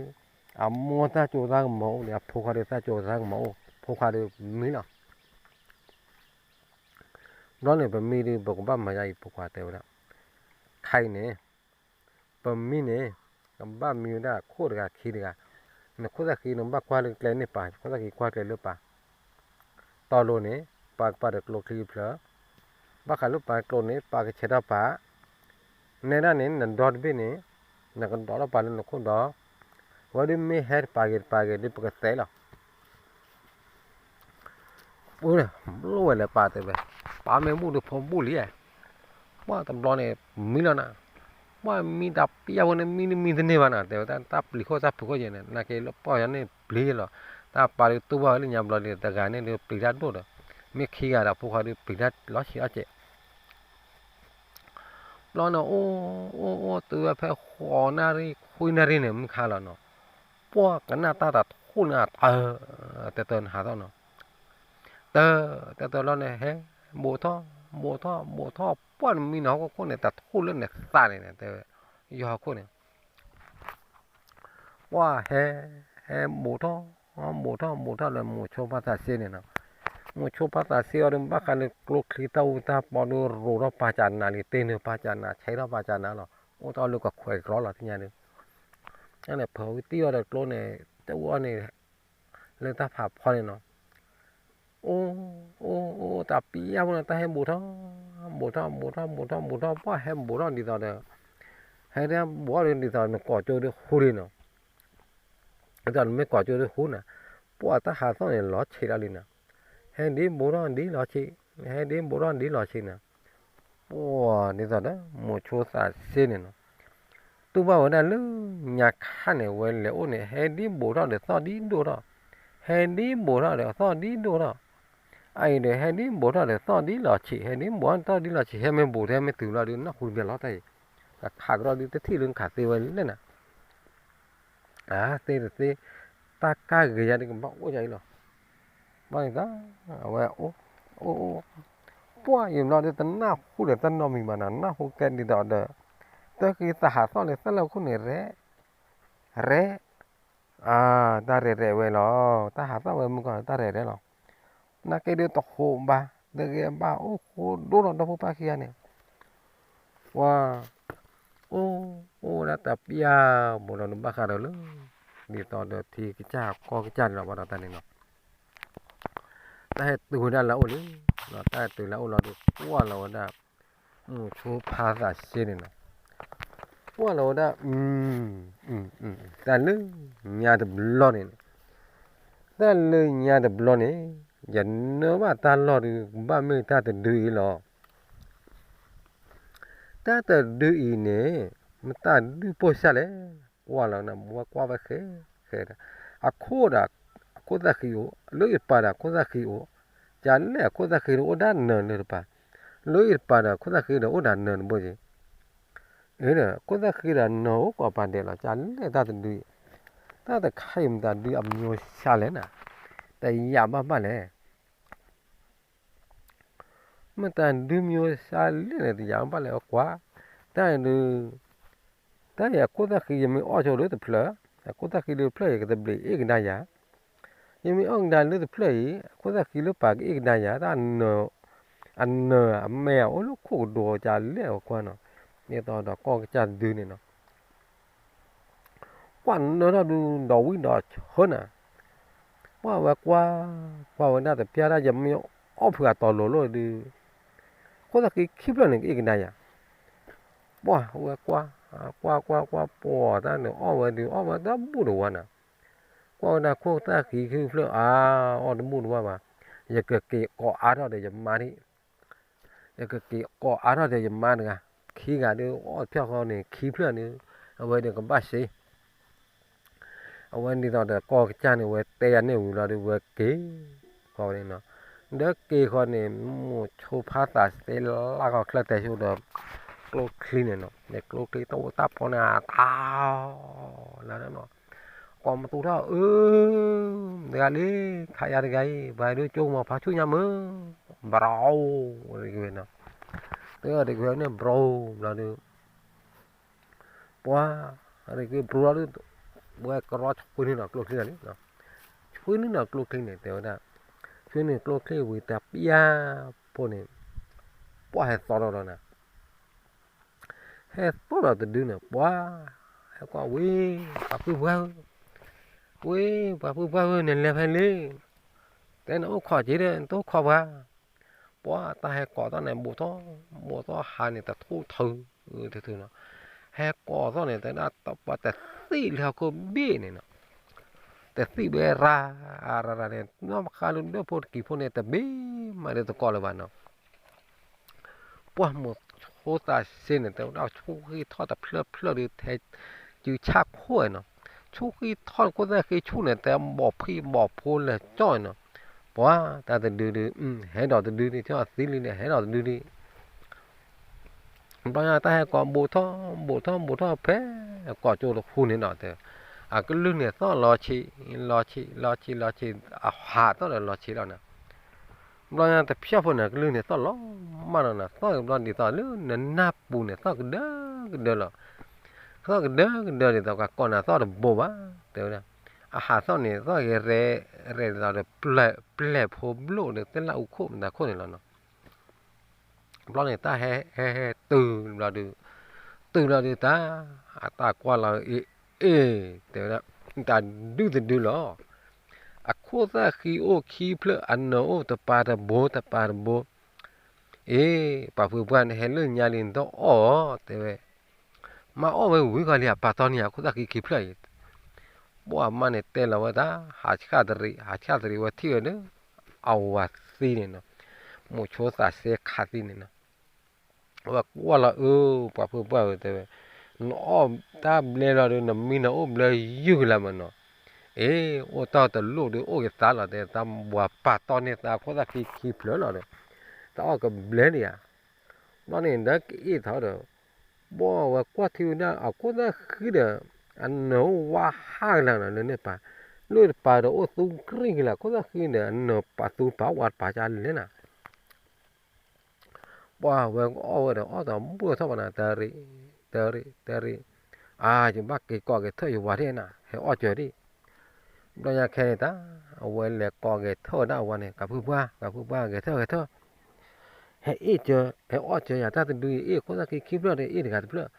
အမိၢ်တၢ်ကၠိတၢ်ကမီၤအိၣ်ဒီး အဖိခွါဒုးတၢ်ကၠိတၢ်ကမီၤအိၣ်, ဖိခွါဒုးမံလီၤ. ဘျီန့ၣ် ပမံဒုး ပကဘၣ်မၤယါအံၤ ဖိခွါတဲဝဲဒၣ်, ခါအံၤန့ၣ် ပမံန့ၣ် ကဘၣ်မံဝဲဒၣ်ခိၣ်တဂၤခံတဂၤ, နခိၣ်သၣ်ဃံနဘၣ်ကွၢ်လၢကျဲန့ၣ်ပၢ်, ခိၣ်သၣ်ဃံကွၢ်ကျဲလၢပၢ်, တီၤလိၤန့ၣ် ပၢ်ကပာ်ဒီးကျိချံဖျၢၣ်, ဘၣ်ဃးလၢပၢ်ကျိန့ၣ် ပၢ်ကဆဲးထီၣ်ပၢ်, နဲဒၣ်န့ၣ် နဒီတဘ့ၣ်န့ၣ် နကဒီးထီၣ်ပၢ်လၢနခိၣ်ဒီး, ဝဲဒုးမ့ၢ်ဟဲတပာ်ဂ့ၤတပာ်ဂ့ၤဒုး ပကသဲးလီၤ. ပှၤန့ၣ် လိၣ်ဝဲလၢပၢ်တဲဝဲ, ပၢ်မ့ၢ်ဘူၣ်ဒုးဖိဘူၣ်လံ, ပှၤတဘျီန့ၣ် မံလီၤနၤ, ပှၤမံတၢ်ပျၢ်ဖိန့ၣ် မံတမံတန့ၢ်ဘၣ်နၤ တဲဝဲ, တၢ်ပျံၤခိၣ်တၢ်ဖုးခိၣ်ယဲန့ၣ် နာ်က့လၢပှၢ်ယၤန့ၣ်ပျံၤလီၤ, တၢ်ပၢ်ဒုးတူၢ်ဘၣ်ဝဲလၢညါဘျီဒီး တဂၤန့ၣ်ဒုးပျံၤတၢ်ဒိၣ်ဒီး, မ့ၢ်ခံဂၤဒီးဖိခွါဒုးပျံၤတၢ်လီၤဆံးအီၣ်စဲး ဘျီန့ၣ် အိၣ်အိၣ်အိၣ်တုၤဝဲဖဲဃိးနၣ်ရံၣ်ခွံနၣ်ရံၣ်န့ၣ် မုၢ်ခါလီၤနီၤ, ပှၤကနၣ်တၢ်တထူၣ်န့ၣ် တၢ်တၢ်တၢ်နဟးထီၣ်နီၤ, တၢ်တၢ်တၢ်လီၤန့ၣ် ဟဲ ဘူးထီၣ် ဘူးထီၣ် ဘူးထီၣ် ပှၢ်နမံနီၤဟီၣ်ခိၣ်ခိၣ်န့ၣ် တထူၣ်လၢနသးန့ၣ် တဲဝဲ, ယဟီၣ်ခိၣ်န့ၣ် ပှၢ်ဟဲ, ဟဲဘူးထီၣ်, ဘူးထီၣ်ဘူးထီၣ်လၢမိၤဆိဖါသးစ့န့ၣ်နီၤ. မိၤဆိဖါသးစ့အီၤဒီး ဘၣ်ဃးလၢကျိချံတၢ်အူတၢ်ပီဒီး ရိးထီၣ်ပာ်စးနးလံ, တ့နုာ်ပာ်စးနး, ဆဲးထီၣ်ပာ်စးနးလီၤ. အိၣ်တ့ၢ်လၢကခွဲးကြီလီၤ သ့ၣ်ညါဒီး, န့ၣ် ဖီဝံၤတံၢ်အီၤဒီးကျိန့ၣ် တၢ်အူအီၣ်န့ၣ် လၢတၢ်ဖးဖီန့ၣ်နီၤ. အိၣ်, အိၣ်, အိၣ်, တၢ်ပျၢ်ဖိန့ၣ် တၢ်ဟဲဘူးထီၣ်, ဘူးထီၣ်, ဘူးထီၣ်, ဘူးထီၣ်, ဘူးထီၣ်, ပှၢ်ဟဲဘူးထီၣ်ဒ်သိးဒီး, ဟဲဒၣ်ဘူးထီၣ်ဒ်သိးနကိးကၠိဒ်ဟူဒ်နီၤ. ဒ်သိးနမ့ၢ်ကိးကၠိဒ်ဟူနၤ, ပှၢ်တၢ်ဟးသီၣ်န့ၣ် လီၤဆံးလီၤလံနီၤ. ဟဲဒ်ဘူးထီၣ်ဒ်လီၤဆံး, ဟဲဒ်ဘူးထီၣ်ဒ်လီၤဆံးနၤ. ပှၢ်ဒ်သိးဒီး မိၤဆိသးစ့န့ၣ်နီၤ. တူၢ်ဘၣ်ဝဲဒၣ်လၢညါခါန့ၣ် ဝဲလဲၤအိၣ်န့ၣ် ဟဲဒ်ဘူးထီၣ်ဒီးသီၣ်ဒ်ဒိၣ်ထီၣ်, ဟဲဒ်ဘူးထီၣ်ဒီးသီၣ်ဒ်ဒိၣ်ထီၣ်, အအံၤဒီးဟဲဒ်ဘူးထီၣ်ဒီးသီၣ်ဒ်လီၤဆံး, ဟဲဒ်ဘူးထီၣ်သီၣ်ဒ်လီၤဆံး, ဟဲမ့ၢ်ဘူးထဲမ့ၢ်တုၤလီၤဒီး နၢ်ဟူတဘျီလီၤတၢ်အံၤ, တၢ်ခးကဒီးဒ်တထံၣ်လၢနခးသ့ဝဲလဲၣ်နၤ. အသ့တသ့, တၢ်ကၢ်ဂ့ၤယၤဒ်ကဘၣ်အိၣ်ယၤအံၤလီၤ. ဘၣ်န့ၣ်သး, အဝဲအိၣ်, အိၣ်, ပှၢ်ယံာ်ဘျီဒီးတနၢ်ဟူဒီးတၢ်နီတမံၤဘၣ်နီၤ, နၢ်ဟူကဲဒ်သိးဒီး, တၢ်ဃံသးဟးသီၣ်လၢတၢ်လၢခိၣ်န့ၣ်ရဲၣ်, ရဲၣ်, အါ, တၢ်ရဲၣ်ရဲၣ်ဝဲလီၤ, တၢ်ဟးသီၣ်ဝဲမုၢ်ကီၢ်တၢ်ရဲၣ်ရဲၣ်လီၤ. နာ်က့ဒ်တဟူးဘၣ်, တဂ့ၤဘၣ်အိၣ်ဃိဒိၣ်ထီၣ်ဒီဖိပၢ်ခံဂၤန့ၣ် ပှၤ, အိၣ်, အိၣ်ဝဲဒၣ်တၢ်ပျၢ်ဘူးလီၤဒီးဘၣ်ဃးဒီးလၢ, ဒ်သိးဒီးထံကစၢ်ကီၢ်ကစၢ်န့ၣ်လီၤ ဘၣ်ဒီးတၢ်န့ၣ်နီၤ. တၢ်ဟဲတုၤဝဲဒၣ်လၢအအိၣ်လံ, တၢ်ဟဲတုၤလၢအအိၣ်လီၤဒီး ကွၢ်လီၤဝဲဒၣ်, မိၤဆိဖါသးစ့န့ၣ်နီၤ. ကွၢ်လီၤဝဲဒၣ်, တၢ်လၢညါတဘျီန့ၣ်, တၢ်လၢညါတဘျီန့ၣ်, ယနၢဘၣ်တၢ်လီၢ်ဒီး ဘၣ်မ့ၢ်တၢ်တဒုအံၤလီၤ. တၢ်တဒုအံၤန့ၣ်, မ့ၢ်တၢ်ဒုပိၢ်စၢ်လဲၣ်, ကွၢ်လီၤနၤ ဝဲကွၢ်ဝဲဃဲ, ဃဲဒီး, အခိၣ်ဒီး, အခိၣ်သၣ်ဃံအိၣ်, လၢအံၤတပၤဒီးအခိၣ်သၣ်ဃံအိၣ်, ကလဲၣ်အခိၣ်သၣ်ဃံဒီးအိၣ်ဒၣ်နၢၤလၢတပၤ, လၢအံၤတပၤဒီးအခိၣ်သၣ်ဃံဒီးအိၣ်ဒၣ်နၢၤတဘိက့ၤ အ့ဒီး ခိၣ်သၣ်ဃံဒီးနၢၤအိၣ်ကိးပၤဒဲးလီၤ, ကလဲၣ်တၢ်တဒုအံၤ, တၢ်တခါအံၤမ့ၢ်တၢ်ဒုအမျိုးစၢ်လဲၣ်နၤ, တယာ်ဘၣ်ဘၣ်လဲၣ်. မ့ၢ်တၢ်ဒုမျိုးစၢ်လဲၣ်န့ၣ် တယာ်ဘၣ်လဲၣ်အကွၢ်, တၢ်ဒု, တၢ်အံၤအခိၣ်သၣ်ဃံယမ့ၢ်အီၣ်ဆိလၢတဖျၢၣ်, အခိၣ်သၣ်ဃံလၢတဖျၢၣ်အံၤ ကသဘျ့းအ့ၣ်ကဒါယၤ, ယမ့ၢ်အီၣ်ကဒါလၢတဖျၢၣ်အံၤ အခိၣ်သၣ်ဃံလၢပၤကအ့ၣ်ကဒါယၤ, တၢ်, အနၢၤအမဲာ်အိၣ်လၢခိၣ်ကဒိကလဲၣ်အကွၢ်နီၤ, ဒ်သိးဒီးကီၢ်ကစၢ်တဒုန့ၣ်နီၤ ကွၢ်နၢထီၣ်ဒုဒီးဝံၣ်ဒီးဆၢနၤ, ပှၢ်ဝဲကွၢ်, ကွၢ်ဝဲဒၣ်တပျၢ်တၢ် ယမ့ၢ်အီၣ်ဖုးအတီၤလိၤလိၤဒု, ခိၣ်သၣ်ဃံခံဖျၢၣ်န့ၣ်ကအ့ၣ်ကဒါယၤ, ပှၢ်ဝဲကွၢ်, ကွၢ်ကွၢ်ကွၢ်ကွၢ် ပှၢ်တၢ်န့ၣ်အီၣ်ဝဲဒု အီၣ်ဝဲတဘူၣ်တဝါနၤ, ကွၢ်ဝဲဒၣ်ခိၣ်သၣ်ဃံခံဖျၢၣ် အါ, အီၣ်တဘူၣ်တဝါဘၣ်, ယကက့ၤကိးအါထီၣ်ဒီးယမါဒံး ယကက့ၤကိးအါထီၣ်ဒီးယမါတဂၤ, ခံဂၤဒုးအီၣ်တဖျၢၣ်ဃီန့ၣ် ခံဖျၢၣ်န့ၣ်, အဝဲဒုးကဘၣ်စ့, အဝဲဒ်သိးဒီးကီၢ်ကစၢ်န့ၣ် ဝဲတဲယၤန့ၣ်ဝံၤလီၤဒီး ဝဲက့ၤဃီန့ၣ်နီၤ, ဒီးက့ၤဃီန့ၣ် မိၤဆိဖါသးစ့လၢကီၢ်ချၢတဲဆိဒီး ကျိချံန့ၣ်နီၤ, ကျိချံတအိၣ်တၢ်ဖီန့ၣ် အတၢ်လၢနီၤ ကိးမတူၢ်ထီၣ်အၢ, တဂၤလံ, ခးယၤတဂၤအံၤ ပှၤဒုးကၠိမီၤဖါဆူညါမၢ်, ဘြီ, ဝဲနီၤ, တဂၤတဂၤန့ၣ် ဘြီ, ဘျီဒုး, ပှၤ, ရက့ၤဘြီလီၤဒုး, ဝဲကရီဆူန့ၢ်နီၤကျိချံလံ, ဆူန့ၢ်နီၤကျိချံန့ၣ် တဲဝဲဒၣ်, ဆူန့ၢ်ကျိချံဝံၤတၢ်ပျၢ်ဖိန့ၣ်, ပှၤဟဲသီၣ်ဒီးနၤ ဟဲသီၣ်ဒီးတဒုန့ၣ် ပှၤ, ဟဲကွၢ်ဝံၤ, ပှၤပုၢ်ပှၢ်ဧၢ, ဝံၤ, ပှၤပုၢ်ပှၢ်ဧၢ နလဲၤဖဲလဲၣ်, တဲနအိၣ်ခိးက့ၤဒီး နတအိၣ်ခိးပှၤ, ပှၤတၢ်ဟဲကိးသီၣ်န့ၣ် ဘူးထီၣ်, ဘူးထီၣ်ဟးန့ၣ် တထူၣ်ထုး, ထူၣ်နီၤ, ဟဲကိးသီၣ်န့ၣ် တဲဒၣ်ပှၤတသံၣ်လၢဟီၣ်ခိၣ်ဘ့ၣ်န့ၣ်နီၤ, တသံၣ်ဘၣ်ရၤ, ရၤရၤန့ၣ် နီၢ်မဃါလၢဒၢၣ်ဖိတကံၤဖိန့ၣ် တဘ့ၣ်မးလၢတကိးလၢၤဘၣ်နီၤ ပှၢ်မိၤဆိသးစ့န့ၣ် တဲဝဲဒၣ်ဆူဃံထီၣ်တဖျၢၣ်ဖျၢၣ်ဒုး ထဲစုဆၣ်ခိၣ်နီၤ, ဆူဃံထီၣ်ခိၣ်သၣ်ဃံဆူၣ်န့ၣ် တဲဘီၣ်ဖံးဘီၣ်ဖိလဲၤကၠီၣ်နီၤ, ပှၤတၢ်တဒုဒုး, ဟဲဒီးတဒုဒုး ထီၣ်သံလံန့ၣ် ဟဲဒီးတဒုဒုး ဘျီညါတၢ်ဟဲကိးဘူးထီၣ်, ဘူးထီၣ်ဘူးထီၣ်ဖဲ, ကိးကၠိတဃူန့ၣ်ဒီးတဲ, အကလုၢ်န့ၣ်သီၣ်လီၤဆံး, လီၤဆံး လီၤဆံး လီၤဆံး, အဟးသီၣ်ဒီးလီၤဆံးလီၤနၤ, ဘျီညါတဖျၢၣ်ဖိန့ၣ် အကလုၢ်န့ၣ်သီၣ်လီၤမးလီၤနၤ, သီၣ်ဘျီဒ်သိးလၢနနၢ်ပူၤန့ၣ် သီၣ်ကဒၢကဒၢလီၤ, သီၣ်ကဒၢကဒၢဒ်သိး ကကိးနၤသီၣ်တဘိဘၣ် တဲဝဲဒၣ်. အဟးသီၣ်န့ၣ် သီၣ်ဂဲၤရဲၣ်ရဲၣ်ဒ်သိးဒီး ပျဲၢ်ဖိဘျိၣ်ဒီး သ့ၣ်လၣ်အူခိၣ်မတၤခိၣ်န့ၣ်လီၤနီၤ. ဘျီန့ၣ် တၢ်ဟဲဟဲဟဲတုၤဘျီဒုး, တုၤဘျီဒုးတၢ်, အတၢ်ကွၢ်လီၤအ့ၣ်အ့ၣ် တဲဝဲဒၣ်, တၢ်ဒုၣ်တဒုလီၤ. အခိၣ်သၣ်ဃံအိၣ်ခံဖျၢၣ် အနၢၤအိၣ်တပၤတဘိတပၤတဘိ, အ့ ပှၤဖုပှၢ်န့ၣ် ဟဲလၢညါလံ နတအီၣ်ဧါ တဲဝဲ. မ့ၢ်အီၣ်ဝဲဝံၤဃီလံ အပာ်တီန့ၢ်ယၤ အခိၣ်သၣ်ဃံခံဖျၢၣ်အံၤ, ဘၣ်အမါန့ၣ်တဲလီၤဝဲတၢ်, ဟးဆှၣ်တရံး ဟးဆှၣ်တရံးဝဲထံၣ်ဝဲဒီး အဝၤသံန့ၣ်နီၤ, မိၤဆိသးစဲခးသံန့ၣ်နီၤ. အဝဲကွၢ်လီၤအၢ ပှၤဖုပှၢ်ဧၢ တဲဝဲ, နအီၣ်တၢ်ဘျဲလီၤဒီး နမံနအိၣ်ဘျဲယုၢ်ကလါမးနီၤ. အ့ အိၣ်တၢ်တလိၣ်ဒီး အိၣ်က့ၤသးလီၤ တဲ တၢ်ဝၤပာ်တီန့ၢ်သး အခိၣ်သၣ်ဃံခံဖျၢၣ်လီၤဒီး တၢ်အီၣ်ကဘျဲဒံးဧါ. ဘျီန့ၣ် ဒီးကအ့ၣ်ထီၣ်ဒီး ဘီဝဲကွၢ်ထံဝဲဒၣ် အခိၣ်သၣ်ဃံဒီး အနၢၤအိၣ်ဝါဟးကလါနီၤ လၢန့ၣ်ပၤ, လၢတပၤဒီးအိၣ်သူကရံၣ်ကလါ ခိၣ်သၣ်ဃံဒီး အနၢၤပာ်သူပာ်ဝါတပၤကလဲၣ်နၤ. ပှၤဝဲကအီၣ်ဝဲဒီး အီၣ်တဘူၣ်ထီၣ်ဘၣ်နၤ တရံး တရံး တရံး, အါ ယဘၣ်က့ၤကိးက့ၤထၢၣ်ယဝၤဒၣ်နၤ ဟဲအီၣ်စၢၤဒံး. ဘျီညါခဲန့ၣ်တၢ် အဝဲလဲၤကိးက့ၤထၢၣ်ဝဲဒၣ်အဝၤန့ၣ် ကးဖုပှၢ် ကးဖုပှၢ် ဂဲၤထၢၣ်ဂဲၤထၢၣ်, ဟဲအ့ၣ်စၢၤ ဟဲအီၣ်စၢၤယၤတၢ်တဒု ယအ့ၣ်ခိၣ်သၣ်ဃံခံဖျၢၣ်ဒီး အ့ၣ်တဂၤတဖျၢၣ်,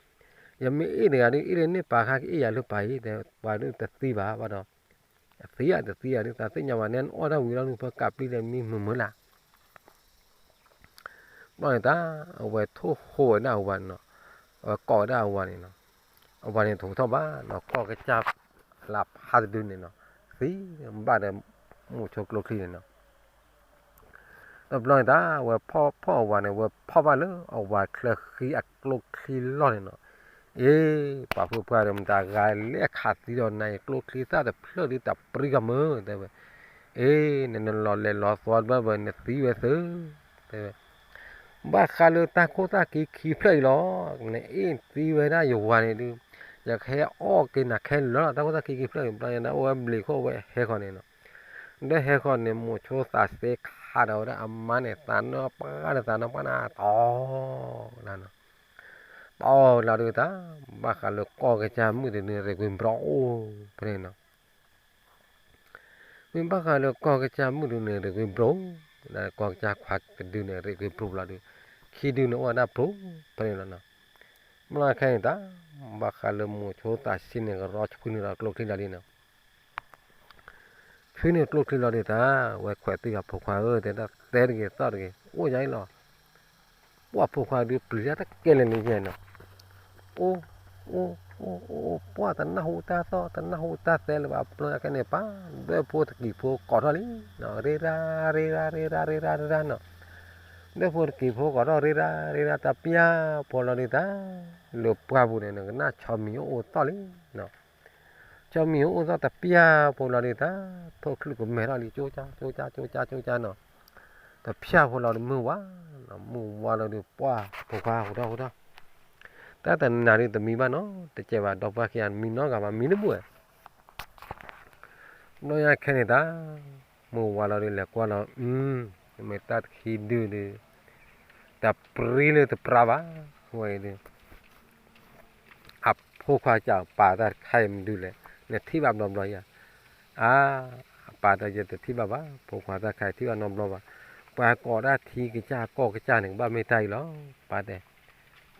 ယမ့ၢ်အ့ၣ်တဂၤဒီး အ့ၣ်လၢန့ၣ်ပာ်ခါ ကအ့ၣ်ယၤလၢပာ်အံၤ တဲပှၤဒုးတသံဘၣ်ဘၣ်ဒီး အသံဧါတသံဧါဒုး သးသ့ၣ်ညါဘၣ် နဲနအီၣ်တၢ်ဝံၤလီၤနုၤ ပကးပျံၤဒီးမံမုာ်မုာ်လၢ်. ဘျီန့ၣ်တၢ် အဝဲထိၣ်ဟိးဝဲဒၣ်အဝၤန့ၣ်နီၤ, အဝဲကိးဝဲဒၣ်အဝၤန့ၣ်နီၤ, အဝၤန့ၣ်တဟူးထီၣ်ဘၣ်နီၤ ကိးကစၢ်လၢဖးတဒုန့ၣ်နီၤ, သံဘၣ်ဒီး မိၤဆိကျိချံန့ၣ်နီၤ. တဘျီန့ၣ်တၢ် ဝဲဖီၣ်ဖီၣ်အဝၤန့ၣ် ဝဲဖီၣ်ဘၣ်လၢအဝၤချၢဃံအကျိချံလီၢ်န့ၣ်နီၤ, အ့ ပှၤဖုပှၢ်ဒီး မတၤဂၤလဲၣ်ခးသံဒီးနၤ ယကျိချံသၣ်တဖျၢၣ်ဒုးတၢ်ပြံကီၢ်မုၢ် တဲဝဲ, အ့ နနလီၤလဲၤလီၤသွီဘၣ်ဝဲ နသံဝဲသု တဲဝဲ, ဘၣ်ဃးလၢတၢ်ခိၣ်သၣ်ခံခံဖျၢၣ်အံၤလီၤ, နအ့ၣ်သံဝဲဒၣ်ယဝၤန့ၣ်ဒုး, ယကဟဲအီၣ်က့ၤနၤခဲလၢာ်လီၤ တၢ်ခိၣ်သၣ်ခံခံဖျၢၣ်အံၤ, ဘျီညါန့ၣ်အိၣ်ဝဲဘျံးခိၣ်ဝဲဟဲဃီန့ၣ်နီၤ, ဒီးဟဲဃီန့ၣ် မိၤဆိသးစဲခးဒီးဝဲဒၣ်အမါန့ၣ် သးနၢပှၢ်ဒီးသးနၢပှၢ်နၤတီလီၤနီၤ, တီလီၤဒုးတၢ်, ဘၣ်ဃးလၢကီၢ်ကစၢ်မုၣ်တဒုန့ၣ် ရ့ကွံာ်ဘြီအိၣ်ဖဲန့ၣ်နီၤ မ့ၢ်ဘၣ်ဃးလၢကီၢ်ကစၢ်မုၣ်တဒုန့ၣ် ရ့ကွံာ်ဘြီ, ကီၢ်ကစၢ်ခွါတဒုန့ၣ် ရ့ကွံာ်ဘြီဘျီဒီး, ခံဒုန့ၣ်အိၣ်ဝဲဒၣ်ဘြီဖဲန့ၣ်လီၤနီၤ, ဘျီခဲန့ၣ်တၢ်, ဘၣ်ဃးလၢမိၤဆိသးစဲန့ၣ် ကရီဖုန့ၢ်ဒီးကျိချံလီၤဒုးနီၤ ဖုန့ၢ်ကျိချံလီၤဒုးတၢ်, ဝဲခွဲးသံအဖိခွါဧၢ တဲဒၣ်သဲတဂ့ၤသီၣ်တဂ့ၤ အိၣ်ယါအံၤလီၤ, ပှၢ်ဖိခွါဒုးပျံၤတၢ်တကဲလၢာ်န့ၣ်ယဲနီၤ, အိၣ်, အိၣ်, အိၣ်, အိၣ်, အိၣ်, ပှၢ်တနၢ်ဟူတၢ်သီၣ် တနၢ်ဟူတၢ်သဲလၢၤဘၣ် ဘျီညါခဲန့ၣ် ပၢ်ဒွဲၣ်ဖိတကံၤဖိကိးထီၣ်လံ, ရ့ရၣ်, ရ့ရၣ်, ရ့ရၣ်, ရ့ရၣ်, ရ့ရၣ်နီၤ, ဒွဲၣ်ဖိတကံၤဖိကိးထီၣ် ရ့ရၣ်, ရ့ရၣ် တပျၢ်ဖိလီၤဒုးတၢ်, လၢပှၢ်ပူၤန့ၣ် နကနၣ်ဆီမံၤအိၣ်အိၣ်သီၣ်လံနီၤ ဆီမံၤအိၣ်အိၣ်သီၣ်တပျၢ်ဖိလီၤဒုးတၢ်, ထိၣ်ချုးကမဲထီၣ်လံ ကၠိကၠၢ် ကၠိကၠၢ် ကၠိကၠၢ် ကၠိကၠၢ်နီၤ, တပျၢ်ဖိလီၤဒုးမုၢ်ဝါ, မုၢ်ဝါလီၤဒုးပှၢ်ဖိခွါဟူးထီၣ်ဟူးထီၣ်, တၢ်တနၤဒုးတမံဘၣ်နီၤ, တကဲဘၣ်ဒီပုၢ်ဝဲၢ်ခံဂၤမံနီတဂၤဘၣ် မံတဘူၣ်ဝဲ ဘျီညါခဲန့ၣ်တၢ်, မုၢ်ဝါလီၤဒုးလဲၤကွၢ်လီၤ, မ့ၢ်တၢ်တခံဒုဒုး, တၢ်ပြံလၢတပြါဘၣ်, ဝဲအံၤဒုး, အဖိခွါစံး ပၢ်တၢ်တခါအံၤမနုၤလဲၣ်, နထံၣ်ဘၣ်ဘျီဘျီယၤ, အါ, ပၢ်တၢ်ယတထံၣ်ဘၣ်ဘၣ်, ဖိခွါတၢ်တခါအံၤထံၣ်ဘၣ်နီတဘျီဘၣ်, ပှၤကိးဒၣ်ထံကစၢ်ကီၢ်ကစၢ်န့ၣ် ကဘၣ်မ့ၢ်တၢ်အံၤလီၤ, ပၢ်တဲ,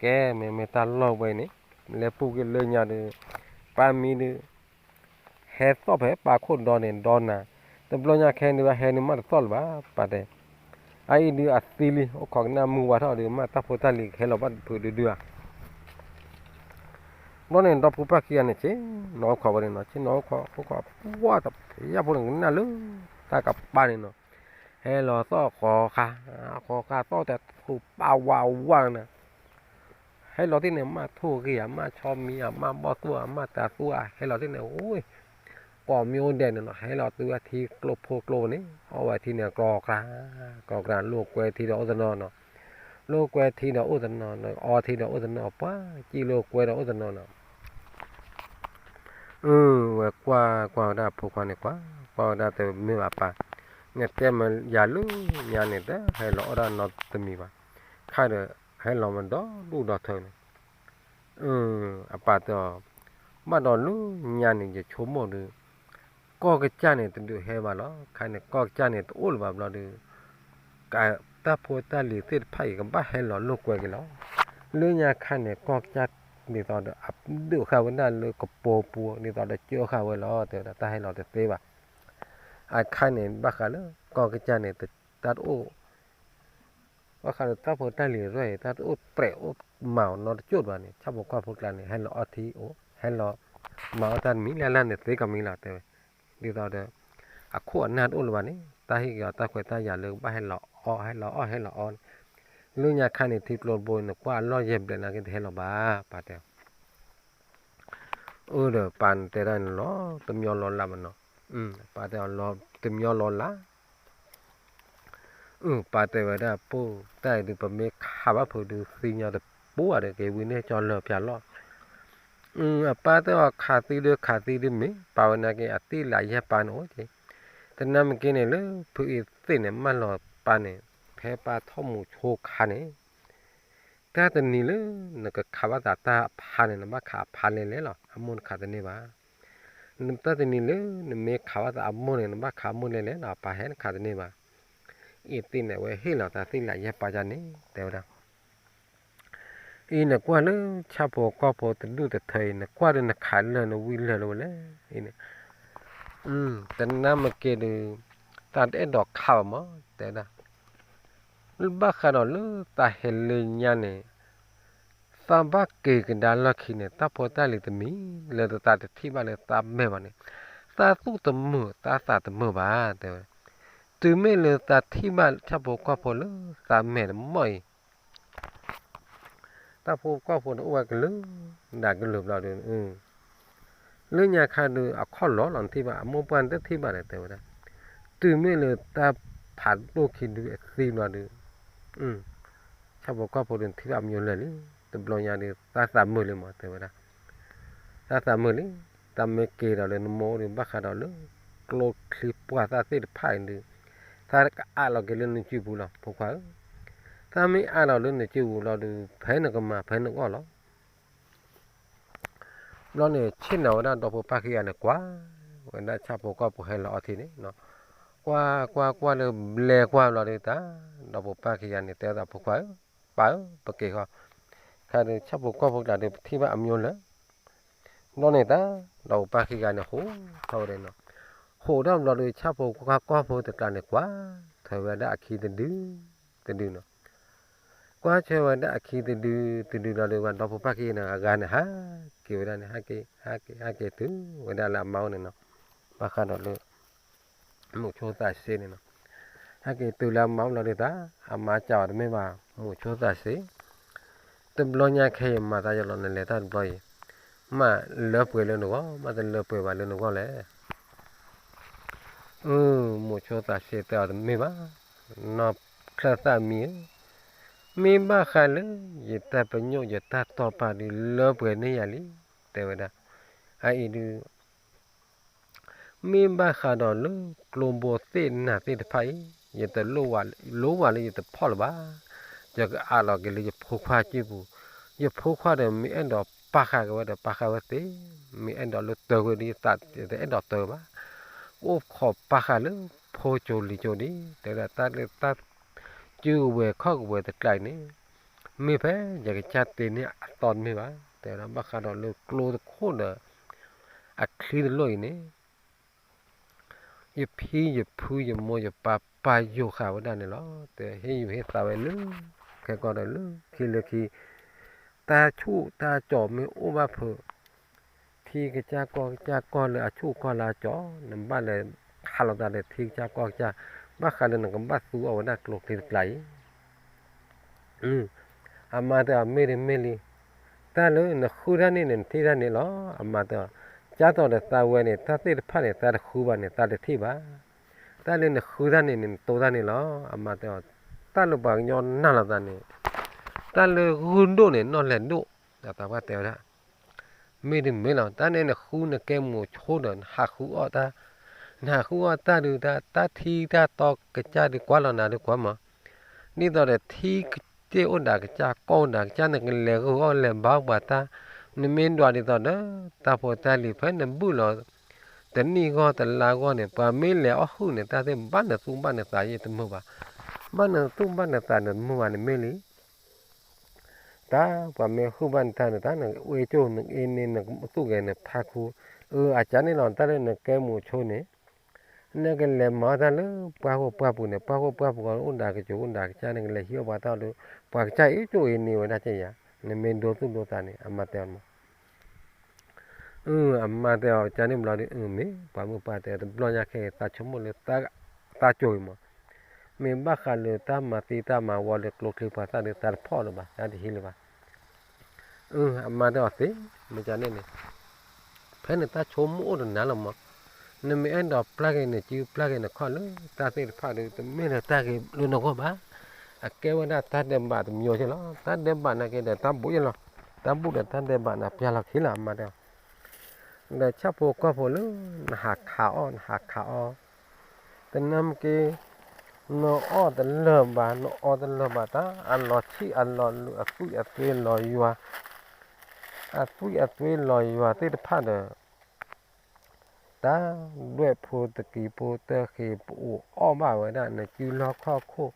ကဲ မ့မ့ၢ်တၢ်လီၢ်ဝဲအံၤန့ၣ်, လဲၤပူၤက့ၤလၢညါဒုး, ပၢ်မံဒုး ဟဲသီၣ်ဖဲပၢ်ခိၣ်ဒီန့ၣ်ဒီနၤ, တဘျီညါခဲန့ၣ်ဘၣ်ဟဲန့ၣ်မးတသီၣ်လၢၤဘၣ် ပၢ်တဲ, အအံၤဒုးအသံလံ အိၣ်ခိးကနၣ်မုၢ်ဝါထီၣ်ဒုး မ့ၢ်တၢ်ဖိတၢ်လံၤကဟဲလီၤဘၣ်တဖုဒုဒုဧါ. ဘျီန့ၣ် ဒီဖိပၢ်ခံဂၤန့ၣ် ဆ့ၣ်နီၤအိၣ်ခိးဝဲန့ၣ်နီၤ, ဆ့ၣ်နီၤအိၣ်ခိး အိၣ်ခိးပှၢ်တပျၢ်ဖိန့ၣ် ကနၣ်လၢတၢ်ကပၤန့ၣ်နီၤ, ဟဲလီၤသီၣ်ဃီၤဃာ်, ဃီၤဃာ်သီၣ်တၢ်ထူၣ်ပာ်ဝးဝးနၤ ဟဲလီၤတ့ၢ်န့ၣ် မ့ၢ်ထိၣ်ဂ့ၤဧါ, မ့ၢ်ဆီမံၤဧါ, မ့ၢ်ဘီၣ်သိၣ်ဧါ, မ့ၢ်တၤသိၣ်ဧါ, ဟဲလီၤတ့ၢ်န့ၣ် အိၣ်, ကိးမံၤအိၣ်ဒဲးန့ၣ်နီၤ, ဟဲလီၤတုၤဝဲထံကျိဖိကျိန့ၣ်, အီၣ်ဝဲထံန့ၣ် ကြီကြၤ, ကြီကြၤ, လိာ်ကွဲထံဒီးအိၣ်တနီၤနီၤ, လိာ်ကွဲထံဒီးအိၣ်တနီၤနီၤ, အီထံဒီးအိၣ်တနီၤ, ပှၤစံၣ်လိာ်ကွဲဒီးအိၣ်တနီၤနီၤ အၢ ဝဲကွၢ်ကွၢ်ဝဲဒၣ်အဖိခွါန့ၣ် ကွၢ်, ကွၢ်ဝဲဒၣ်တမ့ၢ်ဘၣ်ပၢ်, နတဲမ့ၢ်ယၤလၢညါန့ၣ် တဟဲလီၤအီၣ်ဒၣ်နီတမံၤဘၣ်, ခါဒီးဟဲလီၤမးဒီဒူၣ်ဒီထၢန့ၣ်, အပၢ်တဲအီၤ, ဘၣ်ဒီးလၢညါန့ၣ် ယဆိကမိၣ်ဒီး ကီၢ်ကစၢ်န့ၣ်တဒုးဟဲဘၣ်လီၤ. ခါန့ၣ် ကီၢ်ကစၢ်န့ၣ်တအိၣ်လၢၤဘၣ်ဘျီဒီး တၢ်ဖိတၢ်လံၤသ့ၣ်တဖၣ်အံၤ ကဘၣ်ဟဲလီၤလိာ်ကွဲက့ၤလီၤ. လၢညါခါန့ၣ် ကီၢ်ကစၢ်ဒ်သိးဒီး အဒုးဃာ်ဝဲဒၣ်လၢကပိာ်ပူၤ ဒ်သိးဒီးကၢဃာ်ဝဲလီၤ တဲဝဲဒၣ် တၢ်ဟဲလီၤတသ့ဘၣ်. အခါန့ၣ် ဘၣ်ဃးလၢကီၢ်ကစၢ်န့ၣ် တၢ်တအိၣ် ဘၣ်ဃးလၢတၢ်ဖိတၢ်လံၤရဲၣ်အံၤ တၢ်တအိၣ်ပြဲးအိၣ်မၤအီၤနီတကၠိၢ်ဘၣ်န့ၣ် ဆၣ်ဖိကီၢ်ဖိကျါန့ၣ် ဟဲလီၤအီထံအိၣ် ဟဲလီၤမၤအီၣ်တၢ်တမံၤလၢ်လၢ်န့ၣ်သ့ကီးမံၤလီၤ တဲဝဲ. ဒ်သိးဒီး အခိၣ်အနၢ်တအိၣ်လၢၤဘၣ်န့ၣ် တၢ်ဟ့ၣ်က့ၤအီၤတၢ်ခွဲးတၢ်ယာ်လၢကဘၣ်ဟဲလီၤအီၣ် ဟဲလီၤအီၣ် ဟဲလီၤအီၣ်န့ၣ် လၢညါခါန့ၣ် ထံကျိတဘိ နကွၢ်အလီၢ်ယဲၢ်ဘျဲးနာ်က့ တဟဲလီၤဘၣ် ပၢ်တဲ အၢဒီးပၢ်နတဲဒၣ်န့ၣ်လီၤ တမံၤလီၤလးမနီၤ, ပၢ်တဲအီၤလီၤ တမံၤလီၤလး, ပၢ်တဲဝဲဒၣ် ပိၢ်တၢ်အံၤဒုး ပမ့ၢ်ခးဘၣ်ဖုးဒုး သံညီတပူၤဧါဒီး က့ၤဝံၤန့ၣ်ကၠီလၢာ်ဖၠးလီၤ. အပၢ်တဲအီၤ ခးသံဒုး ခးသံဒုး မ့ၢ်ပၢ်ဝဲနာ်က့ အသ့ၣ်လးယဲၢ်ပၢ်န့ၣ်အိၣ်က့ၤ, တနၢ်မ့ၢ်က့န့ၣ် လၢဖုအံၤသ့ၣ်န့ၣ် မၢလီၤပၢ်န့ၣ် ဖဲပၢ်ထီၣ်မူဆိခါန့ၣ် တၢ်တနံၤလၢ နကခးဘၣ်သးတၢ်အဖါန့ၣ် နဘၣ်ခးအဖါလဲၣ်လဲၣ်လီၤ, အမိၢ်နခးတန့ၢ်ဘၣ်. တၢ်တနံၤလၢ နမ့ၢ်ခးဘၣ်သးအမိၢ်န့ၣ် နဘၣ်ခးအမိၢ်လဲၣ်လဲၣ်လီၤ, အပၢ်ဟဲနခးတန့ၢ်ဘၣ်. အံၤသ့ၣ်န့ၣ် အဝဲဟ့ၣ်လီၤသးသ့ၣ်လးယဲၢ်ပၢ်ဒ်န့ၣ် တဲဝဲဒၣ်. အံၤနကွၢ်လၢ ဆၣ်ဖိကီၢ်ဖိတဒူၣ်တထၢအံၤ နကွၢ်ဒီးနခးလၢာ် နဝံလၢာ်လၢၤဝဲလဲၣ်, အံၤန့ၣ် တနၢ်မ့ၢ်က့ဒီး သးတအဲၣ်ဒိးခးဘၣ်မး တဲဝဲဒၣ်. ဘၣ်ဃးဒီးလၢသးဟဲလၢညါန့ၣ် သးဘၣ်က့ၤကဒါလီၢ်ခံန့ၣ် တၢ်ဖိတၢ်လံၤတမံၤ လၢသးတထံၣ်ဘၣ်လၢသးမဲာ်ဘၣ်န့ၣ် သးသူၣ်တမုာ် သးသးတမုာ်ဘၣ် တဲဝဲ. တုၤမ့ၢ်လၢသးထံၣ်ဘၣ်ဆၣ်ဖိကီၢ်ဖိလၢသးမဲာ်တမီၢ်အံၤ တၢ်ဖိကီၢ်ဖိန့ၣ်အိၣ်ဝဲကလုာ် ဒၣ်ကလုာ်ဘျီဒီး လၢညါခါဒုး အခီၣ်လီၤလီၤ နထံၣ်ဘၣ် အမိၢ်ပှၢ်နတထံၣ်ဘၣ်ဒီး တဲဝဲဒၣ်. တုၤမ့ၢ်လၢတၢ်ဖးဒိၣ်ခံဒုအသံဘျီဒီး ဆၣ်ဖိကီၢ်ဖိဒုး နထံၣ်ဘၣ်အမံၤလၢာ်လံ, တဘျီညါဒီး သးသးမုာ်လံမး တဲဝဲဒၣ်. သးသးမုာ်လံ, တၢ်မ့ၢ်က့ၤဒီးလၢနမိၢ်အိၣ်ဒီး ဘၣ်ဃးဒီးလၢ ကျိချံပှၢ်သၣ်သ့ၣ်တဖၣ်အံၤဒုး သးကအးလီၤက့ၤလၢနစုပူၤလီၤ ဖိခွါဧၢ. သးမ့ၢ်အးလီၤလၢနစုပူၤလီၤဒီး ဖဲနကမၤဖဲနအီၣ်လီၤ ဘျီန့ၣ် ဆ့ၣ်နီၤဝဲဒၣ်ဒီဖိပၢ်ခံဂၤန့ၣ် ကွၢ်ဝဲဒၣ်ဆၣ်ဖိကီၢ်ဖိဟဲလီၤအီထံန့ၣ်, ကွၢ်ကွၢ်ကွၢ်လၢဘျဲကွၢ်ဘျီဒီးတၢ် ဒီဖိပၢ်ခံဂၤန့ၣ် တဲသး ဖိခွါဧၢ, ပၢ်ဧၢ, ပက့ၤဃီ, ခါဒီးဆၣ်ဖိကီၢ်ဖိကျါဒီး ပထံၣ်ဘၣ်အမံၤလၢာ် ဘျီန့ၣ်တၢ် ဒီဖိပၢ်ခံဂၤန့ၣ် ဟိးထီၣ်ဝဲဒၣ်နီၤ, ဟိးထီၣ်ဘျီဒီး ဆၣ်ဖိကီၢ်ဖိတကျါန့ၣ် ကွၢ်ထွဲဝဲဒၣ်အခံတဒု တဒုနီၤ, ကွၢ်ထွဲဝဲဒၣ်အခံတဒု တဒုလီၤဒီး ဒီဖိပၢ်ခံဂၤန့ၣ် အဂၤန့ၣ် ဟးက့ၤဝဲဒၣ်န့ၣ် ဟဲက့ၤ ဟဲက့ၤ ဟဲက့ၤတုၤဝဲဒၣ်လၢအမါအိၣ်န့ၣ်နီၤ, ဘၣ်ဃးဒီးလၢ မိၤဆိသးစ့န့ၣ်နီၤ, ဟဲက့ၤတုၤလၢအမါအိၣ်လီၤဒီးတၢ် အမါစံးအီၤတမ့ၢ်ဘၣ် မိၤဆိသးစ့, တဘျီညါခဲအံၤ မၤသးယလီၤ နလဲၤတၢ်တဘျီအံၤ, မ့ၢ်လၢပှဲၤလၢနဂီၢ် မ့ၢ်တလၢပှဲၤဘၣ်လၢနဂီၢ်လဲၣ်. မိၤဆိသးစ့တဲအီၤတမ့ၢ်ဘၣ်, နီၢ်ချၢၣ်သၣ်မံၤဧၢ, မ့ၢ်ဘၣ်ဃးလၢ ယတၢ်ပညိၣ်ယတၢ်တီၢ်ပာ်ဒုးလၢပှဲၤန့ၢ်ယၤလံ, တဲဝဲဒၣ်, အအံၤဒုး မ့ၢ်ဘၣ်ဃးဒီးလၢကျိဘိသ့ၣ်နၤသ့ၣ်တဖၣ်အံၤ, ယတလိၣ်ဝဲ လိၣ်ဝဲလၢယတဖီၣ်လၢၤဘၣ်, ယကအးလီၤက့ၤလၢယဖိခွါစုပူၤ, ယဖိခွါဒီးမ့ၢ်အဲၣ်ဒိးပာ်ဃာ်က့ၤဝဲဒီးပာ်ဃာ်ဝဲသ့, မ့ၢ်အဲၣ်ဒိးလၢတၢၤဝဲဒီးယသးတအဲၣ်ဒိးတၢၤဘၣ်, အိၣ်ခိးပာ်ဃာ်လၢဖိကၠိလံၤကၠိဒံး, တဲဝဲဒၣ်တၢ်လၢတၢ် စုကဝဲၤခီၣ်ကဝဲၤတကျါအံၤန့ၣ်, မ့ၢ်ဖဲယကစၢ်တ့န့ၢ်အသီတမ့ၢ်ဘၣ်, တဲဝဲဒၣ်ဘၣ်ဃးဒီးလၢကျိတခိၣ်ဒီး အချံတလိၣ်အံၤန့ၣ်, ယဖံယဖုယမိၢ်ယပၢ်ပာ်ယိၤဃာ်ဝဲဒၣ်န့ၣ်လီၤ, တဲဟ့ၣ်ယုာ်ဟ့ၣ်သးဝဲလၢ ခဲကီၢ်ဒီးလၢခံလၢခံ, တၢ်ဆူၣ်တၢ်ကၠီၤမ့ၢ်အိၣ်ဘၣ်ဖုး ထံကစၢ်ကီၢ်ကစၢ်ကီၢ်လၢအဆူၣ်ကီၢ်လၢအကၠီၤ, နဘၣ်လဲၤခးလိာ်သးဒီးထံကစၢ်ကီၢ်ကစၢ်, ဘၣ်ဃးလၢနကဘၣ်သူအီၤဝဲဒၣ်ကျိချံတကျါအံၤ. အမါတဲအီၤ မ့ၢ်တမ့ၢ်လံ, တၢ်လၢနဃုတၢ်န့ၣ်န့ၣ် နထံၣ်တၢ်န့ၣ်လီၤ. အမါတဲအီၤ, ကၢ်သိးဒီးသးဝဲန့ၣ် တၢ်သ့ၣ်တဖၣ်န့ၣ် သးတဃုဘၣ်န့ၣ် သးတထံၣ်ဘၣ်. တၢ်လၢနဃုတၢ်န့ၣ်န့ၣ် နတိၢ်တၢ်န့ၣ်လီၤ. အမါတဲအီၤ, တၢ်လၢပှၤကညီနာ်လိာ်သးန့ၣ်, တၢ်လၢဂုၢ်ဒိၣ်န့ၣ် နီၣ်လဲၤဒိၣ်, ဒီးသးပှၢ်တဲဝဲဒၣ် မ့ၢ်တမ့ၢ်လီၤ. တၢ်န့ၣ်နဃုနကဲမိၤဆိဒီး နဟးဃုအီၣ်တၢ်, နဟးဃုအီၣ်တၢ်ဒုး တၢ်ထံတၢ်တီကစၢ်ဒုးကွၢ်လီၤနၤဒုးကွၢ်မး, ဒ်သိးဒီးထံကစၢ်အိၣ်ဒၣ်ကစၢ် ကီၢ်အိၣ်ဒၣ်ကစၢ် နကလဲၤဂုာ်အီၣ်လဲၤဘါပှၤတၢ်, နမ့ၢ်ဒွးဒ်သိးဒီး တၢ်ဖိတၢ်လံၤဖဲနဘုၣ်လီၤ တနံၣ်ဂီၢ်တလါဂီၢ်န့ၣ် ပှၤမ့ၢ်လဲၤအီၣ်ဟုၣ်န့ၣ် တၢ်သ့ၣ်ဘၣ်နသူၣ်ဘၣ်နသးယဲတမုာ်ဘၣ်. ဘၣ်နသူၣ်ဘၣ်နသးနတမုာ်ဘၣ်န့ၣ်မ့ၢ်လံ. တၢ်ပှၤမ့ၢ်ဟုၣ်ဘၣ်နတၢ်န့ၣ် တၢ်နအ့ၣ်ကၠိၣ်နအ့ၣ်န့ၣ် နသူၣ်ဂဲၤနဖးခူ, အကၢန့ၣ်လီၤ တၢ်လၢနကဲမူးဆိန့ၣ် နကလဲၤမၤအီၣ်တၢ်လၢပှၢ်ဃိပှၢ်ပူၤန့ၣ် ပှၢ်ဃိပှၢ်ပူၤကီး အိၣ်ဒၣ်ကစၢၢ်အိၣ်ဒၣ်ကစၢၢ် နကလဲၤဟံးအီၣ်ပှၤတၢ်ဒီး ပှၤကစၢ်အ့ၣ်ကၠိၣ်အ့ၣ်န့ၢ်ဝဲဒၣ်ကဲယၤ, နမ့ၢ်ဒိသူၣ်ဒိသးန့ၣ် အမါတဲအီၤမး အမါတဲအီၤကန့ၣ်ဘျီဒီး မ့ၢ်ပှၤမုၣ်ပှၢ်တဲတဘျီညါခဲအံၤ သးဆိကမိၣ်လၢ သးကၠိၤအံၤမး, မ့ၢ်ဘၣ်ဃးလၢတၢ်မၤသံတၢ်မၤဝီလၢကျိချံပှၤသၣ်ဒီး သးတဖီၣ်လၢၤဘၣ် သးတဟံးလၢၤဘၣ်. အမါတဲအီၤသ့, မ့ၢ်ကန့ၣ်န့ၣ် ဖဲနတၢ်ဆိကမိၣ်အိၣ်တနၤလီၤမး, နမ့ၢ်အဲၣ်ဒိးပျၢ်က့ၤနစုပျၢ်က့ၤနခီၣ်လၢတၢ်သ့ၣ်တဖၣ်ဒီး တမ့ၢ်လၢတၢ်ဂ့ၤလၢနဂီၢ်ဘၣ်. အကဲဝဲဒၣ်တၢ်ဒဲးဘးတမံၤက့လီၤ. တၢ်ဒဲးဘးနာ်က့ဒီးတၢ်ဘူးယ့လီၤ. တၢ်ဘူးဒီးတၢ်ဒဲးဘးန့ၣ် ပျၢ်လီၤခံလီၤ အမါတဲအီၤ. ဒီးဆၣ်ဖိကီၢ်ဖိလၢ နဟးခးအီၣ် နဟးခးအီၣ် တနၢ်မ့ၢ်က့ နအီၣ်တလၢာ်ဘၣ် နအီတလၢာ်ဘၣ် တၢ်အလီၤဆံၣ်အလီၤလူၤ အသွံၣ်အသွ့လီၤယွၤ, အသွံၣ်အသွ့လီၤယွၤသ့ၣ်တဖၣ်ဒီး တၢ်ဒွဲၣ်ဖိသကံးဖိတၢ်ဃ့ၢ်ပအိၣ်အီၣ်ဘၣ်ဝဲဒၣ် နစုလီၢ်ခီၣ်ခိၣ်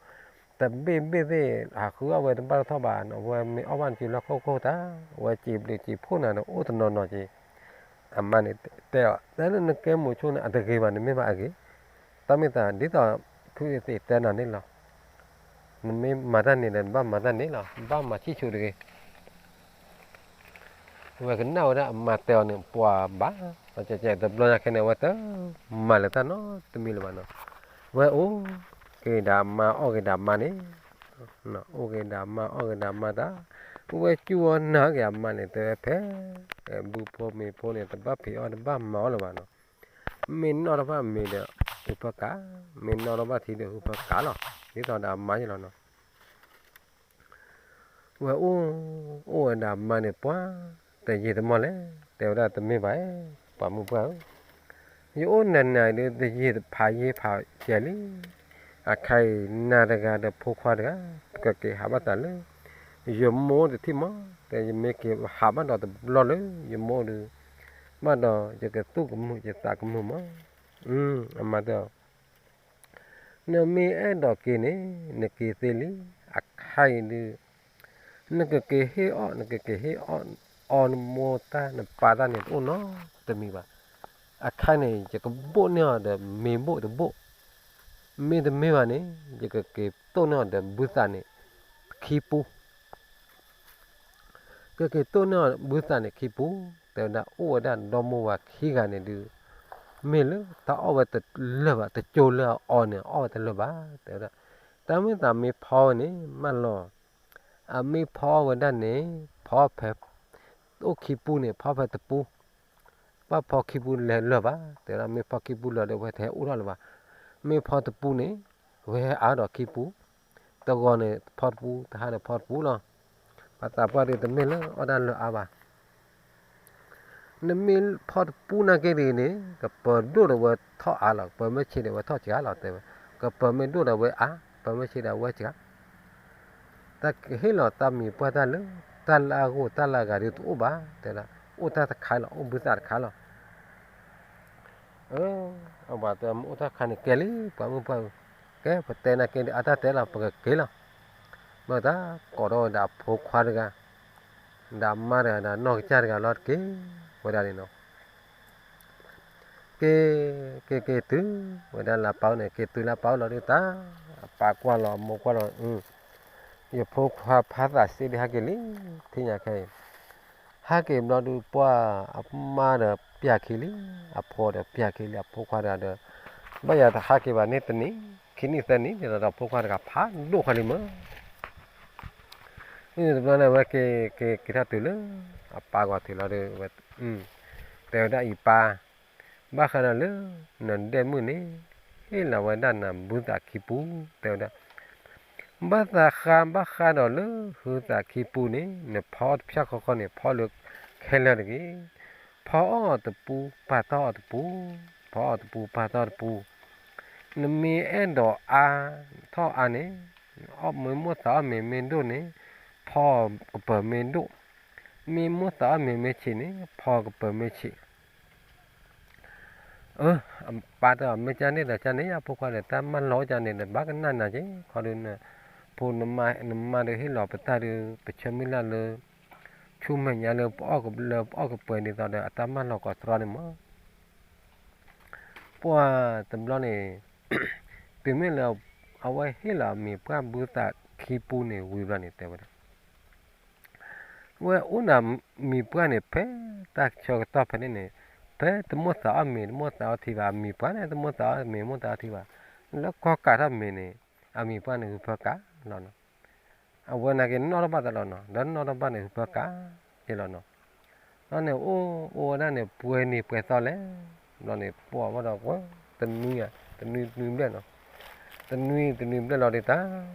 တဘ့ၣ်ဘ့ၣ်သ့ၣ် ဟးဃုအီၣ်ဝဲတဘၣ်တထီၣ်ဘၣ် အဝဲမ့ၢ်အီၣ်ဘၣ်နစုလီၢ်ခီၣ်ခိၣ်တၢ် အဝဲစံးဘျုးစံးဖှိၣ်နၤဒီး အိၣ်တနီၤနီၤက့ၤ အမါန့ၣ်တဲအီၤ တၢ်လၢနကဲမူးဆိန့ၣ် အတဂ့ၤဘၣ် နမ့ၢ်ဘၣ်အဂ့ၤ, တၢ်မ့ၢ်သးဒ်သိး ဖုသ့ၣ်တဲနၤန့ၣ်လီၤ. နမ့ၢ်မၤတၢ်န့ၣ်ဒီး နဘၣ်မၤတၢ်န့ၣ်လီၤ နဘၣ်မၤဆံၣ်ဆူၣ်တဂ့ၤ. ဝဲကနၣ်ဝဲဒၣ်အမါတဲအီၤန့ၣ် ပှၤဘၣ်, တဘျီညါခဲန့ၣ် အဝဲတမၤလၢၤတၢ်နီတမံၤလၢၤဘၣ်နီၤ. ဝဲအိၣ်က့ၤဒၣ်အမါ အီၣ်က့ၤဒၣ်အမါန့ၣ်, အိၣ်က့ၤဒၣ်အမါ အီၣ်က့ၤဒၣ်အမါတၢ်, ဝဲစူၢ်အီၤနာ်က့ၤအမါန့ၣ် တဲဝဲဖဲ ဘုဖိမ့ၤဖိန့ၣ် တဘၣ်ဖံးအီၣ် တဘၣ်မၤအီၣ်လၢၤဘၣ်နီၤ. မ့ၢ်နီၣ်ထီၣ်ဘၣ်မ့ၤဒီး ဟုဖၢကး, မ့ၢ်နီၣ်ထီၣ်ဘၣ်ထံဒီး ဟုဖၢကးလီၤ. ဒ်သိးဒီးအမါယ့လီၤနီၤ. ဝဲအိၣ် အိၣ်ဝဲဒၣ်အမါန့ၣ် ပှၤ တယံာ်တမီၢ်လဲၣ်, တဲဝဲဒၣ်တမ့ၢ်ဘၣ်, ပှၤမုၣ်ပှၢ်ဧၢ, ယအိၣ်နၤနၤဒုး တယံာ်ဖးယံာ်ဖးကဲလံ. အခါအံၤ နၤတဂၤဒီးဖိခွါတဂၤ ပကက့ၤဟးဘၣ်သးလၢ ယမိၢ်တထံၣ်မး, တဲယမ့ၢ်က့ၤဟးဘၣ်ဒီးတဘျီလၢ ယမိၢ်ဒုး ဘၣ်ဒီးယကသူၣ်ကမုာ် ယသးကမုာ်မး. အမါတဲအီၤ နမ့ၢ်အဲၣ်ဒိးက့ၤန့ၣ် နက့ၤသ့လံ. အခါအံၤဒုး နကက့ၤဟ့ၣ်အီၣ် နကက့ၤဟ့ၣ်အီၣ် အီနမိၢ်တၢ် နပၢ်တၢ်န့ၣ် တအိၣ်နီတမံၤဘၣ်. အခါန့ၣ် ယကဘိၣ်န့ၢ်အီၤဒီးမ့ၤဘိၣ်တဘိၣ်, မ့တမ့ၢ်ဘၣ်န့ၣ် ယကက့ၤတိၢ်န့ၢ်အီၤဒီးဘုသးန့ၣ် ခံပူ ကက့ၤတိၢ်န့ၢ်အီၤဘုသးန့ၣ်ခံပူ, တဲဝဲဒၣ် အိၣ်ဝဲဒၣ်ဒီမိၢ်ဝၤခံဂၤန့ၣ်ဒုး မ့ၢ်လၢတၢ်အီၣ်ဝဲတလၢာ်ဘၣ် တကၠိလၢအအီန့ၣ် အီၣ်ဝဲတလၢာ်ဘၣ် တဲဝဲဒၣ်. တၢ်မ့ၢ်သးမ့ၢ်ဖီဝဲန့ၣ် မၢလီၤ, အမ့ၢ်ဖီအီၣ်ဝဲဒၣ်န့ၣ် ဖီဖဲ အိၣ်ခံပူန့ၣ် ဖီဖဲတပူ ဘၣ်ဖီခံပူလဲၤလၢာ်ဘၣ် တဲဝဲဒၣ်. မ့ၢ်ဖီခံပူလၢာ်ဒီး ဝဲတဟဲအိၣ်ထီၣ်လၢၤဘၣ်. မ့ၢ်ဖီတပူန့ၣ် ဝဲဟဲအါဒီးခံပူ, တဂီၤန့ၣ်ဖီတပူ တဟါန့ၣ်ဖီတပူလီၤ. ပှၤသးပှၢ်ဒုးတမ့ၢ်လၢအီၣ်တၢ်လၢာ်အါဘၣ်. နမ့ၢ်ဖီတပူနာ်က့ဒ်န့ၣ် ကပၢၤဒိၣ်ဒီးဝဲထီၣ်အါလီၤ, ကပၢၤမ့ၢ်ဆံးဒီးဝဲထီၣ်စှၤလီၤ တဲဝဲ. ကပၢၤမ့ၢ်ဒိၣ်ဒီးဝဲအါ, ပၢၤမ့ၢ်ဆံးဒီးဝဲစှၤ တၢ်ကဟ့ၣ်လီၤတၢ်မံၤပှၢ်တၢ်လၢ တၢ်လၢအဂိၢ်တၢ်လၢအဂၤဒုးတအိၣ်ဘၣ် တဲဒၣ်. အိၣ်တၢ်တခါလီၤ, အိၣ်ဘုသးတခါလီၤ. အဝဲတဲအိၣ်တၢ်တခါန့ၣ်ကဲလံ ပှၤမုၣ်ပှၢ်ဧၢ, ကဲပတဲနာ်က့ဒီးအတၢ်တဲလီၤ ပကက့ၤလီၤ. ဘၣ်တၢ်ကိးထီၣ်ဝဲဒၣ်အဖိခွါတဂၤ ဒီးအမါတဂၤ ဒီးနီၢ်ကစၢ်တဂၤလီၤတက့ၢ် ဝဲဒၣ်န့ၣ်နီၤ. က့ၤ က့ၤ က့ၤတုၤဝဲဒၣ်လၢပၢ်အိၣ်န့ၣ် က့ၤတုၤလၢပၢ်အိၣ်လီၤဒုးတၢ် အပၢ်ကွၢ်လီၤ အမိၢ်ကွၢ်လီၤ ယဖိခွါဖးသးစ့ဒုးဟဲက့ၤလံ ထံၣ်ညါခဲအံၤ ဟဲက့ၤဘျီဒုး ပှၢ်အမါဒီးပျၢ်ခံလံ, အဖိဒီးပျၢ်ခံလံ, အဖိခွါတဂၤဒီး ဘၣ်ယၤတဟဲက့ၤဘၣ်န့ၣ်တနံၤ ခံနံၣ်သၢနံၣ်န့ၣ်ဒီး ဖိခွါတဂၤဖးဒိၣ်ခွါလံမး. တဘျီန့ၣ် အဝဲက့ၤ က့ၤ က့ၤထီၣ်တုၤလၢ အပၢ်ဂီၤတုၤလီၤဒီး တဲဝဲဒၣ်အံၤပၢ်, ဘၣ်ဃးဒီးလၢ နဒဲမုၣ်န့ၣ် ဟ့ၣ်လီၤဝဲဒၣ်နၤဘုသးခံပူ, တဲဝဲဒၣ် ဘၣ်သးဃါ ဘၣ်ဃးဒီးလၢဟုသးခံပူန့ၣ် နဖီအီၣ်တဖျၢၣ်ဃီဃီန့ၣ် ဖီလၢခဲလၢာ်တဂ့ၤ. ဖီအီၣ်တပူ ပာ်တ့ၢ်အီၣ်တပူ, ဖီအီၣ်တပူ ပာ်တ့ၢ်အီၣ်တပူ. နမ့ၢ်အဲၣ်ဒိးအါ ထီၣ်အါန့ၣ် အီၣ်မ့ၤမိၢ်သးအီၣ်မ့ၤမ့ၢ်ဒိၣ်န့ၣ် ဖီကပၢၤမ့ၢ်ဒိၣ်, မ့ၢ်မိၣ်သးအီၣ်မ့ၤမ့ၢ်ဆံးန့ၣ် ဖီကပၢၤမ့ၢ်ဆံး. အပၢ်တဲအီၤ မ့ၢ်ကန့ၣ်ဒီးကန့ၣ် ယဖိခွါဒီး တၢ်မၢလီၤအိၣ်ကန့ၣ်ဒီး ဘၣ်ကနၣ်နၤက့ၤ ခီဒုး ဖိနမါဒုးဟ့ၣ်လီၤပတၢ်ဒုး ပဆၢမုၢ်လၢ်လၢ ဆူမဲာ်ညါလၢပအီၣ်ကပၢၤဒ်သိးဒီး အတၢ်မၢလီၤကိးတြီန့ၣ်မး. ပှၢ်တဘျီန့ၣ် တုၤမ့ၢ်လၢ အဝဲဟ့ၣ်လီၤအမံၤပှၢ်ဘုသးခံပူန့ၣ် ဝံၤဘျီန့ၣ်တဲဝဲဒၣ် ဝဲအိၣ်နၤမံၤပှၢ်န့ၣ် ဖဲတၢ်ဆၢကတီၢ်ဖဲန့ၣ်န့ၣ် ဖဲတမိၣ်သးအီၣ်မ့ၤ တမိၣ်သးအီထံဘၣ် အမံၤပှၢ်န့ၣ် တမိၣ်သးအီၣ်မ့ၤ မိၣ်သးအီထံဘၣ် လၢကီၢ်ကးထီၣ်မ့ၤန့ၣ် အမံၤပှၢ်န့ၣ် ဟုဖၢကးလီၤနီၤ. အဝဲန့ၣ်က့ၤနီၣ်ထီၣ်ဘၣ်သးလီၤနီၤ ဒီးနီၣ်ထီၣ်ဘၣ်န့ၣ် ဟုဖၢကးက့ၤလီၤနီၤ. ဒီးန့ၣ်အိၣ်အိၣ်ဝဲဒၣ်န့ၣ် ပှဲၤနံၤပှဲၤသီလဲၣ် ဘျီန့ၣ် ပှၢ်ဘၣ်ဒီး တနွံ တနွံတနွံဘျဲၣ်နီၤ တနွံတနွံဘျဲၣ်လီၤဒ်တၢ်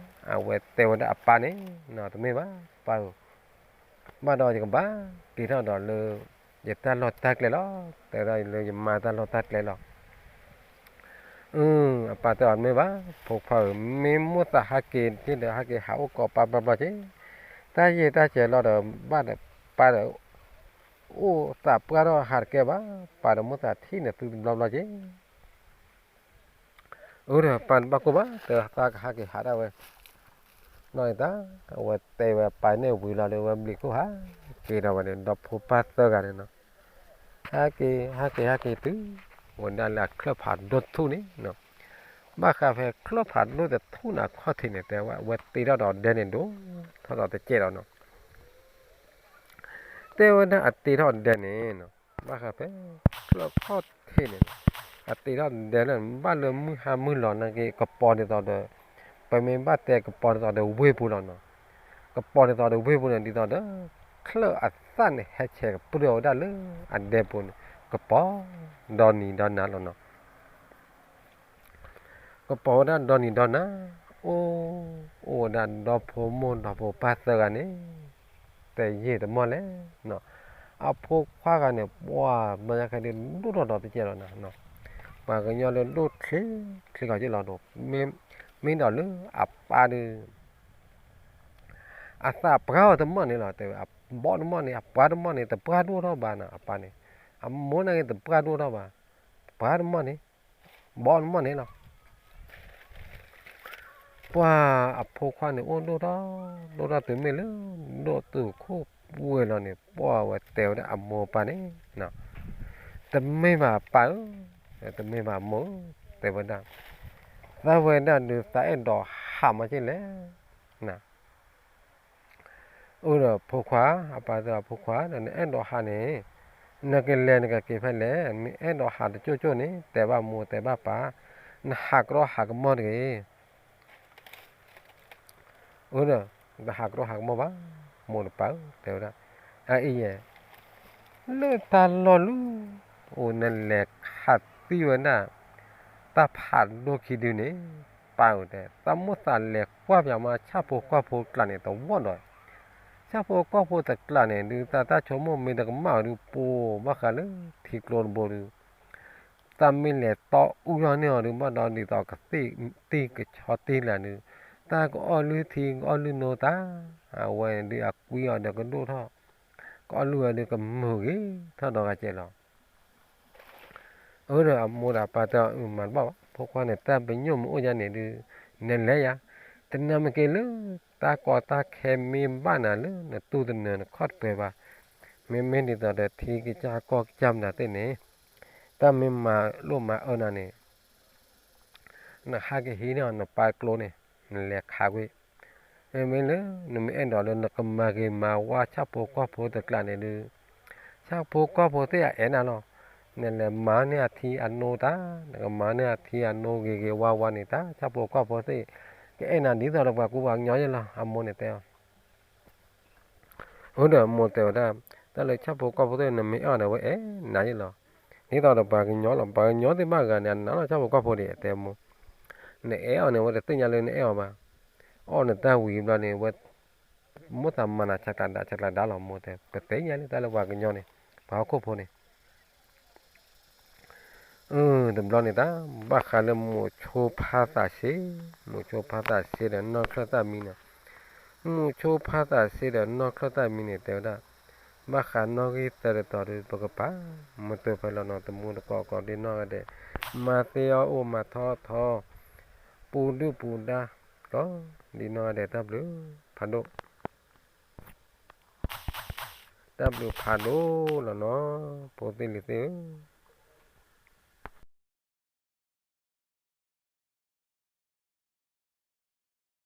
အဝဲတဲဝဲဒၣ်အပၢ်န့ၣ် တမ့ၢ်ဘၣ် ပၢ်ဧၢ ဘၣ်ဒီးယကဘၣ်က့ၤထီၣ်ဒီးလၢ ယတၢ်လီၢ်တၢ်ကျဲလီၤ တဲဝဲဒၣ်လၢယမါတၢ်လီၢ်တၢ်ကျဲလီၤ. အပၢ်တဲအီၤ တမ့ၢ်ဘၣ် ဖိခွါဧၢ မ့ၢ်မိၣ်သးဟးက့ၤက့ၤဒီး ဟးက့ၤဟးအိၣ်ကိးပၢ်ဘျီဘျီက့ၤ တၢ်ယံာ်တၢ်စဲးလီၤဒီး ဘၣ်ဒီးပၢ်ဒီး အိၣ်သးပှၢ်ထီၣ်ဟးတကဲဘၣ် ပၢ်ဒီးမိၣ်သးထံၣ်န့ၣ်သုတဘျီဘျီက့ၤ အၢဒီးပၢ်တဘၣ်ကိၢ်ဘၣ် တဲသးကဟးက့ၤဟးဒၣ်ဝဲ နီၢ်တၢ် အဝဲတဲဝဲပၢ်န့ၣ်ဝံၤလီၤဒီး ဝဲဘျံးခိၣ်ဟးက့ၤဒီးဝဲဒီး ဒီဖိပၢ်သၢဂၤန့ၣ်နီၤ ဟဲက့ၤ ဟဲက့ၤ ဟဲက့ၤတုၤ ဝဲဒၣ်လၢအချၢၣ်ဖးဒိၣ်တထူၣ်န့ၣ်နီၤ ဘၣ်ဃးဖဲချၢၣ်ဖးဒိၣ်တထူၣ်န့ၣ် အခီၣ်ထံးန့ၣ် တဲဝဲ အဝဲတ့ထီၣ်ဒီးဒဲန့ၣ်ဒိၣ်ထီၣ်ဒီးတကဲးဒီးနီၤ တဲဝဲဒၣ်အတ့ထီၣ်ဒဲန့ၣ်နီၤ ဘၣ်ဃးဖဲ ချၢၣ်ခီၣ်ထံးန့ၣ် အတ့ထီၣ်ဒဲလၢ ဘၣ်လၢမုၢ်ဟါမုၢ်လီၤနာ်က့ ကပီၤဒ်သိးဒီး ပမ့ၢ်ဘၣ်တဲကပီၤဒ်သိးဒီးဝ့ၢ်ပူၤလီၤနီၤ ကပီၤဒ်သိးဒီးဝ့ၢ်ပူၤန့ၣ် ဒ်သိးဒီး ချၢၣ်အသၣ်န့ၣ် ဟဲဆဲးကပြုၢ်ဝဲဒၣ်လၢအဒဲပူၤန့ၣ် ကပီၤဒီနံၤဒီနၤလီၤနီၤ ကပီၤဝဲဒၣ်ဒီနံၤဒီနၤ အိၣ် အိၣ်ဝဲဒၣ်ဒီဖိမိၢ်ဒီဖိပၢ်သၢဂၤန့ၣ် တယံာ်တမီၢ်လဲၣ်နီၤ အဖိခွါဂၤန့ၣ် ပှၢ်ဘျီညါခဲဒုး ဒိၣ်ထီၣ်ဒီးတကဲးလီၤနီၤ ပှၤကညီလၢဒိၣ်ချ့ချ့ကီးက့လီၤဒီး မ့ၢ်ဒီးလၢအပၢ်ဒုး အသးပှၢ်အီၤတမီၢ်န့ၣ်လီၤ တဲဝဲ အဘီတမီၢ်န့ၣ် အပှၢ်တမီၢ်န့ၣ် တပှၢ်ဒိၣ်ထီၣ်ဘၣ်နီၤ အပၢ်န့ၣ် အမိၢ်န့ၣ်က့ၤတပှၢ်ဒိၣ်ထီၣ်ဘၣ် ပှၢ်တမီၢ်န့ၣ် ဘီတမီၢ်န့ၣ်လီၤ ပှၢ်အဖိခွါန့ၣ် အိၣ်ဒိၣ်ထီၣ် ဒိၣ်ထီၣ်တုၤမ့ၢ်လၢ ဒိၣ်တုာ်ခိၣ်ပှဲၤလီၤန့ၣ် ပှၢ်ဝဲတဲဝဲဒၣ်အမိၢ်ပၢ်န့ၣ် တမ့ၢ်ဘၣ်ပၢ်ဧၢ တမ့ၢ်ဘၣ်မိၢ်ဧၢ တဲဝဲဒၣ် သးဝဲဒၣ်ဒုးသးအဲၣ်ဒိးဟးမၤက့လဲၣ် အၢဒီးဖိခွါ အပၢ်တဲအီၤ ဖိခွါ နအဲၣ်ဒိးဟးန့ၣ် နကလဲၤနကက့ၤဖဲလဲၣ် နအဲၣ်ဒိးဟးတကၠိၢ်ကၠိၢ်န့ၣ် တဲဘၣ်မိၢ်တဲဘၣ်ပၢ် နဟးကရီဟးကမီၢ်တဂ့ၤ အၢဒီး တဟးကရီဟးကမီၢ်ဘၣ် မိၢ်တပၢ်ဧၢ တဲဝဲဒၣ် အအံၤယဲ လၢတၢ်လီၢ်လၢ အိၣ်နလဲၤခးသံဝဲဒၣ် တၢ်ဖးဒိၣ်ခံဒုန့ၣ် ပၢ်ဧၢတဲ တၢ်မိၣ်သးလဲၤကွၢ်ပၠးမး ဆၣ်ဖိကီၢ်ဖိတကျးန့ၣ် တဝီဒီး ဆၣ်ဖိကီၢ်ဖိတကျးန့ၣ်ဒုး တၢ်တၢ်ဆိကမိၣ်မ့ၢ်တကမၣ်အီၤဒုး ပိာ်ဘၣ်ဃးလၢထံကျိတဘိဒုး တၢ်မ့ၢ်လဲၤတီအူထီၣ်န့ၢ်အီၤဒုး ဘၣ်ဒီးဒ်သိးကသံၣ်ကဆီတံၢ်လၢဒုး တၢ်ကအီၣ်လုၢ်ထံကအီၣ်လုၢ်နိတၢ် အဝဲဒုးအကွံအီၤဒီးကဒိၣ်ထီၣ် ကအီၣ်လုၢ်ဝဲဒုးကမုာ်ဂ့ၤထီၣ်ဒီးဂၤကဲလီၤ အၢဒီးအမိၢ်ဒီးအပၢ်တဲအီၤ မၤတဘၣ်ဘၣ် ဖိခွါန့ၣ် တၢ်ပညိၣ်မ့ၢ်အိၣ်ယါန့ၣ်ဒုး နလဲၤယါ တနၢ်မ့ၢ်က့ၤလၢ တၢ်ကီတၢ်ခဲမ့ၢ်ဘၣ်နၤလၢနတူၢ်တနၢၤနခီၣ်တပှဲၤဘၣ် မ့မ့ၢ်ဒ်သိးဒီးထံကစၢ်ကီၢ်ကစၢ်မနုၤသ့ၣ်န့ၣ် တၢ်မ့ၢ်မၤလိၣ်မၤအၢနၤန့ၣ် နဟးက့ၤဟံးန့ၢ်အီၤနပၢ်ကျိန့ၣ် နလဲၤခးကွံာ် မ့မ့ၢ်လၢ နမ့ၢ်အဲၣ်ဒိးလၢနကမၤဂ့ၤမၤဝါဆၣ်ဖိကီၢ်ဖိတကျးန့ၣ်ဒုး ဆၣ်ဖိကီၢ်ဖိသ့ၣ်အအဲၣ်နၤလီၤ နလဲၤမၤန့ၢ်အထံအနိတၢ် နကမၤန့ၢ်အထံအနိဂ့ၤဂ့ၤဝါဝါန့ၣ်တၢ် ဆၣ်ဖိကီၢ်ဖိသ့ၣ် ကအဲၣ်နၤဒ်သိးဒီးပှၤကူပှၤကညီယဲလီၤ အမိၢ်န့ၣ်တဲအီၤ အၢဒီးအမိၢ်တဲဝဲဒၣ် တၢ်လၢဆၣ်ဖိကီၢ်ဖိသ့ၣ် နမ့ၢ်အဲၣ်အီၤန့ၣ် အဝဲအဲၣ်နၤယဲလီၤ ဒ်သိးဒီးပှၤကညီလီၤ ပှၤကညီသ့ၣ်မးဂၤန့ၣ် အနာ်လီၤဆၣ်ဖိကီၢ်ဖိဒံး တဲအမိၢ် နအဲၣ်အီၤန့ၣ် အဝဲတသ့ၣ်ညါလၢနအဲၣ်အီၤဘၣ် အီၣ်နတၢ်ဝံၤဘျီန့ၣ် ဝဲ မိၣ်သးမၤနၤဆးကျးဒါဆးကျးဒါလီၤ မိၢ်တဲ ပသ့ၣ်ညါလံ တၢ်လၢပှၤကညီန့ၣ် ပှၤဟီၣ်ခိၣ်ဖိန့ၣ် တဘျီန့ၣ်တၢ် ဘၣ်ဃးလၢမိၤဆိဖါသးစ့, မိၤဆိဖါသးစ့ဒီးနီၢ်ချၢၣ်သၣ်မံန့ၣ်, မိၤဆိဖါသးစ့ဒီးနီၢ်ချၢၣ်သၣ်မံန့ၣ် တဲဝဲဒၣ်, ဘၣ်ဃးနီၣ်ဂံၢ်သၢတတီၤဒီး ပကပာ်မူတၢ်ဖဲလီၤနီၤ, တမူတကိးကိးဒ်နီၢ်ဂၤဒဲး, မၤသ့အီၣ်အိၣ် မၤထီၣ်ထီ, ပူၤဒုၣ်ပူၤဒါ, ကိးဒ်နီၢ်ဂၤဒဲး တၢ်ဘျုးဖးဒိၣ်, တၢ်ဘျုးဖးဒိၣ်လီၤနီၤ, ဖိသ့ၣ်လံၤသ့ၣ်ဧၢ